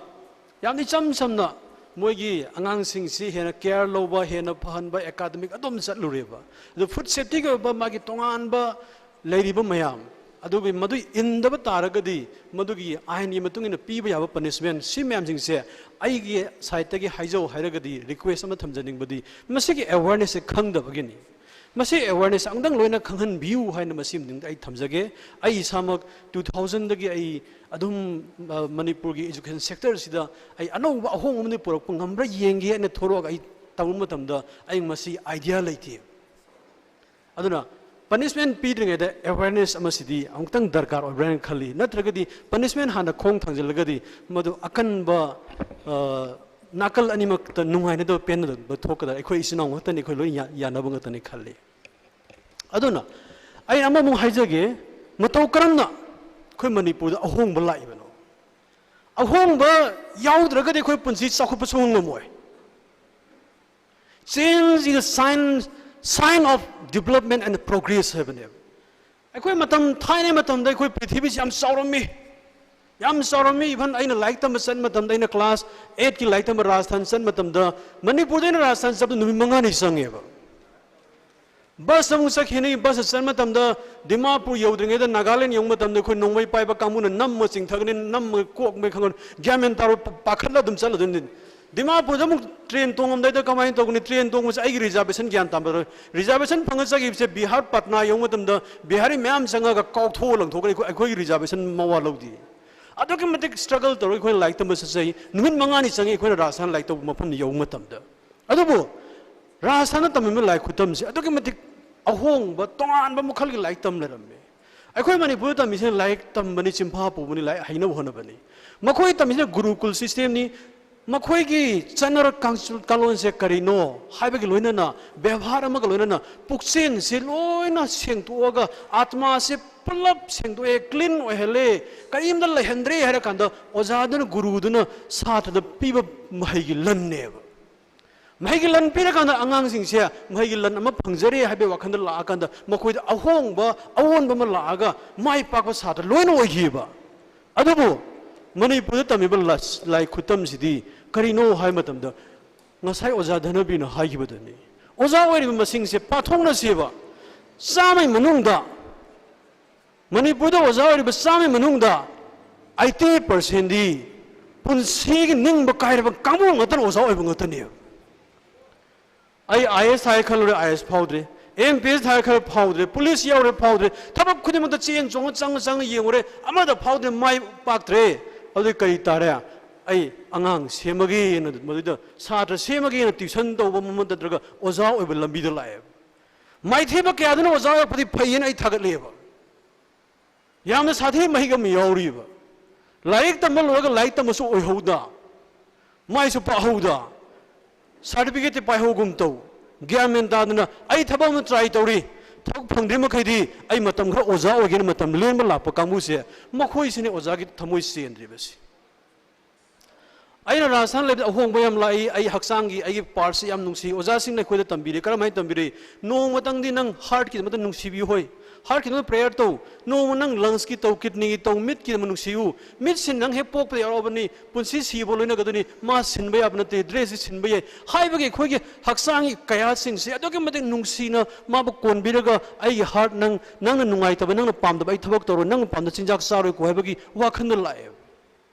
ꯌꯥꯝ ꯏꯆꯝ ꯆꯝꯅ ꯃꯣꯏꯒꯤ ꯑꯉꯥꯡꯁꯤꯡꯁꯤ ꯍꯦꯟꯅ care ꯂꯧꯕ, ꯍꯦꯟꯅ ꯐꯍꯟꯕ, academic ꯑꯗꯨꯝ ꯆꯠꯂꯨꯔꯦꯕ꯫ ꯑꯗꯨ food safetyꯒꯤ ꯑꯣꯏꯕ ꯃꯥꯒꯤ ꯇꯣꯉꯥꯟꯕ ꯂꯩꯔꯤꯕ ꯃꯌꯥꯝ ꯑꯗꯨꯒꯤ ꯃꯗꯨ ꯏꯟꯗꯕ ꯇꯥꯔꯒꯗꯤ ꯃꯗꯨꯒꯤ ꯑꯥꯏꯟꯒꯤ ꯃꯇꯨꯡ ꯏꯟꯅ ꯄꯤꯕ ꯌꯥꯕ punishment ꯁꯤ ꯃꯌꯥꯝꯁꯤꯡꯁꯦ ꯑꯩꯒꯤ sideꯇꯒꯤ ꯍꯥꯏꯖꯧ ꯍꯥꯏꯔꯒꯗꯤ request ꯑꯃ ꯊꯝꯖꯅꯤꯡꯕꯗꯤ ꯃꯁꯤꯒꯤ awarenessꯁꯦ ꯈꯪꯗꯕꯒꯤꯅꯤ꯫ ꯃꯁꯤ awareness ꯑꯃꯨꯛꯇꯪ ꯂꯣꯏꯅ ꯈꯪꯍꯟꯕꯤꯌꯨ ꯍꯥꯏꯅ ꯃꯁꯤ ꯑꯃꯗꯤ ꯑꯩ ꯊꯝꯖꯒꯦ꯫ ꯑꯩ ꯏꯁꯥꯃꯛ two thousandꯗꯒꯤ ꯑꯩ ꯑꯗꯨꯝ, ꯑ, ꯃꯅꯤꯄꯨꯔꯒꯤ education sectorꯁꯤꯗ ꯑꯩ ꯑꯅꯧꯕ ꯑꯍꯣꯡꯕ ꯑꯃꯗꯤ ꯄꯨꯔꯛꯄ ꯉꯝꯕ꯭ꯔꯥ ꯌꯦꯡꯒꯦ ꯍꯥꯏꯅ ꯊꯣꯛꯂꯛꯑꯒ ꯑꯩ ꯇꯧꯕ ꯃꯇꯝꯗ ꯑꯩ ꯃꯁꯤ idea ꯂꯩꯇꯦ꯫ ꯑꯗꯨꯅ punishment ꯄꯤꯗ꯭ꯔꯤꯉꯩꯗ awareness ꯑꯃꯁꯤꯗꯤ ꯑꯃꯨꯛꯇꯪ ꯗꯔꯀꯥꯔ ꯑꯣꯏꯕ꯭ꯔꯥ ꯍꯥꯏꯅ ꯈꯜꯂꯤ꯫ ꯅꯠꯇ꯭ꯔꯒꯗꯤ punishment ꯍꯥꯟꯅ ꯈꯣꯡ ꯊꯥꯡꯖꯤꯜꯂꯒꯗꯤ ꯃꯗꯨ ꯑꯀꯟꯕ, ꯑ, ꯅꯥꯀꯜ ꯑꯅꯤꯃꯛꯇ ꯅꯨꯡꯉꯥꯏꯅꯗꯕ ꯄꯦꯟꯅꯗꯕ ꯊꯣꯛꯀꯗ꯭ꯔꯥ? ꯑꯩꯈꯣꯏ ꯏꯆꯤꯟ ꯏꯅꯥꯎ ꯉꯥꯛꯇꯅꯤ, ꯑꯩꯈꯣꯏ ꯂꯣꯏ ꯌꯥ-, ꯌꯥꯅꯕ ꯉꯥꯛꯇꯅꯤ ꯈꯜꯂꯤ꯫ ꯑꯗꯨꯅ ꯑꯩ ꯑꯃꯃꯨꯛ ꯍꯥꯏꯖꯒꯦ, ꯃꯇꯧ ꯀꯔꯝꯅ ꯑꯩꯈꯣꯏ ꯃꯅꯤꯄꯨꯔꯗ ꯑꯍꯣꯡꯕ ꯂꯥꯛꯏꯕꯅꯣ? ꯑꯍꯣꯡꯕ ꯌꯥꯎꯗ꯭ꯔꯒꯗꯤ ꯑꯩꯈꯣꯏ ꯄꯨꯟꯁꯤ ꯆꯥꯎꯈꯠꯄ ꯁꯨꯡꯉꯝ ꯉꯝꯃꯣꯏ꯫ Change is a sign, sign of development and progress ꯍꯥꯏꯕꯅꯦꯕ꯫ ꯑꯩꯈꯣꯏ ꯃꯇꯝ, ꯊꯥꯏꯅ ꯃꯇꯝꯗ ꯑꯩꯈꯣꯏ ꯄ꯭ꯔꯤꯊꯤꯕꯤꯁꯤ ꯌꯥꯝ ꯆꯥꯎꯔꯝꯃꯤ, ꯌꯥꯝ ꯆꯥꯎꯔꯝꯃꯤ꯫ Even ꯑꯩꯅ ꯂꯥꯏꯔꯤꯛ ꯇꯝꯕ ꯆꯠꯄ ꯃꯇꯝꯗ, ꯑꯩꯅ class eightꯀꯤ ꯂꯥꯏꯔꯤꯛ ꯇꯝꯕ ꯔꯥꯖꯁꯊꯥꯟ ꯆꯠꯄ ꯃꯇꯝꯗ, ꯃꯅꯤꯄꯨꯔꯗ ꯑꯩꯅ ꯔꯥꯖꯁꯊꯥꯟ ꯆꯠꯄꯗ ꯅꯨꯃꯤꯠ ꯃꯉꯥꯅꯤ ꯆꯪꯉꯦꯕ꯫ ꯕꯁ ꯑꯃꯨꯛ ꯆꯠꯈꯤꯅꯤ꯫ ꯕꯁ ꯆꯠꯄ ꯃꯇꯝꯗ ꯗꯤꯃꯥꯄꯨꯔ ꯌꯧꯗ꯭ꯔꯤꯉꯩꯗ ꯅꯥꯒꯥꯂꯦꯟ ꯌꯧꯕ ꯃꯇꯝꯗ ꯑꯩꯈꯣꯏ ꯅꯣꯡꯃꯩ ꯄꯥꯏꯕ ꯀꯥꯡꯕꯨꯅ ꯅꯝꯃ ꯆꯤꯡꯊꯒꯅꯤ, ꯅꯝꯃ ꯀꯣꯛꯃꯩ ꯈꯪꯒꯅꯤ, ꯒ꯭ꯌꯥꯟ ꯃꯦꯟ ꯇꯥꯔꯣꯏ, ꯄꯥꯈꯠꯂ ꯑꯗꯨꯝ ꯆꯠꯂꯗꯣꯏꯅꯤ꯫ ꯗꯤꯃꯥꯄꯨꯔꯗ ꯑꯃꯨꯛ ꯇ꯭ꯔꯦꯟ ꯇꯣꯡꯉꯝꯗꯥꯏꯗ ꯀꯃꯥꯏꯅ ꯇꯧꯒꯅꯤ? ꯇ꯭ꯔꯦꯟ ꯇꯣꯡꯕꯁꯦ ꯑꯩꯒꯤ ꯔꯤꯖꯥꯔꯕꯦꯁꯟ ꯒ꯭ꯌꯥꯟ ꯇꯥꯕ꯫ ꯔꯤꯖꯥꯔꯕꯦꯁꯟ ꯐꯪꯉ ꯆꯠꯈꯤꯕꯁꯦ ꯕꯤꯍꯥꯔ ꯄꯠꯅꯥ ꯌꯧꯕ ꯃꯇꯝꯗ ꯕꯤꯍꯥꯔꯤ ꯃꯌꯥꯝ ꯆꯪꯉꯒ ꯀꯥꯎꯊꯣꯛꯑ ꯂꯪꯊꯣꯛꯀꯅꯤ꯫ ꯑꯩꯈꯣꯏ, ꯑꯩꯈꯣꯏꯒꯤ ꯔꯤꯖꯥꯔꯕꯦꯁꯟ ꯃꯋꯥ ꯂꯧꯗꯦ꯫ ꯑꯗꯨꯛꯀꯤ ꯃꯇꯤꯛ ꯁ꯭ꯇ꯭ꯔꯒꯜ ꯇꯧꯔꯒ ꯑꯩꯈꯣꯏꯅ ꯂꯥꯏꯔꯤꯛ ꯇꯝꯕ ꯆꯠꯆꯩ꯫ ꯅꯨꯃꯤꯠ ꯃꯉꯥꯅꯤ ꯆꯪꯉꯤ ꯑꯩꯈꯣꯏꯅ ꯔꯥꯖꯁꯊꯥꯟ ꯂꯥꯏꯔꯤꯛ ꯇꯧꯕ ꯃꯐꯝꯗ ꯌꯧꯕ ꯃꯇꯝꯗ꯫ ꯑꯗꯨꯕꯨ ꯔꯥꯖꯁꯊꯥꯟꯗ ꯇꯝꯃꯤꯕ ꯂꯥꯏꯔꯤꯛ ꯈꯨꯇꯝꯁꯦ ꯑꯗꯨꯛꯀꯤ ꯃꯇꯤꯛ ꯑꯍꯣꯡꯕ, ꯇꯣꯉꯥꯟꯕ ꯃꯈꯜꯒꯤ ꯂꯥꯏꯔꯤꯛ ꯇꯝ ꯂꯩꯔꯝꯃꯦ꯫ ꯑꯩꯈꯣꯏ ꯃꯅꯤꯄꯨꯔꯗ ꯇꯝꯃꯤꯁꯤꯅ ꯂꯥꯏꯔꯤꯛ ꯇꯝꯕꯅꯤ, ꯆꯤꯟꯐꯥ ꯄꯨꯕꯅꯤ, ꯂꯥꯏꯔꯤꯛ ꯍꯩꯅꯕ ꯍꯣꯠꯅꯕꯅꯤ꯫ ꯃꯈꯣꯏ ꯇꯝꯃꯤꯁꯤꯅ ꯒꯨꯔꯨꯀꯨꯜ ꯁꯤꯁꯇꯦꯝꯅꯤ꯫ ꯃꯈꯣꯏꯒꯤ ꯆꯠꯅꯔꯛ ꯀꯥꯡꯁꯨ-, ꯀꯥꯡꯂꯣꯟꯁꯦ ꯀꯔꯤꯅꯣ ꯍꯥꯏꯕꯒꯤ ꯂꯣꯏꯅꯅ, ꯕꯦꯕꯥꯔ ꯑꯃꯒ ꯂꯣꯏꯅꯅ ꯄꯨꯛꯆꯦꯜꯁꯦ ꯂꯣꯏꯅ ꯁꯦꯡꯗꯣꯛꯑꯒ, ꯑꯥꯇꯃꯥꯁꯦ ꯄꯨꯂꯞ ꯁꯦꯡꯗꯣꯛꯑꯦ, ꯀ꯭ꯂꯤꯟ ꯑꯣꯏꯍꯜꯂꯦ, ꯀꯔꯤꯝꯇ ꯂꯩꯍꯟꯗ꯭ꯔꯦ ꯍꯥꯏꯔꯀꯥꯟꯗ ꯑꯣꯖꯥꯗꯨꯅ, ꯒꯨꯔꯨꯗꯨꯅ ꯁꯥꯇ꯭ꯔꯗ ꯄꯤꯕ ꯃꯍꯩꯒꯤ ꯂꯟꯅꯦꯕ꯫ ꯃꯍꯩꯒꯤ ꯂꯟ ꯄꯤꯔꯀꯥꯟꯗ ꯑꯉꯥꯡꯁꯤꯡꯁꯦ ꯃꯍꯩꯒꯤ ꯂꯟ ꯑꯃ ꯐꯪꯖꯔꯦ ꯍꯥꯏꯕꯒꯤ ꯋꯥꯈꯜꯗ ꯂꯥꯛꯑꯀꯥꯟꯗ ꯃꯈꯣꯏꯗ ꯑꯍꯣꯡꯕ, ꯑꯑꯣꯟꯕ ꯑꯃ ꯂꯥꯛꯑꯒ ꯃꯥꯏ ꯄꯥꯛꯄ ꯁꯥꯇ꯭ꯔ ꯂꯣꯏꯅ ꯑꯣꯏꯈꯤꯕ꯫ ꯑꯗꯨꯕꯨ ꯃꯅꯤꯄꯨꯔꯗ ꯇꯝꯃꯤꯕ ꯂꯥ-, ꯂꯥꯏꯔꯤꯛ ꯈꯨꯇꯝꯁꯤꯗꯤ ꯀꯔꯤꯅꯣ ꯍꯥꯏꯕ ꯃꯇꯝꯗ, ꯉꯁꯥꯏ ꯑꯣꯖꯥ ꯙꯅꯕꯤꯅ ꯍꯥꯏꯈꯤꯕꯗꯨꯅꯤ, ꯑꯣꯖꯥ ꯑꯣꯏꯔꯤꯕ ꯃꯁꯤꯡꯁꯦ ꯄꯥꯊꯣꯛꯅꯁꯦꯕ꯫ ꯆꯥꯝꯃꯒꯤ ꯃꯅꯨꯡꯗ, ꯃꯅꯤꯄꯨꯔꯗ ꯑꯣꯖꯥ ꯑꯣꯏꯔꯤꯕ ꯆꯥꯝꯃꯒꯤ ꯃꯅꯨꯡꯗ eighty percentꯗꯤ ꯄꯨꯟꯁꯤꯒꯤ ꯅꯤꯡꯕ ꯀꯥꯏꯔꯕ ꯀꯥꯡꯕꯨ ꯉꯥꯛꯇꯅ ꯑꯣꯖꯥ ꯑꯣꯏꯕ ꯉꯥꯛꯇꯅꯦꯕ꯫ ꯑꯩ IAS ꯊꯥꯏ ꯈꯜꯂꯨꯔꯦ, IAS ꯐꯥꯎꯗ꯭ꯔꯦ꯫ MPS ꯊꯥꯏ ꯈꯜꯂꯨꯔꯦ, ꯐꯥꯎꯗ꯭ꯔꯦ꯫ ꯄꯨꯂꯤꯁ ꯌꯥꯎꯔꯦ, ꯐꯥꯎꯗ꯭ꯔꯦ꯫ ꯊꯕꯛ ꯈꯨꯗꯤꯡꯃꯛꯇ ꯆꯦꯟ ꯆꯣꯡꯉ ꯆꯪꯉ ꯆꯪꯉ ꯌꯦꯡꯉꯨꯔꯦ, ꯑꯃꯗ ꯐꯥꯎꯗ꯭ꯔꯦ, ꯃꯥꯏ ꯄꯥꯛꯇ꯭ꯔꯦ꯫ ꯑꯗꯨꯗꯤ ꯀꯔꯤ ꯇꯥꯔꯦ? ꯑꯩ ꯑꯉꯥꯡ ꯁꯦꯝꯃꯒꯦꯅ, ꯃꯗꯨꯗ ꯁꯥꯇ꯭ꯔ ꯁꯦꯝꯃꯒꯦꯅ tuition ꯇꯧꯕ ꯑꯃ ꯅꯠꯇ꯭ꯔꯒ ꯑꯣꯖꯥ ꯑꯣꯏꯕ ꯂꯝꯕꯤꯗ ꯂꯥꯛꯑꯦꯕ꯫ ꯃꯥꯏꯊꯤꯕ ꯀꯌꯥꯗꯨꯅ ꯑꯣꯖꯥ ꯑꯣꯏꯔꯛꯄꯗꯤ ꯐꯩꯌꯦꯅ ꯑꯩ ꯊꯥꯒꯠꯂꯦꯕ꯫ ꯌꯥꯝꯅ ꯁꯥꯊꯤꯕ ꯃꯍꯤꯛ ꯑꯃ ꯌꯥꯎꯔꯤꯕ꯫ ꯂꯥꯏꯔꯤꯛ ꯇꯝꯕ ꯂꯣꯏꯔꯒ ꯂꯥꯏꯔꯤꯛ ꯇꯝꯕꯁꯨ ꯑꯣꯏꯍꯧꯗ, ꯃꯥꯏꯁꯨ ꯄꯥꯛꯍꯧꯗ, certificateꯇꯤ ꯄꯥꯏꯍꯧꯒꯨꯝ ꯇꯧ, ꯒ꯭ꯌꯥꯟ ꯃꯦꯟ ꯇꯥꯗꯅ ꯑꯩ ꯊꯕꯛ ꯑꯃ try ꯇꯧꯔꯤ, ꯊꯕꯛ ꯐꯪꯗ꯭ꯔꯤ ꯃꯈꯩꯗꯤ ꯑꯩ ꯃꯇꯝ ꯈꯔ ꯑꯣꯖꯥ ꯑꯣꯏꯒꯦꯅ ꯃꯇꯝ ꯂꯦꯟꯕ ꯂꯥꯛꯄ ꯀꯥꯡꯕꯨꯁꯦ, ꯃꯈꯣꯏꯁꯤꯅꯦ ꯑꯣꯖꯥꯒꯤ ꯊꯃꯣꯏ ꯆꯦꯟꯗ꯭ꯔꯤꯕꯁꯤ꯫ ꯑꯩꯅ ꯔꯥꯖꯁꯊꯥꯟ ꯂꯩꯕꯗ ꯑꯍꯣꯡꯕ ꯌꯥꯝ ꯂꯥꯛꯏ꯫ ꯑꯩ ꯍꯛꯆꯥꯡꯒꯤ, ꯑꯩꯒꯤ partꯁꯤ ꯌꯥꯝ ꯅꯨꯡꯁꯤ꯫ ꯑꯣꯖꯥꯁꯤꯡꯅ ꯑꯩꯈꯣꯏꯗ ꯇꯝꯕꯤꯔꯤ꯫ ꯀꯔꯝꯍꯥꯏꯅ ꯇꯝꯕꯤꯔꯤ? ꯅꯣꯡꯃꯇꯪꯗꯤ ꯅꯪ heartꯀꯤꯗꯃꯛꯇ ꯅꯨꯡꯁꯤꯕꯤꯌꯨ ꯍꯣꯏ꯫ ꯍꯥꯔꯠꯀꯤꯗꯃꯛ ꯄ꯭ꯔꯦꯌꯔ ꯇꯧ, ꯅꯣꯡꯃ ꯅꯪ ꯂꯪꯁꯀꯤ ꯇꯧ, ꯀꯤꯗꯅꯤꯒꯤ ꯇꯧ, ꯃꯤꯠꯀꯤꯗꯃꯛ ꯅꯨꯡꯁꯤꯌꯨ꯫ ꯃꯤꯠꯁꯤ ꯅꯪ ꯍꯦꯛ ꯄꯣꯛꯄꯗ ꯌꯥꯎꯔꯛꯑꯕꯅꯤ, ꯄꯨꯟꯁꯤ ꯁꯤꯕ ꯂꯣꯏꯅꯒꯗꯣꯏꯅꯤ꯫ ꯃꯥ ꯁꯤꯟꯕ ꯌꯥꯕ ꯅꯠꯇꯦ, ꯗ꯭ꯔꯦꯁꯁꯤ ꯁꯤꯟꯕ ꯌꯥꯏ ꯍꯥꯏꯕꯒꯤ ꯑꯩꯈꯣꯏꯒꯤ ꯍꯛꯆꯥꯡꯒꯤ ꯀꯌꯥꯁꯤꯡꯁꯦ ꯑꯗꯨꯛꯀꯤ ꯃꯇꯤꯛ ꯅꯨꯡꯁꯤꯅ ꯃꯥꯕꯨ ꯀꯣꯟꯕꯤꯔꯒ, "ꯑꯩꯒꯤ ꯍꯥꯔꯠ, ꯅꯪ, ꯅꯪꯅ ꯅꯨꯡꯉꯥꯏꯇꯕ, ꯅꯪꯅ ꯄꯥꯝꯗꯕ ꯑꯩ ꯊꯕꯛ ꯇꯧꯔꯣꯏ, ꯅꯪꯅ ꯄꯥꯝꯗꯕ ꯆꯤꯟꯖꯥꯛ ꯆꯥꯔꯣꯏꯀꯣ" ꯍꯥꯏꯕꯒꯤ ꯋꯥꯈꯜꯗ ꯂꯥꯛꯑꯦꯕ꯫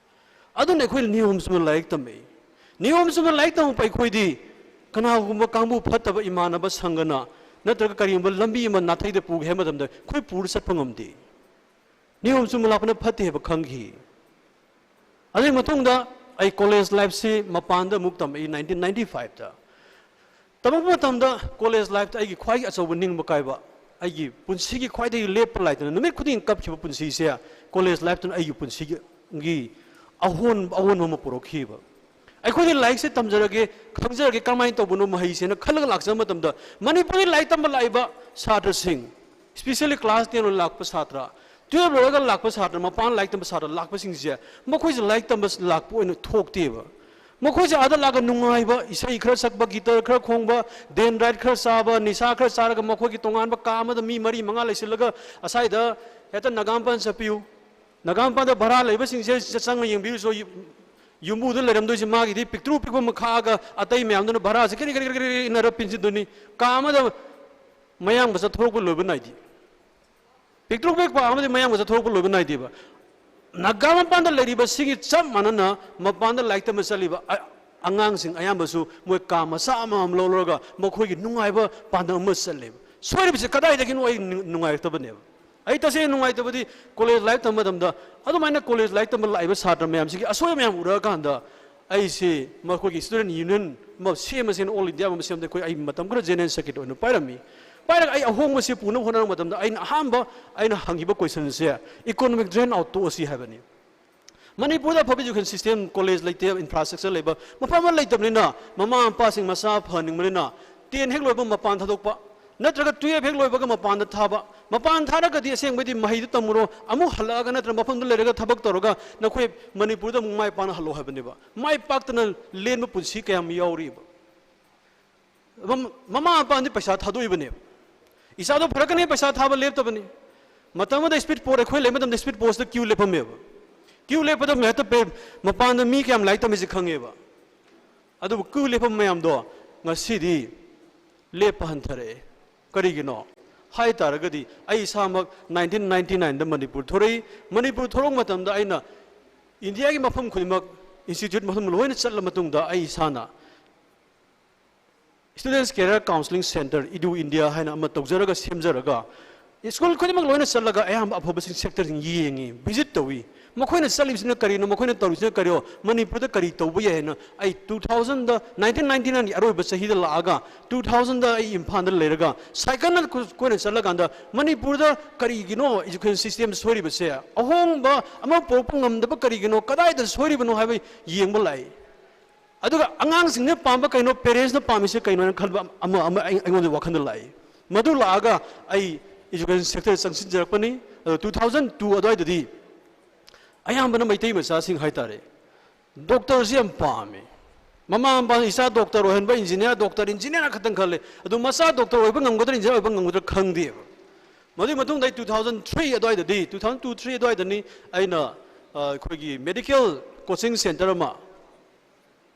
ꯑꯗꯨꯅ ꯑꯩꯈꯣꯏꯅ ꯅꯤꯌꯣꯝ ꯆꯨꯝꯅ ꯂꯥꯏꯔꯤꯛ ꯇꯝꯃꯛꯏ꯫ ꯅꯤꯌꯣꯝ ꯆꯨꯝꯅ ꯂꯥꯏꯔꯤꯛ ꯇꯝꯃꯛꯄ ꯑꯩꯈꯣꯏꯗꯤ ꯀꯅꯥꯒꯨꯝꯕ ꯀꯥꯡꯕꯨ ꯐꯠꯇꯕ ꯏꯃꯥꯟꯅꯕ ꯁꯪꯒꯅ ꯅꯠꯇ꯭ꯔꯒ ꯀꯔꯤꯒꯨꯝꯕ ꯂꯝꯕꯤ ꯑꯃ ꯅꯥꯊꯩꯗ ꯄꯨꯒꯦ ꯍꯥꯏꯕ ꯃꯇꯝꯗ ꯑꯩꯈꯣꯏ ꯄꯨꯔ ꯆꯠꯄ ꯉꯝꯗꯦ꯫ ꯅꯤꯌꯣꯝ ꯆꯨꯝꯅ ꯂꯥꯛꯄꯅ ꯐꯠꯇꯦ ꯍꯥꯏꯕ ꯈꯪꯈꯤ꯫ ꯑꯗꯨꯒꯤ ꯃꯇꯨꯡꯗ ꯑꯩ ꯀꯣꯂꯦꯖ ꯂꯥꯏꯐꯁꯤ ꯃꯄꯥꯟꯗ ꯑꯃꯨꯛ ꯇꯝꯃꯛꯏ ꯅꯥꯏꯟꯇꯤꯟ ꯅꯥꯏꯟꯇꯤ ꯐꯥꯏꯚꯇ꯫ ꯇꯝꯃꯛꯄ ꯃꯇꯝꯗ ꯀꯣꯂꯦꯖ ꯂꯥꯏꯐꯇ ꯑꯩꯒꯤ ꯈ꯭ꯋꯥꯏꯒꯤ ꯑꯆꯧꯕ ꯅꯤꯡꯕ ꯀꯥꯏꯕ, ꯑꯩꯒꯤ ꯄꯨꯟꯁꯤꯒꯤ ꯈ꯭ꯋꯥꯏꯗꯒꯤ ꯂꯦꯞꯄ ꯂꯥꯏꯇꯅ ꯅꯨꯃꯤꯠ ꯈꯨꯗꯤꯡꯒꯤ ꯀꯞꯈꯤꯕ ꯄꯨꯟꯁꯤꯁꯦ ꯀꯣꯂꯦꯖ ꯂꯥꯏꯐꯇꯨꯅ ꯑꯩꯒꯤ ꯄꯨꯟꯁꯤꯒꯤ ꯑꯍꯣꯟ-, ꯑꯑꯣꯟꯕ ꯑꯃ ꯄꯨꯔꯛꯈꯤꯕ꯫ ꯑꯩꯈꯣꯏꯗꯤ ꯂꯥꯏꯔꯤꯛꯁꯦ ꯇꯝꯖꯔꯒꯦ, ꯈꯪꯖꯔꯒꯦ, ꯀꯔꯝꯍꯥꯏꯅ ꯇꯧꯕꯅꯣ ꯃꯍꯩꯁꯦꯅ ꯈꯜꯂꯒ ꯂꯥꯛꯆꯕ ꯃꯇꯝꯗ ꯃꯅꯤꯄꯨꯔꯒꯤ ꯂꯥꯏꯔꯤꯛ ꯇꯝꯕ ꯂꯥꯛꯏꯕ ꯁꯥꯇ꯭ꯔꯁꯤꯡ, especially class ten ꯂꯣꯏꯔ ꯂꯥꯛꯄ ꯁꯥꯇ꯭ꯔ, twelve ꯂꯣꯏꯔꯒ ꯂꯥꯛꯄ ꯁꯥꯇ꯭ꯔ, ꯃꯄꯥꯟ ꯂꯥꯏꯔꯤꯛ ꯇꯝꯕ ꯁꯥꯇ꯭ꯔ ꯂꯥꯛꯄꯁꯤꯡꯁꯦ, ꯃꯈꯣꯏꯁꯦ ꯂꯥꯏꯔꯤꯛ ꯇꯝꯕ ꯂꯥꯛꯄ ꯑꯣꯏꯅ ꯊꯣꯛꯇꯦꯕ꯫ ꯃꯈꯣꯏꯁꯦ ꯑꯥꯗ ꯂꯥꯛꯑꯒ ꯅꯨꯡꯉꯥꯏꯕ, ꯏꯁꯩ ꯈꯔ ꯁꯛꯄ, ꯒꯤꯇꯔ ꯈꯔ ꯈꯣꯡꯕ, ꯗꯦꯟꯗ꯭ꯔꯥꯏꯠ ꯈꯔ ꯆꯥꯕ, ꯅꯤꯁꯥ ꯈꯔ ꯆꯥꯔꯒ ꯃꯈꯣꯏꯒꯤ ꯇꯣꯉꯥꯟꯕ ꯀꯥ ꯑꯃꯗ ꯃꯤ ꯃꯔꯤ ꯃꯉꯥ ꯂꯩꯁꯤꯜꯂꯒ ꯑꯁ꯭ꯋꯥꯏꯗ ꯍꯦꯛꯇ ꯅꯥꯒꯥꯃꯄꯥꯟ ꯆꯠꯄꯤꯌꯨ, ꯅꯥꯒꯥꯃꯄꯥꯟꯗ ꯚꯔꯥ ꯂꯩꯕꯁꯤꯡꯁꯦ ꯆ-, ꯆꯪꯉ ꯌꯦꯡꯕꯤꯔꯨꯆꯣ꯫ ꯌꯨ-, ꯌꯨꯝꯕꯨꯗ ꯂꯩꯔꯝꯗꯣꯏꯁꯦ ꯃꯥꯒꯤꯗꯤ ꯄꯤꯛꯇ꯭ꯔꯨ ꯄꯤꯛꯄ ꯑꯃ ꯈꯥꯛꯑꯒ ꯑꯇꯩ ꯃꯌꯥꯝꯗꯨꯅ ꯚꯔꯥꯁꯦ ꯀꯔꯤ ꯀꯔꯤ ꯀꯔꯤ ꯀꯔꯤ ꯏꯟꯅꯔ ꯄꯤꯟꯁꯤꯟꯗꯣꯏꯅꯤ꯫ ꯀꯥ ꯑꯃꯗ ꯃꯌꯥꯡ ꯃꯆꯥ ꯊꯣꯛꯂꯛꯄ ꯂꯣꯏꯕ ꯅꯥꯏꯗꯦ꯫ ꯄꯤꯛꯇ꯭ꯔꯨ ꯄꯤꯛꯄ ꯑꯃꯗꯤ ꯃꯌꯥꯡ ꯃꯆꯥ ꯊꯣꯛꯂꯛꯄ ꯂꯣꯏꯕ ꯅꯥꯏꯗꯦꯕ꯫ ꯅꯥꯒꯥꯃꯄꯥꯟꯗ ꯂꯩꯔꯤꯕꯁꯤꯒꯤ ꯆꯞ ꯃꯥꯟꯅꯅ ꯃꯄꯥꯟꯗ ꯂꯥꯏꯔꯤꯛ ꯇꯝꯕ ꯆꯠꯂꯤꯕ ꯑ-, ꯑꯉꯥꯡꯁꯤꯡ ꯑꯌꯥꯝꯕꯁꯨ ꯃꯣꯏ ꯀꯥ ꯃꯆꯥ ꯑꯃꯃꯝ ꯂꯧꯔꯒ ꯃꯈꯣꯏꯒꯤ ꯅꯨꯡꯉꯥꯏꯕ ꯄꯥꯟꯗꯝ ꯑꯃ ꯆꯠꯂꯦꯕ꯫ ꯁꯣꯏꯔꯤꯕꯁꯤ ꯀꯗꯥꯏꯗꯒꯤꯅꯣ ꯑꯩ ꯅꯨꯡ-, ꯅꯨꯡꯉꯥꯏꯔꯛꯇꯕꯅꯦꯕ꯫ ꯑꯩ ꯇꯁꯦꯡꯅ ꯅꯨꯡꯉꯥꯏꯇꯕꯗꯤ ꯀꯣꯂꯦꯖ ꯂꯥꯏꯔꯤꯛ ꯇꯝꯕ ꯃꯇꯝꯗ ꯑꯗꯨꯃꯥꯏꯅ ꯀꯣꯂꯦꯖ ꯂꯥꯏꯔꯤꯛ ꯇꯝꯕ ꯂꯥꯛꯏꯕ ꯁꯥꯇ꯭ꯔ ꯃꯌꯥꯝꯁꯤꯒꯤ ꯑꯁꯣꯏꯕ ꯃꯌꯥꯝ ꯎꯔꯛꯑꯀꯥꯟꯗ ꯑꯩꯁꯤ ꯃꯈꯣꯏꯒꯤ student union ꯑꯃ ꯁꯦꯝꯃꯁꯦꯅ all India ꯑꯃ ꯁꯦꯝꯗ ꯑꯩꯈꯣꯏ, ꯑꯩ ꯃꯇꯝ ꯈꯔ general secretary ꯑꯣꯏꯅ ꯄꯥꯏꯔꯝꯃꯤ꯫ ꯄꯥꯏꯔꯒ ꯑꯩ ꯑꯍꯣꯡꯕꯁꯤ ꯄꯨꯅꯕ ꯍꯣꯠꯅꯕ ꯃꯇꯝꯗ ꯑꯩꯅ ꯑꯍꯥꯟꯕ ꯑꯩꯅ ꯍꯪꯈꯤꯕ questionꯁꯦ economic drain out ꯇꯣꯛꯑꯁꯤ ꯍꯥꯏꯕꯅꯤ꯫ ꯃꯅꯤꯄꯨꯔꯗ ꯑꯐꯕ education system, ꯀꯣꯂꯦꯖ ꯂꯩꯇꯦ, infrastructure ꯂꯩꯕ ꯃꯐꯝ ꯑꯃ ꯂꯩꯇꯕꯅꯤꯅ ꯃꯃꯥ ꯃꯄꯥꯁꯤꯡ ꯃꯆꯥ ꯐꯍꯟꯅꯤꯡꯕꯅꯤꯅ ten ꯍꯦꯛ ꯂꯣꯏꯕ ꯃꯄꯥꯟ ꯊꯥꯗꯣꯛꯄ, ꯅꯠꯇ꯭ꯔꯒ twelve ꯍꯦꯛ ꯂꯣꯏꯕꯒ ꯃꯄꯥꯟꯗ ꯊꯥꯕ꯫ ꯃꯄꯥꯟ ꯊꯥꯔꯒꯗꯤ ꯑꯁꯦꯡꯕꯩꯗꯤ ꯃꯍꯩꯗꯨ ꯇꯝꯃꯨꯔꯣ, ꯑꯃꯨꯛ ꯍꯜꯂꯛꯑꯒ ꯅꯠꯇ꯭ꯔꯒ ꯃꯐꯝꯗꯨ ꯂꯩꯔꯒ ꯊꯕꯛ ꯇꯧꯔꯒ ꯅꯈꯣꯏ ꯃꯅꯤꯄꯨꯔꯗ ꯑꯃꯨꯛ ꯃꯥꯏ ꯄꯥꯛꯅ ꯍꯜꯂꯛꯑꯣ ꯍꯥꯏꯕꯅꯦꯕ꯫ ꯃꯥꯏ ꯄꯥꯛꯇꯅ ꯂꯦꯟꯕ ꯄꯨꯟꯁꯤ ꯀꯌꯥꯝ ꯌꯥꯎꯔꯤꯕ꯫ ꯃꯝ-, ꯃꯃꯥ ꯃꯄꯥꯅꯗꯤ ꯄꯩꯁꯥ ꯊꯥꯗꯣꯛꯏꯕꯅꯦꯕ꯫ ꯏꯆꯥꯗꯣ ꯐꯔꯛꯀꯅꯤ, ꯄꯩꯁꯥ ꯊꯥꯕ ꯂꯦꯞꯇꯕꯅꯤ꯫ ꯃꯇꯝ ꯑꯃꯗ ꯏꯁꯄꯤꯠ ꯄꯣꯁ ꯑꯩꯈꯣꯏ ꯂꯩ ꯃꯇꯝꯗ ꯏꯁꯄꯤꯠ ꯄꯣꯁꯇ ꯀ꯭ꯌꯨ ꯂꯦꯞꯄꯝꯃꯦꯕ꯫ ꯀ꯭ꯌꯨ ꯂꯦꯞꯄꯗ ꯍꯦꯛꯇ ꯄꯦ-, ꯃꯄꯥꯟꯗ ꯃꯤ ꯀꯌꯥꯝ ꯂꯥꯏꯔꯤꯛ ꯇꯝꯃꯤꯁꯦ ꯈꯪꯉꯦꯕ꯫ ꯑꯗꯨꯕꯨ ꯀ꯭ꯌꯨ ꯂꯦꯞꯄ ꯃꯌꯥꯝꯗꯣ ꯉꯁꯤꯗꯤ ꯂꯦꯞꯄ ꯍꯟꯊꯔꯛꯑꯦ꯫ ꯀꯔꯤꯒꯤꯅꯣ ꯍꯥꯏ ꯇꯥꯔꯒꯗꯤ, ꯑꯩ ꯏꯁꯥꯃꯛ ꯅꯥꯏꯟꯇꯤꯟ ꯅꯥꯏꯟꯇꯤ ꯅꯥꯏꯟꯗ ꯃꯅꯤꯄꯨꯔ ꯊꯣꯔꯛꯏ꯫ ꯃꯅꯤꯄꯨꯔ ꯊꯣꯔꯛꯄ ꯃꯇꯝꯗ ꯑꯩꯅ ꯏꯟꯗꯤꯌꯥꯒꯤ ꯃꯐꯝ ꯈꯨꯗꯤꯡꯃꯛ, ꯏꯟꯁꯇꯤꯇ꯭ꯌꯨꯠ ꯃꯐꯝ ꯂꯣꯏꯅ ꯆꯠꯂ ꯃꯇꯨꯡꯗ, ꯑꯩ ꯏꯁꯥꯅ Students Career Counselling Centre, ꯏꯗꯨ ꯏꯟꯗꯤꯌꯥ ꯍꯥꯏꯅ ꯑꯃ ꯇꯧꯖꯔꯒ, ꯁꯦꯝꯖꯔꯒ, ꯁ꯭ꯀꯨꯜ ꯈꯨꯗꯤꯡꯃꯛ ꯂꯣꯏꯅ ꯆꯠꯂꯒ ꯑꯌꯥꯝꯕ ꯑꯐꯕꯁꯤꯡ ꯁꯦꯛꯇꯔꯁꯤꯡ ꯌꯦꯡꯉꯤ, ꯚꯤꯖꯤꯠ ꯇꯧꯏ꯫ ꯃꯈꯣꯏꯅ ꯆꯠꯂꯤꯕꯁꯤꯅ ꯀꯔꯤꯅꯣ, ꯃꯈꯣꯏꯅ ꯇꯧꯔꯤꯁꯤꯅ ꯀꯔꯤꯅꯣ, ꯃꯅꯤꯄꯨꯔꯗ ꯀꯔꯤ ꯇꯧꯕ ꯌꯥꯏ ꯍꯥꯏꯅ ꯑꯩ ꯇꯨ ꯊꯥꯎꯖꯟꯗ, ꯅꯥꯏꯟꯇꯤꯟ ꯅꯥꯏꯟꯇꯤ ꯅꯥꯏꯟꯒꯤ ꯑꯔꯣꯏꯕ ꯆꯍꯤꯗ ꯂꯥꯛꯑꯒ, ꯇꯨ ꯊꯥꯎꯖꯟꯗ ꯑꯩ ꯏꯝꯐꯥꯜꯗ ꯂꯩꯔꯒ ꯁꯥꯏꯀꯜꯅ ꯀꯣꯏꯅ ꯆꯠꯂꯀꯥꯟꯗ ꯃꯅꯤꯄꯨꯔꯗ ꯀꯔꯤꯒꯤꯅꯣ ꯏꯖꯨꯀꯦꯁꯟ ꯁꯤꯁꯇꯦꯝ ꯁꯣꯏꯔꯤꯕꯁꯦ, ꯑꯍꯣꯡꯕ ꯑꯃ ꯄꯨꯔꯛꯄ ꯉꯝꯗꯕ ꯀꯔꯤꯒꯤꯅꯣ, ꯀꯗꯥꯏꯗ ꯁꯣꯏꯔꯤꯕꯅꯣ ꯍꯥꯏꯕ ꯌꯦꯡꯕ ꯂꯥꯛꯏ꯫ ꯑꯗꯨꯒ ꯑꯉꯥꯡꯁꯤꯡꯅ ꯄꯥꯝꯕ ꯀꯩꯅꯣ, ꯄꯦꯔꯦꯟꯁꯅ ꯄꯥꯝꯃꯤꯁꯦ ꯀꯩꯅꯣ ꯍꯥꯏꯅ ꯈꯟꯕ ꯑꯃ, ꯑꯃ ꯑꯩ-, ꯑꯩꯉꯣꯟꯗ ꯋꯥꯈꯜꯗ ꯂꯥꯛꯏ꯫ ꯃꯗꯨ ꯂꯥꯛꯑꯒ ꯑꯩ ꯏꯖꯨꯀꯦꯁꯟ ꯁꯦꯛꯇꯔꯗ ꯆꯪꯁꯤꯟꯖꯔꯛꯄꯅꯤ꯫ ꯑꯗꯣ ꯇꯨ ꯊꯥꯎꯖꯟ ꯇꯨ ꯑꯗꯨꯋꯥꯏꯗꯗꯤ ꯑꯌꯥꯝꯕꯅ ꯃꯩꯇꯩ ꯃꯆꯥꯁꯤꯡ ꯍꯥꯏꯇꯥꯔꯦ, ꯗꯣꯛꯇꯔꯁꯤ ꯌꯥꯝ ꯄꯥꯝꯃꯤ꯫ ꯃꯃꯥ ꯃꯄꯥꯅ ꯏꯆꯥ ꯗꯣꯛꯇꯔ ꯑꯣꯏꯍꯟꯕ, ꯏꯟꯖꯤꯅꯤꯌꯥꯔ, ꯗꯣꯛꯇꯔ, ꯏꯟꯖꯤꯅꯤꯌꯥꯔ ꯈꯛꯇꯪ ꯈꯜꯂꯦ꯫ ꯑꯗꯨ ꯃꯆꯥ ꯗꯣꯛꯇꯔ ꯑꯣꯏꯕ ꯉꯝꯒꯗ꯭ꯔꯥ, ꯏꯟꯖꯤꯅꯤꯌꯥꯔ ꯑꯣꯏꯕ ꯉꯝꯒꯗ꯭ꯔꯥ ꯈꯪꯗꯦꯕ꯫ ꯃꯗꯨꯒꯤ ꯃꯇꯨꯡꯗ ꯑꯩ ꯇꯨ ꯊꯥꯎꯖꯟ ꯊ꯭ꯔꯤ ꯑꯗꯨꯋꯥꯏꯗꯗꯤ, ꯇꯨ ꯊꯥꯎꯖꯟ ꯇꯨ ꯊ꯭ꯔꯤ ꯑꯗꯨꯋꯥꯏꯗꯅꯤ ꯑꯩꯅ, ꯑ, ꯑꯩꯈꯣꯏꯒꯤ ꯃꯦꯗꯤꯀꯦꯜ ꯀꯣꯆꯤꯡ ꯁꯦꯟꯇꯔ ꯑꯃ,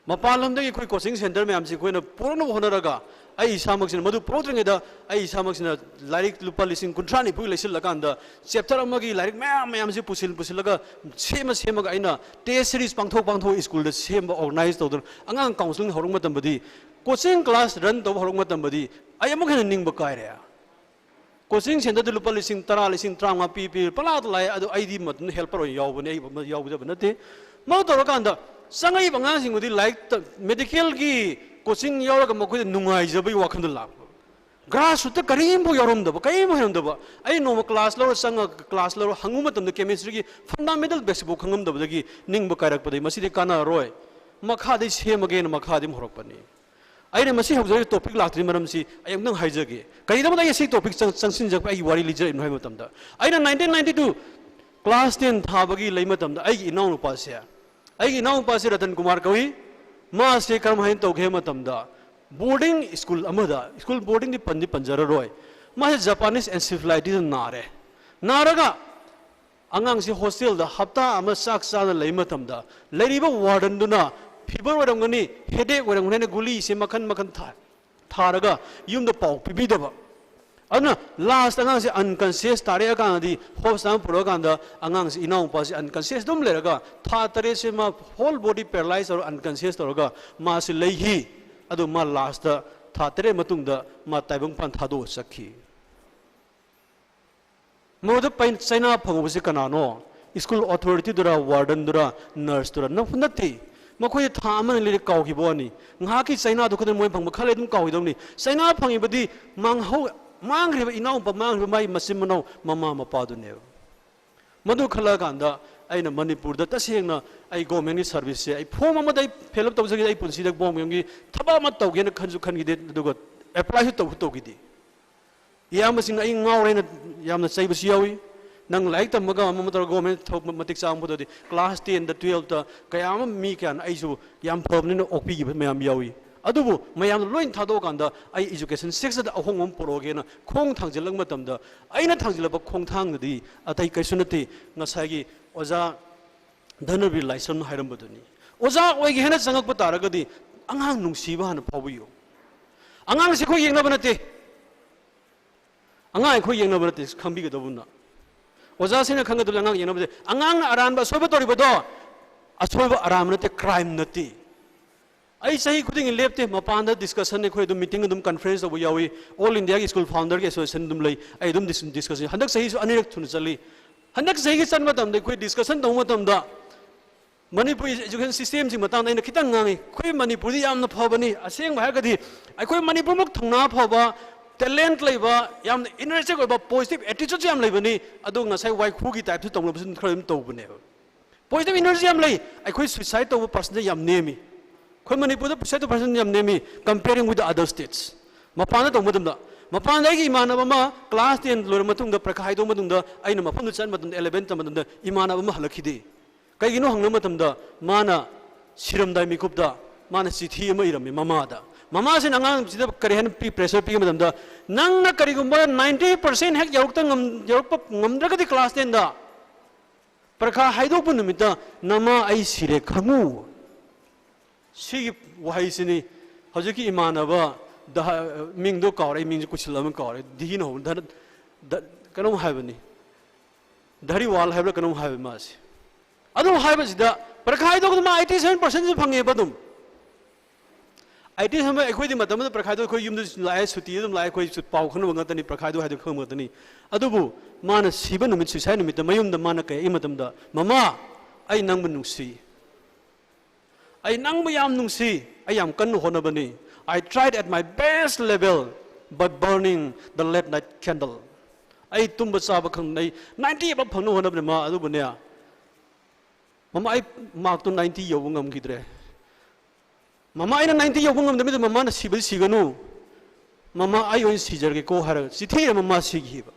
ꯃꯄꯥꯟ ꯂꯝꯗꯒꯤ ꯑꯩꯈꯣꯏ ꯀꯣꯆꯤꯡ ꯁꯦꯟꯇꯔ ꯃꯌꯥꯝꯁꯤ ꯑꯩꯈꯣꯏꯅ ꯄꯨꯔꯛꯅꯕ ꯍꯣꯠꯅꯔꯒ, ꯑꯩ ꯏꯁꯥꯃꯛꯁꯤꯅ, ꯃꯗꯨ ꯄꯨꯔꯛꯇ꯭ꯔꯤꯉꯩꯗ ꯑꯩ ꯏꯁꯥꯃꯛꯁꯤꯅ ꯂꯥꯏꯔꯤꯛ ꯂꯨꯄꯥ ꯂꯤꯁꯤꯡ ꯀꯨꯟꯊ꯭ꯔꯥ ꯅꯤꯐꯨꯒꯤ ꯂꯩꯁꯤꯜꯂꯀꯥꯟꯗ, ꯆꯦꯞꯇꯔ ꯑꯃꯒꯤ ꯂꯥꯏꯔꯤꯛ ꯃꯌꯥꯝ ꯃꯌꯥꯝꯁꯤ ꯄꯨꯁꯤꯜ-, ꯄꯨꯁꯤꯜꯂꯒ, ꯁꯦꯝꯃ ꯁꯦꯝꯃꯒ ꯑꯩꯅ ꯇꯦꯁ ꯁꯤꯔꯤꯁ ꯄꯥꯡꯊꯣꯛ ꯄꯥꯡꯊꯣꯛ ꯁ꯭ꯀꯨꯜꯗ ꯁꯦꯝꯕ, ꯑꯣꯔꯒꯅꯥꯏꯖ ꯇꯧꯗꯅ ꯑꯉꯥꯡ ꯀꯥꯎꯟꯁꯤꯂꯤꯡ ꯍꯧꯔꯛꯄ ꯃꯇꯝꯗꯗꯤ, ꯀꯣꯆꯤꯡ ꯀ꯭ꯂꯥꯁ ꯔꯟ ꯇꯧꯕ ꯍꯧꯔꯛꯄ ꯃꯇꯝꯗꯗꯤ ꯑꯩ ꯑꯃꯨꯛ ꯍꯦꯟꯅ ꯅꯤꯡꯕ ꯀꯥꯏꯔꯦ꯫ ꯀꯣꯆꯤꯡ ꯁꯦꯟꯇꯔꯗ ꯂꯨꯄꯥ ꯂꯤꯁꯤꯡ ꯇꯔꯥ, ꯂꯤꯁꯤꯡ ꯇꯔꯥꯃꯉꯥ ꯄꯤ, ꯄꯤ, ꯄꯪꯂꯥꯛꯇ ꯂꯥꯛꯑꯦ꯫ ꯑꯗꯣ ꯑꯩꯗꯤ ꯃꯇꯝꯗ ꯍꯦꯜꯄꯔ ꯑꯣꯏꯅ ꯌꯥꯎꯕꯅꯦ, ꯑꯩ ꯌꯥꯎꯖꯕ ꯅꯠꯇꯦ꯫ ꯃꯗꯨ ꯇꯧꯔꯀꯥꯟꯗ ꯆꯪꯉꯛꯏꯕ ꯑꯉꯥꯡꯁꯤꯡꯕꯨꯗꯤ ꯂꯥꯏꯔꯤꯛ ꯇ-, ꯃꯦꯗꯤꯀꯦꯜꯒꯤ ꯀꯣꯆꯤꯡ ꯌꯥꯎꯔꯒ ꯃꯈꯣꯏꯗ ꯅꯨꯡꯉꯥꯏꯖꯕꯒꯤ ꯋꯥꯈꯜꯗ ꯂꯥꯛꯄ꯫ ꯒ꯭ꯔꯥꯁꯔꯨꯠꯇ ꯀꯔꯤꯝꯐꯥꯎ ꯌꯥꯎꯔꯝꯗꯕ, ꯀꯔꯤꯝꯐꯥꯎ ꯍꯩꯔꯝꯗꯕ꯫ ꯑꯩ ꯅꯣꯡꯃ ꯀ꯭ꯂꯥꯁ ꯂꯧꯔ ꯆꯪꯉꯒ ꯀ꯭ꯂꯥꯁ ꯂꯧꯔ ꯍꯪꯉꯨ ꯃꯇꯝꯗ ꯀꯦꯃꯤꯁꯇ꯭ꯔꯤꯒꯤ ꯐꯟꯗꯥꯃꯦꯟꯇꯦꯜ ꯕꯦꯁꯤꯛꯐꯥꯎ ꯈꯪꯉꯝꯗꯕꯗꯒꯤ ꯅꯤꯡꯕ ꯀꯥꯏꯔꯛꯄꯗꯒꯤ ꯃꯁꯤꯗꯤ ꯀꯥꯟꯅꯔꯔꯣꯏ, ꯃꯈꯥꯗꯤ ꯁꯦꯝꯃꯒꯦꯅ ꯃꯈꯥꯗꯤ ꯑꯃꯨꯛ ꯍꯧꯔꯛꯄꯅꯤ꯫ ꯑꯩꯅ ꯃꯁꯤ ꯍꯧꯖꯔꯤꯕ ꯇꯣꯄꯤꯛ ꯂꯥꯛꯇ꯭ꯔꯤ ꯃꯔꯝꯁꯤ ꯑꯩ ꯑꯃꯨꯛꯇꯪ ꯍꯥꯏꯖꯒꯦ꯫ ꯀꯔꯤꯒꯤꯗꯃꯛꯇ ꯑꯩ ꯁꯤ ꯇꯣꯄꯤꯛ ꯆꯪ-, ꯆꯪꯁꯤꯟꯖꯔꯛꯄ ꯑꯩꯒꯤ ꯋꯥꯔꯤ ꯂꯤꯖꯔꯛꯏꯕꯅꯣ ꯍꯥꯏꯕ ꯃꯇꯝꯗ, ꯑꯩꯅ nineteen ninety two class ten ꯊꯥꯕꯒꯤ ꯂꯩ ꯃꯇꯝꯗ ꯑꯩꯒꯤ ꯏꯅꯥꯎꯅꯨꯄꯥꯁꯦ, ꯑꯩꯒꯤ ꯏꯅꯥꯎꯅꯨꯄꯥꯁꯦ ꯔꯇꯟ ꯀꯨꯃꯥꯔ ꯀꯧꯏ꯫ ꯃꯥꯁꯦ ꯀꯔꯝ ꯍꯥꯏꯅ ꯇꯧꯒꯦ ꯍꯥꯏꯕ ꯃꯇꯝꯗ, ꯕꯣꯔꯗꯤꯡ ꯁ꯭ꯀꯨꯜ ꯑꯃꯗ, ꯁ꯭ꯀꯨꯜ ꯕꯣꯔꯗꯤꯡꯗꯤ ꯄꯟꯗꯤ ꯄꯟꯖꯔꯔꯣꯏ, ꯃꯥꯁꯦ Japanese encephalitis ꯅꯥꯔꯦ꯫ ꯅꯥꯔꯒ ꯑꯉꯥꯡꯁꯤ ꯍꯣꯁꯇꯦꯜꯗ ꯍꯞꯇꯥ ꯑꯃ ꯆꯥꯛ ꯆꯥꯅ ꯂꯩ ꯃꯇꯝꯗ, ꯂꯩꯔꯤꯕ ꯋꯥꯔꯗꯟꯗꯨꯅ ꯐꯤꯚꯔ ꯑꯣꯏꯔꯝꯒꯅꯤ, ꯍꯦꯗꯦꯛ ꯑꯣꯏꯔꯝꯒꯅꯤ ꯍꯥꯏꯅ ꯒꯨꯂꯤꯁꯦ ꯃꯈꯟ ꯃꯈꯟ ꯊꯥ-, ꯊꯥꯔꯒ ꯌꯨꯝꯗ ꯄꯥꯎ ꯄꯤꯕꯤꯗꯕ꯫ ꯑꯗꯨꯅ ꯂꯥꯁꯇ ꯑꯉꯥꯡꯁꯦ ꯑꯟꯀꯟꯁꯤꯌꯁ ꯇꯥꯔꯛꯑꯀꯥꯟꯗꯗꯤ, ꯍꯣꯁꯄꯤꯇꯥꯜ ꯄꯨꯔꯛꯑꯀꯥꯟꯗ ꯑꯉꯥꯡꯁꯦ, ꯏꯅꯥꯎꯅꯨꯄꯥꯁꯦ ꯑꯟꯀꯟꯁꯤꯌꯁ ꯑꯗꯨꯝ ꯂꯩꯔꯒ ꯊꯥ ꯇꯔꯦꯠꯁꯦ ꯃꯥ ꯍꯣꯜ ꯕꯣꯗꯤ ꯄꯦꯔꯥꯂꯥꯏꯁ ꯇꯧꯔꯒ, ꯑꯟꯀꯟꯁꯤꯌꯁ ꯇꯧꯔꯒ ꯃꯥꯁꯤ ꯂꯩꯈꯤ꯫ ꯑꯗꯨ ꯃꯥ ꯂꯥꯁꯇ ꯊꯥ ꯇꯔꯦꯠ ꯃꯇꯨꯡꯗ ꯃꯥ ꯇꯥꯏꯕꯪꯄꯥꯟ ꯊꯥꯗꯣꯛꯑ ꯆꯠꯈꯤ꯫ ꯃꯗꯨꯗ ꯄꯩ-, ꯆꯩꯅꯥ ꯐꯪꯍꯧꯕꯁꯤ ꯀꯅꯥꯅꯣ? ꯁ꯭ꯀꯨꯜ ꯑꯣꯊꯣꯔꯤꯇꯤꯗꯨꯔ, ꯋꯥꯔꯗꯟꯗꯨꯔ, ꯅꯔꯁꯇꯨꯔ? ꯅ-, ꯅꯠꯇꯦ꯫ ꯃꯈꯣꯏꯁꯦ ꯊꯥ ꯑꯃ ꯑꯅꯤ ꯂꯩꯔ ꯀꯥꯎꯈꯤꯕ ꯋꯥꯅꯤ꯫ ꯉꯥꯏꯍꯥꯛꯀꯤ ꯆꯩꯅꯥꯗꯨ ꯈꯛꯇ ꯃꯣꯏ ꯐꯪꯕ, ꯈꯔ ꯂꯩ ꯑꯗꯨꯝ ꯀꯥꯎꯈꯤꯗꯧꯅꯤ꯫ ꯆꯩꯅꯥ ꯐꯪꯉꯤꯕꯗꯤ ꯃꯥꯡꯍꯧ-, ꯃꯥꯡꯈ꯭ꯔꯤꯕ ꯏꯅꯥꯎꯄꯥ, ꯃꯥꯡꯈ꯭ꯔꯤꯕ ꯃꯥꯒꯤ ꯃꯆꯤꯟ ꯃꯅꯥꯎ ꯃꯃꯥ ꯃꯄꯥꯗꯨꯅꯦꯕ꯫ ꯃꯗꯨ ꯈꯜꯂꯛꯑꯀꯥꯟꯗ ꯑꯩꯅ ꯃꯅꯤꯄꯨꯔꯗ ꯇꯁꯦꯡꯅ ꯑꯩ ꯒꯣꯔꯃꯦꯟꯒꯤ ꯁꯥꯔꯚꯤꯁꯁꯦ, ꯑꯩ ꯐꯣꯝ ꯑꯃꯗ ꯑꯩ ꯐꯤꯜ ꯑꯞ ꯇꯧꯖꯈꯤꯗꯦ, ꯑꯩ ꯄꯨꯟꯁꯤꯗ ꯒꯣꯔꯃꯦꯟꯒꯤ ꯊꯕꯛ ꯑꯃ ꯇꯧꯒꯦꯅ ꯈꯟꯁꯨ ꯈꯟꯈꯤꯗꯦ, ꯑꯗꯨꯒ ꯑꯦꯄ꯭ꯂꯥꯏꯁꯨ ꯇꯧꯁꯨ ꯇꯧꯈꯤꯗꯦ꯫ ꯏꯌꯥꯝꯕꯁꯤꯡꯅ ꯑꯩ ꯉꯥꯎꯔꯦꯅ ꯌꯥꯝꯅ ꯆꯩꯕꯁꯨ ꯌꯥꯎꯏ꯫ "ꯅꯪ ꯂꯥꯏꯔꯤꯛ ꯇꯝꯃꯒ ꯑꯃ ꯑꯃ ꯇꯧꯔꯒ ꯒꯣꯔꯃꯦꯟ ꯊꯕꯛ ꯃꯇꯤꯛ ꯆꯥꯕ ꯐꯪꯗ꯭ꯔꯗꯤ", ꯀ꯭ꯂꯥꯁ ꯇꯦꯟꯗ, ꯇꯨꯌꯦꯜꯞꯇ ꯀꯌꯥ ꯑꯃ ꯃꯤ ꯀꯌꯥꯅ ꯑꯩꯁꯨ ꯌꯥꯝ ꯐꯕꯅꯤꯅ ꯑꯣꯛꯄꯤꯈꯤꯕ ꯃꯌꯥꯝ ꯌꯥꯎꯏ꯫ ꯑꯗꯨꯕꯨ ꯃꯌꯥꯝꯅ ꯂꯣꯏ ꯊꯥꯗꯣꯛꯑꯀꯥꯟꯗ ꯑꯩ ꯏꯖꯨꯀꯦꯁꯟ ꯁꯦꯛꯇꯔꯗ ꯑꯍꯣꯡꯕ ꯑꯃ ꯄꯨꯔꯛꯑꯒꯦꯅ ꯈꯣꯡ ꯊꯥꯡꯖꯤꯜꯂꯛꯄ ꯃꯇꯝꯗ, ꯑꯩꯅ ꯊꯥꯡꯖꯤꯜꯂꯛꯄ ꯈꯣꯡꯊꯥꯡꯗꯨꯗꯤ ꯑꯇꯩ ꯀꯩꯁꯨ ꯅꯠꯇꯦ, ꯉꯁꯥꯏꯒꯤ ꯑꯣꯖꯥ ꯙꯅꯕꯤꯔ ꯂꯥꯏꯁ꯭ꯔꯝꯅ ꯍꯥꯏꯔꯝꯕꯗꯨꯅꯤ꯫ ꯑꯣꯖꯥ ꯑꯣꯏꯒꯦ ꯍꯥꯏꯅ ꯆꯪꯉꯛꯄ ꯇꯥꯔꯒꯗꯤ ꯑꯉꯥꯡ ꯅꯨꯡꯁꯤꯕ ꯍꯥꯟꯅ ꯐꯥꯎꯕꯤꯌꯨ꯫ ꯑꯉꯥꯡꯁꯦ ꯑꯩꯈꯣꯏ ꯌꯦꯡꯅꯕ ꯅꯠꯇꯦ꯫ ꯑꯉꯥꯡ ꯑꯩꯈꯣꯏ ꯌꯦꯡꯅꯕ ꯅꯠꯇꯦ, ꯈꯪꯕꯤꯒꯗꯧꯕꯅ꯫ ꯑꯣꯖꯥꯁꯤꯡꯅ ꯈꯪꯒꯗꯕꯅꯤ ꯑꯉꯥꯡ ꯌꯦꯡꯅꯕ ꯅꯠꯇꯦ꯫ ꯑꯉꯥꯡꯅ ꯑꯔꯥꯟꯕ ꯑꯁꯣꯏꯕ ꯇꯧꯔꯤꯕꯗꯣ ꯑꯁꯣꯏꯕ ꯑꯔꯥꯟꯕ ꯅꯠꯇꯦ, ꯀ꯭ꯔꯥꯏꯝ ꯅꯠꯇꯦ꯫ ꯑꯩ ꯆꯍꯤ ꯈꯨꯗꯤꯡꯒꯤ ꯂꯦꯞꯇꯦ, ꯃꯄꯥꯟꯗ ꯗꯤꯁꯀꯁꯟ, ꯑꯩꯈꯣꯏ ꯑꯗꯨꯝ ꯃꯤꯇꯤꯡ ꯑꯗꯨꯝ, ꯀꯟꯐ꯭ꯔꯦꯟꯁ ꯇꯧꯕ ꯌꯥꯎꯏ꯫ ꯑꯣꯜ ꯏꯟꯗꯤꯌꯥꯒꯤ ꯁ꯭ꯀꯨꯜ ꯐꯥꯎꯟꯗꯔꯒꯤ ꯑꯦꯁꯣꯁꯤꯌꯦꯁꯟ ꯑꯗꯨꯝ ꯂꯩ, ꯑꯩ ꯑꯗꯨꯝ ꯗꯤꯁ-, ꯗꯤꯁꯀꯁꯟ, ꯍꯟꯗꯛ ꯆꯍꯤꯁꯨ ꯑꯅꯤꯔꯛ ꯊꯨꯅ ꯆꯠꯂꯤ꯫ ꯍꯟꯗꯛ ꯆꯍꯤꯒꯤ ꯆꯠꯄ ꯃꯇꯝꯗ ꯑꯩꯈꯣꯏ ꯗꯤꯁꯀꯁꯟ ꯇꯧꯕ ꯃꯇꯝꯗ ꯃꯅꯤꯄꯨꯔꯒꯤ ꯏꯖꯨꯀꯦꯁꯟ ꯁꯤꯁꯇꯦꯝꯁꯤ ꯃꯇꯥꯡꯗ ꯑꯩꯅ ꯈꯤꯇꯪ ꯉꯥꯡꯉꯤ꯫ ꯑꯩꯈꯣꯏ ꯃꯅꯤꯄꯨꯔꯗꯤ ꯌꯥꯝꯅ ꯐꯕꯅꯤ, ꯑꯁꯦꯡꯕ ꯍꯥꯏꯔꯒꯗꯤ ꯑꯩꯈꯣꯏ ꯃꯅꯤꯄꯨꯔꯃꯨꯛ ꯊꯧꯅꯥ ꯐꯕ, ꯇꯦꯂꯦꯟꯠ ꯂꯩꯕ, ꯌꯥꯝꯅ ꯏꯅꯔꯖꯦꯇꯤꯛ ꯑꯣꯏꯕ, ꯄꯣꯖꯤꯇꯤꯚ ꯑꯦꯇꯤꯆꯨꯗꯁꯨ ꯌꯥꯝ ꯂꯩꯕꯅꯤ꯫ ꯑꯗꯨ ꯉꯁꯥꯏ ꯋꯥꯏꯈꯨꯒꯤ ꯇꯥꯏꯞꯇ ꯇꯧꯅꯕꯁꯨ ꯈꯔ ꯑꯗꯨꯝ ꯇꯧꯕꯅꯦꯕ꯫ ꯄꯣꯖꯤꯇꯤꯚ ꯏꯅꯔꯖꯤ ꯌꯥꯝ ꯂꯩ꯫ ꯑꯩꯈꯣꯏ ꯁꯨꯏꯁꯥꯏꯗ ꯇꯧꯕ ꯄꯥꯔꯁꯦꯟꯇꯦꯖ ꯌꯥꯝ ꯅꯦꯝꯃꯤ꯫ ꯑꯩꯈꯣꯏ ꯃꯅꯤꯄꯨꯔꯗ ꯁꯨꯏꯁꯥꯏꯗ ꯇꯧꯕ ꯄꯥꯔꯁꯦꯟꯇꯦꯖ ꯌꯥꯝ ꯅꯦꯝꯃꯤ, comparing with the other states꯫ ꯃꯄꯥꯟꯗ ꯇꯧꯕ ꯃꯇꯝꯗ, ꯃꯄꯥꯟꯗ ꯑꯩꯒꯤ ꯏꯃꯥꯟꯅꯕ ꯑꯃ ꯀ꯭ꯂꯥꯁ ꯇꯦꯟ ꯂꯣꯏꯔ ꯃꯇꯨꯡꯗ, ꯄꯔꯤꯈꯥ ꯍꯥꯏꯗꯣꯛꯑ ꯃꯇꯨꯡꯗ, ꯑꯩꯅ ꯃꯐꯝꯗꯨ ꯆꯠꯄ ꯃꯇꯝꯗ, ꯑꯦꯂꯦꯚꯦꯟ ꯇꯝꯕ ꯃꯇꯝꯗ ꯏꯃꯥꯟꯅꯕ ꯑꯃ ꯍꯜꯂꯛꯈꯤꯗꯦ꯫ ꯀꯩꯒꯤꯅꯣ ꯍꯪꯅꯕ ꯃꯇꯝꯗ, ꯃꯥꯅ ꯁꯤꯔꯝꯗꯥꯏ ꯃꯤꯀꯨꯞꯇ ꯃꯥꯅ ꯆꯤꯊꯤ ꯑꯃ ꯏꯔꯝꯃꯤ ꯃꯃꯥꯗ꯫ ꯃꯃꯥꯁꯤꯅ ꯑꯉꯥꯡꯁꯤꯗ ꯀꯔꯤ ꯍꯥꯏꯅ ꯄꯤ, pressure ꯄꯤꯕ ꯃꯇꯝꯗ, "ꯅꯪꯅ ꯀꯔꯤꯒꯨꯝꯕ ninety percent ꯍꯦꯛ ꯌꯧꯔꯛꯇ ꯉꯝ-, ꯌꯧꯔꯛꯄ ꯉꯝꯗ꯭ꯔꯒꯗꯤ class ten ꯗ, ꯄꯔꯤꯈꯥ ꯍꯥꯏꯗꯣꯛꯄ ꯅꯨꯃꯤꯠꯇ ꯅꯃꯥ ꯑꯩ ꯁꯤꯔꯦ ꯈꯪꯉꯨ"꯫ ꯁꯤꯒꯤ ꯋꯥꯍꯩꯁꯤꯅꯤ ꯍꯧꯖꯤꯛꯀꯤ ꯏꯃꯥꯟꯅꯕ ꯗ-, ꯃꯤꯡꯗꯣ ꯀꯥꯎꯔꯦ, ꯑꯩ ꯃꯤꯡꯁꯦ ꯀꯨꯏꯁꯜꯂꯕꯅ ꯀꯥꯎꯔꯦ, ꯗꯤꯍꯤꯅ ꯍꯧꯕ, ꯙ-, ꯙ-, ꯀꯩꯅꯣꯝ ꯍꯥꯏꯕꯅꯤ, ꯙꯔꯤꯋꯥꯜ ꯍꯥꯏꯕ꯭ꯔꯥ ꯀꯩꯅꯣꯝ ꯍꯥꯏꯕ ꯃꯥꯁꯦ꯫ ꯑꯗꯨꯝ ꯍꯥꯏꯕꯁꯤꯗ ꯄꯔꯤꯈꯥ ꯍꯥꯏꯗꯣꯛꯄꯗ ꯃꯥ eighty seven percent ꯐꯪꯉꯦꯕ ꯑꯗꯨꯝ꯫ Eighty seven ꯑꯩꯈꯣꯏꯗꯤ ꯃꯇꯝ ꯑꯃꯗ ꯄꯔꯤꯈꯥ ꯍꯥꯏꯗꯣꯛ ꯑꯩꯈꯣꯏ ꯌꯨꯝꯗ ꯂꯥꯛꯑꯦ, ꯁꯨꯇꯤ ꯑꯗꯨꯝ ꯂꯥꯛꯑꯦ, ꯑꯩꯈꯣꯏ ꯁꯨ-, ꯄꯥꯎ ꯈꯪꯅꯕ ꯉꯥꯛꯇꯅꯤ, ꯄꯔꯤꯈꯥ ꯍꯥꯏꯗꯣꯛ ꯍꯥꯏꯗꯣꯛ ꯈꯪꯕ ꯉꯥꯛꯇꯅꯤ꯫ ꯑꯗꯨꯕꯨ ꯃꯥꯅ ꯁꯤꯕ ꯅꯨꯃꯤꯠ, suicide ꯅꯨꯃꯤꯠꯇ ꯃꯌꯨꯝꯗ ꯃꯥꯅ ꯀꯩ ꯍꯥꯏ ꯃꯇꯝꯗ, "ꯃꯃꯥ, ꯑꯩ ꯅꯪꯕꯨ ꯅꯨꯡꯁꯤ꯫ ꯑꯩ ꯅꯪꯕꯨ ꯌꯥꯝ ꯅꯨꯡꯁꯤ꯫ ꯑꯩ ꯌꯥꯝ ꯀꯟꯅ ꯍꯣꯠꯅꯕꯅꯤ꯫ I tried at my best level by burning the late night candle." ꯑꯩ ꯇꯨꯝꯕ ꯆꯥꯕ ꯈꯪꯗꯅ ꯑꯩ ninety above ꯐꯪꯅꯕ ꯍꯣꯠꯅꯕꯅꯤ ꯃꯥ, ꯑꯗꯨꯕꯨꯅꯦ, ꯃꯃꯥ, ꯑꯩ mark ꯇꯣ ninety ꯌꯧꯕ ꯉꯝꯈꯤꯗ꯭ꯔꯦ꯫ ꯃꯃꯥ, ꯑꯩꯅ ninety ꯌꯧꯕ ꯉꯝꯗꯕꯤꯗ ꯃꯃꯥꯅ ꯁꯤꯕꯗꯤ ꯁꯤꯒꯅꯨ, ꯃꯃꯥ, ꯑꯩ ꯑꯣꯏꯅ ꯁꯤꯖꯔꯒꯦꯀꯣ ꯍꯥꯏꯔꯒ ꯆꯤꯊꯤ ꯏꯔ ꯃꯃꯥ ꯁꯤꯈꯤꯕ꯫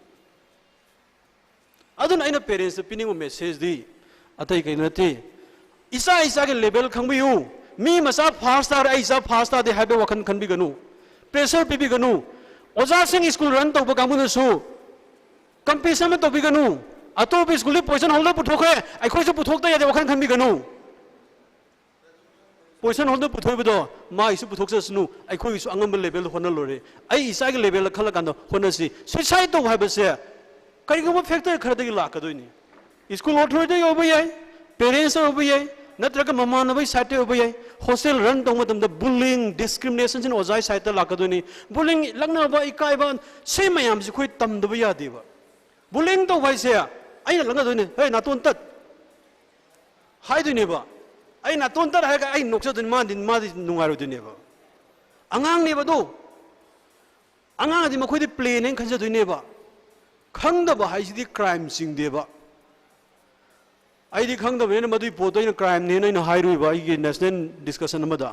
ꯑꯗꯨꯅ ꯑꯩꯅ parents ꯇ ꯄꯤꯅꯤꯡꯕ message ꯗꯤ ꯑꯇꯩ ꯀꯩꯅꯣ ꯅꯠꯇꯦ, ꯏꯆꯥ ꯏꯆꯥꯒꯤ level ꯈꯪꯕꯤꯌꯨ꯫ ꯃꯤ ꯃꯆꯥ first ꯇꯥꯔꯦ, ꯑꯩ ꯏꯆꯥ first ꯇꯥꯗꯦ ꯍꯥꯏꯕ ꯋꯥꯈꯜ ꯈꯟꯕꯤꯒꯅꯨ, pressure ꯄꯤꯕꯤꯒꯅꯨ꯫ ꯑꯣꯖꯥꯁꯤꯡ school run ꯇꯧꯕ ꯀꯥꯡꯕꯨꯅꯁꯨ competition ꯑꯃ ꯇꯧꯕꯤꯒꯅꯨ꯫ ꯑꯇꯣꯞꯄ school ꯗꯤ position holder ꯄꯨꯊꯣꯛꯈ꯭ꯔꯦ, ꯑꯩꯈꯣꯏꯁꯨ ꯄꯨꯊꯣꯛꯇ ꯌꯥꯗꯦ ꯋꯥꯈꯜ ꯈꯟꯕꯤꯒꯅꯨ꯫ Position holder ꯄꯨꯊꯣꯛꯏꯕꯗꯣ ꯃꯥꯒꯤꯁꯨ ꯄꯨꯊꯣꯛꯆꯁꯅꯨ, ꯑꯩꯈꯣꯏꯒꯤꯁꯨ ꯑꯉꯝꯕ level ꯗ ꯍꯣꯠꯅ ꯂꯣꯏꯔꯦ꯫ ꯑꯩ ꯏꯆꯥꯒꯤ level ꯗ ꯈꯜꯂꯀꯥꯟꯗ ꯍꯣꯠꯅꯁꯤ꯫ Suicide ꯇꯧꯕ ꯍꯥꯏꯕꯁꯦ ꯀꯔꯤꯒꯨꯝꯕ factor ꯈꯔꯗꯒꯤ ꯂꯥꯛꯀꯗꯣꯏꯅꯤ꯫ School authority ꯑꯣꯏꯕ ꯌꯥꯏ, parents ꯑꯣꯏꯕ ꯌꯥꯏ, ꯅꯠꯇ꯭ꯔꯒ ꯃꯃꯥꯟꯅꯕꯒꯤ side ꯇ ꯑꯣꯏꯕ ꯌꯥꯏ꯫ Hostel run ꯇꯧꯕ ꯃꯇꯝꯗ bullying, discrimination ꯁꯤꯅ ꯑꯣꯖꯥꯒꯤ side ꯇ ꯂꯥꯛꯀꯗꯣꯏꯅꯤ꯫ Bullying, ꯂꯛꯅꯕ, ꯏꯀꯥꯏꯕ, ꯁꯤ ꯃꯌꯥꯝꯁꯤ ꯑꯩꯈꯣꯏ ꯇꯝꯗꯕ ꯌꯥꯗꯦꯕ꯫ Bullying ꯇꯧꯕ ꯍꯥꯏꯁꯦ ꯑꯩꯅ ꯂꯛꯅꯗꯣꯏꯅꯦ, "ꯍꯦ, ꯅꯥꯇꯣꯟ ꯇꯠ" ꯍꯥꯏꯗꯣꯏꯅꯦꯕ꯫ ꯑꯩ ꯅꯥꯇꯣꯟ ꯇꯠ ꯍꯥꯏꯔꯒ ꯑꯩ ꯅꯣꯛꯆꯗꯣꯏꯅꯤ, ꯃꯥꯗꯤ, ꯃꯥꯗꯤ ꯅꯨꯡꯉꯥꯏꯔꯣꯏꯗꯣꯏꯅꯦꯕ꯫ ꯑꯉꯥꯡꯅꯦꯕ ꯑꯗꯣ꯫ ꯑꯉꯥꯡꯗꯤ ꯃꯈꯣꯏꯗꯤ play ꯅꯦꯅ ꯈꯟꯖꯗꯣꯏꯅꯦꯕ꯫ ꯈꯪꯗꯕ ꯍꯥꯏꯁꯤꯗꯤ crime ꯆꯤꯡꯗꯦꯕ꯫ ꯑꯩꯗꯤ ꯈꯪꯗꯕꯅꯤꯅ ꯃꯗꯨꯒꯤ ꯄꯣꯠꯇꯣ ꯑꯩꯅ crime ꯅꯦꯅ ꯑꯩꯅ ꯍꯥꯏꯔꯨꯏꯕ ꯑꯩꯒꯤ national discussion ꯑꯃꯗ꯫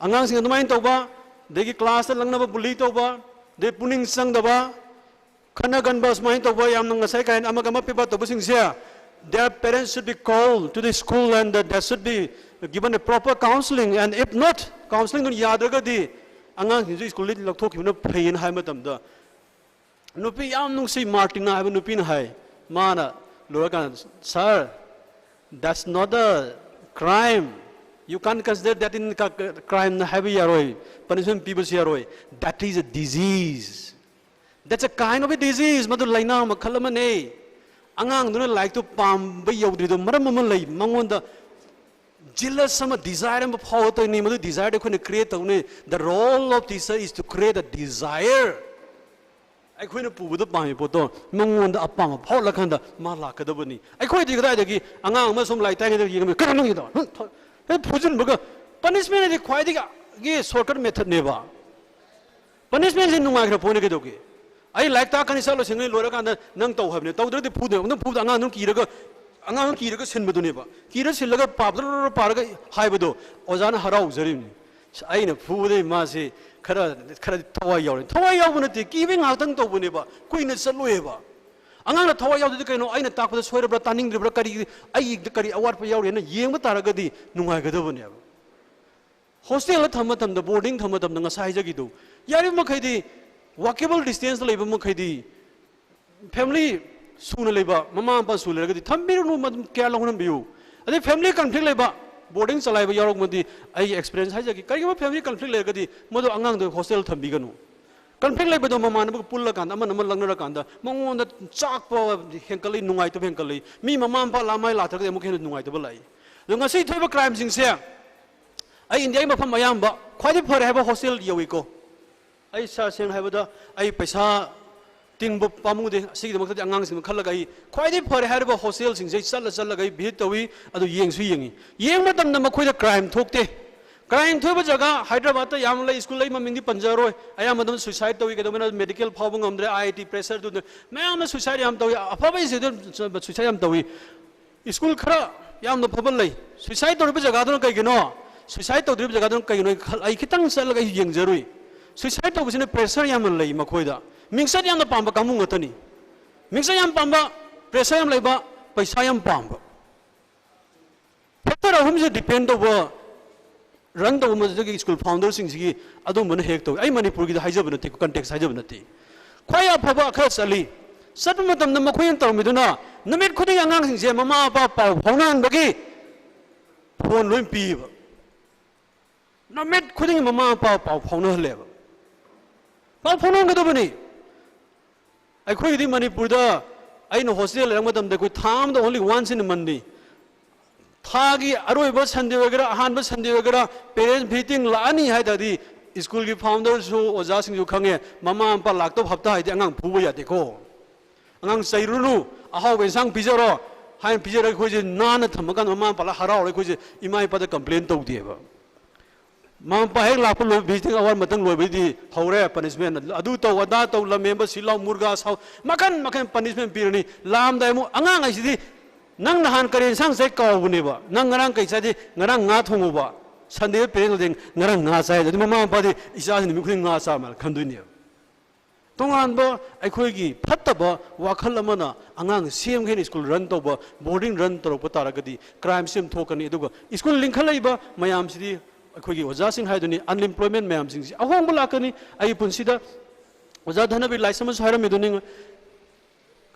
ꯑꯉꯥꯡꯁꯤꯡ ꯑꯗꯨꯃꯥꯏꯅ ꯇꯧꯕ, ꯑꯗꯒꯤ class ꯇ ꯂꯛꯅꯕ, bully ꯇꯧꯕ, ꯑꯗꯩ ꯄꯨꯛꯅꯤꯡ ꯆꯪꯗꯕ, ꯈꯠꯅ ꯀꯟꯕ, ꯁꯨꯃꯥꯏꯅ ꯇꯧꯕ, ꯌꯥꯝꯅ ꯉꯁꯥꯏ ꯀꯥꯏꯅ ꯑꯃꯒ ꯑꯃ ꯄꯤꯕ ꯇꯧꯕꯁꯤꯡꯁꯦ, their parents should be called to the school and that should be given a proper counseling, and if not, counseling ꯗꯨꯅ ꯌꯥꯗ꯭ꯔꯒꯗꯤ ꯑꯉꯥꯡꯁꯤꯡꯁꯨ ꯁ꯭ꯀꯨꯜꯗꯒꯤ ꯂꯧꯊꯣꯛꯈꯤꯕꯅ ꯐꯩꯌꯦꯅ ꯍꯥꯏꯕ ꯃꯇꯝꯗ, ꯅꯨꯄꯤ ꯌꯥꯝ ꯅꯨꯡꯁꯤ ꯃꯥꯔꯇꯤꯅꯥ ꯍꯥꯏꯕ ꯅꯨꯄꯤꯅ ꯍꯥꯏ, ꯃꯥꯅ ꯂꯣꯏꯔꯀꯥꯟꯗ, "Sir, that's not a crime. You can't consider that in crime" ꯍꯥꯏꯕ ꯌꯥꯔꯣꯏ, ꯄꯅꯤꯁꯃꯦꯟ ꯄꯤꯕꯁꯨ ꯌꯥꯔꯣꯏ꯫ "That is a disease. That's a kind of a disease." ꯃꯗꯨ ꯂꯥꯏꯅꯥ ꯃꯈꯜ ꯑꯃꯅꯦ꯫ ꯑꯉꯥꯡꯗꯨꯅ ꯂꯥꯏꯔꯤꯛꯇꯨ ꯄꯥꯝꯕ ꯌꯧꯗ꯭ꯔꯤꯗꯣ ꯃꯔꯝ ꯑꯃ ꯂꯩ꯫ ꯃꯉꯣꯟꯗ ꯖꯤꯂꯁ ꯑꯃ, ꯗꯤꯖꯥꯏꯔ ꯑꯃ ꯐꯥꯎꯔꯛꯇꯣꯏꯅꯤ꯫ ꯃꯗꯨ ꯗꯤꯖꯥꯏꯔꯗꯤ ꯑꯩꯈꯣꯏꯅ ꯀ꯭ꯔꯤꯌꯦꯠ ꯇꯧꯅꯤ꯫ The role of teacher is to create a desire. ꯑꯩꯈꯣꯏꯅ ꯄꯨꯕꯗ ꯄꯥꯝꯃꯤ ꯄꯣꯠꯇꯣ ꯃꯉꯣꯟꯗ ꯑꯄꯥꯝꯕ ꯐꯥꯎꯔꯛꯂꯀꯥꯟꯗ ꯃꯥ ꯂꯥꯛꯀꯗꯕꯅꯤ꯫ ꯑꯩꯈꯣꯏꯗꯤ ꯀꯗꯥꯏꯗꯒꯤ ꯑꯉꯥꯡ ꯑꯃ ꯁꯨꯝ ꯂꯥꯏꯔꯤꯛ ꯇꯥꯛꯏꯉꯩꯗ ꯌꯦꯡꯉꯝꯃꯤ, "ꯀꯩꯅꯣ ꯅꯪꯒꯤꯗꯣ?" ꯍꯦꯛ ꯐꯨꯖꯤꯟꯕꯒ, ꯄꯅꯤꯁꯃꯦꯟ ꯍꯥꯏꯗꯤ ꯈ꯭ꯋꯥꯏꯗꯒꯤ ꯁꯣꯔꯠꯀꯠ ꯃꯦꯊꯠꯅꯦꯕ꯫ ꯄꯅꯤꯁꯃꯦꯟꯁꯤ ꯅꯨꯡꯉꯥꯏꯈ꯭ꯔ ꯄꯣꯠꯅꯤ ꯀꯩꯗꯧꯒꯦ? ꯑꯩ ꯂꯥꯏꯔꯤꯛ ꯇꯥꯛꯀꯅꯤ, ꯆꯠꯂꯣ, ꯁꯤꯡꯒꯅꯤ, ꯂꯣꯏꯔꯀꯥꯟꯗ ꯅꯪ ꯇꯧ ꯍꯥꯏꯕꯅꯦ꯫ ꯇꯧꯗ꯭ꯔꯗꯤ ꯐꯨꯗꯦ꯫ ꯑꯗꯨꯝ ꯐꯨꯕꯗ ꯑꯉꯥꯡꯗꯨꯅ ꯀꯤꯔꯒ, ꯑꯉꯥꯡꯗꯨꯅ ꯀꯤꯔꯒ ꯁꯤꯟꯕꯗꯨꯅꯦꯕ꯫ ꯀꯤꯔ ꯁꯤꯜꯂꯒ ꯄꯥꯕꯗ ꯄꯥꯔꯒ ꯍꯥꯏꯕꯗꯣ ꯑꯣꯖꯥꯅ ꯍꯔꯥꯎꯖꯔꯤꯕꯅꯤ꯫ "ꯑꯩꯅ ꯐꯨꯕꯗꯩ ꯃꯥꯁꯤ ꯈꯔ, ꯈꯔꯗꯤ ꯊꯋꯥꯏ ꯌꯥꯎꯔꯦ"꯫ ꯊꯋꯥꯏ ꯌꯥꯎꯕ ꯅꯠꯇꯦ, ꯀꯤꯕꯩ ꯉꯥꯏꯍꯥꯛꯇꯪ ꯇꯧꯕꯅꯦꯕ, ꯀꯨꯏꯅ ꯆꯠꯂꯣꯏꯕ꯫ ꯑꯉꯥꯡꯅ ꯊꯋꯥꯏ ꯌꯥꯎꯗꯗꯤ ꯀꯩꯅꯣ? ꯑꯩꯅ ꯇꯥꯛꯄꯗ ꯁꯣꯏꯔꯕ꯭ꯔꯥ, ꯇꯥꯅꯤꯡꯗ꯭ꯔꯤꯕ꯭ꯔꯥ, ꯀꯔꯤ, ꯑꯩꯒꯤꯗ ꯀꯔꯤ ꯑꯋꯥꯠꯄ ꯌꯥꯎꯔꯤꯅ ꯌꯦꯡꯕ ꯇꯥꯔꯒꯗꯤ ꯅꯨꯡꯉꯥꯏꯒꯗꯕꯅꯦꯕ꯫ ꯍꯣꯁꯇꯦꯜꯗ ꯊꯝꯕ ꯃꯇꯝꯗ, ꯕꯣꯔꯗꯤꯡ ꯊꯝꯕ ꯃꯇꯝꯗ ꯉꯁꯥꯏ ꯍꯥꯏꯖꯈꯤꯗꯨ, ꯌꯥꯔꯤꯕ ꯃꯈꯩꯗꯤ walkable distance ꯂꯩꯕ ꯃꯈꯩꯗꯤ family ꯁꯨꯅ ꯂꯩꯕ, ꯃꯃꯥ ꯃꯄꯥ ꯁꯨ ꯂꯩꯔꯒꯗꯤ ꯊꯝꯕꯤꯔꯨꯅꯨ, ꯃꯗꯨꯝ care ꯂꯧꯍꯟꯕꯤꯌꯨ꯫ ꯑꯗꯩ family conflict ꯂꯩꯕ, ꯕꯣꯔꯗꯤꯡ ꯆꯂꯥꯏꯕ ꯌꯥꯎꯔꯛꯄꯗꯤ ꯑꯩꯒꯤ experience ꯍꯥꯏꯖꯒꯦ, ꯀꯔꯤꯒꯨꯝꯕ family conflict ꯂꯩꯔꯒꯗꯤ ꯃꯗꯨ ꯑꯉꯥꯡꯗꯨ ꯍꯣꯁꯇꯦꯜ ꯊꯝꯕꯤꯒꯅꯨ꯫ Conflict ꯂꯩꯕꯗꯣ ꯃꯃꯥꯟꯅꯕꯒ ꯄꯨꯜꯂꯀꯥꯟꯗ ꯑꯃꯅ ꯑꯃ ꯂꯛꯅꯔꯀꯥꯟꯗ ꯃꯉꯣꯟꯗ ꯆꯥꯛꯄ ꯍꯦꯟꯀꯠꯂꯤ, ꯅꯨꯡꯉꯥꯏꯇꯕ ꯍꯦꯟꯀꯠꯂꯤ꯫ ꯃꯤ ꯃꯃꯥ ꯃꯄꯥ ꯂꯥꯃꯥꯏ ꯂꯥꯛꯇ꯭ꯔꯒꯗꯤ ꯑꯃꯨꯛꯀ ꯍꯦꯟꯅ ꯅꯨꯡꯉꯥꯏꯇꯕ ꯂꯥꯛꯏ꯫ ꯑꯗꯣ ꯉꯁꯤ ꯊꯣꯛꯏꯕ crimeꯁꯤꯡꯁꯦ ꯑꯩ ꯏꯟꯗꯤꯌꯥꯒꯤ ꯃꯐꯝ ꯑꯌꯥꯝꯕ ꯈ꯭ꯋꯥꯏꯗꯒꯤ ꯐꯔꯦ ꯍꯥꯏꯕ ꯍꯣꯁꯇꯦꯜ ꯌꯧꯏꯀꯣ꯫ ꯑꯩ ꯁꯦꯡꯅ ꯍꯥꯏꯕꯗ ꯑꯩ ꯄꯩꯁꯥ ꯇꯤꯡꯕ ꯄꯥꯝꯃꯨꯗꯦ꯫ ꯑꯁꯤꯒꯤꯗꯃꯛꯇꯗꯤ ꯑꯉꯥꯡꯁꯤꯡꯗ ꯈꯜꯂꯒ ꯑꯩ ꯈ꯭ꯋꯥꯏꯗꯒꯤ ꯐꯔꯦ ꯍꯥꯏꯔꯤꯕ ꯍꯣꯁꯇꯦꯜꯁꯤꯡꯁꯦ ꯑꯩ ꯆꯠꯂ ꯆꯠꯂꯒ ꯑꯩ visit ꯇꯧꯏ꯫ ꯑꯗꯨ ꯌꯦꯡꯁꯨ ꯌꯦꯡꯉꯤ꯫ ꯌꯦꯡꯕ ꯃꯇꯝꯗ ꯃꯈꯣꯏꯗ crime ꯊꯣꯛꯇꯦ꯫ Crime ꯊꯣꯛꯏꯕ ꯖꯒꯥ ꯍꯥꯏꯗ꯭ꯔꯕꯥꯗꯇ ꯌꯥꯝꯅ ꯂꯩ, ꯁ꯭ꯀꯨꯜ ꯑꯩ ꯃꯃꯤꯡꯗꯤ ꯄꯟꯖꯔꯣꯏ꯫ ꯑꯌꯥꯝꯕ ꯑꯗꯨꯝ suicide ꯇꯧꯏ꯫ ꯀꯩꯗꯧꯕꯅ medical ꯐꯥꯎꯕ ꯉꯝꯗ꯭ꯔꯦ, IIT pressure ꯗꯨꯅ ꯃꯌꯥꯝꯅ suicide ꯌꯥꯝ ꯇꯧꯏ꯫ ꯑꯐꯕ institute suicide ꯌꯥꯝ ꯇꯧꯏ꯫ ꯁ꯭ꯀꯨꯜ ꯈꯔ ꯌꯥꯝꯅ ꯐꯕ ꯂꯩ꯫ Suicide ꯇꯧꯔꯤꯕ ꯖꯒꯥꯗꯨꯅ ꯀꯩꯒꯤꯅꯣ? Suicide ꯇꯧꯗ꯭ꯔꯤꯕ ꯖꯒꯥꯗꯨꯅ ꯀꯩꯒꯤꯅꯣ? ꯑꯩ ꯈꯜ-, ꯑꯩ ꯈꯤꯇꯪ ꯆꯠꯂꯒ ꯑꯩ ꯌꯦꯡꯖꯔꯨꯏ꯫ Suicide ꯇꯧꯕꯁꯤꯅ pressure ꯌꯥꯝꯅ ꯂꯩ ꯃꯈꯣꯏꯗ꯫ ꯃꯤꯡꯆꯠ ꯌꯥꯝꯅ ꯄꯥꯝꯕ ꯀꯥꯡꯕꯨ ꯉꯥꯛꯇꯅꯤ꯫ ꯃꯤꯡꯆꯠ ꯌꯥꯝ ꯄꯥꯝꯕ, pressure ꯌꯥꯝ ꯂꯩꯕ, ꯄꯩꯁꯥ ꯌꯥꯝ ꯄꯥꯝꯕ꯫ Factor ꯑꯍꯨꯝꯁꯦ depend ꯇꯧꯕ ꯔꯟ ꯇꯧꯕ ꯃꯗꯨꯗꯒꯤ ꯁ꯭ꯀꯨꯜ ꯐꯥꯎꯟꯗꯔꯁꯤꯡꯁꯤꯒꯤ ꯑꯗꯨꯝꯕꯅ ꯍꯦꯛ ꯇꯧꯏ꯫ ꯑꯩ ꯃꯅꯤꯄꯨꯔꯒꯤꯗ ꯍꯥꯏꯖꯕ ꯅꯠꯇꯦ, ꯀꯟꯇꯦꯛꯁ ꯍꯥꯏꯖꯕ ꯅꯠꯇꯦ꯫ ꯈ꯭ꯋꯥꯏ ꯑꯐꯕ ꯈꯔ ꯆꯠꯂꯤ꯫ ꯆꯠꯄ ꯃꯇꯝꯗ ꯃꯈꯣꯏꯅ ꯇꯧꯔꯝꯃꯤꯗꯨꯅ ꯅꯨꯃꯤꯠ ꯈꯨꯗꯤꯡꯒꯤ ꯑꯉꯥꯡꯁꯤꯡꯁꯦ ꯃꯃꯥ ꯃꯄꯥ ꯄꯥꯎ ꯐꯥꯎꯅꯍꯟꯕꯒꯤ ꯐꯣꯟ ꯂꯣꯏ ꯄꯤꯌꯦꯕ꯫ ꯅꯨꯃꯤꯠ ꯈꯨꯗꯤꯡꯒꯤ ꯃꯃꯥ ꯃꯄꯥ ꯄꯥꯎ ꯐꯥꯎꯅꯍꯜꯂꯦꯕ꯫ ꯄꯥꯎ ꯐꯥꯎꯅꯍꯟꯒꯗꯕꯅꯤ꯫ ꯑꯩꯈꯣꯏꯒꯤꯗꯤ ꯃꯅꯤꯄꯨꯔꯗ ꯑꯩꯅ ꯍꯣꯁꯇꯦꯜ ꯂꯩꯔꯛꯄ ꯃꯇꯝꯗ ꯑꯩꯈꯣꯏ ꯊꯥ ꯑꯃꯗ only once in a monthꯅꯤ꯫ ꯊꯥꯒꯤ ꯑꯔꯣꯏꯕ ꯁꯟꯗꯦ ꯑꯣꯏꯒꯦꯔꯥ, ꯑꯍꯥꯟꯕ ꯁꯟꯗꯦ ꯑꯣꯏꯒꯦꯔꯥ, ꯄꯦꯔꯦꯟꯁ ꯃꯤꯇꯤꯡ ꯂꯥꯛꯑꯅꯤ ꯍꯥꯏ ꯇꯥꯔꯗꯤ, ꯁ꯭ꯀꯨꯜꯒꯤ ꯐꯥꯎꯟꯗꯔꯁꯨ, ꯑꯣꯖꯥꯁꯤꯡꯁꯨ ꯈꯪꯉꯦ, ꯃꯃꯥ ꯃꯄꯥ ꯂꯥꯛꯇꯕ ꯍꯞꯇꯥ ꯍꯥꯏꯗꯤ ꯑꯉꯥꯡ ꯐꯨꯕ ꯌꯥꯗꯦꯀꯣ꯫ ꯑꯉꯥꯡ ꯆꯩꯔꯨꯅꯨ, ꯑꯍꯥꯎꯕ ꯏꯟꯁꯥꯡ ꯄꯤꯖꯔꯣ ꯍꯥꯏꯅ ꯄꯤꯖꯔꯒ ꯑꯩꯈꯣꯏꯁꯦ ꯅꯥꯟꯅ ꯊꯝꯃꯀꯥꯟꯗ ꯃꯃꯥ ꯃꯄꯥ ꯍꯔꯥꯎꯔꯒ ꯑꯩꯈꯣꯏꯁꯦ ꯏꯃꯥ ꯏꯄꯥꯗ ꯀꯝꯄ꯭ꯂꯦꯟ ꯇꯧꯗꯦꯕ꯫ ꯃꯃꯥ ꯃꯄꯥ ꯍꯦꯛ ꯂꯥꯛꯄ ꯂꯣꯏ, ꯚꯤꯖꯤꯇꯤꯡ ꯑꯋꯥꯔ ꯃꯇꯝ ꯂꯣꯏꯕꯗꯤ ꯍꯧꯔꯦ ꯄꯅꯤꯁꯃꯦꯟ꯫ ꯑꯗꯨ ꯇꯧ, ꯑꯗꯥ ꯇꯧ, ꯂꯝꯍꯦꯟꯕ, ꯁꯤ ꯂꯥꯎ, ꯃꯨꯔꯒꯥ ꯁꯥꯎ, ꯃꯈꯟ ꯃꯈꯟ ꯄꯅꯤꯁꯃꯦꯟ ꯄꯤꯔꯅꯤ꯫ ꯂꯥꯝꯗꯥꯏ ꯑꯃꯨꯛ ꯑꯉꯥꯡ ꯍꯥꯏꯁꯤꯗꯤ, "ꯅꯪ ꯅꯍꯥꯟ ꯀꯔꯤ ꯏꯟꯁꯥꯡ ꯆꯥꯏ?" ꯀꯥꯎꯕꯅꯦꯕ꯫ "ꯅꯪ ꯉꯔꯥꯡ ꯀꯩ ꯆꯥꯗꯦ?" "ꯉꯔꯥꯡ ꯉꯥ ꯊꯣꯡꯉꯨꯕ, ꯁꯟꯗꯦꯗ ꯄꯦꯔꯦꯟꯁ ꯗꯦ, ꯉꯔꯥꯡ ꯉꯥ ꯆꯥꯏ"꯫ ꯑꯗꯨꯗꯤ ꯃꯃꯥ ꯃꯄꯥꯗꯤ ꯏꯆꯥꯁꯤ ꯅꯨꯃꯤꯠ ꯈꯨꯗꯤꯡ ꯉꯥ ꯆꯥ ꯃꯥꯜꯂꯦ ꯈꯟꯗꯣꯏꯅꯦꯕ꯫ ꯇꯣꯉꯥꯟꯕ ꯑꯩꯈꯣꯏꯒꯤ ꯐꯠꯇꯕ ꯋꯥꯈꯜ ꯑꯃꯅ ꯑꯉꯥꯡ ꯁꯦꯝꯒꯦꯅ ꯁ꯭ꯀꯨꯜ ꯔꯟ ꯇꯧꯕ, ꯕꯣꯔꯗꯤꯡ ꯔꯟ ꯇꯧꯔꯛꯄ ꯇꯥꯔꯒꯗꯤ ꯀ꯭ꯔꯥꯏꯝꯁꯤ ꯑꯗꯨꯝ ꯊꯣꯛꯀꯅꯤ꯫ ꯑꯗꯨꯒ ꯁ꯭ꯀꯨꯜ ꯂꯤꯡꯈꯠꯂꯛꯏꯕ ꯃꯌꯥꯝꯁꯤꯗꯤ ꯑꯩꯈꯣꯏꯒꯤ ꯑꯣꯖꯥꯁꯤꯡ ꯍꯥꯏꯗꯨꯅꯤ, ꯑꯟꯑꯦꯝꯄ꯭ꯂꯣꯏꯃꯦꯟ ꯃꯌꯥꯝꯁꯤꯡꯁꯤ ꯑꯍꯣꯡꯕ ꯂꯥꯛꯀꯅꯤ꯫ ꯑꯩꯒꯤ ꯄꯨꯟꯁꯤꯗ ꯑꯣꯖꯥ ꯙꯅꯕꯤꯔ ꯂꯥꯏꯁ꯭ꯔꯝꯅꯁꯨ ꯍꯥꯏꯔꯝꯃꯤꯗꯨꯅꯤ,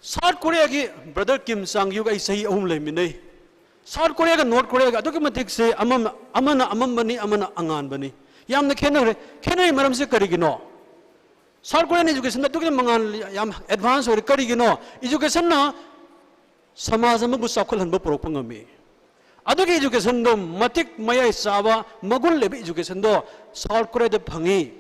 ꯁꯥꯎꯠ ꯀꯣꯔꯤꯌꯥꯒꯤ ꯕ꯭ꯔꯗꯔ ꯀꯤꯝ ꯆꯥꯡ ꯌꯨꯒ ꯑꯩ ꯆꯍꯤ ꯑꯍꯨꯝ ꯂꯩꯃꯤꯟꯅꯩ꯫ ꯁꯥꯎꯠ ꯀꯣꯔꯤꯌꯥꯒ ꯅꯣꯔꯠ ꯀꯣꯔꯤꯌꯥꯒ ꯑꯗꯨꯛꯀꯤ ꯃꯇꯤꯛꯁꯦ ꯑꯃ-, ꯑꯃꯅ ꯑꯃꯝꯕꯅꯤ, ꯑꯃꯅ ꯑꯉꯥꯟꯕꯅꯤ꯫ ꯌꯥꯝꯅ ꯈꯦꯠꯅꯈ꯭ꯔꯦ꯫ ꯈꯦꯠꯅꯔꯤ ꯃꯔꯝꯁꯦ ꯀꯔꯤꯒꯤꯅꯣ? ꯁꯥꯎꯠ ꯀꯣꯔꯤꯌꯥꯟ ꯏꯖꯨꯀꯦꯁꯟꯗ ꯑꯗꯨꯛꯀꯤ ꯃꯉꯥꯜ ꯌꯥꯝ ꯑꯦꯗꯚꯥꯟꯁ ꯑꯣꯏꯔꯦ꯫ ꯀꯔꯤꯒꯤꯅꯣ? ꯏꯖꯨꯀꯦꯁꯟꯅ ꯁꯃꯥꯖ ꯑꯃꯕꯨ ꯆꯥꯎꯈꯠꯍꯟꯕ ꯄꯨꯔꯛꯄ ꯉꯝꯃꯤ꯫ ꯑꯗꯨꯒꯤ ꯏꯖꯨꯀꯦꯁꯟꯗꯣ, ꯃꯇꯤꯛ ꯃꯌꯥꯏ ꯆꯥꯕ, ꯃꯒꯨꯟ ꯂꯩꯕ ꯏꯖꯨꯀꯦꯁꯟꯗꯣ ꯁꯥꯎꯠ ꯀꯣꯔꯤꯌꯥꯗ ꯐꯪꯉꯤ꯫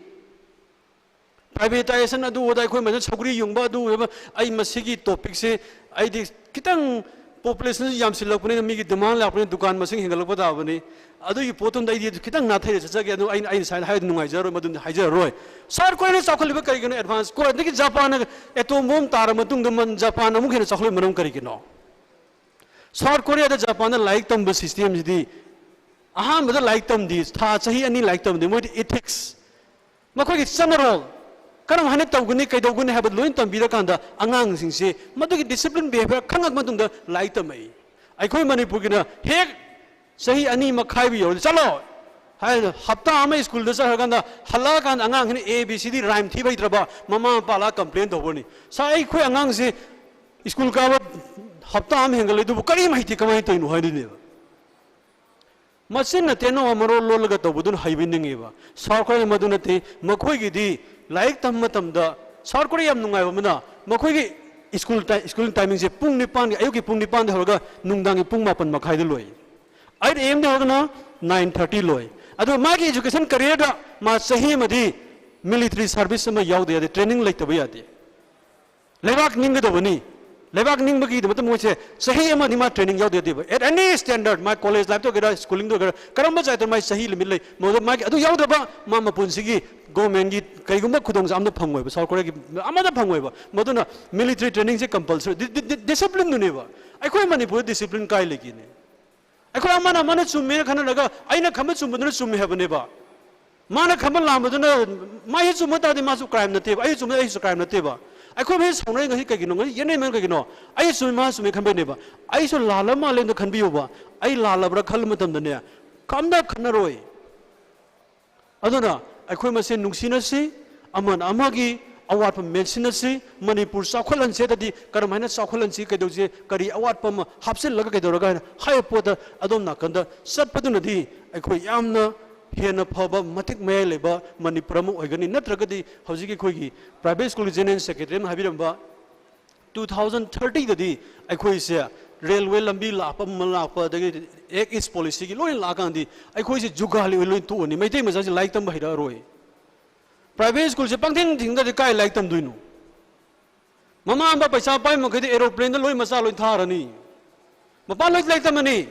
ꯄ꯭ꯔꯥꯏꯚꯦꯇꯥꯏꯖꯦꯁꯟ ꯑꯗꯨ ꯑꯗ ꯑꯩꯈꯣꯏ ꯃꯁꯤꯗ ꯁꯧꯒ꯭ꯔꯤ ꯌꯣꯟꯕ ꯑꯗꯨ ꯑꯣꯏꯕ, ꯑꯩ ꯃꯁꯤꯒꯤ ꯇꯣꯄꯤꯛꯁꯦ ꯑꯩꯗꯤ ꯈꯤꯇꯪ ꯄꯣꯄꯨꯂꯦꯁꯟ ꯌꯥꯝꯁꯤꯜꯂꯛꯄꯅꯤꯅ, ꯃꯤꯒꯤ ꯗꯤꯃꯥꯟ ꯂꯥꯛꯄꯅꯤꯅ, ꯗꯨꯀꯥꯟ ꯃꯁꯤꯡ ꯍꯦꯟꯒꯠꯂꯛꯄ ꯇꯥꯕꯅꯤ꯫ ꯑꯗꯨꯒꯤ ꯄꯣꯠꯇꯨꯝꯗ ꯑꯩꯗꯤ ꯈꯤꯇꯪ ꯅꯥꯊꯩꯔ ꯆꯠꯆꯒꯦ꯫ ꯑꯗꯨ ꯑꯩꯅ, ꯑꯩꯅ ꯁꯨꯃꯥꯏꯅ ꯍꯥꯏꯔꯗꯤ ꯅꯨꯡꯉꯥꯏꯖꯔꯔꯣꯏ, ꯃꯗꯨꯝꯗꯤ ꯍꯥꯏꯖꯔꯔꯣꯏ꯫ ꯁꯥꯎꯠ ꯀꯣꯔꯤꯌꯥꯅ ꯆꯥꯎꯈꯠꯂꯤꯕ ꯀꯔꯤꯒꯤꯅꯣ? ꯑꯦꯗꯚꯥꯟꯁ ꯀꯣꯔꯤꯌꯥꯗꯒꯤ ꯖꯄꯥꯟꯅ ꯑꯦꯇꯣꯝ ꯕꯣꯝ ꯇꯥꯔ ꯃꯇꯨꯡꯗ ꯃꯟ-, ꯖꯄꯥꯟ ꯑꯃꯨꯛ ꯍꯦꯟꯅ ꯆꯥꯎꯈꯠꯂꯤꯕ ꯃꯔꯝ ꯀꯔꯤꯒꯤꯅꯣ? ꯁꯥꯎꯠ ꯀꯣꯔꯤꯌꯥꯗ ꯖꯄꯥꯟꯗ ꯂꯥꯏꯔꯤꯛ ꯇꯝꯕ ꯁꯤꯁꯇꯦꯝꯁꯤꯗꯤ ꯑꯍꯥꯟꯕꯗ ꯂꯥꯏꯔꯤꯛ ꯇꯝꯗꯦ, ꯊꯥ ꯆꯍꯤ ꯑꯅꯤ ꯂꯥꯏꯔꯤꯛ ꯇꯝꯗꯦ꯫ ꯃꯣꯏꯗꯤ ꯏꯊꯤꯛꯁ, ꯃꯈꯣꯏꯒꯤ ꯆꯠꯅꯔꯣꯜ, ꯀꯔꯝ ꯍꯥꯏꯅ ꯇꯧꯒꯅꯤ, ꯀꯩꯗꯧꯒꯅꯤ ꯍꯥꯏꯕ ꯂꯣꯏꯅ ꯇꯝꯕꯤꯔꯀꯥꯟꯗ ꯑꯉꯥꯡꯁꯤꯡꯁꯦ ꯃꯗꯨꯒꯤ ꯗꯤꯁꯤꯄ꯭ꯂꯤꯟ ꯕꯤꯍꯦꯕꯤꯌꯔ ꯈꯪꯉꯛꯄ ꯃꯇꯨꯡꯗ ꯂꯥꯏꯔꯤꯛ ꯇꯝꯃꯛꯏ꯫ ꯑꯩꯈꯣꯏ ꯃꯅꯤꯄꯨꯔꯒꯤꯅ ꯍꯦꯛ ꯆꯍꯤ ꯑꯅꯤ ꯃꯈꯥꯏꯕꯨ ꯌꯧꯔꯗꯤ, "ꯆꯠꯂꯣ, ꯍꯥꯏꯅ ꯍꯞꯇꯥ ꯑꯃ ꯁ꯭ꯀꯨꯜꯗ ꯆꯠꯈ꯭ꯔꯀꯥꯟꯗ ꯍꯜꯂꯛꯑꯀꯥꯟꯗ ꯑꯉꯥꯡꯁꯤꯅ A B C D rhyme ꯊꯤꯕ ꯍꯩꯇ꯭ꯔꯕ ꯃꯃꯥ ꯃꯄꯥ ꯂꯥꯛꯑ ꯀꯝꯄ꯭ꯂꯦꯟ ꯇꯧꯕꯅꯤ꯫ "ꯁꯥꯔ, ꯑꯩꯈꯣꯏ ꯑꯉꯥꯡꯁꯦ ꯁ꯭ꯀꯨꯜ ꯀꯥꯕ ꯍꯞꯇꯥ ꯑꯃ ꯍꯦꯟꯒꯠꯂꯦ ꯑꯗꯨꯕꯨ ꯀꯔꯤꯝ ꯍꯩꯇꯦ, ꯀꯃꯥꯏꯅ ꯇꯧꯔꯤꯅꯣ?" ꯍꯥꯏꯗꯣꯏꯅꯦꯕ꯫ ꯃꯆꯤꯟꯅ ꯇꯦꯅꯧꯋꯥ ꯃꯔꯣꯜ ꯂꯣꯜꯂꯒ ꯇꯧꯕꯗꯨꯅ ꯍꯩꯕ ꯅꯤꯡꯉꯦꯕ꯫ ꯁꯥꯔ, ꯑꯩꯈꯣꯏꯅ ꯃꯗꯨ ꯅꯠꯇꯦ꯫ ꯃꯈꯣꯏꯒꯤꯗꯤ ꯂꯥꯏꯔꯤꯛ ꯇꯝꯕ ꯃꯇꯝꯗ, ꯁꯥꯎꯠ ꯀꯣꯔꯤꯌꯥ ꯌꯥꯝ ꯅꯨꯡꯉꯥꯏꯕ ꯑꯃꯅ, ꯃꯈꯣꯏꯒꯤ ꯁ꯭ꯀꯨꯜ ꯇꯥꯏ-, ꯁ꯭ꯀꯨꯜ ꯇꯥꯏꯃꯤꯡꯁꯦ ꯄꯨꯡ ꯅꯤꯄꯥꯟꯒꯤ, ꯑꯌꯨꯛꯀꯤ ꯄꯨꯡ ꯅꯤꯄꯥꯟꯗ ꯍꯧꯔꯒ ꯅꯨꯡꯗꯥꯡꯒꯤ ꯄꯨꯡ ꯃꯥꯄꯟ ꯃꯈꯥꯏꯗ ꯂꯣꯏ꯫ ꯑꯩꯠ ꯑꯦ ꯑꯦꯝꯗ ꯍꯧꯔꯒꯅ ꯅꯥꯏꯟ ꯊꯥꯔꯇꯤ ꯂꯣꯏ꯫ ꯑꯗꯣ ꯃꯥꯒꯤ education careerꯗ ꯃꯥ ꯆꯍꯤ ꯑꯃꯗꯤ military service ꯑꯃ ꯌꯥꯎꯗ ꯌꯥꯗꯦ, training ꯂꯩꯇꯕ ꯌꯥꯗꯦ꯫ ꯂꯩꯕꯥꯛ ꯅꯤꯡꯒꯗꯧꯕꯅꯤ꯫ ꯂꯩꯕꯥꯛ ꯅꯤꯡꯕꯒꯤꯗꯃꯛꯇ ꯃꯣꯏꯁꯦ ꯆꯍꯤ ꯑꯃꯗꯤ ꯃꯥ training ꯌꯥꯎꯗ ꯌꯥꯗꯦꯕ꯫ At any standard, ꯃꯥ college lifeꯇ ꯑꯣꯏꯒꯦꯔꯥ, schoolingꯗ ꯑꯣꯏꯒꯦꯔꯥ, ꯀꯔꯝꯕ ꯖꯥꯠꯇ ꯃꯥꯒꯤ ꯆꯍꯤ limit ꯂꯩ, ꯃꯗꯨꯗ ꯃꯥꯒꯤ ꯑꯗꯨ ꯌꯥꯎꯗꯕ ꯃꯥ ꯃꯄꯨꯟꯁꯤꯒꯤ governmentꯀꯤ ꯀꯩꯒꯨꯝꯕ ꯈꯨꯗꯣꯡꯆꯥꯕ ꯑꯃ ꯐꯪꯉꯣꯏꯕ꯫ ꯁꯥꯎꯠ ꯀꯣꯔꯤꯌꯥꯒꯤ ꯑꯃꯗ ꯐꯪꯉꯣꯏꯕ꯫ ꯃꯗꯨꯅ military trainingꯁꯦ compulsory, ꯗꯤ-, ꯗꯤ-, ꯗꯤ-, disciplineꯗꯨꯅꯦꯕ꯫ ꯑꯩꯈꯣꯏ ꯃꯅꯤꯄꯨꯔꯗ discipline ꯀꯥꯏ ꯂꯩꯒꯦꯅꯦ? ꯑꯩꯈꯣꯏ ꯑꯃꯅ ꯑꯃꯅ ꯆꯨꯝꯃꯦꯅ ꯈꯟꯅꯔꯒ ꯑꯩꯅ ꯈꯟꯕ ꯆꯨꯝꯕꯗꯨꯅ ꯆꯨꯝꯃꯦ ꯍꯥꯏꯕꯅꯦꯕ꯫ ꯃꯥꯅ ꯈꯟꯕ ꯂꯥꯟꯕꯗꯨꯅ, ꯃꯥꯁꯦ ꯆꯨꯝꯕ ꯇꯥꯔꯗꯤ ꯃꯥꯁꯨ crime ꯅꯠꯇꯦꯕ, ꯑꯩꯁꯨ ꯆꯨꯝꯕ ꯑꯩꯁꯨ crime ꯅꯠꯇꯦꯕ꯫ ꯑꯩꯈꯣꯏ ꯃꯁꯦꯟ ꯁꯥꯎꯅꯔꯤꯉꯩꯁꯤ ꯀꯩꯒꯤꯅꯣ? ꯉꯁꯤ ꯌꯦꯠꯅꯔꯤꯃꯩ ꯀꯩꯒꯤꯅꯣ? ꯑꯩ ꯆꯨꯝꯃꯤ, ꯃꯥ ꯆꯨꯝꯃꯤ ꯈꯟꯕꯩꯅꯦꯕ꯫ ꯑꯩꯁꯨ ꯂꯥꯜꯂ ꯃꯥꯜꯂꯦꯅ ꯈꯟꯕꯤꯌꯣꯕ꯫ ꯑꯩ ꯂꯥꯜꯂꯕ꯭ꯔꯥ ꯈꯜꯂ ꯃꯇꯝꯗꯅꯦ, ꯀꯝꯗ ꯈꯟꯅꯔꯣꯏ꯫ ꯑꯗꯨꯅ ꯑꯩꯈꯣꯏ ꯃꯁꯦꯟ ꯅꯨꯡꯁꯤꯅꯁꯤ, ꯑꯃꯅ ꯑꯃꯒꯤ ꯑꯋꯥꯠꯄ ꯃꯦꯟꯁꯤꯟꯅꯁꯤ꯫ ꯃꯅꯤꯄꯨꯔ ꯆꯥꯎꯈꯠꯍꯟꯁꯦꯗꯗꯤ ꯀꯔꯝ ꯍꯥꯏꯅ ꯆꯥꯎꯈꯠꯍꯟꯁꯤ, ꯀꯩꯗꯧꯁꯤ, ꯀꯔꯤ ꯑꯋꯥꯠꯄ ꯑꯃ ꯍꯥꯞꯆꯤꯜꯂꯒ ꯀꯩꯗꯧꯔꯒ ꯍꯥꯏꯅ ꯍꯥꯏꯕ ꯄꯣꯠꯇ ꯑꯗꯣꯝ ꯅꯥꯀꯟꯗ ꯆꯠꯄꯗꯨꯅꯗꯤ ꯑꯩꯈꯣꯏ ꯌꯥꯝꯅ ꯍꯦꯟꯅ ꯐꯕ, ꯃꯇꯤꯛ ꯃꯌꯥꯏ ꯂꯩꯕ ꯃꯅꯤꯄꯨꯔ ꯑꯃ ꯑꯣꯏꯒꯅꯤ꯫ ꯅꯠꯇ꯭ꯔꯒꯗꯤ ꯍꯧꯖꯤꯛꯀꯤ ꯑꯩꯈꯣꯏꯒꯤ private schoolꯒꯤ general secretary ꯑꯃ ꯍꯥꯏꯕꯤꯔꯝꯕ, two thousand thirtyꯗꯗꯤ ꯑꯩꯈꯣꯏꯁꯦ railway ꯂꯝꯕꯤ ꯂꯥꯛꯄ ꯑꯃ ꯂꯥꯛꯄ, ꯑꯗꯒꯤ Act East policyꯒꯤ ꯂꯣꯏꯅ ꯂꯥꯛꯑꯀꯥꯟꯗꯗꯤ ꯑꯩꯈꯣꯏꯁꯦ ꯖꯨꯒꯥꯂꯤ ꯑꯣꯏꯅ ꯂꯣꯏꯅ ꯇꯣꯛꯑꯅꯤ꯫ ꯃꯩꯇꯩ ꯃꯆꯥꯁꯦ ꯂꯥꯏꯔꯤꯛ ꯇꯝꯕ ꯍꯩꯔꯛꯑꯔꯣꯏ꯫ Private schoolꯁꯦ ꯄꯪꯊꯤꯡ ꯊꯤꯡꯗ꯭ꯔꯗꯤ ꯀꯥꯏ ꯂꯥꯏꯔꯤꯛ ꯇꯝꯗꯣꯏꯅꯣ? ꯃꯃꯥ ꯃꯄꯥ ꯄꯩꯁꯥ ꯄꯥꯏꯕ ꯃꯈꯩꯗꯤ aeroplaneꯗ ꯂꯣꯏ ꯃꯆꯥ ꯂꯣꯏ ꯊꯥꯔꯅꯤ꯫ ꯃꯄꯥꯟ ꯂꯣꯏ ꯂꯥꯏꯔꯤꯛ ꯇꯝꯃꯅꯤ꯫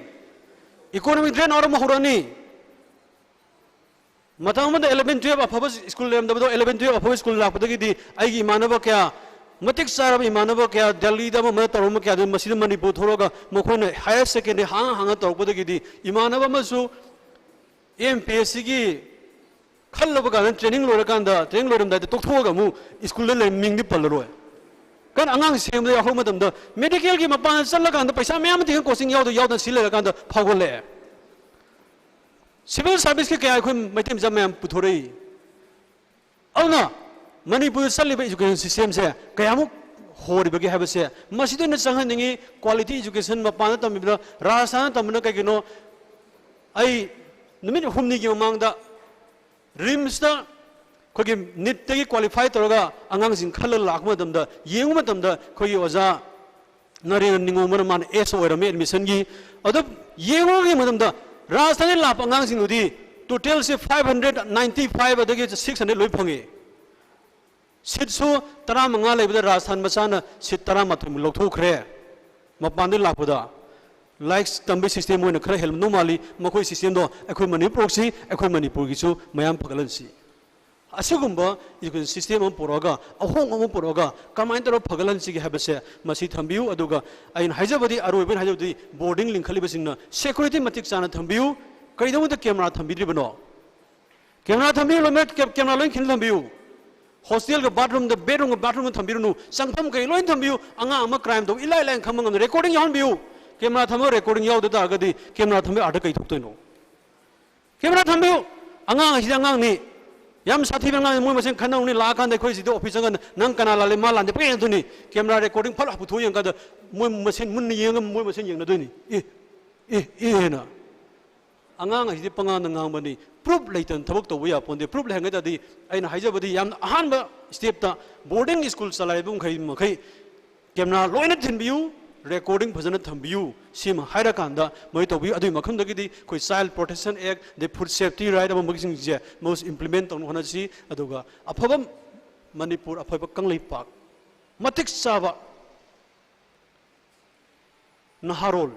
Economic drain out ꯑꯃ ꯍꯧꯔꯛꯑꯅꯤ꯫ ꯃꯇꯝ ꯑꯃꯗ eleven twelve ꯑꯐꯕ school ꯂꯩꯔꯝꯗꯕꯗꯣ, eleven twelve ꯑꯐꯕ school ꯂꯥꯛꯄꯗꯒꯤꯗꯤ ꯑꯩꯒꯤ ꯏꯃꯥꯟꯅꯕ ꯀꯌꯥ, ꯃꯇꯤꯛ ꯆꯥꯔꯕ ꯏꯃꯥꯟꯅꯕ ꯀꯌꯥ, ꯗꯦꯜꯂꯤꯗ ꯑꯃ ꯑꯃꯗ ꯇꯧꯔꯝꯕ ꯀꯌꯥꯗꯨ ꯃꯁꯤꯗ ꯃꯅꯤꯄꯨꯔ ꯊꯣꯛꯂꯒ ꯃꯈꯣꯏꯅ higher secondary ꯍꯥꯡꯉ ꯍꯥꯡꯉ ꯇꯧꯔꯛꯄꯗꯒꯤꯗꯤ ꯏꯃꯥꯟꯅꯕ ꯑꯃꯁꯨ M P S Cꯒꯤ ꯈꯜꯂꯕ ꯀꯥꯟꯗ training ꯂꯣꯏꯔꯀꯥꯟꯗ, training ꯂꯣꯏꯔꯝꯗꯥꯏꯗ ꯇꯣꯛꯊꯣꯛꯑꯒ ꯑꯃꯨꯛ schoolꯗ ꯂꯩ, ꯃꯤꯡꯗꯤ ꯄꯜꯂꯔꯣꯏ꯫ ꯀꯔꯝ ꯑꯉꯥꯡ ꯁꯦꯝꯕꯗ ꯌꯥꯎꯍꯧꯕ ꯃꯇꯝꯗ medicalꯒꯤ ꯃꯄꯥꯟꯗ ꯆꯠꯂꯀꯥꯟꯗ ꯄꯩꯁꯥ ꯃꯌꯥꯝ ꯑꯃ ꯇꯤꯡꯉ coaching ꯌꯥꯎꯗ ꯌꯥꯎꯗꯅ ꯁꯤ ꯂꯩꯔꯀꯥꯟꯗ ꯐꯥꯎꯒꯠꯂꯛꯑꯦ꯫ ꯁꯤꯚꯤꯜ ꯁꯥꯔꯚꯤꯁꯀꯤ ꯀꯌꯥ ꯑꯩꯈꯣꯏ ꯃꯩꯇꯩ ꯃꯆꯥ ꯃꯌꯥꯝ ꯄꯨꯊꯣꯔꯛꯏ꯫ ꯑꯗꯨꯅ ꯃꯅꯤꯄꯨꯔꯗ ꯆꯠꯂꯤꯕ ꯏꯖꯨꯀꯦꯁꯟ ꯁꯤꯁꯇꯦꯝꯁꯦ ꯀꯌꯥꯃꯨꯛ ꯍꯣꯔꯤꯕꯒꯦ ꯍꯥꯏꯕꯁꯦ ꯃꯁꯤꯗ ꯑꯣꯏꯅ ꯆꯪꯍꯟꯅꯤꯡꯉꯤ꯫ ꯀ꯭ꯋꯥꯂꯤꯇꯤ ꯏꯖꯨꯀꯦꯁꯟ ꯃꯄꯥꯟꯗ ꯇꯝꯃꯤꯕ꯭ꯔꯥ, ꯔꯥꯖꯁꯊꯥꯟꯗ ꯇꯝꯕꯅ ꯀꯩꯒꯤꯅꯣ? ꯑꯩ ꯅꯨꯃꯤꯠ ꯍꯨꯝꯅꯤꯒꯤ ꯃꯃꯥꯡꯗ ꯔꯤꯝꯁꯇ ꯑꯩꯈꯣꯏꯒꯤ ꯅꯤꯠꯇꯒꯤ ꯀ꯭ꯋꯥꯂꯤꯐꯥꯏ ꯇꯧꯔꯒ ꯑꯉꯥꯡꯁꯤꯡ ꯈꯜꯂꯒ ꯂꯥꯛꯄ ꯃꯇꯝꯗ, ꯌꯦꯡꯕ ꯃꯇꯝꯗ, ꯑꯩꯈꯣꯏꯒꯤ ꯑꯣꯖꯥ ꯅꯔꯦꯟ ꯅꯤꯉꯣꯝꯕꯅ, ꯃꯥꯅ ꯑꯦꯁ ꯑꯣꯏꯔꯝꯃꯦ ꯑꯦꯗꯃꯤꯁꯟꯒꯤ꯫ ꯑꯗꯣ ꯌꯦꯡꯉꯨꯕ ꯃꯇꯝꯗ ꯔꯥꯖꯁꯊꯥꯟꯗꯒꯤ ꯂꯥꯛꯄ ꯑꯉꯥꯡꯁꯤꯡꯗꯨꯗꯤ ꯇꯣꯇꯦꯜꯁꯦ ꯐꯥꯏꯚ ꯍꯟꯗ꯭ꯔꯦꯠ ꯅꯥꯏꯟꯇꯤ ꯐꯥꯏꯚ ꯑꯗꯒꯤ ꯁꯤꯛꯁ ꯍꯟꯗ꯭ꯔꯦꯠ ꯂꯣꯏ ꯐꯪꯉꯤ꯫ ꯁꯤꯠꯁꯨ ꯇꯔꯥꯃꯉꯥ ꯂꯩꯕꯗ ꯔꯥꯖꯁꯊꯥꯟ ꯃꯆꯥꯅ ꯁꯤꯠ ꯇꯔꯥꯃꯥꯊꯣꯏꯃꯨꯛ ꯂꯧꯊꯣꯛꯈ꯭ꯔꯦ꯫ ꯃꯄꯥꯟꯗꯒꯤ ꯂꯥꯛꯄꯗ ꯂꯥꯏꯔꯤꯛ ꯇꯝꯕꯒꯤ ꯁꯤꯁꯇꯦꯝ ꯑꯣꯏꯅ ꯈꯔ ꯍꯦꯜꯂꯝꯗꯧ ꯃꯥꯜꯂꯤ꯫ ꯃꯈꯣꯏ ꯁꯤꯁꯇꯦꯝꯗꯣ ꯑꯩꯈꯣꯏ ꯃꯅꯤꯄꯨꯔꯁꯤ, ꯑꯩꯈꯣꯏ ꯃꯅꯤꯄꯨꯔꯒꯤꯁꯨ ꯃꯌꯥꯝ ꯐꯒꯠꯍꯟꯁꯤ꯫ ꯑꯁꯤꯒꯨꯝꯕ ꯏꯖꯨꯀꯦꯁꯟ ꯁꯤꯁꯇꯦꯝ ꯑꯃ ꯄꯨꯔꯛꯑꯒ, ꯑꯍꯣꯡꯕ ꯑꯃ ꯄꯨꯔꯛꯑꯒ ꯀꯃꯥꯏꯅ ꯇꯧꯔꯒ ꯐꯒꯠꯍꯟꯁꯤꯒꯦ ꯍꯥꯏꯕꯁꯦ ꯃꯁꯤ ꯊꯝꯕꯤꯌꯨ꯫ ꯑꯗꯨꯒ ꯑꯩꯅ ꯍꯥꯏꯖꯕꯗꯤ, ꯑꯔꯣꯏꯕ ꯑꯩꯅ ꯍꯥꯏꯖꯕꯗꯤ, ꯕꯣꯔꯗꯤꯡ ꯂꯤꯡꯈꯠꯂꯤꯕꯁꯤꯡꯅ ꯁꯦꯀ꯭ꯌꯨꯔꯤꯇꯤ ꯃꯇꯤꯛ ꯆꯥꯅ ꯊꯝꯕꯤꯌꯨ꯫ ꯀꯩꯗꯧꯉꯩꯗ ꯀꯦꯃꯦꯔꯥ ꯊꯝꯕꯤꯗ꯭ꯔꯤꯕꯅꯣ? ꯀꯦꯃꯦꯔꯥ ꯊꯝꯕꯤꯔꯨꯅꯨ, ꯀꯦ-, ꯀꯦꯃꯦꯔꯥ ꯂꯣꯏ ꯈꯤꯜ ꯊꯝꯕꯤꯌꯨ꯫ ꯍꯣꯁꯇꯦꯜꯒ ꯕꯥꯠꯔꯨꯝꯗ, ꯕꯦꯗꯔꯨꯝꯒ ꯕꯥꯠꯔꯨꯝꯗ ꯊꯝꯕꯤꯔꯨꯅꯨ꯫ ꯆꯪꯐꯝ ꯀꯩ ꯂꯣꯏ ꯊꯝꯕꯤꯌꯨ꯫ ꯑꯉꯥꯡ ꯑꯃ ꯀ꯭ꯔꯥꯏꯝ ꯇꯧꯕ ꯏꯂꯥꯏ ꯂꯥꯏꯅ ꯈꯪꯕ ꯉꯝꯅꯤ꯫ ꯔꯦꯀꯣꯔꯗꯤꯡ ꯌꯥꯎꯍꯟꯕꯤꯌꯨ꯫ ꯀꯦꯃꯦꯔꯥ ꯊꯝꯃꯒ ꯔꯦꯀꯣꯔꯗꯤꯡ ꯌꯥꯎꯗ ꯇꯥꯔꯒꯗꯤ ꯀꯦꯃꯦꯔꯥ ꯊꯝꯕꯒꯤ ꯑꯥꯔꯊ ꯀꯩ ꯊꯣꯛꯇꯣꯏꯅꯣ? ꯀꯦꯃꯦꯔꯥ ꯊꯝꯕꯤꯌꯨ꯫ ꯑꯉꯥꯡ ꯑꯁꯤꯗꯤ ꯑꯉꯥꯡꯅꯤ꯫ ꯌꯥꯝ ꯁꯥꯊꯤꯕ ꯑꯉꯥꯡꯅꯤ꯫ ꯃꯣꯏ ꯃꯁꯦꯟ ꯈꯟꯅꯔꯨꯅꯤ꯫ ꯂꯥꯛꯑꯀꯥꯟꯗ ꯑꯩꯈꯣꯏ ꯁꯤꯗ ꯑꯣꯐꯤꯁ ꯆꯪꯉꯒ ꯅꯪ ꯀꯅꯥ ꯂꯥꯜꯂꯤ, ꯃꯥ ꯂꯥꯟꯗꯦ ꯄꯨꯡꯌꯦꯡ ꯌꯦꯡꯗꯣꯏꯅꯤ꯫ ꯀꯦꯃꯦꯔꯥ ꯔꯦꯀꯣꯔꯗꯤꯡ ꯐꯠ ꯄꯨꯊꯣꯛꯑ ꯌꯦꯡꯀꯥꯟꯗ ꯃꯣꯏ ꯃꯁꯦꯟ ꯃꯨꯟꯅ ꯌꯦꯡꯉꯒ ꯃꯣꯏ ꯃꯁꯦꯟ ꯌꯦꯡꯅꯗꯣꯏꯅꯤ꯫ ꯑꯦ, ꯑꯦ, ꯑꯦ ꯍꯥꯏꯅ꯫ ꯑꯉꯥꯡ ꯑꯁꯤꯗꯤ ꯄꯉꯥꯡꯗ ꯉꯥꯡꯕꯅꯤ꯫ ꯄ꯭ꯔꯨꯞ ꯂꯩꯇꯅ ꯊꯕꯛ ꯇꯧꯕ ꯌꯥꯄꯣꯟꯇꯦ꯫ ꯄ꯭ꯔꯨꯞ ꯂꯩꯍꯟꯒꯦ ꯇꯥꯔꯗꯤ ꯑꯩꯅ ꯍꯥꯏꯖꯕꯗꯤ ꯌꯥꯝꯅ ꯑꯍꯥꯟꯕ ꯁ꯭ꯇꯦꯞꯇ ꯕꯣꯔꯗꯤꯡ ꯁ꯭ꯀꯨꯜ ꯆꯂꯥꯏꯕ ꯃꯈꯩ, ꯃꯈꯩ ꯀꯦꯃꯦꯔꯥ ꯂꯣꯏꯅ ꯊꯤꯟꯕꯤꯌꯨ, ꯔꯦꯀꯣꯔꯗꯤꯡ ꯐꯖꯅ ꯊꯝꯕꯤꯌꯨ꯫ ꯁꯤꯃ ꯍꯥꯏꯔꯀꯥꯟꯗ ꯃꯣꯏ ꯇꯧꯕꯤꯌꯨ꯫ ꯑꯗꯨꯒꯤ ꯃꯐꯝꯗꯒꯤꯗꯤ ꯑꯩꯈꯣꯏ ꯆꯥꯏꯜ ꯄ꯭ꯔꯣꯇꯦꯛꯁꯟ ꯑꯦꯛ, ꯑꯗꯩ ꯐꯨꯗ ꯁꯦꯐꯇꯤ ꯔꯥꯏꯠ ꯑꯃ ꯑꯃꯒꯤꯁꯤꯡꯁꯦ ꯃꯣꯏꯁꯨ ꯏꯝꯄ꯭ꯂꯤꯃꯦꯟ ꯇꯧꯅꯕ ꯍꯣꯠꯅꯁꯤ꯫ ꯑꯗꯨꯒ ꯑꯐꯕ ꯃꯅꯤꯄꯨꯔ, ꯑꯐꯕ ꯀꯪꯂꯩꯄꯥꯛ, ꯃꯇꯤꯛ ꯆꯥꯕ ꯅꯍꯥꯔꯣꯜ,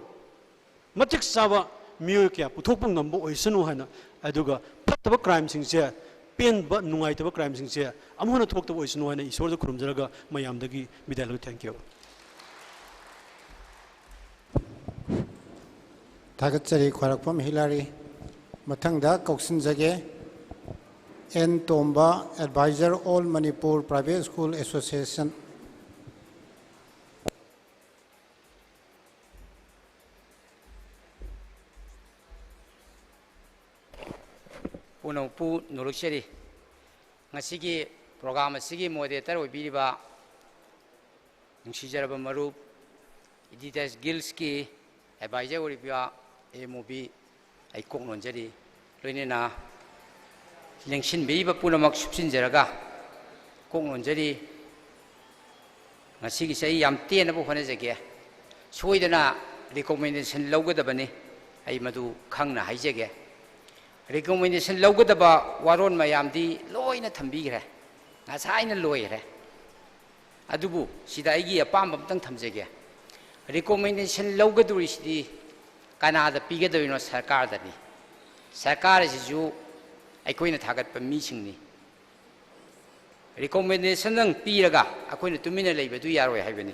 ꯃꯇꯤꯛ ꯆꯥꯕ ꯃꯤꯑꯣꯏ ꯀꯌꯥ ꯄꯨꯊꯣꯛꯄ ꯉꯝꯕ ꯑꯣꯏꯁꯅꯨ ꯍꯥꯏꯅ, ꯑꯗꯨꯒ ꯐꯠꯇꯕ ꯀ꯭ꯔꯥꯏꯝꯁꯤꯡꯁꯦ, ꯄꯦꯟꯕ ꯅꯨꯡꯉꯥꯏꯇꯕ ꯀ꯭ꯔꯥꯏꯝꯁꯤꯡꯁꯦ ꯑꯃꯨꯛ ꯍꯟꯅ ꯊꯣꯛꯇꯕ ꯑꯣꯏꯁꯅꯨ ꯍꯥꯏꯅ ꯏꯁꯣꯔꯗ ꯈꯨꯔꯨꯝꯖꯔꯒ ꯃꯌꯥꯝꯗꯒꯤ ꯕꯤꯗꯥꯏ ꯂꯧꯏ꯫ Thank you꯫ ꯊꯥꯒꯠꯆꯔꯤ ꯈ꯭ꯋꯥꯏꯔꯥꯛꯄꯝ ꯍꯤꯂꯥꯔꯤ꯫ ꯃꯊꯪꯗ ꯀꯧꯁꯤꯟꯖꯒꯦ N Tomba, Advisor, All Manipur Private School Association꯫ ꯄꯨꯝꯅꯃꯛꯄꯨ ꯅꯣꯂꯨꯛꯆꯔꯤ꯫ ꯉꯁꯤꯒꯤ program ꯑꯁꯤꯒꯤ moderator ꯑꯣꯏꯕꯤꯔꯤꯕ ꯅꯨꯡꯁꯤꯖꯔꯕ ꯃꯔꯨꯞ, Editors Guildꯀꯤ advisor ꯑꯣꯏꯔꯤꯕ ꯑꯦ ꯃꯨꯕꯤ, ꯑꯩ ꯀꯣꯛ ꯅꯣꯟꯖꯔꯤ꯫ ꯂꯣꯏꯅꯅ ꯂꯦꯡꯁꯤꯟꯕꯤꯔꯤꯕ ꯄꯨꯝꯅꯃꯛ ꯁꯨꯞꯆꯤꯟꯖꯔꯒ ꯀꯣꯛ ꯅꯣꯟꯖꯔꯤ꯫ ꯉꯁꯤꯒꯤꯁꯦ ꯑꯩ ꯌꯥꯝ ꯇꯦꯟꯅꯕ ꯍꯣꯠꯅꯖꯒꯦ꯫ ꯁꯣꯏꯗꯅ recommendation ꯂꯧꯒꯗꯕꯅꯤ, ꯑꯩ ꯃꯗꯨ ꯈꯪꯅ ꯍꯥꯏꯖꯒꯦ꯫ Recommendation ꯂꯧꯒꯗꯕ ꯋꯥꯔꯣꯜ ꯃꯌꯥꯝꯗꯤ ꯂꯣꯏꯅ ꯊꯝꯕꯤꯈ꯭ꯔꯦ, ꯉꯁꯥꯏꯅ ꯂꯣꯏꯈ꯭ꯔꯦ꯫ ꯑꯗꯨꯕꯨ ꯁꯤꯗ ꯑꯩꯒꯤ ꯑꯄꯥꯝꯕ ꯑꯝꯇꯪ ꯊꯝꯖꯒꯦ꯫ Recommendation ꯂꯧꯒꯗꯧꯔꯤꯁꯤꯗꯤ ꯀꯅꯥꯗ ꯄꯤꯒꯗꯧꯔꯤꯅꯣ? ꯁꯔꯀꯥꯔꯗꯅꯤ꯫ ꯁꯔꯀꯥꯔ ꯑꯁꯤꯁꯨ ꯑꯩꯈꯣꯏꯅ ꯊꯥꯒꯠꯄ ꯃꯤꯁꯤꯡꯅꯤ꯫ Recommendationꯗꯪ ꯄꯤꯔꯒ ꯑꯩꯈꯣꯏꯅ ꯇꯨꯃꯤꯟꯅ ꯂꯩꯕꯗꯨ ꯌꯥꯔꯣꯏ ꯍꯥꯏꯕꯅꯤ꯫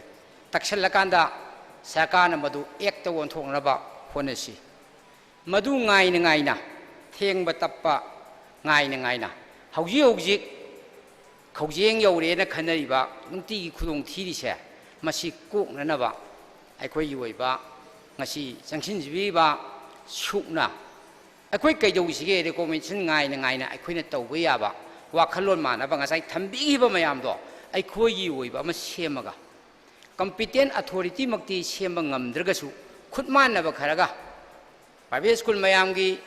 ꯇꯛꯁꯜꯂꯀꯥꯟꯗ ꯁꯔꯀꯥꯔꯅ ꯃꯗꯨ actꯇ ꯑꯣꯟꯊꯣꯛꯅꯕ ꯍꯣꯠꯅꯁꯤ꯫ ꯃꯗꯨ ꯉꯥꯏꯅ ꯉꯥꯏꯅ, ꯊꯦꯡꯕ ꯇꯞꯄ ꯉꯥꯏꯅ ꯉꯥꯏꯅ, ꯍꯧꯖꯤꯛ ꯍꯧꯖꯤꯛ ꯈꯧꯖꯦꯡ ꯌꯧꯔꯦꯅ ꯈꯟꯅꯔꯤꯕ, ꯅꯨꯡꯇꯤꯒꯤ ꯈꯨꯗꯣꯡ ꯊꯤꯔꯤꯁꯦ, ꯃꯁꯤ ꯀꯣꯛꯅꯅꯕ ꯑꯩꯈꯣꯏꯒꯤ ꯑꯣꯏꯕ ꯉꯁꯤ ꯆꯪꯁꯤꯟꯖꯕꯤꯔꯤꯕ ꯁꯨꯛꯅ ꯑꯩꯈꯣꯏ ꯀꯩꯗꯧꯁꯤꯒꯦ? Recommendation ꯉꯥꯏꯅ ꯉꯥꯏꯅ ꯑꯩꯈꯣꯏꯅ ꯇꯧꯕ ꯌꯥꯕ ꯋꯥꯈꯜꯂꯣꯟ ꯃꯥꯟꯅꯕ ꯉꯁꯥꯏ ꯊꯝꯕꯤꯈꯤꯕ ꯃꯌꯥꯝꯗꯣ ꯑꯩꯈꯣꯏꯒꯤ ꯑꯣꯏꯕ ꯑꯃ ꯁꯦꯝꯃꯒ, competent authorityꯃꯛꯇꯤ ꯁꯦꯝꯕ ꯉꯝꯗ꯭ꯔꯒꯁꯨ, ꯈꯨꯠ ꯃꯥꯟꯅꯕ ꯈꯔꯒ, private school ꯃꯌꯥꯝꯒꯤ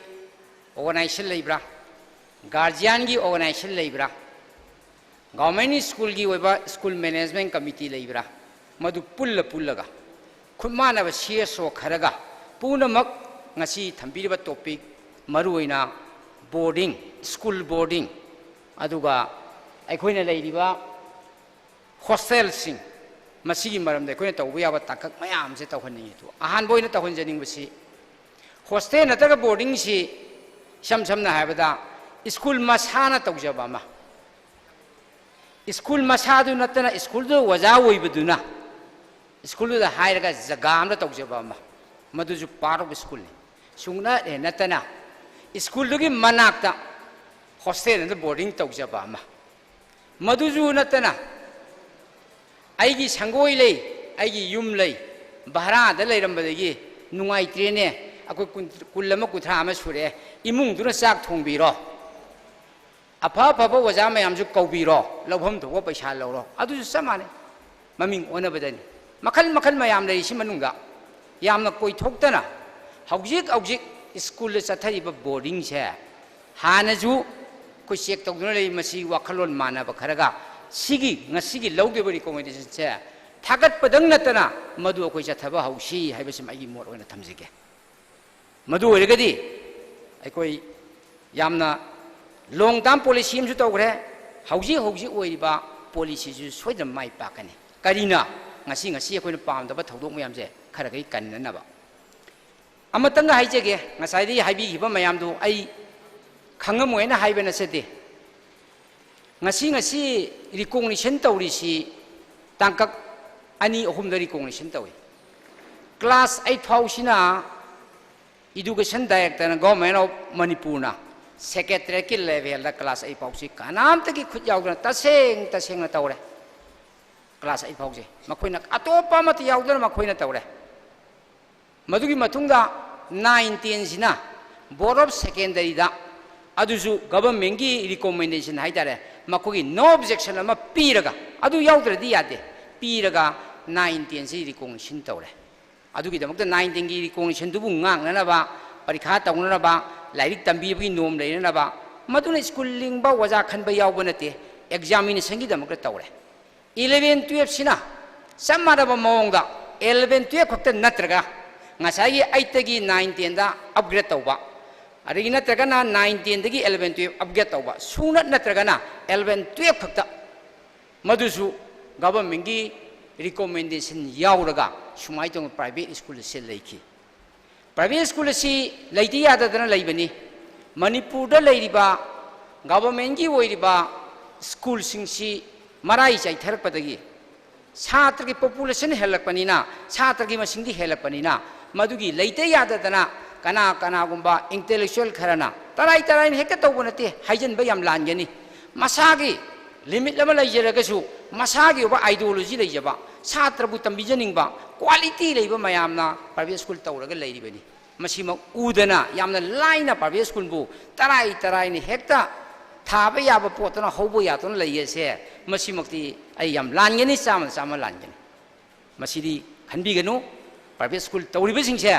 organization ꯂꯩꯕ꯭ꯔꯥ, guardianꯒꯤ organization ꯂꯩꯕ꯭ꯔꯥ, government schoolꯒꯤ ꯑꯣꯏꯕ school management committee ꯂꯩꯕ꯭ꯔꯥ, ꯃꯗꯨ ꯄꯨꯜꯂ ꯄꯨꯜꯂꯒ ꯈꯨꯠ ꯃꯥꯟꯅꯕ CSO ꯈꯔꯒ ꯄꯨꯝꯅꯃꯛ ꯉꯁꯤ ꯊꯝꯕꯤꯔꯤꯕ topic, ꯃꯔꯨꯑꯣꯏꯅ boarding, school boarding, ꯑꯗꯨꯒ ꯑꯩꯈꯣꯏꯅ ꯂꯩꯔꯤꯕ hostelꯁꯤꯡ, ꯃꯁꯤꯒꯤ ꯃꯔꯝꯗ ꯑꯩꯈꯣꯏꯅ ꯇꯧꯕ ꯌꯥꯕ ꯇꯥꯡꯀꯛ ꯃꯌꯥꯝꯁꯦ ꯇꯧꯍꯟꯅꯤꯡꯉꯤ꯫ ꯑꯗꯨ ꯑꯍꯥꯟꯕ ꯑꯣꯏꯅ ꯇꯧꯍꯟꯖꯅꯤꯡꯕꯁꯤ, hostel ꯅꯠꯇ꯭ꯔꯒ boardingꯁꯤ ꯏꯁꯝ ꯁꯝꯅ ꯍꯥꯏꯔꯕꯗ school ꯃꯁꯥꯅ ꯇꯧꯖꯕ ꯑꯃ, school ꯃꯁꯥꯗꯨ ꯅꯠꯇꯅ schoolꯗꯨꯗ ꯑꯣꯖꯥ ꯑꯣꯏꯕꯗꯨꯅ schoolꯗꯨꯗ ꯍꯥꯏꯔꯒ ꯖꯒꯥ ꯑꯃꯗ ꯇꯧꯖꯕ ꯑꯃ, ꯃꯗꯨꯁꯨ part of schoolꯅꯤ꯫ ꯁꯨꯡꯅ ꯍꯦꯛ ꯅꯠꯇꯅ schoolꯗꯨꯒꯤ ꯃꯅꯥꯛꯇ hostel ꯑꯃꯗ boarding ꯇꯧꯖꯕ ꯑꯃ, ꯃꯗꯨꯁꯨ ꯅꯠꯇꯅ ꯑꯩꯒꯤ ꯁꯪꯒꯣꯏ ꯂꯩ, ꯑꯩꯒꯤ ꯌꯨꯝ ꯂꯩ, ꯚꯔꯥꯗ ꯂꯩꯔꯝꯕꯗꯒꯤ ꯅꯨꯡꯉꯥꯏꯇ꯭ꯔꯦꯅꯦ, ꯑꯩꯈꯣꯏ ꯀꯨꯟ, ꯀꯨꯟ ꯑꯃ ꯀꯨꯟꯊ꯭ꯔꯥ ꯑꯃ ꯁꯨꯔꯛꯑꯦ, ꯏꯃꯨꯡꯗꯨꯅ ꯆꯥꯛ ꯊꯣꯡꯕꯤꯔꯣ, ꯑꯐ ꯑꯐꯕ ꯑꯣꯖꯥ ꯃꯌꯥꯝꯁꯨ ꯀꯧꯕꯤꯔꯣ, ꯂꯧꯐꯝ ꯊꯣꯛꯄ ꯄꯩꯁꯥ ꯂꯧꯔꯣ, ꯑꯗꯨꯁꯨ ꯆꯞ ꯃꯥꯟꯅꯩ꯫ ꯃꯃꯤꯡ ꯑꯣꯟꯅꯕꯗꯅꯤ꯫ ꯃꯈꯜ ꯃꯈꯜ ꯃꯌꯥꯝ ꯂꯩꯔꯤꯁꯤ ꯃꯅꯨꯡꯗ ꯌꯥꯝꯅ ꯀꯣꯏꯊꯣꯛꯇꯅ ꯍꯧꯖꯤꯛ ꯍꯧꯖꯤꯛ ꯁ꯭ꯀꯨꯜꯗ ꯆꯠꯊꯔꯤꯕ ꯕꯣꯔꯗꯤꯡꯁꯦ ꯍꯥꯟꯅꯁꯨ ꯑꯩꯈꯣꯏ ꯆꯦꯛ ꯇꯧꯗꯨꯅ ꯂꯩ꯫ ꯃꯁꯤ ꯋꯥꯈꯜꯂꯣꯟ ꯃꯥꯟꯅꯕ ꯈꯔꯒ ꯁꯤꯒꯤ ꯉꯁꯤꯒꯤ ꯂꯧꯗꯣꯏꯕ ꯔꯤꯀꯣꯃꯦꯟꯗꯦꯁꯟꯁꯦ ꯊꯥꯒꯠꯄꯗꯪ ꯅꯠꯇꯅ ꯃꯗꯨ ꯑꯩꯈꯣꯏ ꯆꯠꯊꯕ ꯍꯧꯁꯤ ꯍꯥꯏꯕꯁꯤꯃ ꯑꯩꯒꯤ ꯃꯣꯠ ꯑꯣꯏꯅ ꯊꯝꯖꯒꯦ꯫ ꯃꯗꯨ ꯑꯣꯏꯔꯒꯗꯤ ꯑꯩꯈꯣꯏ ꯌꯥꯝꯅ long term policy ꯑꯃꯁꯨ ꯇꯧꯈ꯭ꯔꯦ꯫ ꯍꯧꯖꯤꯛ ꯍꯧꯖꯤꯛ ꯑꯣꯏꯔꯤꯕ policyꯁꯤꯁꯨ ꯁꯣꯏꯗꯅ ꯃꯥꯏ ꯄꯥꯛꯀꯅꯤ꯫ ꯀꯔꯤꯅ? ꯉꯁꯤ ꯉꯁꯤ ꯑꯩꯈꯣꯏꯅ ꯄꯥꯝꯗꯕ ꯊꯧꯗꯣꯛ ꯃꯌꯥꯝꯁꯦ ꯈꯔ ꯈꯔ ꯀꯟꯅꯅꯕ꯫ ꯑꯃꯇꯪꯒ ꯍꯥꯏꯖꯒꯦ, ꯉꯁꯥꯏꯗꯒꯤ ꯍꯥꯏꯕꯤꯈꯤꯕ ꯃꯌꯥꯝꯗꯨ ꯑꯩ ꯈꯪꯉꯝꯃꯣꯏꯅ ꯍꯥꯏꯕ ꯅꯠꯆꯗꯦ꯫ ꯉꯁꯤ ꯉꯁꯤ recognition ꯇꯧꯔꯤꯁꯤ ꯇꯥꯡꯀꯛ ꯑꯅꯤ ꯑꯍꯨꯝꯗ recognition ꯇꯧꯏ꯫ Class eight ꯐꯥꯎꯁꯤꯅ education directorꯅ, Government of Manipurꯅ secretariatꯀꯤ levelꯗ class eight ꯐꯥꯎꯁꯤ ꯀꯅꯥꯝꯇꯒꯤ ꯈꯨꯠ ꯌꯥꯎꯗꯅ ꯇꯁꯦꯡ ꯇꯁꯦꯡꯅ ꯇꯧꯔꯦ꯫ Class eight ꯐꯥꯎꯁꯦ ꯃꯈꯣꯏꯅ, ꯑꯇꯣꯞꯄ ꯑꯃꯠꯇ ꯌꯥꯎꯗꯅ ꯃꯈꯣꯏꯅ ꯇꯧꯔꯦ꯫ ꯃꯗꯨꯒꯤ ꯃꯇꯨꯡꯗ nine tenꯁꯤꯅ Board of Secondaryꯗ, ꯑꯗꯨꯁꯨ governmentꯀꯤ recommendation ꯍꯥꯏꯇꯥꯔꯦ, ꯃꯈꯣꯏꯒꯤ no objection ꯑꯃ ꯄꯤꯔꯒ, ꯑꯗꯨ ꯌꯥꯎꯗ꯭ꯔꯗꯤ ꯌꯥꯗꯦ, ꯄꯤꯔꯒ nine tenꯁꯤ recognition ꯇꯧꯔꯦ꯫ ꯑꯗꯨꯒꯤꯗꯃꯛꯇ nine tenꯒꯤ recognitionꯗꯨꯕꯨ ꯉꯥꯛꯅꯅꯕ, ꯄꯔꯤꯈꯥ ꯇꯧꯅꯅꯕ, ꯂꯥꯏꯔꯤꯛ ꯇꯝꯕꯤꯕꯒꯤ norm ꯂꯩꯅꯅꯕ, ꯃꯗꯨꯅ ꯁ꯭ꯀꯨꯜ ꯂꯤꯡꯕ, ꯑꯣꯖꯥ ꯈꯟꯕ ꯌꯥꯎꯕ ꯅꯠꯇꯦ, examinationꯒꯤꯗꯃꯛꯇ ꯇꯧꯔꯦ꯫ Eleven twelveꯁꯤꯅ ꯆꯞ ꯃꯥꯟꯅꯕ ꯃꯑꯣꯡꯗ eleven twelve ꯈꯛꯇ ꯅꯠꯇ꯭ꯔꯒ ꯉꯁꯥꯏꯒꯤ eightꯇꯒꯤ nine tenꯗ upgrade ꯇꯧꯕ, ꯑꯗꯒꯤ ꯅꯠꯇ꯭ꯔꯒꯅ nine tenꯗꯒꯤ eleven twelve upgrade ꯇꯧꯕ, ꯁꯨꯡꯅꯠ ꯅꯠꯇ꯭ꯔꯒꯅ eleven twelve ꯈꯛꯇ, ꯃꯗꯨꯁꯨ governmentꯀꯤ recommendation ꯌꯥꯎꯔꯒ ꯁꯨꯃꯥꯏꯅ ꯇꯧꯅ private school ꯑꯁꯤ ꯂꯩꯈꯤ꯫ Private school ꯑꯁꯤ ꯂꯩꯇ ꯌꯥꯗꯗꯅ ꯂꯩꯕꯅꯤ꯫ ꯃꯅꯤꯄꯨꯔꯗ ꯂꯩꯔꯤꯕ governmentꯀꯤ ꯑꯣꯏꯔꯤꯕ schoolꯁꯤꯡꯁꯤ ꯃꯔꯥꯏ ꯆꯥꯏꯊꯔꯛꯄꯗꯒꯤ ꯁꯥꯇ꯭ꯔꯒꯤ population ꯍꯦꯜꯂꯛꯄꯅꯤꯅ, ꯁꯥꯇ꯭ꯔꯒꯤ ꯃꯁꯤꯡꯗꯤ ꯍꯦꯜꯂꯛꯄꯅꯤꯅ, ꯃꯗꯨꯒꯤ ꯂꯩꯇ ꯌꯥꯗꯗꯅ ꯀꯅꯥ ꯀꯅꯥꯒꯨꯝꯕ intellectual ꯈꯔꯅ, ꯇꯔꯥꯏ ꯇꯔꯥꯏꯅ ꯍꯦꯛꯇ ꯇꯧꯕ ꯅꯠꯇꯦ, ꯍꯥꯏꯖꯤꯟꯕ ꯌꯥꯝ ꯂꯥꯟꯒꯅꯤ, ꯃꯁꯥꯒꯤ limit ꯑꯃ ꯂꯩꯖꯔꯒꯁꯨ ꯃꯁꯥꯒꯤ ꯑꯣꯏꯕ ideology ꯂꯩꯖꯕ, ꯁꯥꯇ꯭ꯔꯕꯨ ꯇꯝꯕꯤꯖꯅꯤꯡꯕ, quality ꯂꯩꯕ ꯃꯌꯥꯝꯅ private school ꯇꯧꯔꯒ ꯂꯩꯔꯤꯕꯅꯤ꯫ ꯃꯁꯤꯃꯛ ꯎꯗꯅ ꯌꯥꯝꯅ ꯂꯥꯏꯅ private schoolꯕꯨ ꯇꯔꯥꯏ ꯇꯔꯥꯏꯅ ꯍꯦꯛꯇ ꯊꯥꯕ ꯌꯥꯕ ꯄꯣꯠꯇꯨꯅ ꯍꯧꯕ ꯌꯥꯗꯨꯅ ꯂꯩꯌꯦꯁꯦ, ꯃꯁꯤꯃꯛꯇꯤ ꯑꯩ ꯌꯥꯝ ꯂꯥꯟꯒꯅꯤ, ꯆꯥꯝꯃꯗ ꯆꯥꯝꯃ ꯂꯥꯟꯒꯅꯤ꯫ ꯃꯁꯤꯗꯤ ꯈꯟꯕꯤꯒꯅꯨ꯫ Private school ꯇꯧꯔꯤꯕꯁꯤꯡꯁꯦ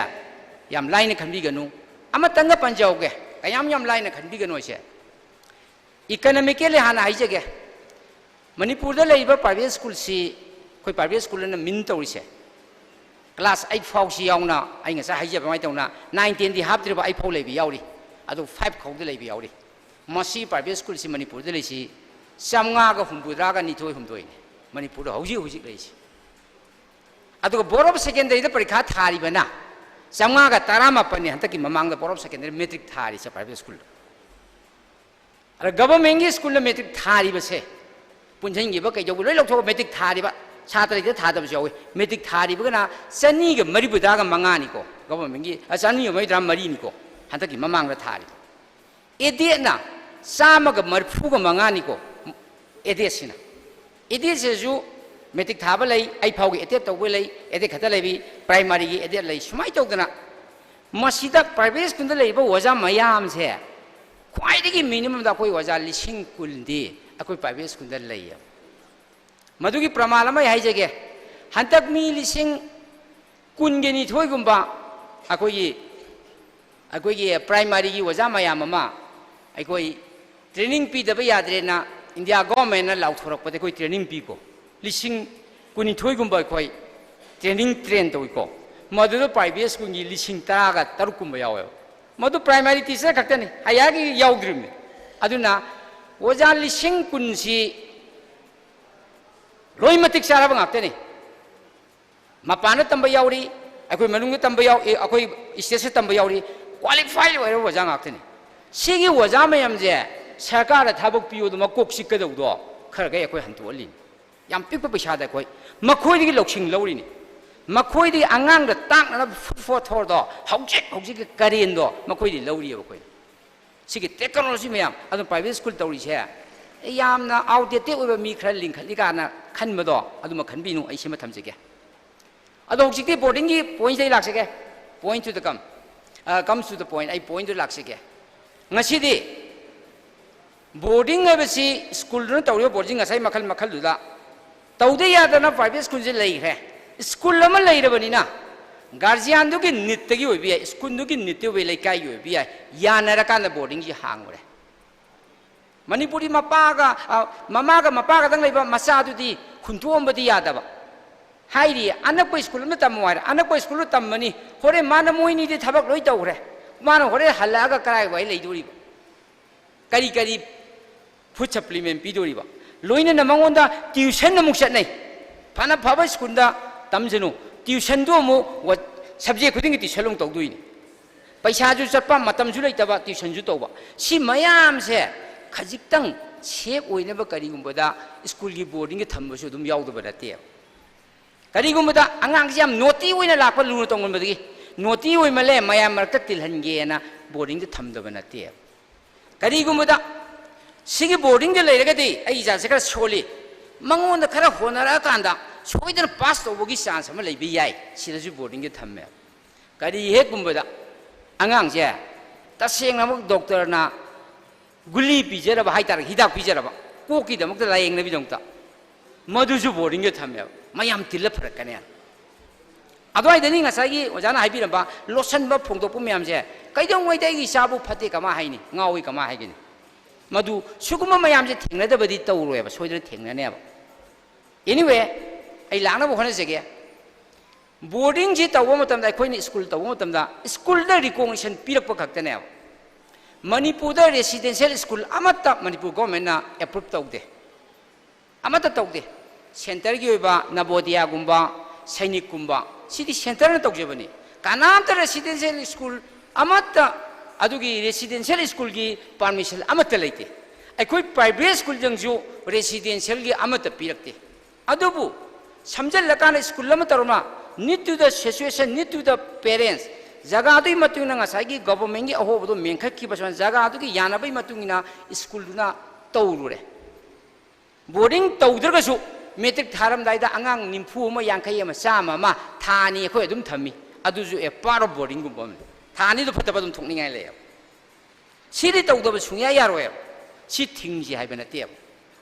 ꯌꯥꯝ ꯂꯥꯏꯅ ꯈꯟꯕꯤꯒꯅꯨ꯫ ꯑꯃꯇꯪꯒ ꯄꯟꯖꯍꯧꯒꯦ, ꯀꯌꯥꯝ ꯌꯥꯝ ꯂꯥꯏꯅ ꯈꯟꯕꯤꯒꯅꯨ ꯍꯥꯏꯁꯦ꯫ Economically ꯍꯥꯟꯅ ꯍꯥꯏꯖꯒꯦ꯫ ꯃꯅꯤꯄꯨꯔꯗ ꯂꯩꯔꯤꯕ private schoolꯁꯤ ꯑꯩꯈꯣꯏ private school ꯑꯅ mean ꯇꯧꯔꯤꯁꯦ, class eight ꯐꯥꯎꯁꯤ ꯌꯥꯎꯅ, ꯑꯩ ꯉꯁꯥꯏ ꯍꯥꯏꯖꯕ ꯑꯗꯨꯃꯥꯏꯅ ꯇꯧꯅ nine tenꯗꯤ ꯍꯥꯞꯇ꯭ꯔꯤꯕ eight ꯐꯥꯎ ꯂꯩꯕ ꯌꯥꯎꯔꯤ, ꯑꯗꯨ five ꯐꯥꯎꯗ ꯂꯩꯕ ꯌꯥꯎꯔꯤ꯫ ꯃꯁꯤ private schoolꯁꯤ ꯃꯅꯤꯄꯨꯔꯗ ꯂꯩꯁꯤ ꯆꯥꯝꯃꯉꯥꯒ ꯍꯨꯝꯐꯨꯇꯔꯥꯒ ꯅꯤꯊꯣꯏ ꯍꯨꯝꯗꯣꯏꯅꯤ ꯃꯅꯤꯄꯨꯔꯗ ꯍꯧꯖꯤꯛ ꯍꯧꯖꯤꯛ ꯂꯩꯁꯤ꯫ ꯑꯗꯨꯒ Board of Secondary ꯗ ꯄꯔꯤꯈꯥ ꯊꯥꯔꯤꯕꯅ ꯆꯥꯝꯃꯉꯥꯒ ꯇꯔꯥꯃꯥꯄꯟꯅꯤ ꯍꯟꯗꯛꯀꯤ ꯃꯃꯥꯡꯗ Board of Secondary matric ꯊꯥꯔꯤꯁꯦ private schoolꯗ꯫ ꯑꯗ governmentꯀꯤ schoolꯗ matric ꯊꯥꯔꯤꯕꯁꯦ, ꯄꯨꯟꯁꯤꯟꯈꯤꯕ ꯀꯩꯗꯧꯕ ꯂꯣꯏ ꯂꯧꯊꯣꯛꯑ matric ꯊꯥꯔꯤꯕ ꯁꯥꯇ꯭ꯔ ꯍꯦꯛꯇ ꯊꯥꯗꯕꯁꯨ ꯌꯥꯎꯏ꯫ Matric ꯊꯥꯔꯤꯕꯒꯅ ꯆꯅꯤꯒ ꯃꯔꯤꯐꯨꯇꯔꯥꯒ ꯃꯉꯥꯅꯤꯀꯣ, governmentꯀꯤ, ꯑ, ꯆꯅꯤꯒ ꯃꯔꯤꯐꯨꯇꯔꯥ ꯃꯔꯤꯅꯤꯀꯣ ꯍꯟꯗꯛꯀꯤ ꯃꯃꯥꯡꯗ ꯊꯥꯔꯤꯕ꯫ Aidedꯅ ꯆꯥꯝꯃꯒ ꯃꯔꯤꯐꯨꯒ ꯃꯉꯥꯅꯤꯀꯣ, Aidedꯁꯤꯅ꯫ Aidedꯁꯤꯁꯨ matric ꯊꯥꯕ ꯂꯩ, eight ꯐꯥꯎꯒꯤ aided ꯇꯧꯕ ꯂꯩ, aided ꯈꯛꯇ ꯂꯩꯕꯤ, primaryꯒꯤ aided ꯂꯩ꯫ ꯁꯨꯃꯥꯏꯅ ꯇꯧꯗꯅ ꯃꯁꯤꯗ private schoolꯗ ꯂꯩꯔꯤꯕ ꯑꯣꯖꯥ ꯃꯌꯥꯝꯁꯦ ꯈ꯭ꯋꯥꯏꯗꯒꯤ minimumꯗ ꯑꯩꯈꯣꯏ ꯑꯣꯖꯥ ꯂꯤꯁꯤꯡ ꯀꯨꯟꯗꯤ ꯑꯩꯈꯣꯏ private schoolꯗ ꯂꯩꯌꯦꯕ꯫ ꯃꯗꯨꯒꯤ ꯄ꯭ꯔꯃꯥꯟ ꯑꯃ ꯑꯩ ꯍꯥꯏꯖꯒꯦ꯫ ꯍꯟꯗꯛ ꯃꯤ ꯂꯤꯁꯤꯡ ꯀꯨꯟꯒ ꯅꯤꯊꯣꯏꯒꯨꯝꯕ ꯑꯩꯈꯣꯏꯒꯤ, ꯑꯩꯈꯣꯏꯒꯤ primaryꯒꯤ ꯑꯣꯖꯥ ꯃꯌꯥꯝ ꯑꯃ ꯑꯩꯈꯣꯏ training ꯄꯤꯗꯕ ꯌꯥꯗ꯭ꯔꯦꯅ India governmentꯅ ꯂꯥꯎꯊꯣꯔꯛꯄꯗ ꯑꯩꯈꯣꯏ training ꯄꯤꯀꯣ꯫ ꯂꯤꯁꯤꯡ ꯀꯨꯟꯅꯤꯊꯣꯏꯒꯨꯝꯕ ꯑꯩꯈꯣꯏ training train ꯇꯧꯏꯀꯣ꯫ ꯃꯗꯨꯗ private schoolꯒꯤ ꯂꯤꯁꯤꯡ ꯇꯔꯥꯒ ꯇꯔꯨꯛꯀꯨꯝꯕ ꯌꯥꯎꯋꯦꯕ꯫ ꯃꯗꯨ primary teacher ꯈꯛꯇꯅꯤ, higherꯒꯤ ꯌꯥꯎꯗ꯭ꯔꯤꯕꯅꯤ꯫ ꯑꯗꯨꯅ ꯑꯣꯖꯥ ꯂꯤꯁꯤꯡ ꯀꯨꯟꯁꯤ ꯂꯣꯏ ꯃꯇꯤꯛ ꯆꯥꯔꯕ ꯉꯥꯛꯇꯅꯤ꯫ ꯃꯄꯥꯟꯗ ꯇꯝꯕ ꯌꯥꯎꯔꯤ, ꯑꯩꯈꯣꯏ ꯃꯅꯨꯡꯗ ꯇꯝꯕ ꯌꯥꯎ-, ꯑꯦ, ꯑꯩꯈꯣꯏ stateꯁꯨ ꯇꯝꯕ ꯌꯥꯎꯔꯤ, qualified ꯑꯣꯏꯔꯕ ꯑꯣꯖꯥ ꯉꯥꯛꯇꯅꯤ꯫ ꯁꯤꯒꯤ ꯑꯣꯖꯥ ꯃꯌꯥꯝꯁꯦ ꯁꯔꯀꯥꯔꯗ ꯊꯕꯛ ꯄꯤꯌꯣꯗꯣ ꯃꯀꯣꯛ ꯆꯤꯛꯀꯗꯧꯗꯣ ꯈꯔ ꯈꯩ ꯑꯩꯈꯣꯏ ꯍꯟꯗꯣꯛꯍꯜꯂꯤꯅꯤ꯫ ꯌꯥꯝ ꯄꯤꯛꯄ ꯄꯩꯁꯥꯗ ꯑꯩꯈꯣꯏ ꯃꯈꯣꯏꯗꯒꯤ ꯂꯧꯁꯤꯡ ꯂꯧꯔꯤꯅꯤ꯫ ꯃꯈꯣꯏꯗꯒꯤ ꯑꯉꯥꯡꯗ ꯇꯥꯛꯅꯅꯕ food for thoughtꯗꯣ ꯍꯧꯖꯤꯛ ꯍꯧꯖꯤꯛꯀꯤ ꯀꯔꯦꯟꯗꯣ ꯃꯈꯣꯏꯗꯒꯤ ꯂꯧꯔꯤꯑꯕ ꯑꯩꯈꯣꯏꯅ꯫ ꯁꯤꯒꯤ technology ꯃꯌꯥꯝ ꯑꯗꯨ private school ꯇꯧꯔꯤꯁꯦ ꯌꯥꯝꯅ outdated ꯑꯣꯏꯕ ꯃꯤ ꯈꯔ ꯂꯤꯡꯈꯠꯂꯤ ꯀꯥꯏꯅ ꯈꯟꯕꯗꯣ ꯑꯗꯨꯃ ꯈꯟꯕꯤꯅꯨ, ꯑꯩ ꯁꯤꯃ ꯊꯝꯖꯒꯦ꯫ ꯑꯗꯣ ꯍꯧꯖꯤꯛꯇꯤ boardingꯒꯤ pointꯁꯤꯗ ꯑꯩ ꯂꯥꯛꯆꯒꯦ꯫ Point to the come, ꯑ, comes to the point, ꯑꯩ pointꯇꯨ ꯂꯥꯛꯆꯒꯦ꯫ ꯉꯁꯤꯗꯤ ꯕꯣꯔꯗꯤꯡ ꯍꯥꯏꯕꯁꯤ ꯁ꯭ꯀꯨꯜꯗꯨꯅ ꯇꯧꯔꯤꯕ ꯕꯣꯔꯗꯤꯡ ꯉꯁꯥꯏ ꯃꯈꯜ ꯃꯈꯜꯗꯨꯗ ꯇꯧꯗ ꯌꯥꯗꯅ ꯄ꯭ꯔꯥꯏꯚꯦꯠ ꯁ꯭ꯀꯨꯜꯁꯦ ꯂꯩꯈ꯭ꯔꯦ꯫ ꯁ꯭ꯀꯨꯜ ꯑꯃ ꯂꯩꯔꯕꯅꯤꯅ ꯒꯥꯔꯖꯤꯌꯥꯟꯗꯨꯒꯤ ꯅꯤꯠꯇꯒꯤ ꯑꯣꯏꯕ ꯌꯥꯏ, ꯁ꯭ꯀꯨꯜꯗꯨꯒꯤ ꯅꯤꯠꯇꯒꯤ ꯑꯣꯏꯕ ꯌꯥꯏ, ꯂꯩꯀꯥꯏꯒꯤ ꯑꯣꯏꯕ ꯌꯥꯏ, ꯌꯥꯅꯔꯀꯥꯟꯗ ꯕꯣꯔꯗꯤꯡꯁꯤ ꯍꯥꯡꯉꯨꯔꯦ꯫ ꯃꯅꯤꯄꯨꯔꯤ ꯃꯄꯥꯒ, ꯑ, ꯃꯃꯥꯒ ꯃꯄꯥꯒꯗꯪ ꯂꯩꯕ ꯃꯆꯥꯗꯨꯗꯤ ꯍꯨꯟꯗꯣꯛꯑꯝꯕꯗꯤ ꯌꯥꯗꯕ꯫ ꯍꯥꯏꯔꯤ, ꯑꯅꯛꯄ ꯁ꯭ꯀꯨꯜ ꯑꯃꯗ ꯇꯝꯃꯣ ꯍꯥꯏꯔꯦ, ꯑꯅꯛꯄ ꯁ꯭ꯀꯨꯜꯗ ꯇꯝꯃꯅꯤ꯫ ꯍꯣꯔꯦꯟ ꯃꯥꯅ ꯃꯣꯏꯅꯤꯗꯤ ꯊꯕꯛ ꯂꯣꯏ ꯇꯧꯈ꯭ꯔꯦ, ꯃꯥꯅ ꯍꯣꯔꯦꯟ ꯍꯜꯂꯛꯑꯒ ꯀꯔꯥꯏ ꯋꯥꯏ ꯂꯩꯗꯣꯔꯤꯕ? ꯀꯔꯤ ꯀꯔꯤ ꯐꯨꯗ ꯁꯄ꯭ꯂꯤꯃꯦꯟ ꯄꯤꯗꯣꯔꯤꯕ? ꯂꯣꯏꯅꯅ ꯃꯉꯣꯟꯗ ꯇ꯭ꯌꯨꯁꯟ ꯑꯃꯨꯛ ꯆꯠꯅꯩ꯫ ꯐꯅ ꯐꯕ ꯁ꯭ꯀꯨꯜꯗ ꯇꯝꯁꯅꯨ, ꯇ꯭ꯌꯨꯁꯟꯗꯨ ꯑꯃꯨꯛ ꯋ-, ꯁꯕꯖꯦꯛ ꯈꯨꯗꯤꯡꯒꯤ ꯇ꯭ꯌꯨꯁꯟ ꯑꯃꯨꯛ ꯇꯧꯗꯣꯏꯅꯤ꯫ ꯄꯩꯁꯥꯁꯨ ꯆꯠꯄ, ꯃꯇꯝꯁꯨ ꯂꯩꯇꯕ, ꯇ꯭ꯌꯨꯁꯟꯁꯨ ꯇꯧꯕ꯫ ꯁꯤ ꯃꯌꯥꯝꯁꯦ ꯈꯖꯤꯛꯇꯪ ꯁꯦꯞ ꯑꯣꯏꯅꯕ ꯀꯔꯤꯒꯨꯝꯕꯗ ꯁ꯭ꯀꯨꯜꯒꯤ ꯕꯣꯔꯗꯤꯡꯒꯤ ꯊꯝꯕꯁꯨ ꯑꯗꯨꯝ ꯌꯥꯎꯗꯕ ꯅꯠꯇꯦꯕ꯫ ꯀꯔꯤꯒꯨꯝꯕꯗ ꯑꯉꯥꯡꯁꯤ ꯌꯥꯝ ꯅꯣꯇꯤ ꯑꯣꯏꯅ ꯂꯥꯛꯄ, ꯂꯨꯅ ꯇꯧꯃꯟꯕꯗꯒꯤ ꯅꯣꯇꯤ ꯑꯣꯏꯃꯜꯂꯦ, ꯃꯌꯥꯝ ꯃꯔꯛꯇ ꯇꯤꯜꯍꯟꯒꯦꯅ ꯕꯣꯔꯗꯤꯡꯗ ꯊꯝꯗꯕ ꯅꯠꯇꯦꯕ꯫ ꯀꯔꯤꯒꯨꯝꯕꯗ ꯁꯤꯒꯤ ꯕꯣꯔꯗꯤꯡꯗ ꯂꯩꯔꯒꯗꯤ ꯑꯩ ꯏꯆꯥꯁꯦ ꯈꯔ ꯁꯣꯜꯂꯤ, ꯃꯉꯣꯟꯗ ꯈꯔ ꯍꯣꯠꯅꯔꯛꯑꯀꯥꯟꯗ ꯁꯣꯏꯗꯅ ꯄꯥꯁ ꯇꯧꯕꯒꯤ ꯆꯥꯟꯁ ꯑꯃ ꯂꯩꯕ ꯌꯥꯏ, ꯁꯤꯗꯁꯨ ꯕꯣꯔꯗꯤꯡꯗ ꯊꯝꯃꯦꯕ꯫ ꯀꯔꯤ ꯍꯦꯛꯀꯨꯝꯕꯗ ꯑꯉꯥꯡꯁꯦ ꯇꯁꯦꯡꯅꯃꯛ ꯗꯣꯛꯇꯔꯅ ꯒꯨꯂꯤ ꯄꯤꯖꯔꯕ ꯍꯥꯏꯇꯥꯔꯦ, ꯍꯤꯗꯥꯛ ꯄꯤꯖꯔꯕ, ꯀꯣꯛꯀꯤꯗꯃꯛꯇ ꯂꯥꯌꯦꯡꯅꯕꯒꯤꯗꯃꯛꯇ, ꯃꯗꯨꯁꯨ ꯕꯣꯔꯗꯤꯡꯗ ꯊꯝꯃꯦꯕ, ꯃꯌꯥꯝ ꯇꯤꯜꯂ ꯐꯔꯛꯀꯅꯤ꯫ ꯑꯗꯨꯋꯥꯏꯗꯅꯤ ꯉꯁꯥꯏꯒꯤ ꯑꯣꯖꯥꯅ ꯍꯥꯏꯕꯤꯔꯝꯕ ꯂꯣꯠꯁꯟꯕ ꯐꯣꯡꯗꯣꯛꯄ ꯃꯌꯥꯝꯁꯦ꯫ ꯀꯩꯗꯧꯉꯩꯗ ꯑꯩꯒꯤ ꯏꯆꯥꯕꯨ ꯐꯠꯇꯦ ꯀꯃꯥꯏ ꯍꯥꯏꯅꯤ, ꯉꯥꯎꯏ ꯀꯃꯥꯏ ꯍꯥꯏꯒꯅꯤ? ꯃꯗꯨ ꯁꯤꯒꯨꯝꯕ ꯃꯌꯥꯝꯁꯦ ꯊꯦꯡꯅꯗꯕꯗꯤ ꯇꯧꯔꯣꯏꯕ, ꯁꯣꯏꯗꯅ ꯊꯦꯡꯅꯅꯦꯕ꯫ Anyway, ꯑꯩ ꯂꯥꯛꯅꯕ ꯍꯣꯠꯅꯖꯒꯦ꯫ ꯕꯣꯔꯗꯤꯡꯁꯤ ꯇꯧꯕ ꯃꯇꯝꯗ, ꯑꯩꯈꯣꯏꯅ ꯁ꯭ꯀꯨꯜ ꯇꯧꯕ ꯃꯇꯝꯗ ꯁ꯭ꯀꯨꯜꯗ ꯔꯤꯀꯣꯛꯅꯤꯁꯟ ꯄꯤꯔꯛꯄ ꯈꯛꯇꯅꯦꯕ꯫ ꯃꯅꯤꯄꯨꯔꯗ ꯔꯦꯁꯤꯗꯦꯟꯁꯤꯌꯦꯜ ꯁ꯭ꯀꯨꯜ ꯑꯃꯠꯇ ꯃꯅꯤꯄꯨꯔ ꯒꯣꯔꯃꯦꯟꯅ ꯑꯦꯄ꯭ꯔꯨꯞ ꯇꯧꯗꯦ, ꯑꯃꯠꯇ ꯇꯧꯗꯦ꯫ ꯁꯦꯟꯇꯔꯒꯤ ꯑꯣꯏꯕ ꯅꯕꯣꯗꯤꯌꯥꯒꯨꯝꯕ, ꯁꯩꯅꯤꯛꯀꯨꯝꯕ, ꯁꯤꯗꯤ ꯁꯦꯟꯇꯔꯅ ꯇꯧꯖꯕꯅꯤ꯫ ꯀꯅꯥꯝꯇ ꯔꯦꯁꯤꯗꯦꯟꯁꯤꯌꯦꯜ ꯁ꯭ꯀꯨꯜ ꯑꯃꯠꯇ, ꯑꯗꯨꯒꯤ ꯔꯦꯁꯤꯗꯦꯟꯁꯤꯌꯦꯜ ꯁ꯭ꯀꯨꯜꯒꯤ ꯄꯥꯔꯃꯤꯁꯟ ꯑꯃꯠꯇ ꯂꯩꯇꯦ꯫ ꯑꯩꯈꯣꯏ ꯄ꯭ꯔꯥꯏꯚꯦꯠ ꯁ꯭ꯀꯨꯜꯁꯤꯡꯁꯨ ꯔꯦꯁꯤꯗꯦꯟꯁꯤꯌꯦꯜꯒꯤ ꯑꯃꯠꯇ ꯄꯤꯔꯛꯇꯦ꯫ ꯑꯗꯨꯕꯨ ꯁꯝꯖꯜꯂꯀꯥꯟꯗ ꯁ꯭ꯀꯨꯜ ꯑꯃ ꯇꯧꯔꯃ, need to the situation, need to the parents, ꯖꯒꯥꯗꯨꯒꯤ ꯃꯇꯨꯡ ꯏꯟꯅ ꯉꯁꯥꯏꯒꯤ ꯒꯣꯚꯔꯟꯃꯦꯟꯠꯀꯤ ꯑꯍꯣꯕꯗꯣ ꯃꯦꯟꯈꯠꯈꯤꯕ ꯁꯨꯃꯥꯏꯅ ꯖꯒꯥꯗꯨꯒꯤ ꯌꯥꯅꯕꯒꯤ ꯃꯇꯨꯡ ꯏꯟꯅ ꯁ꯭ꯀꯨꯜꯗꯨꯅ ꯇꯧꯔꯨꯔꯦ꯫ ꯕꯣꯔꯗꯤꯡ ꯇꯧꯗ꯭ꯔꯒꯁꯨ ꯃꯦꯇ꯭ꯔꯤꯛ ꯊꯥꯔꯝꯗꯥꯏꯗ ꯑꯉꯥꯡ ꯅꯤꯐꯨ ꯑꯃ, ꯌꯥꯡꯈꯩ ꯑꯃ, ꯆꯥꯝꯃ ꯑꯃ ꯊꯥ ꯑꯅꯤ ꯑꯩꯈꯣꯏ ꯑꯗꯨꯝ ꯊꯝꯃꯤ꯫ ꯑꯗꯨꯁꯨ a part of ꯕꯣꯔꯗꯤꯡꯒꯨꯝꯕ ꯑꯃꯅꯤ꯫ ꯊꯥ ꯑꯅꯤꯗꯨ ꯐꯠꯇꯕ ꯑꯗꯨꯝ ꯊꯣꯛꯅꯤꯡꯉꯥꯏ ꯂꯩꯌꯦꯕ꯫ ꯁꯤꯗꯤ ꯇꯧꯗꯕ ꯁꯨꯡꯌꯥ ꯌꯥꯔꯣꯏꯕ꯫ ꯁꯤ ꯊꯤꯡꯁꯤ ꯍꯥꯏꯕ ꯅꯠꯇꯦꯕ꯫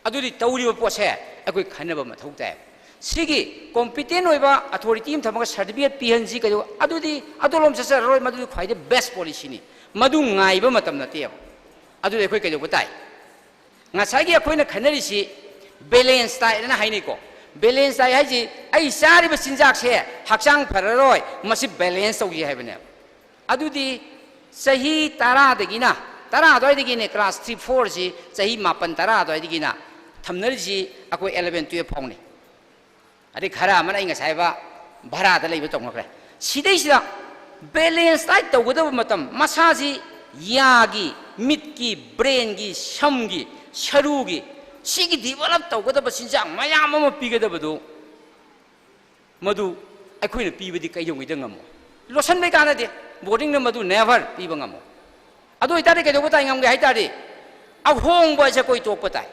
ꯑꯗꯨꯗꯤ ꯇꯧꯔꯤꯕ ꯄꯣꯠꯁꯦ ꯑꯩꯈꯣꯏ ꯈꯟꯅꯕ ꯃꯊꯧ ꯇꯥꯏꯕ꯫ ꯁꯤꯒꯤ competent ꯑꯣꯏꯕ authority ꯑꯃ ꯊꯝꯃꯒ certificate ꯄꯤꯍꯟꯁꯤ ꯀꯩꯗꯧ, ꯑꯗꯨꯗꯤ ꯑꯗꯣꯂꯣꯝ ꯆꯠꯆꯔꯔꯣꯏ, ꯃꯗꯨꯗꯤ ꯈ꯭ꯋꯥꯏꯗꯒꯤ best policyꯅꯤ꯫ ꯃꯗꯨ ꯉꯥꯏꯕ ꯃꯇꯝ ꯅꯠꯇꯦꯕ꯫ ꯑꯗꯨꯗꯤ ꯑꯩꯈꯣꯏ ꯀꯩꯗꯧꯕ ꯇꯥꯏ? ꯉꯁꯥꯏꯒꯤ ꯑꯩꯈꯣꯏꯅ ꯈꯟꯅꯔꯤꯁꯤ balance dietꯅ ꯍꯥꯏꯅꯩꯀꯣ꯫ Balance diet ꯍꯥꯏꯁꯤ ꯑꯩ ꯆꯥꯔꯤꯕ ꯆꯤꯟꯖꯥꯛꯁꯦ ꯍꯛꯆꯥꯡ ꯐꯔꯔꯣꯏ, ꯃꯁꯤ balance ꯇꯧꯁꯤ ꯍꯥꯏꯕꯅꯦꯕ꯫ ꯑꯗꯨꯗꯤ ꯆꯍꯤ ꯇꯔꯥꯗꯒꯤꯅ, ꯇꯔꯥ ꯑꯗꯨꯋꯥꯏꯗꯒꯤꯅꯦ, class three fourꯁꯤ ꯆꯍꯤ ꯃꯥꯄꯟ ꯇꯔꯥ ꯑꯗꯨꯋꯥꯏꯗꯒꯤꯅ ꯊꯝꯅꯔꯤꯁꯤ ꯑꯩꯈꯣꯏ eleven twelve ꯐꯥꯎꯅꯤ꯫ ꯑꯗꯩ ꯈꯔ ꯑꯃꯅ ꯑꯩ ꯉꯁꯥꯏ ꯍꯥꯏꯕ ꯚꯔꯥꯗ ꯂꯩꯕ ꯇꯧꯅꯈ꯭ꯔꯦ꯫ ꯁꯤꯗꯩꯁꯤꯗ balance diet ꯇꯧꯒꯗꯕ ꯃꯇꯝ, ꯃꯁꯥꯁꯤ ꯌꯥꯒꯤ, ꯃꯤꯠꯀꯤ, brainꯒꯤ, ꯁꯝꯒꯤ, ꯁꯔꯨꯒꯤ, ꯁꯤꯒꯤ develop ꯇꯧꯒꯗꯕ ꯆꯤꯟꯖꯥꯛ ꯃꯌꯥꯝ ꯑꯃ ꯄꯤꯒꯗꯕꯗꯨ, ꯃꯗꯨ ꯑꯩꯈꯣꯏꯅ ꯄꯤꯕꯗꯤ ꯀꯩꯗꯧꯉꯩꯗ ꯉꯝꯃꯣ? ꯂꯣꯠꯁꯟꯕꯩ ꯀꯥꯟꯅꯗꯦ꯫ Boardingꯅ ꯃꯗꯨ never ꯄꯤꯕ ꯉꯝꯃꯣ꯫ ꯑꯗꯨ ꯑꯣꯏꯇꯥꯔꯗꯤ ꯀꯩꯗꯧꯕ ꯇꯥꯏ ꯉꯝꯒꯦ ꯍꯥꯏ ꯇꯥꯔꯗꯤ, ꯑꯍꯣꯡꯕ ꯑꯁꯦ ꯑꯩꯈꯣꯏ ꯇꯣꯛꯄ ꯇꯥꯏ꯫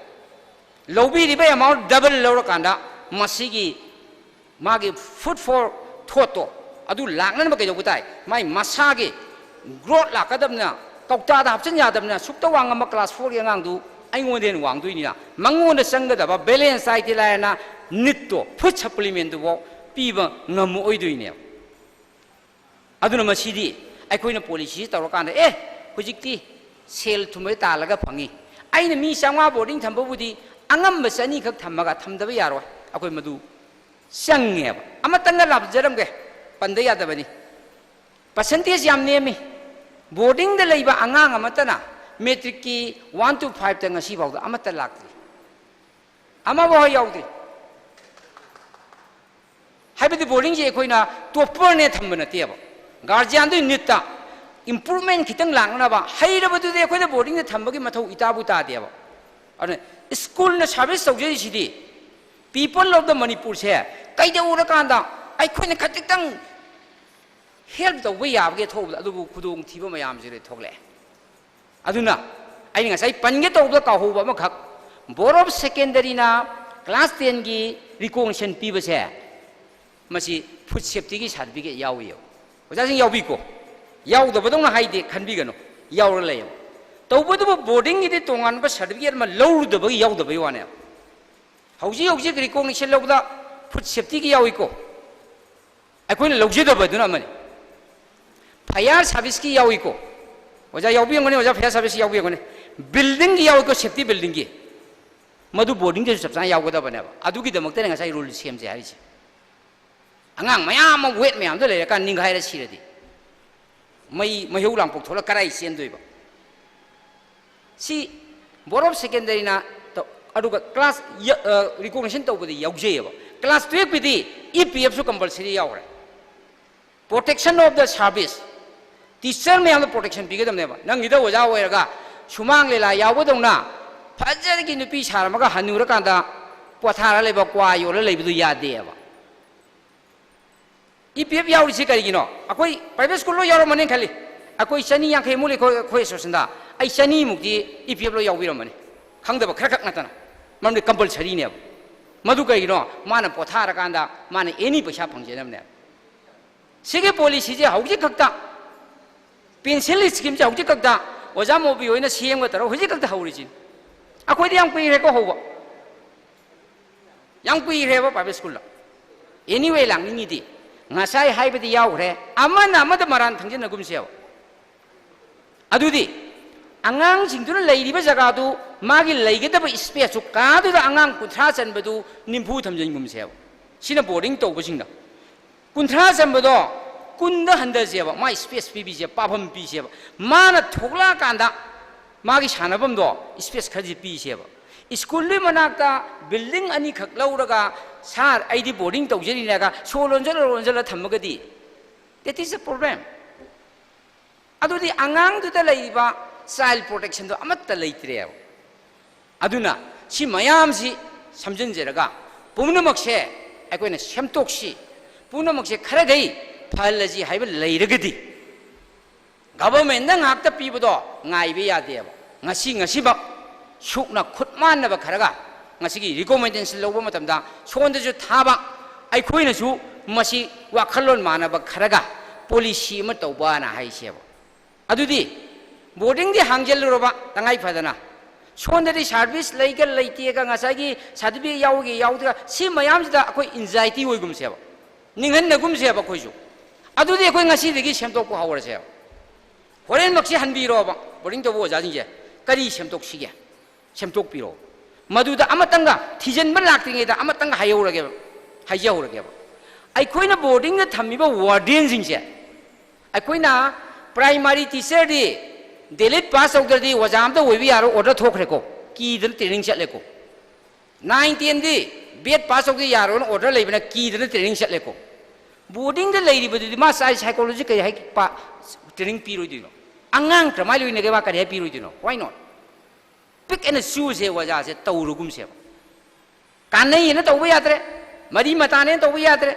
ꯂꯧꯕꯤꯔꯤꯕ amount double ꯂꯧꯔꯀꯥꯟꯗ ꯃꯁꯤꯒꯤ ꯃꯥꯒꯤ food for thoughtꯇꯣ ꯑꯗꯨ ꯂꯥꯛꯅꯅꯕ ꯀꯩꯗꯧꯕ ꯇꯥꯏ? ꯃꯥꯏ ꯃꯁꯥꯒꯤ growth ꯂꯥꯛꯀꯗꯕꯅꯤꯅ, ꯀꯧꯇꯥꯗ ꯍꯥꯞꯆꯤꯟ ꯌꯥꯗꯕꯅꯤꯅ, ꯁꯨꯛꯇ ꯋꯥꯡꯉꯝꯕ class fourꯒꯤ ꯑꯉꯥꯡꯗꯨ ꯑꯩꯉꯣꯟꯗ ꯍꯦꯟꯅ ꯋꯥꯡꯗꯣꯏꯅꯤꯅ, ꯃꯉꯣꯟꯗ ꯆꯪꯒꯗꯕ balance dietꯇꯤ ꯂꯥꯏꯔꯅ ꯅꯤꯠꯇꯣ, food supplementꯗꯨꯐꯥꯎ ꯄꯤꯕ ꯉꯝꯃꯛꯑꯣꯏꯗꯣꯏꯅꯦꯕ꯫ ꯑꯗꯨꯅ ꯃꯁꯤꯗꯤ ꯑꯩꯈꯣꯏꯅ policy ꯇꯧꯔꯀꯥꯟꯗ, ꯑꯦ, ꯍꯧꯖꯤꯛꯇꯤ ꯁꯦꯜ ꯊꯨꯝꯕ ꯇꯥꯜꯂꯒ ꯐꯪꯉꯤ, ꯑꯩꯅ ꯃꯤ ꯆꯥꯝꯃꯉꯥ boarding ꯊꯝꯕꯕꯨꯗꯤ ꯑꯉꯝꯕ ꯆꯅꯤꯈꯛ ꯊꯝꯃꯒ ꯊꯝꯗꯕ ꯌꯥꯔꯣꯏ, ꯑꯩꯈꯣꯏ ꯃꯗꯨ ꯆꯪꯉꯦꯕ꯫ ꯑꯃꯇꯪꯒ ꯂꯥꯞꯖꯔꯝꯒꯦ, ꯄꯟꯗ ꯌꯥꯗꯕꯅꯤ꯫ Percentage ꯌꯥꯝ ꯅꯦꯝꯃꯤ꯫ Boardingꯗ ꯂꯩꯕ ꯑꯉꯥꯡ ꯑꯃꯠꯇꯅ matricꯀꯤ one to fiveꯇ ꯉꯁꯤ ꯐꯥꯎꯗ ꯑꯃꯠꯇ ꯂꯥꯛꯇ꯭ꯔꯤ, ꯑꯃꯐꯥꯎ ꯌꯥꯎꯗ꯭ꯔꯤ꯫ ꯍꯥꯏꯕꯗꯤ boardingꯁꯦ ꯑꯩꯈꯣꯏꯅ topperꯅꯦ ꯊꯝꯕ ꯅꯠꯇꯦꯕ꯫ Guardianꯗꯨꯒꯤ ꯅꯤꯠꯇ improvement ꯈꯤꯇꯪ ꯂꯥꯛꯅꯕ, ꯍꯩꯔꯕꯗꯨꯗꯤ ꯑꯩꯈꯣꯏꯅ boardingꯗ ꯊꯝꯕꯒꯤ ꯃꯊꯧ ꯏꯇꯥꯕꯨ ꯇꯥꯗꯦꯕ꯫ ꯑꯗꯨꯅ schoolꯅ service ꯇꯧꯖꯔꯤꯁꯤꯗꯤ, people of the Manipurꯁꯦ ꯀꯩꯗꯧꯔꯀꯥꯟꯗ ꯑꯩꯈꯣꯏꯅ ꯈꯖꯤꯛꯇꯪ help ꯇꯧꯕ ꯌꯥꯕꯒꯦ ꯊꯣꯛꯄꯗ, ꯑꯗꯨꯕꯨ ꯈꯨꯗꯣꯡꯊꯤꯕ ꯃꯌꯥꯝꯁꯤ ꯂꯣꯏ ꯊꯣꯛꯂꯛꯑꯦ꯫ ꯑꯗꯨꯅ ꯑꯩꯅ ꯉꯁꯥꯏ ꯄꯟꯒꯦ ꯇꯧꯕꯗ ꯀꯥꯎꯍꯧꯕ ꯑꯃꯈꯛ, Board of Secondary class tenꯒꯤ recognition ꯄꯤꯕꯁꯦ, ꯃꯁꯤ food safetyꯒꯤ certificate ꯌꯥꯎꯏ꯫ ꯑꯣꯖꯥꯁꯤꯡ ꯌꯥꯎꯕꯤꯀꯣ, ꯌꯥꯎꯗꯕꯗꯧꯅ ꯍꯥꯏꯗꯦ ꯈꯟꯕꯤꯒꯅꯨ, ꯌꯥꯎꯔ ꯂꯩꯌꯦꯕ꯫ ꯇꯧꯕꯇꯕꯨ ꯕꯣꯔꯗꯤꯡꯒꯤꯗꯤ ꯇꯣꯉꯥꯟꯕ ꯁꯥꯔꯇꯤꯐꯤꯀꯦꯠ ꯑꯃ ꯂꯧꯔꯨꯗꯕꯒꯤ ꯌꯥꯎꯗꯕꯩ ꯋꯥꯅꯦꯕ꯫ ꯍꯧꯖꯤꯛ ꯍꯧꯖꯤꯛ ꯔꯤꯀꯣꯛꯅꯤꯁꯟ ꯂꯧꯕꯗ ꯐꯨꯗ ꯁꯦꯐꯇꯤꯒꯤ ꯌꯥꯎꯏꯀꯣ, ꯑꯩꯈꯣꯏꯅ ꯂꯧꯖꯗꯕꯗꯨꯅ ꯑꯃꯅꯤ꯫ ꯐꯌꯥꯔ ꯁꯥꯔꯚꯤꯁꯀꯤ ꯌꯥꯎꯏꯀꯣ, ꯑꯣꯖꯥ ꯌꯥꯎꯕꯤꯔꯝꯒꯅꯤ, ꯑꯣꯖꯥ ꯐꯌꯥꯔ ꯁꯥꯔꯚꯤꯁꯀꯤ ꯌꯥꯎꯕꯤꯔꯝꯒꯅꯤ, ꯕꯤꯜꯗꯤꯡꯒꯤ ꯌꯥꯎꯏꯀꯣ, ꯁꯦꯐꯇꯤ ꯕꯤꯜꯗꯤꯡꯒꯤ, ꯃꯗꯨ ꯕꯣꯔꯗꯤꯡꯗꯁꯨ ꯆꯞ ꯆꯥꯅ ꯌꯥꯎꯒꯗꯕꯅꯦꯕ꯫ ꯑꯗꯨꯒꯤꯗꯃꯛꯇꯅꯦ ꯉꯁꯥꯏ ꯔꯨꯜ ꯁꯦꯝꯁꯦ ꯍꯥꯏꯔꯤꯁꯦ꯫ ꯑꯉꯥꯡ ꯃꯌꯥꯝ ꯑꯃ ꯋꯦꯠ ꯃꯌꯥꯝꯗꯣ ꯂꯩꯔꯀꯥꯟ ꯅꯤꯡꯈꯥꯏꯔ ꯁꯤꯔꯗꯤ, ꯃꯩ ꯃꯩꯍꯧ ꯂꯥꯡꯄꯣꯛ ꯊꯣꯛꯂ ꯀꯔꯥꯏ ꯆꯦꯟꯗꯣꯏꯕ? ꯁꯤ ꯕꯣꯔꯗ ꯑꯣꯐ ꯁꯦꯀꯦꯟꯗꯔꯤꯅ ꯇꯧ-, ꯑꯗꯨꯒ ꯀ꯭ꯂꯥꯁ ꯔꯤꯀꯣꯛꯅꯤꯁꯟ ꯇꯧꯕꯗꯤ ꯌꯥꯎꯖꯩꯌꯦꯕ꯫ ꯀ꯭ꯂꯥꯁ ꯇꯨꯌꯦꯜꯞꯀꯤꯗꯤ ꯏ ꯄꯤ ꯑꯦꯐꯁꯨ ꯀꯝꯄꯜꯁꯔꯤ ꯌꯥꯎꯈ꯭ꯔꯦ꯫ Protection of the service, teacher ꯃꯌꯥꯝꯗ ꯄ꯭ꯔꯣꯇꯦꯛꯁꯟ ꯄꯤꯒꯗꯕꯅꯦꯕ꯫ ꯅꯪꯒꯤꯗ ꯑꯣꯖꯥ ꯑꯣꯏꯔꯒ ꯁꯨꯃꯥꯡ ꯂꯤꯂꯥ ꯌꯥꯎꯕꯗꯧꯅ ꯐꯖꯅꯒꯤ ꯅꯨꯄꯤ ꯁꯥꯔꯝꯃꯒ ꯍꯟꯅꯨꯔꯀꯥꯟꯗ ꯄꯣꯊꯥꯔ ꯂꯩꯕ, ꯀ꯭ꯋꯥ ꯌꯣꯜꯂ ꯂꯩꯕꯗꯨ ꯌꯥꯗꯦꯕ꯫ ꯏ ꯄꯤ ꯑꯦꯐ ꯌꯥꯎꯔꯤꯁꯤ ꯀꯔꯤꯒꯤꯅꯣ? ꯑꯩꯈꯣꯏ ꯄ꯭ꯔꯥꯏꯚꯦꯠ ꯁ꯭ꯀꯨꯜ ꯂꯣꯏ ꯌꯥꯎꯔꯝꯃꯅꯤ ꯈꯜꯂꯤ꯫ ꯑꯩꯈꯣꯏ ꯆꯅꯤ ꯌꯥꯡꯈꯩꯃꯨꯛ ꯂꯩ ꯑꯩꯈꯣꯏ, ꯑꯩꯈꯣꯏ ꯑꯦꯁꯣꯁꯤꯌꯦꯁꯟꯗ꯫ ꯑꯩ ꯆꯅꯤꯃꯨꯛꯇꯤ ꯏ ꯄꯤ ꯑꯦꯐ ꯂꯣꯏ ꯌꯥꯎꯕꯤꯔꯝꯃꯅꯤ, ꯈꯪꯗꯕ ꯈꯔ ꯈꯛ ꯅꯠꯇꯅ꯫ ꯃꯔꯝꯗꯤ ꯀꯝꯄꯜꯁꯔꯤꯅꯦꯕ꯫ ꯃꯗꯨ ꯀꯔꯤꯒꯤꯅꯣ? ꯃꯥꯅ ꯄꯣꯊꯥꯔꯀꯥꯟꯗ ꯃꯥꯅ ꯑꯦꯅꯤ ꯄꯩꯁꯥ ꯐꯪꯖꯅꯕꯅꯦꯕ꯫ ꯁꯤꯒꯤ ꯄꯣꯂꯤꯁꯤꯁꯦ ꯍꯧꯖꯤꯛ ꯈꯛꯇ, ꯄꯦꯟꯁꯤꯜ ꯁ꯭ꯀꯤꯝꯁꯦ ꯍꯧꯖꯤꯛ ꯈꯛꯇ ꯑꯣꯖꯥ ꯃꯣꯕꯤ ꯍꯣꯏꯅ ꯁꯦꯝꯒ ꯇꯧꯔꯒ ꯍꯧꯖꯤꯛ ꯈꯛꯇ ꯍꯧꯔꯤꯁꯤꯅꯤ꯫ ꯑꯩꯈꯣꯏꯗꯤ ꯌꯥꯝ ꯀꯨꯏꯔꯦꯀꯣ ꯍꯧꯕ, ꯌꯥꯝ ꯀꯨꯏꯔꯦꯕ ꯄ꯭ꯔꯥꯏꯚꯦꯠ ꯁ꯭ꯀꯨꯜꯗ꯫ ꯑꯦꯅꯤꯋꯦ, ꯂꯥꯛꯅꯤꯡꯉꯤꯗꯤ ꯉꯁꯥꯏ ꯍꯥꯏꯕꯗꯤ ꯌꯥꯎꯈ꯭ꯔꯦ, ꯑꯃꯅ ꯑꯃꯗ ꯃꯔꯥꯟ ꯊꯪꯖꯤꯟꯅꯒꯨꯝꯁꯦꯕ꯫ ꯑꯗꯨꯗꯤ ꯑꯉꯥꯡꯁꯤꯡꯗꯨꯅ ꯂꯩꯔꯤꯕ ꯖꯒꯥꯗꯨ, ꯃꯥꯒꯤ ꯂꯩꯒꯗꯕ ꯁ꯭ꯄꯦꯁꯇꯨ, ꯀꯥꯗꯨꯗ ꯑꯉꯥꯡ ꯀꯨꯟꯊ꯭ꯔꯥ ꯆꯟꯕꯗꯨ ꯅꯤꯐꯨ ꯊꯝꯖꯤꯟꯒꯨꯝꯁꯦꯕ꯫ ꯁꯤꯅ ꯕꯣꯔꯗꯤꯡ ꯇꯧꯕꯁꯤꯡꯗ꯫ ꯀꯨꯟꯊ꯭ꯔꯥ ꯆꯟꯕꯗꯣ ꯀꯨꯟꯗ ꯍꯟꯊꯁꯦꯕ, ꯃꯥ ꯁ꯭ꯄꯦꯁ ꯄꯤꯕꯤꯁꯦꯕ, ꯄꯥꯐꯝ ꯄꯤꯁꯦꯕ꯫ ꯃꯥꯅ ꯊꯣꯛꯂꯛꯑꯀꯥꯟꯗ ꯃꯥꯒꯤ ꯁꯥꯟꯅꯐꯝꯗꯣ ꯁ꯭ꯄꯦꯁ ꯈꯔꯗꯤ ꯄꯤꯁꯦꯕ꯫ ꯁ꯭ꯀꯨꯜꯗꯨꯒꯤ ꯃꯅꯥꯛꯇ ꯕꯤꯜꯗꯤꯡ ꯑꯅꯤꯈꯛ ꯂꯧꯔꯒ, "ꯁꯥꯔ, ꯑꯩꯗꯤ ꯕꯣꯔꯗꯤꯡ ꯇꯧꯖꯔꯤꯅꯦꯒ" ꯁꯣ ꯂꯣꯟꯖꯜꯂ ꯂꯣꯟꯖꯜꯂ ꯊꯝꯃꯒꯗꯤ, that is a problem꯫ ꯑꯗꯨꯗꯤ ꯑꯉꯥꯡꯗꯨꯗ ꯂꯩꯔꯤꯕ ꯆꯥꯏꯜ ꯄ꯭ꯔꯣꯇꯦꯛꯁꯟꯗꯣ ꯑꯃꯠꯇ ꯂꯩꯇ꯭ꯔꯦꯕ꯫ ꯑꯗꯨꯅ ꯁꯤ ꯃꯌꯥꯝꯁꯤ ꯁꯝꯖꯤꯟꯖꯔꯒ ꯄꯨꯝꯅꯃꯛꯁꯦ ꯑꯩꯈꯣꯏꯅ ꯁꯦꯝꯗꯣꯛꯁꯤ, ꯄꯨꯝꯅꯃꯛꯁꯦ ꯈꯔꯈꯩ ꯐꯍꯜꯂꯁꯤ ꯍꯥꯏꯕ ꯂꯩꯔꯒꯗꯤ, ꯒꯚꯔꯟꯃꯦꯟꯠꯅ ꯉꯥꯛꯇ ꯄꯤꯕꯗꯣ ꯉꯥꯏꯕ ꯌꯥꯗꯦꯕ꯫ ꯉꯁꯤ ꯉꯁꯤꯃꯛ ꯁꯨꯛꯅ ꯈꯨꯠ ꯃꯥꯟꯅꯕ ꯈꯔꯒ, ꯉꯁꯤꯒꯤ ꯔꯤꯀꯣꯃꯦꯟꯗꯦꯁꯟ ꯂꯧꯕ ꯃꯇꯝꯗ ꯁꯣꯝꯗꯁꯨ ꯊꯥꯕ, ꯑꯩꯈꯣꯏꯅꯁꯨ ꯃꯁꯤ ꯋꯥꯈꯜꯂꯣꯟ ꯃꯥꯟꯅꯕ ꯈꯔꯒ ꯄꯣꯂꯤꯁꯤ ꯑꯃ ꯇꯧꯕꯅ ꯍꯥꯏꯁꯦꯕ꯫ ꯑꯗꯨꯗꯤ ꯕꯣꯔꯗꯤꯡꯗꯤ ꯍꯥꯡꯖꯜꯂꯨꯔꯕ ꯇꯉꯥꯏ ꯐꯗꯅ, ꯁꯣꯝꯗꯗꯤ ꯁꯥꯔꯚꯤꯁ ꯂꯩꯒ ꯂꯩꯇꯦꯒ, ꯉꯁꯥꯏꯒꯤ ꯁꯥꯔꯇꯤꯐꯤꯀꯦꯠ ꯌꯥꯎꯒꯦ ꯌꯥꯎꯗꯦꯒ, ꯁꯤ ꯃꯌꯥꯝꯁꯤꯗ ꯑꯩꯈꯣꯏ ꯑꯦꯟꯖꯥꯏꯇꯤ ꯑꯣꯏꯒꯨꯝꯁꯦꯕ, ꯅꯤꯡꯍꯟꯅꯒꯨꯝꯁꯦꯕ ꯑꯩꯈꯣꯏꯁꯨ꯫ ꯑꯗꯨꯗꯤ ꯑꯩꯈꯣꯏ ꯉꯁꯤꯗꯒꯤ ꯁꯦꯝꯗꯣꯛꯄ ꯍꯧꯔꯁꯦꯕ꯫ ꯍꯣꯔꯦꯟꯃꯛꯁꯤ ꯍꯟꯕꯤꯔꯣꯕ, ꯕꯣꯔꯗꯤꯡ ꯇꯧꯕ ꯑꯣꯖꯥꯁꯤꯡꯁꯦ, ꯀꯔꯤ ꯁꯦꯝꯗꯣꯛꯁꯤꯒꯦ? ꯁꯦꯝꯗꯣꯛꯄꯤꯔꯣ꯫ ꯃꯗꯨꯗ ꯑꯃꯇꯪꯒ ꯊꯤꯖꯤꯟꯕ ꯂꯥꯛꯇ꯭ꯔꯤꯉꯩꯗ ꯑꯃꯇꯪꯒ ꯍꯥꯏꯍꯧꯔꯒꯦꯕ, ꯍꯥꯏꯖꯍꯧꯔꯒꯦꯕ꯫ ꯑꯩꯈꯣꯏꯅ ꯕꯣꯔꯗꯤꯡꯗ ꯊꯝꯃꯤꯕ ꯋꯥꯔꯗꯦꯟꯁꯤꯡꯁꯦ, ꯑꯩꯈꯣꯏꯅ ꯄ꯭ꯔꯥꯏꯃꯥꯔꯤ ꯇꯤꯆꯔꯗꯤ ꯗꯦꯂꯤꯠ ꯄꯥꯁ ꯇꯧꯗ꯭ꯔꯗꯤ ꯑꯣꯖꯥ ꯑꯝꯇ ꯑꯣꯏꯕ ꯌꯥꯔꯣꯏ, ꯑꯣꯔꯗꯔ ꯊꯣꯛꯈ꯭ꯔꯦꯀꯣ, ꯀꯤꯗꯅ ꯇ꯭ꯔꯦꯅꯤꯡ ꯆꯠꯂꯦꯀꯣ꯫ ꯅꯥꯏꯟ ꯇꯦꯟꯗꯤ ꯕꯦꯠ ꯄꯥꯁ ꯇꯧꯗ ꯌꯥꯔꯣꯏꯅ ꯑꯣꯔꯗꯔ ꯂꯩꯕꯅ ꯀꯤꯗꯅ ꯇ꯭ꯔꯦꯅꯤꯡ ꯆꯠꯂꯦꯀꯣ꯫ ꯕꯣꯔꯗꯤꯡꯗ ꯂꯩꯔꯤꯕꯗꯨꯗꯤ ꯃꯥ ꯆꯥꯏꯜ ꯁꯥꯏꯀꯣꯂꯣꯖꯤ ꯀꯔꯤ ꯍꯥꯏ ꯄꯥ-, ꯇ꯭ꯔꯦꯅꯤꯡ ꯄꯤꯔꯣꯏꯗꯣꯏꯅꯣ? ꯑꯉꯥꯡ ꯀꯔꯝꯍꯥꯏꯅ ꯂꯣꯏꯅꯒꯦ? ꯃꯥ ꯀꯔꯤ ꯍꯥꯏ ꯄꯤꯔꯣꯏꯗꯣꯏꯅꯣ? Why not? Pick and chooseꯁꯦ ꯑꯣꯖꯥꯁꯦ ꯇꯧꯔꯨꯒꯨꯝꯁꯦꯕ꯫ ꯀꯥꯟꯅꯩꯌꯦꯅ ꯇꯧꯕ ꯌꯥꯗ꯭ꯔꯦ, ꯃꯔꯤ ꯃꯇꯥꯅꯦꯅ ꯇꯧꯕ ꯌꯥꯗ꯭ꯔꯦ,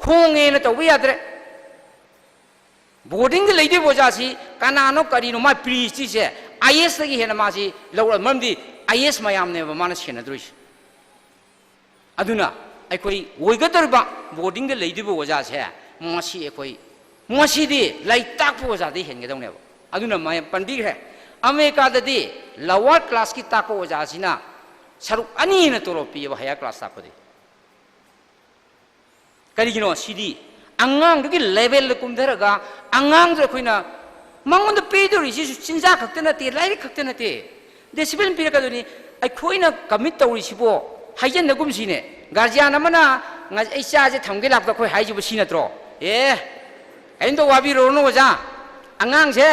ꯍꯣꯡꯉꯦꯅ ꯇꯧꯕ ꯌꯥꯗ꯭ꯔꯦ꯫ ꯕꯣꯔꯗꯤꯡꯗ ꯂꯩꯗꯣꯏꯕ ꯑꯣꯖꯥꯁꯤ ꯀꯅꯥꯅꯣ ꯀꯔꯤꯅꯣ ꯃꯥ ꯄ꯭ꯔꯤꯁꯇꯤꯖꯁꯦ ꯑꯥꯏ ꯑꯦꯁꯇꯒꯤ ꯍꯦꯟꯅ ꯃꯥꯁꯤ ꯂꯧꯔ, ꯃꯔꯝꯗꯤ ꯑꯥꯏ ꯑꯦꯁ ꯃꯌꯥꯝꯅꯦꯕ ꯃꯥꯅ ꯁꯦꯟꯅꯗꯣꯏꯁꯦ꯫ ꯑꯗꯨꯅ ꯑꯩꯈꯣꯏ ꯑꯣꯏꯒꯗꯧꯔꯤꯕ ꯕꯣꯔꯗꯤꯡꯗ ꯂꯩꯗꯣꯏꯕ ꯑꯣꯖꯥꯁꯦ ꯃꯁꯤ ꯑꯩꯈꯣꯏ, ꯃꯁꯤꯗꯤ ꯂꯥꯏꯔꯤꯛ ꯇꯥꯛꯄ ꯑꯣꯖꯥꯗꯒꯤ ꯍꯦꯟꯒꯗꯧꯅꯦꯕ꯫ ꯑꯗꯨꯅ ꯃꯌꯥꯝ ꯄꯟꯕꯤꯈ꯭ꯔꯦ, ꯑꯃꯦꯔꯤꯀꯥꯗꯗꯤ ꯂꯋꯥꯔ ꯀ꯭ꯂꯥꯁꯀꯤ ꯇꯥꯛꯄ ꯑꯣꯖꯥꯁꯤꯅ ꯁꯔꯨꯛ ꯑꯅꯤ ꯍꯦꯟꯅ ꯇꯣꯂꯣꯞ ꯄꯤꯌꯦꯕ ꯍꯥꯌꯔ ꯀ꯭ꯂꯥꯁ ꯇꯥꯛꯄꯗꯤ꯫ ꯀꯔꯤꯒꯤꯅꯣ? ꯁꯤꯗꯤ ꯑꯉꯥꯡꯗꯨꯒꯤ ꯂꯦꯚꯦꯜꯗ ꯀꯨꯝꯊꯔꯒ ꯑꯉꯥꯡꯗꯨ ꯑꯩꯈꯣꯏꯅ ꯃꯉꯣꯟꯗ ꯄꯤꯗꯧꯔꯤꯁꯤꯁꯨ ꯆꯤꯟꯖꯥꯛ ꯈꯛꯇ ꯅꯠꯇꯦ, ꯂꯥꯏꯔꯤꯛ ꯈꯛꯇ ꯅꯠꯇꯦ, ꯗꯤꯁꯤꯄ꯭ꯂꯤꯟ ꯄꯤꯔꯛꯀꯗꯣꯏꯅꯤ꯫ ꯑꯩꯈꯣꯏꯅ ꯀꯃꯤꯠ ꯇꯧꯔꯤꯁꯤꯕꯣ ꯍꯥꯏꯖꯟꯅꯒꯨꯝꯁꯤꯅꯦ꯫ ꯒꯥꯔꯖꯤꯌꯥꯟ ꯑꯃꯅ ꯉ-, ꯑꯩ ꯆꯥꯁꯦ ꯊꯝꯒꯦ ꯂꯥꯛꯄꯗ ꯑꯩꯈꯣꯏ ꯍꯥꯏꯁꯤꯕꯨ ꯁꯤ ꯅꯠꯇ꯭ꯔꯣ? ꯑꯦ, ꯀꯔꯤꯝꯇ ꯋꯥꯕꯤꯔꯨꯔꯅꯨ ꯑꯣꯖꯥ, ꯑꯉꯥꯡꯁꯦ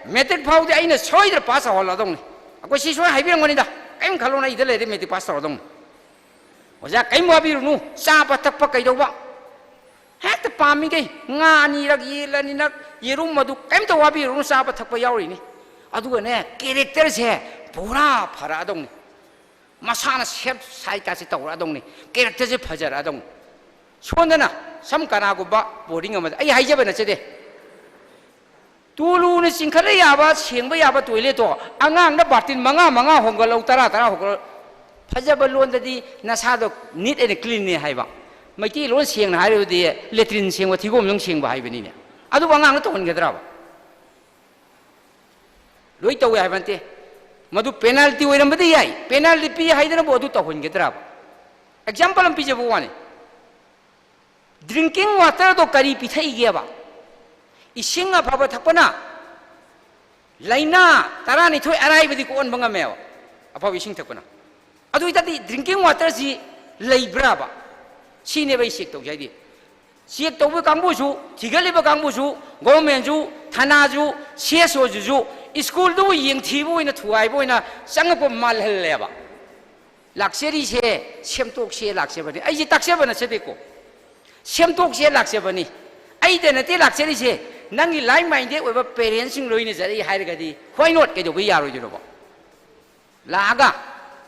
ꯃꯦꯇ꯭ꯔꯤꯛ ꯐꯥꯎꯗꯤ ꯑꯩꯅ ꯁꯣꯏꯗꯅ ꯄꯥꯁ ꯇꯧꯍꯜꯂꯗꯧꯅꯤ꯫ ꯑꯩꯈꯣꯏ ꯁꯤ ꯁꯨꯃꯥꯏꯅ ꯍꯥꯏꯕꯤꯔꯝꯒꯅꯤꯗ, ꯀꯔꯤꯝ ꯈꯜꯂꯨꯅ, ꯑꯩꯗ ꯂꯩꯔꯗꯤ ꯃꯦꯇ꯭ꯔꯤꯛ ꯄꯥꯁ ꯇꯧꯔꯗꯧꯅꯤ꯫ ꯑꯣꯖꯥ, ꯀꯔꯤꯝ ꯋꯥꯕꯤꯔꯨꯅꯨ, ꯆꯥꯕ ꯊꯛꯄ ꯀꯩꯗꯧꯕ ꯍꯦꯛꯇ ꯄꯥꯝꯃꯤꯈꯩ, ꯉꯥ ꯑꯅꯤꯔꯛ, ꯌꯦꯟ ꯑꯅꯤꯔꯛ, ꯌꯦꯔꯨꯝ ꯑꯗꯨ ꯀꯔꯤꯝꯇ ꯋꯥꯕꯤꯔꯨꯅꯨ, ꯆꯥꯕ ꯊꯛꯄ ꯌꯥꯎꯔꯤꯅꯤ꯫ ꯑꯗꯨꯒꯅꯦ, ꯀꯦꯔꯦꯛꯇꯔꯁꯦ ꯄꯨꯔꯥ ꯐꯔꯛꯑꯗꯧꯅꯤ, ꯃꯁꯥꯅ ꯁꯦꯞ ꯁꯥꯏꯠꯀꯥꯁꯦ ꯇꯧꯔꯛꯑꯗꯧꯅꯤ, ꯀꯦꯔꯦꯛꯇꯔꯁꯦ ꯐꯖꯔꯛꯑꯗꯧꯅꯤ꯫ ꯁꯣꯝꯗꯅ ꯁꯝ ꯀꯅꯥꯒꯨꯝꯕ ꯕꯣꯔꯗꯤꯡ ꯑꯃꯗ, ꯑꯩ ꯍꯥꯏꯖꯕ ꯅꯠꯆꯗꯦ, ꯇꯨꯂꯨꯅ ꯆꯤꯡꯈꯠꯂ ꯌꯥꯕ, ꯁꯦꯡꯕ ꯌꯥꯕ ꯇꯣꯏꯂꯦꯠꯇꯣ ꯑꯉꯥꯡꯗ ꯕꯥꯔꯇꯤꯟ ꯃꯉꯥ ꯃꯉꯥ ꯍꯣꯟꯒꯠꯂꯧ, ꯇꯔꯥ ꯇꯔꯥ ꯍꯣꯟꯒꯠꯂꯧ꯫ ꯐꯖꯕ ꯂꯣꯟꯗꯗꯤ ꯅꯁꯥꯗꯣ neat and cleanꯅꯦ ꯍꯥꯏꯕ꯫ ꯃꯩꯇꯩꯂꯣꯟ ꯁꯦꯡꯅ ꯍꯥꯏꯔꯕꯗꯤ ꯂꯦꯇ꯭ꯔꯤꯟ ꯁꯦꯡꯕ, ꯊꯤꯒꯣꯝ ꯅꯨꯡ ꯁꯦꯡꯕ ꯍꯥꯏꯕꯅꯤꯅꯦ꯫ ꯑꯗꯨꯕꯨ ꯑꯉꯥꯡꯅ ꯇꯧꯍꯟꯒꯗ꯭ꯔꯕ? ꯂꯣꯏ ꯇꯧꯋꯦ ꯍꯥꯏꯕ ꯅꯠꯇꯦ꯫ ꯃꯗꯨ ꯄꯦꯅꯥꯜꯇꯤ ꯑꯣꯏꯔꯝꯕꯗꯤ ꯌꯥꯏ꯫ ꯄꯦꯅꯥꯜꯇꯤ ꯄꯤ ꯍꯥꯏꯗꯅꯕꯨ ꯑꯗꯨ ꯇꯧꯍꯟꯒꯗ꯭ꯔꯕ? ꯑꯦꯛꯖꯥꯝꯄꯜ ꯑꯃ ꯄꯤꯖꯕ ꯋꯥꯅꯤ꯫ ꯗ꯭ꯔꯤꯡꯀꯤꯡ ꯋꯥꯇꯔꯗꯣ ꯀꯔꯤ ꯄꯤꯊꯛꯏꯒꯦꯕ? ꯏꯁꯤꯡ ꯑꯐꯕ ꯊꯛꯄꯅ ꯂꯥꯏꯅꯥ ꯇꯔꯥꯅꯤꯊꯣꯏ ꯑꯔꯥꯏꯕꯗꯤ ꯀꯣꯛꯍꯟꯕ ꯉꯝꯃꯦꯕ, ꯑꯐꯕ ꯏꯁꯤꯡ ꯊꯛꯄꯅ꯫ ꯑꯗꯨ ꯑꯣꯏꯇꯥꯔꯗꯤ ꯗ꯭ꯔꯤꯡꯀꯤꯡ ꯋꯥꯇꯔꯁꯤ ꯂꯩꯕ꯭ꯔꯥꯕ? ꯁꯤꯅꯦꯕ ꯑꯩ ꯆꯦꯛ ꯇꯧꯖꯩ ꯍꯥꯏꯗꯤ꯫ ꯆꯦꯛ ꯇꯧꯕ ꯀꯥꯡꯕꯨꯁꯨ, ꯊꯤꯒꯠꯂꯤꯕ ꯀꯥꯡꯕꯨꯁꯨ, ꯒꯣꯚꯔꯟꯃꯦꯟꯁꯨ, ꯊꯅꯥꯁꯨ, ꯁꯤ ꯑꯦꯁ ꯑꯣꯁꯤꯁꯨ ꯁ꯭ꯀꯨꯜꯗꯨꯕꯨ ꯌꯦꯡꯊꯤꯕ ꯑꯣꯏꯅ, ꯊꯨꯒꯥꯏꯕ ꯑꯣꯏꯅ ꯆꯪꯉꯛꯄ ꯃꯥꯜꯍꯜꯂꯦꯕ꯫ ꯂꯥꯛꯆꯔꯤꯁꯦ ꯁꯦꯝꯗꯣꯛꯁꯦ ꯂꯥꯛꯆꯕꯅꯤ꯫ ꯑꯩꯁꯦ ꯇꯥꯛꯆꯕ ꯅꯠꯆꯗꯦꯀꯣ, ꯁꯦꯝꯗꯣꯛꯁꯦ ꯂꯥꯛꯆꯕꯅꯤ꯫ ꯑꯩꯗ ꯅꯠꯇꯦ ꯂꯥꯛꯆꯔꯤꯁꯦ, ꯅꯪꯒꯤ ꯂꯥꯏꯛ ꯃꯥꯏꯟꯗꯦꯗ ꯑꯣꯏꯕ ꯄꯦꯔꯦꯟꯁꯁꯤꯡ ꯂꯣꯏꯅ ꯆꯠꯂꯤ ꯍꯥꯏꯔꯒꯗꯤ, why not? ꯀꯩꯗꯧꯕ ꯌꯥꯔꯣꯏꯗꯣꯏꯅꯣꯕ? ꯂꯥꯛꯑꯒ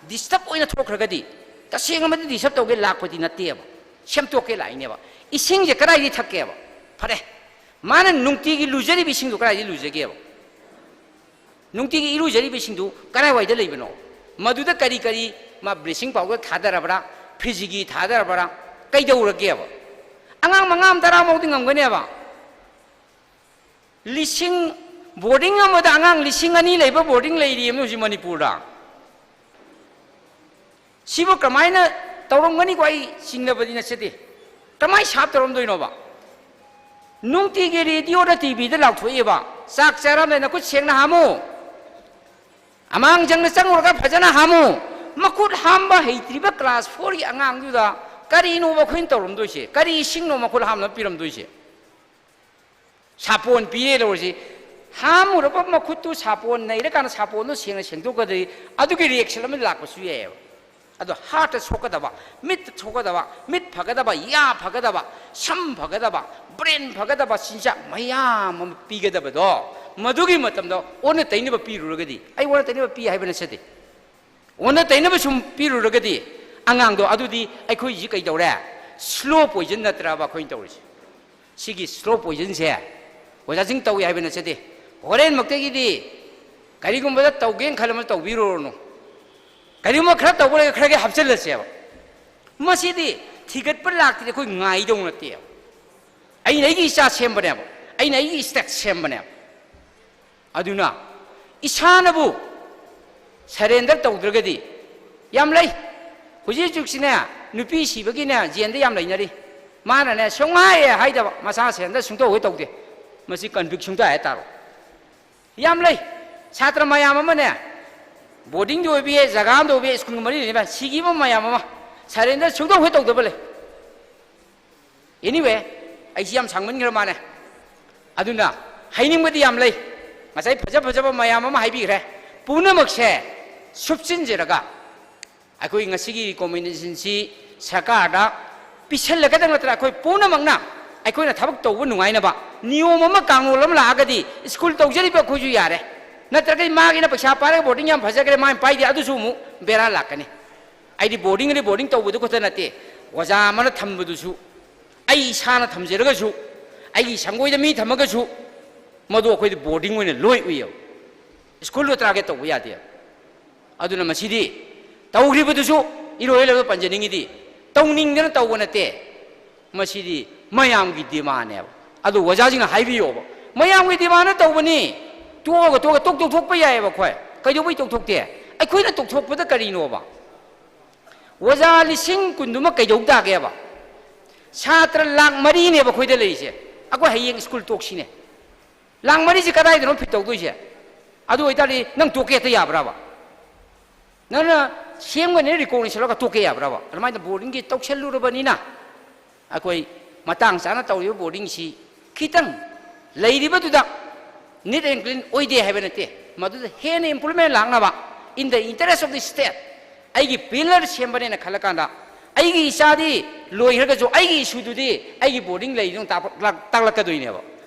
ꯗꯤꯁꯇꯔꯕ ꯑꯣꯏꯅ ꯊꯣꯛꯈ꯭ꯔꯒꯗꯤ, ꯇꯁꯦꯡꯅꯃꯗꯤ ꯗꯤꯁꯇꯔꯕ ꯇꯧꯒꯦ ꯂꯥꯛꯄꯗꯤ ꯅꯠꯇꯦꯕ, ꯁꯦꯝꯗꯣꯛꯀꯦ ꯂꯥꯛꯏꯅꯦꯕ꯫ ꯏꯁꯤꯡꯁꯦ ꯀꯗꯥꯏꯗꯒꯤ ꯊꯛꯀꯦꯕ? ꯐꯔꯦ, ꯃꯥꯅ ꯅꯨꯡꯇꯤꯒꯤ ꯂꯨꯖꯔꯤꯕ ꯏꯁꯤꯡꯗꯣ ꯀꯗꯥꯏꯗꯒꯤ ꯂꯨꯖꯒꯦꯕ? ꯅꯨꯡꯇꯤꯒꯤ ꯏꯔꯨꯖꯔꯤꯕ ꯏꯁꯤꯡꯗꯨ ꯀꯗꯥꯏꯋꯥꯏꯗ ꯂꯩꯕꯅꯣ? ꯃꯗꯨꯗ ꯀꯔꯤ ꯀꯔꯤ, ꯃꯥ ꯕ꯭ꯂꯤꯆꯤꯡ ꯄꯥꯎꯗꯔ ꯊꯥꯗꯔꯕ꯭ꯔꯥ, ꯐꯤꯖꯤꯒꯤ ꯊꯥꯗꯔꯕ꯭ꯔꯥ, ꯀꯩꯗꯧꯔꯒꯦꯕ? ꯑꯉꯥꯡ ꯃꯉꯥ ꯑꯃ ꯇꯔꯥ ꯐꯥꯎꯗꯤ ꯉꯝꯒꯅꯦꯕ꯫ ꯂꯤꯁꯤꯡ, ꯕꯣꯔꯗꯤꯡ ꯑꯃꯗ ꯑꯉꯥꯡ ꯂꯤꯁꯤꯡ ꯑꯅꯤ ꯂꯩꯕ ꯕꯣꯔꯗꯤꯡ ꯂꯩꯔꯤꯕꯅꯤ ꯍꯧꯖꯤꯛ ꯃꯅꯤꯄꯨꯔꯗ꯫ ꯁꯤꯕꯨ ꯀꯃꯥꯏꯅ ꯇꯧꯔꯝꯒꯅꯤꯀꯣ? ꯑꯩ ꯆꯤꯡꯅꯕꯗꯤ ꯅꯠꯆꯗꯦ꯫ ꯀꯃꯥꯏꯅ ꯁꯥꯞ ꯇꯧꯔꯝꯗꯣꯏꯅꯣꯕ? ꯅꯨꯡꯇꯤꯒꯤ ꯔꯦꯗꯤꯑꯣꯗ, ꯇꯤ ꯚꯤꯗ ꯂꯥꯎꯊꯣꯛꯑꯦꯕ, "ꯆꯥꯛ ꯆꯥꯔꯝꯗꯥꯏ ꯅꯈꯨꯠ ꯁꯦꯡꯅ ꯍꯥꯝꯃꯨ, ꯑꯃꯥꯡ ꯆꯪꯅ ꯆꯪꯉꯨꯔꯒ ꯐꯖꯅ ꯍꯥꯝꯃꯨ"꯫ ꯃꯈꯨꯠ ꯍꯥꯝꯕ ꯍꯩꯇ꯭ꯔꯤꯕ ꯀ꯭ꯂꯥꯁ ꯐꯣꯔꯒꯤ ꯑꯉꯥꯡꯗꯨꯗ ꯀꯔꯤꯅꯣꯕ ꯑꯩꯈꯣꯏꯅ ꯇꯧꯔꯝꯗꯣꯏꯁꯦ? ꯀꯔꯤ ꯏꯁꯤꯡꯅꯣ ꯃꯈꯨꯠ ꯍꯥꯝꯅꯕ ꯄꯤꯔꯝꯗꯣꯏꯁꯦ? ꯁꯥꯄꯣꯟ ꯄꯤꯔꯦ ꯂꯧꯔꯁꯤ, ꯍꯥꯝꯃꯨꯔꯕ ꯃꯈꯨꯠꯇꯨ ꯁꯥꯄꯣꯟ ꯅꯩꯔꯀꯥꯟꯗ ꯁꯥꯄꯣꯟꯗꯣ ꯁꯦꯡꯅ ꯁꯦꯡꯗꯣꯛꯀꯗ꯭ꯔꯗꯤ ꯑꯗꯨꯒꯤ ꯔꯤꯌꯦꯛꯁꯟ ꯑꯃ ꯂꯥꯛꯄꯁꯨ ꯌꯥꯏꯑꯕ꯫ ꯑꯗꯣ ꯍꯥꯔꯠꯇ ꯁꯣꯛꯀꯗꯕ, ꯃꯤꯠꯇ ꯁꯣꯛꯀꯗꯕ, ꯃꯤꯠ ꯐꯒꯗꯕ, ꯌꯥ ꯐꯒꯗꯕ, ꯁꯝ ꯐꯒꯗꯕ, ꯕ꯭ꯔꯦꯟ ꯐꯒꯗꯕ ꯆꯤꯟꯖꯥꯛ ꯃꯌꯥꯝ ꯑꯃ ꯄꯤꯒꯗꯕꯗꯣ ꯃꯗꯨꯒꯤ ꯃꯇꯝꯗ ꯑꯣꯟꯅ ꯇꯩꯅꯕ ꯄꯤꯔꯨꯔꯒꯗꯤ, ꯑꯩ ꯑꯣꯟꯅ ꯇꯩꯅꯕ ꯄꯤ ꯍꯥꯏꯕ ꯅꯠꯆꯗꯦ, ꯑꯣꯟꯅ ꯇꯩꯅꯕ ꯁꯨꯝ ꯄꯤꯔꯨꯔꯒꯗꯤ ꯑꯉꯥꯡꯗꯣ, ꯑꯗꯨꯗꯤ ꯑꯩꯈꯣꯏꯁꯤ ꯀꯩꯗꯧꯔꯦ? ꯁ꯭ꯂꯣ ꯄꯣꯏꯖꯟ ꯅꯠꯇ꯭ꯔꯕ ꯑꯩꯈꯣꯏꯅ ꯇꯧꯔꯤꯁꯦ? ꯁꯤꯒꯤ ꯁ꯭ꯂꯣ ꯄꯣꯏꯖꯟꯁꯦ ꯑꯣꯖꯥꯁꯤꯡ ꯇꯧꯏ ꯍꯥꯏꯕ ꯅꯠꯆꯗꯦ꯫ ꯍꯣꯔꯦꯟꯃꯛꯇꯒꯤꯗꯤ ꯀꯔꯤꯒꯨꯝꯕꯗ ꯇꯧꯒꯦꯅ ꯈꯜꯂꯝꯕ ꯇꯧꯕꯤꯔꯨꯔꯅꯨ꯫ ꯀꯔꯤꯒꯨꯝꯕ ꯈꯔ ꯇꯧꯕ ꯂꯩꯔꯒ ꯈꯔꯒ ꯍꯥꯞꯆꯤꯜꯂꯁꯦꯕ꯫ ꯃꯁꯤꯗꯤ ꯊꯤꯒꯠꯄ ꯂꯥꯛꯇ꯭ꯔꯗꯤ ꯑꯩꯈꯣꯏ ꯉꯥꯏꯗꯧ ꯅꯠꯇꯦꯕ꯫ ꯑꯩꯅ ꯑꯩꯒꯤ ꯏꯆꯥ ꯁꯦꯝꯕꯅꯦꯕ, ꯑꯩꯅ ꯑꯩꯒꯤ ꯏꯁꯇꯦꯠ ꯁꯦꯝꯕꯅꯦꯕ꯫ ꯑꯗꯨꯅ ꯏꯁꯥꯅꯕꯨ ꯁꯔꯦꯟꯗꯔ ꯇꯧꯗ꯭ꯔꯒꯗꯤ ꯌꯥꯝ ꯂꯩ꯫ ꯍꯧꯖꯤꯛ ꯍꯧꯖꯤꯛꯁꯤꯅꯦ, ꯅꯨꯄꯤ ꯁꯤꯕꯒꯤꯅꯦ ꯖꯦꯟꯗ ꯌꯥꯝ ꯂꯩꯅꯔꯤ꯫ ꯃꯥꯅꯅꯦ ꯁꯨꯡꯍꯥꯏ ꯍꯥꯏꯗꯕ, ꯃꯁꯥ ꯁꯔꯦꯟꯗꯔ ꯁꯨꯡꯇꯧ ꯍꯦꯛ ꯇꯧꯗꯦ꯫ ꯃꯁꯤ ꯀꯟꯚꯤꯛ ꯁꯨꯡꯇꯥ ꯍꯦꯛ ꯇꯥꯔꯣ꯫ ꯌꯥꯝ ꯂꯩ꯫ ꯁꯥꯇ꯭ꯔ ꯃꯌꯥꯝ ꯑꯃꯅꯦ, ꯕꯣꯔꯗꯤꯡꯗ ꯑꯣꯏꯕ ꯌꯥꯏ, ꯖꯒꯥ ꯑꯃꯗ ꯑꯣꯏꯕ ꯌꯥꯏ, ꯁ꯭ꯀꯨꯜ ꯃꯔꯤ ꯂꯩꯅꯕ ꯁꯤꯈꯤꯕ ꯃꯌꯥꯝ ꯑꯃ ꯁꯔꯦꯟꯗꯔ ꯁꯨꯡꯇꯧ ꯍꯦꯛ ꯇꯧꯗꯕ ꯂꯩ꯫ Anyway, ꯑꯩꯁꯤ ꯌꯥꯝ ꯁꯥꯡꯃꯟꯈ꯭ꯔ ꯃꯥꯜꯂꯦ꯫ ꯑꯗꯨꯅ ꯍꯥꯏꯅꯤꯡꯕꯗꯤ ꯌꯥꯝ ꯂꯩ꯫ ꯉꯁꯥꯏ ꯐꯖ ꯐꯖꯕ ꯃꯌꯥꯝ ꯑꯃ ꯍꯥꯏꯕꯤꯈ꯭ꯔꯦ꯫ ꯄꯨꯝꯅꯃꯛꯁꯦ ꯁꯨꯞꯆꯤꯟꯖꯔꯒ ꯑꯩꯈꯣꯏ ꯉꯁꯤꯒꯤ ꯔꯤꯀꯣꯃꯦꯟꯗꯦꯁꯟꯁꯤ ꯁꯔꯀꯥꯔꯗ ꯄꯤꯁꯜꯂꯒꯗ ꯅꯠꯇꯅ ꯑꯩꯈꯣꯏ ꯄꯨꯝꯅꯃꯛꯅ ꯑꯩꯈꯣꯏꯅ ꯊꯕꯛ ꯇꯧꯕ ꯅꯨꯡꯉꯥꯏꯅꯕ ꯅꯤꯌꯣꯝ ꯑꯃ, ꯀꯥꯡꯂꯣꯟ ꯑꯃ ꯂꯥꯛꯑꯒꯗꯤ ꯁ꯭ꯀꯨꯜ ꯇꯧꯖꯔꯤꯕ ꯑꯩꯈꯣꯏꯁꯨ ꯌꯥꯔꯦ꯫ ꯅꯠꯇ꯭ꯔꯒꯗꯤ ꯃꯥꯒꯤꯅ ꯄꯩꯁꯥ ꯄꯥꯏꯔꯒ ꯕꯣꯔꯗꯤꯡ ꯌꯥꯝ ꯐꯖꯈ꯭ꯔꯦ, ꯃꯥꯅ ꯄꯥꯏꯗꯦ, ꯑꯗꯨꯁꯨ ꯑꯃꯨꯛ ꯕꯦꯔꯥ ꯂꯥꯛꯀꯅꯤ꯫ ꯑꯩꯗꯤ ꯕꯣꯔꯗꯤꯡꯗꯤ ꯕꯣꯔꯗꯤꯡ ꯇꯧꯕꯗꯨ ꯈꯛꯇ ꯅꯠꯇꯦ, ꯑꯣꯖꯥ ꯑꯃꯅ ꯊꯝꯕꯗꯨꯁꯨ, ꯑꯩ ꯏꯁꯥꯅ ꯊꯝꯖꯔꯒꯁꯨ, ꯑꯩꯒꯤ ꯁꯪꯒꯣꯏꯗ ꯃꯤ ꯊꯝꯃꯒꯁꯨ, ꯃꯗꯨ ꯑꯩꯈꯣꯏꯗꯤ ꯕꯣꯔꯗꯤꯡ ꯑꯣꯏꯅ ꯂꯣꯏ ꯎꯏꯌꯦꯕ꯫ ꯁ꯭ꯀꯨꯜꯗꯣ ꯇꯥꯔꯒꯦꯠ ꯇꯧꯕ ꯌꯥꯗꯦꯕ꯫ ꯑꯗꯨꯅ ꯃꯁꯤꯗꯤ ꯇꯧꯈ꯭ꯔꯤꯕꯗꯨꯁꯨ ꯏꯔꯣꯏ ꯂꯣꯏꯕ ꯄꯟꯖꯅꯤꯡꯉꯤꯗꯤ, ꯇꯧꯅꯤꯡꯗꯅ ꯇꯧꯕ ꯅꯠꯇꯦ, ꯃꯁꯤꯗꯤ ꯃꯌꯥꯝꯒꯤ ꯗꯤꯃꯥꯟꯅꯦꯕ꯫ ꯑꯗꯨ ꯑꯣꯖꯥꯁꯤꯡꯅ ꯍꯥꯏꯕꯤꯌꯣꯕ, "ꯃꯌꯥꯝꯒꯤ ꯗꯤꯃꯥꯟꯅ ꯇꯧꯕꯅꯤ, ꯇꯣꯛꯑꯒ ꯇꯣꯛꯑꯒ ꯇꯣꯛ ꯇꯣꯛꯊꯣꯛꯄ ꯌꯥꯏꯑꯕ꯫ ꯑꯩꯈꯣꯏ ꯀꯩꯗꯧꯕꯩ ꯇꯣꯛꯊꯣꯛꯇꯦ? ꯑꯩꯈꯣꯏꯅ ꯇꯣꯛꯊꯣꯛꯄꯗ ꯀꯔꯤꯅꯣꯕ?" ꯑꯣꯖꯥ ꯂꯤꯁꯤꯡ ꯀꯨꯟꯗꯨꯃ ꯀꯩꯗꯧ ꯇꯥꯒꯦꯕ? ꯁꯥꯇ꯭ꯔ ꯂꯥꯛ ꯃꯔꯤꯅꯦꯕ ꯑꯩꯈꯣꯏꯗ ꯂꯩꯔꯤꯁꯦ꯫ ꯑꯩꯈꯣꯏ ꯍꯌꯦꯡ ꯁ꯭ꯀꯨꯜ ꯇꯣꯛꯁꯤꯅꯦ꯫ ꯂꯥꯛ ꯃꯔꯤꯁꯦ ꯀꯗꯥꯏꯗꯅꯣ ꯐꯤꯠ ꯇꯧꯗꯣꯏꯁꯦ? ꯑꯗꯨ ꯑꯣꯏꯇꯥꯔꯗꯤ ꯅꯪ ꯇꯣꯛꯀꯦ ꯍꯦꯛꯇ ꯌꯥꯕ꯭ꯔꯕ? ꯅꯪꯅ ꯁꯦꯝꯒꯅꯤ ꯔꯤꯀꯣꯒꯅꯤꯁꯟ ꯂꯧꯔꯒ ꯇꯣꯛꯀꯦ ꯌꯥꯕ꯭ꯔꯕ? ꯑꯗꯨꯃꯥꯏꯅ ꯕꯣꯔꯗꯤꯡꯒꯤ ꯇꯧꯁꯜꯂꯨꯔꯕꯅꯤꯅ, ꯑꯩꯈꯣꯏ ꯃꯇꯥꯡ ꯆꯥꯅ ꯇꯧꯔꯤꯕ ꯕꯣꯔꯗꯤꯡꯁꯤ ꯈꯤꯇꯪ ꯂꯩꯔꯤꯕꯗꯨꯗ neat and clean ꯑꯣꯏꯗꯦ ꯍꯥꯏꯕ ꯅꯠꯇꯦ, ꯃꯗꯨꯗ ꯍꯦꯟꯅ improvement ꯂꯥꯛꯅꯕ, in the interest of the state, ꯑꯩꯒꯤ pillar ꯁꯦꯝꯕꯅꯦꯅ ꯈꯜꯂꯀꯥꯟꯗ, ꯑꯩꯒꯤ ꯏꯆꯥꯗꯤ ꯂꯣꯏꯈ꯭ꯔꯒꯁꯨ ꯑꯩꯒꯤ ꯏꯁꯨꯗꯨꯗꯤ ꯑꯩꯒꯤ ꯕꯣꯔꯗꯤꯡ ꯂꯩꯔꯤꯗꯨꯅ ꯇꯥꯛꯄ-, ꯇꯥꯛ-, ꯇꯥꯛꯂꯛꯀꯗꯣꯏꯅꯦꯕ꯫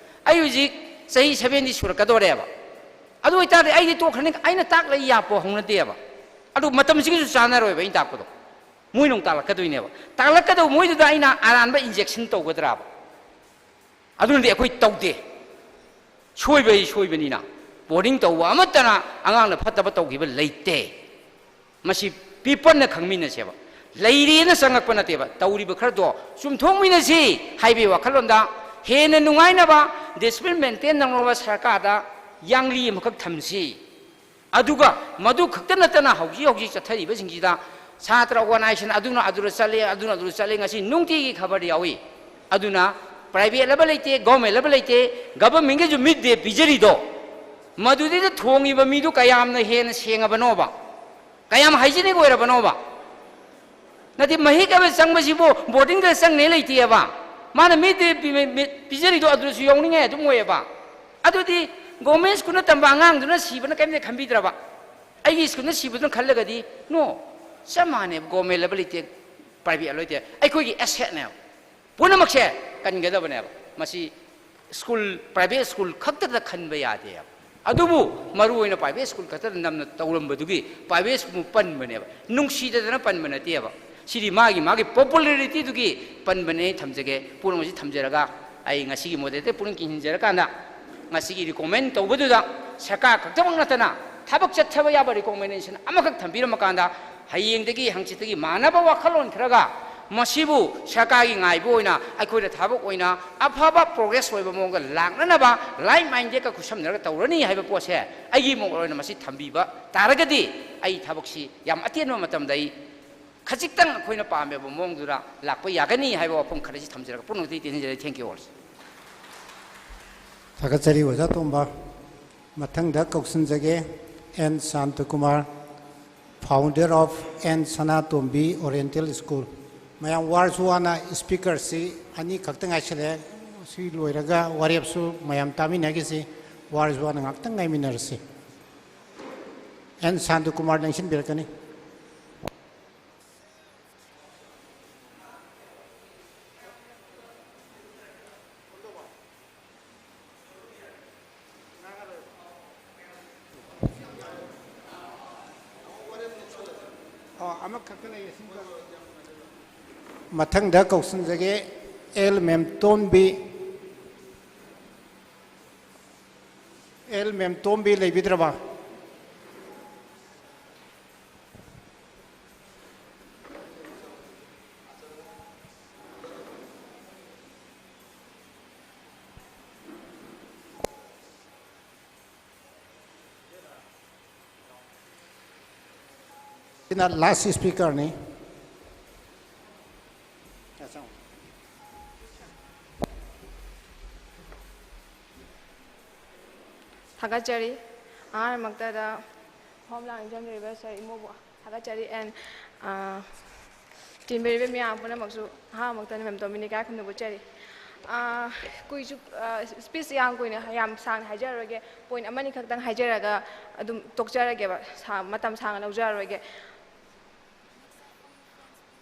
ꯑꯩ ꯍꯧꯖꯤꯛ ꯆꯍꯤ seventy ꯁꯨꯔꯛꯀꯗꯣꯔꯦꯕ꯫ ꯑꯗꯨ ꯑꯣꯏꯇꯥꯔꯗꯤ ꯑꯩꯗꯤ ꯇꯣꯛꯈ꯭ꯔꯅꯤ, ꯑꯩꯅ ꯇꯥꯛꯂꯛꯏ ꯌꯥꯄꯣ ꯍꯧꯅꯗꯦꯕ꯫ ꯑꯗꯨ ꯃꯇꯝꯁꯤꯒꯁꯨ ꯆꯥꯟꯅꯔꯣꯏꯕ ꯑꯩꯅ ꯇꯥꯛꯄꯗꯣ꯫ ꯃꯣꯏꯅ ꯑꯃꯨꯛ ꯇꯥꯛꯂꯛꯀꯗꯣꯏꯅꯦꯕ꯫ ꯇꯥꯛꯂꯛꯀꯗꯧꯕ ꯃꯣꯏꯗꯨꯗ ꯑꯩꯅ ꯑꯔꯥꯟꯕ injection ꯇꯧꯒꯗ꯭ꯔꯥꯕ? ꯑꯗꯨꯅꯗꯤ ꯑꯩꯈꯣꯏ ꯇꯧꯗꯦ꯫ ꯁꯣꯏꯕ ꯑꯩ ꯁꯣꯏꯕꯅꯤꯅ꯫ ꯕꯣꯔꯗꯤꯡ ꯇꯧꯕ ꯑꯃꯠꯇꯅ ꯑꯉꯥꯡꯅ ꯐꯠꯇꯕ ꯇꯧꯈꯤꯕ ꯂꯩꯇꯦ꯫ ꯃꯁꯤ peopleꯅ ꯈꯪꯃꯤꯟꯅꯁꯦꯕ꯫ ꯂꯩꯔꯦꯅ ꯆꯪꯉꯛꯄ ꯅꯠꯇꯦꯕ꯫ ꯇꯧꯔꯤꯕ ꯈꯔꯗꯣ ꯆꯨꯝꯊꯣꯛꯃꯤꯟꯅꯁꯤ ꯍꯥꯏꯕꯒꯤ ꯋꯥꯈꯜꯂꯣꯟꯗ ꯍꯦꯟꯅ ꯅꯨꯡꯉꯥꯏꯅꯕ, discipline maintain ꯇꯧꯅꯕ ꯁꯔꯀꯥꯔꯗ ꯌꯥꯡꯂꯤ ꯑꯃꯈꯛ ꯊꯝꯁꯤ꯫ ꯑꯗꯨꯒ ꯃꯗꯨ ꯈꯛꯇ ꯅꯠꯇꯅ ꯍꯧꯖꯤꯛ ꯍꯧꯖꯤꯛ ꯆꯠꯊꯔꯤꯕꯁꯤꯡꯁꯤꯗ ꯁꯥꯇ꯭ꯔ organization ꯑꯗꯨꯅ ꯑꯗꯨꯗ ꯆꯠꯂꯦ, ꯑꯗꯨꯅ ꯑꯗꯨꯗ ꯆꯠꯂꯦ, ꯉꯁꯤ ꯅꯨꯡꯇꯤꯒꯤ ꯈꯕꯔꯗ ꯌꯥꯎꯏ꯫ ꯑꯗꯨꯅ private ꯍꯥꯏꯕ ꯂꯩꯇꯦ, government ꯍꯥꯏꯕ ꯂꯩꯇꯦ, government ꯀꯤꯁꯨ mid day ꯄꯤꯖꯔꯤꯗꯣ, ꯃꯗꯨꯗꯩꯗ ꯊꯣꯡꯉꯤꯕ ꯃꯤꯗꯨ ꯀꯌꯥꯝꯅ ꯍꯦꯟꯅ ꯁꯦꯡꯉꯕꯅꯣꯕ, ꯀꯌꯥꯝ hygienic ꯑꯣꯏꯔꯕꯅꯣꯕ? ꯅꯠꯇꯦ, ꯃꯍꯤꯛ ꯑꯃ ꯆꯪꯕꯁꯤꯕꯨ boarding ꯗ ꯆꯪꯅꯦ ꯂꯩꯇꯦꯕ꯫ ꯃꯥꯅ mid day ꯄꯤ-, ꯃꯤ-, ꯄꯤꯖꯔꯤꯗꯣ ꯑꯗꯨꯗꯁꯨ ꯌꯥꯎꯅꯤꯡꯉꯥꯏ ꯑꯗꯨꯝ ꯑꯣꯏꯌꯦꯕ꯫ ꯑꯗꯨꯗꯤ government school ꯅ ꯇꯝꯕ ꯑꯉꯥꯡꯗꯨꯅ ꯁꯤꯕꯅ ꯀꯔꯤꯝꯇ ꯈꯟꯕꯤꯗ꯭ꯔꯕ? ꯑꯩꯒꯤ school ꯅ ꯁꯤꯕꯗꯨꯅ ꯈꯜꯂꯒꯗꯤ, no, ꯆꯞ ꯃꯥꯟꯅꯩꯕ, government ꯍꯥꯏꯕ ꯂꯩꯇꯦ, private ꯍꯥꯏꯕ ꯂꯩꯇꯦ, ꯑꯩꯈꯣꯏꯒꯤ asset ꯅꯦꯕ꯫ ꯄꯨꯝꯅꯃꯛꯁꯦ ꯀꯟꯒꯗꯕꯅꯦꯕ꯫ ꯃꯁꯤ school, private school ꯈꯛꯇꯗ ꯈꯟꯕ ꯌꯥꯗꯦꯕ꯫ ꯑꯗꯨꯕꯨ ꯃꯔꯨ ꯑꯣꯏꯅ private school ꯈꯛꯇꯗ ꯅꯝꯅ ꯇꯧꯔꯝꯕꯗꯨꯒꯤ private school ꯄꯟꯕꯅꯦꯕ, ꯅꯨꯡꯁꯤꯗꯗꯅ ꯄꯟꯕ ꯅꯠꯇꯦꯕ꯫ ꯁꯤꯗꯤ ꯃꯥꯒꯤ, ꯃꯥꯒꯤ popularity ꯗꯨꯒꯤ ꯄꯟꯕꯅꯦ꯫ ꯑꯩ ꯊꯝꯖꯒꯦ, ꯄꯨꯝꯅꯃꯛꯁꯤ ꯊꯝꯖꯔꯒ ꯑꯩ ꯉꯁꯤꯒꯤ moderator ꯄꯨꯛꯅꯤꯡ ꯆꯤꯡꯁꯤꯟꯖꯔꯀꯥꯟꯗ, ꯉꯁꯤꯒꯤ recommend ꯇꯧꯕꯗꯨꯗ ꯁꯔꯀꯥꯔ ꯈꯛꯇꯃꯛ ꯅꯠꯇꯅ ꯊꯕꯛ ꯆꯠꯊꯕ ꯌꯥꯕ recommendation ꯑꯃꯈꯛ ꯊꯝꯕꯤꯔꯝꯃꯀꯥꯟꯗ, ꯍꯌꯦꯡꯗꯒꯤ ꯍꯪꯆꯤꯠꯇꯒꯤ ꯃꯥꯟꯅꯕ ꯋꯥꯈꯜꯂꯣꯟ ꯈꯔꯒ ꯃꯁꯤꯕꯨ ꯁꯔꯀꯥꯔꯒꯤ ꯉꯥꯏꯕ ꯑꯣꯏꯅ ꯑꯩꯈꯣꯏꯅ ꯊꯕꯛ ꯑꯣꯏꯅ ꯑꯐꯕ progress ꯑꯣꯏꯕ ꯃꯑꯣꯡꯗ ꯂꯥꯛꯅꯅꯕ like minded ꯀ ꯈꯨꯠꯁꯝꯅꯔꯒ ꯇꯧꯔꯅꯤ ꯍꯥꯏꯕ ꯄꯣꯠꯁꯦ ꯑꯩꯒꯤ ꯃꯣꯠ ꯑꯣꯏꯅ ꯃꯁꯤ ꯊꯝꯕꯤꯕ ꯇꯥꯔꯒꯗꯤ, ꯑꯩ ꯊꯕꯛꯁꯤ ꯌꯥꯝ ꯑꯇꯦꯟꯕ ꯃꯇꯝꯗ ꯑꯩ ꯈꯖꯤꯛꯇꯪ ꯑꯩꯈꯣꯏꯅ ꯄꯥꯝꯃꯤꯕ ꯃꯑꯣꯡꯗꯨꯗ ꯂꯥꯛꯄ ꯌꯥꯒꯅꯤ ꯍꯥꯏꯕ ꯋꯥꯐꯝ ꯈꯔꯁꯤ ꯊꯝꯖꯔꯒ ꯄꯨꯝꯅꯃꯛꯇꯒꯤ ꯇꯦꯟꯖꯔꯦ꯫ Thank you all꯫ ꯊꯥꯒꯠꯆꯔꯤ ꯑꯣꯖꯥ ꯇꯣꯝꯕ꯫ ꯃꯊꯪꯗ ꯀꯧꯁꯤꯟꯖꯒꯦ N Santakumar, founder of N Sanatombi Oriental School꯫ ꯃꯌꯥꯝ ꯋꯥꯔꯁꯨ ꯋꯥꯅ speaker ꯁꯤ ꯑꯅꯤ ꯈꯛꯇ ꯉꯥꯏꯁꯤꯜꯂꯛꯑꯦ꯫ ꯁꯤ ꯂꯣꯏꯔꯒ ꯋꯥꯔꯦꯞꯁꯨ ꯃꯌꯥꯝ ꯇꯥꯃꯤꯟꯅꯈꯤꯁꯤ꯫ ꯋꯥꯔꯁꯨ ꯋꯥꯅ ꯉꯥꯛꯇꯪ ꯉꯥꯏꯃꯤꯟꯅꯔꯁꯤ꯫ ꯑꯦꯟ ꯁꯥꯟꯇꯀꯨꯃꯥꯔ ꯂꯦꯡꯁꯤꯟꯕꯤꯔꯛꯀꯅꯤ꯫ ꯃꯊꯪꯗ ꯀꯧꯁꯤꯟꯖꯒꯦ ꯑꯦꯜ ꯃꯦꯝꯇꯣꯟꯕꯤ꯫ ꯑꯦꯜ ꯃꯦꯝꯇꯣꯟꯕꯤ ꯂꯩꯕꯤꯗ꯭ꯔꯕ? ꯁꯤꯅ ꯂꯥꯁ ꯁ꯭ꯄꯤꯀꯔꯅꯤ꯫ ꯊꯥꯒꯠꯆꯔꯤ꯫ ꯑꯍꯥꯟꯕꯃꯛꯇꯗ ꯃꯐꯝ ꯂꯥꯡꯖꯤꯟꯕꯤꯔꯤꯕ ꯁꯥꯔ ꯏꯃꯣꯕꯨ ꯊꯥꯒꯠꯆꯔꯤ꯫ And ꯇꯤꯟꯕꯤꯔꯤꯕ ꯃꯤꯌꯥꯝ ꯄꯨꯝꯅꯃꯛꯁꯨ ꯑꯍꯥꯟꯕꯃꯛꯇꯗ ꯃꯦꯝ ꯇꯣꯝꯕꯤꯅ ꯏꯀꯥꯏ ꯈꯨꯝꯅꯕ ꯎꯠꯆꯔꯤ꯫ ꯀꯨꯏꯁꯨ ꯁ꯭ꯄꯤꯁ ꯌꯥꯝ ꯀꯨꯏꯅ ꯌꯥꯝ ꯁꯥꯡꯅ ꯍꯥꯏꯖꯔꯔꯣꯏꯒꯦ꯫ ꯄꯣꯏꯟ ꯑꯃꯅꯤ ꯈꯛꯇꯪ ꯍꯥꯏꯖꯔꯒ ꯑꯗꯨꯝ ꯇꯣꯛꯆꯔꯒꯦꯕ꯫ ꯃꯇꯝ ꯁꯥꯡꯅ ꯂꯧꯖꯔꯔꯣꯏꯒꯦ꯫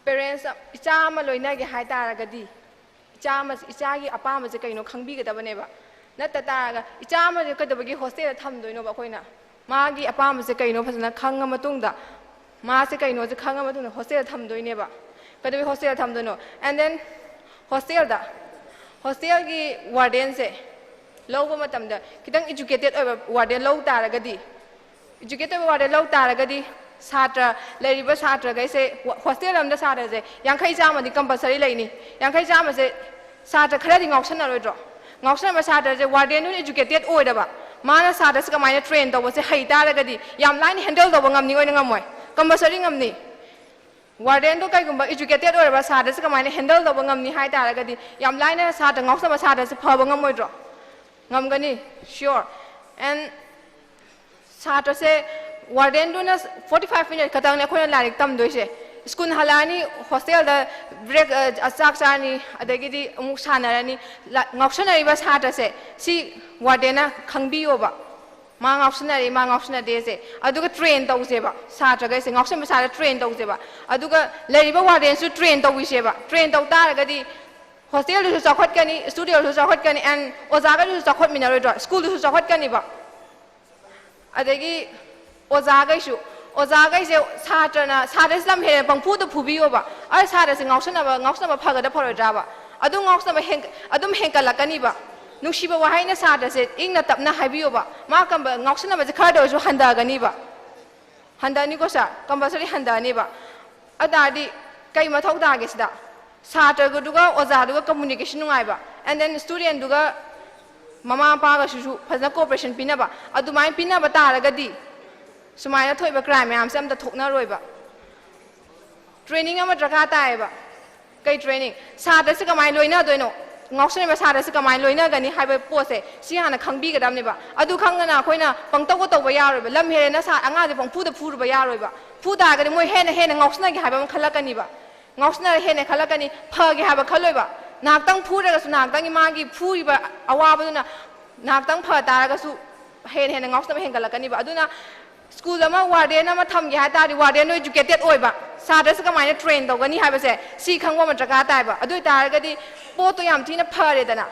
ꯄꯦꯔꯦꯟꯁ ꯏꯆꯥ ꯑꯃ ꯂꯣꯏꯅꯒꯦ ꯍꯥꯏ ꯇꯥꯔꯒꯗꯤ ꯏꯆꯥ ꯑꯃ ꯏꯆꯥꯒꯤ ꯑꯄꯥꯝꯕꯁꯦ ꯀꯩꯅꯣ ꯈꯪꯕꯤꯒꯗꯕꯅꯦꯕ꯫ ꯅꯠꯇ ꯇꯥꯔꯒ ꯏꯆꯥ ꯑꯃꯁꯦ ꯀꯩꯗꯧꯕꯒꯤ ꯍꯣꯁꯇꯦꯜꯗ ꯊꯝꯗꯣꯏꯅꯣꯕ? ꯑꯩꯈꯣꯏꯅ ꯃꯥꯒꯤ ꯑꯄꯥꯝꯕꯁꯦ ꯀꯩꯅꯣ ꯐꯖꯅ ꯈꯪꯉ ꯃꯇꯨꯡꯗ, ꯃꯥꯁꯦ ꯀꯩꯅꯣꯁꯦ ꯈꯪꯉ ꯃꯇꯨꯡꯗ ꯍꯣꯁꯇꯦꯜꯗ ꯊꯝꯗꯣꯏꯅꯦꯕ꯫ ꯀꯩꯗꯧꯕꯒꯤ ꯍꯣꯁꯇꯦꯜꯗ ꯊꯝꯗꯣꯏꯅꯣ? And then ꯍꯣꯁꯇꯦꯜꯗ ꯍꯣꯁꯇꯦꯜꯒꯤ ꯋꯥꯔꯗꯦꯟꯁꯦ ꯂꯧꯕ ꯃꯇꯝꯗ ꯈꯤꯇꯪ ꯏꯖꯨꯀꯦꯇꯦꯠ ꯑꯣꯏꯕ ꯋꯥꯔꯗꯦꯟ ꯂꯧ ꯇꯥꯔꯒꯗꯤ, ꯏꯖꯨꯀꯦꯇꯦꯠ ꯑꯣꯏꯕ ꯋꯥꯔꯗꯦꯟ ꯂꯧ ꯇꯥꯔꯒꯗꯤ ꯁꯥꯇ꯭ꯔ, ꯂꯩꯔꯤꯕ ꯁꯥꯇ꯭ꯔꯈꯩꯁꯦ, ꯍꯣꯁꯇꯦꯜ ꯑꯃꯗ ꯁꯥꯇ꯭ꯔꯁꯦ ꯌꯥꯡꯈꯩ ꯆꯥꯝꯃꯗꯤ ꯀꯝꯄꯜꯁꯔꯤ ꯂꯩꯅꯤ꯫ ꯌꯥꯡꯈꯩ ꯆꯥꯝꯃꯁꯦ ꯁꯥꯇ꯭ꯔ ꯈꯔꯗꯤ ꯉꯥꯎꯁꯟꯅꯔꯣꯏꯗ꯭ꯔꯣ? ꯉꯥꯎꯁꯟꯅꯕ ꯁꯥꯇ꯭ꯔꯁꯦ ꯋꯥꯔꯗꯦꯟꯗꯨꯅ ꯏꯖꯨꯀꯦꯇꯦꯠ ꯑꯣꯏꯔꯕ, ꯃꯥꯅ ꯁꯥꯇ꯭ꯔꯁꯦ ꯀꯃꯥꯏꯅ ꯇ꯭ꯔꯦꯟ ꯇꯧꯕꯁꯦ ꯍꯩ ꯇꯥꯔꯒꯗꯤ ꯌꯥꯝ ꯂꯥꯏꯅ ꯍꯦꯟꯗꯜ ꯇꯧꯕ ꯉꯝꯅꯤ ꯑꯣꯏꯅ ꯉꯝꯃꯣꯏ? ꯀꯝꯄꯜꯁꯔꯤ ꯉꯝꯅꯤ꯫ ꯋꯥꯔꯗꯦꯟꯗꯣ ꯀꯩꯒꯨꯝꯕ ꯏꯖꯨꯀꯦꯇꯦꯠ ꯑꯣꯏꯔꯕ ꯁꯥꯇ꯭ꯔꯁꯦ ꯀꯃꯥꯏꯅ ꯍꯦꯟꯗꯜ ꯇꯧꯕ ꯉꯝꯅꯤ ꯍꯥꯏ ꯇꯥꯔꯒꯗꯤ ꯌꯥꯝ ꯂꯥꯏꯅ ꯁꯥꯇ꯭ꯔ ꯉꯥꯎꯁꯟꯅꯕ ꯁꯥꯇ꯭ꯔꯁꯦ ꯐꯕ ꯉꯝꯃꯣꯏꯗ꯭ꯔꯣ? ꯉꯝꯒꯅꯤ, sure꯫ And ꯁꯥꯇ꯭ꯔꯁꯦ ꯋꯥꯔꯗꯦꯟꯗꯨꯅ forty five minute ꯈꯛꯇꯪꯅꯦ ꯑꯩꯈꯣꯏꯅ ꯂꯥꯏꯔꯤꯛ ꯇꯝꯗꯣꯏꯁꯦ꯫ ꯁ꯭ꯀꯨꯜ ꯍꯜꯂꯛꯑꯅꯤ, ꯍꯣꯁꯇꯦꯜꯗ ꯕ꯭ꯔꯦꯛ, ꯑ, ꯆꯥꯛ ꯆꯥꯔꯅꯤ, ꯑꯗꯒꯤꯗꯤ ꯑꯃꯨꯛ ꯁꯥꯟꯅꯔꯅꯤ꯫ ꯂ-, ꯉꯥꯎꯁꯟꯅꯔꯤꯕ ꯁꯥꯇ꯭ꯔꯁꯦ ꯁꯤ ꯋꯥꯔꯗꯦꯟꯅ ꯈꯪꯕꯤꯌꯣꯕ꯫ ꯃꯥ ꯉꯥꯎꯁꯟꯅꯔꯤ, ꯃꯥ ꯉꯥꯎꯁꯟꯅꯗꯦꯁꯦ꯫ ꯑꯗꯨꯒ ꯇ꯭ꯔꯦꯟ ꯇꯧꯁꯦꯕ, ꯁꯥꯇ꯭ꯔꯈꯩꯁꯦ ꯉꯥꯎꯁꯟꯕ ꯁꯥꯇ꯭ꯔ ꯇ꯭ꯔꯦꯟ ꯇꯧꯁꯦꯕ꯫ ꯑꯗꯨꯒ ꯂꯩꯔꯤꯕ ꯋꯥꯔꯗꯦꯟꯁꯨ ꯇ꯭ꯔꯦꯟ ꯇꯧꯕꯤꯁꯦꯕ꯫ ꯇ꯭ꯔꯦꯟ ꯇꯧ ꯇꯥꯔꯒꯗꯤ ꯍꯣꯁꯇꯦꯜꯗꯨꯁꯨ ꯆꯥꯎꯈꯠꯀꯅꯤ, ꯁ꯭ꯇꯨꯗꯤꯑꯣꯗꯨꯁꯨ ꯆꯥꯎꯈꯠꯀꯅꯤ, and ꯑꯣꯖꯥꯒꯩꯗꯨꯁꯨ ꯆꯥꯎꯈꯠꯃꯤꯟꯅꯔꯣꯏꯗ꯭ꯔꯣ? ꯁ꯭ꯀꯨꯜꯗꯨꯁꯨ ꯆꯥꯎꯈꯠꯀꯅꯤꯕ꯫ ꯑꯗꯒꯤ ꯑꯣꯖꯥꯈꯩꯁꯨ, ꯑꯣꯖꯥꯈꯩꯁꯦ ꯁꯥꯇ꯭ꯔꯅ, ꯁꯥꯇ꯭ꯔꯁꯦ ꯂꯝ ꯍꯦꯟꯅ ꯄꯪꯐꯨꯗ ꯐꯨꯕꯤꯌꯣꯕ, ꯑ, ꯁꯥꯇ꯭ꯔꯁꯦ ꯉꯥꯎꯁꯟꯅꯕ, ꯉꯥꯎꯁꯟꯅꯕ ꯐꯒꯗ ꯐꯔꯣꯏꯗ꯭ꯔꯥꯕ? ꯑꯗꯨꯝ ꯉꯥꯎꯁꯟꯅꯕ ꯍꯦꯟ-, ꯑꯗꯨꯝ ꯍꯦꯟꯀꯠꯂꯛꯀꯅꯤꯕ꯫ ꯅꯨꯡꯁꯤꯕ ꯋꯥꯍꯩꯅ ꯁꯥꯇ꯭ꯔꯁꯦ ꯏꯪꯅ ꯇꯞꯅ ꯍꯥꯏꯕꯤꯌꯣꯕ, ꯃꯥ ꯀꯝꯕ-, ꯉꯥꯎꯁꯟꯅꯕꯁꯦ ꯈꯔꯗ ꯑꯣꯏꯔꯁꯨ ꯍꯟꯊꯒꯅꯤꯕ꯫ ꯍꯟꯊꯅꯤꯀꯣ ꯁꯥꯔ, ꯀꯝꯄꯜꯁꯔꯤ ꯍꯟꯊꯅꯤꯕ꯫ ꯑꯗꯨ ꯇꯥꯔꯗꯤ ꯀꯩ ꯃꯊꯧ ꯇꯥꯒꯦ ꯁꯤꯗ? ꯁꯥꯇ꯭ꯔꯗꯨꯒ ꯑꯣꯖꯥꯗꯨꯒ ꯀꯝꯃꯨꯅꯤꯀꯦꯁꯟ ꯅꯨꯡꯉꯥꯏꯕ, and then ꯁ꯭ꯇꯨꯗꯦꯟꯗꯨꯒ ꯃꯃꯥ ꯃꯄꯥꯒꯁꯤꯁꯨ ꯐꯖꯅ ꯀꯣꯑꯣꯄꯔꯦꯁꯟ ꯄꯤꯅꯕ, ꯑꯗꯨꯃꯥꯏꯅ ꯄꯤꯅꯕ ꯇꯥꯔꯒꯗꯤ ꯁꯨꯃꯥꯏꯅ ꯊꯣꯛꯏꯕ ꯀ꯭ꯔꯥꯏꯝ ꯃꯌꯥꯝꯁꯦ ꯑꯝꯇ ꯊꯣꯛꯅꯔꯣꯏꯕ꯫ ꯇ꯭ꯔꯦꯅꯤꯡ ꯑꯃ ꯗꯔꯀꯥꯔ ꯇꯥꯏꯌꯦꯕ꯫ ꯀꯩ ꯇ꯭ꯔꯦꯅꯤꯡ? ꯁꯥꯇ꯭ꯔꯁꯤ ꯀꯃꯥꯏꯅ ꯂꯣꯏꯅꯗꯣꯏꯅꯣ? ꯉꯥꯎꯁꯟꯅꯕ ꯁꯥꯇ꯭ꯔꯁꯤ ꯀꯃꯥꯏꯅ ꯂꯣꯏꯅꯒꯅꯤ ꯍꯥꯏꯕ ꯄꯣꯠꯁꯦ ꯁꯤ ꯍꯥꯟꯅ ꯈꯪꯕꯤꯒꯗꯕꯅꯦꯕ꯫ ꯑꯗꯨ ꯈꯪꯗꯅ ꯑꯩꯈꯣꯏꯅ ꯄꯪꯇꯧꯗ ꯇꯧꯕ ꯌꯥꯔꯣꯏꯕ꯫ ꯂꯝ ꯍꯦꯜꯂꯦꯅ ꯁꯥ ꯑꯉꯥꯡꯁꯦ ꯄꯪꯐꯨꯗ ꯐꯨꯔꯨꯕ ꯌꯥꯔꯣꯏꯕ꯫ ꯐꯨ ꯇꯥꯔꯒꯗꯤ ꯃꯣꯏ ꯍꯦꯟꯅ ꯍꯦꯟꯅ ꯉꯥꯎꯁꯟꯅꯒꯦ ꯍꯥꯏꯕ ꯑꯃ ꯈꯜꯂꯛꯀꯅꯤꯕ꯫ ꯉꯥꯎꯁꯟꯅꯔ ꯍꯦꯟꯅ ꯈꯜꯂꯛꯀꯅꯤ꯫ ꯐꯒꯦ ꯍꯥꯏꯕ ꯈꯜꯂꯣꯏꯕ꯫ ꯉꯥꯏꯍꯥꯛꯇꯪ ꯐꯨꯔꯒꯁꯨ ꯉꯥꯏꯍꯥꯛꯇꯪꯒꯤ ꯃꯥꯒꯤ ꯐꯨꯔꯤꯕ ꯑꯋꯥꯕꯗꯨꯅ ꯉꯥꯏꯍꯥꯛꯇꯪ ꯐ ꯇꯥꯔꯒꯁꯨ ꯍꯦꯟꯅ ꯍꯦꯟꯅ ꯉꯥꯎꯁꯟꯅꯕ ꯍꯦꯟꯒꯠꯂꯛꯀꯅꯤꯕ꯫ ꯑꯗꯨꯅ ꯁ꯭ꯀꯨꯜ ꯑꯃ ꯋꯥꯔꯗꯦꯟ ꯑꯃ ꯊꯝꯒꯦ ꯍꯥꯏ ꯇꯥꯔꯗꯤ ꯋꯥꯔꯗꯦꯟꯗꯣ ꯏꯖꯨꯀꯦꯇꯦꯠ ꯑꯣꯏꯕ, ꯁꯥꯇ꯭ꯔꯁꯦ ꯀꯃꯥꯏꯅ ꯇ꯭ꯔꯦꯟ ꯇꯧꯒꯅꯤ ꯍꯥꯏꯕꯁꯦ ꯁꯤ ꯈꯪꯕ ꯑꯃ ꯗꯔꯀꯥꯔ ꯇꯥꯏꯕ꯫ ꯑꯗꯨ ꯑꯣꯏ ꯇꯥꯔꯒꯗꯤ ꯄꯣꯠꯇꯣ ꯌꯥꯝ ꯊꯤꯅ ꯐꯔꯦꯗꯅ꯫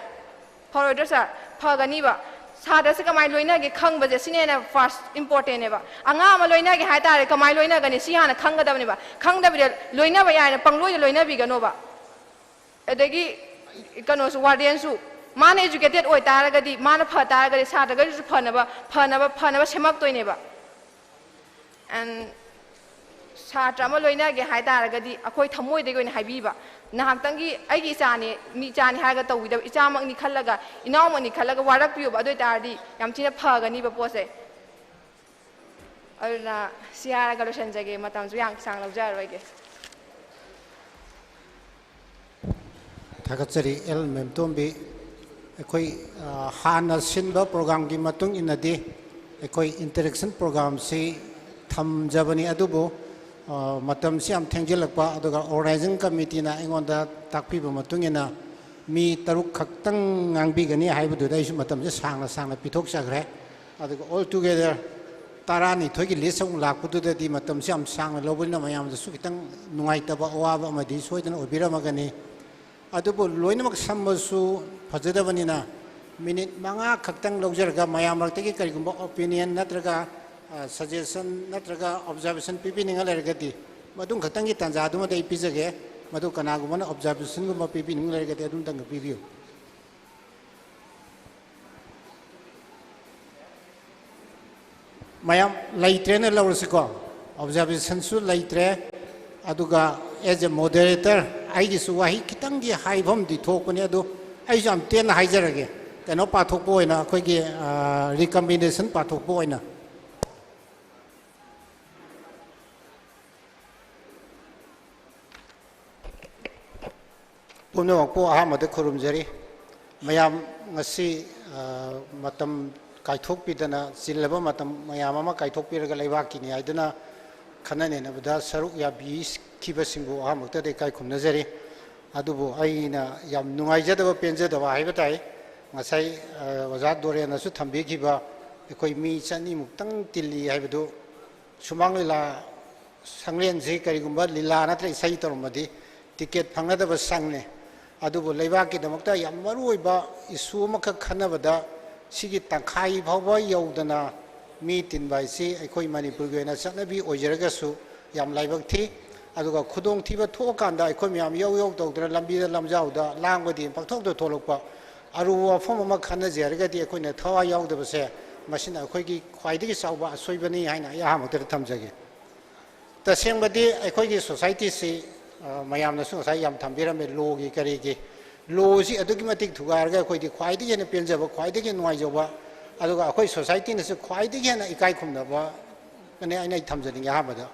ꯐꯔꯣꯏꯗ꯭ꯔꯣ ꯁꯥꯔ? ꯐꯒꯅꯤꯕ꯫ ꯁꯥꯇ꯭ꯔꯁꯦ ꯀꯃꯥꯏꯅ ꯂꯣꯏꯅꯒꯦ ꯈꯪꯕꯁꯦ ꯁꯤꯅ ꯍꯦꯟꯅ ꯐꯥꯔꯁ ꯏꯝꯄꯣꯔꯇꯦꯟꯅꯦꯕ꯫ ꯑꯉꯥꯡ ꯑꯃ ꯂꯣꯏꯅꯒꯦ ꯍꯥꯏ ꯇꯥꯔꯗꯤ ꯀꯃꯥꯏꯅ ꯂꯣꯏꯅꯒꯅꯤ ꯁꯤ ꯍꯥꯟꯅ ꯈꯪꯒꯗꯕꯅꯦꯕ꯫ ꯈꯪꯗꯕꯤꯗ ꯂꯣꯏꯅꯕ ꯌꯥꯏꯅ ꯄꯪꯂꯣꯏꯗ ꯂꯣꯏꯅꯕꯤꯒꯅꯣꯕ꯫ ꯑꯗꯒꯤ ꯀꯩꯅꯣꯁꯨ, ꯋꯥꯔꯗꯦꯟꯁꯨ ꯃꯥꯅ ꯏꯖꯨꯀꯦꯇꯦꯠ ꯑꯣꯏ ꯇꯥꯔꯒꯗꯤ, ꯃꯥꯅ ꯐ ꯇꯥꯔꯒꯗꯤ ꯁꯥꯇ꯭ꯔꯈꯩꯗꯨꯁꯨ ꯐꯅꯕ, ꯐꯅꯕ, ꯐꯅꯕ ꯁꯦꯝꯃꯛꯇꯣꯏꯅꯦꯕ꯫ ꯑꯦꯟ ꯁꯥꯇ꯭ꯔ ꯑꯃ ꯂꯣꯏꯅꯒꯦ ꯍꯥꯏ ꯇꯥꯔꯒꯗꯤ ꯑꯩꯈꯣꯏ ꯊꯃꯣꯏꯗꯒꯤ ꯑꯣꯏꯅ ꯍꯥꯏꯕꯤꯕ꯫ ꯉꯥꯏꯍꯥꯛꯇꯪꯒꯤ ꯑꯩꯒꯤ ꯏꯆꯥꯅꯤ, ꯃꯤ ꯏꯆꯥꯅꯤ ꯍꯥꯏꯔꯒ ꯇꯧꯕꯤꯗꯕ, ꯏꯆꯥꯃꯛꯅꯤ ꯈꯜꯂꯒ, ꯏꯅꯥꯎꯃꯛꯅꯤ ꯈꯜꯂꯒ ꯋꯥꯔꯛꯄꯤꯌꯣꯕ꯫ ꯑꯗꯨ ꯑꯣꯏ ꯇꯥꯔꯗꯤ ꯌꯥꯝ ꯊꯤꯅ ꯐꯒꯅꯤꯕ ꯄꯣꯠꯁꯦ꯫ ꯑꯗꯨꯅ ꯁꯤ ꯍꯥꯏꯔꯒ ꯂꯣꯏꯁꯤꯟꯖꯒꯦ, ꯃꯇꯝꯁꯨ ꯌꯥꯝ ꯁꯥꯡ ꯂꯧꯖꯔꯔꯣꯏꯒꯦ꯫ ꯊꯥꯒꯠꯆꯔꯤ ꯑꯦꯜ ꯃꯦꯝꯇꯣꯝꯕꯤ꯫ ꯑꯩꯈꯣꯏ, ꯑ, ꯍꯥꯟꯅ ꯁꯤꯟꯕ ꯄ꯭ꯔꯣꯒ꯭ꯔꯥꯝꯒꯤ ꯃꯇꯨꯡ ꯏꯟꯅꯗꯤ ꯑꯩꯈꯣꯏ ꯏꯟꯇꯔꯦꯛꯁꯟ ꯄ꯭ꯔꯣꯒ꯭ꯔꯥꯝꯁꯤ ꯊꯝꯖꯕꯅꯤ, ꯑꯗꯨꯕꯨ, ꯑ, ꯃꯇꯝꯁꯤ ꯌꯥꯝ ꯊꯦꯡꯖꯤꯜꯂꯛꯄ, ꯑꯗꯨꯒ ꯑꯣꯔꯒꯅꯥꯏꯖꯤꯡ ꯀꯃꯤꯇꯤꯅ ꯑꯩꯉꯣꯟꯗ ꯇꯥꯛꯄꯤꯕ ꯃꯇꯨꯡ ꯏꯟꯅ ꯃꯤ ꯇꯔꯨꯛ ꯈꯛꯇꯪ ꯉꯥꯡꯕꯤꯒꯅꯤ ꯍꯥꯏꯕꯗꯨꯗ ꯑꯩꯁꯨ ꯃꯇꯝꯁꯦ ꯁꯥꯡꯅ ꯁꯥꯡꯅ ꯄꯤꯊꯣꯛꯆꯈ꯭ꯔꯦ꯫ ꯑꯗꯨꯒ all together ꯇꯔꯥꯅꯤꯊꯣꯏꯒꯤ ꯂꯤꯁ ꯑꯃꯨꯛ ꯂꯥꯛꯄꯗꯨꯗꯗꯤ ꯃꯇꯝꯁꯤ ꯌꯥꯝ ꯁꯥꯡꯅ ꯂꯧꯕꯅꯤꯅ ꯃꯌꯥꯝꯗꯁꯨ ꯈꯤꯇꯪ ꯅꯨꯡꯉꯥꯏꯇꯕ ꯑꯋꯥꯕ ꯑꯃꯗꯤ ꯁꯣꯏꯗꯅ ꯑꯣꯏꯕꯤꯔꯝꯃꯒꯅꯤ꯫ ꯑꯗꯨꯕꯨ ꯂꯣꯏꯅꯃꯛ ꯁꯝꯕꯁꯨ ꯐꯖꯗꯕꯅꯤꯅ ꯃꯤꯅꯤꯠ ꯃꯉꯥ ꯈꯛꯇꯪ ꯂꯧꯖꯔꯒ ꯃꯌꯥꯝ ꯃꯔꯛꯇꯒꯤ ꯀꯔꯤꯒꯨꯝꯕ ꯑꯣꯄꯤꯅꯤꯌꯟ ꯅꯠꯇ꯭ꯔꯒ, ꯑ, ꯁꯖꯦꯁꯟ ꯅꯠꯇ꯭ꯔꯒ ꯑꯣꯕꯖꯥꯔꯕꯦꯁꯟ ꯄꯤꯕꯤꯅꯤꯡꯉ ꯂꯩꯔꯒꯗꯤ ꯃꯗꯨꯝ ꯈꯛꯇꯪꯒꯤ ꯇꯥꯟꯖꯥꯗꯨꯃꯗꯤ ꯑꯩ ꯄꯤꯖꯒꯦ꯫ ꯃꯗꯨ ꯀꯅꯥꯒꯨꯝꯕꯅ ꯑꯣꯕꯖꯥꯔꯕꯦꯁꯟꯒꯨꯝꯕ ꯄꯤꯕꯤꯅꯤꯡ ꯂꯩꯔꯒꯗꯤ ꯑꯗꯨꯝꯇꯪꯒ ꯄꯤꯕꯤꯌꯨ꯫ ꯃꯌꯥꯝ ꯂꯩꯇ꯭ꯔꯦꯅ ꯂꯧꯔꯁꯤꯀꯣ, ꯑꯣꯕꯖꯥꯔꯕꯦꯁꯟꯁꯨ ꯂꯩꯇ꯭ꯔꯦ꯫ ꯑꯗꯨꯒ as a moderator ꯑꯩꯒꯤꯁꯨ ꯋꯥꯍꯩ ꯈꯤꯇꯪꯗꯤ ꯍꯥꯏꯐꯝꯗꯤ ꯊꯣꯛꯄꯅꯤ, ꯑꯗꯨ ꯑꯩꯁꯨ ꯌꯥꯝ ꯇꯦꯟꯅ ꯍꯥꯏꯖꯔꯒꯦ꯫ ꯀꯩꯅꯣ ꯄꯥꯊꯣꯛꯄ ꯑꯣꯏꯅ, ꯑꯩꯈꯣꯏꯒꯤ, ꯑ, ꯔꯤꯀꯃꯦꯟꯗꯦꯁꯟ ꯄꯥꯊꯣꯛꯄ ꯑꯣꯏꯅ꯫ ꯄꯨꯝꯅꯃꯛꯄꯨ ꯑꯍꯥꯟꯕꯗ ꯈꯨꯔꯨꯝꯖꯔꯤ꯫ ꯃꯌꯥꯝ ꯉꯁꯤ, ꯑ, ꯃꯇꯝ ꯀꯥꯏꯊꯣꯛꯄꯤꯗꯅ, ꯆꯤꯜꯂꯕ ꯃꯇꯝ ꯃꯌꯥꯝ ꯑꯃ ꯀꯥꯏꯊꯣꯛꯄꯤꯔꯒ ꯂꯩꯕꯥꯛꯀꯤꯅꯤ ꯍꯥꯏꯗꯨꯅ ꯈꯟꯅ ꯅꯩꯅꯕꯗ ꯁꯔꯨꯛ ꯌꯥꯕꯤꯈꯤꯕꯁꯤꯡꯕꯨ ꯑꯍꯥꯟꯕꯃꯛꯇꯗ ꯏꯀꯥꯏ ꯈꯨꯝꯅꯖꯔꯤ꯫ ꯑꯗꯨꯕꯨ ꯑꯩꯅ ꯌꯥꯝ ꯅꯨꯡꯉꯥꯏꯖꯗꯕ, ꯄꯦꯟꯖꯗꯕ ꯍꯥꯏꯕ ꯇꯥꯏ꯫ ꯉꯁꯥꯏ, ꯑ, ꯑꯣꯖꯥ ꯗꯣꯔꯦꯟꯅꯁꯨ ꯊꯝꯕꯤꯈꯤꯕ ꯑꯩꯈꯣꯏ ꯃꯤ ꯆꯅꯤꯃꯨꯛꯇꯪ ꯇꯤꯜꯂꯤ ꯍꯥꯏꯕꯗꯨ, ꯁꯨꯃꯥꯡ ꯂꯤꯂꯥ ꯁꯪꯂꯦꯟꯁꯤ ꯀꯔꯤꯒꯨꯝꯕ ꯂꯤꯂꯥ ꯅꯠꯇ꯭ꯔ ꯏꯁꯩ ꯇꯧꯔꯝꯃꯗꯤ ꯇꯤꯀꯦꯠ ꯐꯪꯅꯗꯕ ꯁꯪꯅꯤ꯫ ꯑꯗꯨꯕꯨ ꯂꯩꯕꯥꯛꯀꯤꯗꯃꯛꯇ ꯌꯥꯝ ꯃꯔꯨ ꯑꯣꯏꯕ ꯏꯁꯨ ꯑꯃꯈꯛ ꯈꯟꯅꯕꯗ ꯁꯤꯒꯤ ꯇꯪꯈꯥꯏ ꯐꯥꯎꯕ ꯌꯧꯗꯅ ꯃꯤ ꯇꯤꯟꯕ ꯍꯥꯏꯁꯤ ꯑꯩꯈꯣꯏ ꯃꯅꯤꯄꯨꯔꯒꯤ ꯑꯣꯏꯅ ꯆꯠꯅꯕꯤ ꯑꯣꯏꯖꯔꯒꯁꯨ ꯌꯥꯝ ꯂꯥꯏꯕꯛ ꯊꯤ꯫ ꯑꯗꯨꯒ ꯈꯨꯗꯣꯡꯊꯤꯕ ꯊꯣꯛꯑꯀꯥꯟꯗ ꯑꯩꯈꯣꯏ ꯃꯌꯥꯝ ꯌꯧ ꯌꯧ ꯇꯧꯗꯅ ꯂꯝꯕꯤꯗ ꯂꯝꯖꯥꯎꯗ ꯂꯥꯡꯕꯗꯤ ꯄꯪꯊꯣꯛꯇ ꯊꯣꯛꯂꯛꯄ꯫ ꯑꯔꯨꯕ ꯋꯥꯐꯝ ꯑꯃ ꯈꯟꯅꯖꯦ ꯍꯥꯏꯔꯒꯗꯤ ꯑꯩꯈꯣꯏꯅ ꯊꯋꯥꯏ ꯌꯥꯎꯗꯕꯁꯦ, ꯃꯁꯤꯅ ꯑꯩꯈꯣꯏꯒꯤ ꯈ꯭ꯋꯥꯏꯗꯒꯤ ꯆꯥꯎꯕ ꯑꯁꯣꯏꯕꯅꯤ ꯍꯥꯏꯅ ꯑꯩ ꯑꯍꯥꯟꯕꯗ ꯊꯝꯖꯒꯦ꯫ ꯇꯁꯦꯡꯕꯗꯤ ꯑꯩꯈꯣꯏꯒꯤ ꯁꯣꯁꯥꯏꯇꯤꯁꯤ, ꯑ, ꯃꯌꯥꯝꯅꯁꯨ ꯉꯁꯥꯏ ꯌꯥꯝ ꯊꯝꯕꯤꯔꯝꯃꯦ, ꯂꯣꯒꯤ ꯀꯔꯤꯒꯤ꯫ ꯂꯣꯁꯤ ꯑꯗꯨꯛꯀꯤ ꯃꯇꯤꯛ ꯊꯨꯒꯥꯏꯔꯒ ꯑꯩꯈꯣꯏꯗꯤ ꯈ꯭ꯋꯥꯏꯗꯒꯤ ꯍꯦꯟꯅ ꯄꯦꯟꯖꯕ, ꯈ꯭ꯋꯥꯏꯗꯒꯤ ꯍꯦꯟꯅ ꯅꯨꯡꯉꯥꯏꯖꯕ, ꯑꯗꯨꯒ ꯑꯩꯈꯣꯏ ꯁꯣꯁꯥꯏꯇꯤꯅꯁꯨ ꯈ꯭ꯋꯥꯏꯗꯒꯤ ꯍꯦꯟꯅ ꯏꯀꯥꯏ ꯈꯨꯝꯅꯕ ꯑꯅꯦ ꯑꯩꯅ ꯑꯩ ꯊꯝꯖꯅꯤꯡꯉꯦ ꯑꯍꯥꯟꯕꯗ꯫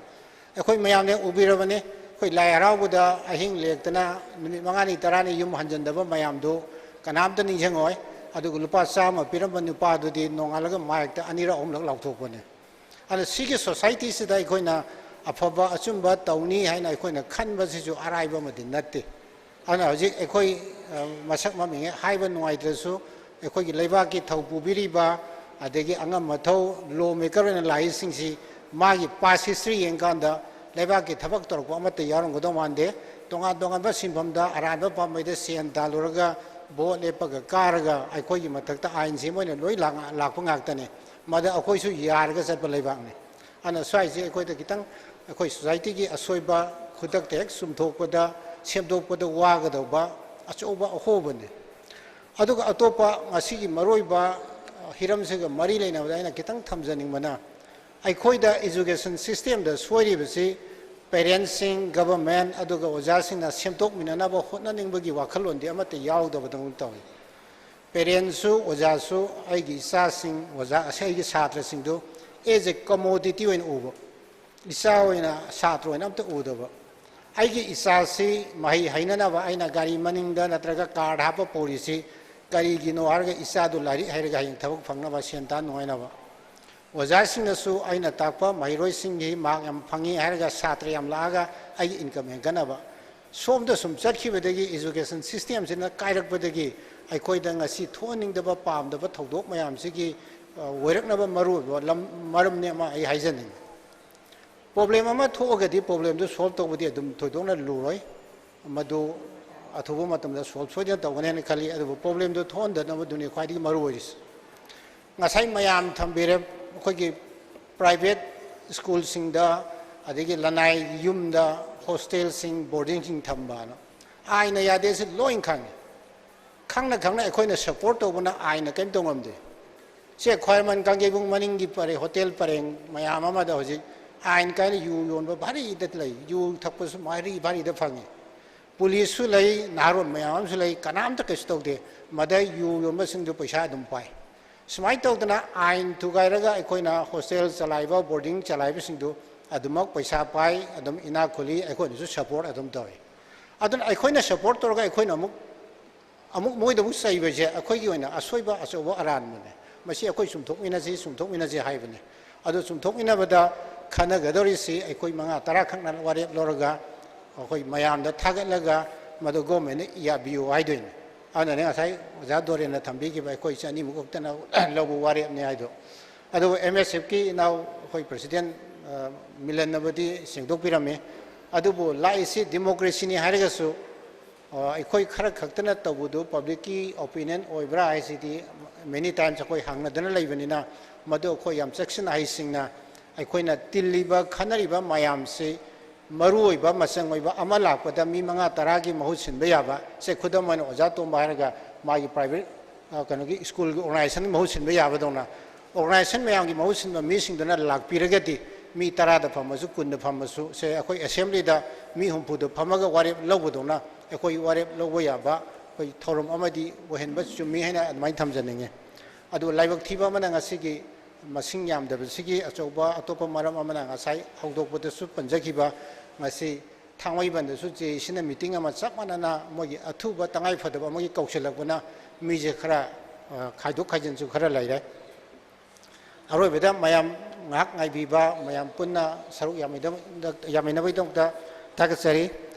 ꯑꯩꯈꯣꯏ ꯃꯌꯥꯝꯅ ꯎꯕꯤꯔꯕꯅꯤ, ꯑꯩꯈꯣꯏ ꯂꯥꯏ ꯍꯔꯥꯎꯕꯗ ꯑꯍꯤꯡ ꯂꯦꯛꯇꯅ ꯅꯨꯃꯤꯠ ꯃꯉꯥꯅꯤ ꯇꯔꯥꯅꯤ ꯌꯨꯝ ꯍꯟꯖꯟꯗꯕ ꯃꯌꯥꯝꯗꯨ ꯀꯅꯥꯝꯇ ꯅꯤꯡꯁꯤꯡꯉꯣꯏ꯫ ꯑꯗꯨꯒ ꯂꯨꯄꯥ ꯆꯥꯝꯃ ꯄꯤꯔꯝꯕ ꯅꯨꯄꯥꯗꯨꯗꯤ ꯅꯣꯡꯉꯥꯜꯂꯒ ꯃꯥꯏꯛꯇ ꯑꯅꯤꯔꯛ ꯑꯍꯨꯝꯂꯛ ꯂꯥꯎꯊꯣꯛꯄꯅꯤ꯫ ꯑꯗꯨꯅ ꯁꯤꯒꯤ ꯁꯣꯁꯥꯏꯇꯤꯁꯤꯗ ꯑꯩꯈꯣꯏꯅ ꯑꯐꯕ ꯑꯆꯨꯝꯕ ꯇꯧꯅꯤ ꯍꯥꯏꯅ ꯑꯩꯈꯣꯏꯅ ꯈꯟꯕꯁꯤꯁꯨ ꯑꯔꯥꯏꯕ ꯑꯃꯗꯤ ꯅꯠꯇꯦ꯫ ꯑꯗꯨꯅ ꯍꯧꯖꯤꯛ ꯑꯩꯈꯣꯏ, ꯑ, ꯃꯁꯛ ꯃꯃꯤꯡ ꯍꯦꯛ ꯍꯥꯏꯕ ꯅꯨꯡꯉꯥꯏꯇ꯭ꯔꯁꯨ, ꯑꯩꯈꯣꯏꯒꯤ ꯂꯩꯕꯥꯛꯀꯤ ꯊꯧ ꯄꯨꯕꯤꯔꯤꯕ, ꯑꯗꯒꯤ ꯑꯉꯝ ꯑꯊꯧ ꯂꯣ ꯃꯦꯀꯔ ꯑꯣꯏꯅ ꯂꯥꯛꯏꯁꯤꯡꯁꯤ ꯃꯥꯒꯤ ꯄꯥꯁ ꯍꯤꯁꯇ꯭ꯔꯤ ꯌꯦꯡꯀꯥꯟꯗ ꯂꯩꯕꯥꯛꯀꯤ ꯊꯕꯛ ꯇꯧꯔꯛꯄ ꯑꯃꯠꯇ ꯌꯥꯎꯔꯝꯒꯗꯧ ꯃꯥꯟꯗꯦ꯫ ꯇꯣꯉꯥꯟ ꯇꯣꯉꯥꯟꯕ ꯁꯤꯟꯐꯝꯗ ꯑꯔꯥꯟꯕ ꯄꯥꯝꯕꯩꯗ ꯁꯦꯟ ꯇꯥꯜꯂꯨꯔꯒ ꯚꯣꯠ ꯂꯦꯞꯄꯒ ꯀꯥꯔꯒ ꯑꯩꯈꯣꯏꯒꯤ ꯃꯊꯛꯇ ꯑꯥꯏꯟꯁꯤ ꯃꯣꯏꯅ ꯂꯣꯏ ꯂꯥꯛ-, ꯂꯥꯛꯄ ꯉꯥꯛꯇꯅꯤ꯫ ꯃꯗ ꯑꯩꯈꯣꯏꯁꯨ ꯌꯥꯔꯒ ꯆꯠꯄ ꯂꯩꯕꯥꯛꯅꯤ꯫ ꯑꯗꯨꯅ ꯁ꯭ꯋꯥꯏꯁꯦ ꯑꯩꯈꯣꯏꯗ ꯈꯤꯇꯪ, ꯑꯩꯈꯣꯏ ꯁꯣꯁꯥꯏꯇꯤꯒꯤ ꯑꯁꯣꯏꯕ ꯈꯨꯗꯛꯇ ꯍꯦꯛ ꯆꯨꯝꯊꯣꯛꯄꯗ, ꯁꯦꯝꯗꯣꯛꯄꯗ ꯋꯥꯒꯗꯧꯕ ꯑꯆꯧꯕ ꯑꯍꯣꯕꯅꯤ꯫ ꯑꯗꯨꯒ ꯑꯇꯣꯞꯄ ꯉꯁꯤꯒꯤ ꯃꯔꯨꯑꯣꯏꯕ ꯍꯤꯔꯝꯁꯤꯒ ꯃꯔꯤ ꯂꯩꯅꯕꯗ ꯑꯩꯅ ꯈꯤꯇꯪ ꯊꯝꯖꯅꯤꯡꯕꯅ, ꯑꯩꯈꯣꯏꯗ education system ꯗ ꯁꯣꯏꯔꯤꯕꯁꯤ parents ꯁꯤꯡ, government ꯑꯗꯨꯒ ꯑꯣꯖꯥꯁꯤꯡꯅ ꯁꯦꯝꯗꯣꯛꯃꯤꯟꯅꯅꯕ ꯍꯣꯠꯅꯅꯤꯡꯕꯒꯤ ꯋꯥꯈꯜꯂꯣꯟꯗꯤ ꯑꯃꯠꯇ ꯌꯥꯎꯗꯕꯗꯧꯅ ꯇꯧꯏ꯫ Parents ꯁꯨ, ꯑꯣꯖꯥꯁꯨ ꯑꯩꯒꯤ ꯏꯆꯥꯁꯤꯡ, ꯑꯣꯖꯥ, ꯑꯁꯤ ꯑꯩꯒꯤ ꯁꯥꯇ꯭ꯔꯁꯤꯡꯗꯨ as a commodity ꯑꯣꯏꯅ ꯎꯕ, ꯏꯆꯥ ꯑꯣꯏꯅ, ꯁꯥꯇ꯭ꯔ ꯑꯣꯏꯅ ꯑꯝꯇ ꯎꯗꯕ꯫ ꯑꯩꯒꯤ ꯏꯆꯥꯁꯤ ꯃꯍꯩ ꯍꯩꯅꯅꯕ ꯑꯩꯅ ꯒꯥꯔꯤ ꯃꯅꯤꯡꯗ ꯅꯠꯇ꯭ꯔꯒ ꯀꯥꯔꯗ ꯍꯥꯞꯄ ꯄꯨꯔꯤꯁꯤ ꯀꯔꯤꯒꯤꯅꯣ ꯍꯥꯏꯔꯒ, ꯏꯆꯥꯗꯨ ꯂꯥꯏꯔꯤꯛ ꯍꯩꯔꯒ ꯍꯌꯦꯡ ꯊꯕꯛ ꯐꯪꯅꯕ, ꯁꯦꯟ ꯇꯥꯟ ꯅꯨꯡꯉꯥꯏꯅꯕ꯫ ꯑꯣꯖꯥꯁꯤꯡꯅꯁꯨ ꯑꯩꯅ ꯇꯥꯛꯄ ꯃꯍꯩꯔꯣꯏꯁꯤꯡꯒꯤ ꯃꯥꯔꯛ ꯌꯥꯝ ꯐꯪꯉꯤ ꯍꯥꯏꯔꯒ ꯁꯥꯇ꯭ꯔ ꯌꯥꯝ ꯂꯥꯛꯑꯒ ꯑꯩꯒꯤ ꯏꯟꯀꯝ ꯍꯦꯟꯒꯠꯅꯕ꯫ ꯁꯣꯝꯗ ꯁꯨꯝ ꯆꯠꯈꯤꯕꯗꯒꯤ, ꯏꯖꯨꯀꯦꯁꯟ ꯁꯤꯁꯇꯦꯝꯁꯤꯅ ꯀꯥꯏꯔꯛꯄꯗꯒꯤ ꯑꯩꯈꯣꯏꯗ ꯉꯁꯤ ꯊꯣꯛꯍꯟꯅꯤꯡꯗꯕ, ꯄꯥꯝꯗꯕ ꯊꯧꯗꯣꯛ ꯃꯌꯥꯝꯁꯤꯒꯤ, ꯑ, ꯑꯣꯏꯔꯛꯅꯕ ꯃꯔꯨꯑꯣꯏꯕ ꯂꯝ-, ꯃꯔꯝꯅꯦ ꯑꯃ ꯑꯩ ꯍꯥꯏꯖꯅꯤꯡꯉꯤ꯫ ꯄ꯭ꯔꯣꯕ꯭ꯂꯦꯝ ꯑꯃ ꯊꯣꯛꯑꯒꯗꯤ ꯄ꯭ꯔꯣꯕ꯭ꯂꯦꯝꯗꯨ ꯁꯣꯜꯕ ꯇꯧꯕꯗꯤ ꯑꯗꯨꯝ ꯊꯣꯏꯗꯣꯛꯅ ꯂꯨꯔꯣꯏ, ꯃꯗꯨ ꯑꯊꯨꯕ ꯃꯇꯝꯗ ꯁꯣꯜꯕ ꯁꯣꯏꯗꯅ ꯇꯧꯒꯅꯤ ꯍꯥꯏꯅ ꯈꯜꯂꯤ꯫ ꯑꯗꯨꯕꯨ ꯄ꯭ꯔꯣꯕ꯭ꯂꯦꯝꯗꯨ ꯊꯣꯛꯍꯟꯗꯅꯕꯗꯨꯅꯤ ꯈ꯭ꯋꯥꯏꯗꯒꯤ ꯃꯔꯨ ꯑꯣꯏꯔꯤꯁꯤ꯫ ꯉꯁꯥꯏ ꯃꯌꯥꯝ ꯊꯝꯕꯤꯔꯦ, ꯑꯩꯈꯣꯏꯒꯤ ꯄ꯭ꯔꯥꯏꯚꯦꯠ ꯁ꯭ꯀꯨꯜꯁꯤꯡꯗ, ꯑꯗꯒꯤ ꯂꯅꯥꯏ ꯌꯨꯝꯗ ꯍꯣꯁꯇꯦꯜꯁꯤꯡ, ꯕꯣꯔꯗꯤꯡꯁꯤꯡ ꯊꯝꯕꯅ꯫ ꯑꯥꯏꯟꯅ ꯌꯥꯗꯦ, ꯁꯤ ꯂꯣꯏ ꯈꯪꯉꯤ꯫ ꯈꯪꯅ ꯈꯪꯅ ꯑꯩꯈꯣꯏꯅ ꯁꯞꯄꯣꯔꯠ ꯇꯧꯕꯅ ꯑꯥꯏꯟꯅ ꯀꯔꯤꯝ ꯇꯧ ꯉꯝꯗꯦ꯫ ꯁꯦ ꯈ꯭ꯋꯥꯏꯔꯝꯕꯟ ꯀꯥꯡꯖꯩꯕꯨꯡ ꯃꯅꯤꯡꯒꯤ ꯄꯔꯦꯡ, ꯍꯣꯇꯦꯜ ꯄꯔꯦꯡ ꯃꯌꯥꯝ ꯑꯃꯗ ꯍꯧꯖꯤꯛ ꯑꯥꯏꯟ ꯀꯥꯏꯅ ꯌꯨ ꯌꯣꯟꯕ ꯚꯥꯔꯤꯗ ꯂꯩ, ꯌꯨ ꯊꯛꯄꯁꯨ ꯚꯥꯔꯤ ꯚꯥꯔꯤꯗ ꯐꯪꯉꯤ꯫ ꯄꯨꯂꯤꯁꯁꯨ ꯂꯩ, ꯅꯍꯥꯔꯣꯜ ꯃꯌꯥꯝ ꯑꯃꯁꯨ ꯂꯩ, ꯀꯅꯥꯝꯇ ꯀꯩꯁꯨ ꯇꯧꯗꯦ꯫ ꯃꯗ ꯌꯨ ꯌꯣꯟꯕꯁꯤꯡꯗꯨ ꯄꯩꯁꯥ ꯑꯗꯨꯝ ꯄꯥꯏ꯫ ꯁꯨꯃꯥꯏꯅ ꯇꯧꯗꯅ ꯑꯥꯏꯟ ꯊꯨꯒꯥꯏꯔꯒ ꯑꯩꯈꯣꯏꯅ ꯍꯣꯁꯇꯦꯜ ꯆꯂꯥꯏꯕ, ꯕꯣꯔꯗꯤꯡ ꯆꯂꯥꯏꯕꯁꯤꯡꯗꯨ ꯑꯗꯨꯃꯛ ꯄꯩꯁꯥ ꯄꯥꯏ, ꯑꯗꯨꯝ ꯏꯅꯥꯛ ꯈꯨꯜꯂꯤ, ꯑꯩꯈꯣꯏꯅꯁꯨ ꯁꯞꯄꯣꯔꯠ ꯑꯗꯨꯝ ꯇꯧꯏ꯫ ꯑꯗꯨꯅ ꯑꯩꯈꯣꯏꯅ ꯁꯞꯄꯣꯔꯠ ꯇꯧꯔꯒ ꯑꯩꯈꯣꯏꯅ ꯑꯃꯨꯛ, ꯑꯃꯨꯛ ꯃꯣꯏꯗ ꯑꯃꯨꯛ ꯆꯩꯕꯁꯦ ꯑꯩꯈꯣꯏꯒꯤ ꯑꯣꯏꯅ ꯑꯁꯣꯏꯕ ꯑꯆꯧꯕ ꯑꯔꯥꯟꯕꯅꯦ꯫ ꯃꯁꯤ ꯑꯩꯈꯣꯏ ꯆꯨꯝꯊꯣꯛꯃꯤꯟꯅꯁꯤ, ꯆꯨꯝꯊꯣꯛꯃꯤꯟꯅꯁꯤ ꯍꯥꯏꯕꯅꯤ꯫ ꯑꯗꯨ ꯆꯨꯝꯊꯣꯛꯃꯤꯟꯅꯕꯗ ꯈꯟꯅꯒꯗꯧꯔꯤꯁꯤ ꯑꯩꯈꯣꯏ ꯃꯉꯥ ꯇꯔꯥ ꯈꯛꯅ ꯋꯥꯔꯦꯞ ꯂꯧꯔꯒ ꯑꯩꯈꯣꯏ ꯃꯌꯥꯝꯗ ꯊꯥꯒꯠꯂꯒ ꯃꯗꯨ ꯒꯣꯔꯃꯦꯟꯅ ꯌꯥꯕꯤꯌꯨ ꯍꯥꯏꯗꯣꯏꯅꯤ꯫ ꯑꯗꯨꯅꯅꯦ ꯉꯁꯥꯏ ꯑꯣꯖꯥ ꯗꯣꯔꯦꯟꯅ ꯊꯝꯕꯤꯈꯤꯕ ꯑꯩꯈꯣꯏ ꯆꯅꯤꯃꯨꯛ ꯈꯛꯇꯅ ꯂꯧꯕ ꯋꯥꯔꯦꯞꯅꯤ ꯍꯥꯏꯗꯣ꯫ ꯑꯗꯨꯕꯨ ꯑꯦꯝ ꯑꯦꯁ ꯑꯦꯐꯀꯤ ꯏꯅꯥꯎ ꯑꯩꯈꯣꯏ ꯄ꯭ꯔꯁꯤꯗꯦꯟ, ꯑ, ꯃꯤꯂꯟꯅꯕꯨꯗꯤ ꯁꯦꯡꯗꯣꯛꯄꯤꯔꯝꯃꯤ꯫ ꯑꯗꯨꯕꯨ ꯂꯥꯛꯏꯁꯤ ꯗꯤꯃꯣꯀ꯭ꯔꯦꯁꯤꯅꯤ ꯍꯥꯏꯔꯒꯁꯨ, ꯑ, ꯑꯩꯈꯣꯏ ꯈꯔ ꯈꯛꯇꯅ ꯇꯧꯕꯗꯨ, ꯄꯕ꯭ꯂꯤꯛꯀꯤ ꯑꯣꯄꯤꯅꯤꯌꯟ ꯑꯣꯏꯕ꯭ꯔꯥ ꯍꯥꯏꯁꯤꯗꯤ many times ꯑꯩꯈꯣꯏ ꯍꯪꯅꯗꯅ ꯂꯩꯕꯅꯤꯅ, ꯃꯗꯨ ꯑꯩꯈꯣꯏ ꯌꯥꯝ ꯆꯦꯛꯁꯤꯟꯅ ꯍꯩꯁꯤꯡꯅ ꯑꯩꯈꯣꯏꯅ ꯇꯤꯜꯂꯤꯕ, ꯈꯟꯅꯔꯤꯕ ꯃꯌꯥꯝꯁꯤ ꯃꯔꯨꯑꯣꯏꯕ, ꯃꯆꯪ ꯑꯣꯏꯕ ꯑꯃ ꯂꯥꯛꯄꯗ ꯃꯤ ꯃꯉꯥ ꯇꯔꯥꯒꯤ ꯃꯍꯨꯠ ꯁꯤꯟꯕ ꯌꯥꯕ, ꯁꯦ, ꯈꯨꯗꯝ ꯑꯣꯏꯅ ꯑꯣꯖꯥ ꯇꯣꯝꯕ ꯍꯥꯏꯔꯒ ꯃꯥꯒꯤ ꯄ꯭ꯔꯥꯏꯚꯦꯠ, ꯑ, ꯀꯩꯅꯣꯒꯤ ꯁ꯭ꯀꯨꯜꯒꯤ ꯑꯣꯔꯒꯅꯥꯏꯖꯦꯁꯟꯒꯤ ꯃꯍꯨꯠ ꯁꯤꯟꯕ ꯌꯥꯕꯗꯧꯅ, ꯑꯣꯔꯒꯅꯥꯏꯖꯦꯁꯟ ꯃꯌꯥꯝꯒꯤ ꯃꯍꯨꯠ ꯁꯤꯟꯕ ꯃꯤꯁꯤꯡꯗꯨꯅ ꯂꯥꯛꯄꯤꯔꯒꯗꯤ ꯃꯤ ꯇꯔꯥꯗ ꯐꯝꯃꯁꯨ, ꯀꯨꯟꯗ ꯐꯝꯃꯁꯨ, ꯁꯦ, ꯑꯩꯈꯣꯏ ꯑꯦꯁꯦꯝꯕ꯭ꯂꯤꯗ ꯃꯤ ꯍꯨꯝꯐꯨꯗ ꯐꯝꯃꯒ ꯋꯥꯔꯦꯞ ꯂꯧꯕꯗꯧꯅ ꯑꯩꯈꯣꯏ ꯋꯥꯔꯦꯞ ꯂꯧꯕ ꯌꯥꯕ ꯑꯩꯈꯣꯏ ꯊꯧꯔꯝ ꯑꯃꯗꯤ ꯑꯣꯏꯍꯟꯕ ꯆꯨꯝꯃꯤ ꯍꯥꯏꯅ ꯑꯗꯨꯃꯥꯏꯅ ꯊꯝꯖꯅꯤꯡꯉꯤ꯫ ꯑꯗꯨ ꯂꯥꯏꯕꯛ ꯊꯤꯕ ꯑꯃꯅ ꯉꯁꯤꯒꯤ ꯃꯁꯤꯡ ꯌꯥꯝꯗꯕꯁꯤꯒꯤ ꯑꯆꯧꯕ ꯑꯇꯣꯞꯄ ꯃꯔꯝ ꯑꯃꯅ ꯉꯁꯥꯏ ꯍꯧꯗꯣꯛꯄꯗꯁꯨ ꯄꯟꯖꯈꯤꯕ, ꯉꯁꯤ ꯊꯥꯡꯃꯩꯕꯟꯗꯁꯨ ꯖꯦ ꯁꯤꯅ ꯃꯤꯇꯤꯡ ꯑꯃ ꯆꯞ ꯃꯥꯟꯅꯅ ꯃꯣꯏꯒꯤ ꯑꯊꯨꯕ ꯇꯉꯥꯏ ꯐꯗꯕ ꯑꯃꯒꯤ ꯀꯧꯁꯤꯜꯂꯛꯄꯅ ꯃꯤꯁꯦ ꯈꯔ ꯈꯥꯏꯗꯣꯛ ꯈꯥꯏꯖꯤꯟꯁꯨ ꯈꯔ ꯂꯩꯔꯦ꯫ ꯑꯔꯣꯏꯕꯗ ꯃꯌꯥꯝ ꯉꯥꯏꯍꯥꯛ ꯉꯥꯏꯕꯤꯕ, ꯃꯌꯥꯝ ꯄꯨꯟꯅ ꯁꯔꯨꯛ ꯌꯥꯃꯤꯟꯅꯕꯒꯤꯗꯃꯛꯇ ꯊꯥꯒꯠꯆꯔꯤ꯫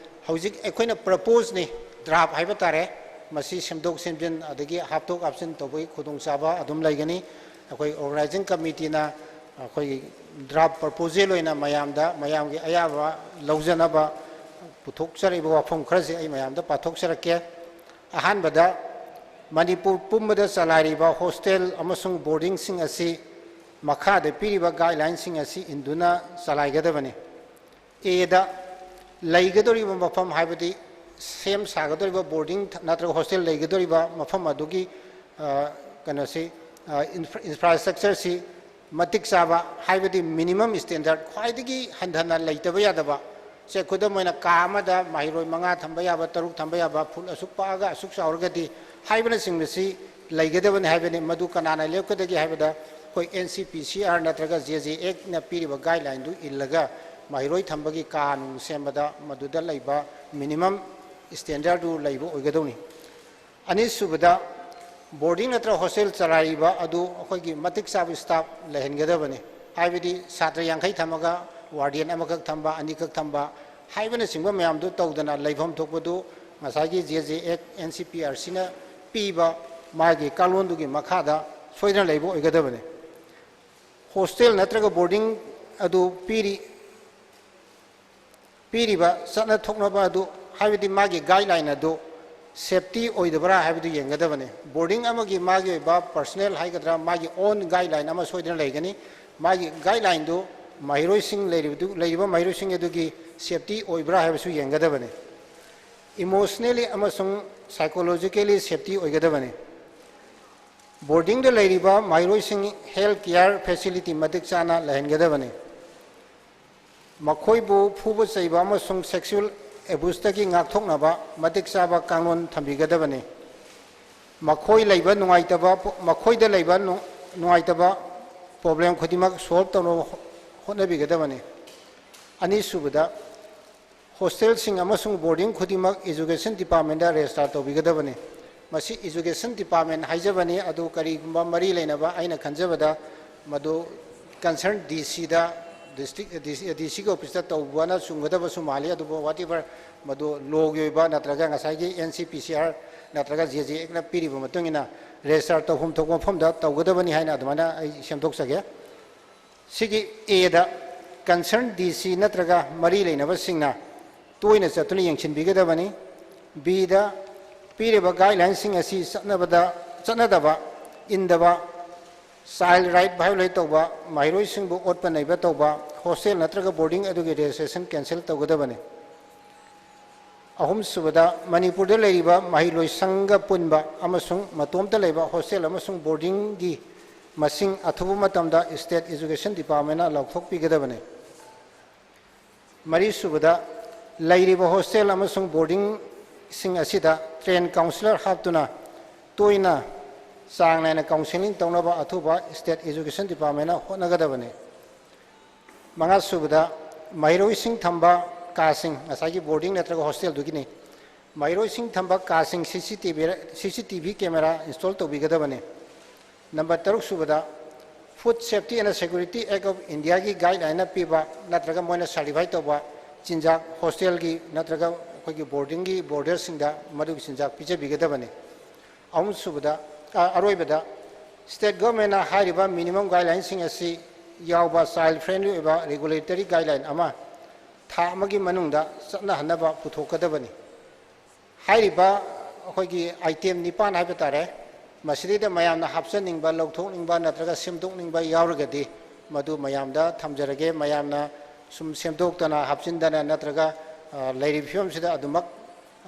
ꯍꯧꯖꯤꯛ ꯑꯩꯈꯣꯏꯅ ꯄ꯭ꯔꯄꯣꯖꯅꯤ, ꯗ꯭ꯔꯥꯐ ꯍꯥꯏꯕ ꯇꯥꯔꯦ, ꯃꯁꯤ ꯁꯦꯝꯗꯣꯛ ꯁꯦꯝꯖꯤꯟ ꯑꯗꯒꯤ ꯍꯥꯞꯇꯣꯛ ꯍꯥꯞꯆꯤꯟ ꯇꯧꯕꯒꯤ ꯈꯨꯗꯣꯡꯆꯥꯕ ꯑꯗꯨꯝ ꯂꯩꯒꯅꯤ꯫ ꯑꯩꯈꯣꯏ ꯑꯣꯔꯒꯅꯥꯏꯖꯤꯡ ꯀꯃꯤꯇꯤꯅ ꯑꯩꯈꯣꯏꯒꯤ ꯗ꯭ꯔꯥꯐ ꯄ꯭ꯔꯄꯣꯖꯦꯜ ꯑꯣꯏꯅ ꯃꯌꯥꯝꯗ, ꯃꯌꯥꯝꯒꯤ ꯑꯌꯥꯕ ꯂꯧꯖꯅꯕ ꯄꯨꯊꯣꯛꯆꯔꯛꯏꯕ ꯋꯥꯐꯝ ꯈꯔꯁꯦ ꯑꯩ ꯃꯌꯥꯝꯗ ꯄꯥꯊꯣꯛꯆꯔꯛꯀꯦ꯫ ꯑꯍꯥꯟꯕꯗ, ꯃꯅꯤꯄꯨꯔ ꯄꯨꯝꯕꯗ ꯆꯂꯥꯏꯔꯤꯕ ꯍꯣꯁꯇꯦꯜ ꯑꯃꯁꯨꯡ ꯕꯣꯔꯗꯤꯡꯁꯤꯡ ꯑꯁꯤ ꯃꯈꯥꯗ ꯄꯤꯔꯤꯕ ꯒꯥꯏꯗꯂꯥꯏꯟꯁꯤꯡ ꯑꯁꯤ ꯏꯟꯗꯨꯅ ꯆꯂꯥꯏꯒꯗꯕꯅꯤ꯫ ꯑꯦꯗ, ꯂꯩꯒꯗꯧꯔꯤꯕ ꯃꯐꯝ, ꯍꯥꯏꯕꯗꯤ ꯁꯦꯝ ꯁꯥꯒꯗꯧꯔꯤꯕ ꯕꯣꯔꯗꯤꯡ ꯅꯠꯇ꯭ꯔꯒ ꯍꯣꯁꯇꯦꯜ ꯂꯩꯒꯗꯧꯔꯤꯕ ꯃꯐꯝ ꯑꯗꯨꯒꯤ, ꯑ, ꯀꯩꯅꯣꯁꯤ, ꯑ, ꯏꯟꯐ꯭ꯔꯥ-, ꯏꯟꯐ꯭ꯔꯥꯁ꯭ꯇ꯭ꯔꯛꯆꯔꯁꯤ ꯃꯇꯤꯛ ꯆꯥꯕ, ꯍꯥꯏꯕꯗꯤ ꯃꯤꯅꯤꯃꯝ ꯁ꯭ꯇꯦꯟꯗꯔꯠ, ꯈ꯭ꯋꯥꯏꯗꯒꯤ ꯍꯟꯊꯅ ꯂꯩꯇꯕ ꯌꯥꯗꯕ, ꯁꯦ, ꯈꯨꯗꯝ ꯑꯣꯏꯅ, ꯀꯥ ꯑꯃꯗ ꯃꯍꯩꯔꯣꯏ ꯃꯉꯥ ꯊꯝꯕ ꯌꯥꯕ, ꯇꯔꯨꯛ ꯊꯝꯕ ꯌꯥꯕ, ꯐꯨꯠ ꯑꯁꯨꯛ ꯄꯥꯛꯑꯒ ꯑꯁꯨꯛ ꯆꯥꯎꯔꯒꯗꯤ ꯍꯥꯏꯕꯅꯆꯤꯡꯕꯁꯤ ꯂꯩꯒꯗꯕꯅꯤ ꯍꯥꯏꯕꯅꯤ꯫ ꯃꯗꯨ ꯀꯅꯥꯅ ꯂꯦꯞꯀꯗꯒꯦ ꯍꯥꯏꯕꯗ, ꯑꯩꯈꯣꯏ ꯑꯦꯟ ꯁꯤ ꯄꯤ ꯁꯤ ꯑꯥꯔ ꯅꯠꯇ꯭ꯔꯒ ꯖꯦ ꯖꯦ ꯑꯦꯛꯅ ꯄꯤꯔꯤꯕ ꯒꯥꯏꯗꯂꯥꯏꯟꯗꯨ ꯏꯜꯂꯒ ꯃꯍꯩꯔꯣꯏ ꯊꯝꯕꯒꯤ ꯀꯥ ꯅꯨꯡ ꯁꯦꯝꯕꯗ ꯃꯗꯨꯗ ꯂꯩꯕ ꯃꯤꯅꯤꯃꯝ ꯁ꯭ꯇꯦꯟꯗꯔꯗꯨ ꯂꯩꯕ ꯑꯣꯏꯒꯗꯧꯅꯤ꯫ ꯑꯅꯤꯁꯨꯕꯗ, ꯕꯣꯔꯗꯤꯡ ꯅꯠꯇ꯭ꯔꯒ ꯍꯣꯁꯇꯦꯜ ꯆꯂꯥꯏꯔꯤꯕ ꯑꯗꯨ ꯑꯩꯈꯣꯏꯒꯤ ꯃꯇꯤꯛ ꯆꯥꯕ ꯁ꯭ꯇꯥꯐ ꯂꯩꯍꯟꯒꯗꯕꯅꯤ꯫ ꯍꯥꯏꯕꯗꯤ ꯁꯥꯇ꯭ꯔ ꯌꯥꯡꯈꯩ ꯊꯝꯃꯒ ꯋꯥꯔꯗꯦꯟ ꯑꯃꯈꯛ ꯊꯝꯕ, ꯑꯅꯤꯈꯛ ꯊꯝꯕ ꯍꯥꯏꯕꯅꯆꯤꯡꯕ ꯃꯌꯥꯝꯗꯨ ꯇꯧꯗꯅ, ꯂꯩꯐꯝ ꯊꯣꯛꯄꯗꯨ ꯉꯁꯥꯏꯒꯤ ꯖꯦ ꯖꯦ ꯑꯦꯛ, ꯑꯦꯟ ꯁꯤ ꯄꯤ ꯑꯥꯔ ꯁꯤꯅ ꯄꯤꯕ ꯃꯥꯒꯤ ꯀꯥꯡꯂꯣꯟꯗꯨꯒꯤ ꯃꯈꯥꯗ ꯁꯣꯏꯗꯅ ꯂꯩꯕ ꯑꯣꯏꯒꯗꯕꯅꯤ꯫ ꯍꯣꯁꯇꯦꯜ ꯅꯠꯇ꯭ꯔꯒ ꯕꯣꯔꯗꯤꯡ ꯑꯗꯨ ꯄꯤꯔꯤ, ꯄꯤꯔꯤꯕ ꯆꯠꯅ ꯊꯣꯛꯅꯕ ꯑꯗꯨ, ꯍꯥꯏꯕꯗꯤ ꯃꯥꯒꯤ ꯒꯥꯏꯗꯂꯥꯏꯟ ꯑꯗꯨ ꯁꯦꯐꯇꯤ ꯑꯣꯏꯗꯕ꯭ꯔꯥ ꯍꯥꯏꯕꯗꯨ ꯌꯦꯡꯒꯗꯕꯅꯤ꯫ ꯕꯣꯔꯗꯤꯡ ꯑꯃꯒꯤ ꯃꯥꯒꯤ ꯑꯣꯏꯕ ꯄꯔꯁꯣꯅꯦꯜ ꯍꯥꯏꯒꯗ꯭ꯔꯥ, ꯃꯥꯒꯤ ꯑꯣꯟ ꯒꯥꯏꯗꯂꯥꯏꯟ ꯑꯃ ꯁꯣꯏꯗꯅ ꯂꯩꯒꯅꯤ꯫ ꯃꯥꯒꯤ ꯒꯥꯏꯗꯂꯥꯏꯟꯗꯨ ꯃꯍꯩꯔꯣꯏꯁꯤꯡ ꯂꯩꯔꯤꯕꯗꯨ, ꯂꯩꯔꯤꯕ ꯃꯍꯩꯔꯣꯏꯁꯤꯡ ꯑꯗꯨꯒꯤ ꯁꯦꯐꯇꯤ ꯑꯣꯏꯕ꯭ꯔꯥ ꯍꯥꯏꯕꯁꯨ ꯌꯦꯡꯒꯗꯕꯅꯤ꯫ ꯏꯃꯣꯁꯅꯦꯂꯤ ꯑꯃꯁꯨꯡ ꯁꯥꯏꯀꯣꯂꯣꯖꯤꯀꯦꯂꯤ ꯁꯦꯐꯇꯤ ꯑꯣꯏꯒꯗꯕꯅꯤ꯫ ꯕꯣꯔꯗꯤꯡꯗ ꯂꯩꯔꯤꯕ ꯃꯍꯩꯔꯣꯏꯁꯤꯡ ꯍꯦꯜꯊ ꯀꯤꯌꯥꯔ ꯐꯦꯁꯤꯂꯤꯇꯤ ꯃꯇꯤꯛ ꯆꯥꯅ ꯂꯩꯍꯟꯒꯗꯕꯅꯤ꯫ ꯃꯈꯣꯏꯕꯨ ꯐꯨꯕ ꯆꯩꯕ ꯑꯃꯁꯨꯡ ꯁꯦꯛꯁꯨꯑꯦꯜ ꯑꯦꯕ꯭ꯌꯨꯁꯇꯒꯤ ꯉꯥꯛꯊꯣꯛꯅꯕ ꯃꯇꯤꯛ ꯆꯥꯕ ꯀꯥꯡꯂꯣꯟ ꯊꯝꯕꯤꯒꯗꯕꯅꯤ꯫ ꯃꯈꯣꯏ ꯂꯩꯕ ꯅꯨꯡꯉꯥꯏꯇꯕ, ꯃꯈꯣꯏꯗ ꯂꯩꯕ ꯅꯨ-, ꯅꯨꯡꯉꯥꯏꯇꯕ ꯄ꯭ꯔꯣꯕ꯭ꯂꯦꯝ ꯈꯨꯗꯤꯡꯃꯛ ꯁꯣꯜꯕ ꯇꯧꯅꯕ ꯍꯣ-, ꯍꯣꯠꯅꯕꯤꯒꯗꯕꯅꯤ꯫ ꯑꯅꯤꯁꯨꯕꯗ, ꯍꯣꯁꯇꯦꯜꯁꯤꯡ ꯑꯃꯁꯨꯡ ꯕꯣꯔꯗꯤꯡ ꯈꯨꯗꯤꯡꯃꯛ ꯏꯖꯨꯀꯦꯁꯟ ꯗꯤꯄꯥꯔꯠꯃꯦꯟꯗ ꯔꯦꯖꯤꯁꯇꯥꯔ ꯇꯧꯕꯤꯒꯗꯕꯅꯤ꯫ ꯃꯁꯤ ꯏꯖꯨꯀꯦꯁꯟ ꯗꯤꯄꯥꯔꯠꯃꯦꯟ ꯍꯥꯏꯖꯕꯅꯤ, ꯑꯗꯨ ꯀꯔꯤꯒꯨꯝꯕ ꯃꯔꯤ ꯂꯩꯅꯕ ꯑꯩꯅ ꯈꯟꯖꯕꯗ ꯃꯗꯨ ꯀꯟꯁꯔꯟ ꯗꯤ ꯁꯤꯗ, ꯗꯤꯁꯇ꯭ꯔꯤꯛ ꯗꯤ ꯁꯤꯒꯤ ꯑꯣꯐꯤꯁꯇ ꯇꯧꯕꯅ ꯆꯨꯝꯒꯗꯕꯁꯨ ꯃꯥꯜꯂꯤ꯫ ꯑꯗꯨꯕꯨ ꯋꯥꯠ ꯑꯦꯚꯔ ꯃꯗꯨ ꯂꯣꯒꯤ ꯑꯣꯏꯕ ꯅꯠꯇ꯭ꯔꯒ ꯉꯁꯥꯏꯒꯤ ꯑꯦꯟ ꯁꯤ ꯄꯤ ꯁꯤ ꯑꯥꯔ ꯅꯠꯇ꯭ꯔꯒ ꯖꯦ ꯖꯦ ꯑꯦꯛꯅ ꯄꯤꯔꯤꯕ ꯃꯇꯨꯡ ꯏꯟꯅ ꯔꯦꯖꯤꯁꯇꯥꯔ ꯇꯧꯐꯝ ꯊꯣꯛꯄ ꯃꯐꯝꯗ ꯇꯧꯒꯗꯕꯅꯤ ꯍꯥꯏꯅ ꯑꯗꯨꯃꯥꯏꯅ ꯑꯩ ꯁꯦꯝꯗꯣꯛꯆꯒꯦ꯫ ꯁꯤꯒꯤ ꯑꯦꯗ ꯀꯟꯁꯔꯟ ꯗꯤ ꯁꯤ ꯅꯠꯇ꯭ꯔꯒ ꯃꯔꯤ ꯂꯩꯅꯕꯁꯤꯡꯅ ꯇꯣꯏꯅ ꯆꯠꯇꯨꯅ ꯌꯦꯡꯁꯤꯟꯕꯤꯒꯗꯕꯅꯤ꯫ ꯕꯤꯗ ꯄꯤꯔꯤꯕ ꯒꯥꯏꯗꯂꯥꯏꯟꯁꯤꯡ ꯑꯁꯤ ꯆꯠꯅꯕꯗ, ꯆꯠꯅꯗꯕ, ꯏꯟꯗꯕ, ꯆꯥꯏꯜ ꯔꯥꯏꯠ ꯚꯥꯏꯑꯣꯂꯦꯠ ꯇꯧꯕ, ꯃꯍꯩꯔꯣꯏꯁꯤꯡꯕꯨ ꯑꯣꯠꯄ ꯅꯩꯕ ꯇꯧꯕ, ꯍꯣꯁꯇꯦꯜ ꯅꯠꯇ꯭ꯔꯒ ꯕꯣꯔꯗꯤꯡ ꯑꯗꯨꯒꯤ ꯔꯦꯖꯤꯁꯇ꯭ꯔꯦꯁꯟ ꯀꯦꯟꯁꯦꯜ ꯇꯧꯒꯗꯕꯅꯤ꯫ ꯑꯍꯨꯝꯁꯨꯕꯗ, ꯃꯅꯤꯄꯨꯔꯗ ꯂꯩꯔꯤꯕ ꯃꯍꯩꯂꯣꯏꯁꯪꯒ ꯄꯨꯟꯕ ꯑꯃꯁꯨꯡ ꯃꯇꯣꯝꯇ ꯂꯩꯕ ꯍꯣꯁꯇꯦꯜ ꯑꯃꯁꯨꯡ ꯕꯣꯔꯗꯤꯡꯒꯤ ꯃꯁꯤꯡ ꯑꯊꯨꯕ ꯃꯇꯝꯗ ꯁ꯭ꯇꯦꯠ ꯏꯖꯨꯀꯦꯁꯟ ꯗꯤꯄꯥꯔꯠꯃꯦꯟꯅ ꯂꯥꯎꯊꯣꯛꯄꯤꯒꯗꯕꯅꯤ꯫ ꯃꯔꯤꯁꯨꯕꯗ, ꯂꯩꯔꯤꯕ ꯍꯣꯁꯇꯦꯜ ꯑꯃꯁꯨꯡ ꯕꯣꯔꯗꯤꯡꯁꯤꯡ ꯑꯁꯤꯗ ꯇ꯭ꯔꯦꯟ ꯀꯥꯎꯟꯁꯤꯂꯔ ꯍꯥꯞꯇꯨꯅ ꯇꯣꯏꯅ ꯆꯥꯡ ꯅꯥꯏꯅ ꯀꯥꯎꯟꯁꯦꯂꯤꯡ ꯇꯧꯅꯕ ꯑꯊꯨꯕ ꯁ꯭ꯇꯦꯠ ꯏꯖꯨꯀꯦꯁꯟ ꯗꯤꯄꯥꯔꯠꯃꯦꯟꯅ ꯍꯣꯠꯅꯒꯗꯕꯅꯤ꯫ ꯃꯉꯥꯁꯨꯕꯗ, ꯃꯍꯩꯔꯣꯏꯁꯤꯡ ꯊꯝꯕ ꯀꯥꯁꯤꯡ, ꯉꯁꯥꯏꯒꯤ ꯕꯣꯔꯗꯤꯡ ꯅꯠꯇ꯭ꯔꯒ ꯍꯣꯁꯇꯦꯜꯗꯨꯒꯤꯅꯤ, ꯃꯍꯩꯔꯣꯏꯁꯤꯡ ꯊꯝꯕ ꯀꯥꯁꯤꯡ ꯁꯤ ꯁꯤ ꯇꯤ ꯚꯤ, ꯁꯤ C T V camera install ꯇꯧꯕꯤꯒꯗꯕꯅꯤ꯫ ꯅꯝꯕꯔ ꯇꯔꯨꯛ ꯁꯨꯕꯗ, Food Safety and Security Act of Indiaꯒꯤ ꯒꯥꯏꯗꯂꯥꯏꯟꯅ ꯄꯤꯕ ꯅꯠꯇ꯭ꯔꯒ ꯃꯣꯏꯅ ꯁꯔꯇꯤꯐꯥꯏ ꯇꯧꯕ ꯆꯤꯟꯖꯥꯛ, ꯍꯣꯁꯇꯦꯜꯒꯤ ꯅꯠꯇ꯭ꯔꯒ ꯑꯩꯈꯣꯏꯒꯤ ꯕꯣꯔꯗꯤꯡꯒꯤ ꯕꯣꯔꯗꯔꯁꯤꯡꯗ ꯃꯗꯨꯒꯤ ꯆꯤꯟꯖꯥꯛ ꯄꯤꯖꯕꯤꯒꯗꯕꯅꯤ꯫ ꯑꯍꯨꯝꯁꯨꯕꯗ, ꯑ, ꯑꯔꯣꯏꯕꯗ, ꯁ꯭ꯇꯦꯠ ꯒꯣꯔꯃꯦꯟꯅ ꯍꯥꯏꯔꯤꯕ ꯃꯤꯅꯤꯃꯝ ꯒꯥꯏꯗꯂꯥꯏꯟꯁꯤꯡ ꯑꯁꯤ ꯌꯥꯎꯕ ꯆꯥꯏꯜ ꯐ꯭ꯔꯦꯟꯂꯤ ꯑꯣꯏꯕ ꯔꯤꯒꯨꯂꯦꯇꯔꯤ ꯒꯥꯏꯗꯂꯥꯏꯟ ꯑꯃ ꯊꯥ ꯑꯃꯒꯤ ꯃꯅꯨꯡꯗ ꯆꯠꯅꯍꯟꯅꯕ ꯄꯨꯊꯣꯛꯀꯗꯕꯅꯤ꯫ ꯍꯥꯏꯔꯤꯕ ꯑꯩꯈꯣꯏꯒꯤ ꯑꯥꯏꯇꯦꯝ ꯅꯤꯄꯥꯟ ꯍꯥꯏꯕ ꯇꯥꯔꯦ, ꯃꯁꯤꯗꯩꯗ ꯃꯌꯥꯝꯅ ꯍꯥꯞꯆꯅꯤꯡꯕ, ꯂꯧꯊꯣꯛꯅꯤꯡꯕ ꯅꯠꯇ꯭ꯔꯒ ꯁꯦꯝꯗꯣꯛꯅꯤꯡꯕ ꯌꯥꯎꯔꯒꯗꯤ ꯃꯗꯨ ꯃꯌꯥꯝꯗ ꯊꯝꯖꯔꯒꯦ꯫ ꯃꯌꯥꯝꯅ ꯁꯨꯝ ꯁꯦꯝꯗꯣꯛꯇꯅ ꯍꯥꯞꯆꯤꯟꯗꯅ ꯅꯠꯇ꯭ꯔꯒ, ꯑ, ꯂꯩꯔꯤꯕ ꯐꯤꯕꯝꯁꯤꯗ ꯑꯗꯨꯃꯛ,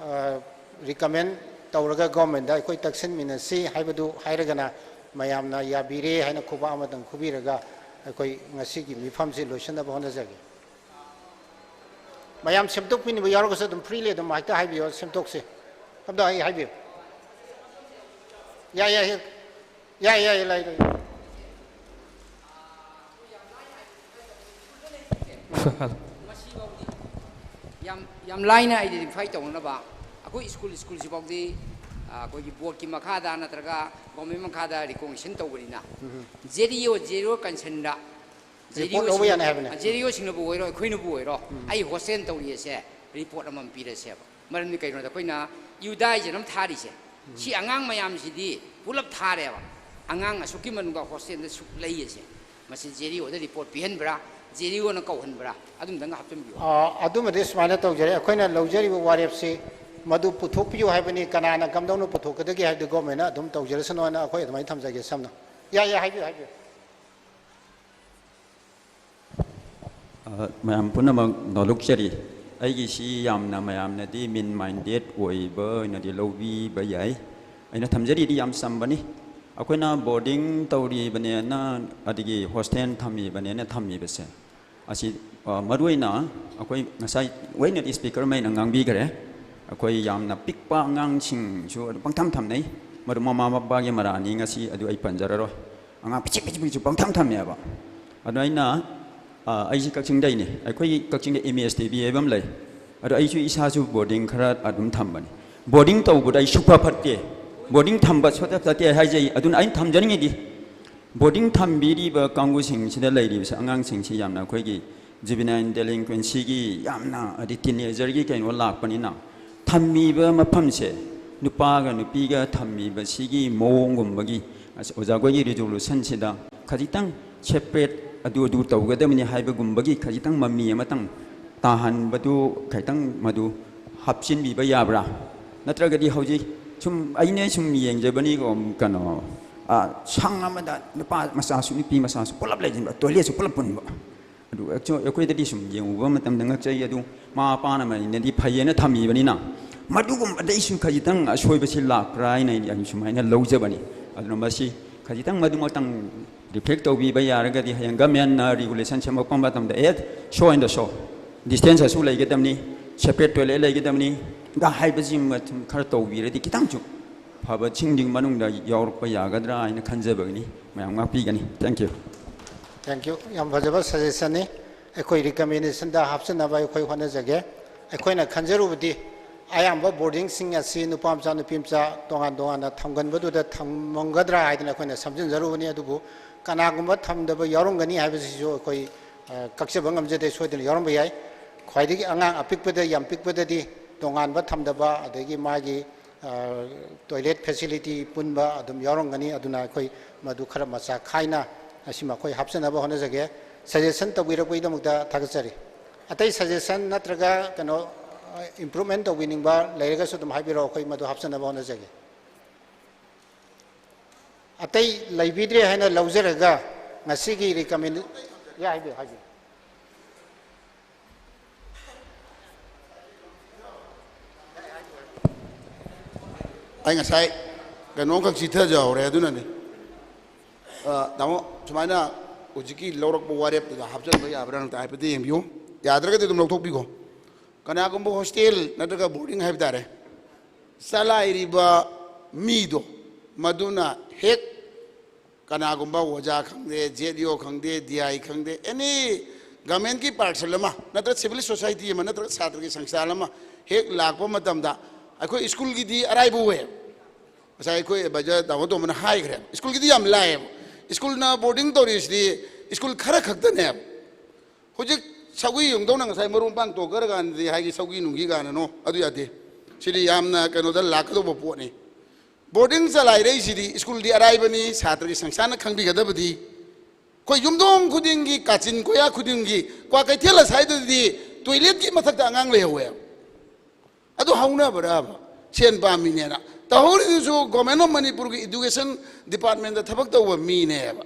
ꯑ, ꯔꯤꯀꯃꯦꯟ ꯇꯧꯔꯒ ꯒꯣꯔꯃꯦꯟꯗ ꯑꯩꯈꯣꯏ ꯇꯛꯁꯤꯟꯃꯤꯟꯅꯁꯤ ꯍꯥꯏꯕꯗꯨ ꯍꯥꯏꯔꯒꯅ ꯃꯌꯥꯝꯅ ꯌꯥꯕꯤꯔꯦ ꯍꯥꯏꯅ ꯈꯨꯕꯥꯛ ꯑꯃꯇꯪ ꯈꯨꯕꯤꯔꯒ ꯑꯩꯈꯣꯏ ꯉꯁꯤꯒꯤ ꯃꯤꯐꯝꯁꯤ ꯂꯣꯏꯁꯤꯟꯅꯕ ꯍꯣꯠꯅꯖꯒꯦ꯫ ꯃꯌꯥꯝ ꯁꯦꯝꯗꯣꯛꯄꯤꯅꯤꯡꯕ ꯌꯥꯎꯔꯒꯁꯨ ꯑꯗꯨꯝ ꯐ꯭ꯔꯤꯂꯤ ꯑꯗꯨꯝ ꯍꯦꯛꯇ ꯍꯥꯏꯕꯤꯌꯣ, ꯁꯦꯝꯗꯣꯛꯁꯤ꯫ ꯑꯝꯇ ꯑꯩ ꯍꯥꯏꯕꯤꯌꯨ꯫ ꯌꯥꯏ, ꯌꯥꯏ, ꯌꯥꯏ, ꯌꯥꯏ, ꯌꯥꯏ, ꯂꯩ, ꯂꯩ꯫ ꯌꯥꯝ ꯌꯥꯝ ꯂꯥꯏꯅ ꯑꯥꯏꯗꯦꯟꯇꯤꯐꯥꯏ ꯇꯧꯅꯅꯕ ꯑꯩꯈꯣꯏ ꯁ꯭ꯀꯨꯜ ꯁ꯭ꯀꯨꯜꯁꯤꯐꯥꯎꯗꯤ ꯑꯩꯈꯣꯏꯒꯤ ꯕꯣꯔꯗꯀꯤ ꯃꯈꯥꯗ ꯅꯠꯇ꯭ꯔꯒ ꯒꯣꯔꯃꯦꯟ ꯃꯈꯥꯗ ꯔꯤꯀꯣꯒꯅꯤꯁꯟ ꯇꯧꯕꯅꯤꯅ, ꯖꯦ ꯗꯤ ꯑꯣ ꯖꯦ ꯗꯤ ꯑꯣ ꯀꯟꯁꯔꯟꯗ, ꯖꯦ ꯗꯤ ꯑꯣ ꯁꯤꯡꯅꯕꯨ ꯑꯣꯏꯔꯣ, ꯑꯩꯈꯣꯏꯅꯕꯨ ꯑꯣꯏꯔꯣ, ꯑꯩ ꯍꯣꯁꯇꯦꯜ ꯇꯧꯔꯤꯑꯁꯦ ꯔꯤꯄꯣꯔꯠ ꯑꯃꯃꯝ ꯄꯤꯔꯁꯦꯕ꯫ ꯃꯔꯝꯗꯤ ꯀꯩꯅꯣꯗ ꯑꯩꯈꯣꯏꯅ ꯏꯌꯨꯗꯥꯏꯖꯟ ꯑꯃ ꯊꯥꯔꯤꯁꯦ, ꯁꯤ ꯑꯉꯥꯡ ꯃꯌꯥꯝꯁꯤꯗꯤ ꯄꯨꯂꯞ ꯊꯥꯔꯦꯕ꯫ ꯑꯉꯥꯡ ꯑꯁꯨꯛꯀꯤ ꯃꯅꯨꯡꯗ ꯍꯣꯁꯇꯦꯜꯗ ꯁꯨꯛ ꯂꯩꯌꯦꯁꯦ, ꯃꯁꯤ ꯖꯦ ꯗꯤ ꯑꯣꯗ ꯔꯤꯄꯣꯔꯠ ꯄꯤꯍꯟꯕ꯭ꯔꯥ, ꯖꯦ ꯗꯤ ꯑꯣꯅ ꯀꯧꯍꯟꯕ꯭ꯔꯥ, ꯑꯗꯨꯝꯇꯪꯒ ꯍꯥꯞꯆꯤꯟꯕꯤꯌꯨ꯫ ꯑ, ꯑꯗꯨꯃꯗꯤ ꯁꯨꯃꯥꯏꯅ ꯇꯧꯖꯔꯦ, ꯑꯩꯈꯣꯏꯅ ꯂꯧꯖꯔꯤꯕ ꯋꯥꯔꯦꯞꯁꯤ ꯃꯗꯨ ꯄꯨꯊꯣꯛꯄꯤꯌꯨ ꯍꯥꯏꯕꯅꯤ꯫ ꯀꯅꯥꯅ ꯀꯝꯗꯧꯅ ꯄꯨꯊꯣꯛꯀꯗꯒꯦ ꯍꯥꯏꯕꯗꯤ ꯒꯣꯔꯃꯦꯟꯅ ꯑꯗꯨꯝ ꯇꯧꯖꯔꯁꯅꯨ ꯍꯥꯏꯅ ꯑꯩꯈꯣꯏ ꯑꯗꯨꯃꯥꯏꯅ ꯊꯝꯖꯒꯦ ꯁꯝꯅ꯫ ꯌꯥꯏ, ꯌꯥꯏ, ꯍꯥꯏꯕꯤꯌꯨ, ꯍꯥꯏꯕꯤꯌꯨ꯫ ꯑ, ꯃꯌꯥꯝ ꯄꯨꯝꯅꯃꯛ ꯅꯣꯂꯨꯛꯆꯔꯤ꯫ ꯑꯩꯒꯤꯁꯤ ꯌꯥꯝꯅ ꯃꯌꯥꯝꯅꯗꯤ ꯃꯤꯟ ꯃꯥꯏꯟꯗꯦꯠ ꯑꯣꯏꯕ ꯑꯣꯏꯅꯗꯤ ꯂꯧꯕꯤꯕ ꯌꯥꯏ꯫ ꯑꯩꯅ ꯊꯝꯖꯔꯤꯗꯤ ꯌꯥꯝ ꯆꯝꯕꯅꯤ꯫ ꯑꯩꯈꯣꯏꯅ ꯕꯣꯔꯗꯤꯡ ꯇꯧꯔꯤꯕꯅꯦꯅ, ꯑꯗꯒꯤ ꯍꯣꯁꯇꯦꯜ ꯊꯝꯃꯤꯕꯅꯦꯅ ꯊꯝꯃꯤꯕꯁꯦ, ꯑꯁꯤ, ꯑ, ꯃꯔꯨꯑꯣꯏꯅ ꯑꯩꯈꯣꯏ ꯉꯁꯥꯏ ꯑꯣꯏꯅꯗꯤ ꯁ꯭ꯄꯤꯀꯔ ꯃꯩꯅ ꯉꯥꯡꯕꯤꯈ꯭ꯔꯦ꯫ ꯑꯩꯈꯣꯏ ꯌꯥꯝꯅ ꯄꯤꯛꯄ ꯑꯉꯥꯡꯁꯤꯡꯁꯨ ꯑꯗꯨꯝ ꯄꯪꯊꯝ ꯊꯝꯅꯩ꯫ ꯃꯗꯨ ꯃꯃꯥ ꯃꯄꯥꯒꯤ ꯃꯔꯥꯜꯅꯤ, ꯉꯁꯤ ꯑꯗꯨ ꯑꯩ ꯄꯟꯖꯔꯔꯣꯏ꯫ ꯑꯉꯥꯡ ꯄꯤꯛꯆꯤꯛ ꯄꯤꯛꯆꯤꯛ ꯄꯤꯛꯁꯨ ꯄꯪꯊꯝ ꯊꯝꯃꯦꯕ꯫ ꯑꯗꯣ ꯑꯩꯅ, ꯑ, ꯑꯩꯁꯤ ꯀꯛꯆꯤꯡꯗꯩꯅꯤ꯫ ꯑꯩꯈꯣꯏꯒꯤ ꯀꯛꯆꯤꯡꯗ ꯑꯦꯝ ꯑꯦꯁ ꯇꯤ ꯚꯤ ꯍꯥꯏꯕ ꯑꯃ ꯂꯩ꯫ ꯑꯗꯣ ꯑꯩꯁꯨ ꯏꯁꯥꯁꯨ ꯕꯣꯔꯗꯤꯡ ꯈꯔ ꯑꯗꯨꯝ ꯊꯝꯕꯅꯤ꯫ ꯕꯣꯔꯗꯤꯡ ꯇꯧꯕꯗ ꯑꯩ ꯁꯨꯛꯐ ꯐꯠꯇꯦ꯫ ꯕꯣꯔꯗꯤꯡ ꯊꯝꯕ ꯁꯨꯛꯐ ꯐꯠꯇꯦ ꯍꯥꯏꯖꯩ꯫ ꯑꯗꯨꯅ ꯑꯩꯅ ꯊꯝꯖꯅꯤꯡꯉꯤꯗꯤ ꯕꯣꯔꯗꯤꯡ ꯊꯝꯕꯤꯔꯤꯕ ꯀꯥꯡꯕꯨꯁꯤꯡꯁꯤꯗ ꯂꯩꯔꯤꯕꯁꯦ, ꯑꯉꯥꯡꯁꯤꯡꯁꯤ ꯌꯥꯝꯅ ꯑꯩꯈꯣꯏꯒꯤ ꯖꯨꯕꯤꯅꯥꯏꯜ ꯗꯦꯂꯤꯟꯀ꯭ꯋꯦꯟꯁꯤꯒꯤ ꯌꯥꯝꯅ, ꯍꯥꯏꯗꯤ, ꯇꯤꯟꯑꯦꯖꯔꯒꯤ ꯀꯩꯅꯣ ꯂꯥꯛꯄꯅꯤꯅ, ꯊꯝꯃꯤꯕ ꯃꯐꯝꯁꯦ, ꯅꯨꯄꯥꯒ ꯅꯨꯄꯤꯒ ꯊꯝꯃꯤꯕꯁꯤꯒꯤ ꯃꯑꯣꯡꯒꯨꯝꯕꯒꯤ, ꯑꯁ, ꯑꯣꯖꯥꯈꯣꯏꯒꯤ ꯔꯤꯖꯣꯂꯨꯁꯟꯁꯤꯗ ꯈꯖꯤꯛꯇꯪ ꯁꯦꯄꯔꯦꯠ, ꯑꯗꯨ ꯑꯗꯨ ꯇꯧꯒꯗꯕꯅꯤ ꯍꯥꯏꯕꯒꯨꯝꯕꯒꯤ ꯈꯖꯤꯛꯇꯪ ꯃꯃꯤ ꯑꯃꯇꯪ ꯇꯥꯍꯟꯕꯗꯨ ꯈꯤꯇꯪ ꯃꯗꯨ ꯍꯥꯞꯆꯤꯟꯕꯤꯕ ꯌꯥꯕ꯭ꯔꯥ? ꯅꯠꯇ꯭ꯔꯒꯗꯤ ꯍꯧꯖꯤꯛ ꯁꯨꯝ ꯑꯩꯅ ꯁꯨꯝ ꯌꯦꯡꯖꯕꯅꯤꯀꯣ, ꯀꯩꯅꯣ, ꯑ, ꯁꯪ ꯑꯃꯗ ꯅꯨꯄꯥ ꯃꯆꯥꯁꯨ ꯅꯨꯄꯤ ꯃꯆꯥꯁꯨ ꯄꯨꯂꯞ ꯂꯩꯁꯤꯟꯕ, ꯇꯣꯏꯂꯦꯠꯁꯨ ꯄꯨꯂꯞ ꯄꯨꯟꯕ꯫ ꯑꯗꯨ ꯑꯩꯈꯣꯏꯗꯗꯤ ꯁꯨꯝ ꯌꯦꯡꯉꯨꯕ ꯃꯇꯝꯗ ꯉꯛꯆꯩ꯫ ꯑꯗꯨ ꯃꯃꯥ ꯃꯄꯥꯅ ꯃꯅꯤꯅꯗꯤ ꯐꯩꯌꯦꯅ ꯊꯝꯃꯤꯕꯅꯤꯅ, ꯃꯗꯨꯒꯨꯝꯕꯗꯩꯁꯨ ꯈꯖꯤꯛꯇꯪ ꯑꯁꯣꯏꯕꯁꯤ ꯂꯥꯛꯄ꯭ꯔꯥ ꯍꯥꯏꯅ ꯑꯩ ꯁꯨꯃꯥꯏꯅ ꯂꯧꯖꯕꯅꯤ꯫ ꯑꯗꯨꯅ ꯃꯁꯤ ꯈꯖꯤꯛꯇꯪ ꯃꯗꯨꯃꯛꯇꯪ ꯔꯤꯐ꯭ꯂꯦꯛ ꯇꯧꯕꯤꯕ ꯌꯥꯔꯒꯗꯤ, ꯍꯌꯦꯡ ꯒꯃꯦꯟꯅ ꯔꯤꯒꯨꯂꯦꯁꯟ ꯁꯦꯝꯃꯛꯄ ꯃꯇꯝꯗ, "ꯑꯦ, so and so, distance ꯑꯁꯨꯛ ꯂꯩꯒꯗꯕꯅꯤ, separate toilet ꯂꯩꯒꯗꯕꯅꯤ" ꯒ ꯍꯥꯏꯕꯁꯤꯃ ꯈꯔ ꯇꯧꯕꯤꯔꯗꯤ ꯈꯤꯇꯪꯁꯨ ꯐꯕꯁꯤꯡꯗꯨꯒꯤ ꯃꯅꯨꯡꯗ ꯌꯥꯎꯔꯛꯄ ꯌꯥꯒꯗ꯭ꯔꯥ ꯍꯥꯏꯅ ꯈꯟꯖꯕꯒꯤꯅꯤ꯫ ꯃꯌꯥꯝ ꯉꯥꯛꯄꯤꯒꯅꯤ꯫ Thank you꯫ Thank you꯫ ꯌꯥꯝ ꯐꯖꯕ ꯁꯖꯦꯁꯟꯅꯤ꯫ ꯑꯩꯈꯣꯏ ꯔꯤꯀꯃꯦꯟꯗꯦꯁꯟꯗ ꯍꯥꯞꯆꯤꯟꯅꯕ ꯑꯩꯈꯣꯏ ꯍꯣꯠꯅꯖꯒꯦ꯫ ꯑꯩꯈꯣꯏꯅ ꯈꯟꯖꯔꯨꯕꯗꯤ ꯑꯌꯥꯝꯕ ꯕꯣꯔꯗꯤꯡꯁꯤꯡ ꯑꯁꯤ ꯅꯨꯄꯥ ꯃꯆꯥ ꯅꯨꯄꯤ ꯃꯆꯥ ꯇꯣꯉꯥꯟ ꯇꯣꯉꯥꯟꯅ ꯊꯝꯒꯟꯕꯗꯨꯗ ꯊꯝꯃꯝꯒꯗ꯭ꯔꯥ ꯍꯥꯏꯗꯅ ꯑꯩꯈꯣꯏꯅ ꯁꯝꯖꯤꯟꯖꯔꯨꯕꯅꯤ꯫ ꯑꯗꯨꯕꯨ ꯀꯅꯥꯒꯨꯝꯕ ꯊꯝꯗꯕ ꯌꯥꯎꯔꯝꯒꯅꯤ ꯍꯥꯏꯕꯁꯤꯁꯨ ꯑꯩꯈꯣꯏ, ꯑ, ꯀꯛꯆꯕ ꯉꯝꯖꯗꯦ, ꯁꯣꯏꯗꯅ ꯌꯥꯎꯔꯝꯕ ꯌꯥꯏ꯫ ꯈ꯭ꯋꯥꯏꯗꯒꯤ ꯑꯉꯥꯡ ꯑꯄꯤꯛꯄꯗ, ꯌꯥꯝ ꯄꯤꯛꯄꯗꯗꯤ ꯇꯣꯉꯥꯟꯕ ꯊꯝꯗꯕ, ꯑꯗꯒꯤ ꯃꯥꯒꯤ, ꯑ, toilet facility ꯄꯨꯟꯕ ꯑꯗꯨꯝ ꯌꯥꯎꯔꯝꯒꯅꯤ꯫ ꯑꯗꯨꯅ ꯑꯩꯈꯣꯏ ꯃꯗꯨ ꯈꯔ ꯃꯆꯥ ꯈꯥꯏꯅ ꯑꯁꯤꯃ ꯑꯩꯈꯣꯏ ꯍꯥꯞꯆꯅꯕ ꯍꯣꯠꯅꯖꯒꯦ꯫ Suggestion ꯇꯧꯕꯤꯔꯛꯄꯒꯤꯗꯃꯛꯇ ꯊꯥꯒꯠꯆꯔꯤ꯫ ꯑꯇꯩ suggestion ꯅꯠꯇ꯭ꯔꯒ ꯀꯩꯅꯣ, improvement ꯇꯧꯕꯤꯅꯤꯡꯕ ꯂꯩꯔꯒꯁꯨ ꯑꯗꯨꯝ ꯍꯥꯏꯕꯤꯔꯛꯑꯣ, ꯑꯩꯈꯣꯏ ꯃꯗꯨ ꯍꯥꯞꯆꯅꯕ ꯍꯣꯠꯅꯖꯒꯦ꯫ ꯑꯇꯩ ꯂꯩꯕꯤꯗ꯭ꯔꯦ ꯍꯥꯏꯅ ꯂꯧꯖꯔꯒ ꯉꯁꯤꯒꯤ recommend, ꯌꯥ, ꯍꯥꯏꯕꯤꯌꯨ, ꯍꯥꯏꯕꯤꯌꯨ꯫ ꯑꯩ ꯉꯁꯥꯏ ꯀꯩꯅꯣꯝꯈꯛ ꯆꯤꯊꯖꯍꯧꯔꯦ, ꯑꯗꯨꯅꯅꯤ꯫ ꯑ, ꯇꯥꯃꯣ, ꯁꯨꯃꯥꯏꯅ ꯍꯧꯖꯤꯛꯀꯤ ꯂꯧꯔꯛꯄ ꯋꯥꯔꯦꯞꯇꯨꯗ ꯍꯥꯞꯆꯤꯟꯕ ꯌꯥꯕ꯭ꯔꯥ ꯑꯝꯇ ꯍꯥꯏꯐꯦꯠꯇ ꯌꯦꯡꯕꯤꯌꯨ꯫ ꯌꯥꯗ꯭ꯔꯒꯗꯤ ꯑꯗꯨꯝ ꯂꯧꯊꯣꯛꯄꯤꯈꯣ꯫ ꯀꯅꯥꯒꯨꯝꯕ hostel ꯅꯠꯇ꯭ꯔꯒ boarding ꯍꯥꯏꯕ ꯇꯥꯔꯦ, ꯆꯂꯥꯏꯔꯤꯕ ꯃꯤꯗꯣ, ꯃꯗꯨꯅ ꯍꯦꯛ ꯀꯅꯥꯒꯨꯝꯕ ꯑꯣꯖꯥ ꯈꯪꯗꯦ, Z E O ꯈꯪꯗꯦ, D I ꯈꯪꯗꯦ, any governmentꯀꯤ parcel ꯑꯃ, ꯅꯠꯇ꯭ꯔꯒ civil society ꯑꯃ, ꯅꯠꯇ꯭ꯔꯒ ꯁꯥꯇ꯭ꯔꯒꯤ ꯁꯪꯁꯊꯥꯟ ꯑꯃ ꯍꯦꯛ ꯂꯥꯛꯄ ꯃꯇꯝꯗ, ꯑꯩꯈꯣꯏ ꯁ꯭ꯀꯨꯜꯒꯤꯗꯤ ꯑꯔꯥꯏꯕ ꯑꯣꯏ꯫ ꯉꯁꯥꯏ ꯑꯩꯈꯣꯏ advisor ꯇꯥꯃꯣ ꯇꯣꯝꯕꯅ ꯍꯥꯏꯈ꯭ꯔꯦ, ꯁ꯭ꯀꯨꯜꯒꯤꯗꯤ ꯌꯥꯝ ꯂꯥꯏꯌꯦꯕ꯫ ꯁ꯭ꯀꯨꯜꯅ boarding ꯇꯧꯔꯤꯁꯤꯗꯤ ꯁ꯭ꯀꯨꯜ ꯈꯔ ꯈꯛꯇꯅꯦꯕ꯫ ꯍꯧꯖꯤꯛ ꯁꯧꯒ꯭ꯔꯤ ꯌꯨꯡꯗꯧꯅ ꯉꯁꯥꯏ ꯃꯔꯨ ꯃꯄꯥꯡ ꯇꯣꯛꯈ꯭ꯔꯀꯥꯟꯗꯗꯤ ꯍꯥꯏꯒꯤ ꯁꯧꯒ꯭ꯔꯤ ꯅꯨꯡꯒꯤ ꯀꯥꯏꯅꯅꯣ, ꯑꯗꯨ ꯌꯥꯗꯦ꯫ ꯁꯤꯗꯤ ꯌꯥꯝꯅ ꯀꯩꯅꯣꯗ ꯂꯥꯛꯀꯗꯧꯕ ꯄꯣꯠꯅꯤ꯫ Boarding ꯆꯂꯥꯏꯔꯛꯏꯁꯤꯗꯤ ꯁ꯭ꯀꯨꯜꯗꯤ ꯑꯔꯥꯏꯕꯅꯤ, ꯁꯥꯇ꯭ꯔꯒꯤ ꯁꯪꯁꯊꯥꯟꯅ ꯈꯪꯕꯤꯒꯗꯕꯗꯤ, ꯑꯩꯈꯣꯏ ꯌꯨꯝꯊꯣꯡ ꯈꯨꯗꯤꯡꯒꯤ, ꯀꯥꯆꯤꯟ ꯀꯣꯌꯥ ꯈꯨꯗꯤꯡꯒꯤ, ꯀ꯭ꯋꯥꯀꯩꯊꯦꯜ ꯑꯁ꯭ꯋꯥꯏꯗꯗꯤ toiletꯀꯤ ꯃꯊꯛꯇ ꯑꯉꯥꯡ ꯂꯩꯍꯧꯋꯦꯕ꯫ ꯑꯗꯨ ꯍꯧꯅꯕ꯭ꯔꯕ? ꯁꯦꯟ ꯄꯥꯝꯃꯤꯅꯦꯅ꯫ ꯇꯧꯍꯧꯔꯤꯗꯨꯁꯨ Government of ꯃꯅꯤꯄꯨꯔꯒꯤ education departmentꯇ ꯊꯕꯛ ꯇꯧꯕ ꯃꯤꯅꯦꯕ꯫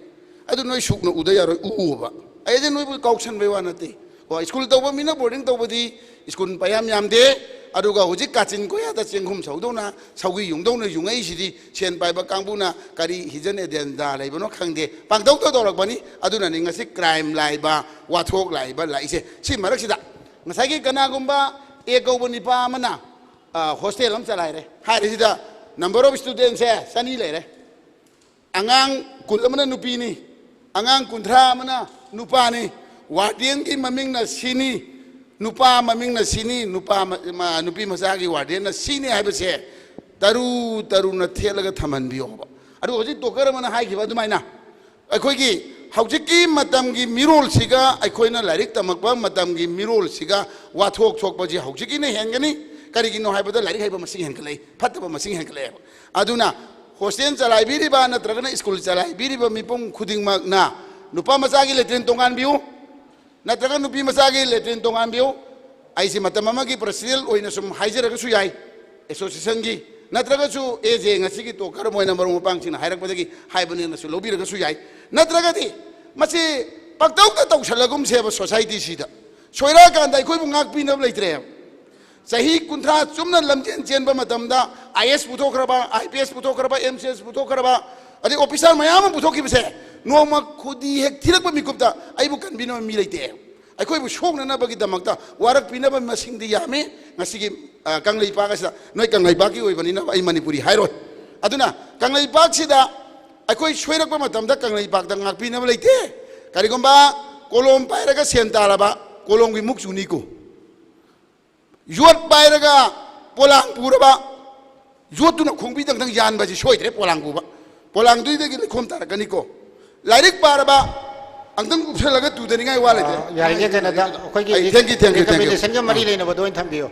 ꯑꯗꯨ ꯅꯣꯏ ꯁꯨꯛꯅ ꯎꯗ ꯌꯥꯔꯣꯏ, ꯎꯑꯣꯕ꯫ ꯑꯩꯗꯤ ꯅꯣꯏꯕꯨ ꯀꯥꯎꯁꯟꯕꯩ ꯋꯥ ꯅꯠꯇꯦ꯫ ꯍꯣꯏ, ꯁ꯭ꯀꯨꯜ ꯇꯧꯕ ꯃꯤꯅ boarding ꯇꯧꯕꯗꯤ ꯁ꯭ꯀꯨꯜ ꯄꯩꯌꯥꯝ ꯌꯥꯝꯗꯦ, ꯑꯗꯨꯒ ꯍꯧꯖꯤꯛ ꯀꯥꯆꯤꯟ ꯀꯣꯌꯥꯗ ꯆꯦꯡꯒꯨꯝ ꯁꯧꯗꯧꯅ ꯁꯧꯒ꯭ꯔꯤ ꯌꯨꯡꯗꯧꯅ ꯌꯨꯡꯉꯛꯏꯁꯤꯗꯤ ꯁꯦꯟ ꯄꯥꯏꯕ ꯀꯥꯡꯕꯨꯅ ꯀꯔꯤ hidden agenda ꯂꯩꯕꯅꯣ ꯈꯪꯗꯦ, ꯄꯥꯡꯇꯧꯗ ꯇꯧꯔꯛꯄꯅꯤ꯫ ꯑꯗꯨꯅꯅꯤ ꯉꯁꯤ crime ꯂꯥꯛꯏꯕ, ꯋꯥꯊꯣꯛ ꯂꯥꯛꯏꯕ, ꯂꯥꯛꯏꯁꯦ꯫ ꯁꯤ ꯃꯔꯛꯁꯤꯗ ꯉꯁꯥꯏꯒꯤ ꯀꯅꯥꯒꯨꯝꯕ A ꯀꯧꯕ ꯅꯤꯄꯥ ꯑꯃꯅ, ꯑ, hostel ꯑꯃ ꯆꯂꯥꯏꯔꯦ ꯍꯥꯏꯔꯤꯁꯤꯗ number of studentꯁꯦ ꯆꯅꯤ ꯂꯩꯔꯦ꯫ ꯑꯉꯥꯡ ꯀꯨꯟ ꯑꯃꯅ ꯅꯨꯄꯤꯅꯤ, ꯑꯉꯥꯡ ꯀꯨꯟꯊ꯭ꯔꯥ ꯑꯃꯅ ꯅꯨꯄꯥꯅꯤ, wardenꯒꯤ ꯃꯃꯤꯡꯅ ꯁꯤꯅꯤ, ꯅꯨꯄꯥ ꯃꯃꯤꯡꯅ ꯁꯤꯅꯤ, ꯅꯨꯄꯥ ꯃ- ꯃ- ꯅꯨꯄꯤ ꯃꯆꯥꯒꯤ ꯋꯥꯔꯗꯦꯟꯅ ꯁꯤꯅꯤ ꯍꯥꯏꯕꯁꯦ ꯇꯔꯨ ꯇꯔꯨꯅ ꯊꯦꯠꯂꯒ ꯊꯝꯍꯟꯕꯤꯌꯣꯕ꯫ ꯑꯗꯨ ꯍꯧꯖꯤꯛ ꯇꯣꯀꯔ ꯑꯃꯅ ꯍꯥꯏꯈꯤꯕ ꯑꯗꯨꯃꯥꯏꯅ ꯑꯩꯈꯣꯏꯒꯤ ꯍꯧꯖꯤꯛꯀꯤ ꯃꯇꯝꯒꯤ ꯃꯤꯔꯣꯜꯁꯤꯒ ꯑꯩꯈꯣꯏꯅ ꯂꯥꯏꯔꯤꯛ ꯇꯝꯃꯛꯄ ꯃꯇꯝꯒꯤ ꯃꯤꯔꯣꯜꯁꯤꯒ ꯋꯥꯊꯣꯛ ꯊꯣꯛꯄꯁꯤ ꯍꯧꯖꯤꯛꯀꯤꯅ ꯍꯦꯟꯒꯅꯤ꯫ ꯀꯔꯤꯒꯤꯅꯣ ꯍꯥꯏꯕꯗ ꯂꯥꯏꯔꯤꯛ ꯍꯩꯕ ꯃꯁꯤꯡ ꯍꯦꯟꯒꯠꯂꯛꯏ, ꯐꯠꯇꯕ ꯃꯁꯤꯡ ꯍꯦꯟꯒꯠꯂꯛꯑꯦꯕ꯫ ꯑꯗꯨꯅ ꯍꯣꯁꯇꯦꯜ ꯆꯂꯥꯏꯕꯤꯔꯤꯕ ꯅꯠꯇ꯭ꯔꯒꯅ ꯁ꯭ꯀꯨꯜ ꯆꯂꯥꯏꯕꯤꯔꯤꯕ ꯃꯤꯄꯨꯝ ꯈꯨꯗꯤꯡꯃꯛꯅ ꯅꯨꯄꯥ ꯃꯆꯥꯒꯤ ꯂꯦꯇ꯭ꯔꯤꯟ ꯇꯣꯉꯥꯟꯕꯤꯌꯨ, ꯅꯠꯇ꯭ꯔꯒ ꯅꯨꯄꯤ ꯃꯆꯥꯒꯤ ꯂꯦꯇ꯭ꯔꯤꯟ ꯇꯣꯉꯥꯟꯕꯤꯌꯨ꯫ ꯑꯩꯁꯦ ꯃꯇꯝ ꯑꯃꯒꯤ ꯄ꯭ꯔꯁꯤꯗꯦꯟ ꯑꯣꯏꯅ ꯁꯨꯝ ꯍꯥꯏꯖꯔꯒꯁꯨ ꯌꯥꯏ, ꯑꯦꯁꯣꯁꯤꯌꯦꯁꯟꯒꯤ, ꯅꯠꯇ꯭ꯔꯒꯁꯨ ꯑꯦ ꯖꯦ ꯉꯁꯤꯒꯤ ꯇꯣꯀꯔ ꯑꯃ ꯑꯣꯏꯅ ꯃꯔꯨꯞ ꯃꯄꯥꯡꯁꯤꯡꯅ ꯍꯥꯏꯔꯛꯄꯗꯒꯤ ꯍꯥꯏꯕꯅꯦꯅꯁꯨ ꯂꯧꯕꯤꯔꯒꯁꯨ ꯌꯥꯏ꯫ ꯅꯠꯇ꯭ꯔꯒꯗꯤ ꯃꯁꯤ ꯄꯪꯇꯧꯗ ꯇꯧꯁꯜꯂꯒꯨꯝꯁꯦꯕ ꯁꯣꯁꯥꯏꯇꯤꯁꯤꯗ꯫ ꯁꯣꯏꯔꯛꯑꯀꯥꯟꯗ ꯑꯩꯈꯣꯏꯕꯨ ꯉꯥꯛꯄꯤꯅꯕ ꯂꯩꯇ꯭ꯔꯦꯕ꯫ ꯆꯍꯤ ꯀꯨꯟꯊ꯭ꯔꯥ ꯆꯨꯝꯅ ꯂꯝꯖꯦꯟ ꯆꯦꯟꯕ ꯃꯇꯝꯗ ꯑꯥꯏ ꯑꯦꯁ ꯄꯨꯊꯣꯛꯈ꯭ꯔꯕ, I P S ꯄꯨꯊꯣꯛꯈ꯭ꯔꯕ, M C S ꯄꯨꯊꯣꯛꯈ꯭ꯔꯕ, ꯑꯗꯩ ꯑꯣꯐꯤꯁꯥꯔ ꯃꯌꯥꯝ ꯑꯃ ꯄꯨꯊꯣꯛꯈꯤꯕꯁꯦ ꯅꯣꯡꯃ ꯈꯨꯗꯤ ꯍꯦꯛ ꯊꯤꯔꯛꯄ ꯃꯤꯀꯨꯞꯇ ꯑꯩꯕꯨ ꯀꯟꯕꯤꯅꯕ ꯃꯤ ꯂꯩꯇꯦ꯫ ꯑꯩꯈꯣꯏꯕꯨ ꯁꯣꯛꯅꯅꯕꯒꯤꯗꯃꯛꯇ ꯋꯥꯔꯛꯄꯤꯅꯕ ꯃꯁꯤꯡꯗꯤ ꯌꯥꯝꯃꯤ꯫ ꯉꯁꯤꯒꯤ, ꯑ, ꯀꯪꯂꯩꯄꯥꯛ ꯑꯁꯤꯗ, ꯅꯣꯏ ꯀꯪꯂꯩꯄꯥꯛꯀꯤ ꯑꯣꯏꯕꯅꯤꯅ ꯑꯩ ꯃꯅꯤꯄꯨꯔꯤ ꯍꯥꯏꯔꯣꯏ꯫ ꯑꯗꯨꯅ ꯀꯪꯂꯩꯄꯥꯛꯁꯤꯗ ꯑꯩꯈꯣꯏ ꯁꯣꯏꯔꯛꯄ ꯃꯇꯝꯗ ꯀꯪꯂꯩꯄꯥꯛꯇ ꯉꯥꯛꯄꯤꯅꯕ ꯂꯩꯇꯦ꯫ ꯀꯔꯤꯒꯨꯝꯕ ꯀꯣꯂꯣꯝ ꯄꯥꯏꯔꯒ ꯁꯦꯟ ꯇꯥꯜꯂꯕ, ꯀꯣꯂꯣꯝꯒꯤ ꯃꯨꯛ ꯆꯨꯅꯤꯀꯣ꯫ ꯌꯣꯠ ꯄꯥꯏꯔꯒ ꯄꯣꯂꯥꯡ ꯄꯨꯔꯕ, ꯌꯣꯠꯇꯨꯅ ꯈꯣꯡꯕꯤꯗꯪꯗꯪ ꯌꯥꯟꯕꯁꯤ ꯁꯣꯏꯗ꯭ꯔꯦ꯫ ꯄꯣꯂꯥꯡ ꯄꯨꯕ, ꯄꯣꯂꯥꯡꯗꯨꯗꯒꯤ ꯂꯩꯈꯣꯝ ꯇꯥꯔꯛꯀꯅꯤꯀꯣ꯫ ꯂꯥꯏꯔꯤꯛ ꯄꯥꯔꯕ, ꯑꯪꯇꯪ ꯀꯨꯞꯁꯜꯂꯒ ꯇꯨꯗꯅꯤꯡꯉꯥꯏ ꯋꯥ ꯂꯩꯇ꯭ꯔꯦ꯫ ꯑ, ꯌꯥꯔꯤꯉꯩ ꯀꯩꯅꯣꯗ ꯑꯩꯈꯣꯏꯒꯤ ꯑꯩ, thank you, thank you, thank you. Recommendation-ꯒ ꯃꯔꯤ ꯑ꯫ ꯂꯩꯅꯕꯗꯣ ꯑꯣꯏꯅ ꯊꯝꯕꯤꯌꯨ꯫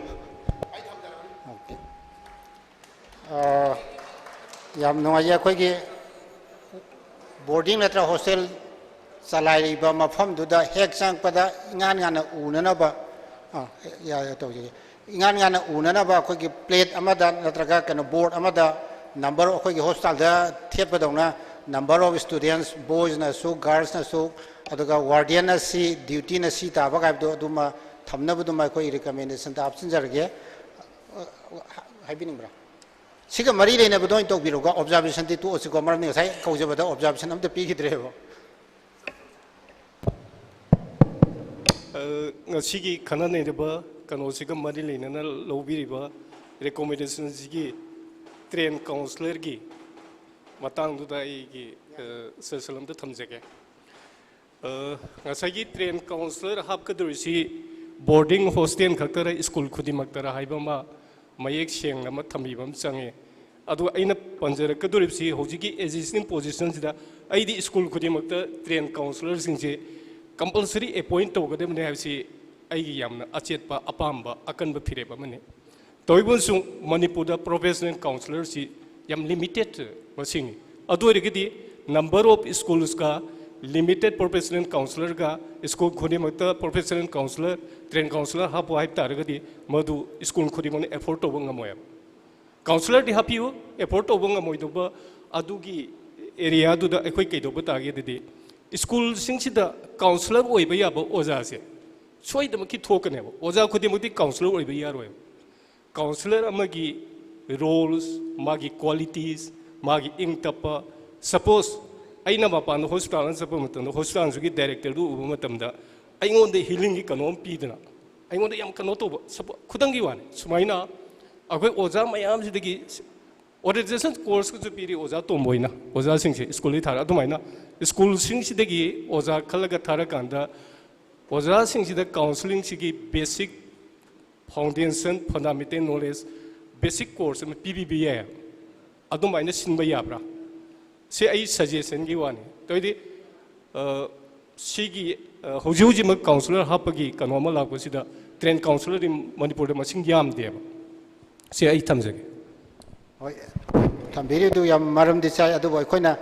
Okay. ꯑ, ꯌꯥꯝ ꯅꯨꯡꯉꯥꯏꯖꯩ꯫ ꯑꯩꯈꯣꯏꯒꯤ ꯕꯣꯔꯗꯤꯡ ꯅꯠꯇ꯭ꯔꯒ ꯍꯣꯁꯇꯦꯜ ꯆꯂꯥꯏꯔꯤꯕ ꯃꯐꯝꯗꯨꯗ ꯍꯦꯛ ꯆꯪꯉꯛꯄꯗ ꯏꯉꯥꯟ ꯉꯥꯟꯅ ꯎꯅꯅꯕ, ꯑ, ꯌꯥ-, ꯌꯥ-, ꯇꯧꯖꯒꯦ꯫ ꯏꯉꯥꯟ ꯉꯥꯟꯅ ꯎꯅꯅꯕ ꯑꯩꯈꯣꯏꯒꯤ ꯄ꯭ꯂꯦꯠ ꯑꯃꯗ ꯅꯠꯇ꯭ꯔꯒ ꯀꯩꯅꯣ ꯕꯣꯔꯗ ꯑꯃꯗ ꯅꯝꯕꯔ, ꯑꯩꯈꯣꯏꯒꯤ ꯍꯣꯁꯄꯤꯇꯥꯜꯗ ꯊꯦꯠꯄꯗꯧꯅ number of students, boys-ꯅꯁꯨ, girls-ꯅꯁꯨ, ꯑꯗꯨꯒ warden-ꯅ ꯁꯤ, duty-ꯅ ꯁꯤ ꯇꯥꯕ ꯍꯥꯏꯕꯗꯣ ꯑꯗꯨꯃ ꯊꯝꯅꯕꯗꯨꯃ ꯑꯩꯈꯣꯏ recommendation-ꯗ ꯍꯥꯞꯆꯤꯟꯖꯔꯒꯦ꯫ ꯍꯥꯏꯕꯤꯅꯤꯡꯕ꯭ꯔꯥ? ꯁꯤꯒ ꯃꯔꯤ ꯂꯩꯅꯕꯗ ꯑꯣꯏꯅ ꯇꯧꯕꯤꯔꯣꯀꯣ꯫ Observation-ꯗꯤ ꯇꯣꯛꯑꯁꯤꯀꯣ, ꯃꯔꯝꯗꯤ ꯉꯁꯥꯏ ꯀꯧꯖꯕꯗ observation ꯑꯝꯇ ꯄꯤꯈꯤꯗ꯭ꯔꯦꯕ꯫ ꯑ, ꯉꯁꯤꯒꯤ ꯈꯟꯅ ꯅꯩꯅꯕ ꯀꯩꯅꯣꯁꯤꯒ ꯃꯔꯤ ꯂꯩꯅꯅ ꯂꯧꯕꯤꯔꯤꯕ recommendation-ꯁꯤꯒꯤ trained counsellor-ꯒꯤ ꯃꯇꯥꯡꯗꯨꯗ ꯑꯩꯒꯤ, ꯑ, suggestion ꯑꯝꯇ ꯊꯝꯖꯒꯦ꯫ ꯑ, ꯉꯁꯥꯏꯒꯤ trained counsellor ꯍꯥꯞꯀꯗꯧꯔꯤꯁꯤ ꯕꯣꯔꯗꯤꯡ ꯍꯣꯁꯇꯦꯜ ꯈꯛꯇꯔ, ꯁ꯭ꯀꯨꯜ ꯈꯨꯗꯤꯡꯃꯛꯇꯔ ꯍꯥꯏꯕ ꯑꯃ ꯃꯌꯦꯛ ꯁꯦꯡꯅ ꯑꯃ ꯊꯝꯕꯤꯕ ꯑꯃ ꯆꯪꯉꯦ꯫ ꯑꯗꯨ ꯑꯩꯅ ꯄꯟꯖꯔꯛꯀꯗꯧꯔꯤꯕꯁꯤ ꯍꯧꯖꯤꯛꯀꯤ ꯑꯦꯛꯖꯤꯁꯇꯤꯡ ꯄꯣꯖꯤꯁꯟꯁꯤꯗ ꯑꯩꯗꯤ ꯁ꯭ꯀꯨꯜ ꯈꯨꯗꯤꯡꯃꯛꯇ ꯇ꯭ꯔꯦꯟ ꯀꯥꯎꯟꯁꯤꯂꯔꯁꯤꯡꯁꯦ ꯀꯝꯄꯜꯁꯔꯤ ꯑꯦꯄꯣꯏꯟ ꯇꯧꯒꯗꯕꯅꯤ ꯍꯥꯏꯕꯁꯤ ꯑꯩꯒꯤ ꯌꯥꯝꯅ ꯑꯆꯦꯠꯄ ꯑꯄꯥꯝꯕ ꯑꯀꯟꯕ ꯐꯤꯔꯦꯞ ꯑꯃꯅꯤ꯫ ꯇꯧꯏꯒꯨꯝꯕꯁꯨꯡ ꯃꯅꯤꯄꯨꯔꯗ ꯄ꯭ꯔꯣꯐꯦꯁꯅꯦꯜ ꯀꯥꯎꯟꯁꯤꯂꯔꯁꯤ ꯌꯥꯝ ꯂꯤꯃꯤꯇꯦꯠ ꯃꯁꯤꯡꯅꯤ꯫ ꯑꯗꯨ ꯑꯣꯏꯔꯒꯗꯤ ꯅꯝꯕꯔ ꯑꯣꯐ ꯁ꯭ꯀꯨꯜꯁꯀ ꯂꯤꯃꯤꯇꯦꯠ ꯄ꯭ꯔꯣꯐꯦꯁꯅꯦꯜ ꯀꯥꯎꯟꯁꯤꯂꯔꯒ ꯁ꯭ꯀꯨꯜ ꯈꯨꯗꯤꯡꯃꯛꯇ ꯄ꯭ꯔꯣꯐꯦꯁꯅꯦꯜ ꯀꯥꯎꯟꯁꯤꯂꯔ, ꯇ꯭ꯔꯦꯟ ꯀꯥꯎꯟꯁꯤꯂꯔ ꯍꯥꯞꯄꯣ ꯍꯥꯏꯕ ꯇꯥꯔꯒꯗꯤ ꯃꯗꯨ ꯁ꯭ꯀꯨꯜ ꯈꯨꯗꯤꯡꯃꯛꯅ ꯑꯦꯐꯣꯔꯗ ꯇꯧꯕ ꯉꯝꯃꯣꯏꯕ꯫ ꯀꯥꯎꯟꯁꯤꯂꯔꯗꯤ ꯍꯥꯞꯄꯤꯌꯨ, ꯑꯦꯐꯣꯔꯗ ꯇꯧꯕ ꯉꯝꯃꯣꯏꯗꯧꯕ ꯑꯗꯨꯒꯤ ꯑꯦꯔꯤꯌꯥꯗꯨꯗ ꯑꯩꯈꯣꯏ ꯀꯩꯗꯧꯕ ꯇꯥꯒꯦ ꯑꯗꯨꯗꯤ, ꯁ꯭ꯀꯨꯜꯁꯤꯡꯁꯤꯗ ꯀꯥꯎꯟꯁꯤꯂꯔ ꯑꯣꯏꯕ ꯌꯥꯕ ꯑꯣꯖꯥꯁꯦ ꯁꯣꯏꯗꯅꯃꯛꯀꯤ ꯊꯣꯛꯀꯅꯦꯕ꯫ ꯑꯣꯖꯥ ꯈꯨꯗꯤꯡꯃꯛꯇꯤ ꯀꯥꯎꯟꯁꯤꯂꯔ ꯑꯣꯏꯕ ꯌꯥꯔꯣꯏꯕ꯫ ꯀꯥꯎꯟꯁꯤꯂꯔ ꯑꯃꯒꯤ ꯔꯣꯜꯁ, ꯃꯥꯒꯤ ꯀ꯭ꯋꯥꯂꯤꯇꯤꯁ, ꯃꯥꯒꯤ ꯏꯪ ꯇꯞꯄ, ꯁꯄꯣꯁ ꯑꯩꯅ ꯃꯄꯥꯟꯗ ꯍꯣꯁꯄꯤꯇꯥꯜ ꯑꯃ ꯆꯠꯄ ꯃꯇꯝꯗ ꯍꯣꯁꯄꯤꯇꯥꯜꯁꯤꯒꯤ ꯗꯥꯏꯔꯦꯛꯇꯔꯗꯨ ꯎꯕ ꯃꯇꯝꯗ ꯑꯩꯉꯣꯟꯗ ꯍꯤꯂꯤꯡꯒꯤ ꯀꯩꯅꯣꯝ ꯄꯤꯗꯅ ꯑꯩꯉꯣꯟꯗ ꯌꯥꯝ ꯀꯩꯅꯣ ꯇꯧꯕ, ꯁꯄꯣ-, ꯈꯨꯗꯝꯒꯤ ꯋꯥꯅꯤ, ꯁꯨꯃꯥꯏꯅ ꯑꯩꯈꯣꯏ ꯑꯣꯖꯥ ꯃꯌꯥꯝꯁꯤꯗꯒꯤ ꯑꯣꯔꯤꯌꯦꯟꯇꯦꯁꯟ ꯀꯣꯔꯁꯀꯁꯨ ꯄꯤꯔꯤ ꯑꯣꯖꯥ ꯇꯣꯝꯕ ꯍꯣꯏꯅ, ꯑꯣꯖꯥꯁꯤꯡꯁꯦ ꯁ꯭ꯀꯨꯜꯗꯒꯤ ꯊꯥꯔ꯫ ꯑꯗꯨꯃꯥꯏꯅ ꯁ꯭ꯀꯨꯜꯁꯤꯡꯁꯤꯗꯒꯤ ꯑꯣꯖꯥ ꯈꯜꯂꯒ ꯊꯥꯔꯀꯥꯟꯗ ꯑꯣꯖꯥꯁꯤꯡꯁꯤꯗ ꯀꯥꯎꯟꯁꯤꯂꯤꯡꯁꯤꯒꯤ basic foundation, fundamental knowledge, basic course ꯑꯃ ꯄꯤꯕꯤꯕ ꯌꯥꯏ꯫ ꯑꯗꯨꯃꯥꯏꯅ ꯁꯤꯟꯕ ꯌꯥꯕ꯭ꯔꯥ? ꯁꯤ ꯑꯩ ꯁꯖꯦꯁꯟꯒꯤ ꯋꯥꯅꯤ꯫ ꯑꯗꯨꯑꯣꯏꯗꯤ, ꯑ, ꯁꯤꯒꯤ, ꯑ, ꯍꯧꯖꯤꯛ ꯍꯧꯖꯤꯛꯃꯛ ꯀꯥꯎꯟꯁꯤꯂꯔ ꯍꯥꯞꯄꯒꯤ ꯀꯩꯅꯣ ꯑꯃ ꯂꯥꯛꯄꯁꯤꯗ ꯇ꯭ꯔꯦꯟ ꯀꯥꯎꯟꯁꯤꯂꯔꯗꯤ ꯃꯅꯤꯄꯨꯔꯗ ꯃꯁꯤꯡ ꯌꯥꯝꯗꯦꯕ꯫ ꯁꯤ ꯑꯩ ꯊꯝꯖꯒꯦ꯫ ꯍꯣꯏ, ꯊꯝꯕꯤꯔꯤꯗꯨ ꯌꯥꯝ ꯃꯔꯝꯗꯤ ꯆꯥꯏ, ꯑꯗꯨꯕꯨ ꯑꯩꯈꯣꯏꯅ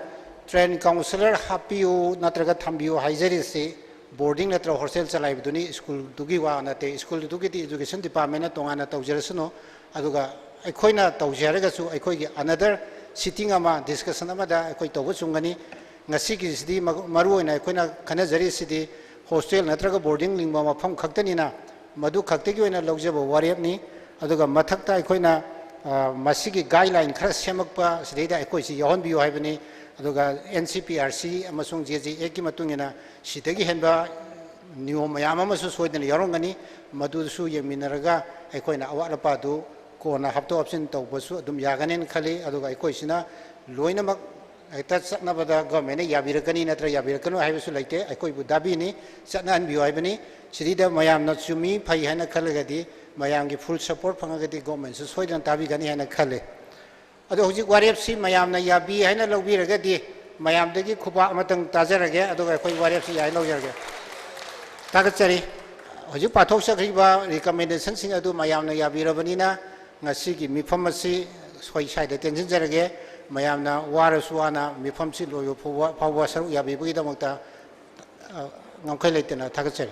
ꯇ꯭ꯔꯦꯟ ꯀꯥꯎꯟꯁꯤꯂꯔ ꯍꯥꯞꯄꯤꯌꯨ ꯅꯠꯇ꯭ꯔꯒ ꯊꯝꯕꯤꯌꯨ ꯍꯥꯏꯖꯔꯤꯁꯤ ꯕꯣꯔꯗꯤꯡ ꯅꯠꯇ꯭ꯔꯒ ꯍꯣꯁꯇꯦꯜ ꯆꯂꯥꯏꯕꯗꯨꯅꯤ, ꯁ꯭ꯀꯨꯜꯗꯨꯒꯤ ꯋꯥ ꯅꯠꯇꯦ꯫ ꯁ꯭ꯀꯨꯜꯗꯨꯒꯤꯗꯤ ꯏꯗꯨꯀꯦꯁꯟ ꯗꯤꯄꯥꯔꯠꯃꯦꯟꯅ ꯇꯣꯉꯥꯟꯅ ꯇꯧꯖꯔꯁꯅꯨ, ꯑꯗꯨꯒ ꯑꯩꯈꯣꯏꯅ ꯇꯧꯖꯦ ꯍꯥꯏꯔꯒꯁꯨ ꯑꯩꯈꯣꯏꯒꯤ ꯑꯅꯗꯔ ꯁꯤꯇꯤꯡ ꯑꯃ, ꯗꯤꯁꯀꯁꯟ ꯑꯃꯗ ꯑꯩꯈꯣꯏ ꯇꯧꯕ ꯆꯨꯝꯒꯅꯤ꯫ ꯉꯁꯤꯒꯤꯁꯤꯗꯤ ꯃ-, ꯃꯔꯨ ꯑꯣꯏꯅ ꯑꯩꯈꯣꯏꯅ ꯈꯟꯅꯖꯔꯤꯁꯤꯗꯤ ꯍꯣꯁꯇꯦꯜ ꯅꯠꯇ꯭ꯔꯒ ꯕꯣꯔꯗꯤꯡ ꯂꯤꯡꯕ ꯃꯐꯝ ꯈꯛꯇꯅꯤꯅ ꯃꯗꯨ ꯈꯛꯇꯒꯤ ꯑꯣꯏꯅ ꯂꯧꯖꯕ ꯋꯥꯔꯦꯞꯅꯤ꯫ ꯑꯗꯨꯒ ꯃꯊꯛꯇ ꯑꯩꯈꯣꯏꯅ, ꯑ, ꯃꯁꯤꯒꯤ ꯒꯥꯏꯗꯂꯥꯏꯟ ꯈꯔ ꯁꯦꯝꯃꯛꯄ ꯁꯤꯗꯩꯗ ꯑꯩꯈꯣꯏꯁꯤ ꯌꯥꯎꯍꯟꯕꯤꯌꯨ ꯍꯥꯏꯕꯅꯤ꯫ ꯑꯗꯨꯒ N C P R C ꯑꯃꯁꯨꯡ ꯖꯦ ꯖꯦ ꯑꯦꯛꯀꯤ ꯃꯇꯨꯡ ꯏꯟꯅ ꯁꯤꯗꯒꯤ ꯍꯦꯟꯕ ꯅꯤꯌꯣꯝ ꯃꯌꯥꯝ ꯑꯃꯁꯨ ꯁꯣꯏꯗꯅ ꯌꯥꯎꯔꯝꯒꯅꯤ꯫ ꯃꯗꯨꯁꯨ ꯌꯦꯡꯃꯤꯟꯅꯔꯒ ꯑꯩꯈꯣꯏꯅ ꯑꯋꯥꯠ ꯑꯄꯥꯗꯨ ꯀꯣꯟꯅ ꯍꯥꯞꯇꯣꯛ ꯍꯥꯞꯆꯤꯟ ꯇꯧꯕꯁꯨ ꯑꯗꯨꯝ ꯌꯥꯒꯅꯦꯅ ꯈꯜꯂꯤ꯫ ꯑꯗꯨꯒ ꯑꯩꯈꯣꯏꯁꯤꯅ ꯂꯣꯏꯅꯃꯛ ꯍꯦꯛꯇ ꯆꯠꯅꯕꯗ ꯒꯣꯔꯃꯦꯟꯅ ꯌꯥꯕꯤꯔꯛꯀꯅꯤ ꯅꯠꯇ꯭ꯔꯒ ꯌꯥꯕꯤꯔꯛꯀꯅꯨ ꯍꯥꯏꯕꯁꯨ ꯂꯩꯇꯦ꯫ ꯑꯩꯈꯣꯏꯕꯨ ꯗꯥꯕꯤꯅꯤ, ꯆꯠꯅꯍꯟꯕꯤꯌꯨ ꯍꯥꯏꯕꯅꯤ꯫ ꯁꯤꯗꯩꯗ ꯃꯌꯥꯝꯅ ꯆꯨꯝꯃꯤ, ꯐꯩ ꯍꯥꯏꯅ ꯈꯜꯂꯒꯗꯤ, ꯃꯌꯥꯝꯒꯤ ꯐꯨꯜ ꯁꯄꯣꯔꯠ ꯐꯪꯉꯒꯗꯤ ꯒꯣꯔꯃꯦꯟꯁꯨ ꯁꯣꯏꯗꯅ ꯇꯥꯕꯤꯒꯅꯤ ꯍꯥꯏꯅ ꯈꯜꯂꯤ꯫ ꯑꯗꯣ ꯍꯧꯖꯤꯛ ꯋꯥꯔꯦꯞꯁꯤ ꯃꯌꯥꯝꯅ ꯌꯥꯕꯤ ꯍꯥꯏꯅ ꯂꯧꯕꯤꯔꯒꯗꯤ, ꯃꯌꯥꯝꯗꯒꯤ ꯈꯨꯄꯥꯛ ꯑꯃꯇꯪ ꯇꯥꯖꯔꯒꯦ, ꯑꯗꯨꯒ ꯑꯩꯈꯣꯏ ꯋꯥꯔꯦꯞꯁꯤ ꯌꯥꯏ ꯂꯧꯖꯔꯒꯦ꯫ ꯊꯥꯒꯠꯆꯔꯤ꯫ ꯍꯧꯖꯤꯛ ꯄꯥꯊꯣꯛꯆꯈ꯭ꯔꯤꯕ ꯔꯤꯀꯃꯦꯟꯗꯦꯁꯟꯁꯤꯡ ꯑꯗꯨ ꯃꯌꯥꯝꯅ ꯌꯥꯕꯤꯔꯕꯅꯤꯅ, ꯉꯁꯤꯒꯤ ꯃꯤꯐꯝ ꯑꯁꯤ ꯁ꯭ꯋꯥꯏ ꯁ꯭ꯋꯥꯏꯗ ꯇꯦꯟꯁꯤꯟꯖꯔꯒꯦ꯫ ꯃꯌꯥꯝꯅ ꯋꯥꯔꯁꯨ ꯋꯥꯅ ꯃꯤꯐꯝꯁꯤ ꯂꯣꯏꯕ ꯐꯥꯎꯕ, ꯐꯥꯎꯕ ꯁꯔꯨꯛ ꯌꯥꯕꯤꯕꯒꯤꯗꯃꯛꯇ, ꯑ, ꯉꯝꯈꯩ ꯂꯩꯇꯅ ꯊꯥꯒꯠꯆꯔꯤ꯫